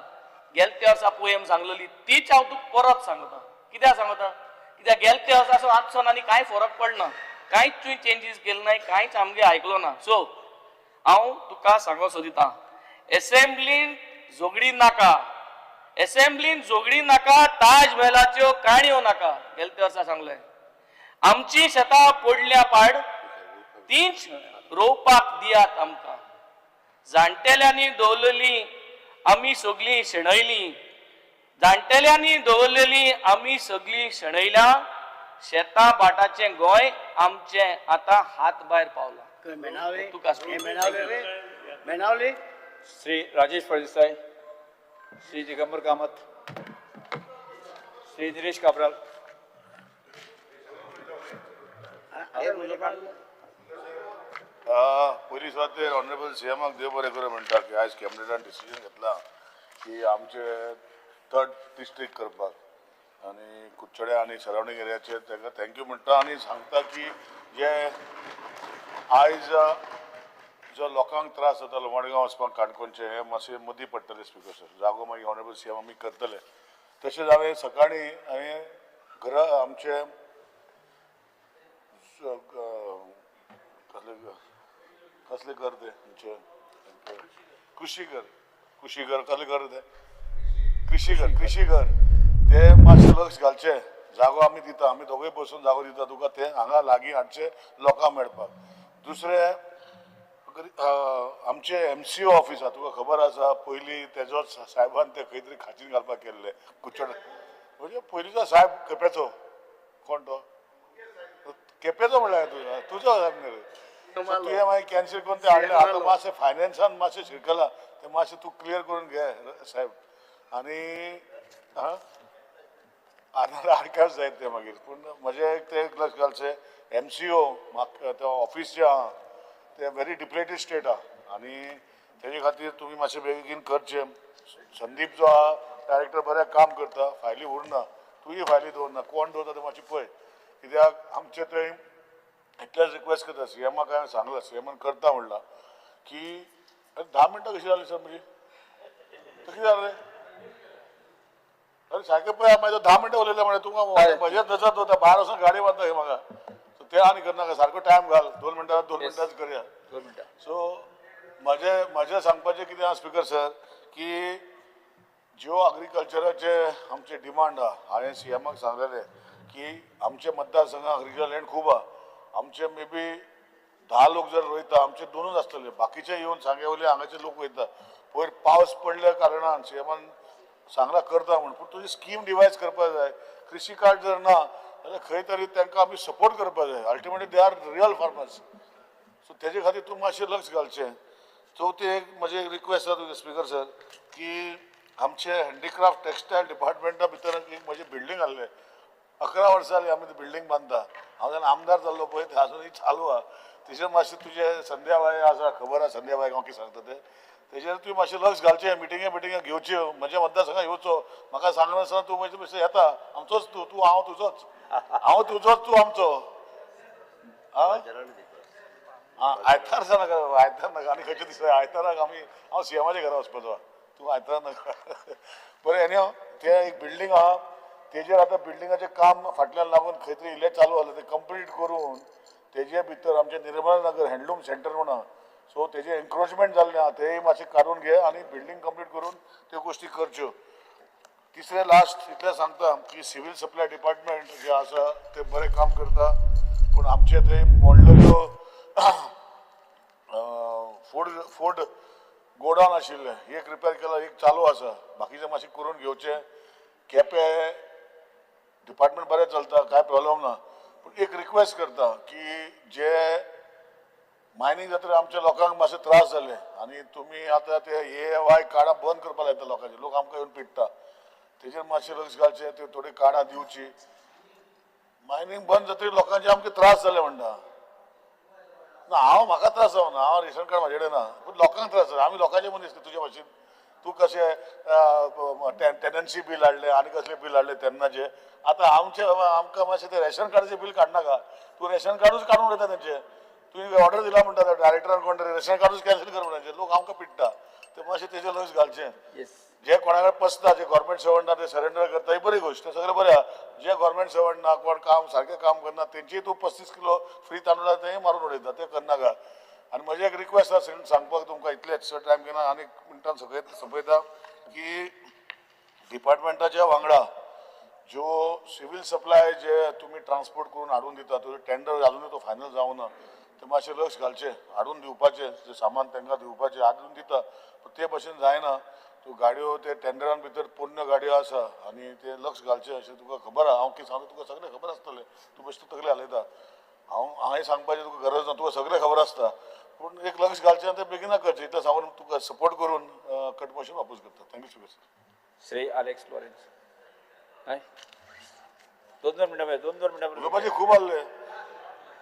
गेले ते वर्सा पोयम सांगलेली तीच हांव तुका परत सांगता. कित्याक सांगता? कित्याक गेले ते वर्सा असो आजसोन आनी कांय फरक पडना, कांयच तुवें चेंजीस केले नाय, कांयच आमगे आयकलो ना. सो हांव तुका सांगो सोदिता, एसेंब्लीन झगडी नाका, एसेंब्लीन झगडी नाका, ताज महलाच्यो काणयो नाका. गेले ते वर्सा सांगलें, आमची शेतां पडल्या पाड तींच रोवपाक दियात आमकां, जाणटेल्यांनी दवरलेली आमी सगळीं शेणयली, जाणटेल्यांनी दवरलेली आमी सगळीं शेणयल्या, शेतां भाटाचें गोंय आमचें आतां हात भायर पावलां. तुका मेणावली. श्री राजेश फळदेसाय, श्री दिगंबर कामत, श्री निलेश काब्राल. पयली सुवातेर ऑनरेबल सीएमाक देव बरें करूं म्हणटा की आयज कॅबिनेटान डिसिजन घेतला की आमचे थर्ड डिस्ट्रिक्ट करपाक आनी कुडचड्या आनी सरावंडींग एरियाचेर ताका thank you म्हणटा आनी सांगता की जे आयज जो लोकांक त्रास जाता मडगांव वचपाक काणकोणचे हे मातशें मदीं पडटले स्पिकर सर, जागो मागीर ऑनरेबल सीएम आमी करतले. तशेंच हांवें सकाळीं हांवें घरा आमचे कसले कसले कर ते आमचे कृषी कर, कृषी कर कसले कर ते कृषी कर, कृषी कर ते मातशें लक्ष घालचें. जागो आमी दिता, आमी दोगूय बसून जागो दिता तुका, ते हांगा लागीं हाडचे लोकांक मेळपाक. दुसरें आमचे MCO office आसा, तुका खबर आसा, पयलीं तेजोच साहेबान ते खंय तरी खाचीन घालपाक केल्ले कुडचडे, म्हणजे पयलींचो साहेब केपेचो, कोण तो केपेचो म्हणल्यार तुजो साहेब न्ही, तुवें मागीर कॅन्सल करून ते हाडले. आतां मातशें फायनान्सान मातशें शिरकलां, तें मातशें तूं क्लियर करून घे साहेब. आनी आनी आर्कायव्स जायत ते मागीर. पूण म्हजें तें लक्ष घालचें MCO म्हाका ते ऑफीस जें आहा ते व्हेरी डिप्लेटेड स्टेट आहा आनी तेजे खातीर तुमी मातशें बेगीन करचें. संदीप जो आहा डायरेक्टर बरें काम करता, फायली उरना, तुय फायली दवरना, कोण दवरता तें मातशें पळय. कित्याक आमचें थंय इतलेंच रिक्वेस्ट करता सीएमाक हांवें सांगलां, सीएमान करता म्हणलां की 10 मिनटां कशीं जालीं सर म्हजी, कशी जालें रे? अरे सारकें पळय, मागीर 10 मिनटां उलयलें म्हणल्यार तुका म्हजेच नजर दवरता, भायर वचून गाडी मारता हे म्हाका. सो तें आनी करनाका, सारको टायम घाल, 2 मिनटां 2 मिनटांच करया. 2 मिनटां. सो म्हजें सांगपाचें कितें आसा स्पिकर सर की ज्यो अग्रिकल्चराचे आमचे डिमांड आहा, हांवें सीएमाक सांगलेलें की आमचे मतदारसंघात अग्रिकल्चर लँड खूब आहा, आमचे मे बी 10 लोक जर रोयता आमचे 2च आसतले, बाकीचे येवन सांगे वयले हांगाचे लोक वयता. पयर पावस पडल्या कारणान सीएमान सांगला करता म्हूण, पूण तुजी स्कीम डिवायज करपाक जाय. कृषी कार्ड जर ना जाल्यार खंय तरी तांकां आमी सपोर्ट करपाक जाय. Ultimately they are real farmers, so तेजे खातीर तूं मातशें लक्ष घालचें. चवथें एक म्हजें एक रिक्वेस्ट आसा तुजें स्पिकर सर की आमचे हँडीक्राफ्ट टेक्सटायल डिपार्टमेंटा भितर एक म्हजें बिल्डींग आहलें, 11 वर्सां जालीं आमी ती बिल्डींग बांदता. हांव जेन्ना आमदार जाल्लो पळय तें आजुनूय चालू आहा. तेजेर मातशें तुजें संध्याबाय आसा, खबर आसा संध्याबाय हांव कितें सांगता तें, तेजेर तुवें मातशें लक्ष घालचें, मिटिंगे मिटिंगे घेवच्यो, म्हज्या मतदारसंघात येवचो, म्हाका सांगनासतना तूं म्हजे पयशे येता, आमचोच तूं, तूं हांव तुजोच, हांव तुजोच तूं आमचो. आं आयतार नाका, आयतार नाका, आनी खंयच्या दिसा आयताराक आमी हांव सीएमाच्या घरा वचपाचो, तूं आयतार नाका. बरें, एनी हांव तें एक बिल्डींग आहा तेजेर आतां बिल्डिंगाचें काम फाटल्यान लागून खंय तरी इल्लें चालू आसलें, तें कंप्लीट करून तेजे भितर आमचें निर्मला नगर हँडलूम सेंटर म्हूण आहा, सो तेजें एन्क्रोचमेंट जाल्लें आहा तेंय मातशें काडून घे आनी बिल्डींग कंप्लीट करून त्यो गोश्टी करच्यो. तिसरें लास्ट इतलें सांगता की सिवील सप्लाय डिपार्टमेंट जें आसा तें बरें काम करता, पूण आमचे थंय मोडलेल्यो फूड गोडावन आशिल्लें, एक रिपेर केलां, एक चालू आसा, बाकीचें मातशें करून घेवचें. केपें डिपार्टमेंट बरें चलता, कांय प्रॉब्लम ना, पूण एक रिक्वेस्ट करता की जे मायनींग जातकीर आमच्या लोकांक मातशे त्रास जाले आनी तुमी आतां ते AAY कार्डां बंद करपाक लायता लोकांचे, लोक आमकां येवन पिडटा, तेजेर मातशें लक्ष घालचें, त्यो थोडीं कार्डां दिवचीं. मायनींग बंद जातकीर लोकांचे आमकां त्रास जाले म्हणटा. ना हांव म्हाका त्रास जावना, हांव रेशन कार्ड म्हाजे कडेन ना, पूण लोकांक त्रास जाता. आमी लोकांचे मनीस न्ही तुजे भाशेन. तूं कशें टेनन्सी बील हाडलें आनी कसलें बील हाडलें तेन्नाचें, आतां आमचें आमकां मातशें तें रेशन कार्डाचें बील काडनाका. तूं रेशन कार्डूच काडून उडयता तेंचें. तुवें ऑर्डर दिला म्हणटा डायरेक्टरान कोण तरी रेशन कार्डूच कॅन्सल कर म्हणून, लोक आमकां पिडटा. ते मातशें तेजेर लक्ष घालचें. जे कोणा कडेन पसता, जे गव्हर्मेंट सर्वंट ना ते सरेंडर करता, ही बरी गोश्ट, सगळें बरें आहा. जे गव्हर्मेंट सर्वंट ना, कोण काम सारकें काम करना, तेंचीय तूं 35 किलो फ्री तांदूळ आहा तेंय मारून उडयता, तें करनाका. आनी म्हजें एक रिक्वेस्ट आसा सांगपाक तुमकां, इतलेंच टायम घेना आनी एक मिनटान सगळें सोंपयता की डिपार्टमेंटाच्या वांगडा ज्यो सिवील सप्लाय जे तुमी ट्रान्सपोर्ट करून हाडून दिता, तुजें टेंडर अजूनय तो फायनल जावना, ते मातशें लक्ष घालचें, हाडून दिवपाचें जें सामान तांकां दिवपाचें हाडून दिता, पूण ते भशेन जायना. तूं गाडयो ते टेंडरान भितर पोरण्यो गाडयो आसा आनी ते लक्ष घालचें अशें तुका खबर आहा. हांव कितें सांगता तुका सगळें खबर आसतलें, तूं बेश्टो तकली हालयता. हांव हांवें सांगपाचें तुका गरज ना, तुका सगळें खबर आसता, पूण एक लक्ष घालचें आनी तें बेगिना करचें. इतलें सांगून तुका सपोर्ट करून कट मोशन वापस करता. Thank you speaker sir. Shri Alex Lawrence. हय, 2-2 मिनटां, 2-2 मिनटां उलोवपाचें खूब आहलें.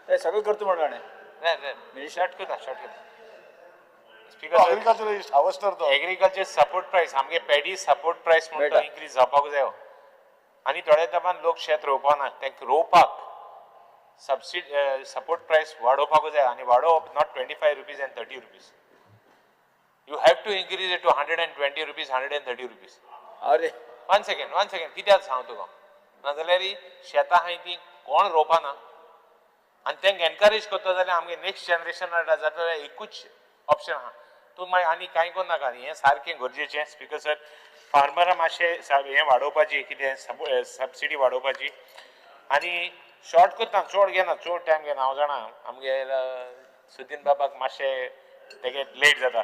ते सगळें करता म्हणून हाणें. शॉर्ट करता, शॉर्ट करता. एग्रीकल्चर हावस्टर तो एग्रीकल्चर सपोर्ट प्रायस, आमगे पेडी सपोर्ट प्रायस म्हणटा इन्क्रीज जावपाक जायो. आनी थोड्या तेंपान लोक शेत रोवपाक ना, तांकां रोवपाक सबसिडी सपोर्ट प्रायस वाडोवपाक जाय. आनी वाडोवप not 25 rupees and 30 rupees, you have to increase it to 120 rupees, 130 rupees. अरे वन सेकेंड, वन सेकेंड, कित्याक सांग तुका, नाजाल्यार शेतां आहाय ती कोण रोवपाना आनी तांकां एनकरेज करता जाल्यार आमगे नेक्स्ट जनरेशन जाता जाल्यार एकूच ऑप्शन आहा. तूं मागीर आनी कांय करनाका, हें सारकें गरजेचें. स्पिकर सर, फार्मरां मातशें हें वाडोवपाची कितें सबसिडी वाडोवपाची. आनी शॉर्ट करता, चड घेना, चड टायम घेना. हांव जाणा आमगे सुदीन बाबाक मातशें तेगे लेट जाता.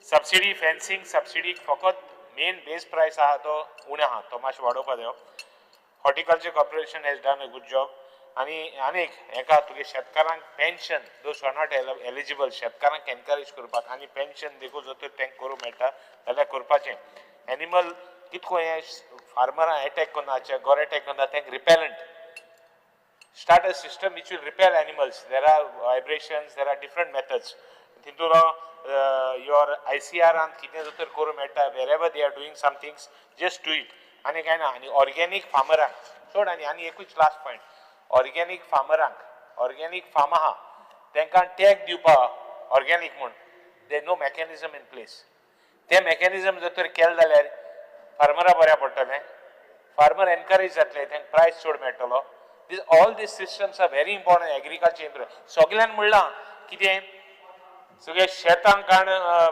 सबसिडी फेन्सिंग सबसिडी फकत मेन बेज प्रायस आहा तो उणें आहा, तो मातशें वाडोवपा जायो. Horticulture corporation has done a good job. आनी आनीक हेका तुगे शेतकारांक pension, those are not eligible, शेतकारांक एनकरेज करपाक आनी पेन्शन देखून जर तर तांकां करूंक मेळटा जाल्यार करपाचें. एनिमल कितको हें फार्मरां एटॅक करना, गोर एटॅक करना, तांकां repellent, start a system which will repel animals. There are vibrations, there are different methods. तितून your ICR कितें जर तर करूंक मेळटा, wherever they are doing some things, just do it. आनी कांय ना. आनी ऑर्गेनीक फार्मरांक चड, आनी आनी एकूच लास्ट पॉयंट, ऑर्गेनीक फार्मरांक, ऑर्गेनीक फार्म आहा तांकां टॅग दिवपा ऑर्गेनीक म्हूण, there no mechanism in place. तें मॅकॅनिजम जर तर केलें जाल्यार फार्मरां बऱ्या पडटलें, फार्मर एनकरेज जातले, तांकां प्रायस चड मेळटलो. This all these systems are very important agriculture improve. सगळ्यान म्हणलां कितें सगळे शेतांक काण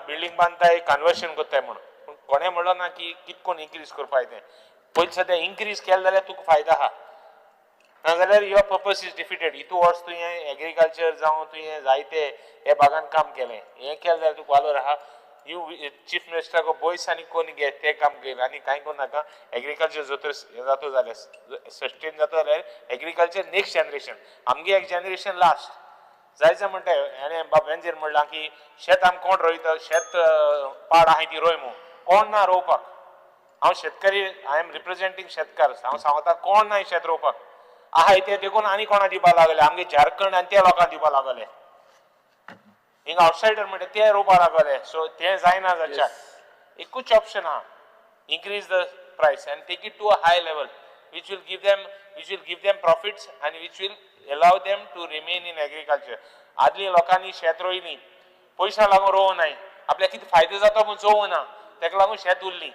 बिल्डींग बांदताय, कन्वर्शन करताय म्हणून, पूण कोणें म्हणलो ना की कितकोन इन्क्रीज करपाक तें. पयलीं सद्या इन्क्रीज केलें जाल्यार तुका फायदा आहा, नाजाल्यार your purpose is defeated. हितू वर्स तुवें एग्रीकल्चर जावं तुवें जायते हे भागान काम केलें, हें केलें जाल्यार तुका वालोर आहा. You chief मिनिस्टराक बोयस आनी कोण घे तें काम घेवन आनी कांय करनाका. एग्रीकल्चर जर तर हें जाता जाल्यार सस्टेन जाता जाल्यार एग्रीकल्चर नेक्स्ट जनरेशन, आमगे एक जनरेशन लास्ट जायचे म्हणटा. हाणें बाब वेंझीर म्हणलां की शेत आम कोण रोयता, शेत पाड आहाय ती रोय म्हूण, कोण ना रोवपाक. हांव शेतकरी, I am representing शेतकार, हांव सांगता कोण ना शेत रोवपाक आहाय ते देखून आनी कोणा दिवपाक लागले, आमगे झारखंड आनी ते लोकांक दिवपाक लागले, हिंगा आवटसायडर म्हणटा ते रोवपाक लागले. सो तें जायना जाच्याक एकूच ऑप्शन आहा, increase the price and take it to a high level which will give them, which will give them profits and which will allow them to remain in agriculture. आदली लोकांनी शेत रोयली, पयशा लागून रोवं नाय, आपल्याक कितें फायदो जाता म्हूण चोवूं ना, ताका लागून शेत उरली.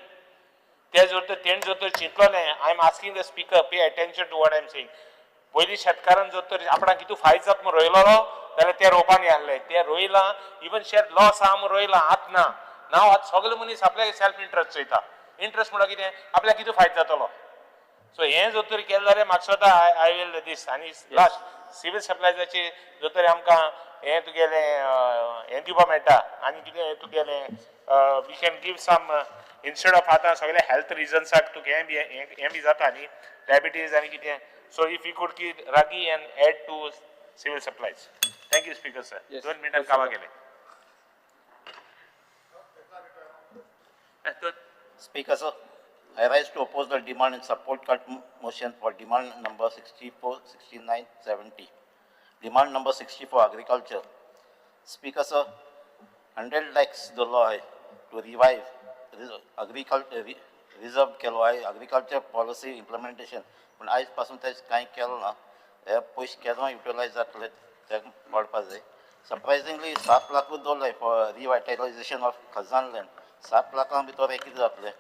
ते जर तर तेणें जर तर चिंतलोलें, I am asking the speaker pay attention to what I am saying. पयलीं शेतकारान जर तर आपणाक कितें फायदो जाता म्हूण रोयलोलो जाल्यार ते रोवपाक आहले, ते रोयलां, इवन शेत लॉस आहा म्हूण रोयलां, आतां ना. नाव आतां सगळे मनीस आपल्याक सेल्फ इंट्रस्ट चोयता. इंट्रस्ट म्हणल्यार कितें, आपल्याक कितें फायदो जातलो. सो हें जर तर केलें जाल्यार म्हाका दिसता I will दीस. आनी लास्ट सिवील सप्लायजाची जर तर आमकां हें तुगेलें हें दिवपाक मेळटा आनी कितें तुगेलें we can give some instead of आतां सगळे हेल्थ रिजन्साक तुका हें बी हें बी जाता न्ही, डायबिटीज आनी कितें. So if you could give ragi and add to civil supplies. Thank you speaker sir. 2 मिनटां कामां केलें. Speaker sir, I rise to oppose the demand and support cut motion for demand number 64, 69, 70. Demand number 64, agriculture. Speaker sir, 100 lakhs दवरलो आहे two revive agriculture, reserve केलो आहे agriculture policy implementation, पूण आयज पासून तें कांय केलें ना. हे पयशे केन्ना युटिलायज जातले ते कळपा जाय. सरप्रायझिंगली 7 लाखूच दवरले for revitalisation of khazan land. 7 लाखां भितर हें कितें जातलें?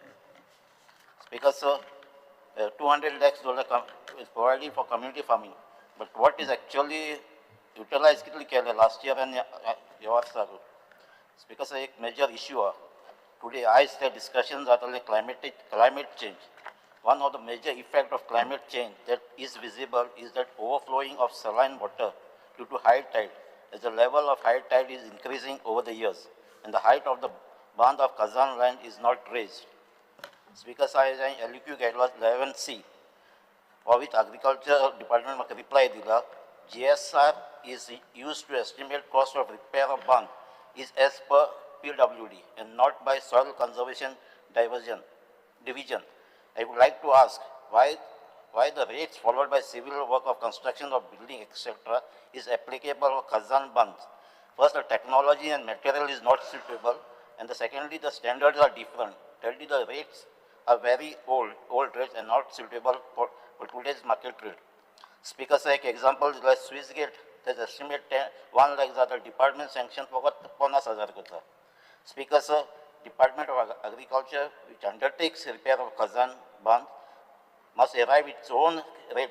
स्पीकर सर, 200 lakhs दवरले is provided for community farming, but what is actually utilise कितले केले लास्ट इयर आनी ह्या वर्साक? स्पीकर सर, एक मेजर इश्यू आहा टुडे, आयज ते डिस्कशन जातालें climate change. One of the major effect of climate change that is visible is that overflowing of saline water due to high tide, as the level of high tide is increasing over the years and the height of the bund of khazan land is not raised. Speaker sir, हांवें LEQ घेतला 11C, for which agriculture department म्हाका reply दिला. GSR is used to estimate cost of repair of bund is as per PWD and not by soil conservation division. I would like to ask why the rates followed by civil work of construction of building etc. is applicable for khazan bunds. First, the technology and material is not suitable, and the secondly, the standards are different. Thirdly, the rates are very old rates and not suitable for today's market rate. Speaker sir, एक example दिला Swiss gate, त्याचं estimate 1 lakh जाता, department sanction फकत 50,000 करता. Speaker sir, Department of Agriculture, which undertakes repair of khazan bund, must arrive its own rate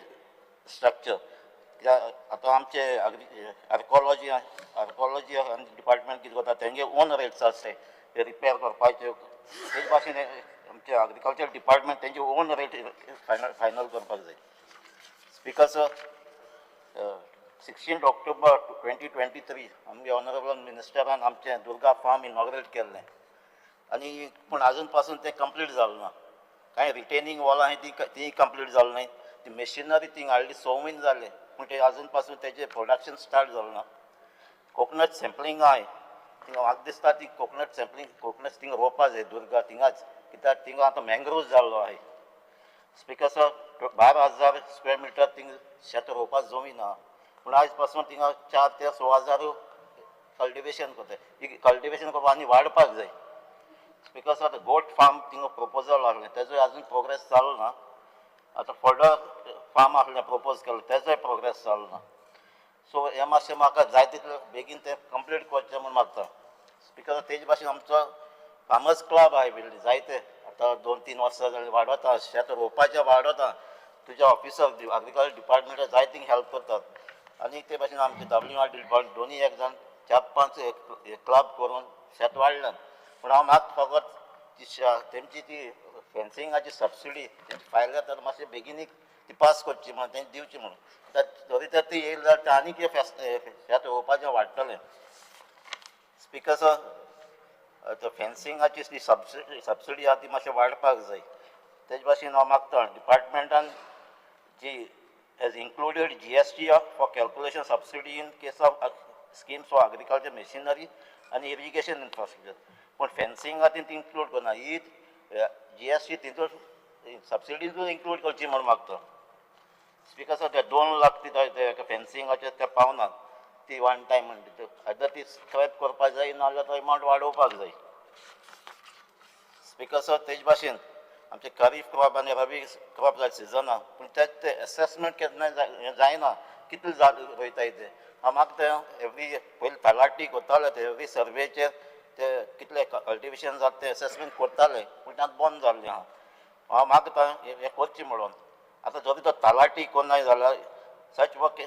structure. आतां आमचे archaeology आनी department कितें करता, तेंगे ओन रेट्स आसता ते रिपेर करपाचे. तेच भाशेन आमचे अग्रिकल्चर डिपार्टमेंट तेंचे ओन रेट फायनल करपाक जाय. स्पीकर सर, 16 ऑक्टोबर 2023 आमगे ऑनरेबल मिनिस्टरान आमचें दुर्गा फार्म इनॉग्रेट केल्लें आनी पूण आजून पासून तें कंप्लीट जालें ना. कांय रिटेनींग वॉल आहाय ती कंप्लीट जालें न्हय. ती मशिनरी थिंग हाडली 6 म्हयने जाले, पूण ते आजून पासून तेजें प्रोडक्शन स्टार्ट जालें ना. कोकोनट सॅम्पलींग आहाय थिंगा, म्हाका दिसता ती कोकोनट सॅम्पलींग कोकोनट थिंगा रोवपा जाय दुर्गा थिंगाच, कित्याक थिंगा आतां मँग्रोव जाल्लो आहाय. Speaker sir, 12,000 square metre thing शेत रोवपा जमीन आहा, पूण आयज पासून थिंगा 4 ते 6 हजार कल्टिवेशन करता. कल्टिवेशन करपा आनी वाडपाक जाय. स्पीकर सर, आतां गोट फार्म थिंगा प्रपोजल आहलें, तेजो आजून प्रोग्रेस जालो ना. आतां फर्दर फार्म आहलें प्रपोज केलें, तेजोय प्रोग्रेस जालो ना. सो हें मातशें म्हाका जाय तितलें बेगीन तें कंप्लीट करचें म्हूण मागता. स्पीकर, तेज भाशेन आमचो फार्मर्स क्लब आहाय बिल्ड जायते आतां 2-3 वर्सां जालीं वाडोता, शेत रोवपाचें वाडोता. तुज्या ऑफिसर अग्रिकल्चर डिपार्टमेंटा जायतींग हेल्प करतात आनी ते भाशेन आमचे WR department दोनूय एक जाण 4-5 क्लब करून शेत वाडल्यान. पूण हांव मात फकत ती तेमची ती फेन्सिंगाची सबसिडी तेंची फायल जाता मातशें बेगीन ती पास करची म्हणून तेंची दिवची म्हणून. जरी तर ती येयली जाल्यार आनी कितें शेत रोवपाचें वाडटलें. स्पीकर सर, फेन्सिंगाची ती सबसिडी आहा ती मातशें वाडपाक जाय. तेज भाशेन हांव मागता डिपार्टमेंटान जी has included GST for calculation subsidy in case of schemes for agriculture machinery आनी इरिगेशन इन्फ्रास्ट्रक्चर, पूण फेन्सिंगा ती इन्क्लूड करना. ही GST तितून सबसिडीतून इन्क्लूड करची म्हूण मागता. स्पीकर सर, ते 2 लाख ती फेन्सिंगाचे ते पावनात, ती वन टायम म्हणटा आयदर ती स्क्रॅप करपाक जाय नाजाल्यार तो एमावंट वाडोवपाक जाय. स्पीकर सर, तेज भाशेन आमचे खरीफ क्रॉप आनी रबी क्रॉप जाय सिजन आहा, पूण तें एसेसमेंट केन्ना जायना कितले रोयताय ते. हांव म्हाका तें एवरी पयलीं तलाटी करताले ते एवरी सर्वेचेर ते कितले कल्टिवेशन जाता तें एसेसमेंट करताले, पूण तें आतां बंद जाल्लें आहा. हांव मागता हें करचें म्हणून. आतां जरी तो तलाटी कोन्नाय जाल्यार सच वर्क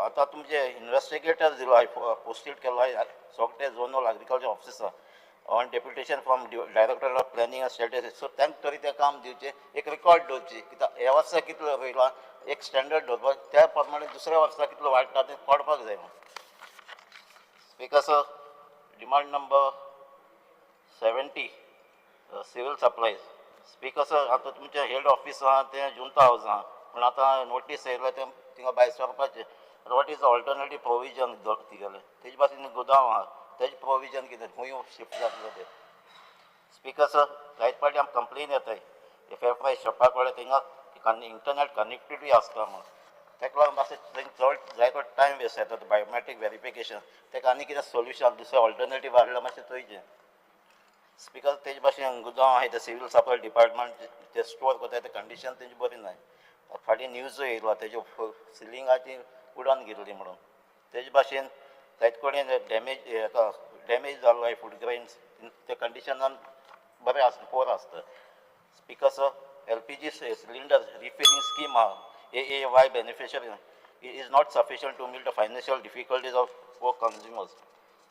आतां तुमचे इन्वेस्टिगेटर दिलो आहाय, पोस्टेड केलो आहाय सगळे zonal agriculture officer on deputation from director of planning and statistics. So तांकां तरी तें काम दिवचें, एक रिकॉर्ड दवरची कित्याक ह्या वर्सा कितलो रोयला एक स्टँडर्ड दवरपाक, त्या प्रमाणे दुसऱ्या वर्सा कितलो वाडटा तें पडपाक जाय. Speaker sir, demand number 70 civil supplies. Speaker sir, आतां तुमचें हेड ऑफीस आहा तें जुंता हावज आहा, पूण आतां नोटीस येयल्या तें थिंगा भायर सरपाचें. What is the alternative provision तिगेलें? तेजे भाशेन गोदांव आहा, तेजें प्रोविजन कितें, खंय शिफ्ट जातलें तें? स्पीकर सर, जायते फावटी आमकां कंप्लेन येताय एफ I शॉपा कडेन थिंगा इंटरनेट कनेक्टिविटी आसता म्हणून, ताका लागून मातशें चड जायतो टायम वेस्ट जाता बायोमॅट्रीक वेरिफिकेशन. ताका आनी कितें सोल्युशन दुसरें ऑल्टरनेटीव हाडल्यार मातशें चोयचें. स्पिकर, तेजे भाशेन गुदांव आहाय ते सिवील सप्लाय डिपार्टमेंट ते स्टोर करता ते कंडिशन तेंची बरी नाय. फाटीं न्यूजूय येयलो तेज्यो सिलिंगाची उडोन गेल्ली म्हणून. तेजे भाशेन जायते कडेन डॅमेज हेका डॅमेज जाल्लो आहाय फूड ग्रेन्स ते कंडिशनान बरें आसना, पोर आसता. Speaker sir, LPG cylinder refilling scheme आहा, AAY beneficiary is not sufficient to meet the financial difficulties of poor consumers.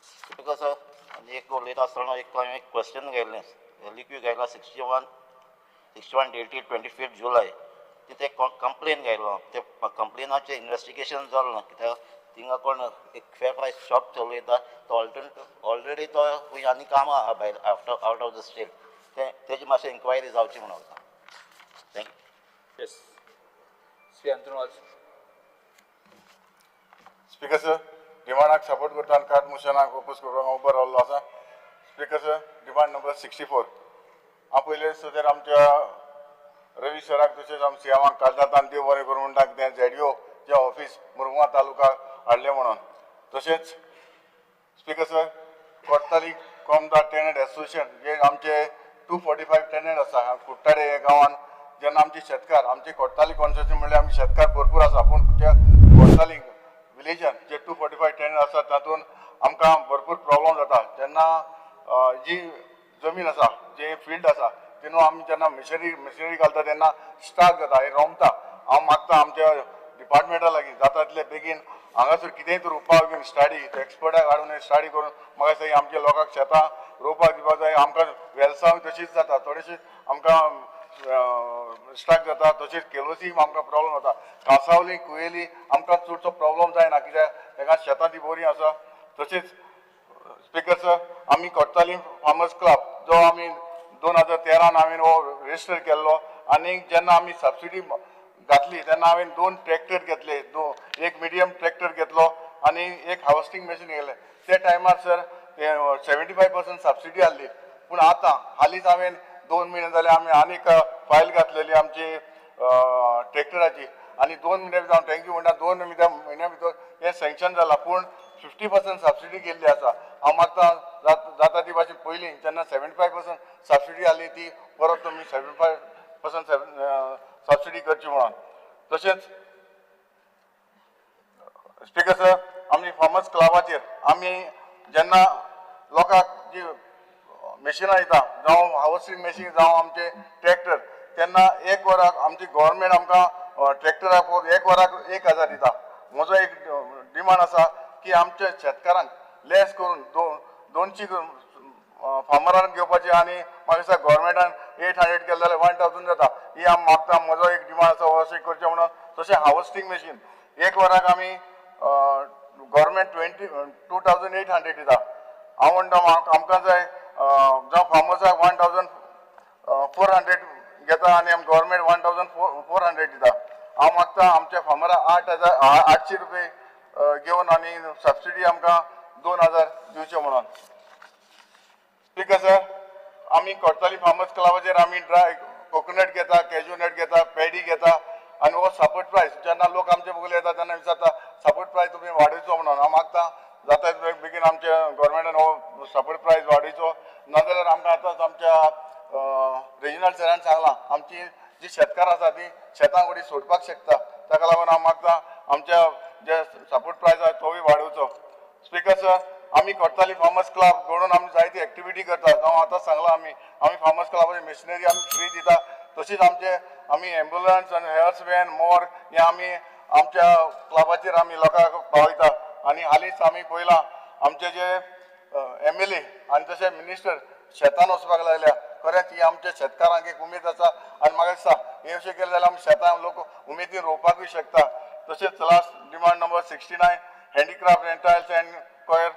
Speaker sir, आनी एक उलयता आसतना एक हांवें एक क्वेश्चन घायल्लें, एलक्यू घायला 61 dated 25 July. तितूंत एक कंप्लेन घायलो, ते कंप्लेनाचें इनवेस्टिगेशन जालें ना कित्याक थिंगा कोण एक फेर प्रायस शॉप चलयता तो ऑलरेडी तो खंय आनी कामां आहा भायर after out of the state. तें तेजी मातशें इन्क्वायरी जावची म्हणून. Thank you. Yes, Shri Antonio Vaz. Speaker sir, डिमांडाक support करता आनी कट मोशनाक ओपोज करपाक हांव उबो रावल्लो आसा. Speaker sir, demand number 64. हांव पयलें सुद्दां आमच्या रवी सराक तशेंच आमच्या सीएमाक कालदातान देव बरें करूं म्हणटा कितें झेडयो जे ऑफीस मुरगांव तालुका हाडलें म्हणून. तशेंच speaker sir, Cortalim Comunidade tenant association जे आमचे 245 टेनंट आसा कुट्टारे ह्या गांवान, जेन्ना आमचे शेतकार आमचे कोर्ताली कॉन्स्टिट्युएन्सी म्हणल्यार आमचे शेतकार भरपूर आसा, पूण त्या कोर्ताली विलेजान जे 245 टेनंट आसा तातूंत आमकां भरपूर प्रॉब्लम जाता. जेन्ना जी जमीन आसा, जे फिल्ड आसा तेन्ना आमी जेन्ना मशिनरी घालता तेन्ना स्टार्ट जाता, हें रोमता. हांव मागता आमच्या डिपार्टमेंटा लागीं जाता तितले बेगीन हांगासर कितेंय तर उपाय घेवन स्टडी एक्सपर्टाक हाडून स्टडी करून म्हाका दिसता आमच्या लोकांक शेतां रोवपाक दिवपाक जाय. आमकां वेलसांव तशीच जाता, थोडेशें आमकां स्ट्रक जाता, तशेंच केलोसी आमकां प्रॉब्लम जाता. कांसावली कुयेली आमकां चडसो प्रॉब्लम जायना कित्याक ताका शेतां ती बरी आसा. तशेंच स्पिकर सर, आमी कोर्ताली फार्मर्स क्लब जो आमी 2013 हांवें हो रजिस्टर केल्लो आनी जेन्ना आमी सबसिडी घातली तेन्ना हांवें 2 ट्रॅक्टर घेतले, एक मिडियम ट्रॅक्टर घेतलो आनी एक हार्वेस्टींग मशीन घेतलें. त्या टायमार सर 75% सबसिडी आहली, पूण आतां हालींच हांवें 2 म्हयने जाले आमी आनीक फायल घातलेली आमची ट्रॅक्टराची आनी 2 म्हयन्या भितर हांव thank you म्हणटा, 2 म्हयन्या भितर हें सँक्शन जालां, पूण 50% सबसिडी गेल्ली आसा. हांव मागता जाता ती भाशेन पयलीं जेन्ना 75% सबसिडी आहली ती परत तुमी 75% सबसिडी करची म्हणून. तशेंच स्पिकर सर, आमी फार्मर्स क्लबाचेर आमी जेन्ना लोकांक जी मशिनां दिता जावं हार्वेस्टींग मशीन जावं आमचे ट्रॅक्टर, तेन्ना एक वराक आमची गव्हर्मेंट आमकां ट्रॅक्टराक एक वराक 1000 दिता. म्हजो एक डिमांड आसा की आमच्या शेतकारांक लेस करून 200 फार्मरांक घेवपाची आनी म्हाका दिसता गव्हर्मेंटान 800 केलें जाल्यार 1000 जाता. ही हांव मागता, म्हजो एक डिमांड आसा अशें करचें म्हणून. तशें हार्वेस्टींग मशीन एक वराक आमी गव्हर्मेंट 2800 दिता. हांव म्हणटा आमकां जाय जावं फार्मर्साक 1400 घेता आनी आम गव्हर्मेंट 1400 दिता. हांव मागता आमच्या फार्मराक 800 रुपये घेवन आनी सबसिडी आमकां 2000 दिवचें म्हणून. स्पिकर सर, आमी कोर्ताली फार्मर्स क्लबाचेर आमी ड्राय कोकोनट घेता, कॅज्यू नट घेता, पेडी घेता आनी हो सपोर्ट प्रायस जेन्ना लोक आमचे बगले येता तेन्ना विचारता सपोर्ट प्रायस तुमी वाडयचो म्हणून. हांव मागता जाता तितले बेगीन आमच्या गव्हर्मेंटान हो सपोर्ट प्रायस वाडयचो, नाजाल्यार आमकां आतांच आमच्या रेजिनल सरान सांगलां आमची जी शेतकार आसा ती शेतां वडी सोडपाक शकता, ताका लागून हांव मागता आमच्या जे सपोर्ट प्रायस आसा तोवूय वाडोवचो. स्पिकर सर, आमी कोर्ताली फार्मर्स क्लब घडोवन आमी जायती एक्टिविटी करता. हांव आतां सांगलां आमी आमी फार्मर्स क्लबाची मशिनरी आमी फ्री दिता, तशीच आमचे आमी एम्बुलन्स आनी हेल्थ व्हॅन मोर हे आमी आमच्या क्लबाचेर आमी लोकांक पावयता. आनी हालींच आमी पळयलां आमचे जे MLA आनी तशें मिनिस्टर शेतान वचपाक लागल्या. खरेंच ही आमच्या शेतकारांक एक उमेद आसा आनी म्हाका दिसता हें अशें केलें जाल्यार आमी शेतां लोक उमेदीन रोवपाकूय शकता. तशेंच last demand number 69 handicraft rentals and coir.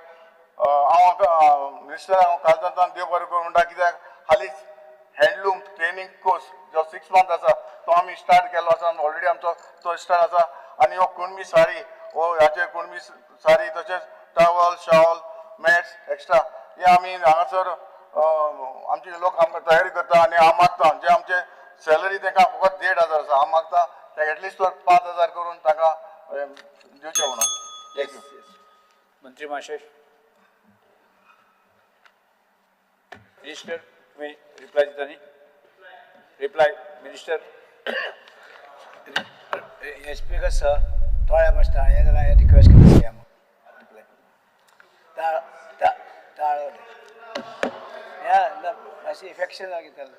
हांव मिनिस्टर हांव कालदांतान देव बरें करूं म्हणटा कित्याक हालींच हँडलूम ट्रेनींग कोर्स जो 6 मंथ आसा तो आमी स्टार्ट केल्लो आसा आनी ऑलरेडी आमचो तो स्टार्ट आसा. आनी हो कुणबी साडी हो हाचे कुणबी साडी तशेंच टावल शॉल मॅट्स एक्स्ट्रा हे आमी हांगासर आमचे लोक आमकां तयारी करता. आनी हांव मागता जे आमचे सॅलरी तांकां फकत 1500 आसा, हांव मागता ताका एटलिस्ट 5000 करून तांकां दिवचें म्हणून. येस, मंत्री महाशय, मिनिस्टर, तुम्ही रिप्लाय दिता न्ही? Reply minister. हे स्पीकर सर, थोड्या मास्टर हें जाल्यार रिक्वेस्ट करता सीएम ताळ ताळ ह्या ना मातशें इफेक्शन जालें जालें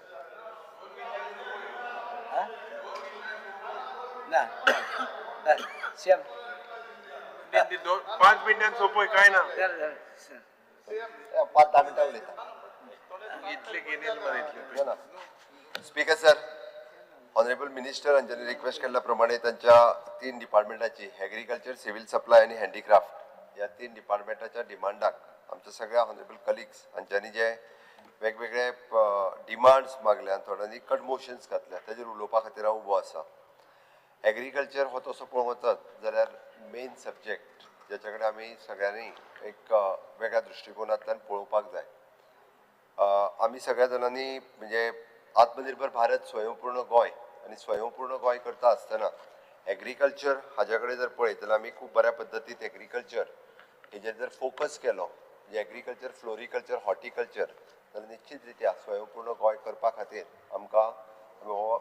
आं ना सीएम 5 मिनटान सोंपय, काय ना, 5-10 मिनटां उलयता. इतले घेनेल मरे इतले. ना स्पीकर सर, ऑनरेबल मिनिस्टर हांच्यांनी रिक्वेस्ट केल्ल्या प्रमाणे तांच्या 3 डिपार्टमेंटाची एग्रीकल्चर, सिव्हिल सप्लाय आनी हँडीक्राफ्ट ह्या 3 डिपार्टमेंटाच्या डिमांडाक आमच्या सगळ्या ऑनरेबल कलिग्स हांच्यांनी जे वेगवेगळे डिमांड्स मागल्या आनी थोड्यांनी कट मोशन्स घातल्या ताजेर उलोवपा खातीर हांव उबो आसा. एग्रीकल्चर हो तसो पळोवंक वचत जाल्यार मेन सब्जेक्ट ज्याच्या कडेन आमी सगळ्यांनी एक वेगळ्या दृश्टिकोनांतल्यान पळोवपाक जाय. आमी सगळ्या जाणांनी म्हणजे आत्मनिर्भर भारत, स्वयंपूर्ण गोंय आनी स्वयंपूर्ण गोंय करता आसतना एग्रीकल्चर हाज्या कडेन जर पळयत जाल्यार आमी खूब बऱ्या पद्दतीन एग्रीकल्चर हेजेर जर फोकस केलो म्हणजे एग्रीकल्चर, फ्लोरिकल्चर, हॉर्टिकल्चर जाल्यार निश्चित रित्या स्वयंपूर्ण गोंय करपा खातीर आमकां हो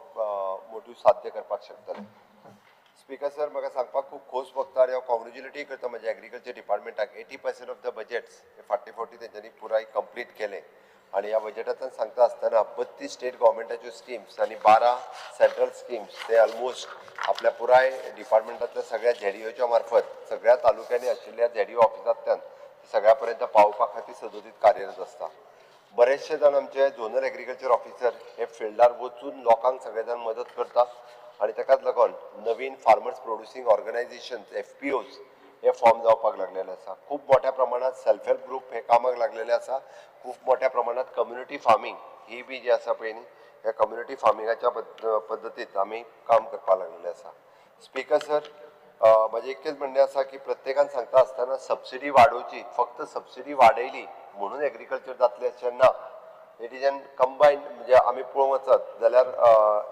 मोटीव साध्य करपाक शकतले. स्पीकर सर, म्हाका सांगपाक खूब खोस भोगता आनी हांव कॉंग्रेच्युलेटूय करता म्हज्या एग्रीकल्चर डिपार्टमेंटाक. 80% ऑफ the budgets हे फाटले फावटी तेंच्यांनी पुराय कंप्लीट केले आनी ह्या बजेटांतल्यान सांगता आसतना 32 स्टेट गव्हर्मेंटाच्यो स्किम्स आनी 12 सेंट्रल स्किम्स ते ऑलमोस्ट आपल्या पुराय डिपार्टमेंटांतल्या सगळ्या झेडीओच्या मार्फत सगळ्या तालुक्यांनी आशिल्ल्या झेडीओ ऑफिसांतल्यान सगळ्या पर्यंत पावोवपा खातीर सदोदीत कार्यरत आसता. बरेचशे जाण आमचे झोनल एग्रीकल्चर ऑफिसर हे फिल्डार वचून लोकांक सगळे जाण मदत करता आनी ताकाच लागून नवीन फार्मर्स प्रोड्युसींग ऑर्गनायझेशन्स FPOs हे फॉर्म जावपाक लागलेले आसा. खूब मोठ्या प्रमाणात सेल्फ हेल्प ग्रुप हे कामाक लागलेले आसा. खूब मोठ्या प्रमाणात कम्युनिटी फार्मींग ही बी जी आसा पळय न्ही, ह्या कम्युनिटी फार्मिंगाच्या पद्दतीत आमी काम करपाक लागलेले आसा. स्पीकर सर, म्हजें एकच म्हणणें आसा की प्रत्येकान सांगता आसतना सबसिडी वाडोवची, फक्त सबसिडी वाडयली म्हणून एग्रीकल्चर जातलें अशें ना. It is an combined, म्हणजे आमी पळोवंक वचत जाल्यार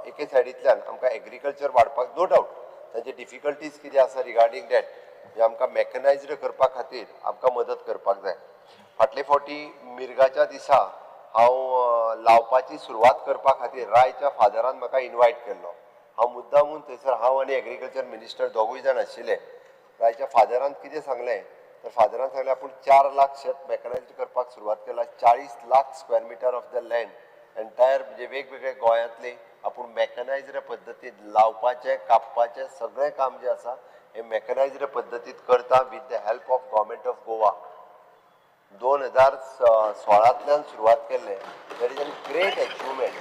एके सायडींतल्यान आमकां एग्रीकल्चर वाडपाक नो डावट तांचे डिफिकल्टीज कितें आसा रिगार्डींग that, म्हणजे आमकां मॅकनायज्ड करपा खातीर आमकां मदत करपाक जाय. फाटले फावटी मिर्गाच्या दिसा हांव लावपाची सुरवात करपा खातीर रायच्या फादरान म्हाका इनवायट केल्लो. हांव मुद्दामून थंयसर हांव आनी एग्रीकल्चर मिनिस्टर दोगूय जाण आशिल्ले. रायच्या फादरान कितें सांगलें तर फादरान सांगलें आपूण 4 लाख शेत मॅकनायज्ड करपाक सुरवात केला. 40 lakh square metre of the land entire म्हणजे वेगवेगळे गोंयांतले आपूण मॅकनायज्ड पद्दतीन लावपाचें, कापपाचें सगळें काम जें आसा हे मॅकनायज्ड पद्दतीत करता with the help of government of Goa. 2016 सुरवात केल्लें. That is a great achievement,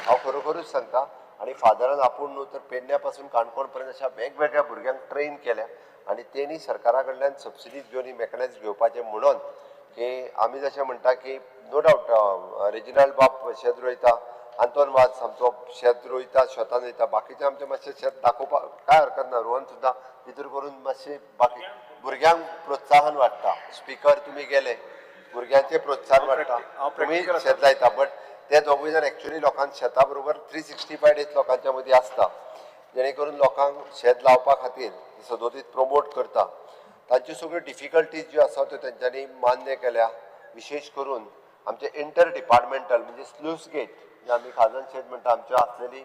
हांव खरोखरूच सांगता. आनी फादरान आपूण न्हू तर पेडण्या पासून काणकोण पर्यंत अशा वेगवेगळ्या भुरग्यांक ट्रेन केल्या आनी तेणी सरकारा कडल्यान सबसिडीज घेवन ही मॅकनायज घेवपाचें म्हणून की आमी जशें म्हणटा की नो डावट रेजिनाल्ड बाब शेत रोयता, आंतोन वाज आमचो शेत रोयता, शेतान वयता, बाकीचे आमचे मातशें शेत दाखोवपाक कांय हरकत ना. रोहन सुद्दां भितर करून मातशें बाकी भुरग्यांक प्रोत्साहन वाडटा. स्पिकर तुमी गेले, भुरग्यांचें प्रोत्साहन वाडटा, तुमी शेत लायता, बट ते दोगूय जाण एक्चुअली लोकांक शेता बरोबर 365 डेज लोकांच्या मदीं आसता, जेणे करून लोकांक शेत लावपा खातीर सदोदीत प्रमोट करता. तांच्यो सगळ्यो डिफिकल्टीज ज्यो आसा त्यो तेंच्यांनी मान्य केल्या. विशेश करून आमचे इंटर डिपार्टमेंटल म्हणजे स्लूस गेट जे आमी खाजन शेत म्हणटा, आमच्यो आसलेली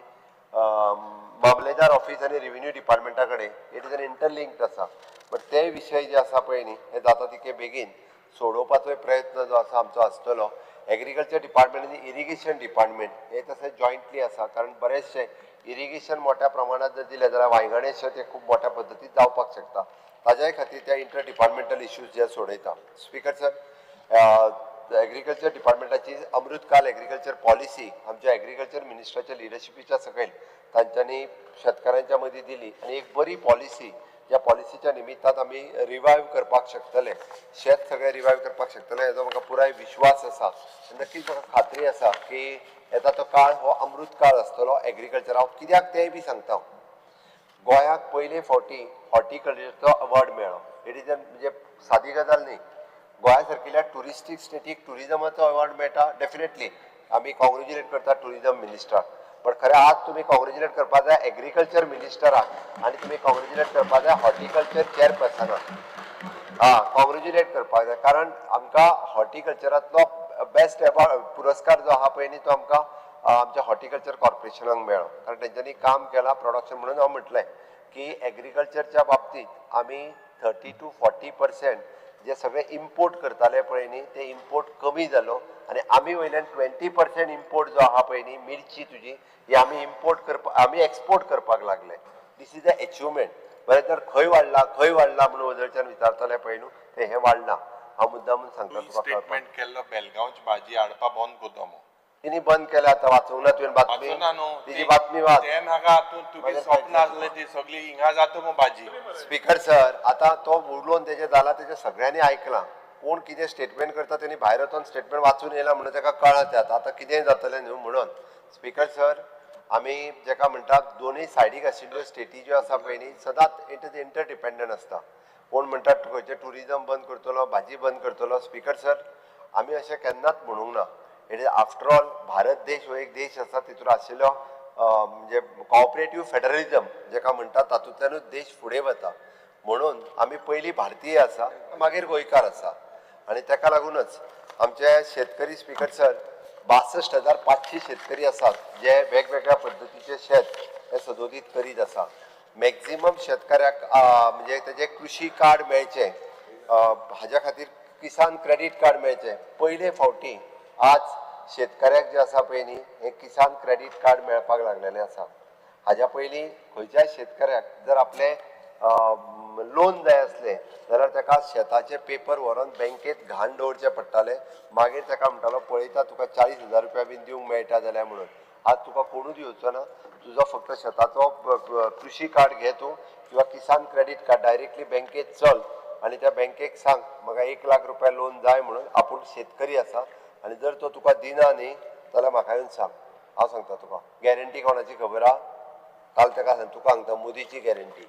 मामलेदार ऑफिस आनी रेविन्यू डिपार्टमेंटा कडेन it is an interlinked आसा. बट ते विशय जे आसा पळय न्ही हे जाता तितके बेगीन सोडोवपाचोय प्रयत्न जो आसा आमचो आसतलो. एग्रीकल्चर डिपार्टमेंट आनी इरिगेशन डिपार्टमेंट हे तशें जॉयंटली आसा, कारण बरेचशे इरिगेशन मोठ्या प्रमाणात जर दिलें जाल्यार वांयगणे शेत हे खूब मोठ्या पद्दतीन जावपाक शकता. ताज्याय खातीर त्या इंटर डिपार्टमेंटल इश्यूज जे सोडयता. स्पीकर सर, एग्रीकल्चर डिपार्टमेंटाची अमृतकाल एग्रीकल्चर पॉलिसी आमच्या एग्रीकल्चर मिनिस्टराच्या लिडरशिपीच्या सकयल तांच्यांनी शेतकारांच्या मदीं दिली आनी एक बरी पॉलिसी, ज्या पॉलिसीच्या निमित्तान आमी रिवायव करपाक शकतले, शेत सगळें रिवायव करपाक शकतले हेजो म्हाका पुराय विश्वास आसा. नक्कीच म्हाका खात्री आसा की येता तो काळ हो अमृत काळ आसतलो एग्रीकल्चर. हांव कित्याक तेंय बी सांगता. गोंयाक पयले फावटी हॉर्टिकल्चरचो अवॉर्ड मेळ्ळो. It is म्हणजे सादी गजाल न्ही. गोंया सारकिल्या ट्युरिस्टीक स्टेटीक ट्युरिजमाचो अवॉर्ड मेळटा, डेफिनेटली आमी कॉंग्रेच्युलेट करता ट्युरिजम मिनिस्टराक. बट खरें आज तुमी कॉंग्रेच्युलेट करपा जाय एग्रीकल्चर मिनिस्टराक आनी तुमी कॉंग्रेच्युलेट करपा जाय हॉर्टिकल्चर चेअरपर्सनाक. हा, कॉंग्रेच्युलेट करपाक जाय, कारण आमकां हॉर्टिकल्चरांतलो बेस्ट एवॉर्ड पुरस्कार जो आहा पळय न्ही, तो आमकां आमच्या हॉर्टिकल्चर कॉर्पोरेशनाक मेळ्ळो, कारण तेंच्यांनी काम केलां प्रोडक्शन. म्हणून हांव म्हटलें की एग्रीकल्चरच्या बाबतींत आमी 30 to 40% जे सगळे इम्पोर्ट करताले पळय न्ही, ते इम्पोर्ट कमी जालो आनी आमी वयल्यान 20% इम्पोर्ट जो आहा पळय न्ही, मिरची तुजी ही आमी इम्पोर्ट करपा, आमी एक्सपोर्ट करपाक लागले. This is a achievement. बरें, तर खंय वाडला खंय वाडला म्हणून वजरच्यान विचारताले पळय न्हू, ते हें वाडना. हांव मुद्दामून सांगता तुका. स्टेटमेंट केल्लो बेलगांवची भाजी हाडपा बंद करता म्हूण. तिणी बंद केल्या. आतां वाचूंक ना तुवें बातमी? वाचूना न्हू. तिजी बातमी वाच. ते नाका, तूं तुगे स्वप्न आसलें ती सगळी हिंगा जाता मग भाजी. स्पीकर सर, आतां तो उलोवन तेजें जाला, तेजें सगळ्यांनी आयकलां. कोण कितें स्टेटमेंट करता, तेणी भायर वचोन स्टेटमेंट वाचून येयला म्हणून ताका कळ्ळां तें. आतां आतां कितेंय जातलें न्हू. म्हणून स्पीकर सर, आमी जेका म्हणटात दोनूय सायडीक आशिल्ल्यो स्टेटी ज्यो आसा पळय न्ही, सदांच it is interdependent आसता. कोण म्हणटात खंयचें ट्युरिजम बंद करतलो, भाजी बंद करतलो. स्पीकर सर, आमी अशें केन्नाच म्हणूंक ना. It is after all Bharat देश हो एक देश आसा, तितून आशिल्लो म्हणजे कॉपरेटीव फेडरलिजम जेका म्हणटात, तातूंतल्यानूच देश फुडें वता. म्हणून आमी पयलीं भारतीय आसा, मागीर गोंयकार आसा. आनी ताका लागूनच आमचे शेतकरी, स्पीकर सर, 62,500 शेतकरी आसात जे वेगवेगळ्या पद्दतीचे शेत हे सदोदीत करीत आसा. मॅक्झिमम शेतकऱ्याक म्हणजे तेजे कृषी कार्ड मेळचें, हाज्या खातीर किसान क्रेडीट कार्ड मेळचें. पयले फावटी आज शेतकऱ्याक जे आसा पळय न्ही, हें किसान क्रेडीट कार्ड मेळपाक लागलेलें आसा. हाज्या पयलीं खंयच्याय शेतकऱ्याक जर आपलें लोन जाय आसलें जाल्यार ताका शेताचे पेपर व्हरोन बँकेत घाण दवरचे पडटाले. मागीर ताका म्हणटालो, पळयता तुका 40,000 रुपया बीन दिवंक मेळटा जाल्यार म्हणून. आज तुका कोणूच येवचो ना. तुजो फक्त शेताचो कृषी कार्ड घे तूं किंवा किसान क्रेडीट कार्ड, डायरेक्टली बँकेत चल आनी त्या बँकेक सांग म्हाका 1 लाख रुपया लोन जाय म्हणून, आपूण शेतकरी आसा. आनी जर तो तुका दिना न्ही जाल्यार म्हाका येवन सांग, हांव सांगता तुका. गॅरंटी कोणाची खबर आहा? काल ताका सांग, तुका सांगता, मोदीची गॅरंटी,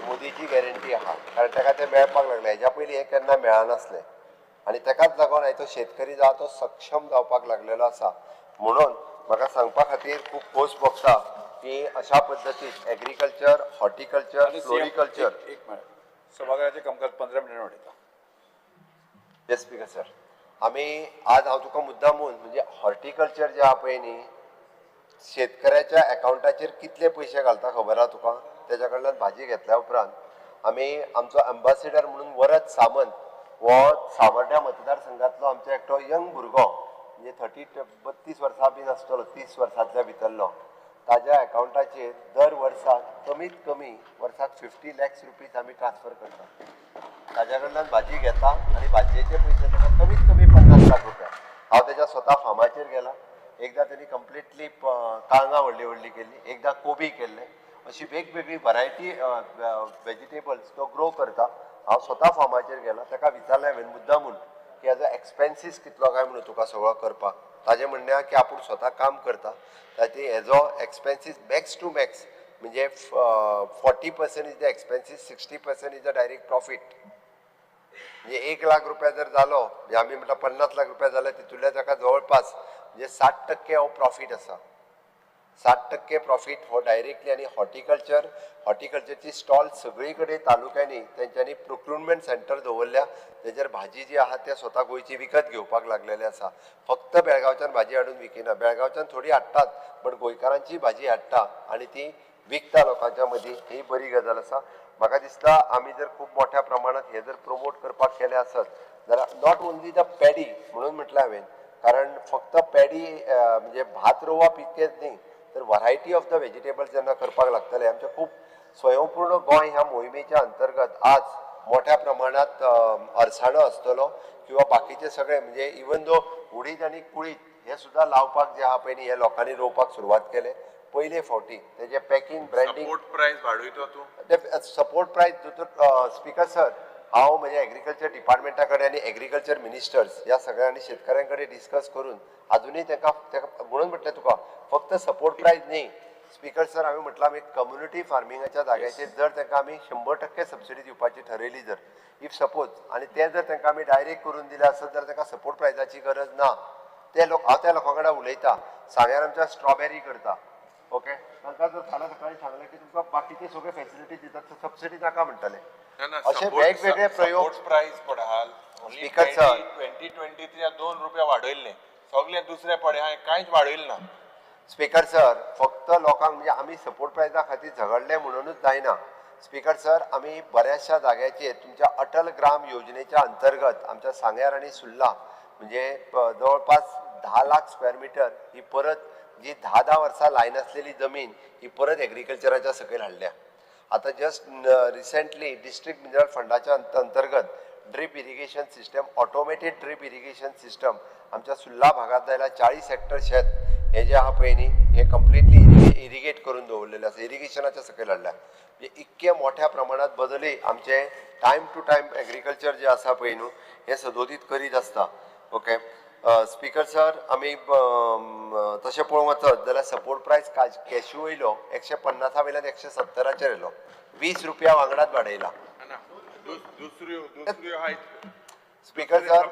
मोदीची गॅरंटी आहा. कारण ताका तें मेळपाक लागलें. हेज्या पयलीं हें केन्ना मेळनासलें आनी ताकाच लागून आयज तो शेतकरी जो आहा तो सक्षम जावपाक लागलेलो आसा. म्हणून म्हाका सांगपा खातीर खूब खोस भोगता की अशा पद्दतीन एग्रीकल्चर, हॉर्टिकल्चर, फ्लोरिकल्चर. एक मिनिट, सभाघराचें कामकाज 15 मिनटां वाडयता. येस स्पीकर सर, आमी आज हांव तुका मुद्दामून म्हणजे हॉर्टिकल्चर जें आहा पळय न्ही, शेतकऱ्याच्या एकावंटाचेर कितले पयशे घालता खबर आहा तुका? तेज्या कडल्यान भाजी घेतल्या उपरांत आमी आमचो एम्बासिडर म्हणून वरद सामंत हो सावर्ड्या मतदारसंघातलो आमचो एकटो यंग भुरगो, म्हणजे 30-32 वर्सां बीन आसतलो, 30 वर्सांतल्या भितरलो, ताज्या एकावंटाचेर दर वर्साक कमीत कमी वर्साक 50 लॅक्स रुपीज आमी ट्रान्सफर करता. ताज्या कडल्यान भाजी घेता आनी भाजयेचे पयशे ताका कमीत कमी 50 लाख रुपया. हांव तेज्या स्वता फार्माचेर गेला. एकदां तेणी कंप्लिटली काळंगां व्हडली व्हडली केल्ली, एकदां कोबी केल्ले, अशी वेगवेगळी वरायटी वेजिटेबल्स तो ग्रो करता. हांव स्वता फार्माचेर गेला, ताका विचारलें हांवें मुद्दामून की हेजो एक्सपेन्सीस कितलो काय म्हणून तुका सगळो करपाक. ताजें म्हणणें आहा की आपूण स्वता काम करता, ताची हेजो एक्सपेन्सीस मॅक्स टू मॅक्स म्हणजे 40% is the expenses, 60% is the direct profit. म्हणजे 1 लाख रुपया जर जालो, म्हणजे आमी म्हणटा 50 लाख रुपया जाले, तितूंतल्या ताका जवळपास म्हणजे 60% हो प्रॉफीट आसा. 60% प्रॉफीट हो डायरेक्टली. आनी हॉर्टिकल्चर, हॉर्टिकल्चरची स्टॉल सगळी कडेन तालुक्यांनी तेंच्यांनी प्रोक्युरमेंट सेंटर दवरल्या, तेजेर भाजी जी आहा ते स्वता गोंयची विकत घेवपाक लागलेले आसा. फक्त बेळगांवच्यान भाजी हाडून विकिना, बेळगांवच्यान थोडी हाडटात बट गोंयकारांची भाजी हाडटा आनी ती विकता लोकांच्या मदीं. ही बरी गजाल आसा. म्हाका दिसता आमी जर खूब मोठ्या प्रमाणांत हें जर प्रमोट करपाक केलें आसत जाल्यार not only the paddy म्हणून म्हटलें हांवें, कारण फक्त पॅडी म्हणजे भात रोवप इतकेंच न्ही, तर व्हरायटी ऑफ the vegetables जेन्ना करपाक लागतले. आमचें खूब स्वयंपूर्ण गोंय ह्या मोहिमेच्या अंतर्गत आज मोठ्या प्रमाणांत अरसाणो आसतलो किंवा बाकीचे सगळे, म्हणजे इवन दो उडीद आनी कुळीद हे सुद्दां लावपाक जे आहा पळय न्ही, हे लोकांनी रोवपाक सुरवात केले पयले फावटी. तेजे पॅकिंग, ब्रँडींग, सपोर्ट प्रायस वाडयतो तूं? सपोर्ट प्रायस दोतोर स्पीकर सर, हांव म्हज्या एग्रीकल्चर डिपार्टमेंटा कडेन आनी एग्रीकल्चर मिनिस्टर्स ह्या सगळ्यांनी शेतकऱ्यां कडेन डिस्कस करून अजुनूय तांकां म्हणून म्हटलें तुका फक्त सपोर्ट प्रायस न्ही स्पीकर सर, हांवें म्हटलां आमी कम्युनिटी फार्मिंगाच्या जाग्याचेर जर तांकां आमी 100% सबसिडी दिवपाची ठरयली जर if suppose, आनी तें जर तांकां आमी डायरेक्ट करून दिलें आसत जाल्यार तांकां सपोर्ट प्रायजाची गरज ना. ते लोक, हांव त्या लोकां कडेन उलयता. सांग्यार आमच्या स्ट्रॉबेरी करता, ओके, तांकां जर फाल्यां सकाळी सांगलें की तुमकां बाकीचे सगळे फॅसिलिटी दितात, सबसिडी नाका म्हणटले. अशे वेगवेगळे प्रयोग. प्रायस पडहाल. स्पीकर सर, 2023 2 रुपया वाडयल्ले, सगळे दुसरे पडे हांवें कांयच वाडयलें ना. स्पीकर सर, फक्त लोकांक म्हणजे आमी सपोर्ट प्रायजा खातीर झगडले म्हणूनच जायना. स्पीकर सर, आमी बऱ्याचशा जाग्याचेर तुमच्या अटल ग्राम योजनेच्या अंतर्गत आमच्या सांग्यार आनी सुर्ला म्हणजे जवळपास 10 लाख स्क्वेअर मिटर ही परत जी 10-10 वर्सां लायनासलेली जमीन ही परत एग्रीकल्चराच्या सकयल हाडल्या. आतां जस्ट रिसेंटली डिस्ट्रिक्ट मिनरल फंडाच्या अंतर्गत drip irrigation system, automated drip irrigation system आमच्या सुर्ला भागात जाल्यार 40 हेक्टर शेत हे जे आहा पळय न्ही, हे कंप्लिटली इरिगेट करून दवरलेलें आसा, इरिगेशनाच्या सकयल हाडल्या. म्हणजे इतके मोठ्या प्रमाणात बदलूय आमचे टायम टू टायम एग्रीकल्चर जे आसा पळय न्हू, हे सदोदीत करीत आसता. ओके स्पीकर सर, आमी तशें पळोवंक वचत जाल्यार सपोर्ट प्रायस कॅश्यू वयलो 150 वयल्यान 170 येयलो, 20 रुपया वांगडाच वाडयला. स्पीकर सर,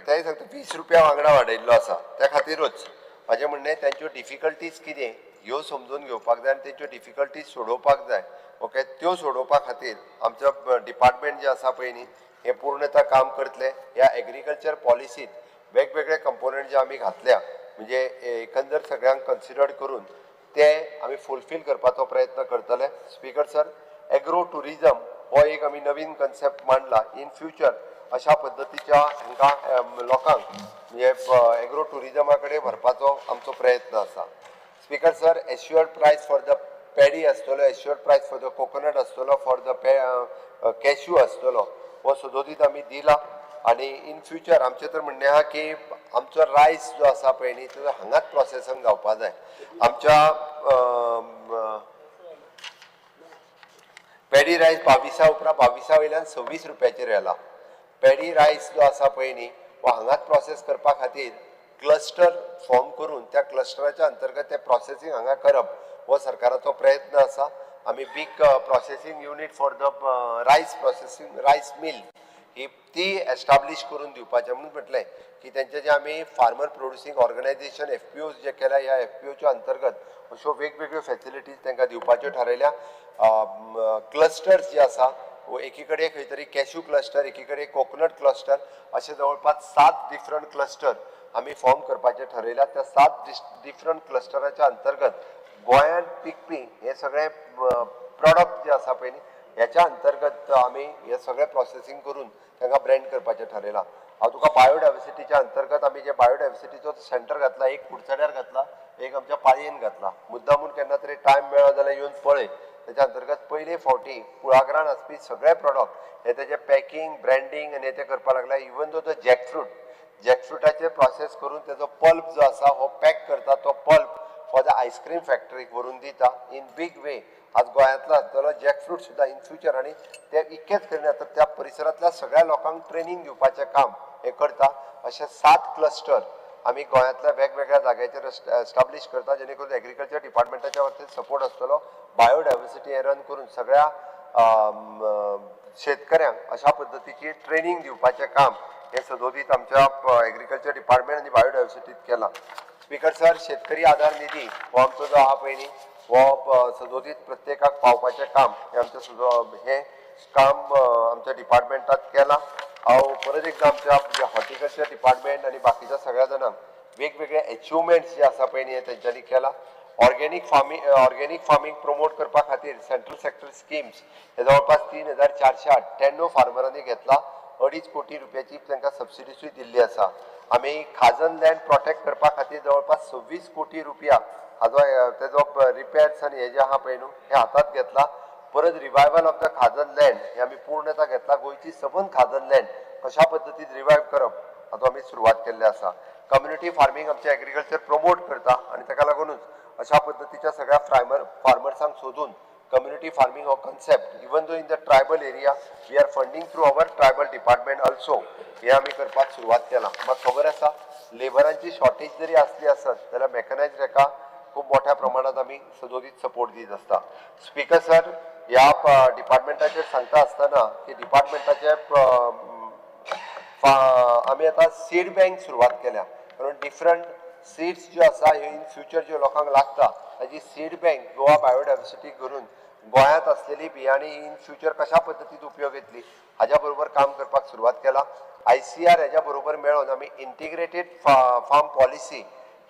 ते सांगता 20 रुपया वांगडा वाडयल्लो आसा. त्या खातीरूच म्हाजें म्हणणें तांच्यो डिफिकल्टीज कितें ह्यो समजून घेवपाक जाय आनी तेंच्यो डिफिकल्टीज सोडोवपाक जाय. ओके, त्यो सोडोवपा खातीर आमचो डिपार्टमेंट जें आसा पळय न्ही, हें पूर्णता काम करतलें. ह्या एग्रीकल्चर पॉलिसीत वेगवेगळे कंपोनंट जे आमी घातल्या म्हणजे एकंदर सगळ्यांक कन्सिडर करून ते आमी फुलफील करपाचो प्रयत्न करतले. स्पीकर सर, एग्रो ट्युरिजम हो एक आमी नवीन कन्सेप्ट मांडला. इन फ्युचर अशा पद्दतीच्या हांकां लोकांक म्हणजे एग्रो ट्युरिजमा कडेन व्हरपाचो आमचो प्रयत्न आसा. Speaker sir, assured price for the paddy आसतलो, assured price for the coconut आसतलो, फॉर the cashew आसतलो, हो सदोदीत आमी दिला. आनी इन फ्युचर आमचें तर म्हणणें आहा की आमचो रायस जो आसा पळय न्ही, तो हांगाच प्रोसेसींग जावपा जाय. आमच्या पॅडी रायस 22 उपरांत 22 वयल्यान 26 रुपयाचेर येला. पॅडी रायस जो आसा पळय न्ही, हो हांगाच प्रोसेस करपा खातीर क्लस्टर फॉर्म करून त्या क्लस्टराच्या अंतर्गत ते प्रोसेसींग हांगा करप हो सरकाराचो प्रयत्न आसा. आमी big processing unit for the rice processing, rice mill ही ती एस्टाब्लीश करून दिवपाचें. म्हणून म्हटलें की तेंचे जे आमी फार्मर प्रोड्युसींग ऑर्गनायझेशन FPOs जे केल्या, ह्या FPOच्या अंतर्गत अश्यो वेगवेगळ्यो फॅसिलिटीज तांकां दिवपाच्यो थारायल्या. क्लस्टर्स जे आसा, एकी कडेन खंय तरी कॅश्यू क्लस्टर, एकी कडेन कोकोनट क्लस्टर, अशे जवळपास 7 डिफरंट क्लस्टर आमी फॉर्म करपाचें ठरयल्या. त्या 7 डिफरंट क्लस्टराच्या अंतर्गत गोंयांत पिकपी हे सगळे प्रोडक्ट जे आसा पळय न्ही, ह्याच्या अंतर्गत आमी हे सगळें प्रोसेसींग करून तांकां ब्रँड करपाचें ठरयलां. हांव तुका बायोडायवर्सिटीच्या अंतर्गत आमी जे बायोडायवर्सिटीचो सेंटर घातला, एक कुडचड्यार घातला, एक आमच्या पाळयेन घातला. मुद्दामून केन्ना तरी टायम मेळ्ळो जाल्यार येवन पळय. तेच्या अंतर्गत पयले फावटी कुळागरान आसपी सगळे प्रोडक्ट हे तेजे पॅकिंग, ब्रँडींग आनी ते करपाक लागल्या. इवन दो तो जॅकफ्रूट, जॅकफ्रुटाचेर प्रोसेस करून तेजो पल्प जो आसा हो पॅक करता, तो pulp for the ice cream फॅक्टरीक व्हरून दिता इन बीग वे. आज गोंयांतलो आसतलो जॅकफ्रूट सुद्दां इन फ्युचर. आनी ते इतकेंच करिना तर त्या परिसरांतल्या सगळ्या लोकांक ट्रेनींग दिवपाचें काम हें करता. अशे 7 क्लस्टर आमी गोंयांतल्या वेगवेगळ्या जाग्याचेर एस्टाब्लीश करता, जेणे करून एग्रीकल्चर डिपार्टमेंटाच्या वतीन सपोर्ट आसतलो. बायोडायवर्सिटी हें रन करून सगळ्या शेतकऱ्यांक अशा पद्दतीची ट्रेनींग दिवपाचें काम हें सदोदीत आमच्या एग्रीकल्चर डिपार्टमेंट आनी बायोडायवर्सिटीत केलां. स्पीकर सर, शेतकरी आधार निधी हो आमचो जो आहा पळय न्ही, हो सदोदीत प्रत्येकाक पावपाचें काम हें आमचें हें काम आमच्या डिपार्टमेंटात केलां. हांव परत एकदां आमच्या हॉर्टिकल्चर डिपार्टमेंट आनी बाकीच्या सगळ्या जाणांक वेगवेगळे एचिवमेंट्स जे आसा पळय न्ही, हे तेंच्यांनी केलां. ऑर्गेनीक फार्मींग प्रमोट करपा खातीर सेंट्रल सेक्टर स्किम्स हे जवळपास 3498 फार्मरांनी घेतला. 2.5 कोटी रुपयाची तांकां सबसिडीसूय दिल्ली आसा. आमी खाजन लँड प्रोटेक्ट करपा खातीर जवळपास 26 कोटी रुपया हाजो तेजो रिपेर्स आनी हे जे आहा पळय न्हू, हे हातात घेतला. परत रिवायवल ऑफ the खाजन लँड हे आमी पूर्णता घेतला. गोंयची सबंद खाजन लँड कशा पद्दतीन रिवायव करप हाचो आमी सुरवात केल्ली आसा. कम्युनिटी फार्मींग आमचें एग्रीकल्चर प्रमोट करता आनी ताका लागुनूच अशा पद्दतीच्या सगळ्या फार्मर्सांक सोदून कम्युनिटी फार्मींग हो concept even though in the tribal area we are funding through our tribal department also हे आमी करपाक सुरवात केला. म्हाका खबर आसा लेबरांची शॉर्टेज जरी आसली आसत जाल्यार मॅकनायज हेका खूब मोठ्या प्रमाणात आमी सदोदीत सपोर्ट दीत आसता. स्पीकर सर, ह्या डिपार्टमेंटाचेर सांगता आसतना की डिपार्टमेंटाचे आमी आतां सीड बँक सुरवात केल्या. कारण डिफरंट सीड्स ज्यो आसा ह्यो इन फ्युचर ज्यो लोकांक लागता ताजी सीड बँक गोवा बायोडायवर्सिटी करून गोंयांत आसलेली बियाणी इन फ्युचर कशा पद्दतीन उपयोग येतली हाज्या बरोबर काम करपाक सुरवात केला. ICR हेज्या बरोबर मेळोन आमी इंटिग्रेटेड फार्म पॉलिसी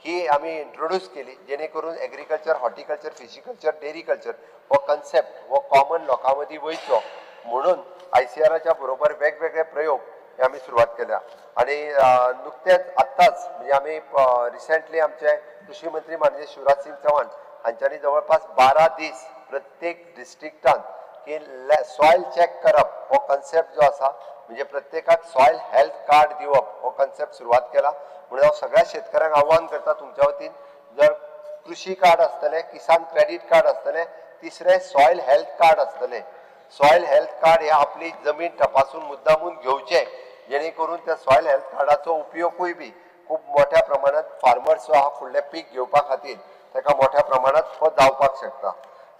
ही आमी इंट्रोड्यूस केली, जेणे करून एग्रीकल्चर, हॉर्टिकल्चर, फिशिकल्चर, डेरीकल्चर हो कन्सेप्ट हो कॉमन लोकां मदीं वयचो म्हणून ICRच्या बरोबर वेगवेगळे प्रयोग हे आमी सुरवात केल्या. आनी नुकतेंच आत्ताच म्हणजे आमी रिसेंटली आमचे कृषी मंत्री माननीय शिवराज सिंग चौहान हांच्यांनी जवळपास 12 दीस प्रत्येक डिस्ट्रिक्टान की सॉयल चॅक करप हो कन्सेप्ट जो आसा, म्हणजे प्रत्येकाक सॉयल हेल्थ कार्ड दिवप हो कन्सेप्ट सुरवात केला. म्हणून हांव सगळ्या शेतकऱ्यांक आव्हान करता तुमच्या वतीन, जर कृषी कार्ड आसतलें, किसान क्रेडीट कार्ड आसतलें, तिसरें सॉयल हेल्थ कार्ड आसतलें. सॉयल हेल्थ कार्ड हे आपली जमीन तपासून मुद्दामून घेवचें, जेणे करून त्या सॉयल हेल्थ कार्डाचो उपयोगूय बी खूब मोठ्या प्रमाणात फार्मर्स जो आहा फुडलें पीक घेवपा खातीर ताका मोठ्या प्रमाणात हो जावपाक शकता.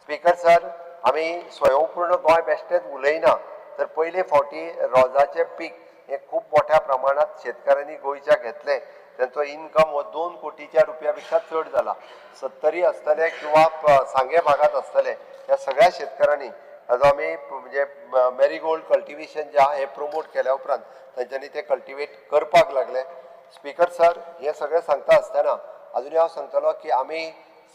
स्पीकर सर, आमी स्वयंपूर्ण गोंय बेश्टेच उलयना, तर पयले फावटी रोजाचें पीक हें खूब मोठ्या प्रमाणात शेतकारांनी गोंयच्या घेतलें. तेंचो इनकम हो 2 कोटीच्या रुपया पेक्षा चड जाला. सत्तरी आसतले किंवा सांगे भागांत आसतले ह्या सगळ्या शेतकारांनी ताजो आमी म्हणजे मॅरीगोल्ड कल्टिवेशन जें आहा हें प्रमोट केल्या उपरांत तेंच्यांनी तें कल्टिवेट करपाक लागले. स्पीकर सर, हें सगळें सांगता आसतना अजुनूय हांव सांगतलो की आमी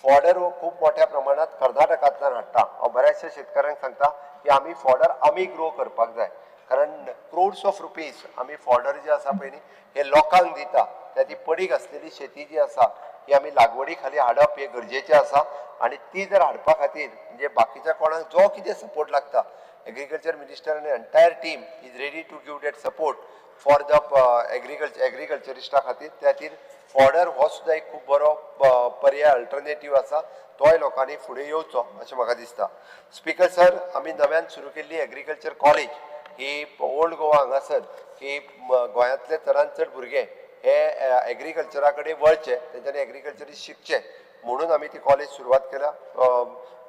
फॉडर हो खूब मोठ्या प्रमाणात कर्नाटकांतल्यान हाडटा. हांव बऱ्याचशा शेतकारांक सांगता की आमी फॉडर आमी ग्रो करपाक जाय, कारण क्रोड्स ऑफ रुपीज आमी फॉडर जे आसा पळय न्ही हे लोकांक दिता. त्या ती पडीक आसलेली शेती जी आसा ही आमी लागवडी खाली हाडप हें गरजेचें आसा. आनी ती जर हाडपा खातीर म्हणजे बाकीच्या कोणाक जो कितें सपोर्ट लागता, एग्रीकल्चर मिनिस्टर आनी entire team is ready to give that support for the एग्रीकल्चरिस्टा खातीर. त्या खातीर फॉडर हो सुद्दां एक खूब बरो पर्याय अल्टरनेटीव आसा, तोय लोकांनी फुडें येवचो अशें म्हाका दिसता. स्पीकर सर, आमी नव्यान सुरू केल्ली एग्रीकल्चर कॉलेज ही ओल्ड गोवा हांगासर की गोंयांतले चडांत चड भुरगे हे एग्रीकल्चरा कडेन वळचे, तेंच्यांनी एग्रीकल्चर शिकचें म्हणून आमी ती कॉलेज सुरवात केल्या.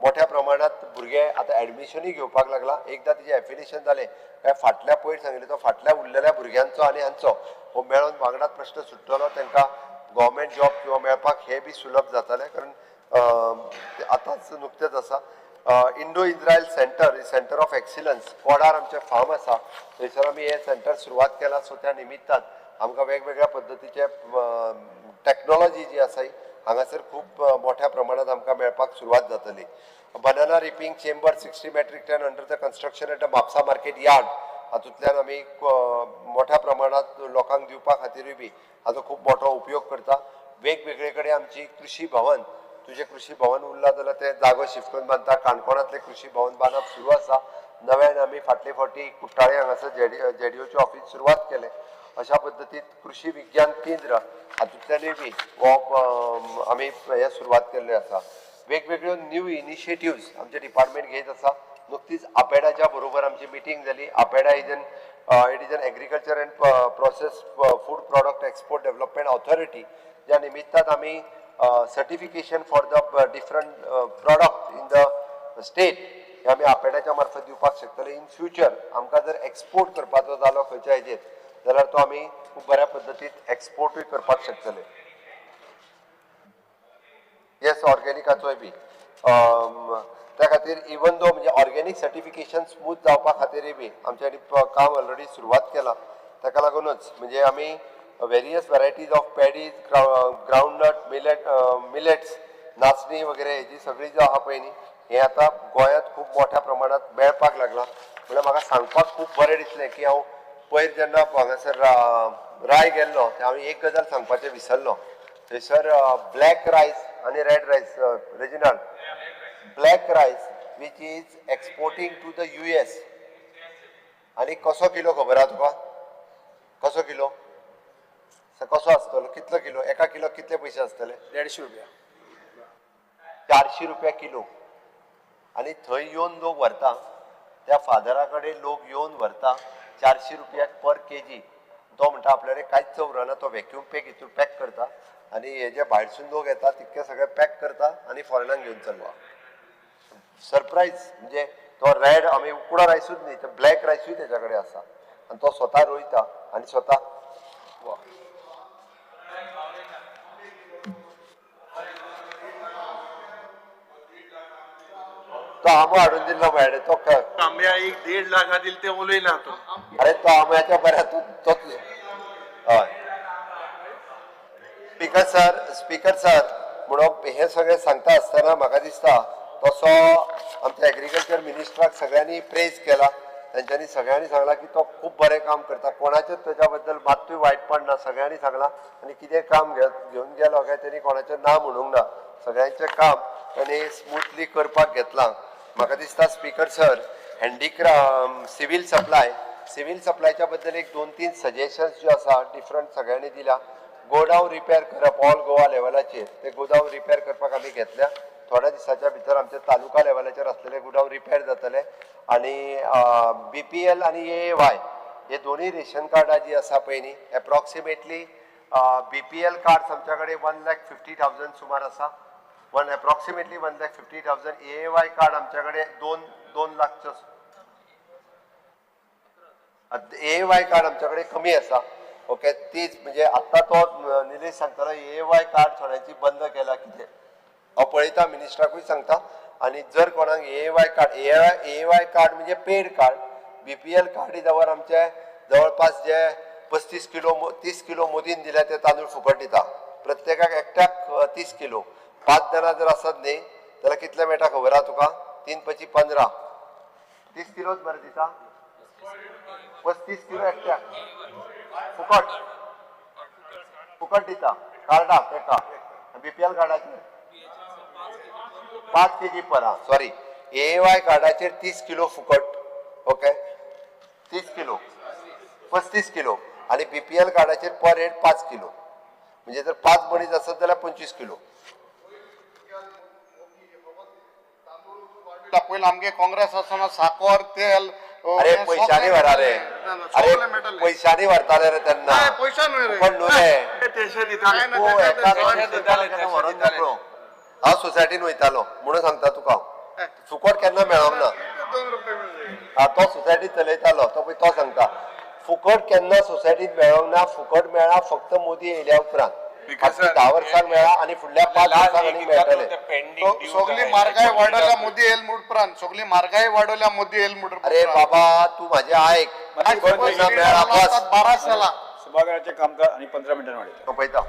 मोठ्या प्रमाणात भुरगे आतां एडमिशनूय घेवपाक लागला. एकदां तिजें एफिलिएशन जालें काय फाटल्या पयर सांगिल्लें तो फाटल्या उरलेल्या भुरग्यांचो आनी हांचो हो मेळोन वांगडात प्रश्न सुट्टलो. तांकां गव्हर्मेंट जॉब किंवा मेळपाक हें बी सुलभ जातलें, कारण आतांच नुकतेंच आसा. Indo Israel centre, centre of excellence Kodar आमचें फार्म आसा, थंयसर आमी हें सेंटर सुरवात केलां. सो त्या निमित्तान आमकां वेगवेगळ्या पद्दतीचे टॅक्नोलॉजी जी आसा हांगासर खूब मोठ्या प्रमाणात आमकां मेळपाक सुरवात जातली. Banana reaping chamber 60 metric ton under the construction at the Mapusa market yard, हातूंतल्यान आमी मोठ्या प्रमाणात लोकांक दिवपा खातीरूय बी हाजो खूब मोठो उपयोग करता. वेगवेगळे कडेन आमची कृषी भवन, तुजें कृषी भवन उरलां जाल्यार तें जागो शिफ्ट करून बांदता. काणकोणांतलें कृषी भवन बांदप सुरू आसा. नव्यान आमी फाटले फावटी कुट्टाळे हांगासर जेडीओचें ऑफीस सुरवात केलें. अशा पद्दतीन कृषी विज्ञान केंद्र हातूंतल्यानूय बी हो आमी हें सुरवात केल्लें आसा. वेगवेगळ्यो न्यू इनिशिएटिव्ज आमचें डिपार्टमेंट घेत आसा. नुकतीच आपेडाच्या बरोबर आमची मिटींग जाली. APEDA is an it is an agriculture and process food product export development authority, ज्या निमित्तान आमी certification for the different product in the state हे आमी आपेडाच्या मार्फत दिवपाक शकतले. इन फ्युचर आमकां जर एक्सपोर्ट करपाचो जालो खंयच्या हेजेर जाल्यार तो आमी खूब बऱ्या पद्दतीन एक्सपोर्टूय करपाक शकतले. येस, ऑर्गेनिकाचोय बी त्या खातीर इवन दो म्हणजे ऑर्गेनीक सर्टिफिकेशन स्मूथ जावपा खातीरय बी आमच्यांनी काम ऑलरेडी सुरवात केलां. ताका लागूनच म्हणजे आमी various varieties of paddies, groundnut, millets, नाचणी वगैरे हेजी सगळी जी आहा पळय न्ही हें आतां गोंयांत खूब मोठ्या प्रमाणात मेळपाक लागलां. म्हणल्यार म्हाका सांगपाक खूब बरें दिसलें की हांव पयर जेन्ना हांगासर राय गेल्लो तेन्ना हांव एक गजाल सांगपाचें विसरलो. थंयसर ब्लॅक रायस आनी red rice, Reginald, black rice which is exporting to the US. आनी कसो किलो खबर आहा तुका? कसो किलो? कसो आसतलो? कितलो किलो? एका किलो कितले पयशे आसतले? 150 रुपया. 400 रुपया किलो. आनी थंय येवन लोक व्हरता, त्या फादरा कडेन लोक येवन व्हरता 400 रुपया पर केजी. तो म्हणटा आपल्याकडे कांयच उरना, तो व्हॅक्यूम पॅक हितून पॅक करता आनी हे जे भायरसून लोक येता तितके सगळे पॅक करता आनी फॉरेनाक घेवन चल्ला. सरप्रायज म्हणजे तो रेड आमी उकडो रायसूच न्ही तर ब्लॅक रायसूय तेच्या कडेन आसा आनी तो स्वता रोयता आनी स्वता. तो आंबो हाडून दिल्लो मेळ्ळे तो आंब्या 1.5 लाखा दिल ते उलयना तो. अरे तो आंब्याच्या बऱ्या तूं तो हय. स्पीकर सर, स्पीकर सर, म्हणून हे सगळें सांगता आसतना म्हाका दिसता तसो आमच्या एग्रीकल्चर मिनिस्टराक सगळ्यांनी प्रेज केला. तेंच्यांनी सगळ्यांनी सांगला की तो खूब बरें काम करता, कोणाचेच तेच्या बद्दल मात्तूय वायटपण ना, सगळ्यांनी सांगला. आनी कितें काम घेवन गेलो काय तेणी कोणाचें ना म्हणूंक ना, सगळ्यांचें काम ताणें स्मुथली करपाक घेतलां. म्हाका दिसता speaker sir, handicraft civil supply, civil सप्लायच्या बद्दल एक 2-3 सजेशन्स ज्यो आसा डिफरंट सगळ्यांनी दिल्या. गोडावन रिपेर करप ऑल गोवा लेवलाचेर, ते गोडावन रिपेर करपाक आमी घेतल्या. थोड्या दिसाच्या भितर आमच्या तालुका लेवलाचेर आसलेले गुदांव रिपेर जातले. आनी BPL आनी AAY हे दोनूय रेशन कार्डां जी आसा पळय न्ही, एप्रॉक्सिमेटली BPL cards आमच्या कडेन 1,50,000 सुमार आसा, one approximately 1,50,000. AAY card आमच्या कडेन 2 लाखचो, AAY card आमच्या कडेन कमी आसा. ओके, तीच म्हणजे आत्तां तो निलेश सांगतालो AAY card थोड्यांची बंद केला कितें, हांव पळयता, मिनिस्टराकूय सांगता. आनी जर कोणाक AAY card, AAY card म्हणजे paid card, BPL card is our आमचे जवळपास जे 35 किलो 30 किलो मोदीन दिल्या ते तांदूळ फुकट दिता प्रत्येकाक, एकट्याक 30 किलो. 5 जाणां जर आसत न्ही जाल्यार कितले मेळटा खबर आहा तुका? 3 5 15, 30 किलोच बरें दिता, 35 किलो एकट्याक फुकट फुकट दिता कार्डाक एका BPL कार्डाचेर 5 kg पर, हा सॉरी, AAY कार्डाचेर 30 किलो फुकट. Okay, 30 kilo 35 kilo. आनी BPL कार्डाचेर पर हेड 5 किलो, म्हणजे जर 5 मनीस आसत जाल्यार 25 किलो. पयलीं आमगे काँग्रेस आसतना साकर तेल अरे पैशांनी व्हरा रे, अरे पैशांनी व्हरताले रे तेन्ना, पयशा न्हय रे, पण न्हू रे, व्हरून मेकळो. हांव सोसायटीन वयतालो म्हणून सांगता तुका, फुकट केन्ना मेळोंक ना. हा, तो सोसायटी चलयतालो तो पळय, तो सांगता फुकट केन्ना सोसायटीन मेळोंक ना, फुकट मेळ्ळा फक्त मोदी येयल्या उपरांत. 10 वर्सांक मेळ्ळा आनी फुडल्या 5 वर्सांक आनी मेळटले. सगळी म्हारगाय वाडयल्या मोदी येयल उपरांत, सगळी म्हारगाय वाडयल्या मोदी येयल उपरांत. अरे बाबा तू माझे आयक, 12 साला सभाघराचे कामकाज आनी 15 मिनटां वाडयता पळयता.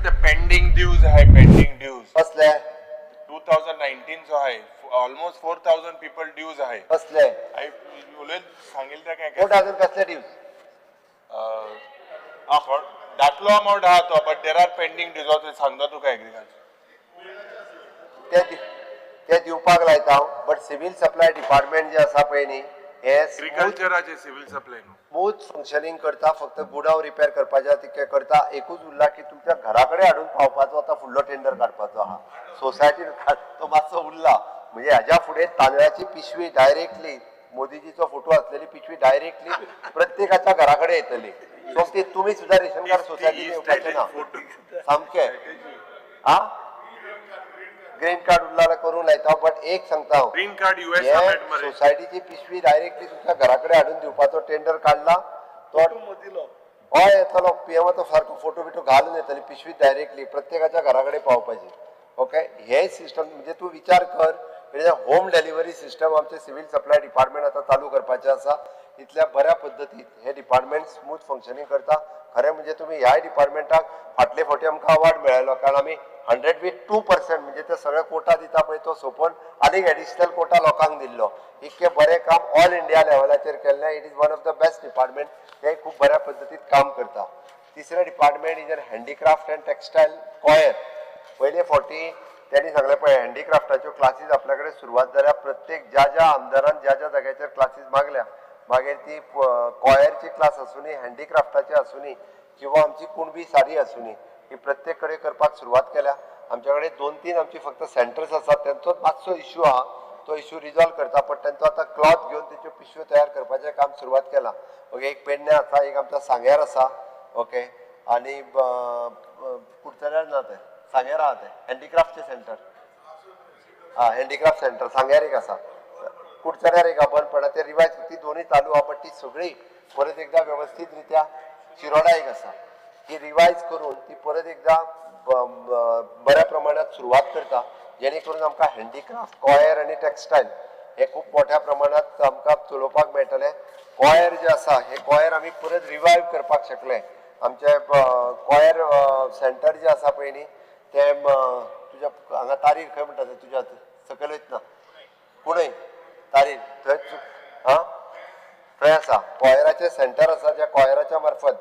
ते पेंडींग ड्यूज आहे, पेंडींग ड्यूज कसले? 2019 जो आहे ऑलमोस्ट 4000 पीपल ड्यूज आहे. कसले? उलयत सांगेल त्या काय 4000 कसले ड्यूज? दाखलो अमावंट आहा तो, but there are pending dues सांगता तुका एग्रीकल्चर ते दिवपाक लायता. बट सिव्हिल सप्लाय डिपार्टमेंट जे आसा पळय न्ही, हे एग्रीकल्चराचे सिव्हिल सप्लाय स्मूथ फंक्शनिंग करता, फक्त गुडाव रिपेर करपाचे तितकें करता. एकूच उरला की तुमच्या घरा कडेन हाडून पावपाचो आतां फुडलो टेंडर काडपाचो आहा सोसायटीन, तो मातसो उरला. म्हणजे हाज्या फुडें तांदळाची पिशवी डायरेक्टली, मोदीजीचो फोटो आसलेली पिशवी डायरेक्टली प्रत्येकाच्या घरा कडेन येतली. सो ती तुमी सुद्दां रेशन कार्ड सोसायटीन येवपाचें ना सामकें. आ ग्रीन कार्ड उरला जाल्यार करूंक लायता, बट एक सांगता हांव, ग्रीन कार्ड हे सोसायटीची पिशवी डायरेक्टली तुमच्या घरा कडेन हाडून दिवपाचो टेंडर काडला तो हय येतलो पीएमाचो सारको फोटो बिटो घालून येतली पिशवी डायरेक्टली प्रत्येकाच्या घरा कडेन पावपाची. ओके, हे सिस्टम म्हणजे तूं विचार कर, होम डिलिव्हरी सिस्टम आमचे सिव्हिल सप्लाय डिपार्टमेंट आतां चालू करपाचें आसा. इतल्या बऱ्या पद्दतीन हे डिपार्टमेंट स्मूथ फंक्शनींग करता. खरें म्हणजे तुमी ह्याय डिपार्टमेंटाक फाटले फावटी आमकां अवॉर्ड मेळ्ळो, कारण आमी 102% म्हणजे ते सगळे कोटा दिता पळय तो सोंपोवन आनीक एडिशनल कोटा लोकांक दिल्लो. इतकें बरें काम ऑल इंडिया लेवलाचेर केल्लें. It is one of the best department, हे खूब बऱ्या पद्दतीन काम करता. तिसरें department is an handicraft and textile coir. पयले फावटी त्यांनी सांगलें पळय हँडीक्राफ्टाच्यो क्लासीस आपल्या कडेन सुरवात जाल्या. प्रत्येक ज्या ज्या आमदारान ज्या ज्या जाग्याचेर क्लासीस मागल्या, मागीर ती कॉयरची क्लास आसूनी, हँडीक्राफ्टाची आसूनी किंवा आमची कुणबी साडी आसूनी, ही प्रत्येक कडेन करपाक सुरवात केल्या. आमच्या कडेन 2-3 आमची फक्त सेंटर्स आसात, तेंचो मातसो इश्यू आहा, तो इश्यू रिजॉल्व करता. पण तेंचो आतां क्लॉथ घेवन तेच्यो पिशव्यो तयार करपाचें काम सुरवात केलां. ओके, एक पेडण्यां आसा, एक आमच्या सांग्यार आसा. ओके, आनी कुडचड्यार ना, तें सांग्यार आहा तें हँडीक्राफ्टचें सेंटर. हा, हँडीक्राफ्ट सेंटर सांग्यार एक आसा, कुडचड्यार एक बंद पडला, ते रिवायज ती दोनूय चालू आहा. पण ती सगळी परत एकदा व्यवस्थीत रित्या शिरोडा एक आसा, ती रिवायज करून ती परत एकदा बऱ्या प्रमाणात सुरवात करता. जेणे करून आमकां हँडीक्राफ्ट, कॉयर आनी टेक्सटायल हे खूब मोठ्या प्रमाणात आमकां चलोवपाक मेळटलें. कॉयर जे आसा हे कॉयर आमी परत रिवायव करपाक शकले. आमचे कॉयर सेंटर जे आसा पळय न्ही तें तुज्या हांगा तारीर खंय म्हणटा ते तुज्या सकयल वयतना कुणय तारीर थंय आं थंय आसा कॉयराचें सेंटर आसा. ज्या कॉयराच्या मार्फत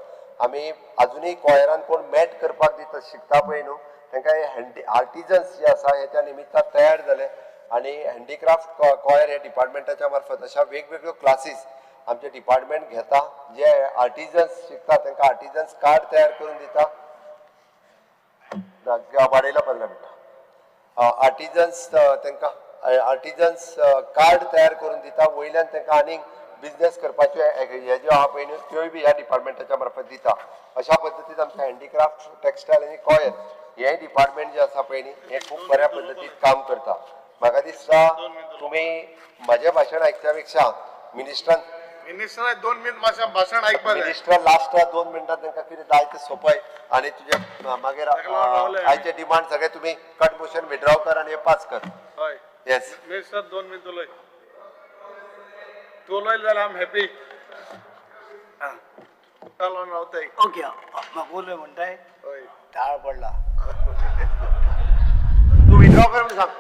आमी आजुनूय कॉयरान कोण मॅट करपाक दिता शिकता पळय न्हू तांकां हे हँडी आर्टिजन्स जे आसा हे त्या निमित्तान तयार जाले आनी हँडीक्राफ्ट कॉयर हे डिपार्टमेंटाच्या मार्फत अशा वेगवेगळ्यो क्लासीस आमचे डिपार्टमेंट घेता. जे आर्टिजन्स शिकता तांकां आर्टिजन्स कार्ड तयार करून दिता. वाडयला 15 मिनटां आर्टिजन्स तांकां आर्टिजन्स कार्ड तयार करून दिता. वयल्यान तांकां आनीक बिजनेस करपाच्यो हे ज्यो आहा पळय न्हू त्योय बी ह्या डिपार्टमेंटाच्या मार्फत दिता. अशा पद्दतीन आमचें हँडीक्राफ्ट, टेक्सटायल आनी कॉयर हें डिपार्टमेंट जें आसा पळय न्ही हें खूब बऱ्या पद्दतीन काम करता. म्हाका दिसता तुमी म्हजें भाशण आयकच्या पेक्षा मिनिस्टरान मिनिस्टरान 2 मिनट मातशें भाशण आयकपाक जाय. मिनिस्टर लास्ट 2 मिनटां तांकां कितें जाय तें सोंपय आनी तुजे मागीर आयचे डिमांड सगळे तुमी कट मोशन विड्रॉ कर आनी हे पास कर. हय, येस मिनिस्टर 2 मिनट उलय. तूं उलयलें जाल्यार आम हॅपी. लावन रावताय. ओके, म्हाका उलय म्हणटाय. ताळ पडला. तूं विड्रॉ कर म्हणून सांग.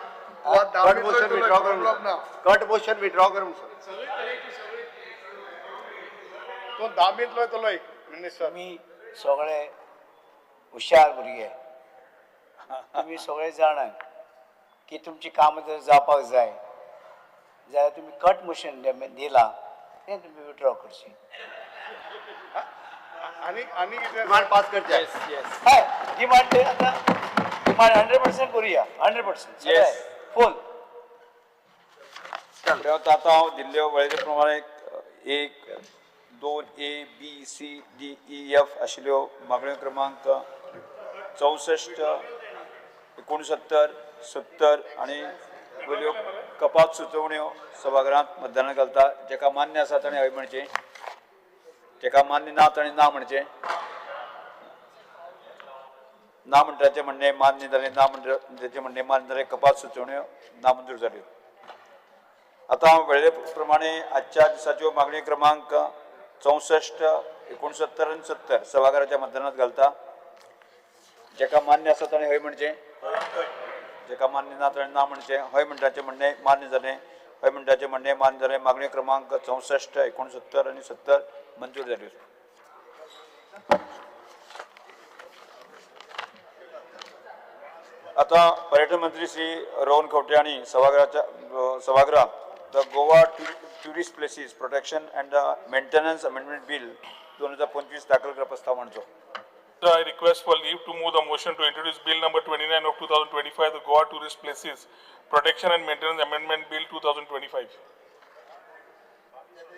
कट मोशन विड्रॉ कर म्हणून. कट मोशन विड्रॉ कर म्हणून सांग. तूं 10 मिनट उलय मिनिस्टर. तुमी सगळे हुशार भुरगे, तुमी सगळे जाणा की तुमची कामां जर जावपाक जाय जाल्यार तुमी कट मोशन दिलां तें तुमी विड्रॉ करचें. आनी आनी कितें डिमांड पास करचें. हय, डिमांड ते आतां डिमांड 100% करुया. 100% येस फूल. आतां हांव दिल्ल्यो वळेरे प्रमाणे 1 2 A B C D E F आशिल्ल्यो मागण्यो क्रमांक 64, 69, 70 आनी वयल्यो कपात सुचोवण्यो सभाघरांत मतदानाक घालता. जेका मान्य आसा ताणें हय म्हणचें, जेका मान्य ना ताणें ना म्हणचें. ना म्हणटाचें म्हणणें मान्य जालें, ना म्हणटाचें म्हणणें मान्य जालें. कपात सुचोवण्यो नामंजूर जाल्यो. आतां हांव वेळे प्रमाणे आजच्या दिसाच्यो मागण्यो क्रमांक 64, 69 आनी 70 सभाघराच्या मतदानात घालता. जेका मान्य आसा ताणें हय म्हणचें, जेका मान्य ना ताणें ना म्हणचें. हय म्हणटाचें म्हणणें मान्य जालें, हय म्हणटाचें म्हणणें मान्य जालें. मागण्यो क्रमांक 64, 69 आनी 70 मंजूर जाल्यो. आतां पर्यटन मंत्री श्री रोहन खंवटे हांणी सभागृहांत the Goa tourist places protection and maintenance amendment bill 2025 दाखल करपा प्रस्ताव मांडचो. I request for leave to move the motion to introduce Bill number 29 of 2025, the Goa Tourist Places Protection and Maintenance Amendment Bill 2025.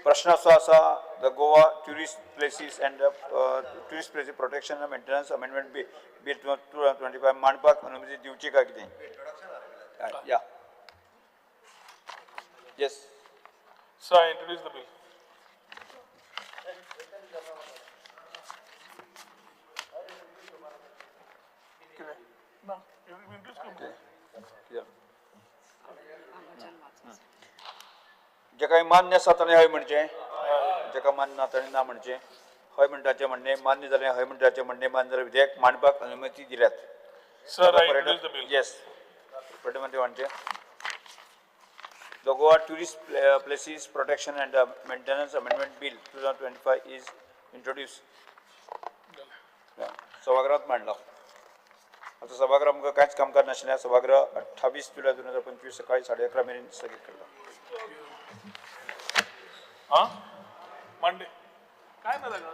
प्रश्न असो आसा, the Goa Tourist Places and Tourist Places Protection and Maintenance Amendment Bill 2025 मांडपाक अनुमती दिवची काय कितें? या, yes sir, I introduce the bill. जेका मान्य आसा ताणें हय म्हणचें, जेका मान्य ना ताणें ना म्हणचें. हय म्हणटाचें म्हणणें मान्य जालें, हय म्हणटाचें म्हणणें मान्य जालें. विधेयक मांडपाक अनुमती दिल्यात. Sir, I introduce the bill. Yes, पर्यटन मंत्री म्हणचें. The Goa Tourist Places Protection and Maintenance Amendment Bill 2025 is introduced. सभागृहात मांडला. आतां सभागृह आमकां कांयच कामकाज नाशिल्लें. सभागृह 28 जुलय 2025 सकाळी 11:30 मेरेन स्थगीत करता. हां, मांडे काय ना जागा.